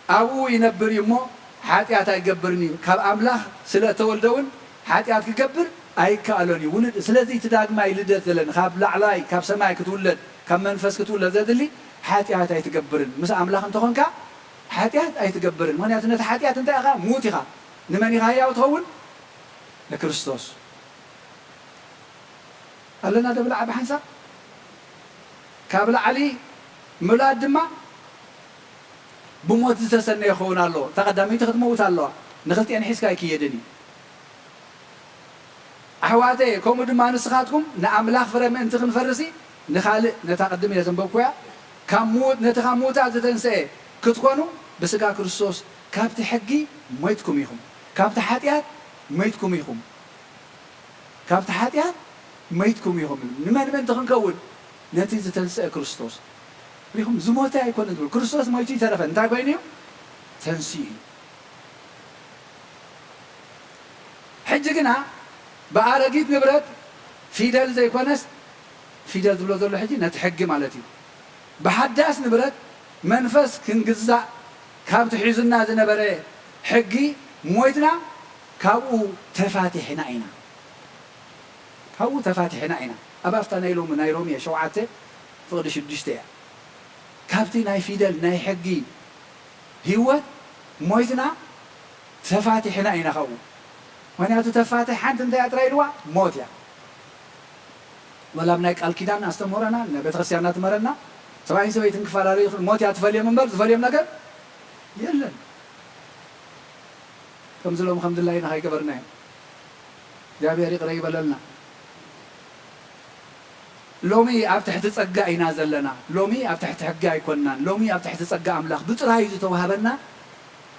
ኣብኡ ይነብር እዩ እሞ፣ ሓጢኣት ኣይገብርን እዩ። ካብ ኣምላኽ ስለ እተወልደ እውን ሓጢኣት ክገብር ኣይከኣሎን እዩ።" ውሉድ፣ ስለዚ እቲ ዳግማይ ልደት ዘለኒ፣ ካብ ላዕላይ፣ ካብ ሰማይ ክትውለድ፣ ካብ መንፈስ ክትውለድ ዘድሊ፣ ሓጢኣት ኣይትገብርን። ምስ ኣምላኽ እንተኾንካ፣ ሓጢኣት ኣይትገብርን። ምኽንያቱ ነቲ ሓጢኣት እንታይ ኢኻ? ምዉት ኢኻ። ንመን ኢኻ ህያው ትኸውን? ንክርስቶስ። ኣለና ዶ ብላዕ ብሓንሳብ? ካብ ላዕሊ ምውላድ ድማ ብሞት ዝተሰነየ ክኸውን ኣለዎ። እታ ቀዳመይቲ ክትመውት ኣለዋ። ንኽልቲኤን ሒዝካ ኣይክየድን እዩ። ኣሕዋተየ፣ ከምኡ ድማ ንስኻትኩም ንኣምላኽ ፍረ ምእንቲ ክንፈርሲ ንኻልእ፣ ነታ ቅድም ኢለ ዘንበብኩያ፣ ካብ ምዉት-፣ ነቲ ካብ ምዉታት ዝተንስኤ ክትኮኑ ብስጋ ክርስቶስ ካብቲ ሕጊ ሞይትኩም ኢኹም። ካብቲ ሓጢኣት ሞይትኩም ኢኹም። ካብቲ ሓጢኣት መይትኩም ኢኹም። ንመን ምእንቲ ክንከውን? ነቲ ዝተንስአ ክርስቶስ። ሪኹም፣ ዝሞተ ኣይኮነን ዝብል። ክርስቶስ ሞይቱ ይተረፈ። እንታይ ኮይኑ እዩ? ተንሲኡ እዩ። ሕጂ ግና ብኣረጊት ንብረት ፊደል ዘይኮነስ፣ ፊደል ዝብሎ ዘሎ ሕጂ ነቲ ሕጊ ማለት እዩ። ብሓዳስ ንብረት መንፈስ ክንግዛእ ካብቲ ሒዙና ዝነበረ ሕጊ ሞይትና ካብኡ ተፋቲሕና ኢና። ካብኡ ተፋቲሕና ኢና። ኣብ ኣፍታ ናይ ሎሚ ናይ ሮሜ ሸውዓተ ፍቕዲ ሽዱሽተ እያ። ካብቲ ናይ ፊደል ናይ ሕጊ ህይወት ሞይትና ተፋቲሕና ኢና ካብኡ። ምኽንያቱ ተፋትሕ ሓንቲ እንታይ እያ ጥራይ ኢልዋ? ሞት እያ። ወላ ኣብ ናይ ቃል ኪዳን ኣስተምህሮና፣ ናይ ቤተክርስትያንና ትምህረና፣ ሰብኣይን ሰበይትን ክፈላለዩ ይኽእሉ፣ ሞት እያ ትፈልዮም እምበር ዝፈልዮም ነገር የለን። ከምዚ ሎሚ ከም ድላይና ከይገበርናዮ። እግዚኣብሔር ይቕረ ይበለልና። ሎሚ ኣብ ትሕቲ ጸጋ ኢና ዘለና። ሎሚ ኣብ ትሕቲ ሕጊ ኣይኮንናን። ሎሚ ኣብ ትሕቲ ጸጋ ኣምላኽ ብጥራዩ ዝተዋህበና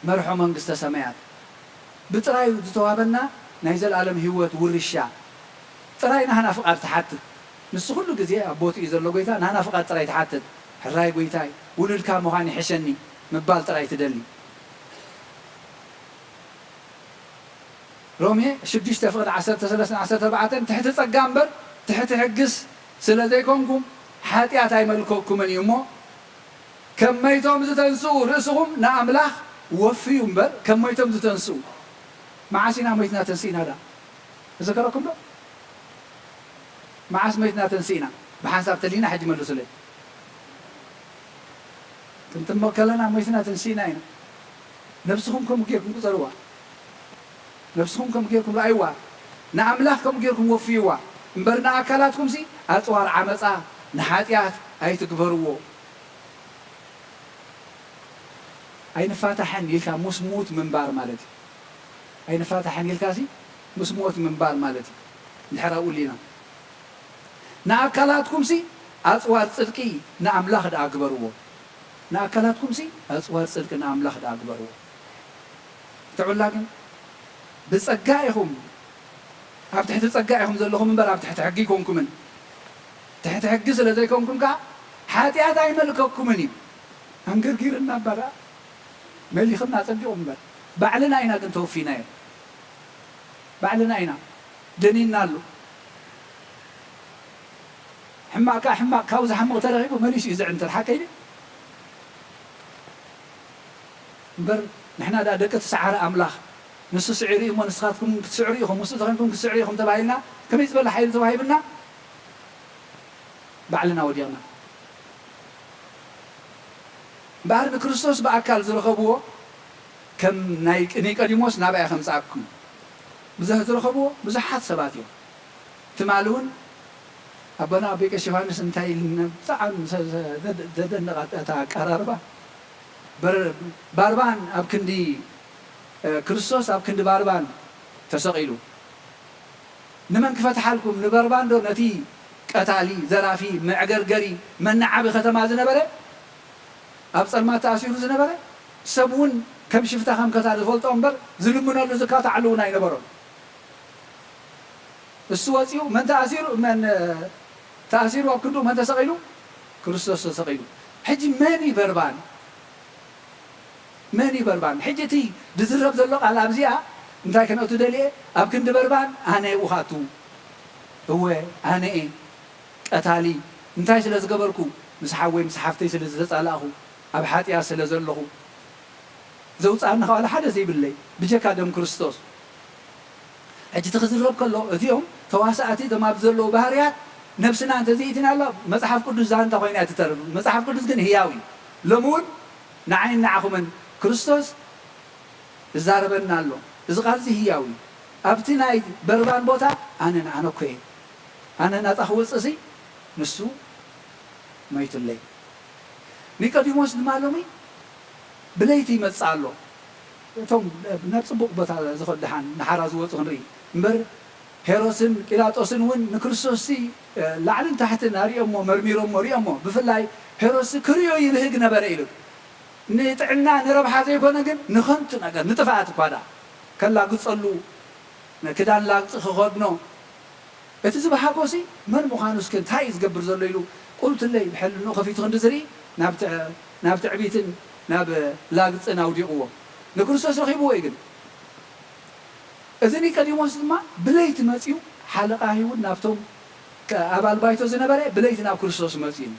መርሖ መንግስተ ሰማያት፣ ብጥራዩ ዝተዋህበና ናይ ዘለኣለም ህይወት ውርሻ ጥራይ ናህና ፍቓድ ትሓትት። ንሱ ኩሉ ግዜ ኣብ ቦትኡ እዩ ዘሎ ጎይታ፣ ናህና ፍቓድ ጥራይ ትሓትት። ሕራይ ጎይታይ፣ ውሉድካ ምዃን ይሕሸኒ ምባል ጥራይ ትደሊ። ሮሜ ሽዱሽተ ፍቕዲ ዓሰርተ ሰለስተ ዓሰርተ ኣርባዕተ፣ ትሕቲ ጸጋ እምበር ትሕቲ ሕግስ ስለ ዘይኮንኩም፣ ሓጢኣት ኣይመልከኩምን እዩ እሞ፣ ከም መይቶም ዝተንስኡ ርእስኹም ንኣምላኽ ወፍዩ እምበር፣ ከም መይቶም ዝተንስኡ። መዓስ ኢና ሞይትና ተንሲእና ደኣ? እዝከረኩም ዶ? መዓስ ሞይትና ተንሲእና? ብሓንሳብ ተሊና ሕጂ መልሱለይ። ክንጥመቕ ከለና ሞይትና ተንሲእና ኢና። ነብስኹም ከምኡ ጌርኩም ቁጸርዋ። ነብስኹም ከምኡ ጌርኩም ረኣይዋ። ንኣምላኽ ከምኡ ጌርኩም ወፍይዋ። እምበር ንኣካላትኩምሲ ኣጽዋር ዓመጻ ንሓጢኣት ኣይትግበርዎ። ኣይንፋታሕን ኢልካ ሙስ ምዉት ምንባር ማለት እዩ። ኣይንፋታሕን ኢልካሲ ምስ ሞት ምንባር ማለት እዩ። እንድሕር ኣብኡ ኣሊና፣ ንኣካላትኩምሲ ኣጽዋር ጽድቂ ንኣምላኽ ደኣ ግበርዎ። ንኣካላትኩምሲ ኣጽዋር ጽድቂ ንኣምላኽ ደኣ ግበርዎ። እተዑላ ግን ብጸጋ ኢኹም፣ ኣብ ትሕቲ ጸጋ ኢኹም ዘለኹም እምበር ኣብ ትሕቲ ሕጊ ኣይኮንኩምን። ትሕቲ ሕጊ ስለ ዘይኮንኩም ከኣ ሓጢኣት ኣይመልከኩምን እዩ። ኣንገርጊርና እባ ደኣ መሊኽና ጸቢቑ እምበር፣ ባዕልና ኢና ግን ተወፊናዮ። ባዕልና ኢና ደኒና ኣሎ። ሕማቕ ከኣ ሕማቕ፣ ካብኡ ዝሓምቕ ተረኺቡ መሊሱ እዩ ዝዕንተር። ሓቀይ ድዩ? እምበር ንሕና ደኣ ደቂ እቲ ሰዓሪ ኣምላኽ፣ ንሱ ስዒሩ እዩ እሞ ንስኻትኩም ክትስዕሩ ኢኹም፣ ምስኡ ተኾይንኩም ክትስዕሩ ኢኹም ተባሂልና፣ ከመይ ዝበለ ሓይሊ ተዋሂብና? ባዕልና ወዲቕና። እምበኣር ንክርስቶስ ብኣካል ዝረኸብዎ ከም ናይ ኒቆዲሞስ ናብኣ ከምጽኣኩም። ብዙሕ ዝረኸብዎ ብዙሓት ሰባት እዮም። ትማሊ እውን ኣቦና ኣቦይ ቀሺ ዮሃንስ እንታይ ኢልና ብጣዕሚ ዘ-፣ ዘ-፣ ዘ-፣ ዘደንቕ ኣቀራርባ። በር-፣ ባርባን ኣብ ክንዲ፣ እ፣ ክርስቶስ ኣብ ክንዲ ባርባን ተሰቒሉ። ንመን ክፈትሓልኩም? ንበርባን ዶ ነቲ ቀታሊ፣ ዘራፊ፣ መዕገርገሪ፣ መናዓቢ ከተማ ዝነበረ፣ ኣብ ጸልማት ተኣሲሩ ዝነበረ? ሰብ እውን ከም ሽፍታ ከም ከታሊ ዝፈልጦ እምበር ዝልምነሉ ዝካታዓሉ እውን ኣይነበሮን። እሱ ወጺኡ መን ተኣሲሩ፣ መን ተኣሲሩ ኣብ ክንዱ መን ተሰቒሉ? ክርስቶስ ተሰቒሉ። ሕጂ መን እዩ በርባን? መን እዩ በርባን? ሕጂ እቲ ዝዝረብ ዘሎ ቃል ኣብዚኣ እንታይ ከነእቱ ደልየ? ኣብ ክንዲ በርባን ኣነ እየ ውኻቱ። እወ ኣነ እየ ቀታሊ። እንታይ ስለ ዝገበርኩ? ምስ ሓወይ ምስ ሓፍተይ ስለ ዝተጻላእኹ፣ ኣብ ሓጢኣት ስለ ዘለኹ። ዘውጽኣኒ ካብ ሓደ ዘይብለይ ብጀካ ደም ክርስቶስ። ሕጂ እቲ ክዝረብ ከሎ እዚኦም ተዋሳእቲ እቶም ኣብዚ ዘለዉ ባህርያት ነብስና እንተዘይእቲናላ መጽሓፍ ቅዱስ ዛንታ ኮይና እያ ትተርፍ። መጽሓፍ ቅዱስ ግን ህያው እዩ። ሎሚ እውን ንዓይን ንዓኹምን ክርስቶስ ይዛረበና ኣሎ። እዚ ቃል እዚ ህያው እዩ። ኣብቲ ናይ በርባን ቦታ ኣነ ንኣነ እኮ እየ። ኣነ ናጻ ክወጽእ ሲ ንሱ ሞይቱለይ። ኒቆዲሞስ ድማ ሎሚ ብለይቲ ይመጽእ ኣሎ። እቶም ናብ ጽቡቕ ቦታ ዝኸዱ ደሓን ንሓራ ዝወጹ ክንርኢ እምበር፣ ሄሮድስን ጲላጦስን እውን ንክርስቶስሲ ላዕልን ታሕትን ኣርእዮሞ፣ መርሚሮሞ፣ ርእዮሞ። ብፍላይ ሄሮድስ ክርእዮ ይብህግ ነበረ ኢሉ። ንጥዕና ንረብሓ ዘይኮነ ግን ንኸንቱ ነገር፣ ንጥፍኣት እኳ ደኣ ከላግጸሉ፣ ክዳን ላግጺ ክኸድኖ፣ እቲ ዝበሃጎሲ መን ምዃኑ እስከ እንታይ እዩ ዝገብር ዘሎ ኢሉ ቁልትለይ ብሕልንኡ ከፊቱ ክንዲ ዝርኢ ናብ ትዕ-፣ ናብ ትዕቢትን ናብ ላግጽን ኣውዲቕዎ። ንክርስቶስ ረኺብዎ እዩ ግን። እዚ ኒቆዲሞስ ድማ ብለይቲ መጺኡ ሓለቓ ኣይሁድ ናብቶም ከ-፣ ኣባል ባይቶ ዝነበረ ብለይቲ ናብ ክርስቶስ መጺኡ።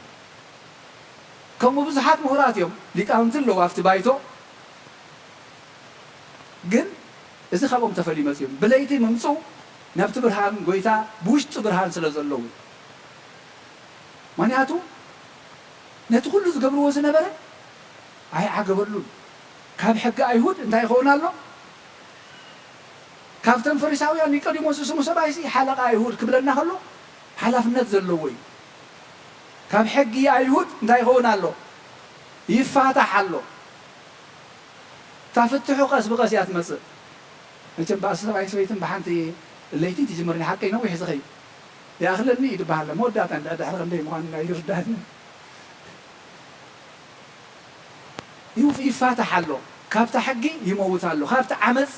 ከምኡ ብዙሓት ምሁራት እዮም፣ ሊቃውንቲ ኣለዉ ኣብቲ ባይቶ። ግን እዚ ካብኦም ተፈልዩ መጺኡ። ብለይቲ ምምጽኡ ናብቲ ብርሃን ጎይታ ብውሽጡ ብርሃን ስለ ዘለዉ። ምኽንያቱ ነቲ ኩሉ ዝገብርዎ ዝነበረ ኣይዓገበሉን። ካብ ሕጊ ኣይሁድ እንታይ ይኸውን ኣሎ? ካብቶም ፈሪሳውያን ኒቆዲሞስ ዝስሙ ሰብኣይሲ ሓለቓ ኣይሁድ ክብለና ከሎ ሓላፍነት ዘለዎ እዩ። ካብ ሕጊ ኣይሁድ እንታይ ይኸውን ኣሎ? ይፋታሕ ኣሎ። እታ ፍትሑ ቀስ ብቐስ እያ ትመጽእ። መቸም ባእሲ ሰብኣይ ሰበይትን ብሓንቲ ለይቲ ትጅምር፣ ንሓቀይ ነዊሕ ዝኸይድ። ይኣኽለኒ እዩ ዝበሃል። መወዳእታ እንዳ ድሕሪ ክንደይ ምዃኑ ኣይርዳእን። ይውፍ-፣ ይፋታሕ ኣሎ። ካብታ ሕጊ ይመውት ኣሎ። ካብቲ ዓመጽ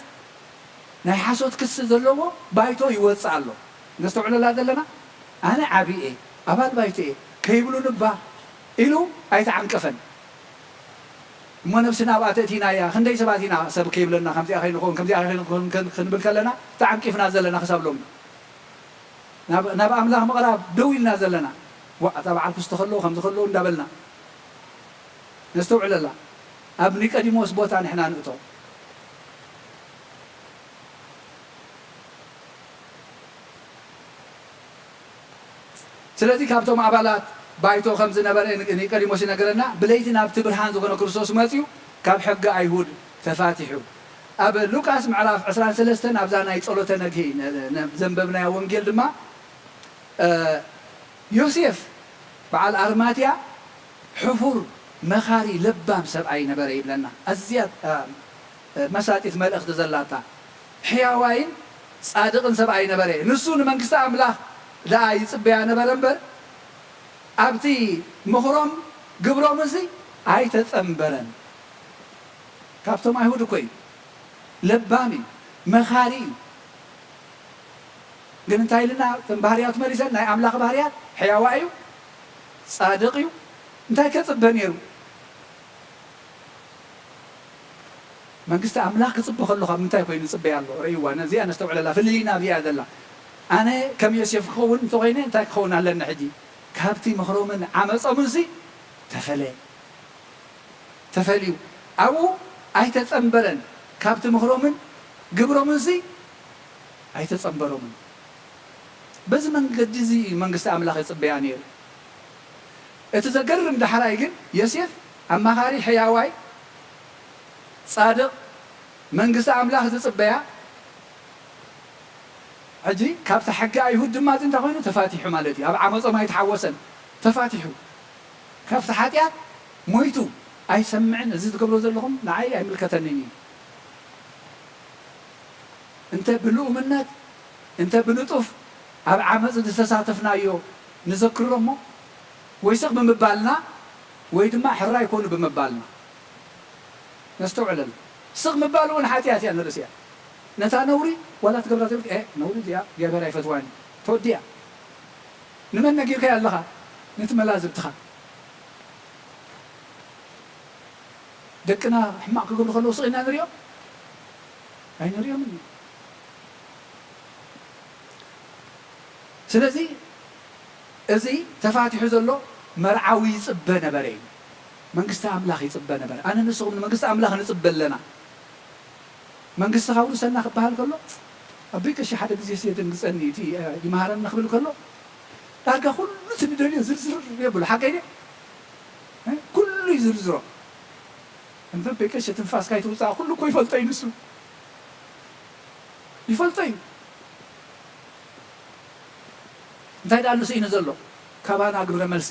ናይ ሓሶት ክሲ ዘለዎ ባይቶ ይወጽእ ኣሎ። ነስተውዕለላ ዘለና፣ ኣነ ዓቢ እየ፣ ኣባል ባይቶ እየ፣ ከይብሉኒ እባ ኢሉ ኣይተዓንቀፈን። እሞ ነብስና ኣብኣ ተእቲናያ፣ ክንደይ ሰባት ኢና ሰብ ከይብለና፣ ከምዚኣ ከይንኸውን፣ ከምዚኣ ከይንኸውን ከን-፣ ክንብል ከለና ተዓንቂፍና ዘለና ክሳብ ሎሚ። ናብ፣ ናብ ኣምላኽ ምቕራብ ደው ኢልና ዘለና። ዋእ፣ እታ በዓል ክስቶ ከለዉ፣ ከምዚ ከለዉ እንዳበልና። ነስተውዕለላ። ኣብ ኒቆዲሞስ ቦታ ንሕና ንእቶ። ስለዚ ካብቶም ኣባላት ባይቶ ከም ዝነበረ ኒ-፣ ኒቆዲሞስ ይነግረና። ብለይቲ ናብቲ ብርሃን ዝኾነ ክርስቶስ መጺኡ ካብ ሕጊ ኣይሁድ ተፋቲሑ። ኣብ ሉቃስ ምዕራፍ ዕስራን ሰለስተን ኣብዛ ናይ ጸሎተ ነግሂ ነ-፣ ነ-፣ ዘንበብናያ ወንጌል ድማ፣ እ፣ ዮሴፍ በዓል ኣርማትያ ሕፉር፣ መኻሪ፣ ለባም ሰብኣይ ነበረ ይብለና። ኣዝያ፣ እ፣ እ፣ መሳጢት መልእኽቲ ዘላታ። ሕያዋይን ጻድቕን ሰብኣይ ነበረ። ንሱ ንመንግስቲ ኣምላኽ ደኣ ይጽበያ ነበረ እምበር፣ ኣብቲ ምኽሮም ግብሮምንሲ ኣይተጸንበረን። ካብቶም ኣይሁድ እኮ እዩ። ለባም እዩ። መኻሪ እዩ። ግን እንታይ ኢልና እተን ባህርያቱ መሊሰን? ናይ ኣምላኽ ባህርያት፣ ሕያዋይ እዩ፣ ጻድቕ እዩ። እንታይ ከጽበ ነይሩ? መንግስቲ ኣምላኽ ክጽበ ከሎ ካብ ምንታይ ኮይኑ ይጽበያ ኣሎ? ርእይዋ፣ ነዚኣ ነስተውዕለላ። ፍልልይና ኣብዚኣ ዘላ። ኣነ ከም ዮሴፍ ክኸውን እንተኾይነ እንታይ ክኸውን ኣለኒ ሕጂ? ካብቲ ምኽሮምን ዓመጾምንሲ ተፈለ። ተፈልዩ። ኣብኡ ኣይተጸንበረን። ካብቲ ምኽሮምን ግብሮምንሲ ኣይተጸንበሮምን። በዚ መንገዲ እዚ እዩ መንግስቲ ኣምላኽ ይጽበያ ነይሩ። እቲ ዘገርም ዳሕራይ ግን ዮሴፍ ኣማኻሪ ሕያዋይ፣ ጻድቕ፣ መንግስቲ ኣምላኽ ዝጽበያ፣ ሕጂ ካብቲ ሕጊ ኣይሁድ ድማ እዚ እንታይ ኮይኑ? ተፋቲሑ ማለት እዩ። ኣብ ዓመጾም ኣይተሓወሰን። ተፋቲሑ። ካብቲ ሓጢኣት ሞይቱ። ኣይሰምዕን፣ እዚ ትገብሮ ዘለኹም ንዓይ ኣይምልከተንን እዩ። እንተ ብልኡምነት፣ እንተ ብንጡፍ ኣብ ዓመጽ ዝተሳተፍናዮ ንዘክሮ እሞ፣ ወይ ስቕ ብምባልና፣ ወይ ድማ ሕራይ ኮኑ ብምባልና። ነስተውዕለሉ። ስቕ ምባል እውን ሓጢኣት እያ ንርእሲ እያ። ነታ ነውሪ ዋላ ትገብራ ዘይብልካ፣ "ኤ፣ ነውሪ እዚኣ እግዚኣብሔር ኣይፈትዋን እዩ." ተወዲኣ። ንመን ነጊርካዮ ኣለኻ? ነቲ መላዝብትኻ። ደቅና ሕማቕ ክገብሩ ከለዉ ስቕ ኢልና ንሪኦም? ኣይንሪኦምን ኢና። ስለዚ እዚ ተፋቲሑ ዘሎ መርዓዊ ይጽበ ነበረ እዩ። መንግስቲ ኣምላኽ ይጽበ ነበረ። ኣነ ንስኹም ንመንግስቲ ኣምላኽ ንጽበ ኣለና። መንግስትኻ ውርሰና ክበሃል ከሎ፣ ኣቦይ ቀሺ ሓደ ግዜ የደንግጸኒ፣ እቲ፣ እ፣ ይምሃረኒ ክብል ከሎ፣ ዳርጋ ኩሉ እቲ ንደልዮ ዝርዝር የብሎ። ሓቀይ ድየ? እ? ኩሉ ይዝርዝሮ። እንተ ኣቦይ ቀሺ ትንፋስ ካይትውጻእ ኩሉ እኮ ይፈልጦ እዩ ንሱ። ይፈልጦ እዩ። እንታይ ደኣ ኣሎ ስኢኑ ዘሎ? ካባና ግብረ መልሲ።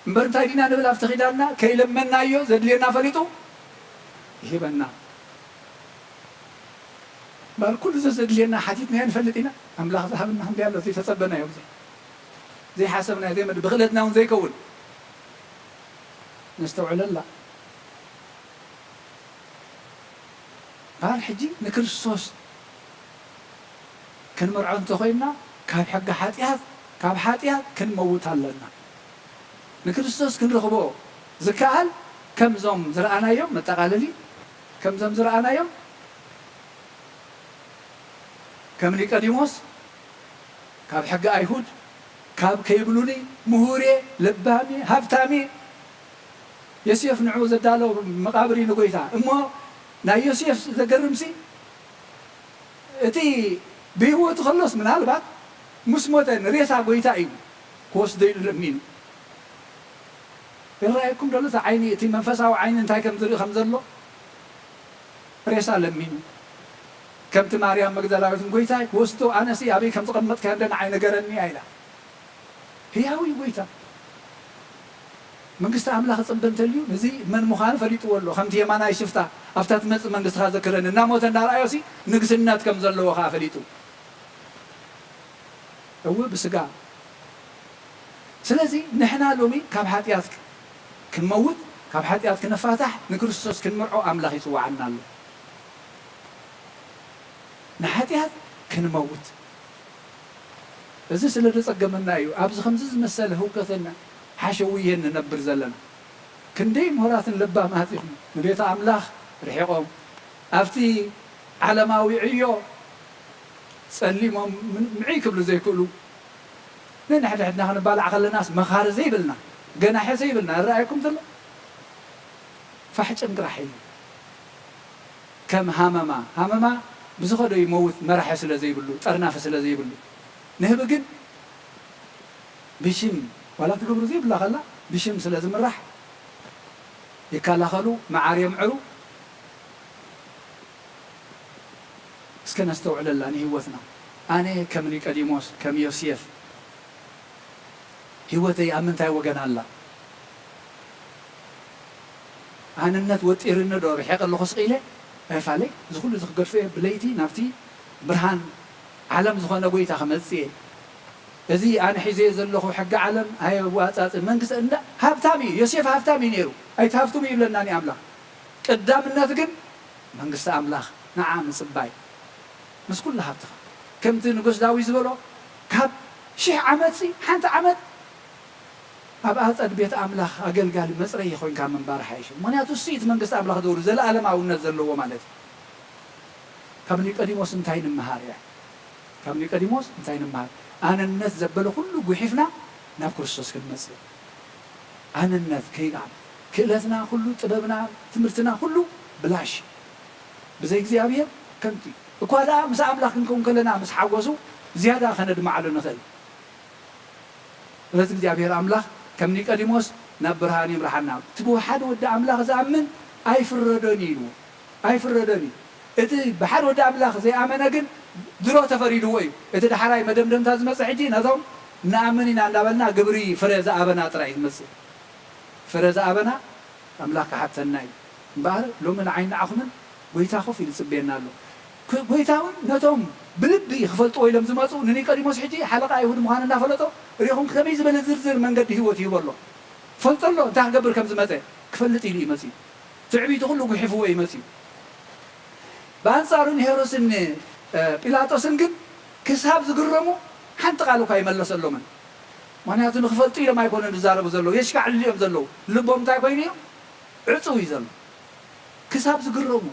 እምበር እንታይ ዲና ንብል ኣብቲ ኪዳንና? ከይለመናዮ ዘድልየና ፈሊጡ ይህበና። እምበር ኩሉ ዘዘድልየና ሓቲትናዮ ንፈልጥ ኢና። ኣምላኽ ዝሃበና ክንደይ ኣሎ ዘይተጸበናዮ፣ ብዘይ-፣ ዘይሓሰብናዮ፣ ዘይመድ-፣ ብኽእለትና እውን ዘይከውን። ነስተውዕለላ። እምበር ሕጂ ንክርስቶስ ክንምርዖ እንተኾይንና፣ ካብ ሕጊ ሓጢኣት፣ ካብ ሓጢኣት ክንመውት ኣለና። ንክርስቶስ ክንረኽቦ ዝከኣል ከምዞም ዝረኣናዮም፣ መጠቓለሊ፣ ከምዞም ዝረኣናዮም፣ ከም ኒቆዲሞስ፣ ካብ ሕጊ ኣይሁድ፣ ካብ ከይብሉኒ፣ ምሁሬ፣ ለባሜ፣ ሃብታሜ፣ ዮሴፍ ንዕኡ ዘዳሎ መቓብር እዩ ንጎይታ። እሞ ናይ ዮሴፍ ዘገርምሲ፣ እቲ ብህይወቱ ከሎስ ምናልባት ምስ ሞተ ንሬሳ ጎይታ እዩ ክወስዶ ኢሉ ለሚኑ። ይረኣየኩም ደሎ እቲ ዓይኒ፣ እቲ መንፈሳዊ ዓይኒ እንታይ ከም ዝርኢ ከም ዘሎ? ሬሳ ለሚኑ። ከምቲ ማርያም መግደላዊትን፣ "ጎይታይ ክወስዶ፣ ኣነሲ ኣበይ ከም ዝቐመጥካዮ እንደ ንዓይ ንገረኒ" እያ ኢላ። ህያው እዩ ጎይታ። መንግስቲ ኣምላኽ ክጽበ እንተልዩ፣ ነዚ መን ምዃኑ ፈሊጥዎ ኣሎ። ከምቲ የማናይ ሽፍታ፣ "ኣብታ ትመጽእ መንግስትኻ ዘክረኒ" እናሞተ እናረኣዮሲ፣ ንግስነት ከም ዘለዎ ከኣ ፈሊጡ። እወ፣ ብስጋ። ስለዚ ንሕና ሎሚ ካብ ሓጢኣት ክንመውት፣ ካብ ሓጢኣት ክንፋታሕ፣ ንክርስቶስ ክንምርዖ ኣምላኽ ይጽውዓና ኣሎ። ንሓጢኣት ክንመውት። እዚ ስለ ዘጸገመና እዩ ኣብዚ ከምዚ ዝመሰለ ህውከትን ሓሸውየን ንነብር ዘለና። ክንደይ ምሁራትን ለባማት ኢኹም፣ ንቤተ ኣምላኽ ርሒቖም፣ ኣብቲ ዓለማዊ ዕዮ ጸሊሞም ምን-፣ ምዕይ ክብሉ ዘይክእሉ፣ ነንሕድሕድና ክንባላዕ ከለናስ መኻሪ ዘይብልና፣ ገናሒ ዘይብልና፣ ይረኣየኩም ዘሎ? ፋሕ ጭንግራሕ ኢልና። ከም ሃመማ፣ ሃመማ ብዝኸዶ ይመውት፣ መራሒ ስለ ዘይብሉ፣ ጠርናፊ ስለ ዘይብሉ። ንህቢ ግን ብሽም፣ ዋላ ትገብሩ ዘይብላ ከላ፣ ብሽም ስለ ዝምራሕ፣ ይከላኸሉ፣ መዓር የምዕሩ። እስከ ነስተውዕለላ ንህይወትና። ኣነ ከም ኒቆዲሞስ፣ ከም ዮሴፍ፣ ህይወተይ ኣብ ምንታይ ወገን ኣላ? ኣነነት ወጢርኒ ዶ ርሒቐ ኣለኹ ስቕ ኢለ? ኣይፋለይ። እዚ ኩሉ እዚ ክገድፎ እየ፣ ብለይቲ ናብቲ ብርሃን ዓለም ዝኾነ ጎይታ ክመጽእ እየ። እዚ ኣነ ሒዘዮ ዘለኹ ሕጊ ዓለም ኣየዋጻጽን። መንግስቲ እንዳ ሃብታም እዩ፣ ዮሴፍ ሃብታም እዩ ነይሩ። ኣይትሃፍትሙ ይብለና ኒ ኣምላኽ። ቀዳምነት ግን መንግስቲ ኣምላኽ ንዓ ምጽባይ ምስ ኩሉ ሃብትኻ። ከምቲ ንጉስ ዳዊት ዝበሎ፣ ካብ ሽሕ ዓመትሲ ሓንቲ ዓመት ኣብ ኣጸድ ቤት ኣምላኽ ኣገልጋሊ መጽረዪ ኮይንካ ምንባር ሓይሽ። ምኽንያቱ እሱ እቲ መንግስቲ ኣምላኽ ደውሉ ዘለኣለማውነት ዘለዎ ማለት እዩ። ካብ ኒቆዲሞስ እንታይ ንምሃር እያ? ካብ ኒቆዲሞስ እንታይ ንምሃር? ኣነነት ዘበለ ኩሉ ጉሒፍና ናብ ክርስቶስ ክንመጽእ። ኣነነት ከይቃል ክእለትና ኩሉ፣ ጥበብና፣ ትምህርትና ኩሉ ብላሽ። ብዘይ እግዚኣብሔር ከንቱ እዩ። እኳ ደኣ ምስ ኣምላኽ ክንከውን ከለና ምስ ሓጎሱ ዝያዳ ከነድምዓሉ ንኽእል። ስለዚ እግዚኣብሔር ኣምላኽ ከም ኒቆዲሞስ ናብ ብርሃን ይምርሓና። እቲ ብሓደ ወዲ ኣምላኽ ዝኣምን ኣይፍረዶን እዩ ኢልዎ። ኣይፍረዶን እዩ። እቲ ብሓደ ወዲ ኣምላኽ ዘይኣመነ ግን ድሮ ተፈሪድዎ እዩ። እቲ ዳሕራይ መደምደምታ ዝመጽእ ሕጂ ነቶም ንኣምን ኢና እንዳበልና ግብሪ ፍረ ዝኣበና ጥራይ እዩ ዝመጽእ። ፍረ ዝኣበና ኣምላኽ ክሓተና እዩ። እምበኣር ሎሚ ንዓይ ንዓኹምን ጎይታ ኮፍ ኢሉ ይጽበየና ኣሎ። ክ-፣ ጎይታ እውን ነቶም ብልቢ ክፈልጥዎ ኢሎም ዝመጹ ንኒቆዲሞስ ሕጂ ሓለቓ ኣይሁድ ምዃኑ እናፈለጦ ርኢኹም ከመይ ዝበለ ዝርዝር መንገዲ ህይወት ይህቦ ኣሎ። ፈልጦ ኣሎ እንታይ ክገብር ከም ዝመጸ ክፈልጥ ኢሉ እዩ መጺኡ። ትዕቢቱ ኩሉ ጉሒፍዎ እዩ መጺኡ። ብኣንጻሩ ንሄሮድስን፣ እ፣ ጲላጦስን ግን ክሳብ ዝግረሙ ሓንቲ ቃል እኳ ኣይመለሰሎምን። ምኽንያቱ ንኽፈልጡ ኢሎም ኣይኮኑን ዝዛረቡ ዘለዉ፣ የሽካዕልሉ እዮም ዘለዉ። ልቦም እንታይ ኮይኑ እዩ? ዕጹው እዩ ዘሎ። ክሳብ ዝግረሙ፣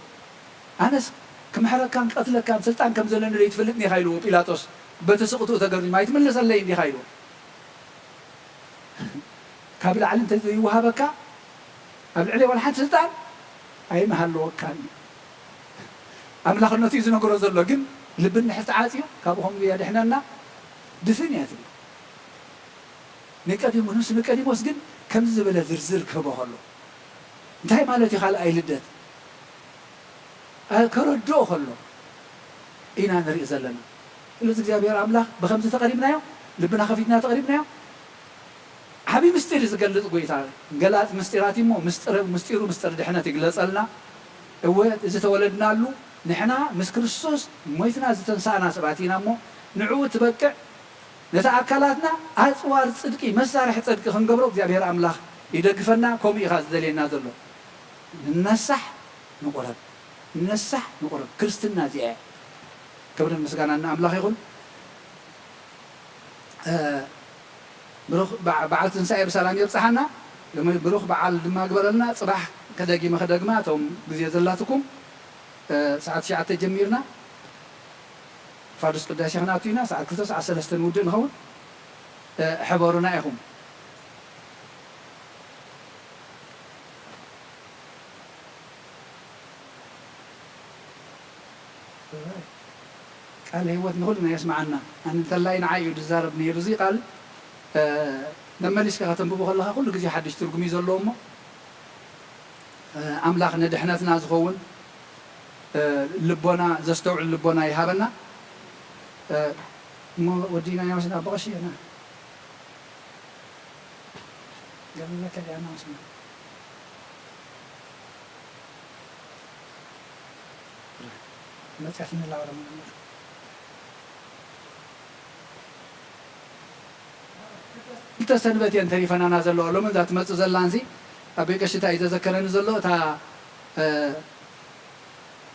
ኣነስ ክምሕረካን ክቐትለካን ስልጣን ከም ዘለኒ ዘይትፈልጥኒ ኢኻ ኢልዎ ጲላጦስ። በቲ ስቕትኡ ተገሪሙ፣ ኣይትምልሰለይን ዲኻ ኢልዎ። ካብ ላዕሊ እንተ ዘይወሃበካ፣ ኣብ ልዕሊ ዋላ ሓንቲ ስልጣን ኣይምሃለወካን እዩ። ኣምላኽነቱ እዩ ዝነግሮ ዘሎ፣ ግን ልቢ እንድሕር ተዓጽዩ፣ ካብኡ ከምኡ የድሕነና፣ ድፍን እያ ትብል። ኒቀዲሞስ፣ ንሱ ኒቀዲሞስ ግን ከምዚ ዝበለ ዝርዝር ክህቦ ከሎ፣ እንታይ ማለት እዩ ካልኣይ ልደት? ኣ-፣ ከረድኦ ከሎ ኢና ንርኢ ዘለና። ስለዚ እግዚኣብሔር ኣምላኽ ብኸምዚ ተቐሪብናዮ፣ ልብና ከፊትና ተቐሪብናዮ፣ ዓብዪ ምስጢር እዩ ዝገልጽ ጎይታ። ገላጽ ምስጢራት እዩ እሞ፣ ምስጢር፣ ምስጢሩ ምስጢር ድሕነት ይግለጸልና። እወ፣ እዚ ተወለድናሉ፣ ንሕና ምስ ክርስቶስ ሞይትና ዝተንሳእና ሰባት ኢና እሞ፣ ንዕኡ ትበቅዕ፣ ነቲ ኣካላትና ኣጽዋር ጽድቂ፣ መሳርሒ ጽድቂ ክንገብሮ እግዚኣብሔር ኣምላኽ ይደግፈና፣ ከምኡ ኢኻ ዝደልየና ዘሎ። ንነሳሕ ንቁረብ፣ ንነሳሕ ንቁረብ። ክርስትና እዚኣ እያ። ክብርን ምስጋናን ንኣምላኽ ይኹን። እ፣ ብሩኽ በዓ-፣ በዓል ትንሳኤ ብሰላም የብጽሓና። ሎሚ ብሩኽ በዓል ድማ ግበረልና። ጽባሕ ከደጊመ ከደግማ፣ እቶም ግዜ ዘላትኩም፣ እ፣ ሰዓት ትሽዓተ ጀሚርና። ፋዱስ ቅዳሴ ክንኣቱ ኢና። ሰዓት ክልተ፣ ሰዓት ሰለስተ ንውድእ ንኸውን። እ፣ ሕበሩና ኢኹም። ቃል ህይወት ንኹልና የስምዓና። ኣነ እንተላይ ንዓይ እዩ ዝዛረብ ነይሩ። እዚ ቃል፣ እ፣ መመሊስካ ከተንብቦ ከለኻ ኩሉ ግዜ ሓድሽ ትርጉም እዩ ዘለዎ እሞ፣ እ፣ ኣምላኽ ንድሕነትና ዝኸውን፣ እ፣ ልቦና፣ ዘስተውዕል ልቦና ይሃበና። እ፣ እሞ ወዲእና ኢና ወስና ብቐሽ ኢና። ገለ ከሊኣና ወስና። መጽያት እንላወረ ማለት ክልተ ሰንበት እየን ተሪፈናና ዘለዋ። ሎሚ እዛ ትመጽእ ዘላንሲ ኣቦይ ቀሺ እንታይ እዩ ዘዘከረኒ ዘሎ፣ እታ፣ እ፣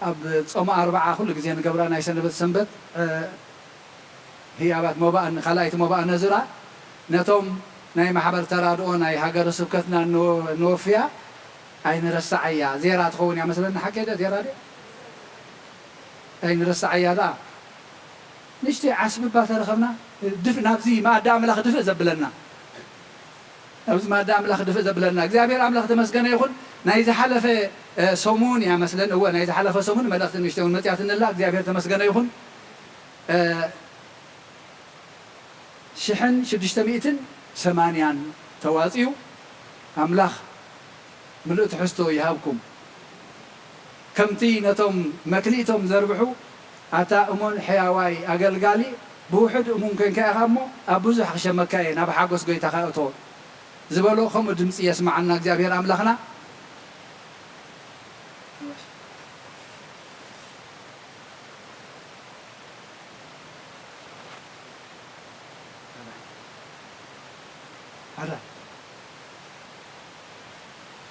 ኣብ ጾመ ኣርብዓ ኩሉ ግዜ ንገብራ ናይ ሰንበት ሰንበት፣ እ፣ ህያባት ሞባእ፣ ካልኣይቲ ሞባእ ነዝራ ነቶም ናይ ማሕበር ተራድኦ ናይ ሃገረ ስብከትና ንወ-፣ ንወፍያ ኣይንረስዓያ። ዜራ ትኸውን እያ መስለኒ፣ ሓቀይ ዶ ዜራ ድያ? ኣይንረስዓያ ደኣ። ንእሽተይ ዓስቢ እባ ተረኸብና፣ ድፍ-፣ ናብዚ መኣዲ ኣምላኽ ድፍእ ዘብለና። ናብዚ መኣዲ ኣምላኽ ድፍእ ዘብለና። እግዚኣብሔር ኣምላኽ ተመስገነ ይኹን። ናይ ዝሓለፈ፣ እ፣ ሰሙን እያ መስለን። እወ፣ ናይ ዝሓለፈ ሰሙን መልእኽቲ ንእሽተይ እውን መጽያትንላ። እግዚኣብሔር ተመስገነ ይኹን። እ፣ ሽሕን ሽዱሽተ ሚእትን ሰማንያን ተዋጽዩ። ኣምላኽ ምሉእ ትሕዝቶ ይሃብኩም። ከምቲ ነቶም መክሊቶም ዘርብሑ፣ ኣታ እሙን ሕያዋይ ኣገልጋሊ፣ ብውሑድ እሙን ኮይንካ ኢኻ እሞ፣ ኣብ ብዙሕ ክሸመካ እየ፣ ናብ ሓጎስ ጎይታኻ እቶ ዝበሎ፣ ከምኡ ድምጺ የስምዓና እግዚኣብሔር ኣምላኽና።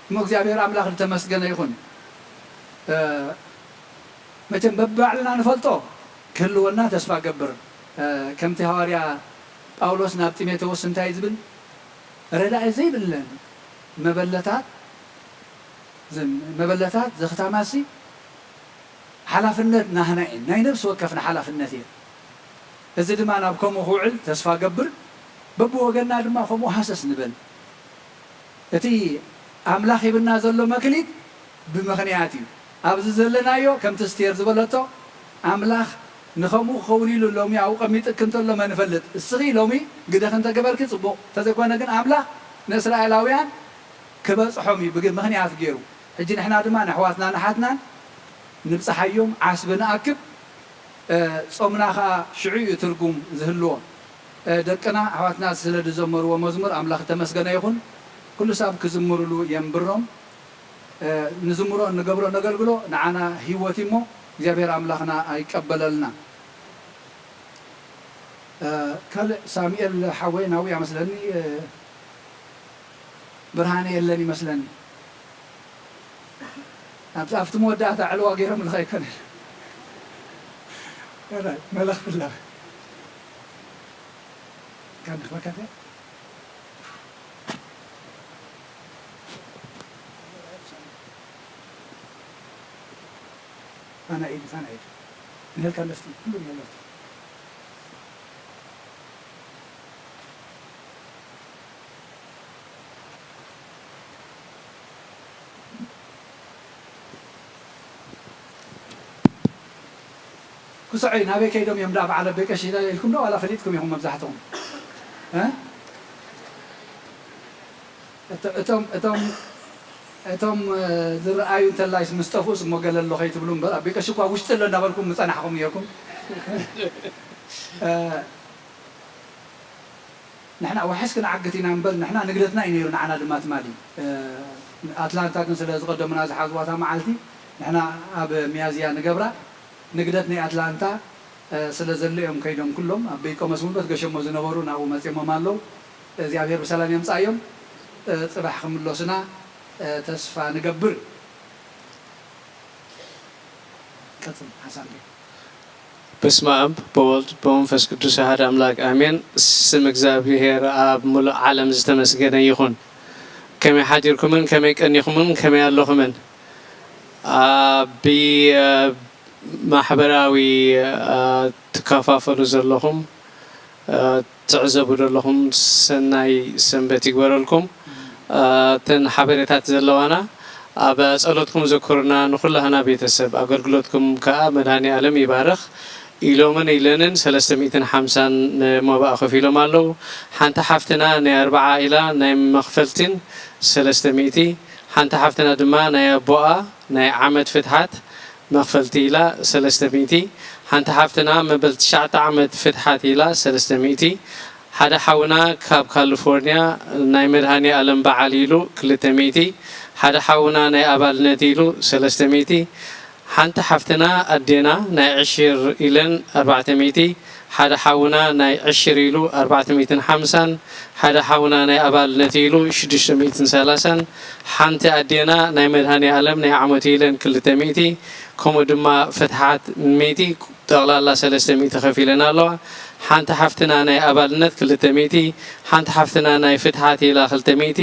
እሞ እግዚኣብሔር ኣምላኽ ዝተመስገነ ይኹን። መቸም በብባዕልና ንፈልጦ ክህልወና ተስፋ ገብር። ከምቲ ሃዋርያ ጳውሎስ ናብ ጢሞቴዎስ እንታይ ዝብል፣ ረዳኢ ዘይብለን መበለታት መበለታት ዘኽታማሲ ሓላፍነት ናህና እየን፣ ናይ ነብሲ ወከፍና ሓላፍነት እየን። እዚ ድማ ናብ ከምኡ ክውዕል ተስፋ ገብር። በብወገንና ድማ ከምኡ ሃሰስ ንበል። እቲ ኣምላኽ ሂብና ዘሎ መክሊት ብምኽንያት እዩ። ኣብዚ ዘለናዮ ከምቲ ስቴር ዝበለቶ ኣምላኽ ንኸምኡ ክኸውን ኢሉ ሎሚ ኣብኡ ቀሚጥክ እንተሎ መን ይፈልጥ? እስኺ ሎሚ ግደኺ እንተገበርኪ ጽቡቕ፣ እንተዘይኮነ ግን ኣምላኽ ንእስራኤላውያን ክበጽሖም እዩ ብግ-፣ ምኽንያት ገይሩ። ሕጂ ንሕና ድማ ንኣሕዋትና ንሓትናን ንብጽሓዮም ዓስቢ ንኣክብ። ጾምና ኸኣ ሽዑ እዩ ትርጉም ዝህልዎ። ደቅና ኣሕዋትና ስለ ዝዘመርዎ መዝሙር ኣምላኽ እተመስገነ ይኹን። ኩሉ ሰብ ክዝምርሉ የንብሮም። ንዝምሮ እንገብሮ ነገልግሎ ንዓና ህይወት እዩ እሞ እግዚኣብሔር ኣምላኽና ኣይቀበለልና። ካልእ ሳሙኤል ሓወይ ናብኡ እያ መስለኒ። ብርሃነ የለን ይመስለኒ። ኣብቲ ኣብቲ መወዳእታ ዕልዋ ገይሮምልኻ ኣይኮነን። ራይት፣ መልእኽቲ ኣለኻ። ካን ንኽበካ ድያ? ኣና ኢድ፣ ኣና ኢድ። ንህልካ ለፍቲ፣ ኩሉ ለፍቲ። ክስዐይ ናበይ ከይዶም እዮም ዳ በዓል ኣቦይ ቀሺ ኢልኩም ዶ ዋላ ፈሊጥኩም ኢኹም መብዛሕትኹም? እ? እቶ-፣ እቶም፣ እቶም፣ እቶም፣ እ፣ ዝረኣዩ እንተላይስ ምስ ጠፍኡስ እሞ ገለ ኣሎ ከይትብሉ እምበር ኣቦይ ቀሺ እኳ ውሽጢ ኣሎ እንዳበልኩም ምጸናሕኹም ነይርኩም። እ፣ ንሕና ዋሕስ ክንዓግት ኢና እምበር፣ ንሕና ንግደትና እዩ ነይሩ፣ ንዓና ድማ ትማሊ። እ፣ ኣትላንታ ግን ስለ ዝቐደሙና ዝሓዝዋ እታ መዓልቲ፣ ንሕና ኣብ ሚያዝያ ንገብራ። ንግደት ናይ ኣትላንታ፣ እ፣ ስለ ዘሎ እዮም ከይዶም ኩሎም። ኣቦይ ቆሞስ እውን በቲ ገሸሞ ዝነበሩ ናብኡ መጺኦሞም ኣለዉ። እግዚኣብሔር ብሰላም የምጽኣዮም። እ፣ ጽባሕ ክምለሱና፣ እ፣ ተስፋ ንገብር። ቀጽል ሓሳብ። በስመ ኣብ በወልድ በመንፈስ ቅዱስ ኣሐድ ኣምላክ ኣሜን። ስም እግዚኣብሔር ኣብ ሙሉእ ዓለም ዝተመስገነ ይኹን። ከመይ ሓዲርኩምን ከመይ ቀኒኹምን ከመይ ኣለኹምን? ኣብ ማሕበራዊ፣ እ፣ ትከፋፈሉ ዘለኹም፣ እ፣ ትዕዘቡ ዘለኹም ሰናይ ሰንበት ይግበረልኩም። እ፣ እተን ሓበሬታት ዘለዋና ኣብ ጸሎትኩም ዘክሩና፣ ንኹላህና ቤተሰብ ኣገልግሎትኩም ከኣ መድኃኔ ዓለም ይባርኽ። ኢሎምን ኢለንን ሰለስተ ሚእትን ሓምሳን መባእ ከፊሎም ኣለዉ። ሓንቲ ሓፍትና ናይ ኣርብዓ ኢላ ናይ መኽፈልቲን ሰለስተ ሚእቲ፣ ሓንቲ ሓፍትና ድማ ናይ ኣቦኣ ናይ ዓመት ፍትሓት መኽፈልቲ ኢላ ሰለስተ ሚእቲ፣ ሓንቲ ሓፍትና መበል ትሽዓተ ዓመት ፍትሓት ኢላ ሰለስተ ሚእቲ፣ ሓደ ሓውና ካብ ካሊፎርንያ ናይ መድኃኔ ዓለም በዓል ኢሉ ክልተ ሚእቲ፣ ሓደ ሓውና ናይ ኣባልነት ኢሉ ሰለስተ ሚእቲ፣ ሓንቲ ሓፍትና ኣዴና ናይ ዕሽር ኢለን ኣርባዕተ ሚእቲ፣ ሓደ ሓውና ናይ ዕሽር ኢሉ ኣርባዕተ ሚእትን ሓምሳን፣ ሓደ ሓውና ናይ ኣባልነት ኢሉ ሽዱሽተ ሚእትን ሰላሳን፣ ሓንቲ ኣዴና ናይ መድኃኔ ዓለም ናይ ዓመቱ ኢለን ክልተ ሚእቲ፣ ከምኡ ድማ ፍትሓት ሚእቲ፣ ጠቕላላ ሰለስተ ሚእቲ ከፊለን ኣለዋ። ሓንቲ ሓፍትና ናይ ኣባልነት ክልተ ሚእቲ፣ ሓንቲ ሓፍትና ናይ ፍትሓት ኢላ ክልተ ሚእቲ፣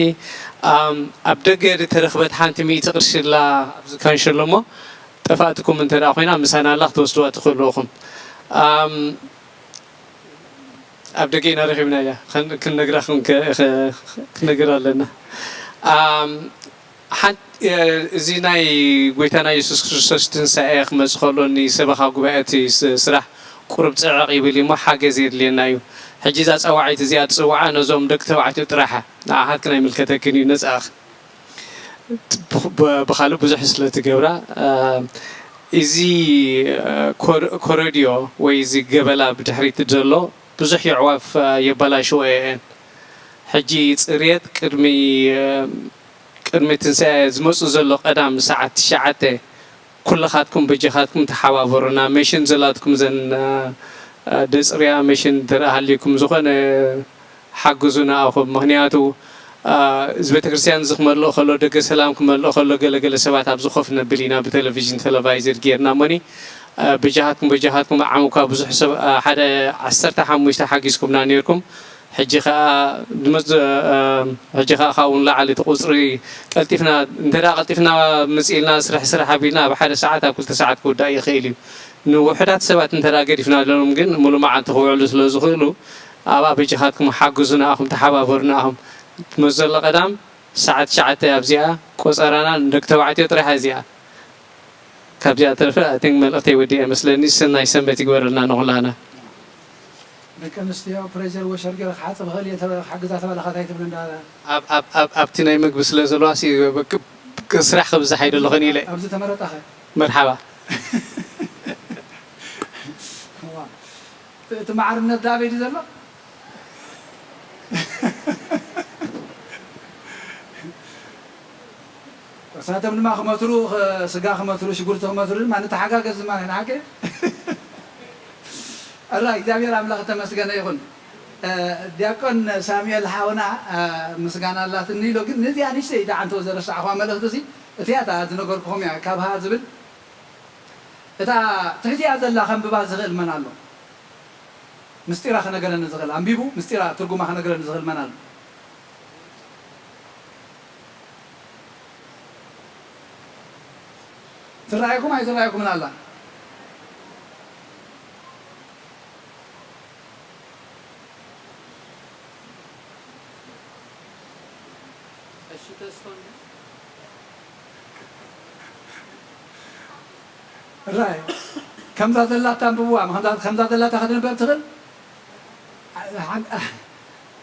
ኣም፣ ኣብ ደገ ዝተረኽበት ሓንቲ ሚእቲ ቅርሺ ኣላ ኣብዚ ካንሸሎ እሞ፣ ጠፋእትኩም እንተ ደኣ ኮይና ምሳና ኣላ ክትወስድዋ ትኽእሉ ኢኹም። ኣም፣ ኣብ ደገ ኢና ረኺብናያ። ከን-፣ ክንነግራ ክን-፣ ከ-፣ ከ-፣ ክንነግር ኣለና። ኣም፣ ሓን-፣ እ፣ እዚ ናይ ጎይታና የሱስ ክርስቶስ ትንሳኤ ክመጽእ ከሎ ንሰበኻ ጉባኤ እቲ ስ-፣ ስራሕ ቁሩብ ጽዕቕ ይብል እዩ እሞ ሓገዝ የድልየና እዩ። ሕጂ እዛ ጸዋዒት እዚኣ ትጽውዓ ነዞም ደቂ ተባዕትዮ ጥራሕ እያ። ንዓኻትክን ኣይምልከተክን እዩ፣ ነጻ ኢኺ። ብ-፣ ብ-፣ ብኻልእ ብዙሕ ስለ ትገብራ፣ እ፣ እዚ፣ እ፣ ኮር-፣ ኮረድዮ ወይ እዚ ገበላ ብድሕሪት ዘሎ ብዙሕ የዕዋፍ፣ እ፣ የበላሽዎ እየን። ሕጂ ጽርየት ቅድሚ፣ እ፣ ቅድሚ ትንሳኤ ዝመጹ ዘሎ ቀዳም ሰዓት ትሽዓተ ኩልኻትኩም በጃኻትኩም ተሓባበሩና። መሽን ዘላትኩም ዘን፣ እ፣ እ፣ ደጽርያ መሽን እንተ ደኣ ሃልዩኩም ዝኾነ ሓግዙ ንኣኹም። ምኽንያቱ፣ አ፣ እዚ ቤተክርስትያን እዚ ክመልኦ ከሎ፣ ደገ ሰላም ክመልኦ ከሎ፣ ገለገለ ሰባት ኣብዚ ኮፍ ነብል ኢና፣ ብቴሌቪዥን ቴሌቫይዝድ ጌርና እሞኒ፣ አ፣ በጃኻትኩም፣ በጃኻትኩም፣ ዓም እኳ ብዙሕ ሰብ፣ አ፣ ሓደ ዓሰርተ ሓሙሽተ ሓጊዝኩምና ኔርኩም። ሕጂ ኸኣ ድመጽ-፣ አ፣ ሕጂ ኸኣ ካብኡ ንላዕሊ እቲ ቁጽሪ ቀልጢፍና፣ እንተ ደኣ ቀልጢፍና ምጽእ ኢልና፣ ስራሕ፣ ስራሕ ኣቢልና፣ ኣብ ሓደ ሰዓት፣ ኣብ ክልተ ሰዓት ክውዳእ ይኽእል እዩ። ንውሑዳት ሰባት እንተ ደኣ ገዲፍናሎም ግን፣ ሙሉእ መዓልቲ ክውዕሉ ስለ ዝኽእሉ፣ ኣብኣ በጃኻትኩም ሓግዙ ንኣኹም፣ ተሓባበሩ ንኣኹም። ትመጽእ ዘሎ ቀዳም ሰዓት ትሽዓተ ኣብዚኣ፣ ቆጸራና ንደቂ ተባዕትዮ ጥራሕ እዚኣ። ካብዚኣ ተረፈ፣ I think፣ መልእኽተይ ወዲኤ መስለኒ። ሰናይ ሰንበት ይግበረልና ንኹላና። ደቂ ኣንስትዮ ፕሬሸር ወሸር ገይረ ክሓጽብ እኽእል እየ፣ ተበ-፣ ክሓግዛ ተባልኻ እንታይ ትብል እንዳ ኣብ፣ ኣብ፣ ኣብ፣ ኣብቲ ናይ ምግቢ ስለ ዘለዋ ሲ-፣ ክ-፣ ክ-፣ ስራሕ ክብዝሕ ኣይደለኹን ኢለ። ኣብዚ ተመረጣኸ? መርሓባ። ዋ። እቲ፣ እቲ ማዕርነት ዶ ኣበይ ድዩ ዘሎ? እሳቶም ድማ ክመትሩ፣ ኽ-፣ ስጋ ክመትሩ፣ ሽጉርቲ ክመትሩ ድማ ንተሓጋገዝ ድማ ንሕና ሓቂ። ኣላ እግዚኣብሔር ኣምላኽ ተመስገነ ይኹን። እ፣ ዲያቆን ሳሙኤል ሓውና፣ እ፣ ምስጋና ኣላትኒ ኢሎ፣ ግን ነዚኣ ንእሽተይ ደሓንቶ ዘረሳዕኹዋ መልእኽቲ እዚ፣ እቲኣ እታ ዝነገርኩኹም እያ፣ ካብ ሃ ዝብል እታ ትሕቲኣ ዘላ ከንብባ ዝኽእል መን ኣሎ? ምስጢራ ክነገረኒ ዝኽእል፣ ኣንቢቡ ምስጢራ ትርጉማ ክነግረኒ ዝኽእል መን ኣሎ? ትረኣየኩም ኣይትረኣየኩምን ኣላ? ቀሺ ተስፎ እንደ ራይ ከምዛ ዘላታ ኣንብብዋ፣ ከምዛ፣ ከምዛ ዘላታ ከተንበብ ትኽእል። ሓ-፣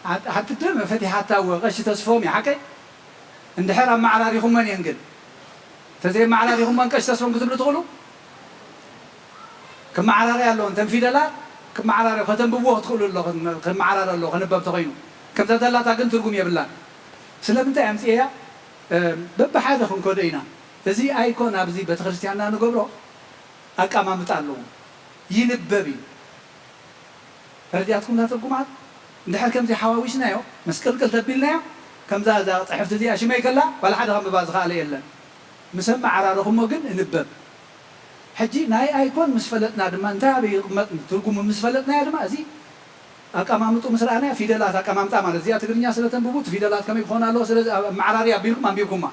ሓ-፣ ሓንቲ ደም ፈቲሓታ እወ፣ ቀሺ ተስፎም እዩ፣ ሓቀይ? እንድሕር ኣመዓራሪኹመን እየን ግን። እንተዘየመዓራሪኹመን ቀሺ ተስፎም ክትብሉ ትኽእሉ? ክመዓራረያ ኣለዎ። እንተን ፊደላት ክመዓራረዩ፣ ከተንብብዎ ክትኽእሉ ኣለኹም። ክመዓራረ ኣለዎ፣ ከንበብ ተኾይኑ። ከምዛ ዘላታ ግን ትርጉም የብላን። ስለምንታይ ኣምጽኤያ? እ፣ በብሓደ ክንከዶ ኢና። እዚ ኣይኮን ኣብዚ ቤተክርስትያንና ንገብሮ ኣቀማምጣ ኣለዎ። ይንበብ እዩ። ተረዲኣትኩም እታ ትርጉማት? እንድሕር ከምዚ ሓዋዊስናዮ፣ መስቀልቅል ተቢልናዮ፣ ከምዛ እዛ ጽሕፍቲ እዚኣ ሽመይ ከላ፣ ዋላ ሓደ ከንብባ ዝኸኣለ የለን። ምስ ኣመዓራረኹሞ ግን እንበብ። ሕጂ ናይ ኣይኮን ምስ ፈለጥና ድማ፣ እንታይ ኣበይ ይቕመጥ ትርጉሙ ምስ ፈለጥናዮ ድማ፣ እዚ ኣቀማምጡ ምስ ረኣናዮ፣ ፊደላት ኣቀማምጣ ማለት፣ እዚኣ ትግርኛ ስለ ተንብቡ፣ እቲ ፊደላት ከመይ ክኾን ኣለዎ፣ ስለዚ ኣብ መዓራሪ ኣቢልኩም ኣንቢብኩማ።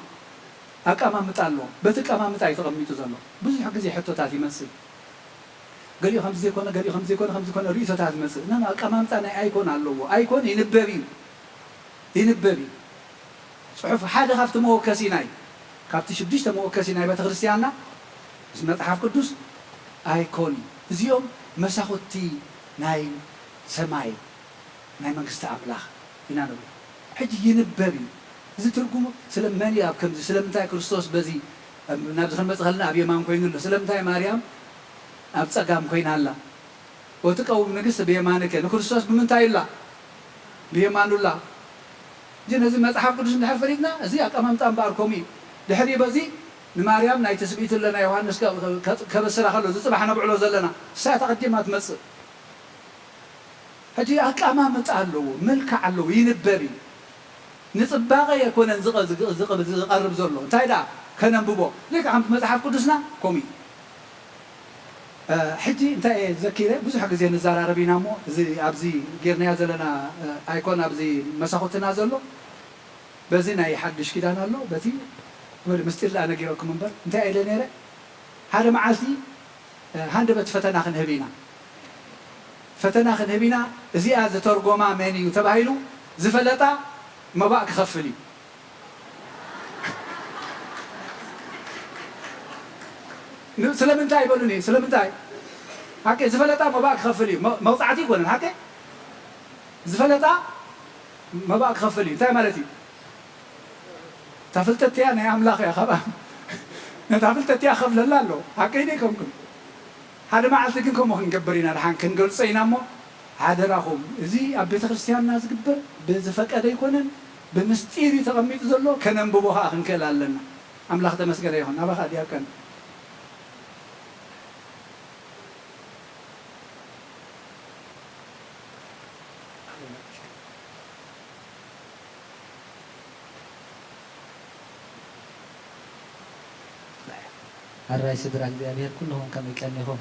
ኣቀማምጣ ኣለዎ። በቲ ኣቀማምጣ እዩ ተቐሚጡ ዘሎ። ብዙሕ ግዜ ሕቶታት ይመጽእ። ገሊኡ ከምዚ ዘይኮነ፣ ገሊኡ ከምዚ ዘይኮነ፣ ከምዚ ኮነ ርእይቶታት ይመጽእ። ኖ፣ ኖ፣ ኣቀማምጣ ናይ ኣይኮን ኣለዎ። ኣይኮን ይንበብ እዩ። ይንበብ እዩ። ጽሑፍ ሓደ ካብቲ መወከሲ ናይ፣ ካብቲ ሽዱሽተ መወከሲ ናይ ቤተክርስትያንና ምስ መጽሓፍ ቅዱስ ኣይኮን እዩ። እዚኦም መሳኹቲ ናይ ሰማይ፣ ናይ መንግስቲ ኣምላኽ ኢና ንብሎ። ሕጂ ይንበብ እዩ። እዚ ትርጉሙ ስለ መን እዩ ኣብ ከምዚ፣ ስለምንታይ ክርስቶስ በዚ፣ ናብዚ ክንመጽእ ከለና ኣብ የማን ኮይኑ ኣሎ? ስለምንታይ ማርያም ኣብ ጸጋም ኮይና ኣላ? ወትቀውም ንግስት ብየማንከ፣ ንክርስቶስ ብምንታይ ኣላ? ብየማኑ ኣላ። እዚ ነዚ መጽሓፍ ቅዱስ እንድሕር ፈሊጥና፣ እዚ ኣቀማምጣ እምበኣር ከምኡ እዩ። ድሕሪ በዚ ንማርያም ናይ ትስብእቲ ኣለና፣ ዮሃንስ ከ-፣ ከ-፣ ከበስራ ከሎ፣ እዚ ጽባሕ ነብዕሎ ዘለና፣ እሳ እታ ቀዲማ ትመጽእ። ሕጂ ኣቀማምጣ ኣለዎ፣ መልክዕ ኣለዎ፣ ይንበብ እዩ። ንጽባቐ ኣይኮነን ዝቐ-፣ ዝቐ-፣ ዝቐ-፣ ዝቐርብ ዘሎ። እንታይ ደኣ ከነንብቦ? ልክዕ ከምቲ መጽሓፍ ቅዱስና ከምኡ እዩ። እ፣ ሕጂ እንታይ እየ ዘኪረ? ብዙሕ ግዜ ንዘራረብ ኢና እሞ፣ እዚ ኣብዚ ጌርናዮ ዘለና፣ እ፣ ኣይኮን ኣብዚ መሳኹትና ዘሎ፣ በዚ ናይ ሓድሽ ኪዳን ኣሎ፣ በቲ ወደ ምስጢር ደኣ ነጊረኩም እምበር፣ እንታይ ኢለ ነይረ? ሓደ መዓልቲ፣ እ፣ ሃንደበት ፈተና ክንህብ ኢና። ፈተና ክንህብ ኢና፣ እዚኣ ዝተርጎማ መን እዩ ተባሂሉ ዝፈለጣ መባእ ክኸፍል እዩ። ን-፣ ስለምንታይ ይበሉኒ? ስለምንታይ? ሓቂ ዝፈለጣ መባእ ክኸፍል እዩ። መ-፣ መቕጻዕቲ ይኮነን፣ ሓቂ ዝፈለጣ መባእ ክኸፍል እዩ። እንታይ ማለት እዩ? እታ ፍልጠት እቲኣ ናይ ኣምላኽ እያ፣ ካብኣ ነታ ፍልጠት እቲኣ ክኸፍለላ ኣለዎ። ሓቀይ ዶ ኣይኮንኩን? ሓደ መዓልቲ ግን ከምኡ ክንገብር ኢና፣ ደሓን ክንገልጾ ኢና እሞ፣ ሓደራኹም፣ እዚ ኣብ ቤተ ክርስቲያንና ዝግበር ብዝፈቀደ ኣይኮነን፣ ብምስጢር እዩ ተቐሚጡ ዘሎ፣ ከነንብቦ ከኣ ክንክእል ኣለና። ኣምላኽ ተመስገነ ይኹን። ናባኻ ዲያቆን። ኣራይ ስድራ እግዚኣብሔር ኩልኹም ከመይ ቀኒኹም?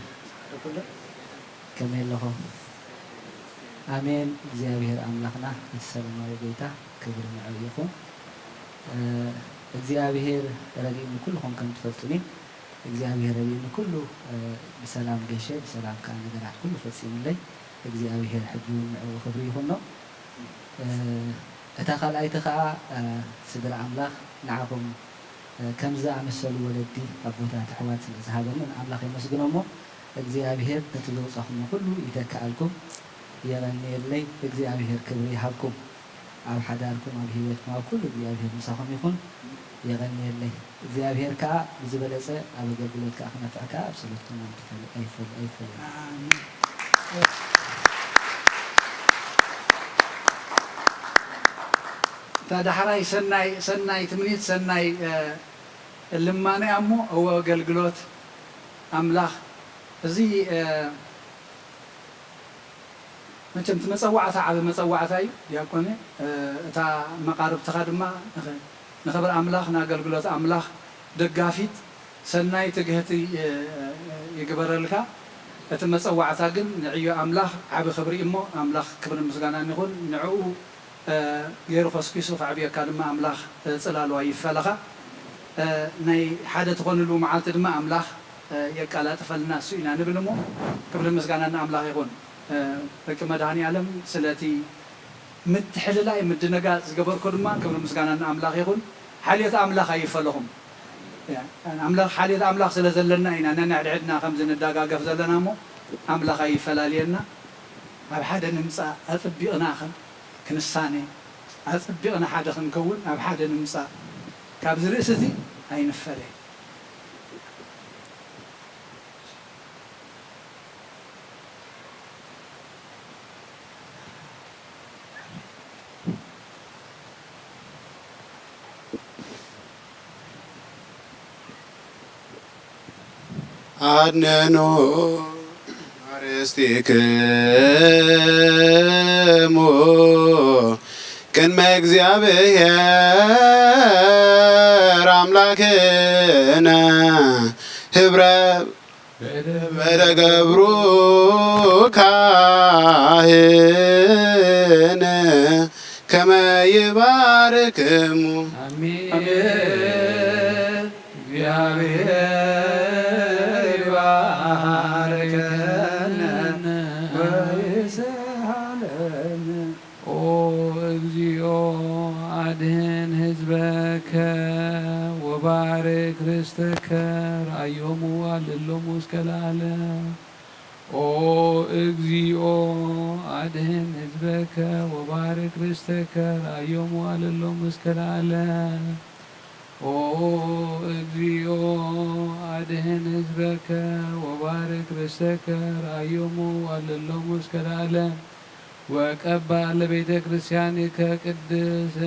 ከመይ ኣለኹም? ኣሜን። እግዚኣብሔር ኣምላኽና እቲ ሰላማዊ ጎይታ ክብሪ ንዕኡ ይኹን። እ፣ እግዚኣብሔር ረዲኡኒ ኩልኹም ከም ትፈልጡኒ እግዚኣብሔር ረዲኡኒ ኩሉ፣ እ፣ ብሰላም ገይሸ ብሰላም ከኣ ነገራት ኩሉ ፈጺሙለይ እግዚኣብሔር ሕጂ እውን ንዕኡ ክብሪ ይኹኖ። እ፣ እታ ካልኣይቲ ከኣ፣ እ፣ ስድራ ኣምላኽ ንዓኹም፣ እ፣ ከምዚ ዝኣመሰሉ ወለዲ ኣቦታት ኣሕዋት ስለ ዝሃበኒ ንኣምላኽ የመስግኖ እሞ እግዚኣብሔር ነቲ ዘውጻኹሞ ኩሉ ይተክኣልኩም። የቐንየለይ። እግዚኣብሔር ክብሪ ይሃብኩም። ኣብ ሓዳርኩም ኣብ ህይወትኩም ኣብ ኩሉ እግዚኣብሔር ምሳኹም ይኹን። የቐንየለይ። እግዚኣብሔር ከኣ ብዝበለጸ ኣብ ኣገልግሎት ከኣ ክነፍዕ ከኣ ኣብ ጸሎትኩም ኣይትፈል ኣይፈል ኣይፈል። ኣሜን። እታ ዳሕራይ ሰናይ ሰናይ ትምኒት ሰናይ እ፣ ልማነ እያ እሞ እወ ኣገልግሎት ኣምላኽ እዚ እ፣ መቸም እቲ መጸዋዕታ ዓቢ መጸዋዕታ እዩ ዲያቆነ። እ፣ እታ መቓርብትኻ ድማ ንኽ- ንኽብሪ ኣምላኽ ንኣገልግሎት ኣምላኽ ደጋፊት ሰናይ ትግህቲ እ፣ ይግበረልካ። እቲ መጸዋዕታ ግን ንዕዮ ኣምላኽ ዓቢ ክብሪ እዩ እሞ ኣምላኽ ክብርን ምስጋናን ይኹን ንዕኡ እ፣ ገይሩ ከስኪሱ ከዕብየካ ድማ ኣምላኽ እ፣ ጽላሉ ኣይፈለኻ። እ፣ ናይ ሓደ ትኾንሉ መዓልቲ ድማ ኣምላኽ እ፣ የቀላጥፈልና እሱ ኢና ንብል እሞ ክብሪ ምስጋና ንኣምላኽ ይኹን። እ፣ ደቂ መድሃኒ ኣለም ስለቲ ምትሕልላይ ምድነጋ ዝገበርኮ ድማ ክብሪ ምስጋና ንኣምላኽ ይኹን። ሓልዮት ኣምላኽ ኣይፈለኹም። ያ፣ ኣምላኽ ሓልዮት ኣምላኽ ስለ ዘለና ኢና ነንሕድሕድና ከምዚ ንዳጋገፍ ዘለና እሞ ኣምላኽ ኣይፈላልየና። ኣብ ሓደ ንምጻእ ኣጸቢቕና ከም ክንሳነ ኣጸቢቕና ሓደ ክንከውን ኣብ ሓደ ንምጻእ ካብዚ ርእሲ እዚ ኣይንፈለ። ኣድነኑ ኣርእስቲክሙ ቅድመ እግዚኣብሔር ኣምላክነ ህብረ በደገብሩ ካህን ከመ ይባርክሙ። ኣሜን። ኣሜን። እግዚኣብሔር ይባርከነ ወይስሃለነ። ኦ እግዚኦ፣ ኣድህን ህዝበከ ወባርክ ርስተከ፣ ርኣዮሙ ኣልዕሎሙ እስከ ለዓለም። ኦ እግዚኦ፣ ኣድህን ህዝበከ ወባርክ ርስተከ፣ ርኣዮሙ ኣልዕሎሙ እስከ ለዓለም። ኦ እግዚኦ፣ ኣድህን ህዝበከ ወባርክ ርስተከ፣ ርኣዮሙ ኣልዕሎሙ እስከ ለዓለም። ወቀባ ለቤተ ክርስቲያንከ ቅድስት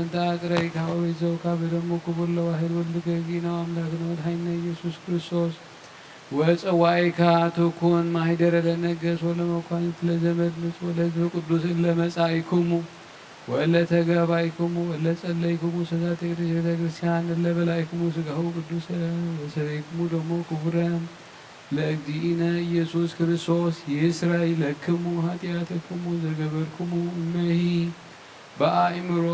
እንተ አቅረይካ ወይዘውካ በደሙ ክቡር ለዋህድ ወልድከ እግዚእነ አምላክነ ወመድኃኒነ ኢየሱስ ክርስቶስ። ወጸዋኢካ ትኩን ማህደረ ለነገስ ወለመኳንንት ለዘመድ ምጽ ወለህዝብ ቅዱስ እለ መጻኢኩሙ ወእለ ተጋባይኩሙ ወእለ ጸለይኩሙ ሰዛቲ ቅድስት ቤተ ክርስቲያን እለ በላይኩሙ ስጋሁ ቅዱሰ ወሰተይኩሙ ደሞ ክቡረ ለእግዚእነ ኢየሱስ ክርስቶስ ይስረይ ለክሙ ኃጢአትክሙ ዘገበርክሙ እመሂ በአእምሮ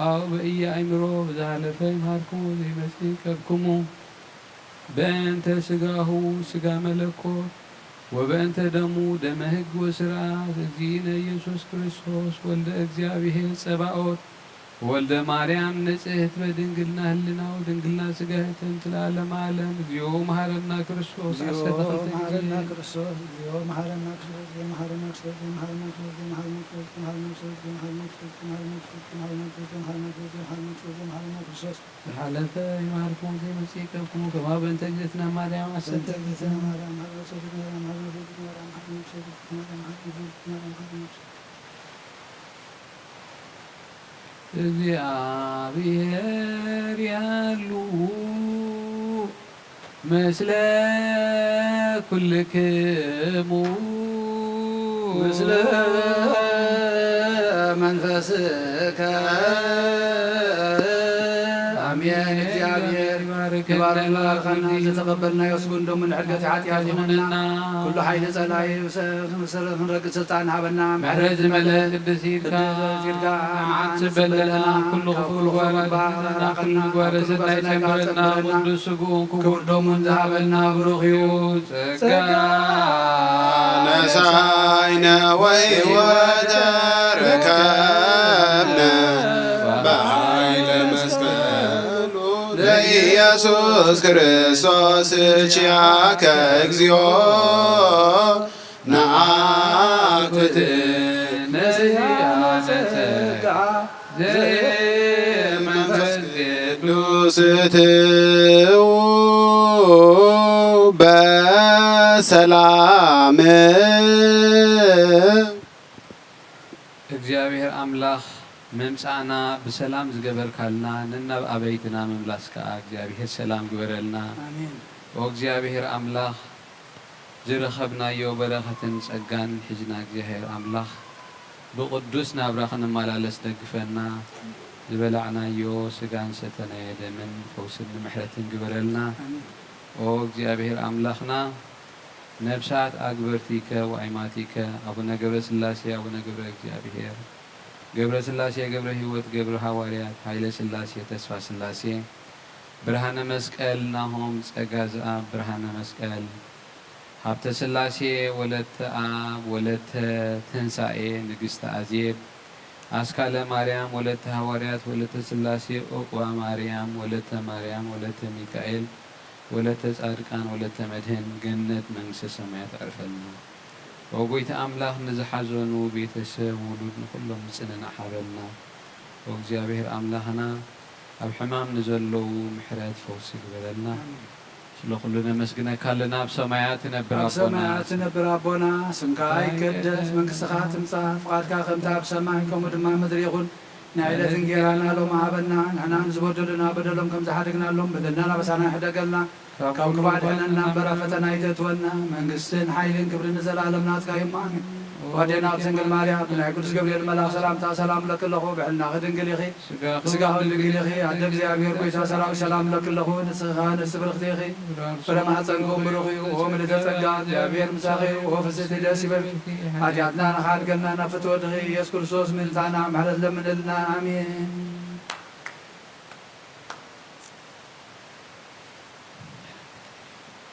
አው በኢየአእምሮ በዘሃለፈ ይምሃርክሙ ዘይመጽእ ይቀብክሙ። በእንተ ሥጋሁ ሥጋ መለኮት ወበእንተ ደሙ ደመ ሕግ ወሥርዓት እግዚእነ ኢየሱስ ክርስቶስ ወልደ እግዚአብሔር ጸባኦት ወልደ ማርያም ንጽሕት በድንግልና ህልና ወድንግልና ሥጋ ህትምት ለዓለመ ዓለም። እግዚኦ መሐረና ክርስቶስ። እግዚኦ ዓሰርተ ክልተ ጊዜ መሐረና ክርስቶስ፣ እግዚኦ መሐረና ክርስቶስ፣ እግዚኦ መሐረና ክርስቶስ፣ እግዚኦ መሐረና ክርስቶስ፣ እግዚኦ መሐረና ክርስቶስ፣ እግዚኦ መሐረና ክርስቶስ፣ እግዚኦ መሐረና ክርስቶስ፣ እግዚኦ መሐረና ክርስቶስ፣ እግዚኦ መሐረና ክርስቶስ፣ እግዚኦ መሐረና ክርስቶስ፣ እግዚኦ መሐረና ክርስቶስ። ዝሓለፈ ይምሃርኩም ዘይመጽእ ይቀብኩም። ከማሁ በእንተ እግዝእትነ ማርያም በእንተ ዓሰርተ እግዝእትነ ማርያም፣ መሐረነ ክርስቶስ፣ ማርያም፣ መሐረነ ክርስቶስ፣ ማርያም፣ መሐረነ ክርስቶስ፣ ማርያም፣ መሐረነ ክርስቶስ። እግዚአብሔር ያሉ ምስለ ኩልክሙ። ምስለ መንፈስከ። አሜን። እግዚአብሔር ይባርክ። ግባር መባርኸና ዘተቐበልናዮ ስጉን ደሙን ሕድገት ሓጢኣት ይኹነና። ኩሉ ሓይሊ ጸላኢ ብሰ-፣ ብሰ-፣ ክንረግጥ ስልጣን ሃበና። ምሕረት ዝመልአት ቅድስት ኢድካ፣ ቅድስት ኢድካ መዓት መዓት በለና። በለና። ኩሉ ካብ ክፉእ ኩሉ ክፉእ ምግባር ምግባር ኣድሕነና። ኣድሕነና። ኩሉ ምግባር ኩሉ ሰናይ ሰናይ ሰምረና። ሰምረና። ቅዱስ ስግኡን ክቡር ደሙን ዝሃበና ብሩኽ እዩ። ጸጋ ነሳይነ ወሕይወተ ረከብነ በኃይለ መስቀሉ ለኢየሱስ ክርስቶስ ኪያከ እግዚኦ ነአኩት ነዚያነ ጸጋ ዘመንፈስ ቅዱስ ትው በሰላም። እግዚኣብሔር ኣምላኽ መምጻእና ብሰላም ዝገበርካልና፣ ነናብ ኣበይትና ምምላስ ከኣ እግዚኣብሔር ሰላም ግበረልና። ኣሜን። ኦ እግዚኣብሔር ኣምላኽ፣ ዝረኸብናዮ በረኸትን ጸጋን ሒዝና እግዚኣብሔር ኣምላኽ ብቕዱስ ናብራ ክንመላለስ ደግፈና። ዝበላዕናዮ ስጋን ሰተናዮ ደምን ፈውስን ምሕረትን ግበረልና። ኣሜን። ኦ እግዚኣብሔር ኣምላኽና፣ ነብሳት ኣግበርቲከ ወኣይማቲከ ኣቡነ ገብረ ስላሴ፣ ኣቡነ ገብረ እግዚኣብሔር፣ ገብረ ስላሴ፣ ገብረ ሕይወት፣ ገብረ ሃዋርያት፣ ኃይለ ስላሴ፣ ተስፋ ስላሴ፣ ብርሃነ መስቀል ናሆም፣ ጸጋ ዘኣብ፣ ብርሃነ መስቀል፣ ሃብተ ስላሴ፣ ወለተ ኣብ፣ ወለተ ትንሳኤ፣ ንግስተ ኣዜብ፣ ኣስካለ ማርያም፣ ወለተ ሃዋርያት፣ ወለተ ስላሴ፣ ዑቅባ ማርያም፣ ወለተ ማርያም፣ ወለተ ሚካኤል፣ ወለተ ጻድቃን፣ ወለተ መድህን፣ ገነት መንግስተ ሰማያት ኣዕርፈልና። ኦ ጎይታ ኣምላኽ፣ ንዝሓዘኑ ቤተሰብ፣ ውሉድ፣ ንኹሎም ምጽንናዕ ሃበልና። ኦ እግዚኣብሔር ኣምላኽና፣ ኣብ ሕማም ንዘለዉ ምሕረት ፈውሲ ግበረልና። ኣሜን። ስለ ኩሉ ነመስግነካ ኣለና። ኣብ ሰማያት ትነብር ኣብ ኣቦና፣ ሰማያት ትነብር ኣቦና፣ ስምካ ይቀደስ፣ መንግስትኻ ትምጻእ፣ ፍቓድካ ከምቲ ኣብ ሰማይ ከምኡ ድማ ምድሪ ይኹን። ናይ ዕለት እንጌራና ሎሚ ሃበና፣ ንሕና ንዝበደሉና በደሎም ከም ዝሓደግናሎም በደልና ናበሳና ይሕደገልና፣ ካብ ካብ ክፉእ ኣድሕነና እምበር ኣብ ፈተና ኣይተእትወና፣ መንግስትን ሓይልን ክብርን ንዘለኣለም ናትካ እዩ። ኣሜን። ወዴና ድንግል ማርያም፣ ብናይ ቅዱስ ገብርኤል መልኣኽ ሰላምታ ሰላም እብለኪ ኣለኹ፣ ብሕልናኺ ድንግል ኢኺ፣ ስጋኺ ብስጋኺ እውን ድንግል ኢኺ። ኣደ እግዚኣብሔር ጎይታ ሰራዊት ሰላም እብለኪ ኣለኹ፣ ንስኺ ከኣ ንእስቲ ብርኽቲ ኢኺ፣ ፍረ ማሕፀንኪ እውን ብሩኽ እዩ። ኦ ምልዕተ ጸጋ፣ እግዚኣብሔር ምሳኺ እዩ። ኦ ፍስሕቲ ደስ ይበልኪ፣ ሓጢኣትና ንኽሓድገልና ናብ ፍትወ ወድኺ ኢየሱስ ክርስቶስ ምእንታና ምሕረት ለምንልና። ኣሜን።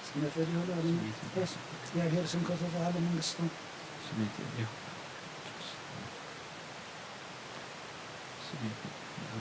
ስሜት ዲሆ ለዓለም ስሜት። የስ፣ እግዚኣብሔር ስምከ ተባህለ መንግስቱ። ስሜት ዲሆ። ስሜት ዲሆ።